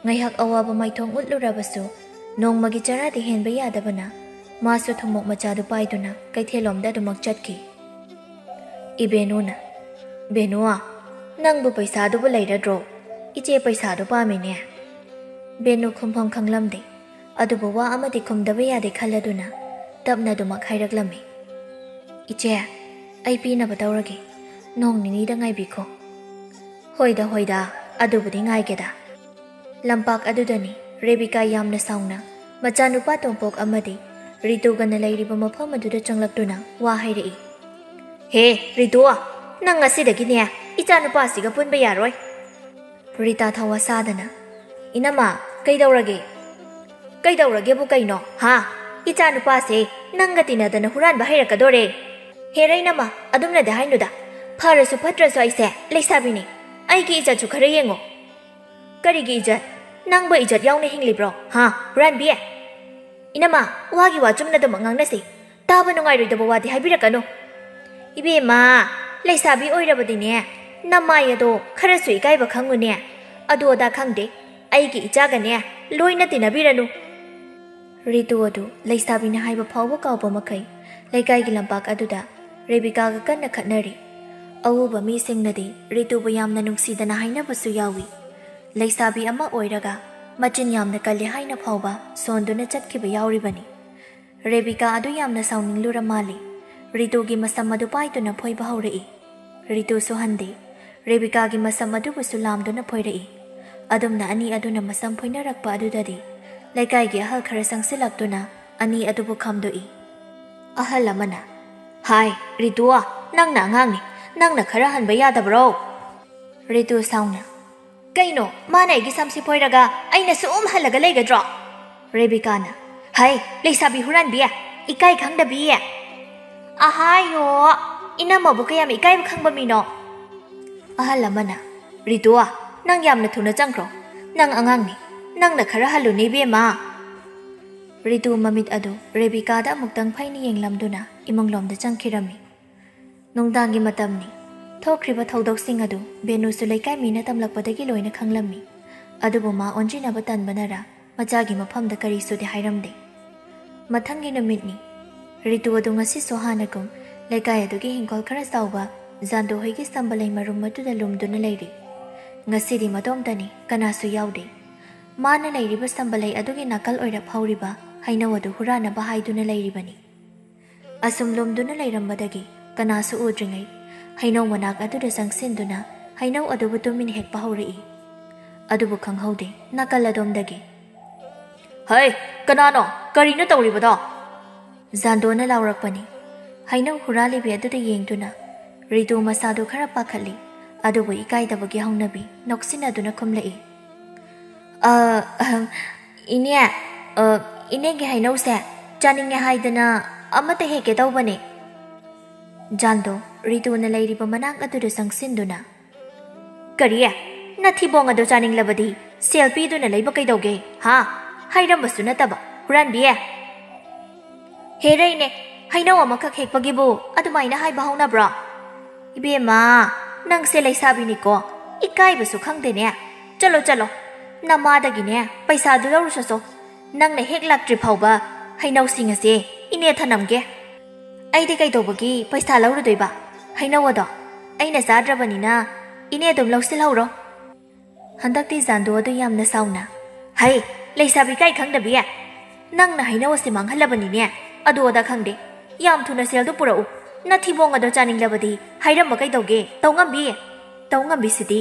ꯉꯥꯏꯍꯥꯛ ꯑꯋꯥꯕ ꯃꯥꯏꯊꯣꯡ ꯎꯠꯂꯨꯔꯕꯁꯨ ꯅꯣꯡꯃꯒꯤ ꯆꯔꯥꯗꯤ ꯍꯦꯟꯕ ꯌꯥꯗꯕꯅ ꯃꯥꯁꯨ ꯊꯨꯝꯃꯣꯛ ꯃꯆꯥꯗꯨ ꯄꯥꯏꯗꯨꯅ ꯀꯩꯊꯦꯜꯂꯣꯝꯗ ꯑꯗꯨꯃꯛ ꯆꯠꯈꯤ꯫ ꯏꯕꯦꯅꯨꯅ, "ꯕꯦꯅꯨ, ꯅꯪꯕꯨ ꯄꯩꯁꯥꯗꯨꯕꯨ ꯂꯩꯔꯗ꯭ꯔꯣ? ꯏꯆꯦ ꯄꯩꯁꯥꯗꯨ ꯄꯥꯝꯃꯤꯅꯦ꯫" ꯕꯦꯅꯨ ꯈꯨꯝꯐꯝ ꯈꯪꯂꯝꯗꯦ꯫ ꯑꯗꯨꯕꯨ ꯋꯥ ꯑꯃꯗꯤ ꯈꯨꯝꯗꯕ ꯌꯥꯗꯦ ꯈꯜꯂꯗꯨꯅ ꯇꯞꯅ ꯑꯗꯨꯃꯛ ꯍꯥꯏꯔꯛꯂꯝꯃꯤ, "ꯏꯆꯦ, ꯑꯩ ꯄꯤꯅꯕ ꯇꯧꯔꯒꯦ꯫ ꯅꯣꯡ ꯅꯤꯅꯤꯗ ꯉꯥꯏꯕꯤꯈꯣ꯫" "ꯍꯣꯏꯗ, ꯍꯣꯏꯗ, ꯑꯗꯨꯕꯨꯗꯤ ꯉꯥꯏꯒꯦꯗ꯫" ꯂꯝꯄꯥꯛ ꯑꯗꯨꯗꯅꯤ ꯔꯦꯕꯤꯀꯥ ꯌꯥꯝꯅ ꯁꯥꯎꯅ ꯃꯆꯥꯅꯨꯄꯥ ꯇꯣꯝꯄꯣꯛ ꯑꯃꯗꯤ ꯔꯤꯇꯨꯒꯅ ꯂꯩꯔꯤꯕ ꯃꯐꯝ ꯑꯗꯨꯗ ꯆꯪꯂꯛꯇꯨꯅ ꯋꯥ ꯍꯥꯏꯔꯛꯏ꯫ "ꯍꯦ ꯔꯤꯇꯨ, ꯅꯪ ꯉꯁꯤꯗꯒꯤꯅꯦ ꯏꯆꯥꯅꯨꯄꯥꯁꯤꯒ ꯄꯨꯟꯕ ꯌꯥꯔꯣꯏ꯫" ꯔꯤꯇꯥ ꯊꯋꯥ ꯁꯥꯗꯅ, "ꯏꯅꯝꯃ, ꯀꯩꯗꯧꯔꯒꯦ?" "ꯀꯩꯗꯧꯔꯒꯦꯕꯨ ꯀꯩꯅꯣ, ꯍꯥ? ꯏꯆꯥꯅꯨꯄꯥꯁꯦ ꯅꯪꯒ ꯇꯤꯟꯅꯗꯅ ꯍꯨꯔꯥꯟꯕ ꯍꯩꯔꯛꯀꯗꯣꯔꯦ꯫" "ꯍꯦꯔ ꯏꯅꯝꯃ, ꯑꯗꯨꯝꯅꯗꯤ ꯍꯥꯏꯅꯨꯗ꯫ ꯐꯔꯁꯨ ꯐꯠꯇ꯭ꯔꯁꯨ ꯑꯩꯁꯦ ꯂꯩꯁꯥꯕꯤꯅꯤ꯫ ꯑꯩꯒꯤ ꯏꯖꯠꯁꯨ ꯈꯔ ꯌꯦꯡꯉꯣ꯫" "ꯀꯔꯤꯒꯤ ꯏꯖꯠ? ꯅꯪꯕꯨ ꯏꯖꯠ ꯌꯥꯎꯅ ꯍꯤꯡꯂꯤꯕ꯭ꯔꯣ, ꯍꯥ, ꯍꯨꯔꯥꯟꯕꯤ?" "ꯏꯅꯝꯃ, ꯋꯥꯒꯤ ꯋꯥ ꯆꯨꯝꯅꯗꯃꯛ ꯉꯥꯡꯅꯁꯤ꯫ ꯇꯥꯕ ꯅꯨꯡꯉꯥꯏꯔꯣꯏꯗꯕ ꯋꯥꯗꯤ ꯍꯥꯏꯕꯤꯔꯛꯀꯅꯨ꯫" "ꯏꯕꯦꯝꯃ, ꯂꯩꯁꯥꯕꯤ ꯑꯣꯏꯔꯕꯗꯤꯅꯦ, ꯅꯃꯥꯏ ꯑꯗꯣ ꯈꯔꯁꯨ ꯏꯀꯥꯏꯕ ꯈꯪꯉꯨꯅꯦ꯫ ꯑꯗꯨ ꯑꯗꯥ ꯈꯪꯗꯦ, ꯑꯩꯒꯤ ꯏꯆꯥꯒꯅꯦ ꯂꯣꯏꯅ ꯇꯤꯟꯅꯕꯤꯔꯅꯨ꯫" ꯔꯤꯇꯨ ꯑꯗꯨ ꯂꯩꯁꯥꯕꯤꯅ ꯍꯥꯏꯕ ꯐꯥꯎꯕ ꯀꯥꯎꯕ ꯃꯈꯩ ꯂꯩꯀꯥꯏꯒꯤ ꯂꯝꯄꯥꯛ ꯑꯗꯨꯗ ꯔꯦꯕꯤꯀꯥꯒ ꯀꯟꯅ ꯈꯠꯅꯔꯤ꯫ ꯑꯎꯕ ꯃꯤꯁꯤꯡꯅꯗꯤ ꯔꯤꯇꯨꯕꯨ ꯌꯥꯝꯅ ꯅꯨꯡꯁꯤꯗꯅ ꯍꯥꯏꯅꯕꯁꯨ ꯌꯥꯎꯏ꯫ ꯂꯩꯁꯥꯕꯤ ꯑꯃ ꯑꯣꯏꯔꯒ ꯃꯆꯤꯟ ꯌꯥꯝꯅ ꯀꯜꯂꯤ ꯍꯥꯏꯅ ꯐꯥꯎꯕ ꯁꯣꯟꯗꯨꯅ ꯆꯠꯈꯤꯕ ꯌꯥꯎꯔꯤꯕꯅꯤ꯫ ꯔꯦꯕꯤꯀꯥ ꯑꯗꯨ ꯌꯥꯝꯅ ꯁꯥꯎꯅꯤꯡꯂꯨꯔ ꯃꯥꯜꯂꯤ꯫ ꯔꯤꯇꯨꯒꯤ ꯃꯁꯝ ꯑꯗꯨ ꯄꯥꯏꯗꯨꯅ ꯐꯣꯏꯕ ꯍꯧꯔꯛꯏ꯫ ꯔꯤꯇꯨꯁꯨ ꯍꯟꯗꯦ꯫ ꯔꯦꯕꯤꯀꯥꯒꯤ ꯃꯁꯝ ꯑꯗꯨꯕꯨꯁꯨ ꯂꯥꯝꯗꯨꯅ ꯐꯣꯏꯔꯛꯏ꯫ ꯑꯗꯨꯝꯅ ꯑꯅꯤ ꯑꯗꯨꯅ ꯃꯁꯝ ꯐꯣꯏꯅꯔꯛꯄ ꯑꯗꯨꯗꯗꯤ ꯂꯩꯀꯥꯏꯒꯤ ꯑꯍꯜ ꯈꯔ ꯆꯪꯁꯤꯜꯂꯛꯇꯨꯅ ꯑꯅꯤ ꯑꯗꯨꯕꯨ ꯈꯥꯝꯗꯣꯛꯏ꯫ ꯑꯍꯜ ꯑꯃꯅ, "ꯍꯥꯏ, ꯔꯤꯇꯨ, ꯅꯪꯅ ꯑꯉꯥꯡꯅꯤ, ꯅꯪꯅ ꯈꯔ ꯍꯟꯕ ꯌꯥꯗꯕ꯭ꯔꯣ?" ꯔꯤꯇꯨ ꯁꯥꯎꯅ, "ꯀꯩꯅꯣ, ꯃꯥꯅ ꯑꯩꯒꯤ ꯁꯝꯁꯤ ꯐꯣꯏꯔꯒ ꯑꯩꯅ ꯁꯨꯝ ꯍꯜꯂꯒ ꯂꯩꯒꯗ꯭ꯔꯣ?" ꯔꯦꯕꯤꯀꯥꯅ, "ꯍꯩ, ꯂꯩꯁꯥꯕꯤ ꯍꯨꯔꯥꯟꯕꯤ, ꯏꯀꯥꯏ ꯈꯪꯗꯕꯤ꯫ ꯑꯍꯥꯌꯣ, ꯏꯅꯝꯃꯕꯨ ꯀꯌꯥꯝ ꯏꯀꯥꯏꯕ ꯈꯪꯕ ꯃꯤꯅꯣ?" ꯑꯍꯜ ꯑꯃꯅ, "ꯔꯤꯇꯨ, ꯅꯪ ꯌꯥꯝꯅ ꯊꯨꯅ ꯆꯪꯈ꯭ꯔꯣ꯫ ꯅꯪ ꯑꯉꯥꯡꯅꯤ, ꯅꯪꯅ ꯈꯔ ꯍꯜꯂꯨꯅꯦ ꯏꯕꯦꯝꯃ꯫" ꯔꯤꯇꯨ ꯃꯃꯤꯠ ꯑꯗꯨ ꯔꯦꯕꯤꯀꯥꯗ ꯑꯃꯨꯛꯇꯪ ꯐꯩꯅ ꯌꯦꯡꯂꯝꯗꯨꯅ ꯏꯃꯨꯡꯂꯣꯝꯗ ꯆꯪꯈꯤꯔꯝꯃꯤ꯫ ꯅꯨꯡꯗꯥꯡꯒꯤ ꯃꯇꯝꯅꯤ꯫ ꯊꯣꯛꯈ꯭ꯔꯤꯕ ꯊꯧꯗꯣꯛꯁꯤꯡ ꯑꯗꯨ ꯕꯦꯅꯨꯁꯨ ꯂꯩꯀꯥꯏ ꯃꯤꯅ ꯇꯝꯂꯛꯄꯗꯒꯤ ꯂꯣꯏꯅ ꯈꯪꯂꯝꯃꯤ꯫ ꯑꯗꯨꯕꯨ ꯃꯥ ꯑꯣꯟꯁꯤꯟꯅꯕ ꯇꯟꯕꯅꯔ ꯃꯆꯥꯒꯤ ꯃꯐꯝꯗ ꯀꯔꯤꯁꯨꯗꯤ ꯍꯥꯏꯔꯝꯗꯦ꯫ ꯃꯊꯪꯒꯤ ꯅꯨꯃꯤꯠꯅꯤ꯫ ꯔꯤꯇꯨ ꯑꯗꯨ ꯉꯁꯤꯁꯨ ꯍꯥꯟꯅꯒꯨꯝ ꯂꯩꯀꯥꯏ ꯑꯗꯨꯒꯤ ꯍꯤꯡꯈꯣꯜ ꯈꯔ ꯆꯥꯎꯕ ꯖꯥꯟꯗꯨ ꯍꯣꯏꯒꯤ ꯁꯝꯕꯂꯩ ꯃꯔꯨꯝ ꯑꯗꯨꯗ ꯂꯨꯝꯗꯨꯅ ꯂꯩꯔꯤ꯫ ꯉꯁꯤꯗꯤ ꯃꯇꯣꯝꯇꯅꯤ, ꯀꯅꯥꯁꯨ ꯌꯥꯎꯗꯦ꯫ ꯃꯥꯅ ꯂꯩꯔꯤꯕ ꯁꯝꯕꯂꯩ ꯑꯗꯨꯒꯤ ꯅꯥꯀꯜ ꯑꯣꯏꯔꯞ ꯍꯧꯔꯤꯕ ꯍꯩꯅꯧ ꯑꯗꯨ ꯍꯨꯔꯥꯟꯅꯕ ꯍꯥꯏꯗꯨꯅ ꯂꯩꯔꯤꯕꯅꯤ꯫ ꯑꯁꯨꯝ ꯂꯨꯝꯗꯨꯅ ꯂꯩꯔꯝꯕꯗꯒꯤ ꯀꯅꯥꯁꯨ ꯎꯗ꯭ꯔꯤꯉꯩ ꯍꯩꯅꯧ ꯃꯅꯥꯛ ꯑꯗꯨꯗ ꯆꯪꯁꯤꯟꯗꯨꯅ ꯍꯩꯅꯧ ꯑꯗꯨꯕꯨ ꯇꯨꯃꯤꯟ ꯍꯦꯛꯄ ꯍꯧꯔꯛꯏ꯫ ꯑꯗꯨꯕꯨ ꯈꯪꯍꯧꯗꯦ, ꯅꯥꯀꯜ ꯑꯗꯣꯝꯗꯒꯤ "ꯍꯩ, ꯀꯅꯥꯅꯣ? ꯀꯔꯤꯅꯣ ꯇꯧꯔꯤꯕꯗꯣ?" ꯖꯥꯟꯗꯣꯅ ꯂꯥꯎꯔꯛꯄꯅꯤ꯫ ꯍꯩꯅꯧ ꯍꯨꯔꯥꯜꯂꯤꯕꯤ ꯑꯗꯨꯗ ꯌꯦꯡꯗꯨꯅ ꯔꯤꯇꯨ ꯃꯁꯥꯗꯨ ꯈꯔ ꯄꯥꯈꯠꯂꯤ, ꯑꯗꯨꯕꯨ ꯏꯀꯥꯏꯗꯕꯒꯤ ꯍꯧꯅꯕꯤ ꯅꯣꯛꯁꯤꯟꯅꯗꯨꯅ ꯈꯨꯝꯂꯛꯏ꯫ "ꯑ, ꯑꯍꯝ, ꯏꯅꯦ, ꯑ, ꯏꯅꯦꯒꯤ ꯍꯩꯅꯧꯁꯦ ꯆꯥꯅꯤꯡꯉꯦ ꯍꯥꯏꯗꯅ ꯑꯃꯠꯇ ꯍꯦꯛꯀꯦ ꯇꯧꯕꯅꯦ꯫" ꯖꯥꯟꯗꯣ ꯔꯤꯇꯨꯅ ꯂꯩꯔꯤꯕ ꯃꯅꯥꯛ ꯑꯗꯨꯗ ꯆꯪꯁꯤꯟꯗꯨꯅ, "ꯀꯔꯤ? ꯅꯊꯤꯕꯣꯡ ꯑꯗꯣ ꯆꯥꯅꯤꯡꯂꯕꯗꯤ ꯁꯦꯜ ꯄꯤꯗꯨꯅ ꯂꯩꯕ ꯀꯩꯗꯧꯒꯦ, ꯍꯥ? ꯍꯥꯏꯔꯝꯕꯁꯨ ꯅꯠꯇꯕ, ꯍꯨꯔꯥꯟꯕꯤ!" "ꯍꯦꯔꯩꯅꯦ, ꯍꯩꯅꯧ ꯑꯃꯈꯛ ꯍꯦꯛꯄꯒꯤꯕꯨ ꯑꯗꯨꯃꯥꯏꯅ ꯍꯥꯏꯕ ꯍꯧꯅꯕ꯭ꯔꯣ? ꯏꯕꯦꯝꯃ, ꯅꯪꯁꯦ ꯂꯩꯁꯥꯕꯤꯅꯤꯀꯣ, ꯏꯀꯥꯏꯕꯁꯨ ꯈꯪꯗꯦꯅꯦ꯫ ꯆꯠꯂꯣ, ꯆꯠꯂꯣ, ꯅꯃꯥꯗꯒꯤꯅꯦ ꯄꯩꯁꯥꯗꯨ ꯂꯧꯔꯨꯆꯣ꯫ ꯅꯪꯅ ꯍꯦꯛ ꯂꯥꯛꯇ꯭ꯔꯤ ꯐꯥꯎꯕ ꯍꯩꯅꯧꯁꯤꯡ ꯑꯁꯦ ꯏꯅꯦ ꯊꯅꯝꯒꯦ꯫ ꯑꯩꯗꯤ ꯀꯩꯗꯧꯕꯒꯤ ꯄꯩꯁꯥ ꯂꯧꯔꯨꯗꯣꯏꯕ? ꯍꯩꯅꯧ ꯑꯗꯣ ꯑꯩꯅ ꯆꯥꯗ꯭ꯔꯕꯅꯤꯅ ꯏꯅꯦ ꯑꯗꯨꯝ ꯂꯧꯁꯤꯜꯍꯧꯔꯣ꯫" ꯍꯟꯗꯛꯇꯤ ꯖꯥꯟꯗꯣ ꯑꯗꯨ ꯌꯥꯝꯅ ꯁꯥꯎꯅ, "ꯍꯩ, ꯂꯩꯁꯥꯕꯤ ꯏꯀꯥꯏ ꯈꯪꯗꯕꯤ! ꯅꯪꯅ ꯍꯩꯅꯧ ꯑꯁꯤ ꯃꯥꯡꯍꯜꯂꯕꯅꯤꯅꯦ꯫ ꯑꯗꯨ ꯑꯗꯥ ꯈꯪꯗꯦ, ꯌꯥꯝ ꯊꯨꯅ ꯁꯦꯜꯗꯨ ꯄꯨꯔꯛꯎ꯫ ꯅꯊꯤꯕꯣꯡ ꯑꯗꯣ ꯆꯥꯅꯤꯡꯂꯕꯗꯤ ꯍꯥꯏꯔꯝꯕ ꯀꯩꯗꯧꯒꯦ, ꯇꯧꯉꯝꯕꯤ? ꯇꯧꯉꯝꯕꯤꯁꯤꯗꯤ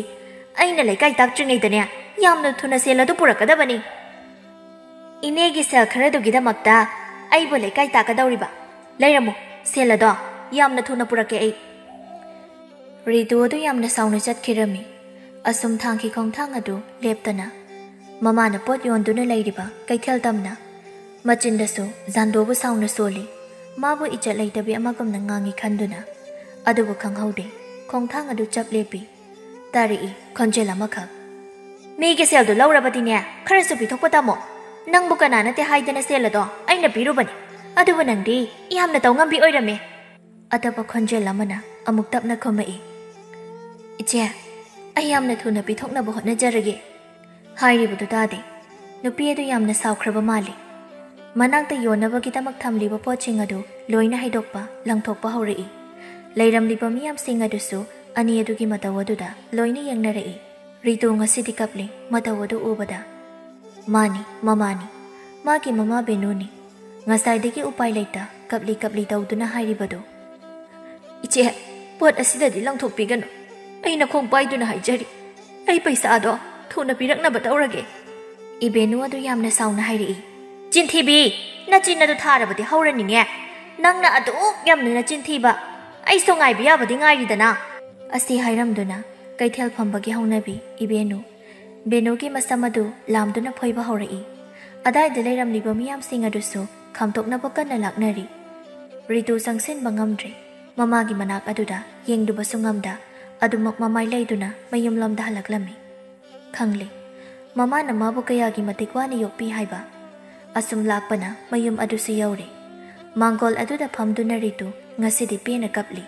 ꯑꯩꯅ ꯂꯩꯀꯥꯏ ꯇꯥꯛꯇ꯭ꯔꯤꯉꯩꯗꯅꯦ ꯌꯥꯝꯅ ꯊꯨꯅ ꯁꯦꯜ ꯑꯗꯨ ꯄꯨꯔꯛꯀꯗꯕꯅꯤ꯫ ꯏꯅꯦꯒꯤ ꯁꯦꯜ ꯈꯔꯗꯨꯒꯤꯗꯃꯛꯇ ꯑꯩꯕꯨ ꯂꯩꯀꯥꯏ ꯇꯥꯛꯀꯗꯧꯔꯤꯕ? ꯂꯩꯔꯝꯃꯨ, ꯁꯦꯜ ꯑꯗꯣ ꯌꯥꯝꯅ ꯊꯨꯅ ꯄꯨꯔꯛꯀꯦ ꯑꯩ꯫" ꯔꯤꯇꯨ ꯑꯗꯨ ꯌꯥꯝꯅ ꯁꯥꯎꯅ ꯆꯠꯈꯤꯔꯝꯃꯤ꯫ ꯑꯁꯨꯝ ꯊꯥꯡꯈꯤ ꯈꯣꯡꯊꯥꯡ ꯑꯗꯨ ꯂꯦꯞꯇꯅ꯫ ꯃꯃꯥꯅ ꯄꯣꯠ ꯌꯣꯟꯗꯨꯅ ꯂꯩꯔꯤꯕ ꯀꯩꯊꯦꯜ ꯇꯝꯅ ꯃꯆꯤꯟꯗꯁꯨ ꯖꯥꯟꯗꯣꯕꯨ ꯁꯥꯎꯅ ꯁꯣꯜꯂꯤ꯫ ꯃꯥꯕꯨ ꯏꯖꯠ ꯂꯩꯇꯕꯤ ꯑꯃꯒꯨꯝꯅ ꯉꯥꯡꯉꯤ ꯈꯟꯗꯨꯅ꯫ ꯑꯗꯨꯕꯨ ꯈꯪꯍꯧꯗꯦ, ꯈꯣꯡꯊꯥꯡ ꯑꯗꯨ ꯆꯞ ꯂꯦꯞꯄꯤ꯫ ꯇꯥꯔꯛꯏ ꯈꯣꯟꯖꯦꯜ ꯑꯃꯈꯛ꯫ "ꯃꯤꯒꯤ ꯁꯦꯜꯗꯨ ꯂꯧꯔꯕꯗꯤꯅꯦ, ꯈꯔꯁꯨ ꯄꯤꯊꯣꯛꯄ ꯇꯝꯃꯣ꯫ ꯅꯪꯕꯨ ꯀꯅꯥ ꯅꯠꯇꯦ ꯍꯥꯏꯗꯅ ꯁꯦꯜ ꯑꯗꯣ ꯑꯩꯅ ꯄꯤꯔꯨꯕꯅꯤ꯫ ꯑꯗꯨꯕꯨ ꯅꯪꯗꯤ ꯌꯥꯝꯅ ꯇꯧꯉꯝꯕꯤ ꯑꯣꯏꯔꯝꯃꯦ꯫" ꯑꯇꯞꯄ ꯈꯣꯟꯖꯦꯜ ꯑꯃꯅ ꯑꯃꯨꯛ ꯇꯞꯅ ꯈꯨꯝꯃꯛꯏ꯫ "ꯏꯆꯦ, ꯑꯩ ꯌꯥꯝꯅ ꯊꯨꯅ ꯄꯤꯊꯣꯛꯅꯕ ꯍꯣꯠꯅꯖꯔꯒꯦ꯫" ꯍꯥꯏꯔꯤꯕꯗꯨ ꯇꯥꯗꯦ꯫ ꯅꯨꯄꯤ ꯑꯗꯨ ꯌꯥꯝꯅ ꯁꯥꯎꯈ꯭ꯔꯕ ꯃꯥꯜꯂꯤ꯫ ꯃꯅꯥꯛꯇ ꯌꯣꯟꯅꯕꯒꯤꯗꯃꯛ ꯊꯝꯂꯤꯕ ꯄꯣꯠꯁꯤꯡ ꯑꯗꯨ ꯂꯣꯏꯅ ꯍꯩꯗꯣꯛꯄ, ꯂꯪꯊꯣꯛꯄ ꯍꯧꯔꯛꯏ꯫ ꯂꯩꯔꯝꯂꯤꯕ ꯃꯤꯌꯥꯝꯁꯤꯡ ꯑꯗꯨꯁꯨ ꯑꯅꯤ ꯑꯗꯨꯒꯤ ꯃꯇꯧ ꯑꯗꯨꯗ ꯂꯣꯏꯅ ꯌꯦꯡꯅꯔꯛꯏ꯫ ꯔꯤꯇꯨ ꯉꯁꯤꯗꯤ ꯀꯞꯂꯤ, ꯃꯇꯧ ꯑꯗꯨ ꯎꯕꯗ꯫ ꯃꯥꯅꯤ, ꯃꯃꯥꯅꯤ꯫ ꯃꯥꯒꯤ ꯃꯃꯥ ꯕꯦꯅꯨꯅꯤ꯫ ꯉꯁꯥꯏꯗꯒꯤ ꯎꯄꯥꯏ ꯂꯩꯇ ꯀꯞꯂꯤ ꯀꯞꯂꯤ ꯇꯧꯗꯨꯅ ꯍꯥꯏꯔꯤꯕꯗꯨ꯫ "ꯏꯆꯦ, ꯄꯣꯠ ꯑꯁꯤꯗꯗꯤ ꯂꯪꯊꯣꯛꯄꯤꯒꯅꯨ꯫ ꯑꯩꯅ ꯈꯣꯡ ꯄꯥꯏꯗꯨꯅ ꯍꯥꯏꯖꯔꯤ꯫ ꯑꯩ ꯄꯩꯁꯥꯗꯣ ꯊꯨꯅ ꯄꯤꯔꯛꯅꯕ ꯇꯧꯔꯒꯦ꯫" ꯏꯕꯦꯅꯨ ꯑꯗꯨ ꯌꯥꯝꯅ ꯁꯥꯎꯅ ꯍꯥꯏꯔꯛꯏ꯫ "ꯆꯤꯟꯊꯤꯕꯤ! ꯅꯆꯤꯟ ꯑꯗꯨ ꯊꯥꯔꯕꯗꯤ ꯍꯧꯔꯅꯤꯡꯉꯦ꯫ ꯅꯪꯅ ꯑꯗꯨꯛ ꯌꯥꯝꯅ ꯅꯆꯤꯟ ꯊꯤꯕ꯫ ꯑꯩꯁꯨ ꯉꯥꯏꯕ ꯌꯥꯕꯗꯤ ꯉꯥꯏꯔꯤꯗꯅ꯫" ꯑꯁꯤ ꯍꯥꯏꯔꯝꯗꯨꯅ ꯀꯩꯊꯦꯜ ꯐꯝꯕꯒꯤ ꯍꯧꯅꯕꯤ ꯏꯕꯦꯅꯨ ꯕꯦꯅꯨꯒꯤ ꯃꯁꯝ ꯑꯗꯨ ꯂꯥꯝꯗꯨꯅ ꯐꯣꯏꯕ ꯍꯧꯔꯛꯏ꯫ ꯑꯗꯥꯏꯗ ꯂꯩꯔꯝꯂꯤꯕ ꯃꯤꯌꯥꯝꯁꯤꯡ ꯑꯗꯨꯁꯨ ꯈꯥꯝꯇꯣꯛꯅꯕ ꯀꯟꯅ ꯂꯥꯛꯅꯔꯤ꯫ ꯔꯤꯇꯨ ꯆꯪꯁꯤꯟꯕ ꯉꯝꯗ꯭ꯔꯦ꯫ ꯃꯃꯥꯒꯤ ꯃꯅꯥꯛ ꯑꯗꯨꯗ ꯌꯦꯡꯂꯨꯕꯁꯨ ꯉꯝꯗ ꯑꯗꯨꯃꯛ ꯃꯃꯥꯏ ꯂꯩꯗꯨꯅ ꯃꯌꯨꯝꯂꯣꯝꯗ ꯍꯜꯂꯛꯂꯝꯃꯤ꯫ ꯈꯪꯂꯦ, ꯃꯃꯥꯅ ꯃꯥꯕꯨ ꯀꯌꯥꯒꯤ ꯃꯇꯤꯛ ꯋꯥꯅ ꯌꯣꯛꯄꯤ ꯍꯥꯏꯕ꯫ ꯑꯁꯨꯝ ꯂꯥꯛꯄꯅ ꯃꯌꯨꯝ ꯑꯗꯨꯁꯨ ꯌꯧꯔꯦ꯫ ꯃꯥꯡꯒꯣꯜ ꯑꯗꯨꯗ ꯐꯝꯗꯨꯅ ꯔꯤꯇꯨ ꯉꯁꯤꯗꯤ ꯄꯦꯟꯅ ꯀꯞꯂꯤ꯫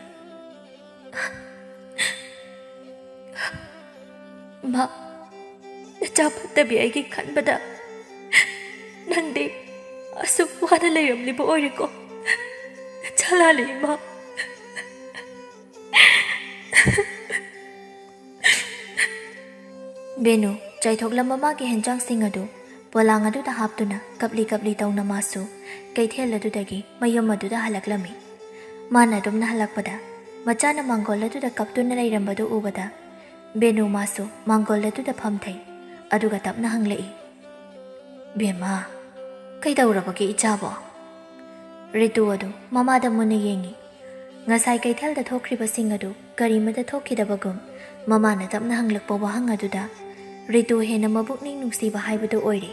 "ꯏꯃꯥ, ꯅꯆꯥ ꯐꯠꯇꯕꯤ ꯑꯩꯒꯤ ꯈꯟꯕꯗ ꯅꯪꯗꯤ ꯑꯁꯨꯛ ꯋꯥꯅ ꯂꯩꯔꯝꯂꯤꯕ ꯑꯣꯏꯔꯦꯀꯣ꯫ ꯅꯆꯥ ꯂꯥꯜꯂꯦ, ꯏꯃꯥ꯫" ꯕꯦꯅꯨ ꯆꯥꯏꯊꯣꯛꯂꯝꯕ ꯃꯥꯒꯤ ꯍꯦꯟꯖꯥꯡꯁꯤꯡ ꯑꯗꯨ ꯄꯣꯂꯥꯡ ꯑꯗꯨꯗ ꯍꯥꯞꯇꯨꯅ ꯀꯞꯂꯤ ꯀꯞꯂꯤ ꯇꯧꯅ ꯃꯥꯁꯨ ꯀꯩꯊꯦꯜ ꯑꯗꯨꯗꯒꯤ ꯃꯌꯨꯝ ꯑꯗꯨꯗ ꯍꯜꯂꯛꯂꯝꯃꯤ꯫ ꯃꯥꯅ ꯑꯗꯨꯝꯅ ꯍꯜꯂꯛꯄꯗ ꯃꯆꯥꯅ ꯃꯥꯡꯒꯣꯜ ꯑꯗꯨꯗ ꯀꯞꯇꯨꯅ ꯂꯩꯔꯝꯕꯗꯨ ꯎꯕꯗ ꯕꯦꯅꯨ ꯃꯥꯁꯨ ꯃꯥꯡꯒꯣꯜ ꯑꯗꯨꯗ ꯐꯝꯊꯩ꯫ ꯑꯗꯨꯒ ꯇꯞꯅ ꯍꯪꯂꯛꯏ, "ꯕꯦꯝꯃ, ꯀꯩꯗꯧꯔꯕꯒꯦ ꯏꯆꯥꯕꯣ?" ꯔꯤꯇꯨ ꯑꯗꯨ ꯃꯃꯥꯗ ꯃꯨꯟꯅ ꯌꯦꯡꯉꯤ꯫ ꯉꯁꯥꯏ ꯀꯩꯊꯦꯜꯗ ꯊꯣꯛꯈ꯭ꯔꯤꯕꯁꯤꯡ ꯑꯗꯨ ꯀꯔꯤꯃꯇ ꯊꯣꯛꯈꯤꯗꯕꯒꯨꯝ ꯃꯃꯥꯅ ꯇꯞꯅ ꯍꯪꯂꯛꯄ ꯋꯥꯍꯪ ꯑꯗꯨꯗ ꯔꯤꯇꯨ ꯍꯦꯟꯅ ꯃꯕꯨꯛꯅꯤꯡ ꯅꯨꯡꯁꯤꯕ ꯍꯥꯏꯕꯗꯨ ꯑꯣꯏꯔꯦ꯫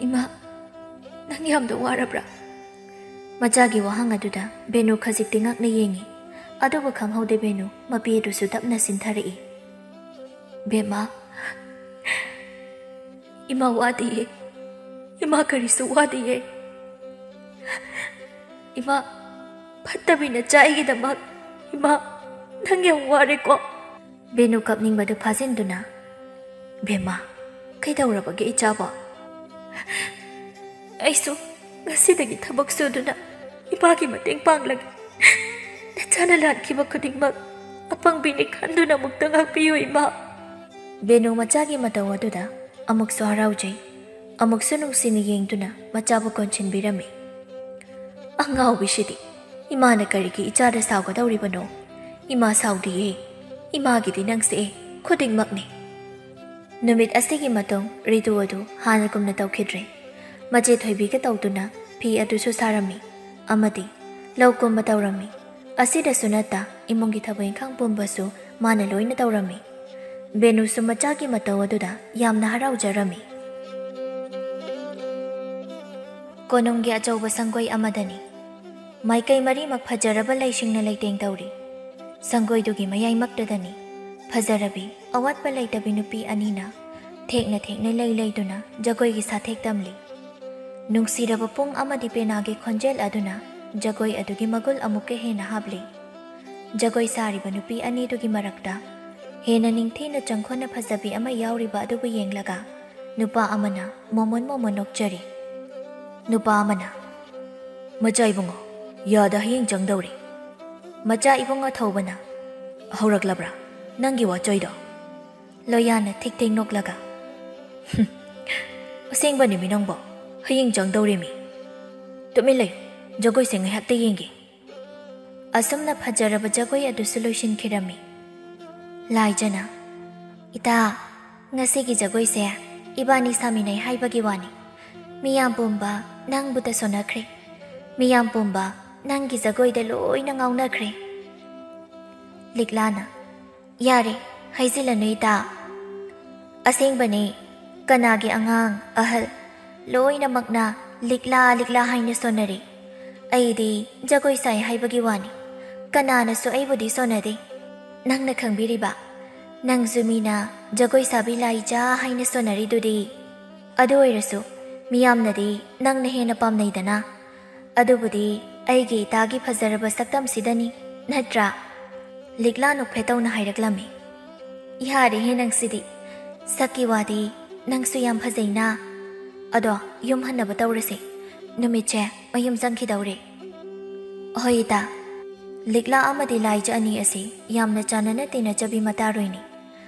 "ꯏꯃꯥ, ꯅꯪ ꯌꯥꯝꯅ ꯋꯥꯔꯕ꯭ꯔꯥ?" ꯃꯆꯥꯒꯤ ꯋꯥꯍꯪ ꯑꯗꯨꯗ ꯕꯦꯅꯨ ꯈꯖꯤꯛꯇꯤ ꯉꯛꯅ ꯌꯦꯡꯉꯤ꯫ ꯑꯗꯨꯕꯨ ꯈꯪꯍꯧꯗꯦ ꯕꯦꯅꯨ ꯃꯄꯤ ꯑꯗꯨꯁꯨ ꯇꯞꯅ ꯆꯤꯟꯊꯔꯛꯏ꯫ "ꯕꯦꯝꯃ, ꯏꯃꯥ ꯋꯥꯗꯤꯌꯦ꯫ ꯏꯃꯥ ꯀꯔꯤꯁꯨ ꯋꯥꯗꯤꯌꯦ꯫ ꯏꯃꯥ, ꯐꯠꯇꯕꯤ ꯅꯆꯥ ꯑꯩꯒꯤꯗꯃꯛ꯫ ꯏꯃꯥ, ꯅꯪ ꯌꯥꯝ ꯋꯥꯔꯦꯀꯣ꯫" ꯕꯦꯅꯨ ꯀꯞꯅꯤꯡꯕꯗꯨ ꯐꯥꯖꯤꯟꯗꯨꯅ, "ꯕꯦꯝꯃ, ꯀꯩꯗꯧꯔꯕꯒꯦ ꯏꯆꯥꯕꯣ?" "ꯑꯩꯁꯨ ꯉꯁꯤꯗꯒꯤ ꯊꯕꯛ ꯁꯨꯗꯨꯅ ꯏꯃꯥꯒꯤ ꯃꯇꯦꯡ ꯄꯥꯡꯂꯒꯦ꯫ ꯅꯆꯥꯅ ꯂꯥꯟꯈꯤꯕ ꯈꯨꯗꯤꯡꯃꯛ ꯑꯄꯪꯕꯤꯅꯤ ꯈꯟꯗꯨꯅ ꯑꯃꯨꯛꯇ ꯉꯥꯛꯄꯤꯌꯨ, ꯏꯃꯥ꯫" ꯕꯦꯅꯨ ꯃꯆꯥꯒꯤ ꯃꯇꯧ ꯑꯗꯨꯗ ꯑꯃꯨꯛꯁꯨ ꯍꯔꯥꯎꯖꯩ, ꯑꯃꯨꯛꯁꯨ ꯅꯨꯡꯁꯤꯅ ꯌꯦꯡꯗꯨꯅ ꯃꯆꯥꯕꯨ ꯀꯣꯟꯁꯤꯟꯕꯤꯔꯝꯃꯤ꯫ "ꯑꯉꯥꯎꯕꯤꯁꯤꯗꯤ, ꯏꯃꯥꯅ ꯀꯔꯤꯒꯤ ꯏꯆꯥꯗ ꯁꯥꯎꯒꯗꯧꯔꯤꯕꯅꯣ? ꯏꯃꯥ ꯁꯥꯎꯗꯤꯌꯦ꯫ ꯏꯃꯥꯒꯤꯗꯤ ꯅꯪꯁꯦ ꯈꯨꯗꯤꯡꯃꯛꯅꯤ꯫" ꯅꯨꯃꯤꯠ ꯑꯁꯤꯒꯤ ꯃꯇꯨꯡ ꯔꯤꯇꯨ ꯑꯗꯨ ꯍꯥꯟꯅꯒꯨꯝꯅ ꯇꯧꯈꯤꯗ꯭ꯔꯦ꯫ ꯃꯆꯦ ꯊꯣꯏꯕꯤꯒ ꯇꯧꯗꯨꯅ ꯐꯤ ꯑꯗꯨꯁꯨ ꯁꯥꯔꯝꯃꯤ ꯑꯃꯗꯤ ꯂꯧ ꯀꯨꯝꯕ ꯇꯧꯔꯝꯃꯤ꯫ ꯑꯁꯤꯗꯁꯨ ꯅꯠꯇ ꯏꯃꯨꯡꯒꯤ ꯊꯕꯛ ꯏꯪꯈꯥꯡ ꯄꯨꯝꯕꯁꯨ ꯃꯥꯅ ꯂꯣꯏꯅ ꯇꯧꯔꯝꯃꯤ꯫ ꯕꯦꯅꯨꯁꯨ ꯃꯆꯥꯒꯤ ꯃꯇꯧ ꯑꯗꯨꯗ ꯌꯥꯝꯅ ꯍꯔꯥꯎꯖꯔꯝꯃꯤ꯫ ꯀꯣꯅꯨꯡꯒꯤ ꯑꯆꯧꯕ ꯁꯪꯒꯣꯏ ꯑꯃꯗꯅꯤ꯫ ꯃꯥꯏꯀꯩ ꯃꯔꯤꯃꯛ ꯐꯖꯔꯕ ꯂꯩꯁꯤꯡꯅ ꯂꯩꯇꯦꯡ ꯇꯧꯔꯤ꯫ ꯁꯪꯒꯣꯏꯗꯨꯒꯤ ꯃꯌꯥꯏꯃꯛꯇꯗꯅꯤ ꯐꯖꯔꯕꯤ, ꯑꯋꯥꯠꯄ ꯂꯩꯇꯕꯤ ꯅꯨꯄꯤ ꯑꯅꯤꯅ ꯊꯦꯛꯅ ꯊꯦꯛꯅ ꯂꯩ ꯂꯩꯗꯨꯅ ꯖꯒꯣꯏꯒꯤ ꯁꯥꯊꯦꯛ ꯇꯝꯂꯤ꯫ ꯅꯨꯡꯁꯤꯔꯕ ꯄꯨꯡ ꯑꯃꯗꯤ ꯄꯦꯅꯥꯒꯤ ꯈꯣꯟꯖꯦꯜ ꯑꯗꯨꯅ ꯖꯒꯣꯏ ꯑꯗꯨꯒꯤ ꯃꯒꯨꯜ ꯑꯃꯨꯛꯀ ꯍꯦꯟꯅ ꯍꯥꯞꯂꯤ꯫ ꯖꯒꯣꯏ ꯁꯥꯔꯤꯕ ꯅꯨꯄꯤ ꯑꯅꯤꯗꯨꯒꯤ ꯃꯔꯛꯇ ꯍꯦꯟꯅ ꯅꯤꯡꯊꯤꯅ ꯆꯪꯈꯣꯟꯅ ꯐꯖꯕꯤ ꯑꯃ ꯌꯥꯎꯔꯤꯕ ꯑꯗꯨꯕꯨ ꯌꯦꯡꯂꯒ ꯅꯨꯄꯥ ꯑꯃꯅ ꯃꯣꯃꯣꯟ ꯃꯣꯃꯣꯟ ꯅꯣꯛꯆꯔꯤ꯫ ꯅꯨꯄꯥ ꯑꯃꯅ, "ꯃꯆꯥ ꯏꯕꯨꯡꯉꯣ, ꯌꯥꯗ ꯍꯌꯦꯡ ꯆꯪꯗꯧꯔꯤ꯫" ꯃꯆꯥ ꯏꯕꯨꯡꯉꯣ ꯊꯧꯕꯅ, "ꯍꯧꯔꯛꯂꯕ꯭ꯔꯥ ꯅꯪꯒꯤ ꯋꯥꯆꯣꯏꯗꯣ?" ꯂꯣꯌꯥꯅ ꯊꯤꯛ ꯊꯤꯛ ꯅꯣꯛꯂꯒ, "ꯍꯨꯝ, ꯑꯁꯦꯡꯕꯅꯤꯃꯤ ꯅꯪꯕꯣ, ꯍꯌꯦꯡ ꯆꯪꯗꯧꯔꯤꯃꯤ꯫ ꯇꯨꯃꯤꯟ ꯂꯩꯌꯨ, ꯖꯒꯣꯏꯁꯦ ꯉꯥꯏꯍꯥꯛꯇ ꯌꯦꯡꯒꯦ꯫" ꯑꯁꯨꯝꯅ ꯐꯖꯔꯕ ꯖꯒꯣꯏ ꯑꯗꯨꯁꯨ ꯂꯣꯏꯁꯤꯟꯈꯤꯔꯝꯃꯤ꯫ ꯂꯥꯏꯖꯅ, "ꯏꯇꯥ, ꯉꯁꯤꯒꯤ ꯖꯒꯣꯏꯁꯦ ꯏꯕꯥꯅꯤ ꯁꯥꯃꯤꯟꯅꯩ ꯍꯥꯏꯕꯒꯤ ꯋꯥꯅꯤ꯫ ꯃꯤꯌꯥꯝ ꯄꯨꯝꯕ ꯅꯪꯕꯨꯇ ꯁꯣꯟꯅꯈ꯭ꯔꯦ꯫ ꯃꯤꯌꯥꯝ ꯄꯨꯝꯕ ꯅꯪꯒꯤ ꯖꯒꯣꯏꯗ ꯂꯣꯏꯅ ꯉꯥꯎꯅꯈ꯭ꯔꯦ꯫" ꯂꯤꯛꯂꯥꯅ, "ꯌꯥꯔꯦ, ꯍꯥꯏꯖꯤꯜꯂꯅꯨ ꯏꯇꯥ꯫ ꯑꯁꯦꯡꯕꯅꯦ, ꯀꯅꯥꯒꯤ ꯑꯉꯥꯡ, ꯑꯍꯜ ꯂꯣꯏꯅꯃꯛꯅ ꯂꯤꯛꯂꯥ, ꯂꯤꯛꯂꯥ ꯍꯥꯏꯅ ꯁꯣꯟꯅꯔꯤ꯫ ꯑꯩꯗꯤ ꯖꯒꯣꯏ ꯁꯥꯏ ꯍꯥꯏꯕꯒꯤ ꯋꯥꯅꯤ꯫ ꯀꯅꯥꯅꯁꯨ ꯑꯩꯕꯨꯗꯤ ꯁꯣꯟꯅꯗꯦ꯫ ꯅꯪꯅ ꯈꯪꯕꯤꯔꯤꯕ, ꯅꯪꯁꯨ ꯃꯤꯅ ꯖꯒꯣꯏ ꯁꯥꯕꯤ ꯂꯥꯏꯖꯥ ꯍꯥꯏꯅ ꯁꯣꯟꯅꯔꯤꯗꯨꯗꯤ꯫ ꯑꯗꯨ ꯑꯣꯏꯔꯁꯨ ꯃꯤꯌꯥꯝꯅꯗꯤ ꯅꯪꯅ ꯍꯦꯟꯅ ꯄꯥꯝꯅꯩꯗꯅ꯫ ꯑꯗꯨꯕꯨꯗꯤ ꯑꯩꯒꯤ ꯏꯇꯥꯒꯤ ꯐꯖꯔꯕ ꯁꯛꯇꯝꯁꯤꯗꯅꯤ, ꯅꯠꯇ꯭ꯔꯥ?" ꯂꯤꯛꯂꯥ ꯅꯣꯛꯐꯦꯠ ꯇꯧꯅ ꯍꯥꯏꯔꯛꯂꯝꯃꯤ꯫ "ꯌꯥꯔꯦꯍꯦ ꯅꯪꯁꯤꯗꯤ꯫ ꯁꯛꯀꯤ ꯋꯥꯗꯤ ꯅꯪꯁꯨ ꯌꯥꯝ ꯐꯖꯩꯅ꯫ ꯑꯗꯣ ꯌꯨꯝ ꯍꯟꯅꯕ ꯇꯧꯔꯁꯦ꯫ ꯅꯨꯃꯤꯠꯁꯦ ꯃꯌꯨꯝ ꯆꯪꯈꯤꯗꯧꯔꯦ꯫" "ꯍꯣꯏ ꯏꯇꯥ꯫ ꯂꯤꯛꯂꯥ ꯑꯃꯗꯤ ꯂꯥꯏꯖ ꯑꯅꯤ ꯑꯁꯤ ꯌꯥꯝꯅ ꯆꯥꯟꯅꯅ ꯇꯤꯟꯅꯖꯕꯤ ꯃꯇꯥꯔꯣꯏꯅꯤ꯫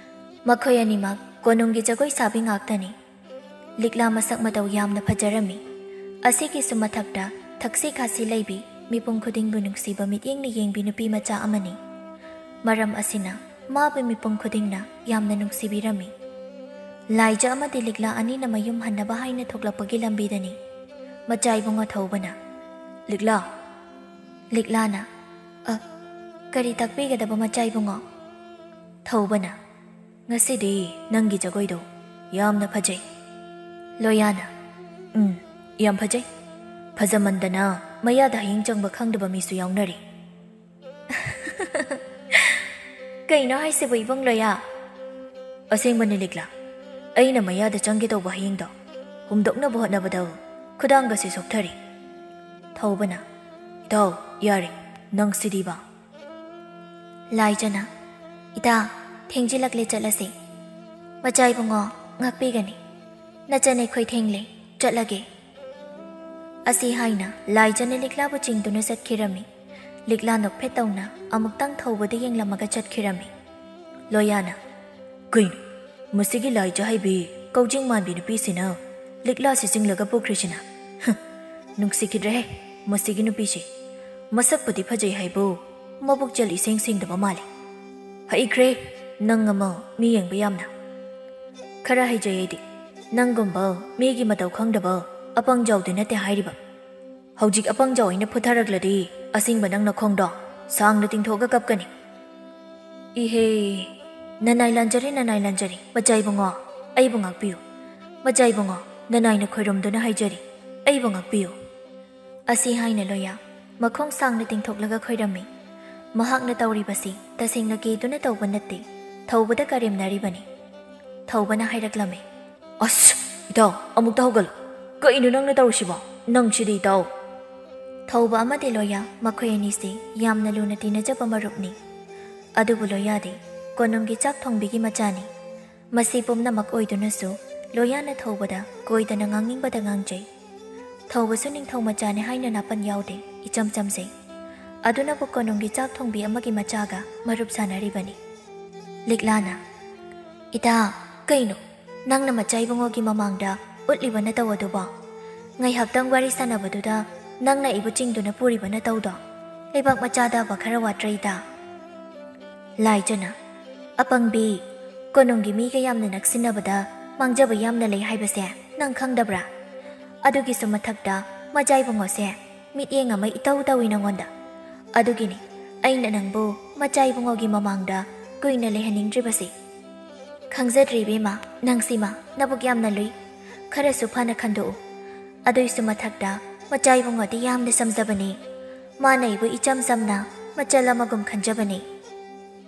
ꯃꯈꯣꯏ ꯑꯅꯤꯃꯛ ꯀꯣꯅꯨꯡꯒꯤ ꯖꯒꯣꯏ ꯁꯥꯕꯤ ꯉꯥꯛꯇꯅꯤ꯫" ꯂꯤꯛꯂꯥ ꯃꯁꯛ ꯃꯇꯧ ꯌꯥꯝꯅ ꯐꯖꯔꯝꯃꯤ꯫ ꯑꯁꯤꯒꯤꯁꯨ ꯃꯊꯛꯇ ꯊꯛꯁꯤ ꯈꯥꯁꯤ ꯂꯩꯕꯤ, ꯃꯤꯄꯨꯝ ꯈꯨꯗꯤꯡꯕꯨ ꯅꯨꯡꯁꯤꯕ ꯃꯤꯠꯌꯦꯡꯅ ꯌꯦꯡꯕꯤ ꯅꯨꯄꯤ ꯃꯆꯥ ꯑꯃꯅꯤ꯫ ꯃꯔꯝ ꯑꯁꯤꯅ ꯃꯥꯕꯨ ꯃꯤꯄꯨꯝ ꯈꯨꯗꯤꯡꯅ ꯌꯥꯝꯅ ꯅꯨꯡꯁꯤꯕꯤꯔꯝꯃꯤ꯫ ꯂꯥꯏꯖ ꯑꯃꯗꯤ ꯂꯤꯛꯂꯥ ꯑꯅꯤꯅ ꯃꯌꯨꯝ ꯍꯟꯅꯕ ꯍꯥꯏꯅ ꯊꯣꯛꯂꯛꯄꯒꯤ ꯂꯝꯕꯤꯗꯅꯤ꯫ ꯃꯆꯥ ꯏꯕꯨꯡꯉꯣ ꯊꯧꯕꯅ, "ꯂꯤꯛꯂꯥ!" ꯂꯤꯛꯂꯥꯅ, "ꯑ, ꯀꯔꯤ ꯇꯥꯛꯄꯤꯒꯗꯕ ꯃꯆꯥ ꯏꯕꯨꯡꯉꯣ?" ꯊꯧꯕꯅ, "ꯉꯁꯤꯗꯤ ꯅꯪꯒꯤ ꯖꯒꯣꯏꯗꯣ ꯌꯥꯝꯅ ꯐꯖꯩ꯫" ꯂꯣꯌꯥꯅ, "ꯎꯝ, ꯌꯥꯝ ꯐꯖꯩ꯫ ꯐꯖꯃꯟꯗꯅ ꯃꯌꯥꯗ ꯍꯌꯦꯡ ꯆꯪꯕ ꯈꯪꯗꯕ ꯃꯤꯁꯨ ꯌꯥꯎꯅꯔꯤ꯫" "ꯀꯩꯅꯣ ꯍꯥꯏꯁꯤꯕꯨ ꯏꯕꯨꯡ ꯂꯣꯌꯥ?" "ꯑꯁꯦꯡꯕꯅꯤ ꯂꯤꯛꯂꯥ, ꯑꯩꯅ ꯃꯌꯥꯗ ꯆꯪꯒꯦ ꯇꯧꯕ ꯍꯌꯦꯡꯗꯣ ꯍꯨꯝꯗꯣꯛꯅꯕ ꯍꯣꯠꯅꯕꯗ ꯈꯨꯗꯥꯡꯒꯁꯦ ꯁꯣꯛꯊꯔꯤ꯫" ꯊꯧꯕꯅ, "ꯏꯇꯥꯎ, ꯌꯥꯔꯦ, ꯅꯪ ꯁꯤꯗꯤꯕ꯫" ꯂꯥꯏꯖꯅ, "ꯏꯇꯥ, ꯊꯦꯡꯖꯤꯜꯂꯛꯂꯦ, ꯆꯠꯂꯁꯤ꯫ ꯃꯆꯥ ꯏꯕꯨꯡꯉꯣ, ꯉꯥꯛꯄꯤꯒꯅꯤ꯫ ꯅꯆꯟ ꯑꯩꯈꯣꯏ ꯊꯦꯡꯂꯦ, ꯆꯠꯂꯒꯦ꯫" ꯑꯁꯤ ꯍꯥꯏꯅ ꯂꯥꯏꯖꯅ ꯂꯤꯛꯂꯥꯕꯨ ꯆꯤꯡꯗꯨꯅ ꯆꯠꯈꯤꯔꯝꯃꯤ꯫ ꯂꯤꯛꯂꯥ ꯅꯣꯛꯐꯦꯠ ꯇꯧꯅ ꯑꯃꯨꯛꯇꯪ ꯊꯧꯕꯗ ꯌꯦꯡꯂꯝꯃꯒ ꯆꯠꯈꯤꯔꯝꯃꯤ꯫ ꯂꯣꯌꯥꯅ, "ꯀꯩꯅꯣ, ꯃꯁꯤꯒꯤ ꯂꯥꯏꯖ ꯍꯥꯏꯕꯤ ꯀꯧꯖꯤꯡ ꯃꯥꯟꯕꯤ ꯅꯨꯄꯤꯁꯤꯅ ꯂꯤꯛꯂꯥꯁꯤ ꯆꯤꯡꯂꯒ ꯄꯨꯈ꯭ꯔꯤꯁꯤꯅ? ꯍ, ꯅꯨꯡꯁꯤꯈꯤꯗ꯭ꯔꯦꯍꯦ ꯃꯁꯤꯒꯤ ꯅꯨꯄꯤꯁꯤ꯫ ꯃꯁꯛꯄꯨꯗꯤ ꯐꯖꯩ ꯍꯥꯏꯕꯨ, ꯃꯕꯨꯛ ꯆꯦꯜ ꯏꯁꯦꯡ ꯁꯦꯡꯗꯕ ꯃꯥꯜꯂꯤ꯫ ꯍꯩꯈ꯭ꯔꯦ ꯅꯪ ꯑꯃ ꯃꯤ ꯌꯦꯡꯕ ꯌꯥꯝꯅ꯫ ꯈꯔ ꯍꯩꯖꯩ ꯑꯩꯗꯤ꯫ ꯅꯪꯒꯨꯝꯕ ꯃꯤꯒꯤ ꯃꯇꯧ ꯈꯪꯗꯕ ꯑꯄꯪ ꯖꯥꯎꯗꯤ ꯅꯠꯇꯦ ꯍꯥꯏꯔꯤꯕ꯫ ꯍꯧꯖꯤꯛ ꯑꯄꯪ ꯖꯥꯎ ꯑꯩꯅ ꯐꯨꯊꯔꯛꯂꯗꯤ ꯑꯁꯦꯡꯕ ꯅꯪ ꯅꯈꯣꯡꯗꯣ ꯁꯥꯡꯅ ꯇꯤꯡꯊꯣꯛꯑꯒ ꯀꯞꯀꯅꯤ꯫" "ꯏꯍꯦ, ꯅꯅꯥꯏ ꯂꯥꯟꯖꯔꯦ, ꯅꯅꯥꯏ ꯂꯥꯟꯖꯔꯦ, ꯃꯆꯥ ꯏꯕꯨꯡꯉꯣ, ꯑꯩꯕꯨ ꯉꯥꯛꯄꯤꯌꯨ꯫ ꯃꯆꯥ ꯏꯕꯨꯡꯉꯣ, ꯅꯅꯥꯏꯅ ꯈꯣꯏꯔꯨꯝꯗꯨꯅ ꯍꯥꯏꯖꯔꯤ, ꯑꯩꯕꯨ ꯉꯥꯛꯄꯤꯌꯨ꯫" ꯑꯁꯤ ꯍꯥꯏꯅ ꯂꯣꯌꯥ ꯃꯈꯣꯡ ꯁꯥꯡꯅ ꯇꯤꯡꯊꯣꯛꯂꯒ ꯈꯣꯏꯔꯝꯃꯤ꯫ ꯃꯍꯥꯛꯅ ꯇꯧꯔꯤꯕꯁꯤ ꯇꯁꯦꯡꯅ ꯀꯤꯗꯨꯅ ꯇꯧꯕ ꯅꯠꯇꯦ, ꯊꯧꯕꯗ ꯀꯔꯦꯝꯅꯔꯤꯕꯅꯤ꯫ ꯊꯧꯕꯅ ꯍꯥꯏꯔꯛꯂꯝꯃꯤ, "ꯑꯁ, ꯏꯇꯥꯎ, ꯑꯃꯨꯛꯇ ꯍꯧꯒꯠꯂꯨ꯫ ꯀꯩꯅꯣ ꯅꯪꯅ ꯇꯧꯔꯤꯁꯤꯕꯣ? ꯅꯪꯁꯤꯗꯤ, ꯏꯇꯥꯎ!" ꯊꯧꯕ ꯑꯃꯗꯤ ꯂꯣꯌꯥ ꯃꯈꯣꯏ ꯑꯅꯤꯁꯤ ꯌꯥꯝꯅ ꯂꯨꯅ ꯇꯤꯟꯅꯖꯕ ꯃꯔꯨꯞꯅꯤ꯫ ꯑꯗꯨꯕꯨ ꯂꯣꯌꯥꯗꯤ ꯀꯣꯅꯨꯡꯒꯤ ꯆꯥꯛ ꯊꯣꯡꯕꯤꯒꯤ ꯃꯆꯥꯅꯤ꯫ ꯃꯁꯤ ꯄꯨꯝꯅꯃꯛ ꯑꯣꯏꯗꯨꯅꯁꯨ ꯂꯣꯌꯥꯅ ꯊꯧꯕꯗ ꯀꯣꯏꯗꯅ ꯉꯥꯡꯅꯤꯡꯕꯗ ꯉꯥꯡꯖꯩ꯫ ꯊꯧꯕꯁꯨ ꯅꯤꯡꯊꯧ ꯃꯆꯥꯅꯤ ꯍꯥꯏꯅ ꯅꯥꯄꯟ ꯌꯥꯎꯗꯦ, ꯏꯆꯝ ꯆꯝꯖꯩ꯫ ꯑꯗꯨꯅꯕꯨ ꯀꯣꯅꯨꯡꯒꯤ ꯆꯥꯛ ꯊꯣꯡꯕꯤ ꯑꯃꯒꯤ ꯃꯆꯥꯒ ꯃꯔꯨꯞ ꯁꯥꯟꯅꯔꯤꯕꯅꯤ꯫ ꯂꯤꯛꯂꯥꯅ, "ꯏꯇꯥ, ꯀꯩꯅꯣ ꯅꯪꯅ ꯃꯆꯥ ꯏꯕꯨꯡꯉꯣꯒꯤ ꯃꯃꯥꯡꯗ ꯎꯠꯂꯤꯕ ꯅꯇꯧ ꯑꯗꯨꯕꯣ? ꯉꯥꯏꯍꯥꯛꯇꯪ ꯋꯥꯔꯤ ꯁꯥꯟꯅꯕꯗꯨꯗ ꯅꯪꯅ ꯑꯩꯕꯨ ꯆꯤꯡꯗꯨꯅ ꯄꯨꯔꯤꯕ ꯅꯇꯧꯗꯣ? ꯂꯩꯕꯥꯛ ꯃꯆꯥꯗ ꯑꯕ ꯈꯔ ꯋꯥꯠꯇ꯭ꯔꯦ ꯏꯇꯥ?" ꯂꯥꯏꯖꯅ, "ꯑꯄꯪꯕꯤ, ꯀꯣꯅꯨꯡꯒꯤ ꯃꯤꯒ ꯌꯥꯝꯅ ꯅꯛꯁꯤꯟꯅꯕꯗ ꯃꯥꯡꯖꯕ ꯌꯥꯝꯅ ꯂꯩ ꯍꯥꯏꯕꯁꯦ ꯅꯪ ꯈꯪꯗꯕ꯭ꯔꯥ? ꯑꯗꯨꯒꯤꯁꯨ ꯃꯊꯛꯇ ꯃꯆꯥ ꯏꯕꯨꯡꯉꯣꯁꯦ ꯃꯤꯠꯌꯦꯡ ꯑꯃ ꯏꯇꯧ ꯇꯧꯏ ꯅꯪꯉꯣꯟꯗ꯫ ꯑꯗꯨꯒꯤꯅꯤ ꯑꯩꯅ ꯅꯪꯕꯨ ꯃꯆꯥ ꯏꯕꯨꯡꯉꯣꯒꯤ ꯃꯃꯥꯡꯗ ꯀꯨꯏꯅ ꯂꯩꯍꯟꯅꯤꯡꯗ꯭ꯔꯤꯕꯁꯤ꯫ ꯈꯪꯖꯗ꯭ꯔꯦ ꯏꯕꯦꯝꯃ, ꯅꯪꯁꯤꯃ ꯅꯕꯨꯛ ꯌꯥꯝꯅ ꯂꯨꯏ꯫ ꯈꯔꯁꯨ ꯐꯅ ꯈꯟꯗꯣꯛꯎ꯫ ꯑꯗꯨꯏꯁꯨ ꯃꯊꯛꯇ ꯃꯆꯥ ꯏꯕꯨꯡꯉꯣꯗꯤ ꯌꯥꯝꯅ ꯆꯝꯖꯕꯅꯤ꯫ ꯃꯥꯅ ꯑꯩꯕꯨ ꯏꯆꯝ ꯆꯝꯅ ꯃꯆꯜ ꯑꯃꯒꯨꯝ ꯈꯟꯖꯕꯅꯤ꯫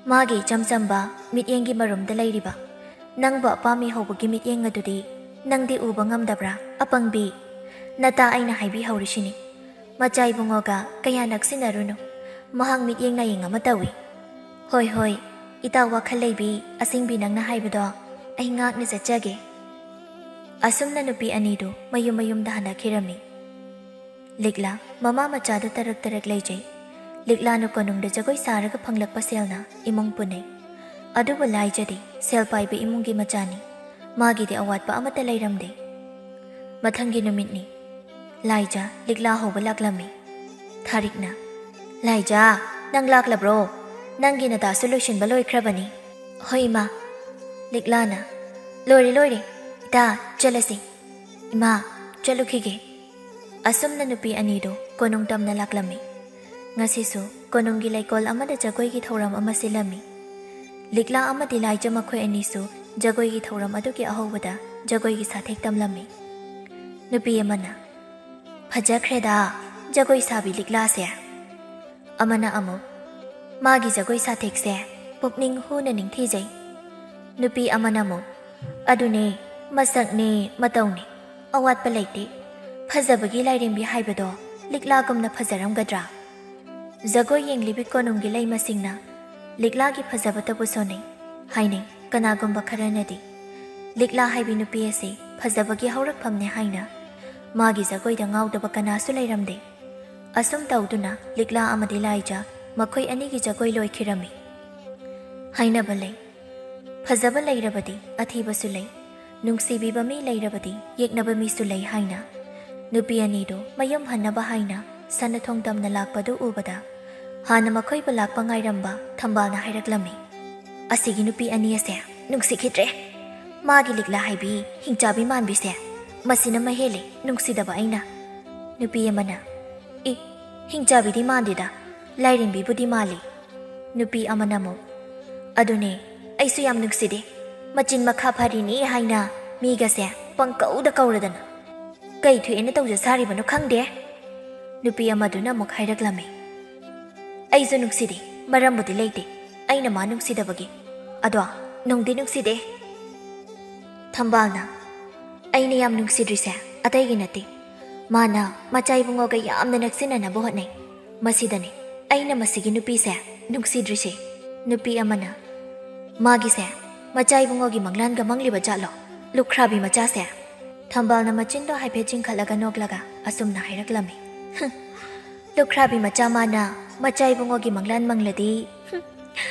ꯃꯥꯒꯤ ꯏꯆꯝ ꯆꯝꯕ ꯃꯤꯠꯌꯦꯡꯒꯤ ꯃꯔꯨꯝꯗ ꯂꯩꯔꯤꯕ ꯅꯪꯕꯨ ꯑꯄꯥꯝꯃꯤ ꯍꯧꯕꯒꯤ ꯃꯤꯠꯌꯦꯡ ꯑꯗꯨꯗꯤ ꯅꯪꯗꯤ ꯎꯕ ꯉꯝꯗꯕ꯭ꯔꯥ? ꯑꯄꯪꯕꯤ! ꯅꯇꯥ ꯑꯩꯅ ꯍꯥꯏꯕꯤꯍꯧꯔꯤꯁꯤꯅꯤ꯫ ꯃꯆꯥ ꯏꯕꯨꯡꯉꯣꯒ ꯀꯌꯥ ꯅꯛꯁꯤꯟꯅꯔꯨꯅꯨ꯫ ꯃꯍꯥꯛ ꯃꯤꯠꯌꯦꯡ ꯅꯥꯌꯦꯡ ꯑꯃ ꯇꯧꯏ꯫ ꯍꯣꯏ, ꯍꯣꯏ, ꯏꯇꯥ ꯋꯥꯈꯜ ꯂꯩꯕꯤ, ꯑꯁꯤꯡꯕꯤ ꯅꯪꯅ ꯍꯥꯏꯕꯗꯣ ꯑꯩ ꯉꯥꯛꯅ ꯆꯠꯆꯒꯦ꯫ ꯑꯁꯨꯝꯅ ꯅꯨꯄꯤ ꯑꯅꯤꯗꯨ ꯃꯌꯨꯝ ꯃꯌꯨꯝꯗ ꯍꯟꯅꯈꯤꯔꯝꯃꯤ꯫ ꯂꯤꯛꯂꯥ ꯃꯃꯥ ꯃꯆꯥꯗ ꯇꯔꯛ ꯇꯔꯛ ꯂꯩꯖꯩ꯫ ꯂꯤꯛꯂꯥꯅ ꯀꯣꯅꯨꯡꯗ ꯖꯒꯣꯏ ꯁꯥꯔꯒ ꯐꯪꯂꯛꯄ ꯁꯦꯜꯅ ꯏꯃꯨꯡ ꯄꯨꯅꯩ꯫ ꯑꯗꯨꯕꯨ ꯂꯥꯏꯖꯗꯤ ꯁꯦꯜ ꯄꯥꯏꯕ ꯏꯃꯨꯡꯒꯤ ꯃꯆꯥꯅꯤ꯫ ꯃꯥꯒꯤꯗꯤ ꯑꯋꯥꯠꯄ ꯑꯃꯠꯇ ꯂꯩꯔꯝꯗꯦ꯫ ꯃꯊꯪꯒꯤ ꯅꯨꯃꯤꯠꯅꯤ꯫ ꯂꯥꯏꯖ ꯂꯤꯛꯂꯥ ꯍꯧꯕ ꯂꯥꯛꯂꯝꯃꯤ꯫ ꯊꯥꯔꯤꯛꯅ, "ꯂꯥꯏꯖ, ꯅꯪ ꯂꯥꯛꯂꯕ꯭ꯔꯣ? ꯅꯪꯒꯤ ꯅꯇꯥꯁꯨ ꯂꯣꯏꯁꯤꯟꯕ ꯂꯣꯏꯈ꯭ꯔꯕꯅꯤ꯫" "ꯍꯣꯏ, ꯏꯃꯥ꯫" ꯂꯤꯛꯂꯥꯅ, "ꯂꯣꯏꯔꯦ, ꯂꯣꯏꯔꯦ꯫ ꯏꯇꯥ, ꯆꯠꯂꯁꯤ꯫" "ꯏꯃꯥ, ꯆꯠꯂꯨꯈꯤꯒꯦ꯫" ꯑꯁꯨꯝꯅ ꯅꯨꯄꯤ ꯑꯅꯤꯗꯨ ꯀꯣꯅꯨꯡ ꯇꯝꯅ ꯂꯥꯛꯂꯝꯃꯤ꯫ ꯉꯁꯤꯁꯨ ꯀꯣꯅꯨꯡꯒꯤ ꯂꯩꯀꯣꯜ ꯑꯃꯗ ꯖꯒꯣꯏꯒꯤ ꯊꯧꯔꯝ ꯑꯃ ꯁꯤꯜꯂꯝꯃꯤ꯫ ꯂꯤꯛꯂꯥ ꯑꯃꯗꯤ ꯂꯥꯏꯖ ꯃꯈꯣꯏ ꯑꯅꯤꯁꯨ ꯖꯒꯣꯏꯒꯤ ꯊꯧꯔꯝ ꯑꯗꯨꯒꯤ ꯑꯍꯧꯕꯗ ꯖꯒꯣꯏꯒꯤ ꯁꯥꯊꯦꯛ ꯇꯝꯂꯝꯃꯤ꯫ ꯅꯨꯄꯤ ꯑꯃꯅ, "ꯐꯖꯈ꯭ꯔꯦꯗ, ꯖꯒꯣꯏ ꯁꯥꯕꯤ ꯂꯤꯛꯂꯥꯁꯦ꯫" ꯑꯃꯅ ꯑꯃꯨꯛ, "ꯃꯥꯒꯤ ꯖꯒꯣꯏ ꯁꯥꯊꯦꯛꯁꯦ ꯄꯨꯛꯅꯤꯡ ꯍꯨꯅ ꯅꯤꯡꯊꯤꯖꯩ꯫" ꯅꯨꯄꯤ ꯑꯃꯅ ꯑꯃꯨꯛ, "ꯑꯗꯨꯅꯦ, ꯃꯁꯛꯅꯦ, ꯃꯇꯧꯅꯦ, ꯑꯋꯥꯠꯄ ꯂꯩꯇꯦ꯫ ꯐꯖꯕꯒꯤ ꯂꯥꯏꯔꯦꯝꯕꯤ ꯍꯥꯏꯕꯗꯣ ꯂꯤꯛꯂꯥꯒꯨꯝꯅ ꯐꯖꯔꯝꯒꯗ꯭ꯔꯥ?" ꯖꯒꯣꯏ ꯌꯦꯡꯂꯤꯕꯤ ꯀꯣꯅꯨꯡꯒꯤ ꯂꯩꯃꯁꯤꯡꯅ ꯂꯤꯛꯂꯥꯒꯤ ꯐꯖꯕꯇꯕꯨ ꯁꯣꯟꯅꯩ ꯍꯥꯏꯅꯩ꯫ ꯀꯅꯥꯒꯨꯝꯕ ꯈꯔꯅꯗꯤ ꯂꯤꯛꯂꯥ ꯍꯥꯏꯕꯤ ꯅꯨꯄꯤ ꯑꯁꯤ ꯐꯖꯕꯒꯤ ꯍꯧꯔꯛꯐꯝꯅꯦ ꯍꯥꯏꯅ꯫ ꯃꯥꯒꯤ ꯖꯒꯣꯏꯗ ꯉꯥꯎꯗꯕ ꯀꯅꯥꯁꯨ ꯂꯩꯔꯝꯗꯦ꯫ ꯑꯁꯨꯝ ꯇꯧꯗꯨꯅ ꯂꯤꯛꯂꯥ ꯑꯃꯗꯤ ꯂꯥꯏꯖ ꯃꯈꯣꯏ ꯑꯅꯤꯒꯤ ꯖꯒꯣꯏ ꯂꯣꯏꯈꯤꯔꯝꯃꯤ꯫ ꯍꯥꯏꯅꯕ ꯂꯩ, "ꯐꯖꯕ ꯂꯩꯔꯕꯗꯤ ꯑꯊꯤꯕꯁꯨ ꯂꯩ, ꯅꯨꯡꯁꯤꯕꯤꯕ ꯃꯤ ꯂꯩꯔꯕꯗꯤ ꯌꯦꯛꯅꯕ ꯃꯤꯁꯨ ꯂꯩ" ꯍꯥꯏꯅ꯫ ꯅꯨꯄꯤ ꯑꯅꯤꯗꯨ ꯃꯌꯨꯝ ꯍꯟꯅꯕ ꯍꯥꯏꯅ ꯁꯅꯥꯊꯣꯡ ꯇꯝꯅ ꯂꯥꯛꯄꯗꯨ ꯎꯕꯗ ꯍꯥꯟꯅ ꯃꯈꯣꯏꯕꯨ ꯂꯥꯛꯄ ꯉꯥꯏꯔꯝꯕ ꯊꯝꯕꯥꯜꯅ ꯍꯥꯏꯔꯛꯂꯝꯃꯤ, "ꯑꯁꯤꯒꯤ ꯅꯨꯄꯤ ꯑꯅꯤ ꯑꯁꯦ ꯅꯨꯡꯁꯤꯈꯤꯗ꯭ꯔꯦ꯫ ꯃꯥꯒꯤ ꯂꯤꯛꯂꯥ ꯍꯥꯏꯕꯤ ꯍꯤꯡꯆꯥꯕꯤ ꯃꯥꯟꯕꯤꯁꯦ, ꯃꯁꯤꯅ ꯃꯍꯦꯜꯂꯦ ꯅꯨꯡꯁꯤꯗꯕ ꯑꯩꯅ꯫ ꯅꯨꯄꯤ ꯑꯃꯅ, "ꯏ, ꯍꯤꯡꯆꯥꯕꯤꯗꯤ ꯃꯥꯟꯗꯦꯗ, ꯂꯥꯏꯔꯦꯝꯕꯤꯕꯨꯗꯤ ꯃꯥꯜꯂꯤ"꯫ ꯅꯨꯄꯤ ꯑꯃꯅ ꯑꯃꯨꯛ, "ꯑꯗꯨꯅꯦ, ꯑꯩꯁꯨ ꯌꯥꯝ ꯅꯨꯡꯁꯤꯗꯦ꯫ ꯃꯆꯤꯟ ꯃꯈꯥ ꯐꯔꯤꯅꯤ ꯍꯥꯏꯅ ꯃꯤꯒꯁꯦ ꯄꯪꯀꯧꯗ ꯀꯧꯔꯗꯅ꯫ ꯀꯩ ꯊꯣꯛꯑꯦꯅ ꯇꯧꯖ ꯁꯥꯔꯤꯕꯅꯣ ꯈꯪꯗꯦ"꯫ ꯅꯨꯄꯤ ꯑꯃꯗꯨꯅ ꯑꯃꯨꯛ ꯍꯥꯏꯔꯛꯂꯝꯃꯤ, "ꯑꯩꯁꯨ ꯅꯨꯡꯁꯤꯗꯦ, ꯃꯔꯝꯕꯨꯗꯤ ꯂꯩꯇꯦ꯫ ꯑꯩꯅ ꯃꯥ ꯅꯨꯡꯁꯤꯗꯕꯒꯤ꯫ ꯑꯗꯣ ꯅꯨꯡꯗꯤ ꯅꯨꯡꯁꯤꯗꯦ"꯫ ꯊꯝꯕꯥꯜꯅ, "ꯑꯩꯅ ꯌꯥꯝ ꯅꯨꯡꯁꯤꯗ꯭ꯔꯤꯁꯦ ꯑꯇꯩꯒꯤ ꯅꯠꯇꯦ꯫ ꯃꯥꯅ ꯃꯆꯥ ꯏꯕꯨꯡꯉꯣꯒ ꯌꯥꯝꯅ ꯅꯛꯁꯤꯟꯅꯅꯕ ꯍꯣꯠꯅꯩ꯫ ꯃꯁꯤꯗꯅꯦ ꯑꯩꯅ ꯃꯁꯤꯒꯤ ꯅꯨꯄꯤꯁꯦ ꯅꯨꯡꯁꯤꯗ꯭ꯔꯤꯁꯦ"꯫ ꯅꯨꯄꯤ ꯑꯃꯅ, "ꯃꯥꯒꯤꯁꯦ ꯃꯆꯥ ꯏꯕꯨꯡꯉꯣꯒꯤ ꯃꯪꯂꯥꯟꯒ ꯃꯪꯂꯤꯕ ꯖꯥꯠꯂꯣ, ꯂꯨꯈ꯭ꯔꯥꯕꯤ ꯃꯆꯥꯁꯦ?" ꯊꯝꯕꯥꯜꯅ ꯃꯆꯤꯟꯗꯣ ꯍꯥꯏꯐꯦꯠ ꯆꯤꯡꯈꯠꯂꯒ ꯅꯣꯛꯂꯒ ꯑꯁꯨꯝꯅ ꯍꯥꯏꯔꯛꯂꯝꯃꯤ, "ꯍꯨꯝ, ꯂꯨꯈ꯭ꯔꯥꯕꯤ ꯃꯆꯥ ꯃꯥꯅ ꯃꯆꯥ ꯏꯕꯨꯡꯉꯣꯒꯤ ꯃꯪꯂꯥꯟ ꯃꯪꯂꯗꯤ, ꯍꯨꯝ,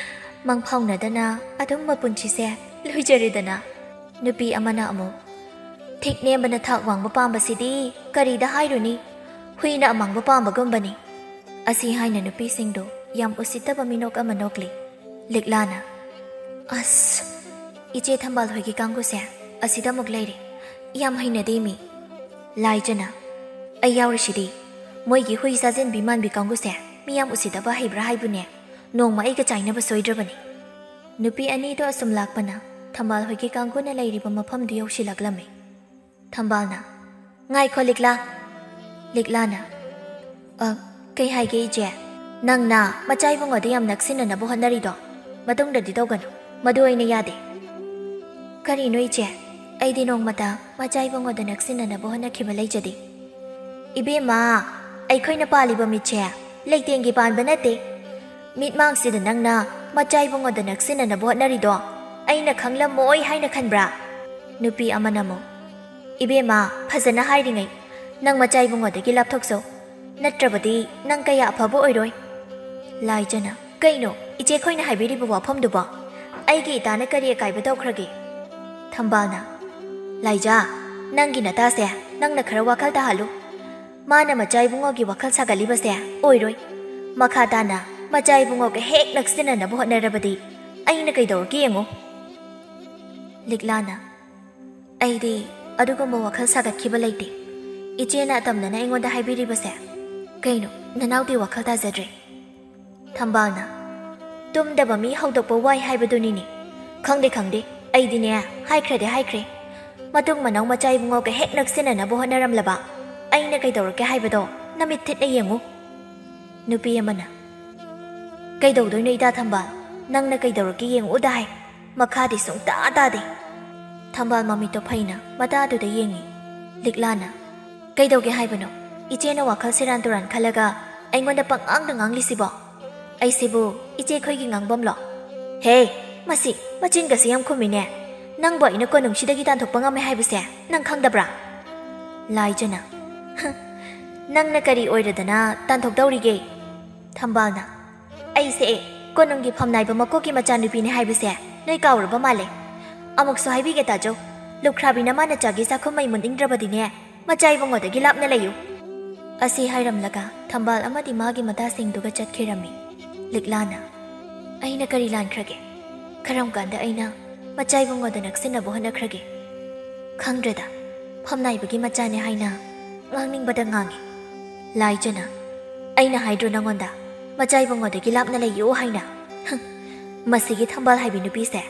ꯃꯪꯐꯥꯎꯅꯗꯅ ꯑꯗꯨꯝ ꯃꯄꯨꯟꯁꯤꯁꯦ ꯂꯣꯏꯖꯔꯦꯗꯅ"꯫ ꯅꯨꯄꯤ ꯑꯃꯅ ꯑꯃꯨꯛ, "ꯊꯤꯛ ꯅꯦꯝꯕꯅ ꯊꯥꯛ ꯋꯥꯡꯕ ꯄꯥꯝꯕꯁꯤꯗꯤ ꯀꯔꯤꯗ ꯍꯥꯏꯔꯨꯅꯤ, ꯍꯨꯏꯅ ꯑꯃꯥꯡꯕ ꯄꯥꯝꯕꯒꯨꯝꯕꯅꯤ"꯫ ꯑꯁꯤ ꯍꯥꯏꯅ ꯅꯨꯄꯤꯁꯤꯡꯗꯨ ꯌꯥꯝ ꯎꯁꯤꯠꯇꯕ ꯃꯤꯅꯣꯛ ꯑꯃ ꯅꯣꯛꯂꯤ꯫ ꯂꯤꯛꯂꯥꯅ, "ꯑꯁ, ꯏꯆꯦ ꯊꯝꯕꯥꯜ ꯍꯣꯏꯒꯤ ꯀꯥꯡꯕꯨꯁꯦ ꯑꯁꯤꯗ ꯑꯃꯨꯛ ꯂꯩꯔꯦ꯫ ꯌꯥꯝ ꯍꯩꯅꯗꯦ ꯃꯤ"꯫ ꯂꯥꯏꯖꯅ, "ꯑꯩ ꯌꯥꯎꯔꯤꯁꯤꯗꯤ꯫ ꯃꯣꯏꯒꯤ ꯍꯨꯏ ꯆꯥꯖꯤꯟꯕꯤ ꯃꯥꯟꯕꯤ ꯀꯥꯡꯕꯨꯁꯦ ꯃꯤ ꯌꯥꯝ ꯎꯁꯤꯠꯇꯕ ꯍꯩꯕ꯭ꯔꯥ ꯍꯥꯏꯕꯨꯅꯦ꯫ ꯅꯣꯡꯃ ꯑꯩꯒ ꯆꯥꯏꯅꯕ ꯁꯣꯏꯗ꯭ꯔꯕꯅꯤ"꯫ ꯅꯨꯄꯤ ꯑꯅꯤꯗꯣ ꯑꯁꯨꯝ ꯂꯥꯛꯄꯅ ꯊꯝꯕꯥꯜ ꯍꯣꯏꯒꯤ ꯀꯥꯡꯕꯨꯅ ꯂꯩꯔꯤꯕ ꯃꯐꯝꯗꯨ ꯌꯧꯁꯤꯜꯂꯛꯂꯝꯃꯤ꯫ ꯊꯝꯕꯥꯜꯅ, "ꯉꯥꯏꯈꯣ ꯂꯤꯛꯂꯥ"꯫ ꯂꯤꯛꯂꯥꯅ, "ꯑ, ꯀꯩ ꯍꯥꯏꯒꯦ ꯏꯆꯦ? ꯅꯪꯅ ꯃꯆꯥ ꯏꯕꯨꯡꯉꯣꯗ ꯌꯥꯝ ꯅꯛꯁꯤꯟꯅꯅꯕ ꯍꯣꯠꯅꯔꯤꯗꯣ ꯃꯇꯨꯡꯗꯗꯤ ꯇꯧꯒꯅꯨ, ꯃꯗꯨ ꯑꯩꯅ ꯌꯥꯗꯦ"꯫ "ꯀꯔꯤꯅꯣ ꯏꯆꯦ? ꯑꯩꯗꯤ ꯅꯣꯡꯃꯇ ꯃꯆꯥ ꯏꯕꯨꯡꯉꯣꯗ ꯅꯛꯁꯤꯟꯅꯅꯕ ꯍꯣꯠꯅꯈꯤꯕ ꯂꯩꯖꯗꯦ"꯫ "ꯏꯕꯦꯝꯃ, ꯑꯩꯈꯣꯏꯅ ꯄꯥꯜꯂꯤꯕ ꯃꯤꯠꯁꯦ ꯂꯩꯇꯦꯡꯒꯤ ꯄꯥꯟꯕ ꯅꯠꯇꯦ꯫ ꯃꯤꯠꯃꯥꯡꯁꯤꯗ ꯅꯪꯅ ꯃꯆꯥ ꯏꯕꯨꯡꯉꯣꯗ ꯅꯛꯁꯤꯟꯅꯅꯕ ꯍꯣꯠꯅꯔꯤꯗꯣ ꯑꯩꯅ ꯈꯪꯂꯝꯃꯣꯏ ꯍꯥꯏꯅ ꯈꯟꯕ꯭ꯔꯥ?" ꯅꯨꯄꯤ ꯑꯃꯅ ꯑꯃꯨꯛ, "ꯏꯕꯦꯝꯃ, ꯐꯖꯅ ꯍꯥꯏꯔꯤꯉꯩ ꯅꯪ ꯃꯆꯥ ꯏꯕꯨꯡꯉꯣꯗꯒꯤ ꯂꯥꯞꯊꯣꯛꯆꯧ, ꯅꯠꯇ꯭ꯔꯕꯗꯤ ꯅꯪ ꯀꯌꯥ ꯑꯐꯕ ꯑꯣꯏꯔꯣꯏ"꯫ ꯂꯥꯏꯖꯅ, "ꯀꯩꯅꯣ ꯏꯆꯦ ꯈꯣꯏꯅ ꯍꯥꯏꯕꯤꯔꯤꯕ ꯋꯥꯐꯝꯗꯨꯕꯣ? ꯑꯩꯒꯤ ꯏꯇꯥꯅ ꯀꯔꯤ ꯑꯀꯥꯏꯕ ꯇꯧꯈ꯭ꯔꯒꯦ?" ꯊꯝꯕꯥꯜꯅ, "ꯂꯥꯏꯖꯥ, ꯅꯪꯒꯤ ꯅꯇꯥꯁꯦ ꯅꯪꯅ ꯈꯔ ꯋꯥꯈꯜ ꯇꯥꯍꯜꯂꯨ꯫ ꯃꯥꯅ ꯃꯆꯥ ꯏꯕꯨꯡꯉꯣꯒꯤ ꯋꯥꯈꯜ ꯁꯥꯒꯠꯂꯤꯕꯁꯦ ꯑꯣꯏꯔꯣꯏ꯫ ꯃꯈꯥ ꯇꯥꯅ ꯃꯆꯥ ꯏꯕꯨꯡꯉꯣꯒ ꯍꯦꯛ ꯅꯛꯁꯤꯟꯅꯅꯕ ꯍꯣꯠꯅꯔꯕꯗꯤ ꯑꯩꯅ ꯀꯩꯗꯧꯔꯒꯦ ꯌꯦꯡꯉꯨ"꯫ ꯂꯤꯛꯂꯥꯅ, "ꯑꯩꯗꯤ ꯑꯗꯨꯒꯨꯝꯕ ꯋꯥꯈꯜ ꯁꯥꯒꯠꯈꯤꯕ ꯂꯩꯇꯦ꯫ ꯏꯆꯦꯅ ꯑꯇꯝꯅꯅ ꯑꯩꯉꯣꯟꯗ ꯍꯥꯏꯕꯤꯔꯤꯕꯁꯦ꯫ ꯀꯩꯅꯣ, ꯅꯅꯥꯎꯗꯤ ꯋꯥꯈꯜ ꯇꯥꯖꯗ꯭ꯔꯦ?" ꯊꯝꯕꯥꯜꯅ, "ꯇꯨꯝꯗꯕ ꯃꯤ ꯍꯧꯗꯣꯛꯄ ꯋꯥꯏ ꯍꯥꯏꯕꯗꯨꯅꯤꯅꯦ꯫ ꯈꯪꯗꯦ, ꯈꯪꯗꯦ, ꯑꯩꯗꯤꯅꯦ, ꯍꯥꯏꯈ꯭ꯔꯗꯤ ꯍꯥꯏꯈ꯭ꯔꯦ꯫ ꯃꯇꯨꯡ ꯃꯅꯥꯎ ꯃꯆꯥ ꯏꯕꯨꯡꯉꯣꯒ ꯍꯦꯛ ꯅꯛꯁꯤꯟꯅꯅꯕ ꯍꯣꯠꯅꯔꯝꯂꯕ ꯑꯩꯅ ꯀꯩꯗꯧꯔꯛꯀꯦ ꯍꯥꯏꯕꯗꯣ ꯅꯃꯤꯠ ꯊꯤꯠꯅ ꯌꯦꯡꯉꯨ꯫" ꯅꯨꯄꯤ ꯑꯃꯅ, "ꯀꯩꯗꯧꯗꯣꯏꯅꯣ ꯏꯇꯥ ꯊꯝꯕꯥꯜ? ꯅꯪꯅ ꯀꯩꯗꯧꯔꯛꯀꯦ ꯌꯦꯡꯉꯨꯗ ꯍꯥꯏ꯫ ꯃꯈꯥꯗꯤ ꯁꯨꯡꯇꯥ ꯇꯥꯗꯦ꯫" ꯊꯝꯕꯥꯜ ꯃꯃꯤꯠꯇꯣ ꯐꯩꯅ ꯃꯇꯥꯗꯨꯗ ꯌꯦꯡꯉꯤ꯫ ꯂꯤꯛꯂꯥꯅ, "ꯀꯩꯗꯧꯒꯦ ꯍꯥꯏꯕꯅꯣ? ꯏꯆꯦꯅ ꯋꯥꯈꯜ ꯁꯦꯔꯥꯟ ꯇꯨꯔꯥꯟ ꯈꯜꯂꯒ ꯑꯩꯉꯣꯟꯗ ꯄꯪꯉꯥꯡꯗ ꯉꯥꯡꯂꯤꯁꯤꯕꯣ? ꯑꯩꯁꯤꯕꯨ ꯏꯆꯦꯈꯣꯏꯒꯤ ꯉꯥꯡꯕꯝꯂꯣ? ꯍꯦ, ꯃꯁꯤ ꯃꯆꯤꯟꯒꯁꯤ ꯌꯥꯝ ꯈꯨꯝꯃꯤꯅꯦ꯫ ꯅꯪꯕꯨ ꯑꯩꯅ ꯀꯣꯅꯨꯡꯁꯤꯗꯒꯤ ꯇꯥꯟꯊꯣꯛꯄ ꯉꯝꯃꯦ ꯍꯥꯏꯕꯁꯦ ꯅꯪ ꯈꯪꯗꯕ꯭ꯔꯥ?" ꯂꯥꯏꯖꯅ, "ꯍ, ꯅꯪꯅ ꯀꯔꯤ ꯑꯣꯏꯔꯗꯅ ꯇꯥꯟꯊꯣꯛꯇꯧꯔꯤꯒꯦ?" ꯊꯝꯕꯥꯜꯅ, "ꯑꯩꯁꯦ ꯀꯣꯅꯨꯡꯒꯤ ꯐꯝꯅꯥꯏꯕ ꯃꯀꯣꯛꯀꯤ ꯃꯆꯥꯅꯨꯄꯤꯅꯦ ꯍꯥꯏꯕꯁꯦ ꯅꯣꯏ ꯀꯥꯎꯔꯕ ꯃꯥꯜꯂꯦ꯫ ꯑꯃꯨꯛꯁꯨ ꯍꯥꯏꯕꯤꯒꯦ ꯇꯥꯖꯧ, ꯂꯨꯈ꯭ꯔꯥꯕꯤ ꯅꯃꯥꯅ ꯆꯥꯒꯤ ꯆꯥꯛꯈꯨꯝ ꯃꯩ ꯃꯨꯠꯅꯤꯡꯗ꯭ꯔꯕꯗꯤꯅꯦ, ꯃꯆꯥ ꯏꯕꯨꯡꯉꯣꯗꯒꯤ ꯂꯥꯞꯅ ꯂꯩꯌꯨ꯫" ꯑꯁꯤ ꯍꯥꯏꯔꯝꯂꯒ ꯊꯝꯕꯥꯜ ꯑꯃꯗꯤ ꯃꯥꯒꯤ ꯃꯇꯥꯁꯤꯡꯗꯨꯒ ꯆꯠꯈꯤꯔꯝꯃꯤ꯫ ꯂꯤꯛꯂꯥꯅ, "ꯑꯩꯅ ꯀꯔꯤ ꯂꯥꯟꯈ꯭ꯔꯒꯦ? ꯀꯔꯝ ꯀꯥꯟꯗ ꯑꯩꯅ ꯃꯆꯥ ꯏꯕꯨꯡꯉꯣꯗ ꯅꯛꯁꯤꯟꯅꯕ ꯍꯣꯠꯅꯈ꯭ꯔꯒꯦ? ꯈꯪꯗ꯭ꯔꯦꯗ, ꯐꯝꯅꯥꯏꯕꯒꯤ ꯃꯆꯥꯅꯦ ꯍꯥꯏꯅ ꯉꯥꯡꯅꯤꯡꯕꯗ ꯉꯥꯡꯉꯤ꯫" ꯂꯥꯏꯖꯅ, "ꯑꯩꯅ ꯍꯥꯏꯗ꯭ꯔꯣ ꯅꯉꯣꯟꯗ ꯃꯆꯥ ꯏꯕꯨꯡꯉꯣꯗꯒꯤ ꯂꯥꯞꯅ ꯂꯩꯌꯨ ꯍꯥꯏꯅ? ꯍꯪ, ꯃꯁꯤꯒꯤ ꯊꯝꯕꯥꯜ ꯍꯥꯏꯕꯤ ꯅꯨꯄꯤꯁꯦ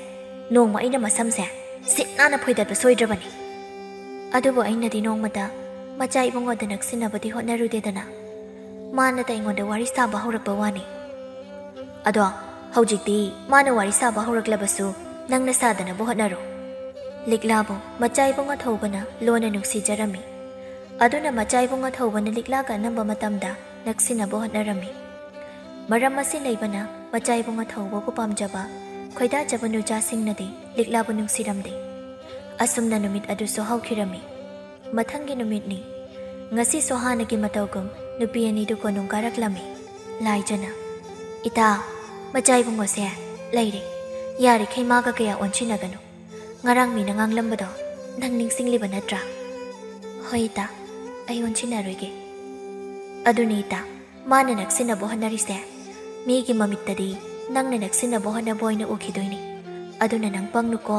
ꯅꯣꯡꯃ ꯑꯩꯅ ꯃꯁꯝꯁꯦ ꯁꯤꯠ ꯅꯥꯟꯅ ꯐꯣꯏꯗꯠꯄ ꯁꯣꯏꯗ꯭ꯔꯕꯅꯤ꯫ ꯑꯗꯨꯕꯨ ꯑꯩꯅꯗꯤ ꯅꯣꯡꯃꯇ ꯃꯆꯥ ꯏꯕꯨꯡꯉꯣꯗ ꯅꯛꯁꯤꯟꯅꯕꯗꯤ ꯍꯣꯠꯅꯔꯨꯗꯦꯗꯅ꯫ ꯃꯥꯅꯇ ꯑꯩꯉꯣꯟꯗ ꯋꯥꯔꯤ ꯁꯥꯕ ꯍꯧꯔꯛꯄ ꯋꯥꯅꯤ꯫ ꯑꯗꯣ ꯍꯧꯖꯤꯛꯇꯤ ꯃꯥꯅ ꯋꯥꯔꯤ ꯁꯥꯕ ꯍꯧꯔꯛꯂꯕꯁꯨ ꯅꯪꯅ ꯁꯥꯗꯅꯕ ꯍꯣꯠꯅꯔꯣ꯫" ꯂꯤꯛꯂꯥꯕꯨ ꯃꯆꯥ ꯏꯕꯨꯡꯉꯣ ꯊꯧꯕꯅ ꯂꯣꯟꯅ ꯅꯨꯡꯁꯤꯖꯔꯝꯃꯤ꯫ ꯑꯗꯨꯅ ꯃꯆꯥ ꯏꯕꯨꯡꯉꯣ ꯊꯧꯕꯅ ꯂꯤꯛꯂꯥꯒ ꯑꯅꯝꯕ ꯃꯇꯝꯗ ꯅꯛꯁꯤꯟꯅꯕ ꯍꯣꯠꯅꯔꯝꯃꯤ꯫ ꯃꯔꯝ ꯑꯁꯤ ꯂꯩꯕꯅ ꯃꯆꯥ ꯏꯕꯨꯡꯉꯣ ꯊꯧꯕꯕꯨ ꯄꯥꯝꯖꯕ ꯈꯣꯏꯗꯥꯖꯕ ꯅꯨꯆꯥꯁꯤꯡꯅꯗꯤ ꯂꯤꯛꯂꯥꯕꯨ ꯅꯨꯡꯁꯤꯔꯝꯗꯦ꯫ ꯑꯁꯨꯝꯅ ꯅꯨꯃꯤꯠ ꯑꯗꯨꯁꯨ ꯍꯧꯈꯤꯔꯝꯃꯤ꯫ ꯃꯊꯪꯒꯤ ꯅꯨꯃꯤꯠꯅꯤ꯫ ꯉꯁꯤꯁꯨ ꯍꯥꯟꯅꯒꯤ ꯃꯇꯧꯒꯨꯝ ꯅꯨꯄꯤ ꯑꯅꯤꯗꯨ ꯀꯣꯅꯨꯡ ꯀꯥꯔꯛꯂꯝꯃꯤ꯫ ꯂꯥꯏꯖꯅ, "ꯏꯇꯥ, ꯃꯆꯥ ꯏꯕꯨꯡꯉꯣꯁꯦ ꯂꯩꯔꯦ꯫ ꯌꯥꯔꯤꯈꯩ ꯃꯥꯒ ꯀꯌꯥ ꯑꯣꯟꯁꯤꯟꯅꯒꯅꯨ꯫ ꯉꯔꯥꯡ ꯃꯤꯅ ꯉꯥꯡꯂꯝꯕꯗꯣ ꯅꯪ ꯅꯤꯡꯁꯤꯡꯂꯤꯕ ꯅꯠꯇ꯭ꯔꯥ?" "ꯍꯣꯏ ꯏꯇꯥ, ꯑꯩ ꯑꯣꯟꯁꯤꯟꯅꯔꯣꯏꯒꯦ꯫" "ꯑꯗꯨꯅꯤ ꯏꯇꯥ, ꯃꯥꯅ ꯅꯛꯁꯤꯟꯅꯕ ꯍꯣꯠꯅꯔꯤꯁꯦ ꯃꯤꯒꯤ ꯃꯃꯤꯠꯇꯗꯤ ꯅꯪꯅ ꯅꯛꯁꯤꯟꯅꯕ ꯍꯣꯠꯅꯕ ꯑꯣꯏꯅ ꯎꯈꯤꯗꯣꯏꯅꯤ꯫ ꯑꯗꯨꯅ ꯅꯪ ꯄꯪꯅꯨꯀꯣ꯫"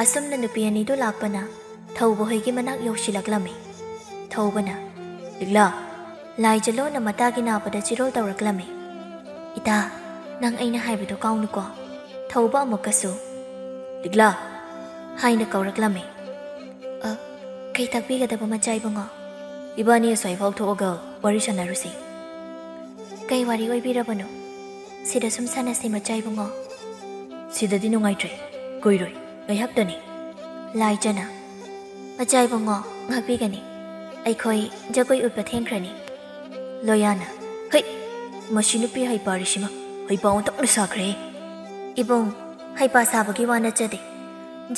ꯑꯁꯨꯝꯅ ꯅꯨꯄꯤ ꯑꯅꯤꯗꯨ ꯂꯥꯛꯄꯅ ꯊꯧꯕ ꯍꯣꯏꯒꯤ ꯃꯅꯥꯛ ꯌꯧꯁꯤꯜꯂꯛꯂꯝꯃꯤ꯫ ꯊꯧꯕꯅ, "ꯂꯤꯛꯂꯥ, ꯂꯥꯏꯖ ꯂꯣꯟꯅ ꯃꯇꯥꯒꯤ ꯅꯥꯕꯗ ꯆꯤꯔꯣꯜ ꯇꯧꯔꯛꯂꯝꯃꯤ꯫ ꯏꯇꯥ, ꯅꯪ ꯑꯩꯅ ꯍꯥꯏꯕꯗꯣ ꯀꯥꯎꯅꯨꯀꯣ꯫" ꯊꯧꯕ ꯑꯃꯨꯛꯀꯁꯨ, "ꯂꯤꯛꯂꯥ" ꯍꯥꯏꯅ ꯀꯧꯔꯛꯂꯝꯃꯤ꯫ "ꯑ, ꯀꯩ ꯇꯥꯛꯄꯤꯒꯗꯕ, ꯃꯆꯥ ꯏꯕꯨꯡꯉꯣ?" "ꯏꯕꯥꯅꯤ ꯑꯁ꯭ꯋꯥꯏꯐꯥꯎ ꯊꯣꯛꯑꯒ ꯋꯥꯔꯤ ꯁꯥꯟꯅꯔꯨꯁꯤ꯫" "ꯀꯩ ꯋꯥꯔꯤ ꯑꯣꯏꯕꯤꯔꯕꯅꯣ? ꯁꯤꯗ ꯁꯨꯝ ꯁꯥꯟꯅꯁꯤ, ꯃꯆꯥ ꯏꯕꯨꯡꯉꯣ꯫" "ꯁꯤꯗꯗꯤ ꯅꯨꯡꯉꯥꯏꯇ꯭ꯔꯦ, ꯀꯨꯏꯔꯣꯏ, ꯉꯥꯏꯍꯥꯛꯇꯅꯤ꯫" ꯂꯥꯏꯖꯅ, "ꯃꯆꯥ ꯏꯕꯨꯡꯉꯣ, ꯉꯥꯛꯄꯤꯒꯅꯤ, ꯑꯩꯈꯣꯏ ꯖꯒꯣꯏ ꯎꯠꯄ ꯊꯦꯡꯈ꯭ꯔꯅꯤ꯫" ꯂꯣꯌꯥꯅ, "ꯍꯩ, ꯃꯁꯤ ꯅꯨꯄꯤ ꯍꯩꯄꯥꯔꯤꯁꯤꯃ ꯍꯩꯄꯥ ꯑꯣꯟꯊꯣꯛꯅ ꯁꯥꯈ꯭ꯔꯦ꯫" "ꯏꯕꯨꯡ, ꯍꯩꯄꯥ ꯁꯥꯕꯒꯤ ꯋꯥ ꯅꯠꯆꯗꯦ,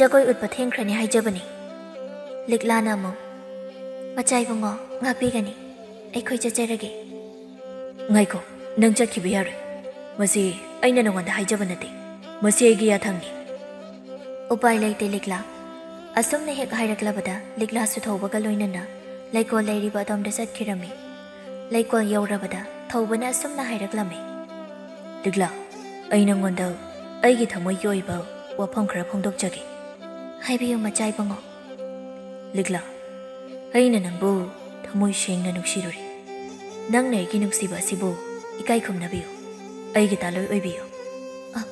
ꯖꯒꯣꯏ ꯎꯠꯄ ꯊꯦꯡꯈ꯭ꯔꯅꯤ ꯍꯥꯏꯖꯕꯅꯤ꯫" ꯂꯤꯛꯂꯥꯅ ꯑꯃꯨꯛ, "ꯃꯆꯥ ꯏꯕꯨꯡꯉꯣ, ꯉꯥꯛꯄꯤꯒꯅꯤ, ꯑꯩꯈꯣꯏ ꯆꯠꯆꯔꯒꯦ꯫" "ꯉꯥꯏꯈꯣ, ꯅꯪ ꯆꯠꯈꯤꯕ ꯌꯥꯔꯣꯏ꯫ ꯃꯁꯤ ꯑꯩꯅ ꯅꯉꯣꯟꯗ ꯍꯥꯏꯖꯕ ꯅꯠꯇꯦ, ꯃꯁꯤ ꯑꯩꯒꯤ ꯌꯥꯊꯪꯅꯤ꯫" ꯎꯄꯥꯏ ꯂꯩꯇꯦ, ꯂꯤꯛꯂꯥ꯫ ꯑꯁꯨꯝꯅ ꯍꯦꯛ ꯍꯥꯏꯔꯛꯂꯕꯗ ꯂꯤꯛꯂꯥꯁꯨ ꯊꯧꯕꯒ ꯂꯣꯏꯅꯅ ꯂꯩꯀꯣꯜ ꯂꯩꯔꯤꯕ ꯑꯗꯣꯝꯗ ꯆꯠꯈꯤꯔꯝꯃꯤ꯫ ꯂꯩꯀꯣꯜ ꯌꯧꯔꯕꯗ ꯊꯧꯕꯅ ꯑꯁꯨꯝꯅ ꯍꯥꯏꯔꯛꯂꯝꯃꯤ, "ꯂꯤꯛꯂꯥ, ꯑꯩ ꯅꯉꯣꯟꯗ ꯑꯩꯒꯤ ꯊꯃꯣꯏꯒꯤ ꯑꯣꯏꯕ ꯋꯥꯐꯝ ꯈꯔ ꯐꯣꯡꯗꯣꯛꯆꯒꯦ꯫" "ꯍꯥꯏꯕꯤꯌꯨ, ꯃꯆꯥ ꯏꯕꯨꯡꯉꯣ꯫" "ꯂꯤꯛꯂꯥ, ꯑꯩꯅ ꯅꯪꯕꯨ ꯊꯃꯣꯏ ꯁꯦꯡꯅ ꯅꯨꯡꯁꯤꯔꯨꯔꯦ꯫ ꯅꯪꯅ ꯑꯩꯒꯤ ꯅꯨꯡꯁꯤꯕ ꯑꯁꯤꯕꯨ ꯏꯀꯥꯏ ꯈꯨꯝꯅꯕꯤꯌꯨ, ꯑꯩꯒꯤ ꯇꯥꯂꯣꯏ ꯑꯣꯏꯕꯤꯌꯨ꯫" "ꯑ,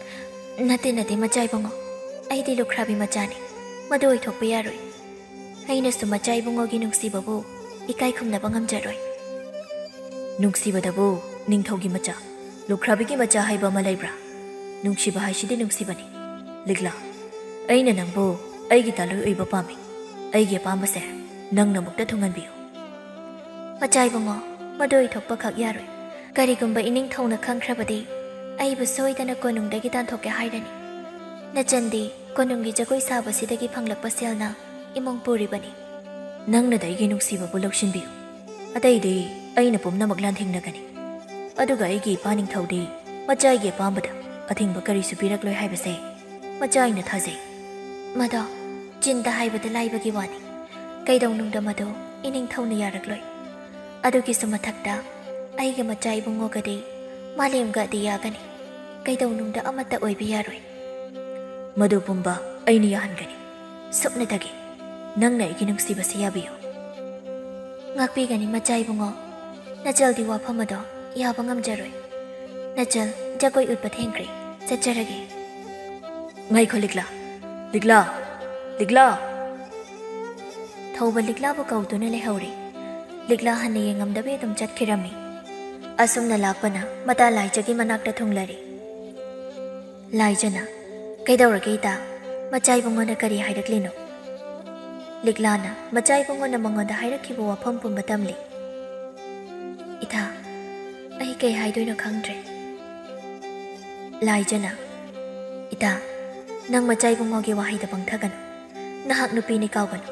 ꯅꯠꯇꯦ, ꯅꯠꯇꯦ, ꯃꯆꯥ ꯏꯕꯨꯡꯉꯣ, ꯑꯩꯗꯤ ꯂꯨꯈ꯭ꯔꯥꯕꯤ ꯃꯆꯥꯅꯤ, ꯃꯗꯨ ꯑꯣꯏꯊꯣꯛꯄ ꯌꯥꯔꯣꯏ꯫ ꯑꯩꯅꯁꯨ ꯃꯆꯥ ꯏꯕꯨꯡꯉꯣꯒꯤ ꯅꯨꯡꯁꯤꯕꯕꯨ ꯏꯀꯥꯏ ꯈꯨꯝꯅꯕ ꯉꯝꯖꯔꯣꯏ꯫" "ꯅꯨꯡꯁꯤꯕꯗꯕꯨ ꯅꯤꯡꯊꯧꯒꯤ ꯃꯆꯥ, ꯂꯨꯈ꯭ꯔꯥꯕꯤꯒꯤ ꯃꯆꯥ ꯍꯥꯏꯕ ꯑꯃ ꯂꯩꯕ꯭ꯔꯥ? ꯅꯨꯡꯁꯤꯕ ꯍꯥꯏꯁꯤꯗꯤ ꯅꯨꯡꯁꯤꯕꯅꯤ꯫ ꯂꯤꯛꯂꯥ, ꯑꯩꯅ ꯅꯪꯕꯨ ꯑꯩꯒꯤ ꯇꯥꯂꯣꯏ ꯑꯣꯏꯕ ꯄꯥꯝꯃꯤ꯫ ꯑꯩꯒꯤ ꯑꯄꯥꯝꯕꯁꯦ ꯅꯪꯅ ꯑꯃꯨꯛꯇ ꯊꯨꯡꯍꯟꯕꯤꯌꯨ꯫" "ꯃꯆꯥ ꯏꯕꯨꯡꯉꯣ, ꯃꯗꯨ ꯑꯣꯏꯊꯣꯛꯄ ꯈꯛ ꯌꯥꯔꯣꯏ꯫ ꯀꯔꯤꯒꯨꯝꯕ ꯏꯅꯤꯡꯊꯧꯅ ꯈꯪꯈ꯭ꯔꯕꯗꯤ ꯑꯩꯕꯨ ꯁꯣꯏꯗꯅ ꯀꯣꯅꯨꯡꯗꯒꯤ ꯇꯥꯟꯊꯣꯛꯀꯦ ꯍꯥꯏꯔꯅꯤ꯫ ꯅꯆꯟꯗꯤ ꯀꯣꯅꯨꯡꯒꯤ ꯖꯒꯣꯏ ꯁꯥꯕꯁꯤꯗꯒꯤ ꯐꯪꯂꯛꯄ ꯁꯦꯜꯅ ꯏꯃꯨꯡ ꯄꯨꯔꯤꯕꯅꯤ꯫" "ꯅꯪꯅꯗ ꯑꯩꯒꯤ ꯅꯨꯡꯁꯤꯕꯕꯨ ꯂꯧꯁꯤꯟꯕꯤꯌꯨ꯫ ꯑꯇꯩꯗꯤ ꯑꯩꯅ ꯄꯨꯝꯅꯃꯛ ꯂꯥꯟꯊꯦꯡꯅꯒꯅꯤ꯫ ꯑꯗꯨꯒ ꯑꯩꯒꯤ ꯏꯄꯥ ꯅꯤꯡꯊꯧꯗꯤ ꯃꯆꯥꯒꯤ ꯑꯄꯥꯝꯕꯗ ꯑꯊꯤꯡꯕ ꯀꯔꯤꯁꯨ ꯄꯤꯔꯛꯂꯣꯏ ꯍꯥꯏꯕꯁꯦ ꯃꯆꯥ ꯑꯩꯅ ꯊꯥꯖꯩ꯫" "ꯃꯗꯣ ꯆꯤꯟꯗ ꯍꯥꯏꯕꯗ ꯂꯥꯏꯕꯒꯤ ꯋꯥꯅꯤ꯫ ꯀꯩꯗꯧꯅꯨꯡꯗ ꯃꯗꯨ ꯏꯅꯤꯡꯊꯧꯅ ꯌꯥꯔꯛꯂꯣꯏ꯫ ꯑꯗꯨꯒꯤꯁꯨ ꯃꯊꯛꯇ ꯑꯩꯒ ꯃꯆꯥ ꯏꯕꯨꯡꯉꯣꯒꯗꯤ ꯃꯥꯂꯦꯝꯒ ꯑꯇꯤꯌꯥꯒꯅꯤ꯫ ꯀꯩꯗꯧꯅꯨꯡꯗ ꯑꯃꯠꯇ ꯑꯣꯏꯕ ꯌꯥꯔꯣꯏ꯫" "ꯃꯗꯨ ꯄꯨꯝꯕ ꯑꯩꯅ ꯌꯥꯍꯟꯒꯅꯤ꯫ ꯁꯨꯞꯅꯇꯒꯤ ꯅꯪꯅ ꯑꯩꯒꯤ ꯅꯨꯡꯁꯤꯕꯁꯤ ꯌꯥꯕꯤꯌꯨ꯫ ꯉꯥꯛꯄꯤꯒꯅꯤ ꯃꯆꯥ ꯏꯕꯨꯡꯉꯣ꯫ ꯅꯆꯜꯗꯤ ꯋꯥꯐꯝ ꯑꯗꯣ ꯌꯥꯕ ꯉꯝꯖꯔꯣꯏ꯫ ꯅꯆꯜ ꯖꯒꯣꯏ ꯎꯠꯄ ꯊꯦꯡꯈ꯭ꯔꯦ꯫ ꯆꯠꯆꯔꯒꯦ꯫ ꯉꯥꯏꯈꯣ ꯂꯤꯛꯂꯥ, ꯂꯤꯛꯂꯥ, ꯂꯤꯛꯂꯥ꯫ ꯊꯧꯕ ꯂꯤꯛꯂꯥꯕꯨ ꯀꯧꯗꯨꯅ ꯂꯩꯍꯧꯔꯦ꯫ ꯂꯤꯛꯂꯥ ꯍꯟꯅ ꯌꯦꯡꯉꯝꯗꯕꯤ ꯑꯗꯨꯝ ꯆꯠꯈꯤꯔꯝꯃꯤ꯫ ꯑꯁꯨꯝꯅ ꯂꯥꯛꯄꯅ ꯃꯇꯥ ꯂꯥꯏꯖꯒꯤ ꯃꯅꯥꯛꯇ ꯊꯨꯡꯂꯔꯦ꯫ ꯂꯥꯏꯖꯅ, "ꯀꯩꯗꯧꯔꯒꯦ ꯏꯇꯥ? ꯃꯆꯥ ꯏꯕꯨꯡꯉꯣꯅ ꯀꯔꯤ ꯍꯥꯏꯔꯛꯂꯤꯅꯣ?" ꯂꯤꯛꯂꯥꯅ ꯃꯆꯥ ꯏꯕꯨꯡꯉꯣꯅ ꯃꯉꯣꯟꯗ ꯍꯥꯏꯔꯛꯈꯤꯕ ꯋꯥꯐꯝ ꯄꯨꯝꯕ ꯇꯝꯂꯤ꯫ "ꯏꯇꯥ, ꯑꯩ ꯀꯩ ꯍꯥꯏꯗꯣꯏꯅꯣ ꯈꯪꯗ꯭ꯔꯦ꯫" ꯂꯥꯏꯖꯅ, "ꯏꯇꯥ, ꯅꯪ ꯃꯆꯥ ꯏꯕꯨꯡꯉꯣꯒꯤ ꯋꯥꯍꯩꯗ ꯄꯪꯊꯒꯅꯨ꯫ ꯅꯍꯥꯛ ꯅꯨꯄꯤꯅꯤ ꯀꯥꯎꯒꯅꯨ꯫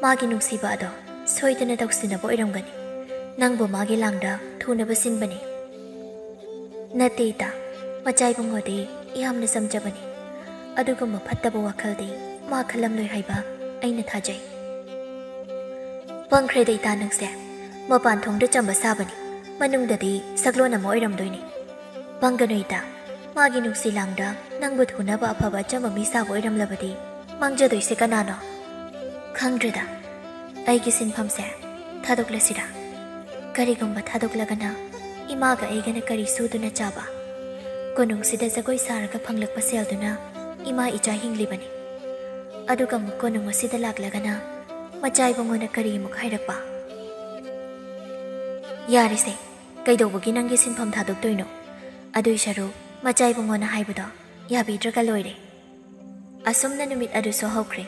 ꯃꯥꯒꯤ ꯅꯨꯡꯁꯤꯕ ꯑꯗꯣ ꯁꯣꯏꯗꯅ ꯇꯧꯁꯤꯟꯅꯕ ꯑꯣꯏꯔꯝꯒꯅꯤ꯫ ꯅꯪꯕꯨ ꯃꯥꯒꯤ ꯂꯥꯡꯗ ꯊꯨꯅꯕ ꯁꯤꯟꯕꯅꯤ꯫" "ꯅꯠꯇꯦ ꯏꯇꯥ, ꯃꯆꯥ ꯏꯕꯨꯡꯉꯣꯗꯤ ꯌꯥꯝꯅ ꯆꯝꯖꯕꯅꯤ꯫ ꯑꯗꯨꯒꯨꯝꯕ ꯐꯠꯇꯕ ꯋꯥꯈꯜꯗꯤ ꯃꯥ ꯈꯜꯂꯝꯂꯣꯏ ꯍꯥꯏꯕ ꯑꯩꯅ ꯊꯥꯖꯩ꯫" "ꯄꯪꯈ꯭ꯔꯦꯗ ꯏꯇꯥ ꯅꯪꯁꯦ꯫ ꯃꯄꯥꯟ ꯊꯣꯡꯗ ꯆꯝꯕ ꯁꯥꯕꯅꯤ, ꯃꯅꯨꯡꯗꯗꯤ ꯁꯛꯂꯣꯟ ꯑꯃ ꯑꯣꯏꯔꯝꯗꯣꯏꯅꯤ꯫ ꯄꯪꯒꯅꯨ ꯏꯇꯥ, ꯃꯥꯒꯤ ꯅꯨꯡꯁꯤ ꯂꯥꯡꯗ ꯅꯪꯕꯨ ꯊꯨꯅꯕ ꯑꯐꯕ ꯑꯆꯝꯕ ꯃꯤ ꯁꯥꯕ ꯑꯣꯏꯔꯝꯂꯕꯗꯤ ꯃꯥꯡꯖꯗꯣꯏꯁꯦ ꯀꯅꯥꯅꯣ? ꯈꯪꯗ꯭ꯔꯦꯗ, ꯑꯩꯒꯤ ꯁꯤꯟꯐꯝꯁꯦ ꯊꯥꯗꯣꯛꯂꯁꯤꯔꯥ? ꯀꯔꯤꯒꯨꯝꯕ ꯊꯥꯗꯣꯛꯂꯒꯅ ꯏꯃꯥꯒ ꯑꯩꯒꯅ ꯀꯔꯤ ꯁꯨꯗꯨꯅ ꯆꯥꯕ? ꯀꯣꯅꯨꯡꯁꯤꯗ ꯖꯒꯣꯏ ꯁꯥꯔꯒ ꯐꯪꯂꯛꯄ ꯁꯦꯜꯗꯨꯅ ꯏꯃꯥ ꯏꯆꯥ ꯍꯤꯡꯂꯤꯕꯅꯤ꯫ ꯑꯗꯨꯒ ꯑꯃꯨꯛ ꯀꯣꯅꯨꯡ ꯑꯁꯤꯗ ꯂꯥꯛꯂꯒꯅ ꯃꯆꯥ ꯏꯕꯨꯡꯉꯣꯅ ꯀꯔꯤ ꯑꯃꯨꯛ ꯍꯥꯏꯔꯛꯄ?" "ꯌꯥꯔꯦꯁꯦ, ꯀꯩꯗꯧꯕꯒꯤ ꯅꯪꯒꯤ ꯁꯤꯟꯐꯝ ꯊꯥꯗꯣꯛꯇꯣꯏꯅꯣ? ꯑꯗꯨꯏ ꯁꯔꯨꯛ ꯃꯆꯥ ꯏꯕꯨꯡꯉꯣꯅ ꯍꯥꯏꯕꯗꯣ ꯌꯥꯕꯤꯗ꯭ꯔꯒ ꯂꯣꯏꯔꯦ꯫" ꯑꯁꯨꯝꯅ ꯅꯨꯃꯤꯠ ꯑꯗꯨꯁꯨ ꯍꯧꯈ꯭ꯔꯦ꯫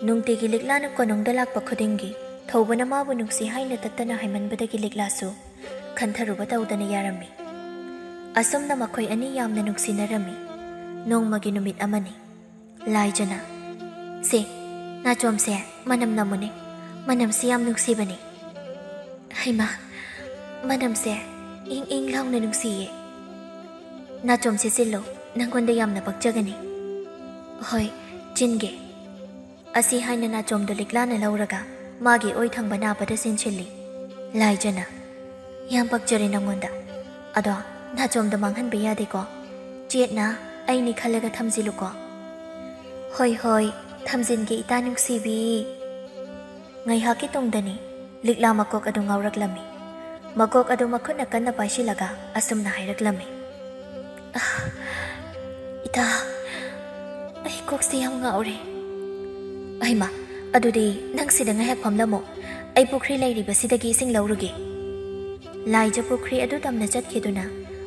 ꯅꯨꯡꯇꯤꯒꯤ ꯂꯤꯛꯂꯥꯅ ꯀꯣꯅꯨꯡꯗ ꯂꯥꯛꯄ ꯈꯨꯗꯤꯡꯒꯤ ꯊꯧꯕꯅ ꯃꯥꯕꯨ ꯅꯨꯡꯁꯤ ꯍꯥꯏꯅ ꯇꯠꯇꯅ ꯍꯥꯏꯃꯟꯕꯗꯒꯤ ꯂꯤꯛꯂꯥꯁꯨ ꯈꯟꯊꯔꯨꯕ ꯇꯧꯗꯅ ꯌꯥꯔꯝꯃꯤ꯫ ꯑꯁꯨꯝꯅ ꯃꯈꯣꯏ ꯑꯅꯤ ꯌꯥꯝꯅ ꯅꯨꯡꯁꯤꯅꯔꯝꯃꯤ꯫ ꯅꯣꯡꯃꯒꯤ ꯅꯨꯃꯤꯠ ꯑꯃꯅꯤ꯫ ꯂꯥꯏꯖꯅ, "ꯁꯦ, ꯅꯥꯆꯣꯝꯁꯦ ꯃꯅꯝ ꯅꯝꯃꯨꯅꯦ꯫ ꯃꯅꯝꯁꯤ ꯌꯥꯝ ꯅꯨꯡꯁꯤꯕꯅꯦ꯫" "ꯍꯩꯃꯥ, ꯃꯅꯝꯁꯦ ꯏꯪ ꯏꯪ ꯂꯥꯎꯅ ꯅꯨꯡꯁꯤꯌꯦ꯫ ꯅꯥꯆꯣꯝꯁꯦ ꯆꯤꯜꯂꯣ, ꯅꯪꯉꯣꯟꯗ ꯌꯥꯝꯅ ꯄꯛꯆꯒꯅꯤ꯫" "ꯍꯣꯏ, ꯆꯤꯟꯒꯦ꯫" ꯑꯁꯤ ꯍꯥꯏꯅ ꯅꯥꯆꯣꯝꯗꯣ ꯂꯤꯛꯂꯥꯅ ꯂꯧꯔꯒ ꯃꯥꯒꯤ ꯑꯣꯏ ꯊꯪꯕ ꯅꯥꯄꯗ ꯆꯤꯟꯁꯤꯜꯂꯤ꯫ ꯂꯥꯏꯖꯅ, "ꯌꯥꯝ ꯄꯛꯆꯔꯦ ꯅꯪꯉꯣꯟꯗ꯫ ꯑꯗꯣ ꯅꯥꯆꯣꯝꯗꯣ ꯃꯥꯡꯍꯟꯕ ꯌꯥꯗꯦꯀꯣ꯫ ꯆꯦꯠꯅ ꯑꯩꯅꯤ ꯈꯜꯂꯒ ꯊꯝꯖꯤꯜꯂꯨꯀꯣ꯫" "ꯍꯣꯏ, ꯍꯣꯏ, ꯊꯝꯖꯤꯟꯒꯦ, ꯏꯇꯥ ꯅꯨꯡꯁꯤꯕꯤ꯫ ꯉꯥꯏꯍꯥꯛꯀꯤ ꯇꯨꯡꯗꯅꯤ ꯂꯤꯛꯂꯥ ꯃꯀꯣꯛ ꯑꯗꯨ ꯉꯥꯎꯔꯛꯂꯝꯃꯤ꯫ ꯃꯀꯣꯛ ꯑꯗꯨ ꯃꯈꯨꯠꯅ ꯀꯟꯅ ꯄꯥꯏꯁꯤꯜꯂꯒ ꯑꯁꯨꯝꯅ ꯍꯥꯏꯔꯛꯂꯝꯃꯤ, "ꯑꯥ, ꯏꯇꯥ, ꯑꯩ ꯀꯣꯛꯁꯦ ꯌꯥꯝ ꯉꯥꯎꯔꯦ꯫ ꯑꯩꯃ, ꯑꯗꯨꯗꯤ ꯅꯪ ꯁꯤꯗ ꯉꯥꯏꯍꯥꯛ ꯐꯝꯂꯝꯃꯣ, ꯑꯩ ꯄꯨꯈ꯭ꯔꯤ ꯂꯩꯔꯤꯕꯁꯤꯗꯒꯤ ꯏꯁꯤꯡ ꯂꯧꯔꯨꯒꯦ"꯫ ꯂꯥꯏꯖ ꯄꯨꯈ꯭ꯔꯤ ꯑꯗꯨ ꯇꯝꯅ ꯆꯠꯈꯤꯗꯨꯅ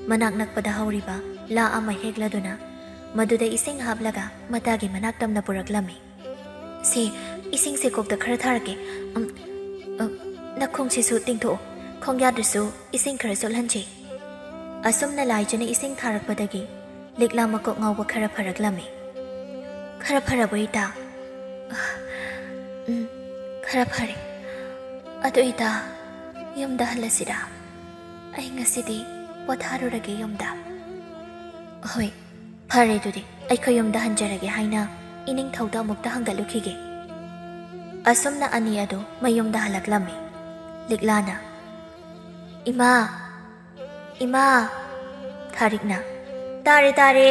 ꯃꯅꯥꯛ ꯅꯛꯄꯗ ꯍꯧꯔꯤꯕ ꯂꯥ ꯑꯃ ꯍꯦꯛꯂꯗꯨꯅ ꯃꯗꯨꯗ ꯏꯁꯤꯡ ꯍꯥꯞꯂꯒ ꯃꯇꯥꯒꯤ ꯃꯅꯥꯛ ꯇꯝꯅ ꯄꯨꯔꯛꯂꯝꯃꯤ꯫ "ꯁꯦ, ꯏꯁꯤꯡꯁꯦ ꯀꯣꯛꯇ ꯈꯔ ꯊꯥꯔꯛꯀꯦ꯫ ꯑꯝ, ꯑ, ꯅꯈꯣꯡꯁꯤꯁꯨ ꯇꯤꯡꯊꯣꯛꯑꯣ, ꯈꯣꯡꯌꯥꯗꯁꯨ ꯏꯁꯤꯡ ꯈꯔ ꯆꯣꯠꯍꯟꯁꯤ"꯫ ꯑꯁꯨꯝꯅ ꯂꯥꯏꯖꯅ ꯏꯁꯤꯡ ꯊꯥꯔꯛꯄꯗꯒꯤ ꯂꯤꯛꯂꯥ ꯃꯀꯣꯛ ꯉꯥꯎꯕ ꯈꯔ ꯐꯔꯛꯂꯝꯃꯤ꯫ "ꯈꯔ ꯐꯔꯕꯣ, ꯏꯇꯥ?" "ꯎꯝ, ꯈꯔ ꯐꯔꯦ꯫ ꯑꯗꯨ ꯏꯇꯥ, ꯌꯨꯝꯗ ꯍꯜꯂꯁꯤꯔꯥ? ꯑꯩ ꯉꯁꯤꯗꯤ ꯄꯣꯊꯥꯔꯨꯔꯒꯦ ꯌꯨꯝꯗ"꯫ "ꯍꯣꯏ, ꯐꯔꯦ, ꯑꯗꯨꯗꯤ ꯑꯩꯈꯣꯏ ꯌꯨꯝꯗ ꯍꯟꯖꯔꯒꯦ" ꯍꯥꯏꯅ ꯏꯅꯤꯡꯊꯧꯗ ꯑꯃꯨꯛꯇ ꯍꯪꯒꯠꯂꯨꯈꯤꯒꯦ꯫ ꯑꯁꯨꯝꯅ ꯑꯅꯤ ꯑꯗꯨ ꯃꯌꯨꯝꯗ ꯍꯜꯂꯛꯂꯝꯃꯤ꯫ ꯂꯤꯛꯂꯥꯅ, "ꯏꯃꯥ, ꯏꯃꯥ!" ꯊꯥꯔꯤꯛꯅ, "ꯇꯥꯔꯦ, ꯇꯥꯔꯦ!"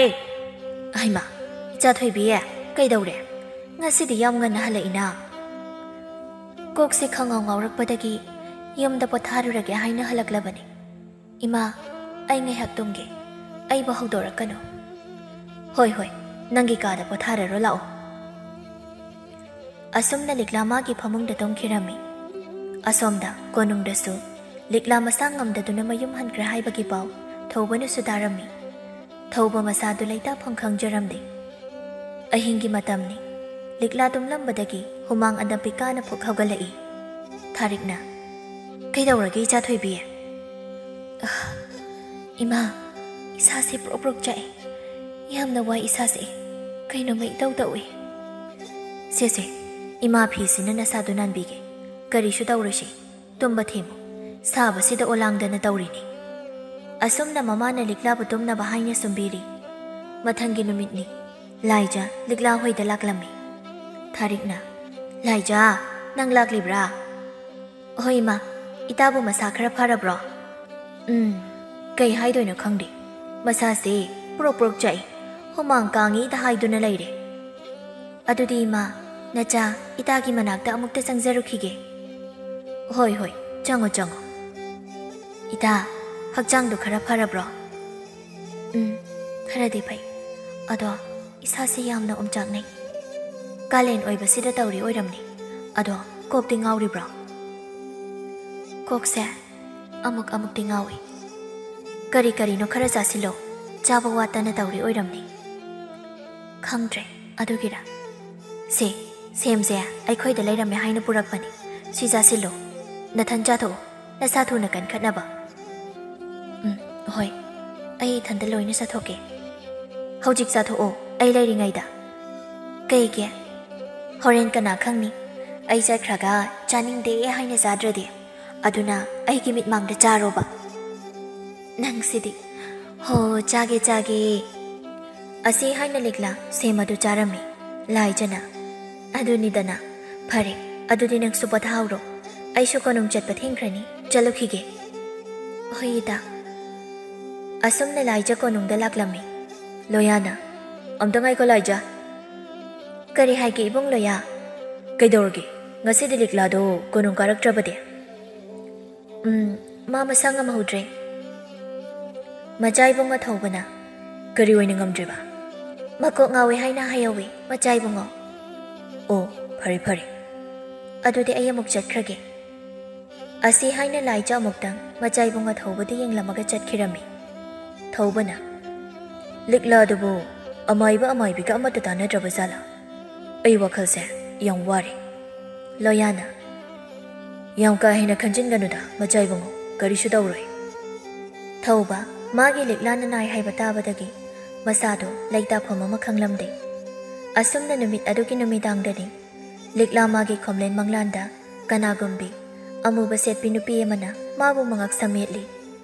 "ꯍꯩꯃꯥ, ꯏꯆꯥ ꯊꯣꯏꯕꯤ, ꯀꯩꯗꯧꯔꯦ? ꯉꯁꯤꯗꯤ ꯌꯥꯝ ꯉꯟꯅ ꯍꯜꯂꯛꯏꯅ?" "ꯀꯣꯛꯁꯦ ꯈꯪꯉꯥꯎ ꯉꯥꯎꯔꯛꯄꯗꯒꯤ ꯌꯨꯝꯗ ꯄꯣꯊꯥꯔꯨꯔꯒꯦ ꯍꯥꯏꯅ ꯍꯜꯂꯛꯂꯕꯅꯤ꯫ ꯏꯃꯥ, ꯑꯩ ꯉꯥꯏꯍꯥꯛ ꯇꯨꯝꯒꯦ꯫ ꯑꯩꯕꯨ ꯍꯧꯗꯣꯔꯛꯀꯅꯨ"꯫ "ꯍꯣꯏ, ꯍꯣꯏ, ꯅꯪꯒꯤ ꯀꯥꯗ ꯄꯣꯊꯥꯔꯔꯣ ꯂꯥꯛꯑꯣ"꯫ ꯑꯁꯨꯝꯅ ꯂꯤꯛꯂꯥ ꯃꯥꯒꯤ ꯐꯃꯨꯡꯗ ꯇꯨꯝꯈꯤꯔꯝꯃꯤ꯫ ꯑꯁꯣꯝꯗ ꯀꯣꯅꯨꯡꯗꯁꯨ ꯂꯤꯛꯂꯥ ꯃꯁꯥ ꯉꯝꯗꯗꯨꯅ ꯃꯌꯨꯝ ꯍꯟꯈ꯭ꯔꯦ ꯍꯥꯏꯕꯒꯤ ꯄꯥꯎ ꯊꯧꯕꯅꯁꯨ ꯇꯥꯔꯝꯃꯤ꯫ ꯊꯧꯕ ꯃꯁꯥꯗꯨ ꯂꯩꯇꯥꯐꯝ ꯈꯪꯖꯔꯝꯗꯦ꯫ ꯑꯍꯤꯡꯒꯤ ꯃꯇꯝꯅꯤ꯫ ꯂꯤꯛꯂꯥ ꯇꯨꯝꯂꯝꯕꯗꯒꯤ ꯍꯨꯃꯥꯡ ꯑꯅꯞꯄꯤ ꯀꯥꯅ ꯐꯨꯛ ꯍꯧꯒꯠꯂꯛꯏ꯫ ꯊꯥꯔꯤꯛꯅ, "ꯀꯩꯗꯧꯔꯒꯦ, ꯏꯆꯥ ꯊꯣꯏꯕꯤ?" "ꯑꯥ, ꯏꯃꯥ, ꯏꯁꯥꯁꯦ ꯄ꯭ꯔꯣꯛ ꯄ꯭ꯔꯣꯛ ꯆꯥꯛꯑꯦ꯫ ꯌꯥꯝꯅ ꯋꯥꯏ ꯏꯁꯥꯁꯦ꯫ ꯀꯩꯅꯣꯝꯃ ꯏꯇꯧ ꯇꯧꯏ"꯫ "ꯁꯦ, ꯁꯦ, ꯏꯃꯥ ꯐꯤꯁꯤꯅ ꯅꯁꯥꯗꯨ ꯅꯥꯟꯕꯤꯒꯦ꯫ ꯀꯔꯤꯁꯨ ꯇꯧꯔꯣꯏꯁꯦ꯫ ꯇꯨꯝꯕ ꯊꯦꯝꯃꯨ꯫ ꯁꯥꯕꯁꯤꯗ ꯑꯣꯂꯥꯡꯗꯅ ꯇꯧꯔꯤꯅꯤ"꯫ ꯑꯁꯨꯝꯅ ꯃꯃꯥꯅ ꯂꯤꯛꯂꯥꯕꯨ ꯇꯨꯝꯅꯕ ꯍꯥꯏꯅ ꯁꯨꯝꯕꯤꯔꯤ꯫ ꯃꯊꯪꯒꯤ ꯅꯨꯃꯤꯠꯅꯤ꯫ ꯂꯥꯏꯖꯥ ꯂꯤꯛꯂꯥ ꯍꯣꯏꯗ ꯂꯥꯛꯂꯝꯃꯤ꯫ ꯊꯥꯔꯤꯛꯅ, "ꯂꯥꯏꯖꯥ, ꯅꯪ ꯂꯥꯛꯂꯤꯕ꯭ꯔꯥ?" "ꯍꯣꯏ ꯏꯃꯥ, ꯏꯇꯥꯕꯨ ꯃꯁꯥ ꯈꯔ ꯐꯔꯕ꯭ꯔꯣ?" "ꯎꯝ, ꯀꯩ ꯍꯥꯏꯗꯣꯏꯅꯣ ꯈꯪꯗꯦ꯫ ꯃꯁꯥꯁꯦ ꯄ꯭ꯔꯣꯛ ꯄ꯭ꯔꯣꯛ ꯆꯥꯛꯏ, ꯍꯨꯃꯥꯡ ꯀꯥꯡꯉꯤꯗ ꯍꯥꯏꯗꯨꯅ ꯂꯩꯔꯦ"꯫ ꯑꯗꯨꯗꯤ ꯏꯃꯥ, ꯅꯆꯥ, ꯏꯇꯥꯒꯤ ꯃꯅꯥꯛꯇ ꯑꯃꯨꯛꯇ ꯆꯪꯖꯔꯨꯈꯤꯒꯦ꯫ ꯍꯣꯏ, ꯍꯣꯏ, ꯆꯪꯉꯣ, ꯆꯪꯉꯣ꯫ ꯏꯇꯥ, ꯍꯛꯆꯥꯡꯗꯨ ꯈꯔ ꯐꯔꯕ꯭ꯔꯣ? ꯎꯝ, ꯈꯔꯗꯤ ꯐꯩ꯫ ꯑꯗꯣ ꯏꯁꯥꯁꯦ ꯌꯥꯝꯅ ꯑꯣꯝꯆꯥꯛꯅꯩ꯫ ꯀꯥꯂꯦꯟ ꯑꯣꯏꯕꯁꯤꯗ ꯇꯧꯔꯤ ꯑꯣꯏꯔꯝꯅꯤ꯫ ꯑꯗꯣ ꯀꯣꯛꯇꯤ ꯉꯥꯎꯔꯤꯕ꯭ꯔꯣ? ꯀꯣꯛꯁꯦ ꯑꯃꯨꯛ ꯑꯃꯨꯛꯇꯤ ꯉꯥꯎꯏ꯫ ꯀꯔꯤ ꯀꯔꯤꯅꯣ ꯈꯔ ꯆꯥꯁꯤꯜꯂꯣ꯫ ꯆꯥꯕ ꯋꯥꯠꯇꯅ ꯇꯧꯔꯤ ꯑꯣꯏꯔꯝꯅꯤ꯫ ꯈꯪꯗ꯭ꯔꯦ, ꯑꯗꯨꯒꯤꯔ? ꯁꯦ, ꯁꯦꯝꯁꯦ ꯑꯩꯈꯣꯏꯗ ꯂꯩꯔꯝꯃꯦ ꯍꯥꯏꯅ ꯄꯨꯔꯛꯄꯅꯤ꯫ ꯁꯤ ꯆꯥꯁꯤꯜꯂꯣ꯫ ꯅꯊꯟ ꯆꯥꯊꯣꯛꯑꯣ, ꯅꯁꯥ ꯊꯨꯅ ꯀꯟꯈꯠꯅꯕ꯫ ꯎꯝ, ꯍꯣꯏ꯫ ꯑꯩ ꯏꯊꯟꯇ ꯂꯣꯏꯅ ꯆꯥꯊꯣꯛꯀꯦ꯫ ꯍꯧꯖꯤꯛ ꯆꯥꯊꯣꯛꯑꯣ, ꯑꯩ ꯂꯩꯔꯤꯉꯩꯗ꯫ ꯀꯩꯒꯤ? ꯍꯣꯔꯦꯟ ꯀꯅꯥ ꯈꯪꯅꯤ, ꯑꯩ ꯆꯠꯈ꯭ꯔꯒ ꯆꯥꯅꯤꯡꯗꯦ ꯍꯥꯏꯅ ꯆꯥꯗ꯭ꯔꯗꯤ꯫ ꯑꯗꯨꯅ ꯑꯩꯒꯤ ꯃꯤꯠꯃꯥꯡꯗ ꯆꯥꯔꯣꯕ꯫ ꯅꯪꯁꯤꯗꯤ꯫ ꯍꯣ, ꯆꯥꯒꯦ, ꯆꯥꯒꯦ꯫ ꯑꯁꯤ ꯍꯥꯏꯅ ꯂꯤꯛꯂꯥ ꯁꯦꯝ ꯑꯗꯨ ꯆꯥꯔꯝꯃꯤ꯫ ꯂꯥꯏꯖꯅ꯫ ꯑꯗꯨꯅꯤꯗꯅ꯫ ꯐꯔꯦ, ꯑꯗꯨꯗꯤ ꯅꯪꯁꯨ ꯄꯣꯊꯥꯍꯧꯔꯣ꯫ ꯑꯩꯁꯨ ꯀꯣꯅꯨꯡ ꯆꯠꯄ ꯊꯦꯡꯈ꯭ꯔꯅꯤ꯫ ꯆꯠꯂꯨꯈꯤꯒꯦ꯫ ꯍꯣꯏ, ꯏꯇꯥ꯫ ꯑꯁꯨꯝꯅ ꯂꯥꯏꯖ ꯀꯣꯅꯨꯡꯗ ꯂꯥꯛꯂꯝꯃꯤ꯫ ꯂꯣꯌꯥꯅ, "ꯑꯝꯇ ꯉꯥꯏꯈꯣ, ꯂꯥꯏꯖ꯫" "ꯀꯔꯤ ꯍꯥꯏꯒꯦ, ꯏꯕꯨꯡ ꯂꯣꯌꯥ?" "ꯀꯩꯗꯧꯔꯒꯦ? ꯉꯁꯤꯗꯤ ꯂꯤꯛꯂꯥꯗꯣ ꯀꯣꯅꯨꯡ ꯀꯥꯔꯛꯇ꯭ꯔꯕꯗꯤ?" "ꯎꯝ, ꯃꯥ ꯃꯁꯥ ꯉꯝꯍꯧꯗ꯭ꯔꯦ꯫" ꯃꯆꯥ ꯏꯕꯨꯡ ꯑꯊꯧꯕꯅ, "ꯀꯔꯤ ꯑꯣꯏꯅ ꯉꯝꯗ꯭ꯔꯤꯕ?" "ꯃꯀꯣꯛ ꯉꯥꯎꯏ ꯍꯥꯏꯅ ꯍꯥꯏꯍꯧꯋꯤ, ꯃꯆꯥ ꯏꯕꯨꯡꯉꯣ꯫" "ꯑꯣ, ꯐꯔꯦ, ꯐꯔꯦ꯫ ꯑꯗꯨꯗꯤ ꯑꯩ ꯑꯃꯨꯛ ꯆꯠꯈ꯭ꯔꯒꯦ꯫" ꯑꯁꯤ ꯍꯥꯏꯅ ꯂꯥꯏꯖ ꯑꯃꯨꯛꯇꯪ ꯃꯆꯥ ꯏꯕꯨꯡ ꯑꯊꯧꯕꯗ ꯌꯦꯡꯂꯝꯃꯒ ꯆꯠꯈꯤꯔꯝꯃꯤ꯫ ꯊꯧꯕꯅ, "ꯂꯤꯛꯂꯥꯗꯨꯕꯨ ꯑꯃꯥꯏꯕ ꯑꯃꯥꯏꯕꯤꯒ ꯑꯃꯠꯇ ꯇꯥꯟꯅꯗ꯭ꯔꯕ ꯖꯥꯠꯂꯥ? ꯑꯩ ꯋꯥꯈꯜꯁꯦ ꯌꯥꯝ ꯋꯥꯔꯦ꯫" ꯂꯣꯌꯥꯅ, "ꯌꯥꯝ ꯀꯥ ꯍꯦꯟꯅ ꯈꯟꯖꯤꯟꯒꯅꯨꯗ, ꯃꯆꯥ ꯏꯕꯨꯡꯉꯣ, ꯀꯔꯤꯁꯨ ꯇꯧꯔꯣꯏ꯫" ꯊꯧꯕ, ꯃꯥꯒꯤ ꯂꯤꯛꯂꯥꯅ ꯅꯥꯏ ꯍꯥꯏꯕ ꯇꯥꯕꯗꯒꯤ ꯃꯁꯥꯗꯣ ꯂꯩꯇꯥꯐꯝ ꯑꯃ ꯈꯪꯂꯝꯗꯦ꯫ ꯑꯁꯨꯝꯅ ꯅꯨꯃꯤꯠ ꯑꯗꯨꯒꯤ ꯅꯨꯃꯤꯗꯥꯡꯗꯅꯤ ꯂꯤꯛꯂꯥ ꯃꯥꯒꯤ ꯈꯣꯝꯂꯦꯟ ꯃꯪꯂꯥꯟꯗ ꯀꯅꯥꯒꯨꯝꯕꯤ ꯑꯃꯨꯕ ꯁꯦꯠꯄꯤ ꯅꯨꯄꯤ ꯑꯃꯅ ꯃꯥꯕꯨ ꯃꯉꯛ ꯁꯝ ꯃꯦꯠꯂꯤ꯫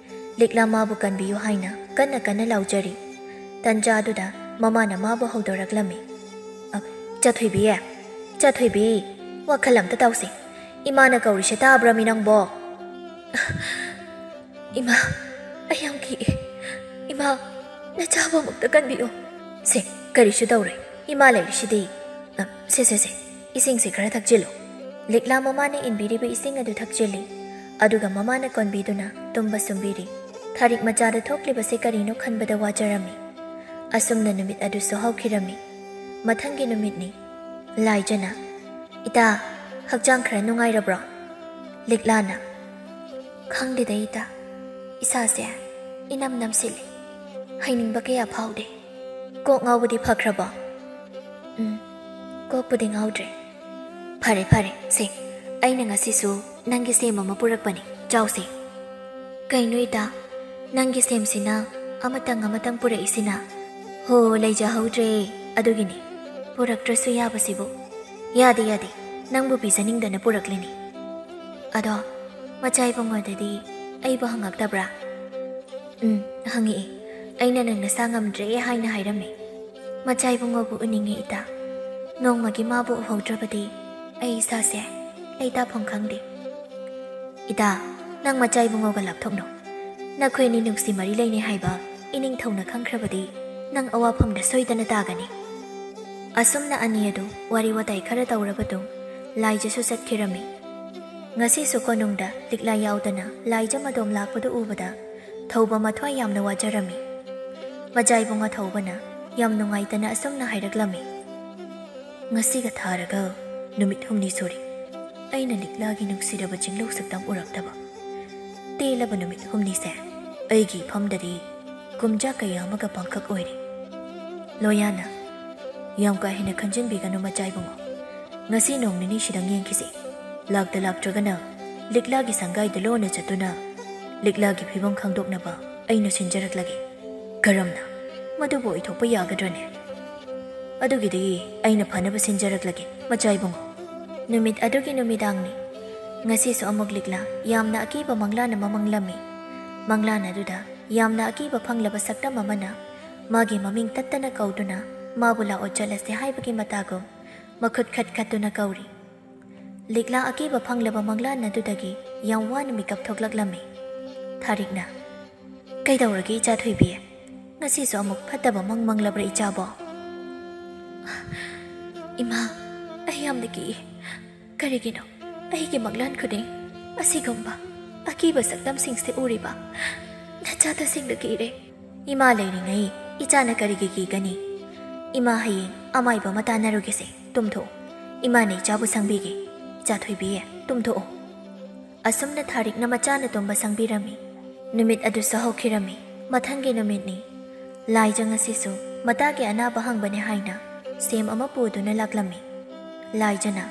ꯂꯤꯛꯂꯥ ꯃꯥꯕꯨ ꯀꯟꯕꯤꯌꯨ ꯍꯥꯏꯅ ꯀꯟꯅ ꯀꯟꯅ ꯂꯥꯎꯖꯔꯤ꯫ ꯇꯟꯖꯥ ꯑꯗꯨꯗ ꯃꯃꯥꯅ ꯃꯥꯕꯨ ꯍꯧꯗꯣꯔꯛꯂꯝꯃꯤ꯫ "ꯑ, ꯆꯥꯊꯣꯏꯕꯤ, ꯆꯥꯊꯣꯏꯕꯤ, ꯋꯥꯈꯜ ꯑꯝꯇ ꯇꯧꯁꯦ꯫ ꯏꯃꯥꯅ ꯀꯧꯔꯤꯁꯦ ꯇꯥꯕ꯭ꯔꯃꯤ ꯅꯪꯕꯣ?" "ꯏꯃꯥ, ꯑꯩ ꯌꯥꯝ ꯀꯤꯑꯦ꯫ ꯏꯃꯥ, ꯅꯆꯥꯕꯨ ꯑꯃꯨꯛꯇ ꯀꯟꯕꯤꯌꯨ꯫" "ꯁꯦ, ꯀꯔꯤꯁꯨ ꯇꯧꯔꯣꯏ꯫ ꯏꯃꯥ ꯂꯩꯔꯤꯁꯤꯗꯤ꯫" ꯑ, ꯁꯦ, ꯁꯦ, ꯁꯦ, ꯏꯁꯤꯡꯁꯦ ꯈꯔ ꯊꯛꯆꯤꯜꯂꯨ꯫ ꯂꯤꯛꯂꯥ ꯃꯃꯥꯅ ꯏꯟꯕꯤꯔꯤꯕ ꯏꯁꯤꯡ ꯑꯗꯨ ꯊꯛꯆꯤꯜꯂꯤ, ꯑꯗꯨꯒ ꯃꯃꯥꯅ ꯀꯣꯟꯕꯤꯗꯨꯅ ꯇꯨꯝꯕ ꯁꯨꯝꯕꯤꯔꯤ꯫ ꯊꯥꯔꯤꯛ ꯃꯆꯥꯗ ꯊꯣꯛꯂꯤꯕꯁꯦ ꯀꯔꯤꯅꯣ ꯈꯟꯕꯗ ꯋꯥꯖꯔꯝꯃꯤ꯫ ꯑꯁꯨꯝꯅ ꯅꯨꯃꯤꯠ ꯑꯗꯨꯁꯨ ꯍꯧꯈꯤꯔꯝꯃꯤ꯫ ꯃꯊꯪꯒꯤ ꯅꯨꯃꯤꯠꯅꯤ꯫ ꯂꯥꯏꯖꯅ, "ꯏꯇꯥ, ꯍꯛꯆꯥꯡ ꯈꯔ ꯅꯨꯡꯉꯥꯏꯔꯕ꯭ꯔꯣ?" ꯂꯤꯛꯂꯥꯅ, "ꯈꯪꯗꯦꯗ ꯏꯇꯥ, ꯏꯁꯥꯁꯦ ꯏꯅꯝ ꯅꯝꯁꯤꯜꯂꯤ, ꯍꯩꯅꯤꯡꯕ ꯀꯌꯥ ꯐꯥꯎꯗꯦ꯫ ꯀꯣꯛ ꯉꯥꯎꯕꯗꯤ ꯐꯈ꯭ꯔꯕꯣ?" "ꯎꯝ, ꯀꯣꯛꯄꯨꯗꯤ ꯉꯥꯎꯗ꯭ꯔꯦ꯫ ꯐꯔꯦ, ꯐꯔꯦ, ꯁꯦ, ꯑꯩꯅ ꯉꯁꯤꯁꯨ ꯅꯪꯒꯤ ꯁꯦꯝ ꯑꯃ ꯄꯨꯔꯛꯄꯅꯤ, ꯆꯥꯎꯁꯦ꯫" "ꯀꯩꯅꯣ ꯏꯇꯥ, ꯅꯪꯒꯤ ꯁꯦꯝꯁꯤꯅ ꯑꯃꯇꯪ ꯑꯃꯇꯪ ꯄꯨꯔꯛꯏꯁꯤꯅ?" "ꯍꯣ, ꯂꯩꯖꯍꯧꯗ꯭ꯔꯦ, ꯑꯗꯨꯒꯤꯅꯤ꯫ ꯄꯨꯔꯛꯇ꯭ꯔꯁꯨ ꯌꯥꯕꯁꯤꯕꯨ꯫" "ꯌꯥꯗꯦ, ꯌꯥꯗꯦ, ꯅꯪꯕꯨ ꯄꯤꯖꯅꯤꯡꯗꯅ ꯄꯨꯔꯛꯂꯤꯅꯤ꯫ ꯑꯗꯣ, ꯃꯆꯥ ꯏꯕꯨꯡꯉꯣꯗꯗꯤ ꯑꯩꯕꯨ ꯍꯪꯉꯛꯇꯕ꯭ꯔꯥ?" "ꯎꯝ, ꯍꯪꯉꯛꯏ꯫ ꯑꯩꯅ ꯅꯪ ꯅꯁꯥ ꯉꯝꯗ꯭ꯔꯦ ꯍꯥꯏꯅ ꯍꯥꯏꯔꯝꯃꯤ꯫ ꯃꯆꯥ ꯏꯕꯨꯡꯉꯣꯕꯨ ꯎꯅꯤꯡꯉꯤ ꯏꯇꯥ꯫ ꯅꯣꯡꯃꯒꯤ ꯃꯥꯕꯨ ꯎꯍꯧꯗ꯭ꯔꯕꯗꯤ ꯑꯩ ꯏꯁꯥꯁꯦ ꯂꯩꯇꯥꯐꯝ ꯈꯪꯗꯦ꯫" "ꯏꯇꯥ, ꯅꯪ ꯃꯆꯥ ꯏꯕꯨꯡꯉꯣꯒ ꯂꯥꯞꯊꯣꯛꯅꯧ꯫ ꯅꯈꯣꯏ ꯑꯅꯤ ꯅꯨꯡꯁꯤ ꯃꯔꯤ ꯂꯩꯅꯩ ꯍꯥꯏꯕ ꯏꯅꯤꯡꯊꯧꯅ ꯈꯪꯈ꯭ꯔꯕꯗꯤ ꯅꯪ ꯑꯋꯥꯐꯝꯗ ꯁꯣꯏꯗꯅ ꯇꯥꯒꯅꯤ꯫" ꯑꯁꯨꯝꯅ ꯑꯅꯤ ꯑꯗꯨ ꯋꯥꯔꯤ ꯋꯥꯇꯥꯏ ꯈꯔ ꯇꯧꯔꯕ ꯇꯨꯡ ꯂꯥꯏꯖꯁꯨ ꯆꯠꯈꯤꯔꯝꯃꯤ꯫ ꯉꯁꯤꯁꯨ ꯀꯣꯅꯨꯡꯗ ꯂꯤꯛꯂꯥ ꯌꯥꯎꯗꯅ ꯂꯥꯏꯖ ꯃꯗꯣꯝ ꯂꯥꯛꯄꯗꯨ ꯎꯕꯗ ꯊꯧꯕ ꯃꯊ꯭ꯋꯥꯏ ꯌꯥꯝꯅ ꯋꯥꯖꯔꯝꯃꯤ꯫ ꯃꯆꯥ ꯏꯕꯨꯡꯉꯣ ꯊꯧꯕꯅ ꯌꯥꯝ ꯅꯨꯡꯉꯥꯏꯇꯅ ꯑꯁꯨꯝꯅ ꯍꯥꯏꯔꯛꯂꯝꯃꯤ, "ꯉꯁꯤꯒ ꯊꯥꯔꯒ ꯅꯨꯃꯤꯠ ꯍꯨꯝꯅꯤ ꯁꯨꯔꯦ ꯑꯩꯅ ꯂꯤꯛꯂꯥꯒꯤ ꯅꯨꯡꯁꯤꯔꯕ ꯆꯤꯡꯂꯧ ꯁꯛꯇꯝ ꯎꯔꯛꯇꯕ꯫ ꯇꯦꯜꯂꯕ ꯅꯨꯃꯤꯠ ꯍꯨꯝꯅꯤꯁꯦ ꯑꯩꯒꯤ ꯏꯐꯝꯗꯗꯤ ꯀꯨꯝꯖꯥ ꯀꯌꯥ ꯑꯃꯒ ꯄꯥꯡꯈꯛ ꯑꯣꯏꯔꯦ꯫" ꯂꯣꯌꯥꯅ, "ꯌꯥꯝ ꯀꯥ ꯍꯦꯟꯅ ꯈꯟꯖꯤꯟꯕꯤꯒꯅꯨ ꯃꯆꯥ ꯏꯕꯨꯡꯉꯣ꯫ ꯉꯁꯤ ꯅꯣꯡ ꯅꯤꯅꯤꯁꯤꯗꯪ ꯌꯦꯡꯈꯤꯁꯤ꯫ ꯂꯥꯛꯇ ꯂꯥꯛꯇ꯭ꯔꯒꯅ ꯂꯤꯛꯂꯥꯒꯤ ꯁꯪꯒꯥꯏꯗ ꯂꯣꯟꯅ ꯆꯠꯇꯨꯅ ꯂꯤꯛꯂꯥꯒꯤ ꯐꯤꯕꯝ ꯈꯪꯗꯣꯛꯅꯕ ꯑꯩꯅ ꯁꯤꯟꯖꯔꯛꯂꯒꯦ꯫" "ꯀꯔꯝꯅ? ꯃꯗꯨꯕꯨ ꯑꯣꯏꯊꯣꯛꯄ ꯌꯥꯒꯗ꯭ꯔꯅꯦ?" "ꯑꯗꯨꯒꯤꯗꯤ ꯑꯩꯅ ꯐꯅꯕ ꯁꯤꯟꯖꯔꯛꯂꯒꯦ ꯃꯆꯥ ꯏꯕꯨꯡꯉꯣ꯫" ꯅꯨꯃꯤꯠ ꯑꯗꯨꯒꯤ ꯅꯨꯃꯤꯗꯥꯡꯅꯤ꯫ ꯉꯁꯤꯁꯨ ꯑꯃꯨꯛ ꯂꯤꯛꯂꯥ ꯌꯥꯝꯅ ꯑꯀꯤꯕ ꯃꯪꯂꯥꯟ ꯑꯃ ꯃꯪꯂꯝꯃꯤ꯫ ꯃꯪꯂꯥꯟ ꯑꯗꯨꯗ ꯌꯥꯝꯅ ꯑꯀꯤꯕ ꯐꯪꯂꯕ ꯁꯛꯇꯝ ꯑꯃꯅ ꯃꯥꯒꯤ ꯃꯃꯤꯡ ꯇꯠꯇꯅ ꯀꯧꯗꯨꯅ ꯃꯥꯕꯨ "ꯂꯥꯛꯑꯣ ꯆꯠꯂꯁꯦ" ꯍꯥꯏꯕꯒꯤ ꯃꯇꯥꯒꯨꯝ ꯃꯈꯨꯠ ꯈꯠ ꯈꯠꯇꯨꯅ ꯀꯧꯔꯤ꯫ ꯂꯤꯛꯂꯥ ꯑꯀꯤꯕ ꯐꯪꯂꯕ ꯃꯪꯂꯥꯟ ꯑꯗꯨꯗꯒꯤ ꯌꯥꯝ ꯋꯥꯅ ꯃꯤꯀꯞ ꯊꯣꯛꯂꯛꯂꯝꯃꯤ꯫ ꯊꯥꯔꯤꯛꯅ, "ꯀꯩꯗꯧꯔꯒꯦ ꯏꯆꯥ ꯊꯣꯏꯕꯤ? ꯉꯁꯤꯁꯨ ꯑꯃꯨꯛ ꯐꯠꯇꯕ ꯃꯪ ꯃꯪꯂꯕ꯭ꯔꯥ ꯏꯆꯥꯕꯣ?" ꯏꯃꯥ, ꯑꯩ ꯌꯥꯝꯅ ꯀꯤꯌꯦ꯫ ꯀꯔꯤꯒꯤꯅꯣ ꯑꯩꯒꯤ ꯃꯪꯂꯥꯟ ꯈꯨꯗꯤꯡ ꯑꯁꯤꯒꯨꯝꯕ ꯑꯀꯤꯕ ꯁꯛꯇꯝꯁꯤꯡꯁꯦ ꯎꯔꯤꯕ? ꯅꯆꯥ ꯇꯁꯦꯡꯅ ꯀꯤꯔꯦ꯫ ꯏꯃꯥ ꯂꯩꯔꯤꯉꯩ ꯏꯆꯥꯅ ꯀꯔꯤꯒꯤ ꯀꯤꯒꯅꯤ? ꯏꯃꯥ, ꯍꯌꯦꯡ ꯑꯃꯥꯏꯕ ꯑꯃ ꯇꯥꯟꯅꯔꯨꯒꯦꯁꯦ꯫ ꯇꯨꯝꯊꯣꯛꯑꯣ꯫ ꯏꯃꯥꯅ ꯏꯆꯥꯕꯨ ꯁꯪꯕꯤꯒꯦ꯫ ꯏꯆꯥ ꯊꯣꯏꯕꯤ, ꯇꯨꯝꯊꯣꯛꯑꯣ꯫ ꯑꯁꯨꯝꯅ ꯊꯥꯔꯤꯛꯅ ꯃꯆꯥꯅ ꯇꯨꯝꯕ ꯁꯪꯕꯤꯔꯝꯃꯤ꯫ ꯅꯨꯃꯤꯠ ꯑꯗꯨꯁꯨ ꯍꯧꯈꯤꯔꯝꯃꯤ꯫ ꯃꯊꯪꯒꯤ ꯅꯨꯃꯤꯠꯅꯤ꯫ ꯂꯥꯏꯖ ꯉꯁꯤꯁꯨ ꯃꯇꯥꯒꯤ ꯑꯅꯥꯕ ꯍꯪꯕꯅꯦ ꯍꯥꯏꯅ ꯁꯦꯝ ꯑꯃ ꯄꯨꯗꯨꯅ ꯂꯥꯛꯂꯝꯃꯤ꯫ ꯂꯥꯏꯖꯅ,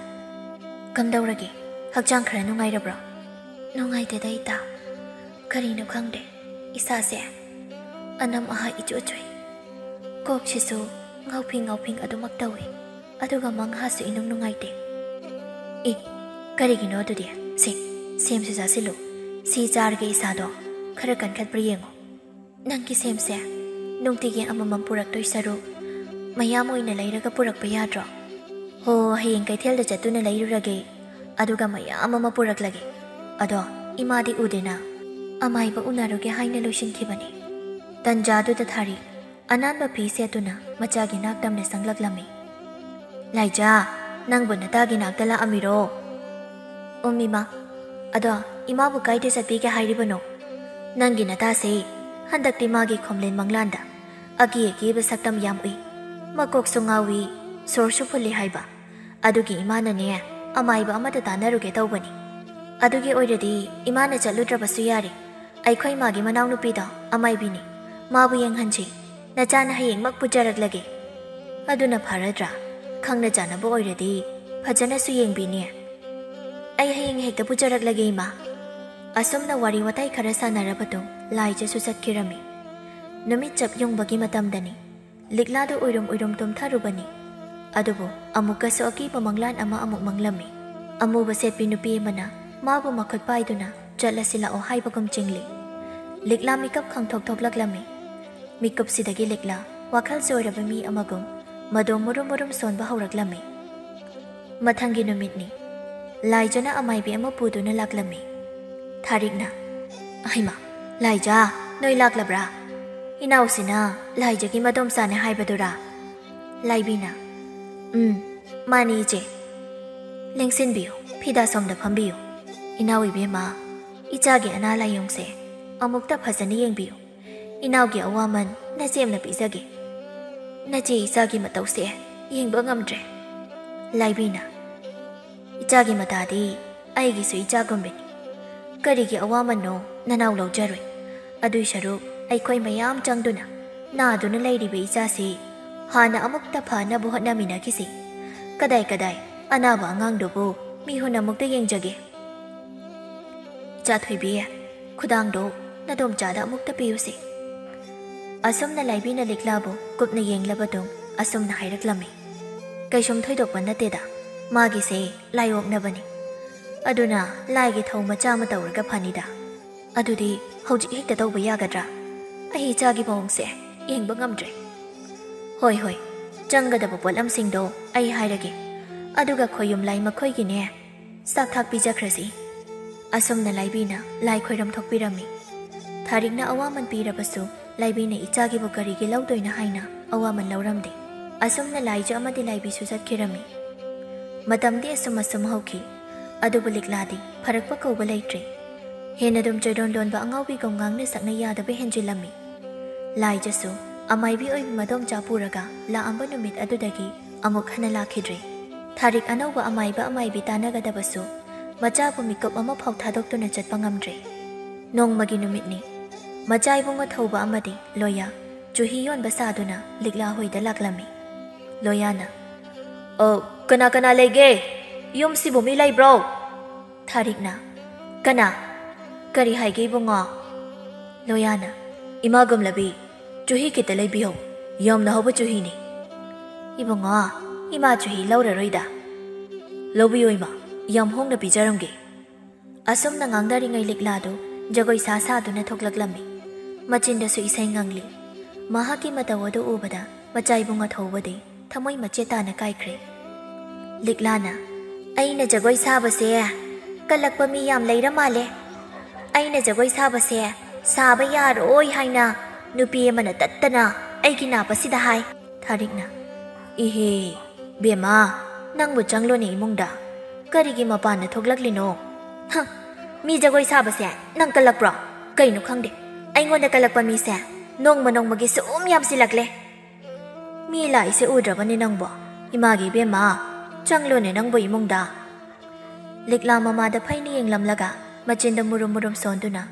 "ꯀꯝꯗꯧꯔꯒꯦ? ꯍꯛꯆꯥꯡ ꯈꯔ ꯅꯨꯡꯉꯥꯏꯔꯕ꯭ꯔꯣ?" "ꯅꯨꯡꯉꯥꯏꯇꯦꯗ ꯏꯇꯥ꯫ ꯀꯔꯤꯅꯣ ꯈꯪꯗꯦ, ꯏꯁꯥꯁꯦ ꯑꯅꯝ ꯑꯍꯥ ꯏꯆꯨ ꯆꯨꯏ꯫ ꯀꯣꯛꯁꯤꯁꯨ ꯉꯥꯎꯐꯤꯡ ꯉꯥꯎꯐꯤꯡ ꯑꯗꯨꯃꯛ ꯇꯧꯏ꯫ ꯑꯗꯨꯒ ꯃꯪꯍꯥꯁꯨ ꯏꯅꯨꯡ ꯅꯨꯡꯉꯥꯏꯇꯦ꯫" "ꯑꯦ, ꯀꯔꯤꯒꯤꯅꯣ ꯑꯗꯨꯗꯤ? ꯁꯦ, ꯁꯦꯝꯁꯦ ꯆꯥꯁꯤꯜꯂꯨ꯫ ꯁꯤ ꯆꯥꯔꯒ ꯏꯁꯥꯗꯣ ꯈꯔ ꯀꯟꯈꯠꯄ꯭ꯔꯥ ꯌꯦꯡꯉꯨ꯫ ꯅꯪꯒꯤ ꯁꯦꯝꯁꯦ ꯅꯨꯡꯇꯤꯒꯤ ꯑꯃꯃꯝ ꯄꯨꯔꯛꯇꯣꯏ ꯁꯔꯨꯛ, ꯃꯌꯥꯝ ꯑꯣꯏꯅ ꯂꯩꯔꯒ ꯄꯨꯔꯛꯄ ꯌꯥꯗ꯭ꯔꯣ?" "ꯍꯣ, ꯍꯌꯦꯡ ꯀꯩꯊꯦꯜꯗ ꯆꯠꯇꯨꯅ ꯂꯩꯔꯨꯔꯒꯦ, ꯑꯗꯨꯒ ꯃꯌꯥꯝ ꯑꯃ ꯄꯨꯔꯛꯂꯒꯦ꯫ ꯑꯗꯣ ꯏꯃꯥꯗꯤ ꯎꯗꯦꯅ, ꯑꯃꯥꯏꯕ ꯎꯅꯔꯨꯒꯦ ꯍꯥꯏꯅ ꯂꯣꯏꯁꯤꯟꯈꯤꯕꯅꯤ꯫" ꯇꯟꯖꯥꯗꯨꯗ ꯊꯥꯔꯤꯛ ꯑꯅꯥꯟꯕ ꯐꯤ ꯁꯦꯠꯇꯨꯅ ꯃꯆꯥꯒꯤ ꯅꯥꯛ ꯇꯝꯅ ꯆꯪꯂꯛꯂꯝꯃꯤ꯫ "ꯂꯥꯏꯖꯥ, ꯅꯪꯕꯨ ꯅꯇꯥꯒꯤ ꯅꯥꯛꯇ ꯂꯥꯛꯑꯝꯃꯤꯔꯣ?" "ꯎꯝ, ꯏꯃꯥ꯫ ꯑꯗꯣ ꯏꯃꯥꯕꯨ ꯀꯥꯏꯗ ꯆꯠꯄꯤꯒꯦ ꯍꯥꯏꯔꯤꯕꯅꯣ? ꯅꯪꯒꯤ ꯅꯇꯥꯁꯦ ꯍꯟꯗꯛꯇꯤ ꯃꯥꯒꯤ ꯈꯣꯝꯂꯦꯟ ꯃꯪꯂꯥꯟꯗ ꯑꯀꯤ ꯑꯀꯤꯕ ꯁꯛꯇꯝ ꯌꯥꯝ ꯎꯏ꯫ ꯃꯀꯣꯛꯁꯨ ꯉꯥꯎꯏ, ꯁꯣꯔꯁꯨ ꯐꯨꯜꯂꯤ ꯍꯥꯏꯕ꯫ ꯑꯗꯨꯒꯤ ꯏꯃꯥꯅꯅꯦ, ꯑꯃꯥꯏꯕ ꯑꯃꯗ ꯇꯥꯟꯅꯔꯨꯒꯦ ꯇꯧꯕꯅꯤ꯫ ꯑꯗꯨꯒꯤ ꯑꯣꯏꯔꯗꯤ ꯏꯃꯥꯅ ꯆꯠꯂꯨꯗ꯭ꯔꯕꯁꯨ ꯌꯥꯔꯦ꯫ ꯑꯩꯈꯣꯏ ꯃꯥꯒꯤ ꯃꯅꯥꯎꯅꯨꯄꯤꯗꯣ ꯑꯃꯥꯏꯕꯤꯅꯤ꯫ ꯃꯥꯕꯨ ꯌꯦꯡꯍꯟꯁꯤ꯫ ꯅꯆꯥꯅ ꯍꯌꯦꯡꯃꯛ ꯄꯨꯖꯔꯛꯂꯒꯦ꯫" "ꯑꯗꯨꯅ ꯐꯔꯗ꯭ꯔꯥ? ꯈꯪꯅ ꯆꯥꯟꯅꯕ ꯑꯣꯏꯔꯗꯤ ꯐꯖꯅꯁꯨ ꯌꯦꯡꯕꯤꯅꯤ꯫" "ꯑꯩ ꯍꯌꯦꯡ ꯍꯦꯛꯇ ꯄꯨꯖꯔꯛꯂꯒꯦ, ꯏꯃꯥ꯫" ꯑꯁꯨꯝꯅ ꯋꯥꯔꯤ ꯋꯥꯇꯥꯏ ꯈꯔ ꯁꯥꯟꯅꯔꯕ ꯇꯨꯡ ꯂꯥꯏꯖꯁꯨ ꯆꯠꯈꯤꯔꯝꯃꯤ꯫ ꯅꯨꯃꯤꯠ ꯆꯞ ꯌꯨꯡꯕꯒꯤ ꯃꯇꯝꯗꯅꯤ꯫ ꯂꯤꯛꯂꯥꯗꯨ ꯎꯏꯔꯨꯝ ꯎꯏꯔꯨꯝ ꯇꯨꯝꯊꯔꯨꯕꯅꯤ꯫ ꯑꯗꯨꯕꯨ ꯑꯃꯨꯛꯀꯁꯨ ꯑꯀꯤꯕ ꯃꯪꯂꯥꯟ ꯑꯃ ꯑꯃꯨꯛ ꯃꯪꯂꯝꯃꯤ꯫ ꯑꯃꯨꯕ ꯁꯦꯠꯄꯤ ꯅꯨꯄꯤ ꯑꯃꯅ ꯃꯥꯕꯨ ꯃꯈꯨꯠ ꯄꯥꯏꯗꯨꯅ ꯆꯠꯂꯁꯤ ꯂꯥꯛꯑꯣ ꯍꯥꯏꯕꯒꯨꯝ ꯆꯤꯡꯂꯤ꯫ ꯂꯤꯛꯂꯥ ꯃꯤꯀꯞ ꯈꯪꯊꯣꯛ ꯊꯣꯛꯂꯛꯂꯝꯃꯤ꯫ ꯃꯤꯀꯨꯞꯁꯤꯗꯒꯤ ꯂꯤꯛꯂꯥ ꯋꯥꯈꯜ ꯆꯣꯏꯔꯕ ꯃꯤ ꯑꯃꯒꯨꯝ ꯃꯗꯣꯝ ꯃꯨꯔꯨꯝ ꯃꯨꯔꯨꯝ ꯁꯣꯟꯕ ꯍꯧꯔꯛꯂꯝꯃꯤ꯫ ꯃꯊꯪꯒꯤ ꯅꯨꯃꯤꯠꯅꯤ꯫ ꯂꯥꯏꯖꯅ ꯑꯃꯥꯏꯕꯤ ꯑꯃ ꯄꯨꯗꯨꯅ ꯂꯥꯛꯂꯝꯃꯤ꯫ ꯊꯥꯔꯤꯛꯅ, "ꯑꯍꯩꯃꯥ, ꯂꯥꯏꯖ, ꯅꯣꯏ ꯂꯥꯛꯂꯕ꯭ꯔꯥ? ꯏꯅꯥꯎꯁꯤꯅ ꯂꯥꯏꯖꯒꯤ ꯃꯗꯣꯝꯆꯥꯅꯦ ꯍꯥꯏꯕꯗꯨꯔꯥ?" ꯂꯥꯏꯕꯤꯅ, "ꯎꯝ, "ꯃꯥꯅꯤ, ꯏꯆꯦ꯫ ꯂꯦꯡꯁꯤꯟꯕꯤꯌꯨ, ꯐꯤꯗꯥ ꯁꯣꯝꯗ ꯐꯝꯕꯤꯌꯨ꯫ ꯏꯅꯥꯎ ꯏꯕꯦꯝꯃ, ꯏꯆꯥꯒꯤ ꯑꯅꯥ ꯂꯥꯏꯌꯣꯡꯁꯦ ꯑꯃꯨꯛꯇ ꯐꯖꯅ ꯌꯦꯡꯕꯤꯌꯨ꯫ ꯏꯅꯥꯎꯒꯤ ꯑꯋꯥꯃꯟ ꯅꯆꯦꯝꯅ ꯄꯤꯖꯒꯦ꯫ ꯅꯆꯦ ꯏꯆꯥꯒꯤ ꯃꯇꯧꯁꯦ ꯌꯦꯡꯕ ꯉꯝꯗ꯭ꯔꯦ꯫" ꯂꯥꯏꯕꯤꯅ, "ꯏꯆꯥꯒꯤ ꯃꯇꯥꯗꯤ ꯑꯩꯒꯤꯁꯨ ꯏꯆꯥꯒꯨꯝꯕꯅꯤ꯫ ꯀꯔꯤꯒꯤ ꯑꯋꯥꯃꯟꯅꯣ ꯅꯅꯥꯎ ꯂꯧꯖꯔꯣꯏ? ꯑꯗꯨꯏ ꯁꯔꯨꯛ ꯑꯩꯈꯣꯏ ꯃꯌꯥꯝ ꯆꯪꯗꯨꯅ ꯅꯥꯗꯨꯅ ꯂꯩꯔꯤꯕ ꯏꯆꯥꯁꯤ ꯍꯥꯟꯅ ꯑꯃꯨꯛꯇ ꯐꯅꯕ ꯍꯣꯠꯅꯃꯤꯟꯅꯈꯤꯁꯤ꯫ ꯀꯗꯥꯏ ꯀꯗꯥꯏ ꯑꯅꯥꯕ ꯑꯉꯥꯡꯗꯨꯕꯨ ꯃꯤꯍꯨꯟ ꯑꯃꯨꯛꯇ ꯌꯦꯡꯖꯒꯦ꯫ ꯏꯆꯥ ꯊꯣꯏꯕꯤ, ꯈꯨꯗꯥꯡꯗꯣ ꯅꯗꯣꯝꯆꯥꯗ ꯑꯃꯨꯛꯇ ꯄꯤꯌꯨꯁꯦ꯫" ꯑꯁꯨꯝꯅ ꯂꯥꯏꯕꯤꯅ ꯂꯤꯛꯂꯥꯕꯨ ꯀꯨꯞꯅ ꯌꯦꯡꯂꯕꯗꯨ ꯑꯁꯨꯝꯅ ꯍꯥꯏꯔꯛꯂꯝꯃꯤ, "ꯀꯩꯁꯨꯝ ꯊꯣꯏꯗꯣꯛꯄ ꯅꯠꯇꯦꯗ, ꯃꯥꯒꯤꯁꯦ ꯂꯥꯏ ꯑꯣꯛꯅꯕꯅꯤ꯫ ꯑꯗꯨꯅ ꯂꯥꯏꯒꯤ ꯊꯧ ꯃꯆꯥ ꯑꯃ ꯇꯧꯔꯒ ꯐꯅꯤꯗ꯫ ꯑꯗꯨꯗꯤ ꯍꯧꯖꯤꯛ ꯍꯦꯛꯇ ꯇꯧꯕ ꯌꯥꯒꯗ꯭ꯔꯥ? ꯑꯩ ꯏꯆꯥꯒꯤ ꯃꯑꯣꯡꯁꯦ ꯌꯦꯡꯕ ꯉꯝꯗ꯭ꯔꯦ꯫" "ꯍꯣꯏ, ꯍꯣꯏ, ꯆꯪꯒꯗꯕ ꯄꯣꯠꯂꯝꯁꯤꯡꯗꯣ ꯑꯩ ꯍꯥꯏꯔꯒꯦ꯫ ꯑꯗꯨꯒ ꯈꯣꯌꯨꯝ ꯂꯥꯏ ꯃꯈꯣꯏꯒꯤꯅꯦ, ꯆꯥꯛ ꯊꯥꯛ ꯄꯤꯖꯈ꯭ꯔꯁꯤ꯫" ꯑꯁꯨꯝꯅ ꯂꯥꯏꯕꯤꯅ ꯂꯥꯏ ꯈꯣꯏꯔꯝ ꯊꯣꯛꯄꯤꯔꯝꯃꯤ꯫ ꯊꯥꯔꯤꯛꯅ ꯑꯋꯥꯃꯟ ꯄꯤꯔꯕꯁꯨ ꯂꯥꯏꯕꯤꯅ ꯏꯆꯥꯒꯤꯕꯨ ꯀꯔꯤꯒꯤ ꯂꯧꯗꯣꯏꯅꯣ ꯍꯥꯏꯅ ꯑꯋꯥꯃꯟ ꯂꯧꯔꯝꯗꯦ꯫ ꯑꯁꯨꯝꯅ ꯂꯥꯏꯖ ꯑꯃꯗꯤ ꯂꯥꯏꯕꯤꯁꯨ ꯆꯠꯈꯤꯔꯝꯃꯤ꯫ ꯃꯇꯝꯗꯤ ꯑꯁꯨꯝ ꯑꯁꯨꯝ ꯍꯧꯈꯤ꯫ ꯑꯗꯨꯕꯨ ꯂꯤꯛꯂꯥꯗꯤ ꯐꯔꯛꯄ ꯀꯧꯕ ꯂꯩꯇ꯭ꯔꯦ꯫ ꯍꯦꯟꯅ ꯑꯗꯨꯝ ꯆꯣꯏꯔꯣꯟ ꯂꯣꯟꯕ ꯑꯉꯥꯎꯕꯤꯒꯨꯝ ꯉꯥꯡꯅ ꯁꯛꯅ ꯌꯥꯗꯕ ꯍꯦꯟꯖꯤꯜꯂꯝꯃꯤ꯫ ꯂꯥꯏꯖꯁꯨ ꯑꯃꯥꯏꯕꯤ ꯑꯣꯏꯕꯤ ꯃꯗꯣꯝꯆꯥ ꯄꯨꯔꯒ ꯂꯥꯛꯑꯝꯕ ꯅꯨꯃꯤꯠ ꯑꯗꯨꯗꯒꯤ ꯑꯃꯨꯛ ꯍꯟꯅ ꯂꯥꯛꯈꯤꯗ꯭ꯔꯦ꯫ ꯊꯥꯔꯤꯛ ꯑꯅꯧꯕ ꯑꯃꯥꯏꯕ ꯑꯃꯥꯏꯕꯤ ꯇꯥꯟꯅꯒꯗꯕꯁꯨ ꯃꯆꯥꯕꯨ ꯃꯤꯀꯨꯞ ꯑꯃꯐꯥꯎ ꯊꯥꯗꯣꯛꯇꯨꯅ ꯆꯠꯄ ꯉꯝꯗ꯭ꯔꯦ꯫ ꯅꯣꯡꯃꯒꯤ ꯅꯨꯃꯤꯠꯅꯤ꯫ ꯃꯆꯥ ꯏꯕꯨꯡꯉꯣ ꯊꯧꯕ ꯑꯃꯗꯤ ꯂꯣꯌꯥ ꯆꯨꯍꯤ ꯌꯣꯟꯕ ꯁꯥꯗꯨꯅ ꯂꯤꯛꯂꯥ ꯍꯣꯏꯗ ꯂꯥꯛꯂꯝꯃꯤ꯫ ꯂꯣꯌꯥꯅ, "ꯑ, ꯀꯅꯥ ꯀꯅꯥ ꯂꯩꯒꯦ? ꯌꯨꯝꯁꯤꯕꯨ ꯃꯤ ꯂꯩꯕ꯭ꯔꯣ?" ꯊꯥꯔꯤꯛꯅ, "ꯀꯅꯥ? ꯀꯔꯤ ꯍꯥꯏꯒꯦ ꯏꯕꯨꯡꯉꯣ?" ꯂꯣꯌꯥꯅ, "ꯏꯃꯥ ꯒꯝꯂꯕꯤ, ꯆꯨꯍꯤ ꯈꯤꯇ ꯂꯩꯕꯤꯍꯧ꯫ ꯌꯥꯝꯅ ꯍꯥꯎꯕ ꯆꯨꯍꯤꯅꯤ꯫" "ꯏꯕꯨꯡꯉꯣ, ꯏꯃꯥ ꯆꯨꯍꯤ ꯂꯧꯔꯔꯣꯏꯗ꯫" "ꯂꯧꯕꯤꯌꯨ ꯏꯃꯥ, ꯌꯥꯝ ꯍꯣꯡꯅ ꯄꯤꯖꯔꯝꯒꯦ꯫" ꯑꯁꯨꯝꯅ ꯉꯥꯡꯅꯔꯤꯉꯩ ꯂꯤꯛꯂꯥꯗꯨ ꯖꯒꯣꯏ ꯁꯥ ꯁꯥꯗꯨꯅ ꯊꯣꯛꯂꯛꯂꯝꯃꯤ꯫ ꯃꯆꯤꯟꯗꯁꯨ ꯏꯁꯩ ꯉꯪꯂꯤ꯫ ꯃꯍꯥꯛꯀꯤ ꯃꯇꯧ ꯑꯗꯨ ꯎꯕꯗ ꯃꯆꯥ ꯏꯕꯨꯡꯉꯣ ꯊꯧꯕꯗꯤ ꯊꯃꯣꯏ ꯃꯆꯦꯠ ꯇꯥꯅ ꯀꯥꯏꯈ꯭ꯔꯦ꯫ ꯂꯤꯛꯂꯥꯅ, "ꯑꯩꯅ ꯖꯒꯣꯏ ꯁꯥꯕꯁꯦ ꯀꯜꯂꯛꯄ ꯃꯤ ꯌꯥꯝ ꯂꯩꯔ ꯃꯥꯜꯂꯦ꯫ ꯑꯩꯅ ꯖꯒꯣꯏ ꯁꯥꯕꯁꯦ ꯁꯥꯕ ꯌꯥꯔꯣꯏ ꯍꯥꯏꯅ ꯅꯨꯄꯤ ꯑꯃꯅ ꯇꯠꯇꯅ ꯑꯩꯒꯤ ꯅꯥꯄꯁꯤꯗ ꯍꯥꯏ꯫" ꯊꯥꯔꯤꯛꯅ, "ꯏꯍꯦ, "ꯕꯦꯝꯃ, ꯅꯪꯕꯨ ꯆꯪꯂꯣꯅꯦ ꯏꯃꯨꯡꯗ꯫ ꯀꯔꯤꯒꯤ ꯃꯄꯥꯟꯗ ꯊꯣꯛꯂꯛꯂꯤꯅꯣ?" "ꯍ, ꯃꯤ ꯖꯒꯣꯏ ꯁꯥꯕꯁꯦ ꯅꯪ ꯀꯜꯂꯛꯄ꯭ꯔꯣ? ꯀꯩꯅꯣ ꯈꯪꯗꯦ, ꯑꯩꯉꯣꯟꯗ ꯀꯜꯂꯛꯄ ꯃꯤꯁꯦ ꯅꯣꯡꯃ ꯅꯣꯡꯃꯒꯤ ꯁꯨꯝ ꯌꯥꯝꯁꯤꯜꯂꯛꯂꯦ꯫ ꯃꯤ ꯂꯥꯛꯏꯁꯦ ꯎꯗ꯭ꯔꯕꯅꯦ ꯅꯪꯕꯣ? ꯏꯃꯥꯒꯤ ꯏꯕꯦꯝꯃ, ꯆꯪꯂꯣꯅꯦ ꯅꯪꯕꯨ ꯏꯃꯨꯡꯗ꯫" ꯂꯤꯛꯂꯥ ꯃꯃꯥꯗ ꯐꯩꯅ ꯌꯦꯡꯂꯝꯂꯒ ꯃꯆꯤꯟꯗ ꯃꯨꯔꯨꯝ ꯃꯨꯔꯨꯝ ꯁꯣꯟꯗꯨꯅ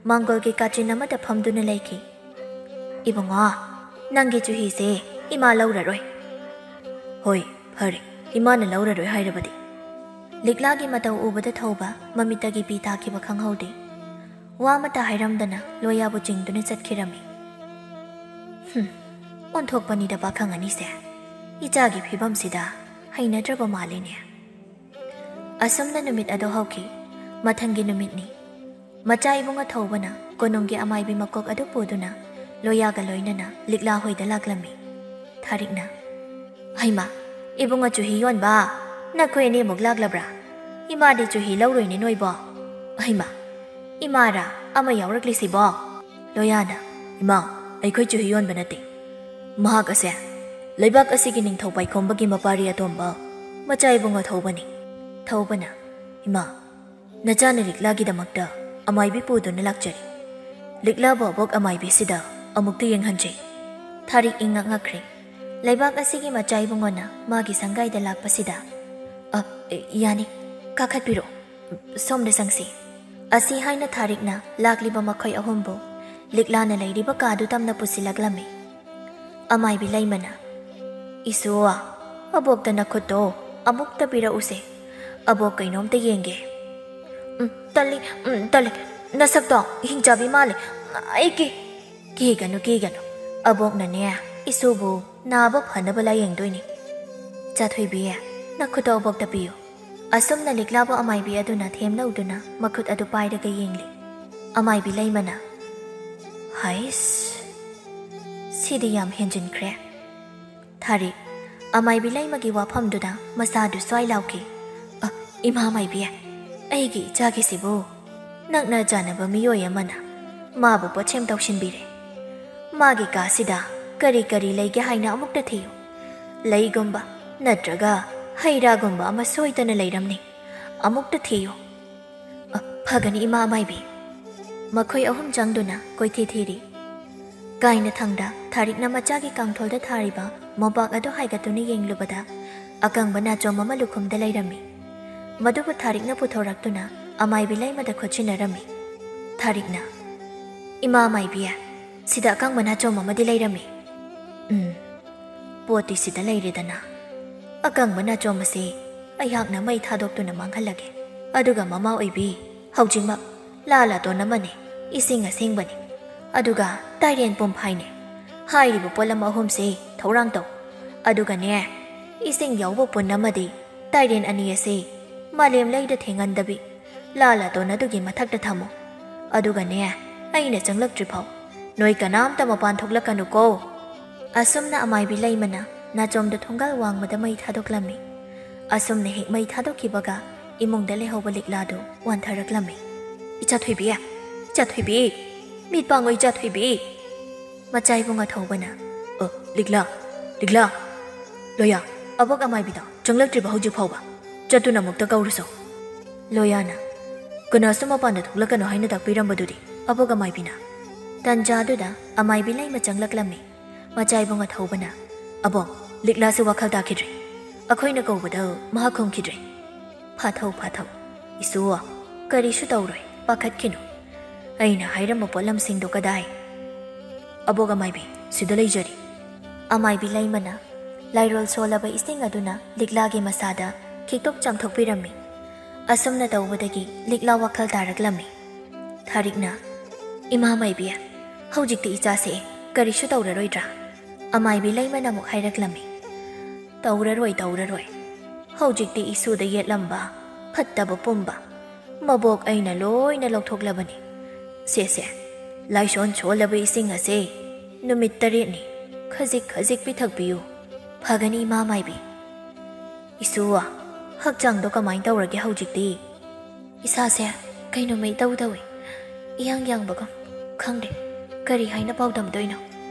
ꯃꯥꯡꯒꯣꯜꯒꯤ ꯀꯥꯆꯤꯟ ꯑꯃꯗ ꯐꯝꯗꯨꯅ ꯂꯩꯈꯤ꯫ "ꯏꯕꯨꯡꯉꯣ, ꯅꯪꯒꯤ ꯆꯨꯍꯤꯁꯦ ꯏꯃꯥ ꯂꯧꯔꯔꯣꯏ꯫" "ꯍꯣꯏ, ꯐꯔꯦ, ꯏꯃꯥꯅ ꯂꯧꯔꯔꯣꯏ ꯍꯥꯏꯔꯕꯗꯤ꯫" ꯂꯤꯛꯂꯥꯒꯤ ꯃꯇꯧ ꯎꯕꯗ ꯊꯧꯕ ꯃꯃꯤꯠꯇꯒꯤ ꯄꯤ ꯇꯥꯈꯤꯕ ꯈꯪꯍꯧꯗꯦ꯫ ꯋꯥ ꯑꯃꯠꯇ ꯍꯥꯏꯔꯝꯗꯅ ꯂꯣꯌꯥꯕꯨ ꯆꯤꯡꯗꯨꯅ ꯆꯠꯈꯤꯔꯝꯃꯤ꯫ "ꯍꯨꯝ, ꯑꯣꯟꯊꯣꯛꯄꯅꯤꯗ ꯄꯥꯈꯪ ꯑꯅꯤꯁꯦ꯫ ꯏꯆꯥꯒꯤ ꯐꯤꯕꯝꯁꯤꯗ ꯍꯩꯅꯗ꯭ꯔꯕ ꯃꯥꯜꯂꯤꯅꯦ꯫" ꯑꯁꯨꯝꯅ ꯅꯨꯃꯤꯠ ꯑꯗꯨ ꯍꯧꯈꯤ꯫ ꯃꯊꯪꯒꯤ ꯅꯨꯃꯤꯠꯅꯤ꯫ ꯃꯆꯥ ꯏꯕꯨꯡ ꯑꯊꯧꯕꯅ ꯀꯣꯅꯨꯡꯒꯤ ꯑꯃꯥꯏꯕꯤ ꯃꯀꯣꯛ ꯑꯗꯨ ꯄꯨꯗꯨꯅ ꯂꯣꯌꯥꯒ ꯂꯣꯏꯅꯅ ꯂꯤꯛꯂꯥ ꯍꯣꯏꯗ ꯂꯥꯛꯂꯝꯃꯤ꯫ ꯊꯥꯔꯤꯛꯅ, "ꯍꯩꯃꯥ, ꯏꯕꯨꯡ ꯑꯆꯨꯍꯤ ꯌꯣꯟꯕ, ꯅꯈꯣꯏ ꯑꯅꯤꯃꯨꯛ ꯂꯥꯛꯂꯕ꯭ꯔꯥ? ꯏꯃꯥꯗꯤ ꯆꯨꯍꯤ ꯂꯧꯔꯣꯏꯅꯦ ꯅꯣꯏꯕꯣ꯫ ꯍꯩꯃꯥ, ꯏꯃꯥꯔꯥ ꯑꯃ ꯌꯥꯎꯔꯛꯂꯤꯁꯤꯕꯣ?" ꯂꯣꯌꯥꯅ, "ꯏꯃꯥ, ꯑꯩꯈꯣꯏ ꯆꯨꯍꯤ ꯌꯣꯟꯕ ꯅꯠꯇꯦ꯫ ꯃꯍꯥꯛ ꯑꯁꯦ ꯂꯩꯕꯥꯛ ꯑꯁꯤꯒꯤ ꯅꯤꯡꯊꯧ ꯄꯥꯏꯈꯣꯝꯕꯒꯤ ꯃꯄꯥꯔꯤ ꯑꯇꯣꯝꯕ ꯃꯆꯥ ꯏꯕꯨꯡ ꯑꯊꯧꯕꯅꯤ꯫" ꯊꯧꯕꯅ, "ꯏꯃꯥ, ꯅꯆꯥꯅ ꯂꯤꯛꯂꯥꯒꯤꯗꯃꯛꯇ ꯑꯃꯥꯏꯕꯤ ꯄꯨꯗꯨꯅ ꯂꯥꯛꯆꯔꯤ꯫ ꯂꯤꯛꯂꯥꯕꯨ ꯑꯕꯣꯛ ꯑꯃꯥꯏꯕꯤꯁꯤꯗ ꯑꯃꯨꯛꯇ ꯌꯦꯡꯍꯟꯖꯤ꯫" ꯊꯥꯔꯤꯛ ꯏꯪꯉꯛ ꯉꯛꯈ꯭ꯔꯦ꯫ ꯂꯩꯕꯥꯛ ꯑꯁꯤꯒꯤ ꯃꯆꯥ ꯏꯕꯨꯡꯉꯣꯅ ꯃꯥꯒꯤ ꯁꯪꯒꯥꯏꯗ ꯂꯥꯛꯄꯁꯤꯗ, "ꯑ, ꯌꯥꯅꯤ, ꯀꯥꯈꯠꯄꯤꯔꯛꯑꯣ, ꯁꯣꯝꯗ ꯆꯪꯁꯤ꯫" ꯑꯁꯤ ꯍꯥꯏꯅ ꯊꯥꯔꯤꯛꯅ ꯂꯥꯛꯂꯤꯕ ꯃꯈꯣꯏ ꯑꯍꯨꯝꯕꯨ ꯂꯤꯛꯂꯥꯅ ꯂꯩꯔꯤꯕ ꯀꯥꯗꯨ ꯇꯝꯅ ꯄꯨꯁꯤꯜꯂꯛꯂꯝꯃꯤ꯫ ꯑꯃꯥꯏꯕꯤ ꯂꯩꯃꯅ, "ꯏꯁꯨ, ꯑꯕꯣꯛꯇ ꯅꯈꯨꯠꯇꯣ ꯑꯃꯨꯛꯇ ꯄꯤꯔꯛꯎꯁꯦ꯫ ꯑꯕꯣꯛ ꯀꯩꯅꯣꯝꯇ ꯌꯦꯡꯒꯦ꯫" "ꯎꯝ, ꯇꯜꯂꯤ, ꯎꯝ, ꯇꯜꯂꯤ꯫ ꯅꯁꯛꯇꯣ ꯍꯤꯡꯆꯥꯕꯤ ꯃꯥꯜꯂꯤ꯫ ꯑꯩ ꯀꯤ-" "ꯀꯤꯒꯅꯨ, ꯀꯤꯒꯅꯨ꯫ ꯑꯕꯣꯛꯅꯅꯦ, ꯏꯁꯨꯕꯨ ꯅꯥꯕ ꯐꯅꯕ ꯂꯥꯌꯦꯡꯗꯣꯏꯅꯤ꯫ ꯆꯥꯊꯣꯏꯕꯤ, ꯅꯈꯨꯠꯇꯣ ꯑꯕꯣꯛꯇ ꯄꯤꯌꯨ꯫" ꯑꯁꯨꯝꯅ ꯂꯤꯛꯂꯥꯕꯨ ꯑꯃꯥꯏꯕꯤ ꯑꯗꯨꯅ ꯊꯦꯝꯂꯧꯗꯨꯅ ꯃꯈꯨꯠ ꯑꯗꯨ ꯄꯥꯏꯔꯒ ꯌꯦꯡꯂꯤ꯫ ꯑꯃꯥꯏꯕꯤ ꯂꯩꯃꯅ, "ꯍꯩꯁ, ꯁꯤꯗꯤ ꯌꯥꯝ ꯍꯦꯟꯖꯤꯟꯈ꯭ꯔꯦ꯫" ꯊꯥꯔꯤꯛ, ꯑꯃꯥꯏꯕꯤ ꯂꯩꯃꯒꯤ ꯋꯥꯐꯝꯗꯨꯗ ꯃꯁꯥꯗꯨ ꯁ꯭ꯋꯥꯏ ꯂꯥꯎꯈꯤ꯫ "ꯑ, ꯏꯃꯥ ꯃꯥꯏꯕꯤ, ꯑꯩꯒꯤ ꯏꯆꯥꯒꯤꯁꯤꯕꯨ ꯅꯛꯅ ꯆꯥꯟꯅꯕ ꯃꯤꯑꯣꯏ ꯑꯃꯅ ꯃꯥꯕꯨ ꯄꯣꯠꯁꯦꯝ ꯇꯧꯁꯤꯟꯕꯤꯔꯦ꯫ ꯃꯥꯒꯤ ꯀꯥꯁꯤꯗ ꯀꯔꯤ ꯀꯔꯤ ꯂꯩꯒꯦ ꯍꯥꯏꯅ ꯑꯃꯨꯛꯇ ꯊꯤꯌꯨ꯫ ꯂꯩꯒꯨꯝꯕ, ꯅꯠꯇ꯭ꯔꯒ ꯍꯩ ꯔꯥꯒꯨꯝꯕ ꯑꯃ ꯁꯣꯏꯗꯅ ꯂꯩꯔꯝꯅꯤ꯫ ꯑꯃꯨꯛꯇ ꯊꯤꯌꯨ꯫ "ꯑ, ꯐꯒꯅꯤ, ꯏꯃꯥ ꯑꯃꯥꯏꯕꯤ꯫" ꯃꯈꯣꯏ ꯑꯍꯨꯝ ꯆꯪꯗꯨꯅ ꯀꯣꯏꯊꯤ ꯊꯤꯔꯤ꯫ ꯀꯥꯏꯅꯊꯪꯗ ꯊꯥꯔꯤꯛꯅ ꯃꯆꯥꯒꯤ ꯀꯥꯡꯊꯣꯜꯗ ꯊꯥꯔꯤꯕ ꯃꯣꯝꯄꯥꯛ ꯑꯗꯨ ꯍꯥꯏꯒꯠꯇꯨꯅ ꯌꯦꯡꯂꯨꯕꯗ, ꯑꯀꯪꯕ ꯅꯥꯆꯣꯝ ꯑꯃ ꯂꯨꯈꯨꯝꯗ ꯂꯩꯔꯝꯃꯤ꯫ ꯃꯗꯨꯕꯨ ꯊꯥꯔꯤꯛꯅ ꯄꯨꯊꯣꯔꯛꯇꯨꯅ ꯑꯃꯥꯏꯕꯤ ꯂꯩꯃꯗ ꯈꯨꯠꯁꯤꯟꯅꯔꯝꯃꯤ꯫ ꯊꯥꯔꯤꯛꯅ, "ꯏꯃꯥ ꯑꯃꯥꯏꯕꯤ, ꯁꯤꯗ ꯑꯀꯪꯕ ꯅꯥꯆꯣꯝ ꯑꯃꯗꯤ ꯂꯩꯔꯝꯃꯤ꯫" "ꯎꯝ, ꯄꯣꯠꯇꯤ ꯁꯤꯗ ꯂꯩꯔꯦꯗꯅ꯫ ꯑꯀꯪꯕ ꯅꯥꯆꯣꯝ ꯑꯁꯤ ꯑꯩꯍꯥꯛꯅ ꯃꯩ ꯊꯥꯗꯣꯛꯇꯨꯅ ꯃꯥꯡꯍꯜꯂꯒꯦ꯫ ꯑꯗꯨꯒ ꯃꯃꯥ ꯑꯣꯏꯕꯤ, ꯍꯧꯖꯤꯛꯃꯛ ꯂꯥ ꯂꯥꯇꯣꯟ ꯑꯃꯅꯤ, ꯏꯁꯤꯡ ꯑꯁꯦꯡꯕꯅꯤ, ꯑꯗꯨꯒ ꯇꯥꯏꯔꯦꯟ ꯄꯨꯝꯐꯥꯏꯅꯤ꯫ ꯍꯥꯏꯔꯤꯕ ꯄꯣꯠꯂꯝ ꯑꯍꯨꯝꯁꯤ ꯊꯧꯔꯥꯡ ꯇꯧ꯫ ꯑꯗꯨꯒꯅꯦ, ꯏꯁꯤꯡ ꯌꯥꯎꯕ ꯄꯨꯟ ꯑꯃꯗꯤ ꯇꯥꯏꯔꯦꯟ ꯑꯅꯤ ꯑꯁꯤ ꯃꯥꯂꯦꯝ ꯂꯩꯗ ꯊꯦꯡꯍꯟꯗꯕꯤ ꯂꯥ ꯂꯥꯇꯣꯟ ꯑꯗꯨꯒꯤ ꯃꯊꯛꯇ ꯊꯝꯃꯨ꯫ ꯑꯗꯨꯒꯅꯦ, ꯑꯩꯅ ꯆꯪꯂꯛꯇ꯭ꯔꯤꯐꯥꯎ ꯅꯣꯏ ꯀꯅꯥꯝꯇ ꯃꯄꯥꯟ ꯊꯣꯛꯂꯛꯀꯅꯨꯀꯣ꯫" ꯑꯁꯨꯝꯅ ꯑꯃꯥꯏꯕꯤ ꯂꯩꯃꯅ ꯅꯥꯆꯣꯝꯗ ꯊꯣꯡꯒꯥꯜ ꯋꯥꯡꯃꯗ ꯃꯩ ꯊꯥꯗꯣꯛꯂꯝꯃꯤ꯫ ꯑꯁꯨꯝꯅ ꯍꯦꯛ ꯃꯩ ꯊꯥꯗꯣꯛꯈꯤꯕꯒ ꯏꯃꯨꯡꯗ ꯂꯩꯍꯧꯕ ꯂꯤꯛꯂꯥꯗꯨ ꯋꯥꯟꯊꯔꯛꯂꯝꯃꯤ꯫ "ꯏꯆꯥ ꯊꯣꯏꯕꯤ! ꯏꯆꯥ ꯊꯣꯏꯕꯤ! ꯃꯤꯠ ꯄꯥꯡꯉꯣ, ꯏꯆꯥ ꯊꯣꯏꯕꯤ!" ꯃꯆꯥ ꯏꯕꯨꯡ ꯑꯊꯧꯕꯅ, "ꯑ, ꯂꯤꯛꯂꯥ! ꯂꯤꯛꯂꯥ! ꯂꯣꯌꯥ, ꯑꯕꯣꯛ ꯑꯃꯥꯏꯕꯤꯗꯣ ꯆꯪꯂꯛꯇ꯭ꯔꯤꯕ ꯍꯧꯖꯤꯛ ꯐꯥꯎꯕ? ꯆꯠꯇꯨꯅ ꯑꯃꯨꯛꯇ ꯀꯧꯔꯨꯁꯣ꯫" ꯂꯣꯌꯥꯅ, "ꯀꯅꯥꯁꯨ ꯃꯄꯥꯟꯗ ꯊꯣꯛꯂꯛꯀꯅꯨ ꯍꯥꯏꯅ ꯇꯥꯛꯄꯤꯔꯝꯕꯗꯨꯗꯤ, ꯑꯕꯣꯛ ꯑꯃꯥꯏꯕꯤꯅ?" ꯇꯟꯖꯥꯗꯨꯗ ꯑꯃꯥꯏꯕꯤ ꯂꯩꯃ ꯆꯪꯂꯛꯂꯝꯃꯤ꯫ ꯃꯆꯥ ꯏꯕꯨꯡ ꯑꯊꯧꯕꯅ, "ꯑꯕꯣꯛ, ꯂꯤꯛꯂꯥꯁꯤ ꯋꯥꯈꯜ ꯇꯥꯈꯤꯗ꯭ꯔꯦ꯫ ꯑꯩꯈꯣꯏꯅ ꯀꯧꯕꯗ ꯃꯍꯥꯛ ꯈꯨꯝꯈꯤꯗ꯭ꯔꯦ꯫" "ꯐꯥꯊꯧ, ꯐꯥꯊꯧ꯫ ꯏꯁꯨ, ꯀꯔꯤꯁꯨ ꯇꯧꯔꯣꯏ, ꯄꯥꯈꯠꯈꯤꯅꯨ꯫ ꯑꯩꯅ ꯍꯥꯏꯔꯝꯕ ꯄꯣꯠꯂꯝꯁꯤꯡꯗꯣ ꯀꯗꯥꯏ?" "ꯑꯕꯣꯛ ꯑꯃꯥꯏꯕꯤ, ꯁꯤꯗ ꯂꯩꯖꯔꯤ꯫" ꯑꯃꯥꯏꯕꯤ ꯂꯩꯃꯅ ꯂꯥꯏꯔꯣꯜ ꯁꯣꯜꯂꯕ ꯏꯁꯤꯡ ꯑꯗꯨꯅ ꯂꯤꯛꯂꯥꯒꯤ ꯃꯁꯥꯗ ꯈꯤꯛꯇꯣꯛ ꯆꯥꯝꯊꯣꯛꯄꯤꯔꯝꯃꯤ꯫ ꯑꯁꯨꯝꯅ ꯇꯧꯕꯗꯒꯤ ꯂꯤꯛꯂꯥ ꯋꯥꯈꯜ ꯇꯥꯔꯛꯂꯝꯃꯤ꯫ ꯊꯥꯔꯤꯛꯅ, "ꯏꯃꯥ ꯃꯥꯏꯕꯤ, ꯍꯧꯖꯤꯛꯇꯤ ꯏꯆꯥꯁꯦ ꯀꯔꯤꯁꯨ ꯇꯧꯔꯔꯣꯏꯗ꯭ꯔꯥ?" ꯑꯃꯥꯏꯕꯤ ꯂꯩꯃꯅ ꯑꯃꯨꯛ ꯍꯥꯏꯔꯛꯂꯝꯃꯤ, "ꯇꯧꯔꯔꯣꯏ, ꯇꯧꯔꯔꯣꯏ꯫ ꯍꯧꯖꯤꯛꯇꯤ ꯏꯁꯨꯗ ꯌꯦꯠꯂꯝꯕ ꯐꯠꯇꯕ ꯄꯨꯝꯕ ꯃꯕꯣꯛ ꯑꯩꯅ ꯂꯣꯏꯅ ꯂꯧꯊꯣꯛꯂꯕꯅꯤ꯫ ꯁꯦ, ꯁꯦ, ꯂꯥꯏꯁꯣꯟ ꯁꯣꯜꯂꯕ ꯏꯁꯤꯡ ꯑꯁꯦ ꯅꯨꯃꯤꯠ ꯇꯔꯦꯠꯅꯤ ꯈꯖꯤꯛ ꯈꯖꯤꯛ ꯄꯤꯊꯛꯄꯤꯌꯨ꯫ ꯐꯒꯅꯤ, ꯏꯃꯥ ꯃꯥꯏꯕꯤ꯫ ꯏꯁꯨ, ꯍꯛꯆꯥꯡꯗꯣ ꯀꯃꯥꯏꯅ ꯇꯧꯔꯒꯦ ꯍꯧꯖꯤꯛꯇꯤ?" "ꯏꯁꯥꯁꯦ ꯀꯩꯅꯣꯝꯃ ꯏꯇꯧ ꯇꯧꯏ꯫ ꯏꯌꯥꯡ ꯌꯥꯡꯕꯒꯨꯝ꯫ ꯈꯪꯗꯦ, ꯀꯔꯤ ꯍꯥꯏꯅ ꯄꯥꯎꯗꯝꯗꯣꯏꯅꯣ?"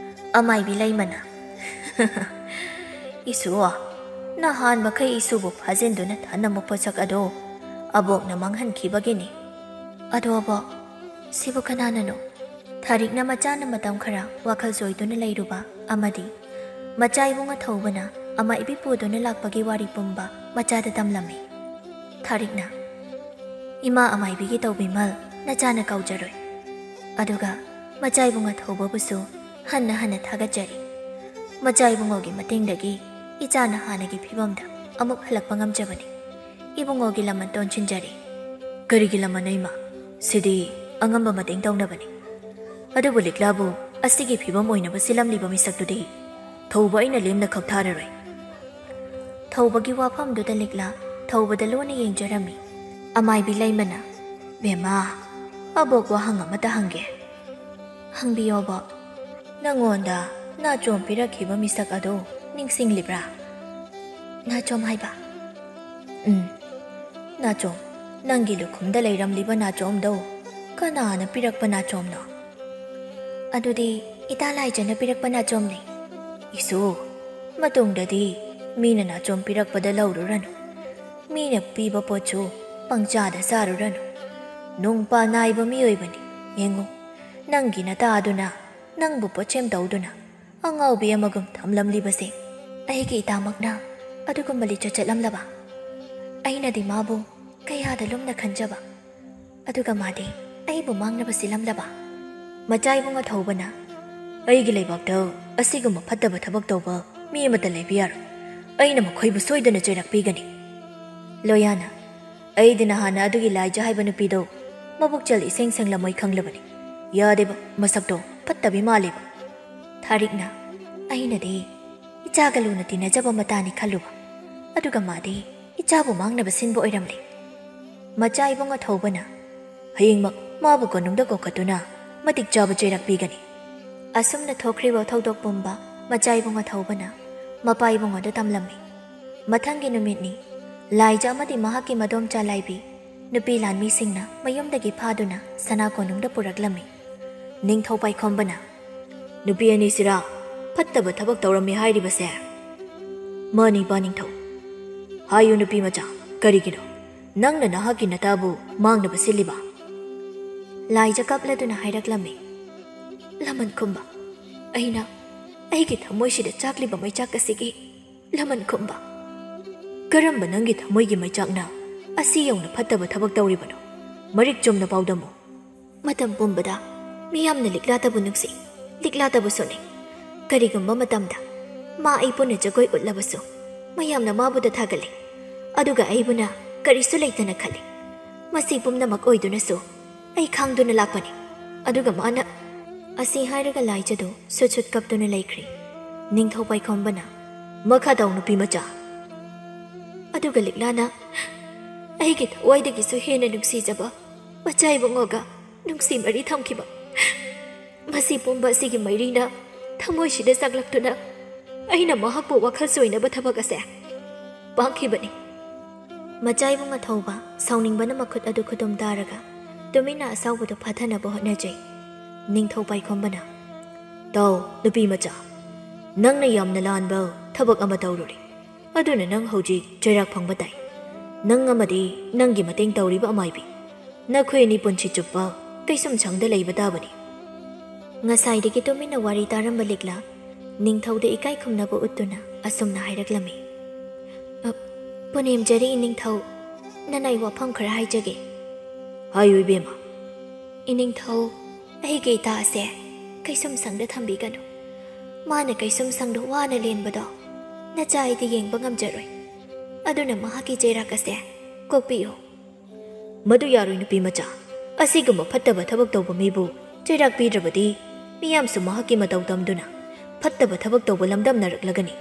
ꯑꯃꯥꯏꯕꯤ ꯂꯩꯃꯅ, "ꯏꯁꯨ, ꯅꯍꯥꯟ ꯃꯈꯩ ꯏꯁꯨꯕꯨ ꯐꯥꯖꯤꯟꯗꯨꯅ ꯊꯅꯝꯕ ꯄꯣꯠꯁꯛ ꯑꯗꯣ ꯑꯕꯣꯛꯅ ꯃꯥꯡꯍꯟꯈꯤꯕꯒꯤꯅꯤ꯫ ꯑꯗꯣ ꯑꯕꯣꯛ, ꯁꯤꯕꯨ ꯀꯅꯥꯅꯅꯣ? ꯊꯥꯔꯤꯛꯅ ꯃꯆꯥꯅ ꯃꯇꯝ ꯈꯔ ꯋꯥꯈꯜ ꯆꯣꯏꯗꯨꯅ ꯂꯩꯔꯨꯕ ꯑꯃꯗꯤ ꯃꯆꯥ ꯏꯕꯨꯡ ꯑꯊꯧꯕꯅ ꯑꯃꯥꯏꯕꯤ ꯄꯨꯗꯨꯅ ꯂꯥꯛꯄꯒꯤ ꯋꯥꯔꯤ ꯄꯨꯝꯕ ꯃꯆꯥꯗ ꯇꯝꯂꯝꯃꯤ꯫ ꯊꯥꯔꯤꯛꯅ, "ꯏꯃꯥ ꯑꯃꯥꯏꯕꯤꯒꯤ ꯇꯧꯕꯤꯃꯜ ꯅꯆꯥꯅ ꯀꯥꯎꯖꯔꯣꯏ꯫ ꯑꯗꯨꯒ ꯃꯆꯥ ꯏꯕꯨꯡ ꯑꯊꯧꯕꯕꯨꯁꯨ ꯍꯟꯅ ꯍꯟꯅ ꯊꯥꯒꯠꯆꯔꯤ꯫ ꯃꯆꯥ ꯏꯕꯨꯡꯉꯣꯒꯤ ꯃꯇꯦꯡꯗꯒꯤ ꯏꯆꯥꯅ ꯍꯥꯟꯅꯒꯤ ꯐꯤꯕꯝꯗ ꯑꯃꯨꯛ ꯍꯜꯂꯛꯄ ꯉꯝꯖꯕꯅꯤ꯫ ꯏꯕꯨꯡꯉꯣꯒꯤ ꯂꯃꯟ ꯇꯣꯟꯁꯤꯟꯖꯔꯤ꯫" "ꯀꯔꯤꯒꯤ ꯂꯃꯟꯅꯣ ꯏꯃꯥ? ꯁꯤꯗꯤ ꯑꯉꯝꯕ ꯃꯇꯦꯡ ꯇꯧꯅꯕꯅꯤ꯫ ꯑꯗꯨꯕꯨ ꯂꯤꯛꯂꯥꯕꯨ ꯑꯁꯤꯒꯤ ꯐꯤꯕꯝ ꯑꯣꯏꯅꯕ ꯁꯤꯜꯂꯝꯂꯤꯕ ꯃꯤꯁꯛꯇꯨꯗꯤ ꯊꯧꯕ ꯑꯩꯅ ꯂꯦꯝꯅ ꯈꯛ ꯊꯥꯔꯔꯣꯏ꯫" ꯊꯧꯕꯒꯤ ꯋꯥꯐꯝꯗꯨꯗ ꯂꯤꯛꯂꯥ ꯊꯧꯕꯗ ꯂꯣꯟꯅ ꯌꯦꯡꯖꯔꯝꯃꯤ꯫ ꯑꯃꯥꯏꯕꯤ ꯂꯩꯃꯅ, "ꯕꯦꯝꯃ, ꯑꯕꯣꯛ ꯋꯥꯍꯪ ꯑꯃꯇ ꯍꯪꯒꯦ꯫" "ꯍꯪꯕꯤꯌꯣ ꯑꯕꯣꯛ꯫" "ꯅꯉꯣꯟꯗ ꯅꯥꯆꯣꯝ ꯄꯤꯔꯛꯈꯤꯕ ꯃꯤꯁꯛ ꯑꯗꯨ ꯅꯤꯡꯁꯤꯡꯂꯤꯕ꯭ꯔꯥ?" "ꯅꯥꯆꯣꯝ ꯍꯥꯏꯕ?" "ꯎꯝ, ꯅꯥꯆꯣꯝ, ꯅꯪꯒꯤ ꯂꯨꯈꯨꯝꯗ ꯂꯩꯔꯝꯂꯤꯕ ꯅꯥꯆꯣꯝꯗꯣ ꯀꯅꯥꯅ ꯄꯤꯔꯛꯄ ꯅꯥꯆꯣꯝꯅꯣ?" "ꯑꯗꯨꯗꯤ ꯏꯇꯥ ꯂꯥꯏꯖꯅ ꯄꯤꯔꯛꯄ ꯅꯥꯆꯣꯝꯅꯤ꯫" "ꯏꯁꯨ, ꯃꯇꯨꯡꯗꯗꯤ ꯃꯤꯅ ꯅꯥꯆꯣꯝ ꯄꯤꯔꯛꯄꯗ ꯂꯧꯔꯨꯔꯅꯨ꯫ ꯃꯤꯅ ꯄꯤꯕ ꯄꯣꯠꯁꯨ ꯄꯪꯆꯥꯗ ꯆꯥꯔꯨꯔꯅꯨ꯫ ꯅꯨꯡꯄꯥ ꯅꯥꯏꯕ ꯃꯤꯑꯣꯏꯕꯅꯤ꯫ ꯌꯦꯡꯉꯨ, ꯅꯪꯒꯤ ꯅꯇꯥꯗꯨꯅ ꯅꯪꯕꯨ ꯄꯣꯠꯁꯦꯝ ꯇꯧꯗꯨꯅ ꯑꯉꯥꯎꯕꯤ ꯑꯃꯒꯨꯝ ꯊꯝꯂꯝꯂꯤꯕꯁꯦ ꯑꯩꯒꯤ ꯏꯇꯥꯃꯛꯅ ꯑꯗꯨꯒꯨꯝꯕ ꯂꯤꯆꯠ ꯆꯠꯂꯝꯂꯕ? ꯑꯩꯅꯗꯤ ꯃꯥꯕꯨ ꯀꯌꯥꯗ ꯂꯨꯝꯅ ꯈꯟꯖꯕ, ꯑꯗꯨꯒ ꯃꯥꯗꯤ ꯑꯩꯕꯨ ꯃꯥꯡꯅꯕ ꯁꯤꯜꯂꯝꯂꯕ?" ꯃꯆꯥ ꯏꯕꯨꯡ ꯑꯊꯧꯕꯅ, "ꯑꯩꯒꯤ ꯂꯩꯕꯥꯛꯇ ꯑꯁꯤꯒꯨꯝꯕ ꯐꯠꯇꯕ ꯊꯕꯛ ꯇꯧꯕ ꯃꯤ ꯑꯃꯠꯇ ꯂꯩꯕ ꯌꯥꯔꯣꯏ꯫ ꯑꯩꯅ ꯃꯈꯣꯏꯕꯨ ꯁꯣꯏꯗꯅ ꯆꯩꯔꯛ ꯄꯤꯒꯅꯤ꯫" ꯂꯣꯌꯥꯅ, "ꯑꯩꯗꯤ ꯅꯍꯥꯟꯅ ꯑꯗꯨꯒꯤ ꯂꯥꯏꯖ ꯍꯥꯏꯕ ꯅꯨꯄꯤꯗꯣ ꯃꯕꯨꯛꯆꯦꯜ ꯏꯁꯦꯡ ꯁꯦꯡꯂꯝꯃꯣꯏ ꯈꯪꯂꯕꯅꯤ꯫ ꯌꯥꯗꯦꯕ, ꯃꯁꯛꯇꯣ ꯐꯠꯇꯕꯤ ꯃꯥꯜꯂꯦꯕ꯫" ꯊꯥꯔꯤꯛꯅ, "ꯑꯩꯅꯗꯤ ꯏꯆꯥꯒ ꯂꯨꯅ ꯇꯤꯟꯅꯖꯕ ꯃꯇꯥꯅꯤ ꯈꯜꯂꯨꯕ, ꯑꯗꯨꯒ ꯃꯥꯗꯤ ꯏꯆꯥꯕꯨ ꯃꯥꯡꯅꯕ ꯁꯤꯟꯕ ꯑꯣꯏꯔꯝꯂꯦ꯫" ꯃꯆꯥ ꯏꯕꯨꯡ ꯑꯊꯧꯕꯅ, "ꯍꯌꯦꯡꯃꯛ ꯃꯥꯕꯨ ꯀꯣꯅꯨꯡꯗ ꯀꯧꯈꯠꯇꯨꯅ ꯃꯇꯤꯛ ꯆꯥꯕ ꯆꯩꯔꯥꯛ ꯄꯤꯒꯅꯤ꯫" ꯑꯁꯨꯝꯅ ꯊꯣꯛꯈ꯭ꯔꯤꯕ ꯊꯧꯗꯣꯛ ꯄꯨꯝꯕ ꯃꯆꯥ ꯏꯕꯨꯡ ꯑꯊꯧꯕꯅ ꯃꯄꯥ ꯏꯕꯨꯡꯉꯣꯗ ꯇꯝꯂꯝꯃꯤ꯫ ꯃꯊꯪꯒꯤ ꯅꯨꯃꯤꯠꯅꯤ꯫ ꯂꯥꯏꯖ ꯑꯃꯗꯤ ꯃꯍꯥꯛꯀꯤ ꯃꯗꯣꯝꯆꯥ ꯂꯥꯏꯕꯤ ꯅꯨꯄꯤ ꯂꯥꯟꯃꯤꯁꯤꯡꯅ ꯃꯌꯨꯝꯗꯒꯤ ꯐꯥꯗꯨꯅ ꯁꯅꯥ ꯀꯣꯅꯨꯡꯗ ꯄꯨꯔꯛꯂꯝꯃꯤ꯫ ꯅꯤꯡꯊꯧ ꯄꯥꯏꯈꯣꯝꯕꯅ, "ꯅꯨꯄꯤ ꯑꯅꯤꯁꯤꯔꯥ ꯐꯠꯇꯕ ꯊꯕꯛ ꯇꯧꯔꯝꯃꯤ ꯍꯥꯏꯔꯤꯕꯁꯦ?" ꯃꯥꯅꯤ, ꯄꯥꯅꯤꯡꯊꯧ꯫ ꯍꯥꯏꯌꯨ, ꯅꯨꯄꯤ ꯃꯆꯥ, ꯀꯔꯤꯒꯤꯅꯣ ꯅꯪꯅ ꯅꯍꯥꯛꯀꯤ ꯅꯇꯥꯕꯨ ꯃꯥꯡꯅꯕ ꯁꯤꯜꯂꯤꯕ? ꯂꯥꯏꯖ ꯀꯞꯂꯗꯨꯅ ꯍꯥꯏꯔꯛꯂꯝꯃꯤ, "ꯂꯃꯟ ꯈꯨꯝꯕ, ꯑꯩꯅ ꯑꯩꯒꯤ ꯊꯃꯣꯏꯁꯤꯗ ꯆꯥꯛꯂꯤꯕ ꯃꯩꯆꯥꯛ ꯑꯁꯤꯒꯤ ꯂꯃꯟ ꯈꯨꯝꯕ꯫ ꯀꯔꯝꯕ ꯅꯪꯒꯤ ꯊꯃꯣꯏꯒꯤ ꯃꯩꯆꯥꯛꯅ ꯑꯁꯤ ꯌꯧꯅ ꯐꯠꯇꯕ ꯊꯕꯛ ꯇꯧꯔꯤꯕꯅꯣ? ꯃꯔꯤꯛ ꯆꯨꯝꯅ ꯄꯥꯎꯗꯝꯃꯨ꯫" ꯃꯇꯝ ꯄꯨꯝꯕꯗ ꯃꯤꯌꯥꯝꯅ ꯂꯤꯛꯂꯥꯇꯕꯨ ꯅꯨꯡꯁꯤ, ꯂꯤꯛꯂꯥꯇꯕꯨ ꯁꯣꯟꯅꯩ꯫ ꯀꯔꯤꯒꯨꯝꯕ ꯃꯇꯝꯗ ꯃꯥ ꯑꯩ ꯄꯨꯟꯅ ꯖꯒꯣꯏ ꯎꯠꯂꯕꯁꯨ ꯃꯌꯥꯝꯅ ꯃꯥꯕꯨꯗ ꯊꯥꯒꯠꯂꯤ, ꯑꯗꯨꯒ ꯑꯩꯕꯨꯅ ꯀꯔꯤꯁꯨ ꯂꯩꯇꯅ ꯈꯜꯂꯤ꯫ ꯃꯁꯤ ꯄꯨꯝꯅꯃꯛ ꯑꯣꯏꯗꯨꯅꯁꯨ ꯑꯩ ꯈꯥꯡꯗꯨꯅ ꯂꯥꯛꯄꯅꯤ꯫ ꯑꯗꯨꯒ ꯃꯥꯅ ꯑꯁꯤ ꯍꯥꯏꯔꯒ ꯂꯥꯏꯖꯗꯨ ꯁꯨꯠ ꯁꯨꯠ ꯀꯞꯇꯨꯅ ꯂꯩꯈ꯭ꯔꯦ꯫ ꯅꯤꯡꯊꯧ ꯄꯥꯏꯈꯣꯝꯕꯅ, "ꯃꯈꯥ ꯇꯧ, ꯅꯨꯄꯤ ꯃꯆꯥ꯫" ꯑꯗꯨꯒ ꯂꯤꯛꯂꯥꯅ ꯑꯩꯒꯤ ꯊꯋꯥꯏꯗꯒꯤꯁꯨ ꯍꯦꯟꯅ ꯅꯨꯡꯁꯤꯖꯕ ꯃꯆꯥ ꯏꯕꯨꯡꯉꯣꯒ ꯅꯨꯡꯁꯤ ꯃꯔꯤ ꯊꯝꯈꯤꯕ꯫ ꯃꯁꯤ ꯄꯨꯝꯕ ꯑꯁꯤꯒꯤ ꯃꯩꯔꯤꯅ ꯊꯃꯣꯏꯁꯤꯗ ꯆꯥꯛꯂꯛꯇꯨꯅ ꯑꯩꯅ ꯃꯍꯥꯛꯄꯨ ꯋꯥꯈꯜ ꯆꯣꯏꯅꯕ ꯊꯕꯛ ꯑꯁꯦ ꯄꯥꯡꯈꯤꯕꯅꯤ꯫ ꯃꯆꯥ ꯏꯕꯨꯡ ꯑꯊꯧꯕ ꯁꯥꯎꯅꯤꯡꯕꯅ ꯃꯈꯨꯠ ꯑꯗꯨ ꯈꯨꯗꯨꯝ ꯇꯥꯔꯒ ꯇꯨꯃꯤꯟꯅ ꯑꯁꯥꯎꯕꯗꯨ ꯐꯥꯊꯅꯕ ꯍꯣꯠꯅꯖꯩ꯫ ꯅꯤꯡꯊꯧ ꯄꯥꯏꯈꯣꯝꯕꯅ, "ꯇꯥꯎ, ꯅꯨꯄꯤ ꯃꯆꯥ, ꯅꯪꯅ ꯌꯥꯝꯅ ꯂꯥꯟꯕ ꯊꯕꯛ ꯑꯃ ꯇꯧꯔꯨꯔꯦ꯫ ꯑꯗꯨꯅ ꯅꯪ ꯍꯧꯖꯤꯛ ꯆꯩꯔꯥꯛ ꯐꯪꯕ ꯇꯥꯏ꯫ ꯅꯪ ꯑꯃꯗꯤ ꯅꯪꯒꯤ ꯃꯇꯦꯡ ꯇꯧꯔꯤꯕ ꯑꯃꯥꯏꯕꯤ, ꯅꯈꯣꯏ ꯑꯅꯤ ꯄꯨꯟꯁꯤ ꯆꯨꯞꯄ ꯀꯩꯁꯨꯝ ꯁꯪꯗ ꯂꯩꯕ ꯇꯥꯕꯅꯤ꯫" ꯉꯁꯥꯏꯗꯒꯤ ꯇꯨꯃꯤꯟꯅ ꯋꯥꯔꯤ ꯇꯥꯔꯝꯕ ꯂꯤꯛꯂꯥ ꯅꯤꯡꯊꯧꯗ ꯏꯀꯥꯏ ꯈꯨꯝꯅꯕ ꯎꯠꯇꯨꯅ ꯑꯁꯨꯝꯅ ꯍꯥꯏꯔꯛꯂꯝꯃꯤ, "ꯑ, ꯄꯨꯅꯦꯝꯖꯔꯤ ꯏꯅꯤꯡꯊꯧ, ꯅꯅꯥꯏ ꯋꯥꯐꯝ ꯈꯔ ꯍꯥꯏꯖꯒꯦ꯫" "ꯍꯥꯏꯌꯨ ꯏꯕꯦꯝꯃ꯫" "ꯏꯅꯤꯡꯊꯧ, ꯑꯩꯒꯤ ꯏꯇꯥ ꯑꯁꯦ ꯀꯩꯁꯨꯝ ꯁꯪꯗ ꯊꯝꯕꯤꯒꯅꯨ꯫ ꯃꯥꯅ ꯀꯩꯁꯨꯝ ꯁꯪꯗ ꯋꯥꯅ ꯂꯦꯟꯕꯗꯣ ꯅꯆꯥ ꯑꯩꯗꯤ ꯌꯦꯡꯕ ꯉꯝꯖꯔꯣꯏ꯫ ꯑꯗꯨꯅ ꯃꯍꯥꯛꯀꯤ ꯆꯩꯔꯥꯛ ꯑꯁꯦ ꯀꯣꯛꯄꯤꯌꯨ꯫" "ꯃꯗꯨ ꯌꯥꯔꯣꯏ, ꯅꯨꯄꯤ ꯃꯆꯥ꯫ ꯑꯁꯤꯒꯨꯝꯕ ꯐꯠꯇꯕ ꯊꯕꯛ ꯇꯧꯕ ꯃꯤꯕꯨ ꯆꯩꯔꯥꯛ ꯄꯤꯗ꯭ꯔꯕꯗꯤ ꯃꯤꯌꯥꯝꯁꯨ ꯃꯍꯥꯛꯀꯤ ꯃꯇꯧ ꯇꯝꯗꯨꯅ ꯐꯠꯇꯕ ꯊꯕꯛ ꯇꯧꯕ ꯂꯝꯗꯝꯅꯔꯛꯂꯒꯅꯤ꯫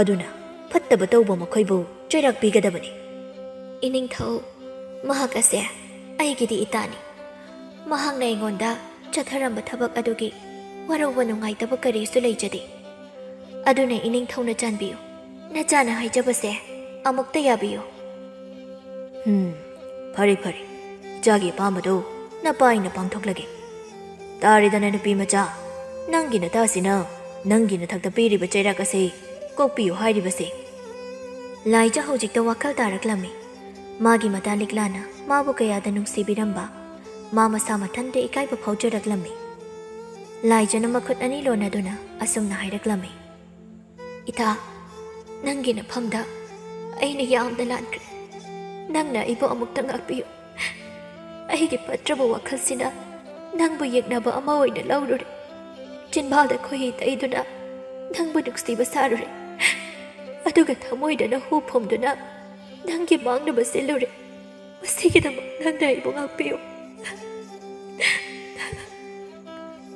ꯑꯗꯨꯅ ꯐꯠꯇꯕ ꯇꯧꯕ ꯃꯈꯣꯏꯕꯨ ꯆꯩꯔꯥꯛ ꯄꯤꯒꯗꯕꯅꯤ꯫" "ꯏꯅꯤꯡꯊꯧ, ꯃꯍꯥꯛ ꯑꯁꯦ ꯑꯩꯒꯤꯗꯤ ꯏꯇꯥꯅꯤ꯫ ꯃꯍꯥꯛꯅ ꯑꯩꯉꯣꯟꯗ ꯆꯠꯊꯔꯝꯕ ꯊꯕꯛ ꯑꯗꯨꯒꯤ ꯋꯥꯔꯧꯕ ꯅꯨꯡꯉꯥꯏꯇꯕ ꯀꯔꯤꯁꯨ ꯂꯩꯖꯗꯦ꯫ ꯑꯗꯨꯅ ꯏꯅꯤꯡꯊꯧꯅ ꯆꯥꯟꯕꯤꯌꯨ, ꯅꯆꯥꯅ ꯍꯥꯏꯖꯕꯁꯦ ꯑꯃꯨꯛꯇ ꯌꯥꯕꯤꯌꯨ꯫" "ꯍꯝ, ꯐꯔꯦ, ꯐꯔꯦ꯫ ꯏꯆꯥꯒꯤ ꯑꯄꯥꯝꯕꯗꯣ ꯅꯄꯥ ꯑꯩꯅ ꯄꯥꯡꯊꯣꯛꯂꯒꯦ꯫ ꯇꯥꯔꯦꯗꯅ, ꯅꯨꯄꯤ ꯃꯆꯥ, ꯅꯪꯒꯤ ꯅꯇꯥꯁꯤꯅ ꯅꯪꯒꯤ ꯅꯊꯛꯇ ꯄꯤꯔꯤꯕ ꯆꯩꯔꯥꯛ ꯑꯁꯤ ꯀꯣꯛꯄꯤꯌꯨ ꯍꯥꯏꯔꯤꯕꯁꯦ꯫ ꯂꯥꯏꯖ ꯍꯧꯖꯤꯛꯇ ꯋꯥꯈꯜ ꯇꯥꯔꯛꯂꯝꯃꯤ꯫ ꯃꯥꯒꯤ ꯃꯇꯥ ꯂꯤꯛꯂꯥꯅ ꯃꯥꯕꯨ ꯀꯌꯥꯗ ꯅꯨꯡꯁꯤꯕꯤꯔꯝꯕ, ꯃꯥ ꯃꯁꯥ ꯃꯊꯟꯇ ꯏꯀꯥꯏꯕ ꯐꯥꯎꯖꯔꯛꯂꯝꯃꯤ꯫ ꯂꯥꯏꯖꯅ ꯃꯈꯨꯠ ꯑꯅꯤ ꯂꯣꯟꯅꯗꯨꯅ ꯑꯁꯨꯝꯅ ꯍꯥꯏꯔꯛꯂꯝꯃꯤ, "ꯏꯇꯥ, ꯅꯪꯒꯤ ꯅꯐꯝꯗ ꯑꯩꯅ ꯌꯥꯝꯅ ꯂꯥꯟꯈ꯭ꯔꯦ꯫ ꯅꯪꯅ ꯑꯩꯕꯨ ꯑꯃꯨꯛꯇ ꯉꯥꯛꯄꯤꯌꯨ꯫ ꯑꯩꯒꯤ ꯐꯠꯇ꯭ꯔꯕ ꯋꯥꯈꯜꯁꯤꯅ ꯅꯪꯕꯨ ꯌꯦꯛꯅꯕ ꯑꯃ ꯑꯣꯏꯅ ꯂꯧꯔꯨꯔꯦ꯫ ꯆꯤꯟꯕꯥꯜꯗ ꯈꯣꯏꯍꯤ ꯇꯩꯗꯨꯅ ꯅꯪꯕꯨ ꯅꯨꯡꯁꯤꯕ ꯁꯥꯔꯨꯔꯦ꯫ ꯑꯗꯨꯒ ꯊꯃꯣꯏꯗꯅ ꯍꯨ ꯐꯨꯝꯗꯨꯅ ꯅꯪꯒꯤ ꯃꯥꯡꯅꯕ ꯁꯤꯜꯂꯨꯔꯦ꯫ ꯃꯁꯤꯒꯤꯗꯃꯛ ꯅꯪꯅ ꯑꯩꯕꯨ ꯉꯥꯛꯄꯤꯌꯨ꯫"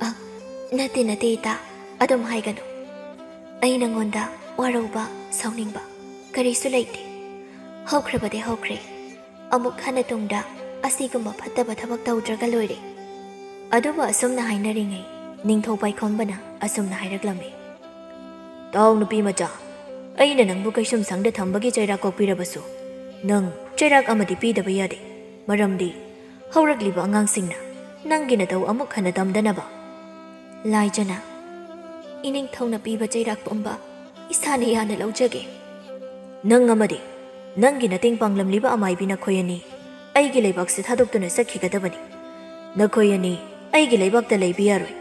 "ꯑ, ꯅꯠꯇꯦ, ꯅꯠꯇꯦ, ꯏꯇꯥ, ꯑꯗꯨꯝ ꯍꯥꯏꯒꯅꯨ꯫ ꯑꯩ ꯅꯉꯣꯟꯗ ꯋꯥꯔꯧꯕ, ꯁꯥꯎꯅꯤꯡꯕ ꯀꯔꯤꯁꯨ ꯂꯩꯇꯦ꯫ ꯍꯧꯈ꯭ꯔꯕꯗꯤ ꯍꯧꯈ꯭ꯔꯦ꯫ ꯑꯃꯨꯛ ꯍꯟꯅ ꯇꯨꯡꯗ ꯑꯁꯤꯒꯨꯝꯕ ꯐꯠꯇꯕ ꯊꯕꯛ ꯇꯧꯗ꯭ꯔꯒ ꯂꯣꯏꯔꯦ꯫" ꯑꯗꯨꯕꯨ ꯑꯁꯨꯝꯅ ꯍꯥꯏꯅꯔꯤꯉꯩ, ꯅꯤꯡꯊꯧ ꯄꯥꯏꯈꯣꯝꯕꯅ ꯑꯁꯨꯝꯅ ꯍꯥꯏꯔꯛꯂꯝꯃꯤ, "ꯇꯥꯎ, ꯅꯨꯄꯤ ꯃꯆꯥ, ꯑꯩꯅ ꯅꯪꯕꯨ ꯀꯩꯁꯨꯝꯁꯪꯗ ꯊꯝꯕꯒꯤ ꯆꯩꯔꯥꯛ ꯀꯣꯛꯄꯤꯔꯕꯁꯨ, ꯅꯪ ꯆꯩꯔꯥꯛ ꯑꯃꯗꯤ ꯄꯤꯗꯕ ꯌꯥꯗꯦ꯫ ꯃꯔꯝꯗꯤ ꯍꯧꯔꯛꯂꯤꯕ ꯑꯉꯥꯡꯁꯤꯡꯅ ꯅꯪꯒꯤ ꯅꯇꯧ ꯑꯃꯨꯛ ꯍꯟꯅ ꯇꯝꯗꯅꯕ꯫" ꯂꯥꯏꯖꯅ, "ꯏꯅꯤꯡꯊꯧꯅ ꯄꯤꯕ ꯆꯩꯔꯥꯛ ꯄꯨꯝꯕ ꯏꯁꯥꯅ ꯌꯥꯅ ꯂꯧꯖꯒꯦ꯫" "ꯅꯪ ꯑꯃꯗꯤ ꯅꯪꯒꯤ ꯃꯇꯦꯡ ꯄꯥꯡꯂꯝꯂꯤꯕ ꯑꯃꯥꯏꯕꯤ ꯅꯈꯣꯏ ꯑꯅꯤ ꯑꯩꯒꯤ ꯂꯩꯕꯥꯛꯁꯦ ꯊꯥꯗꯣꯛꯇꯨꯅ ꯆꯠꯈꯤꯒꯗꯕꯅꯤ꯫ ꯅꯈꯣꯏ ꯑꯅꯤ ꯑꯩꯒꯤ ꯂꯩꯕꯥꯛꯇ ꯂꯩꯕ ꯌꯥꯔꯣꯏ꯫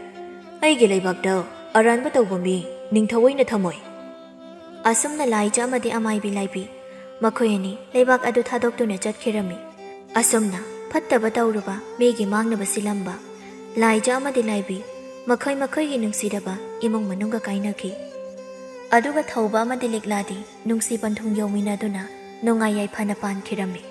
ꯑꯩꯒꯤ ꯂꯩꯕꯥꯛꯇ ꯑꯔꯥꯟꯕ ꯇꯧꯕ ꯃꯤ ꯅꯤꯡꯊꯧ ꯑꯣꯏꯅ ꯊꯝꯃꯣꯏ꯫" ꯑꯁꯨꯝꯅ ꯂꯥꯏꯖ ꯑꯃꯗꯤ ꯑꯃꯥꯏꯕꯤ ꯂꯥꯏꯕꯤ ꯃꯈꯣꯏ ꯑꯅꯤ ꯂꯩꯕꯥꯛ ꯑꯗꯨ ꯊꯥꯗꯣꯛꯇꯨꯅ ꯆꯠꯈꯤꯔꯝꯃꯤ꯫ ꯑꯁꯨꯝꯅ ꯐꯠꯇꯕ ꯇꯧꯔꯨꯕ, ꯃꯤꯒꯤ ꯃꯥꯡꯅꯕ ꯁꯤꯜꯂꯝꯕ ꯂꯥꯏꯖ ꯑꯃꯗꯤ ꯂꯥꯏꯕꯤ ꯃꯈꯣꯏ ꯃꯈꯣꯏꯒꯤ ꯅꯨꯡꯁꯤꯔꯕ ꯏꯃꯨꯡ ꯃꯅꯨꯡꯒ ꯀꯥꯏꯅꯈꯤ꯫ ꯑꯗꯨꯒ ꯊꯧꯕ ꯑꯃꯗꯤ ꯂꯤꯛꯂꯥꯗꯤ ꯅꯨꯡꯁꯤ ꯄꯟꯊꯨꯡ ꯌꯧꯃꯤꯟꯅꯗꯨꯅ ꯅꯨꯡꯉꯥꯏ ꯌꯥꯏꯐꯅ ꯄꯥꯟꯈꯤꯔꯝꯃꯤ꯫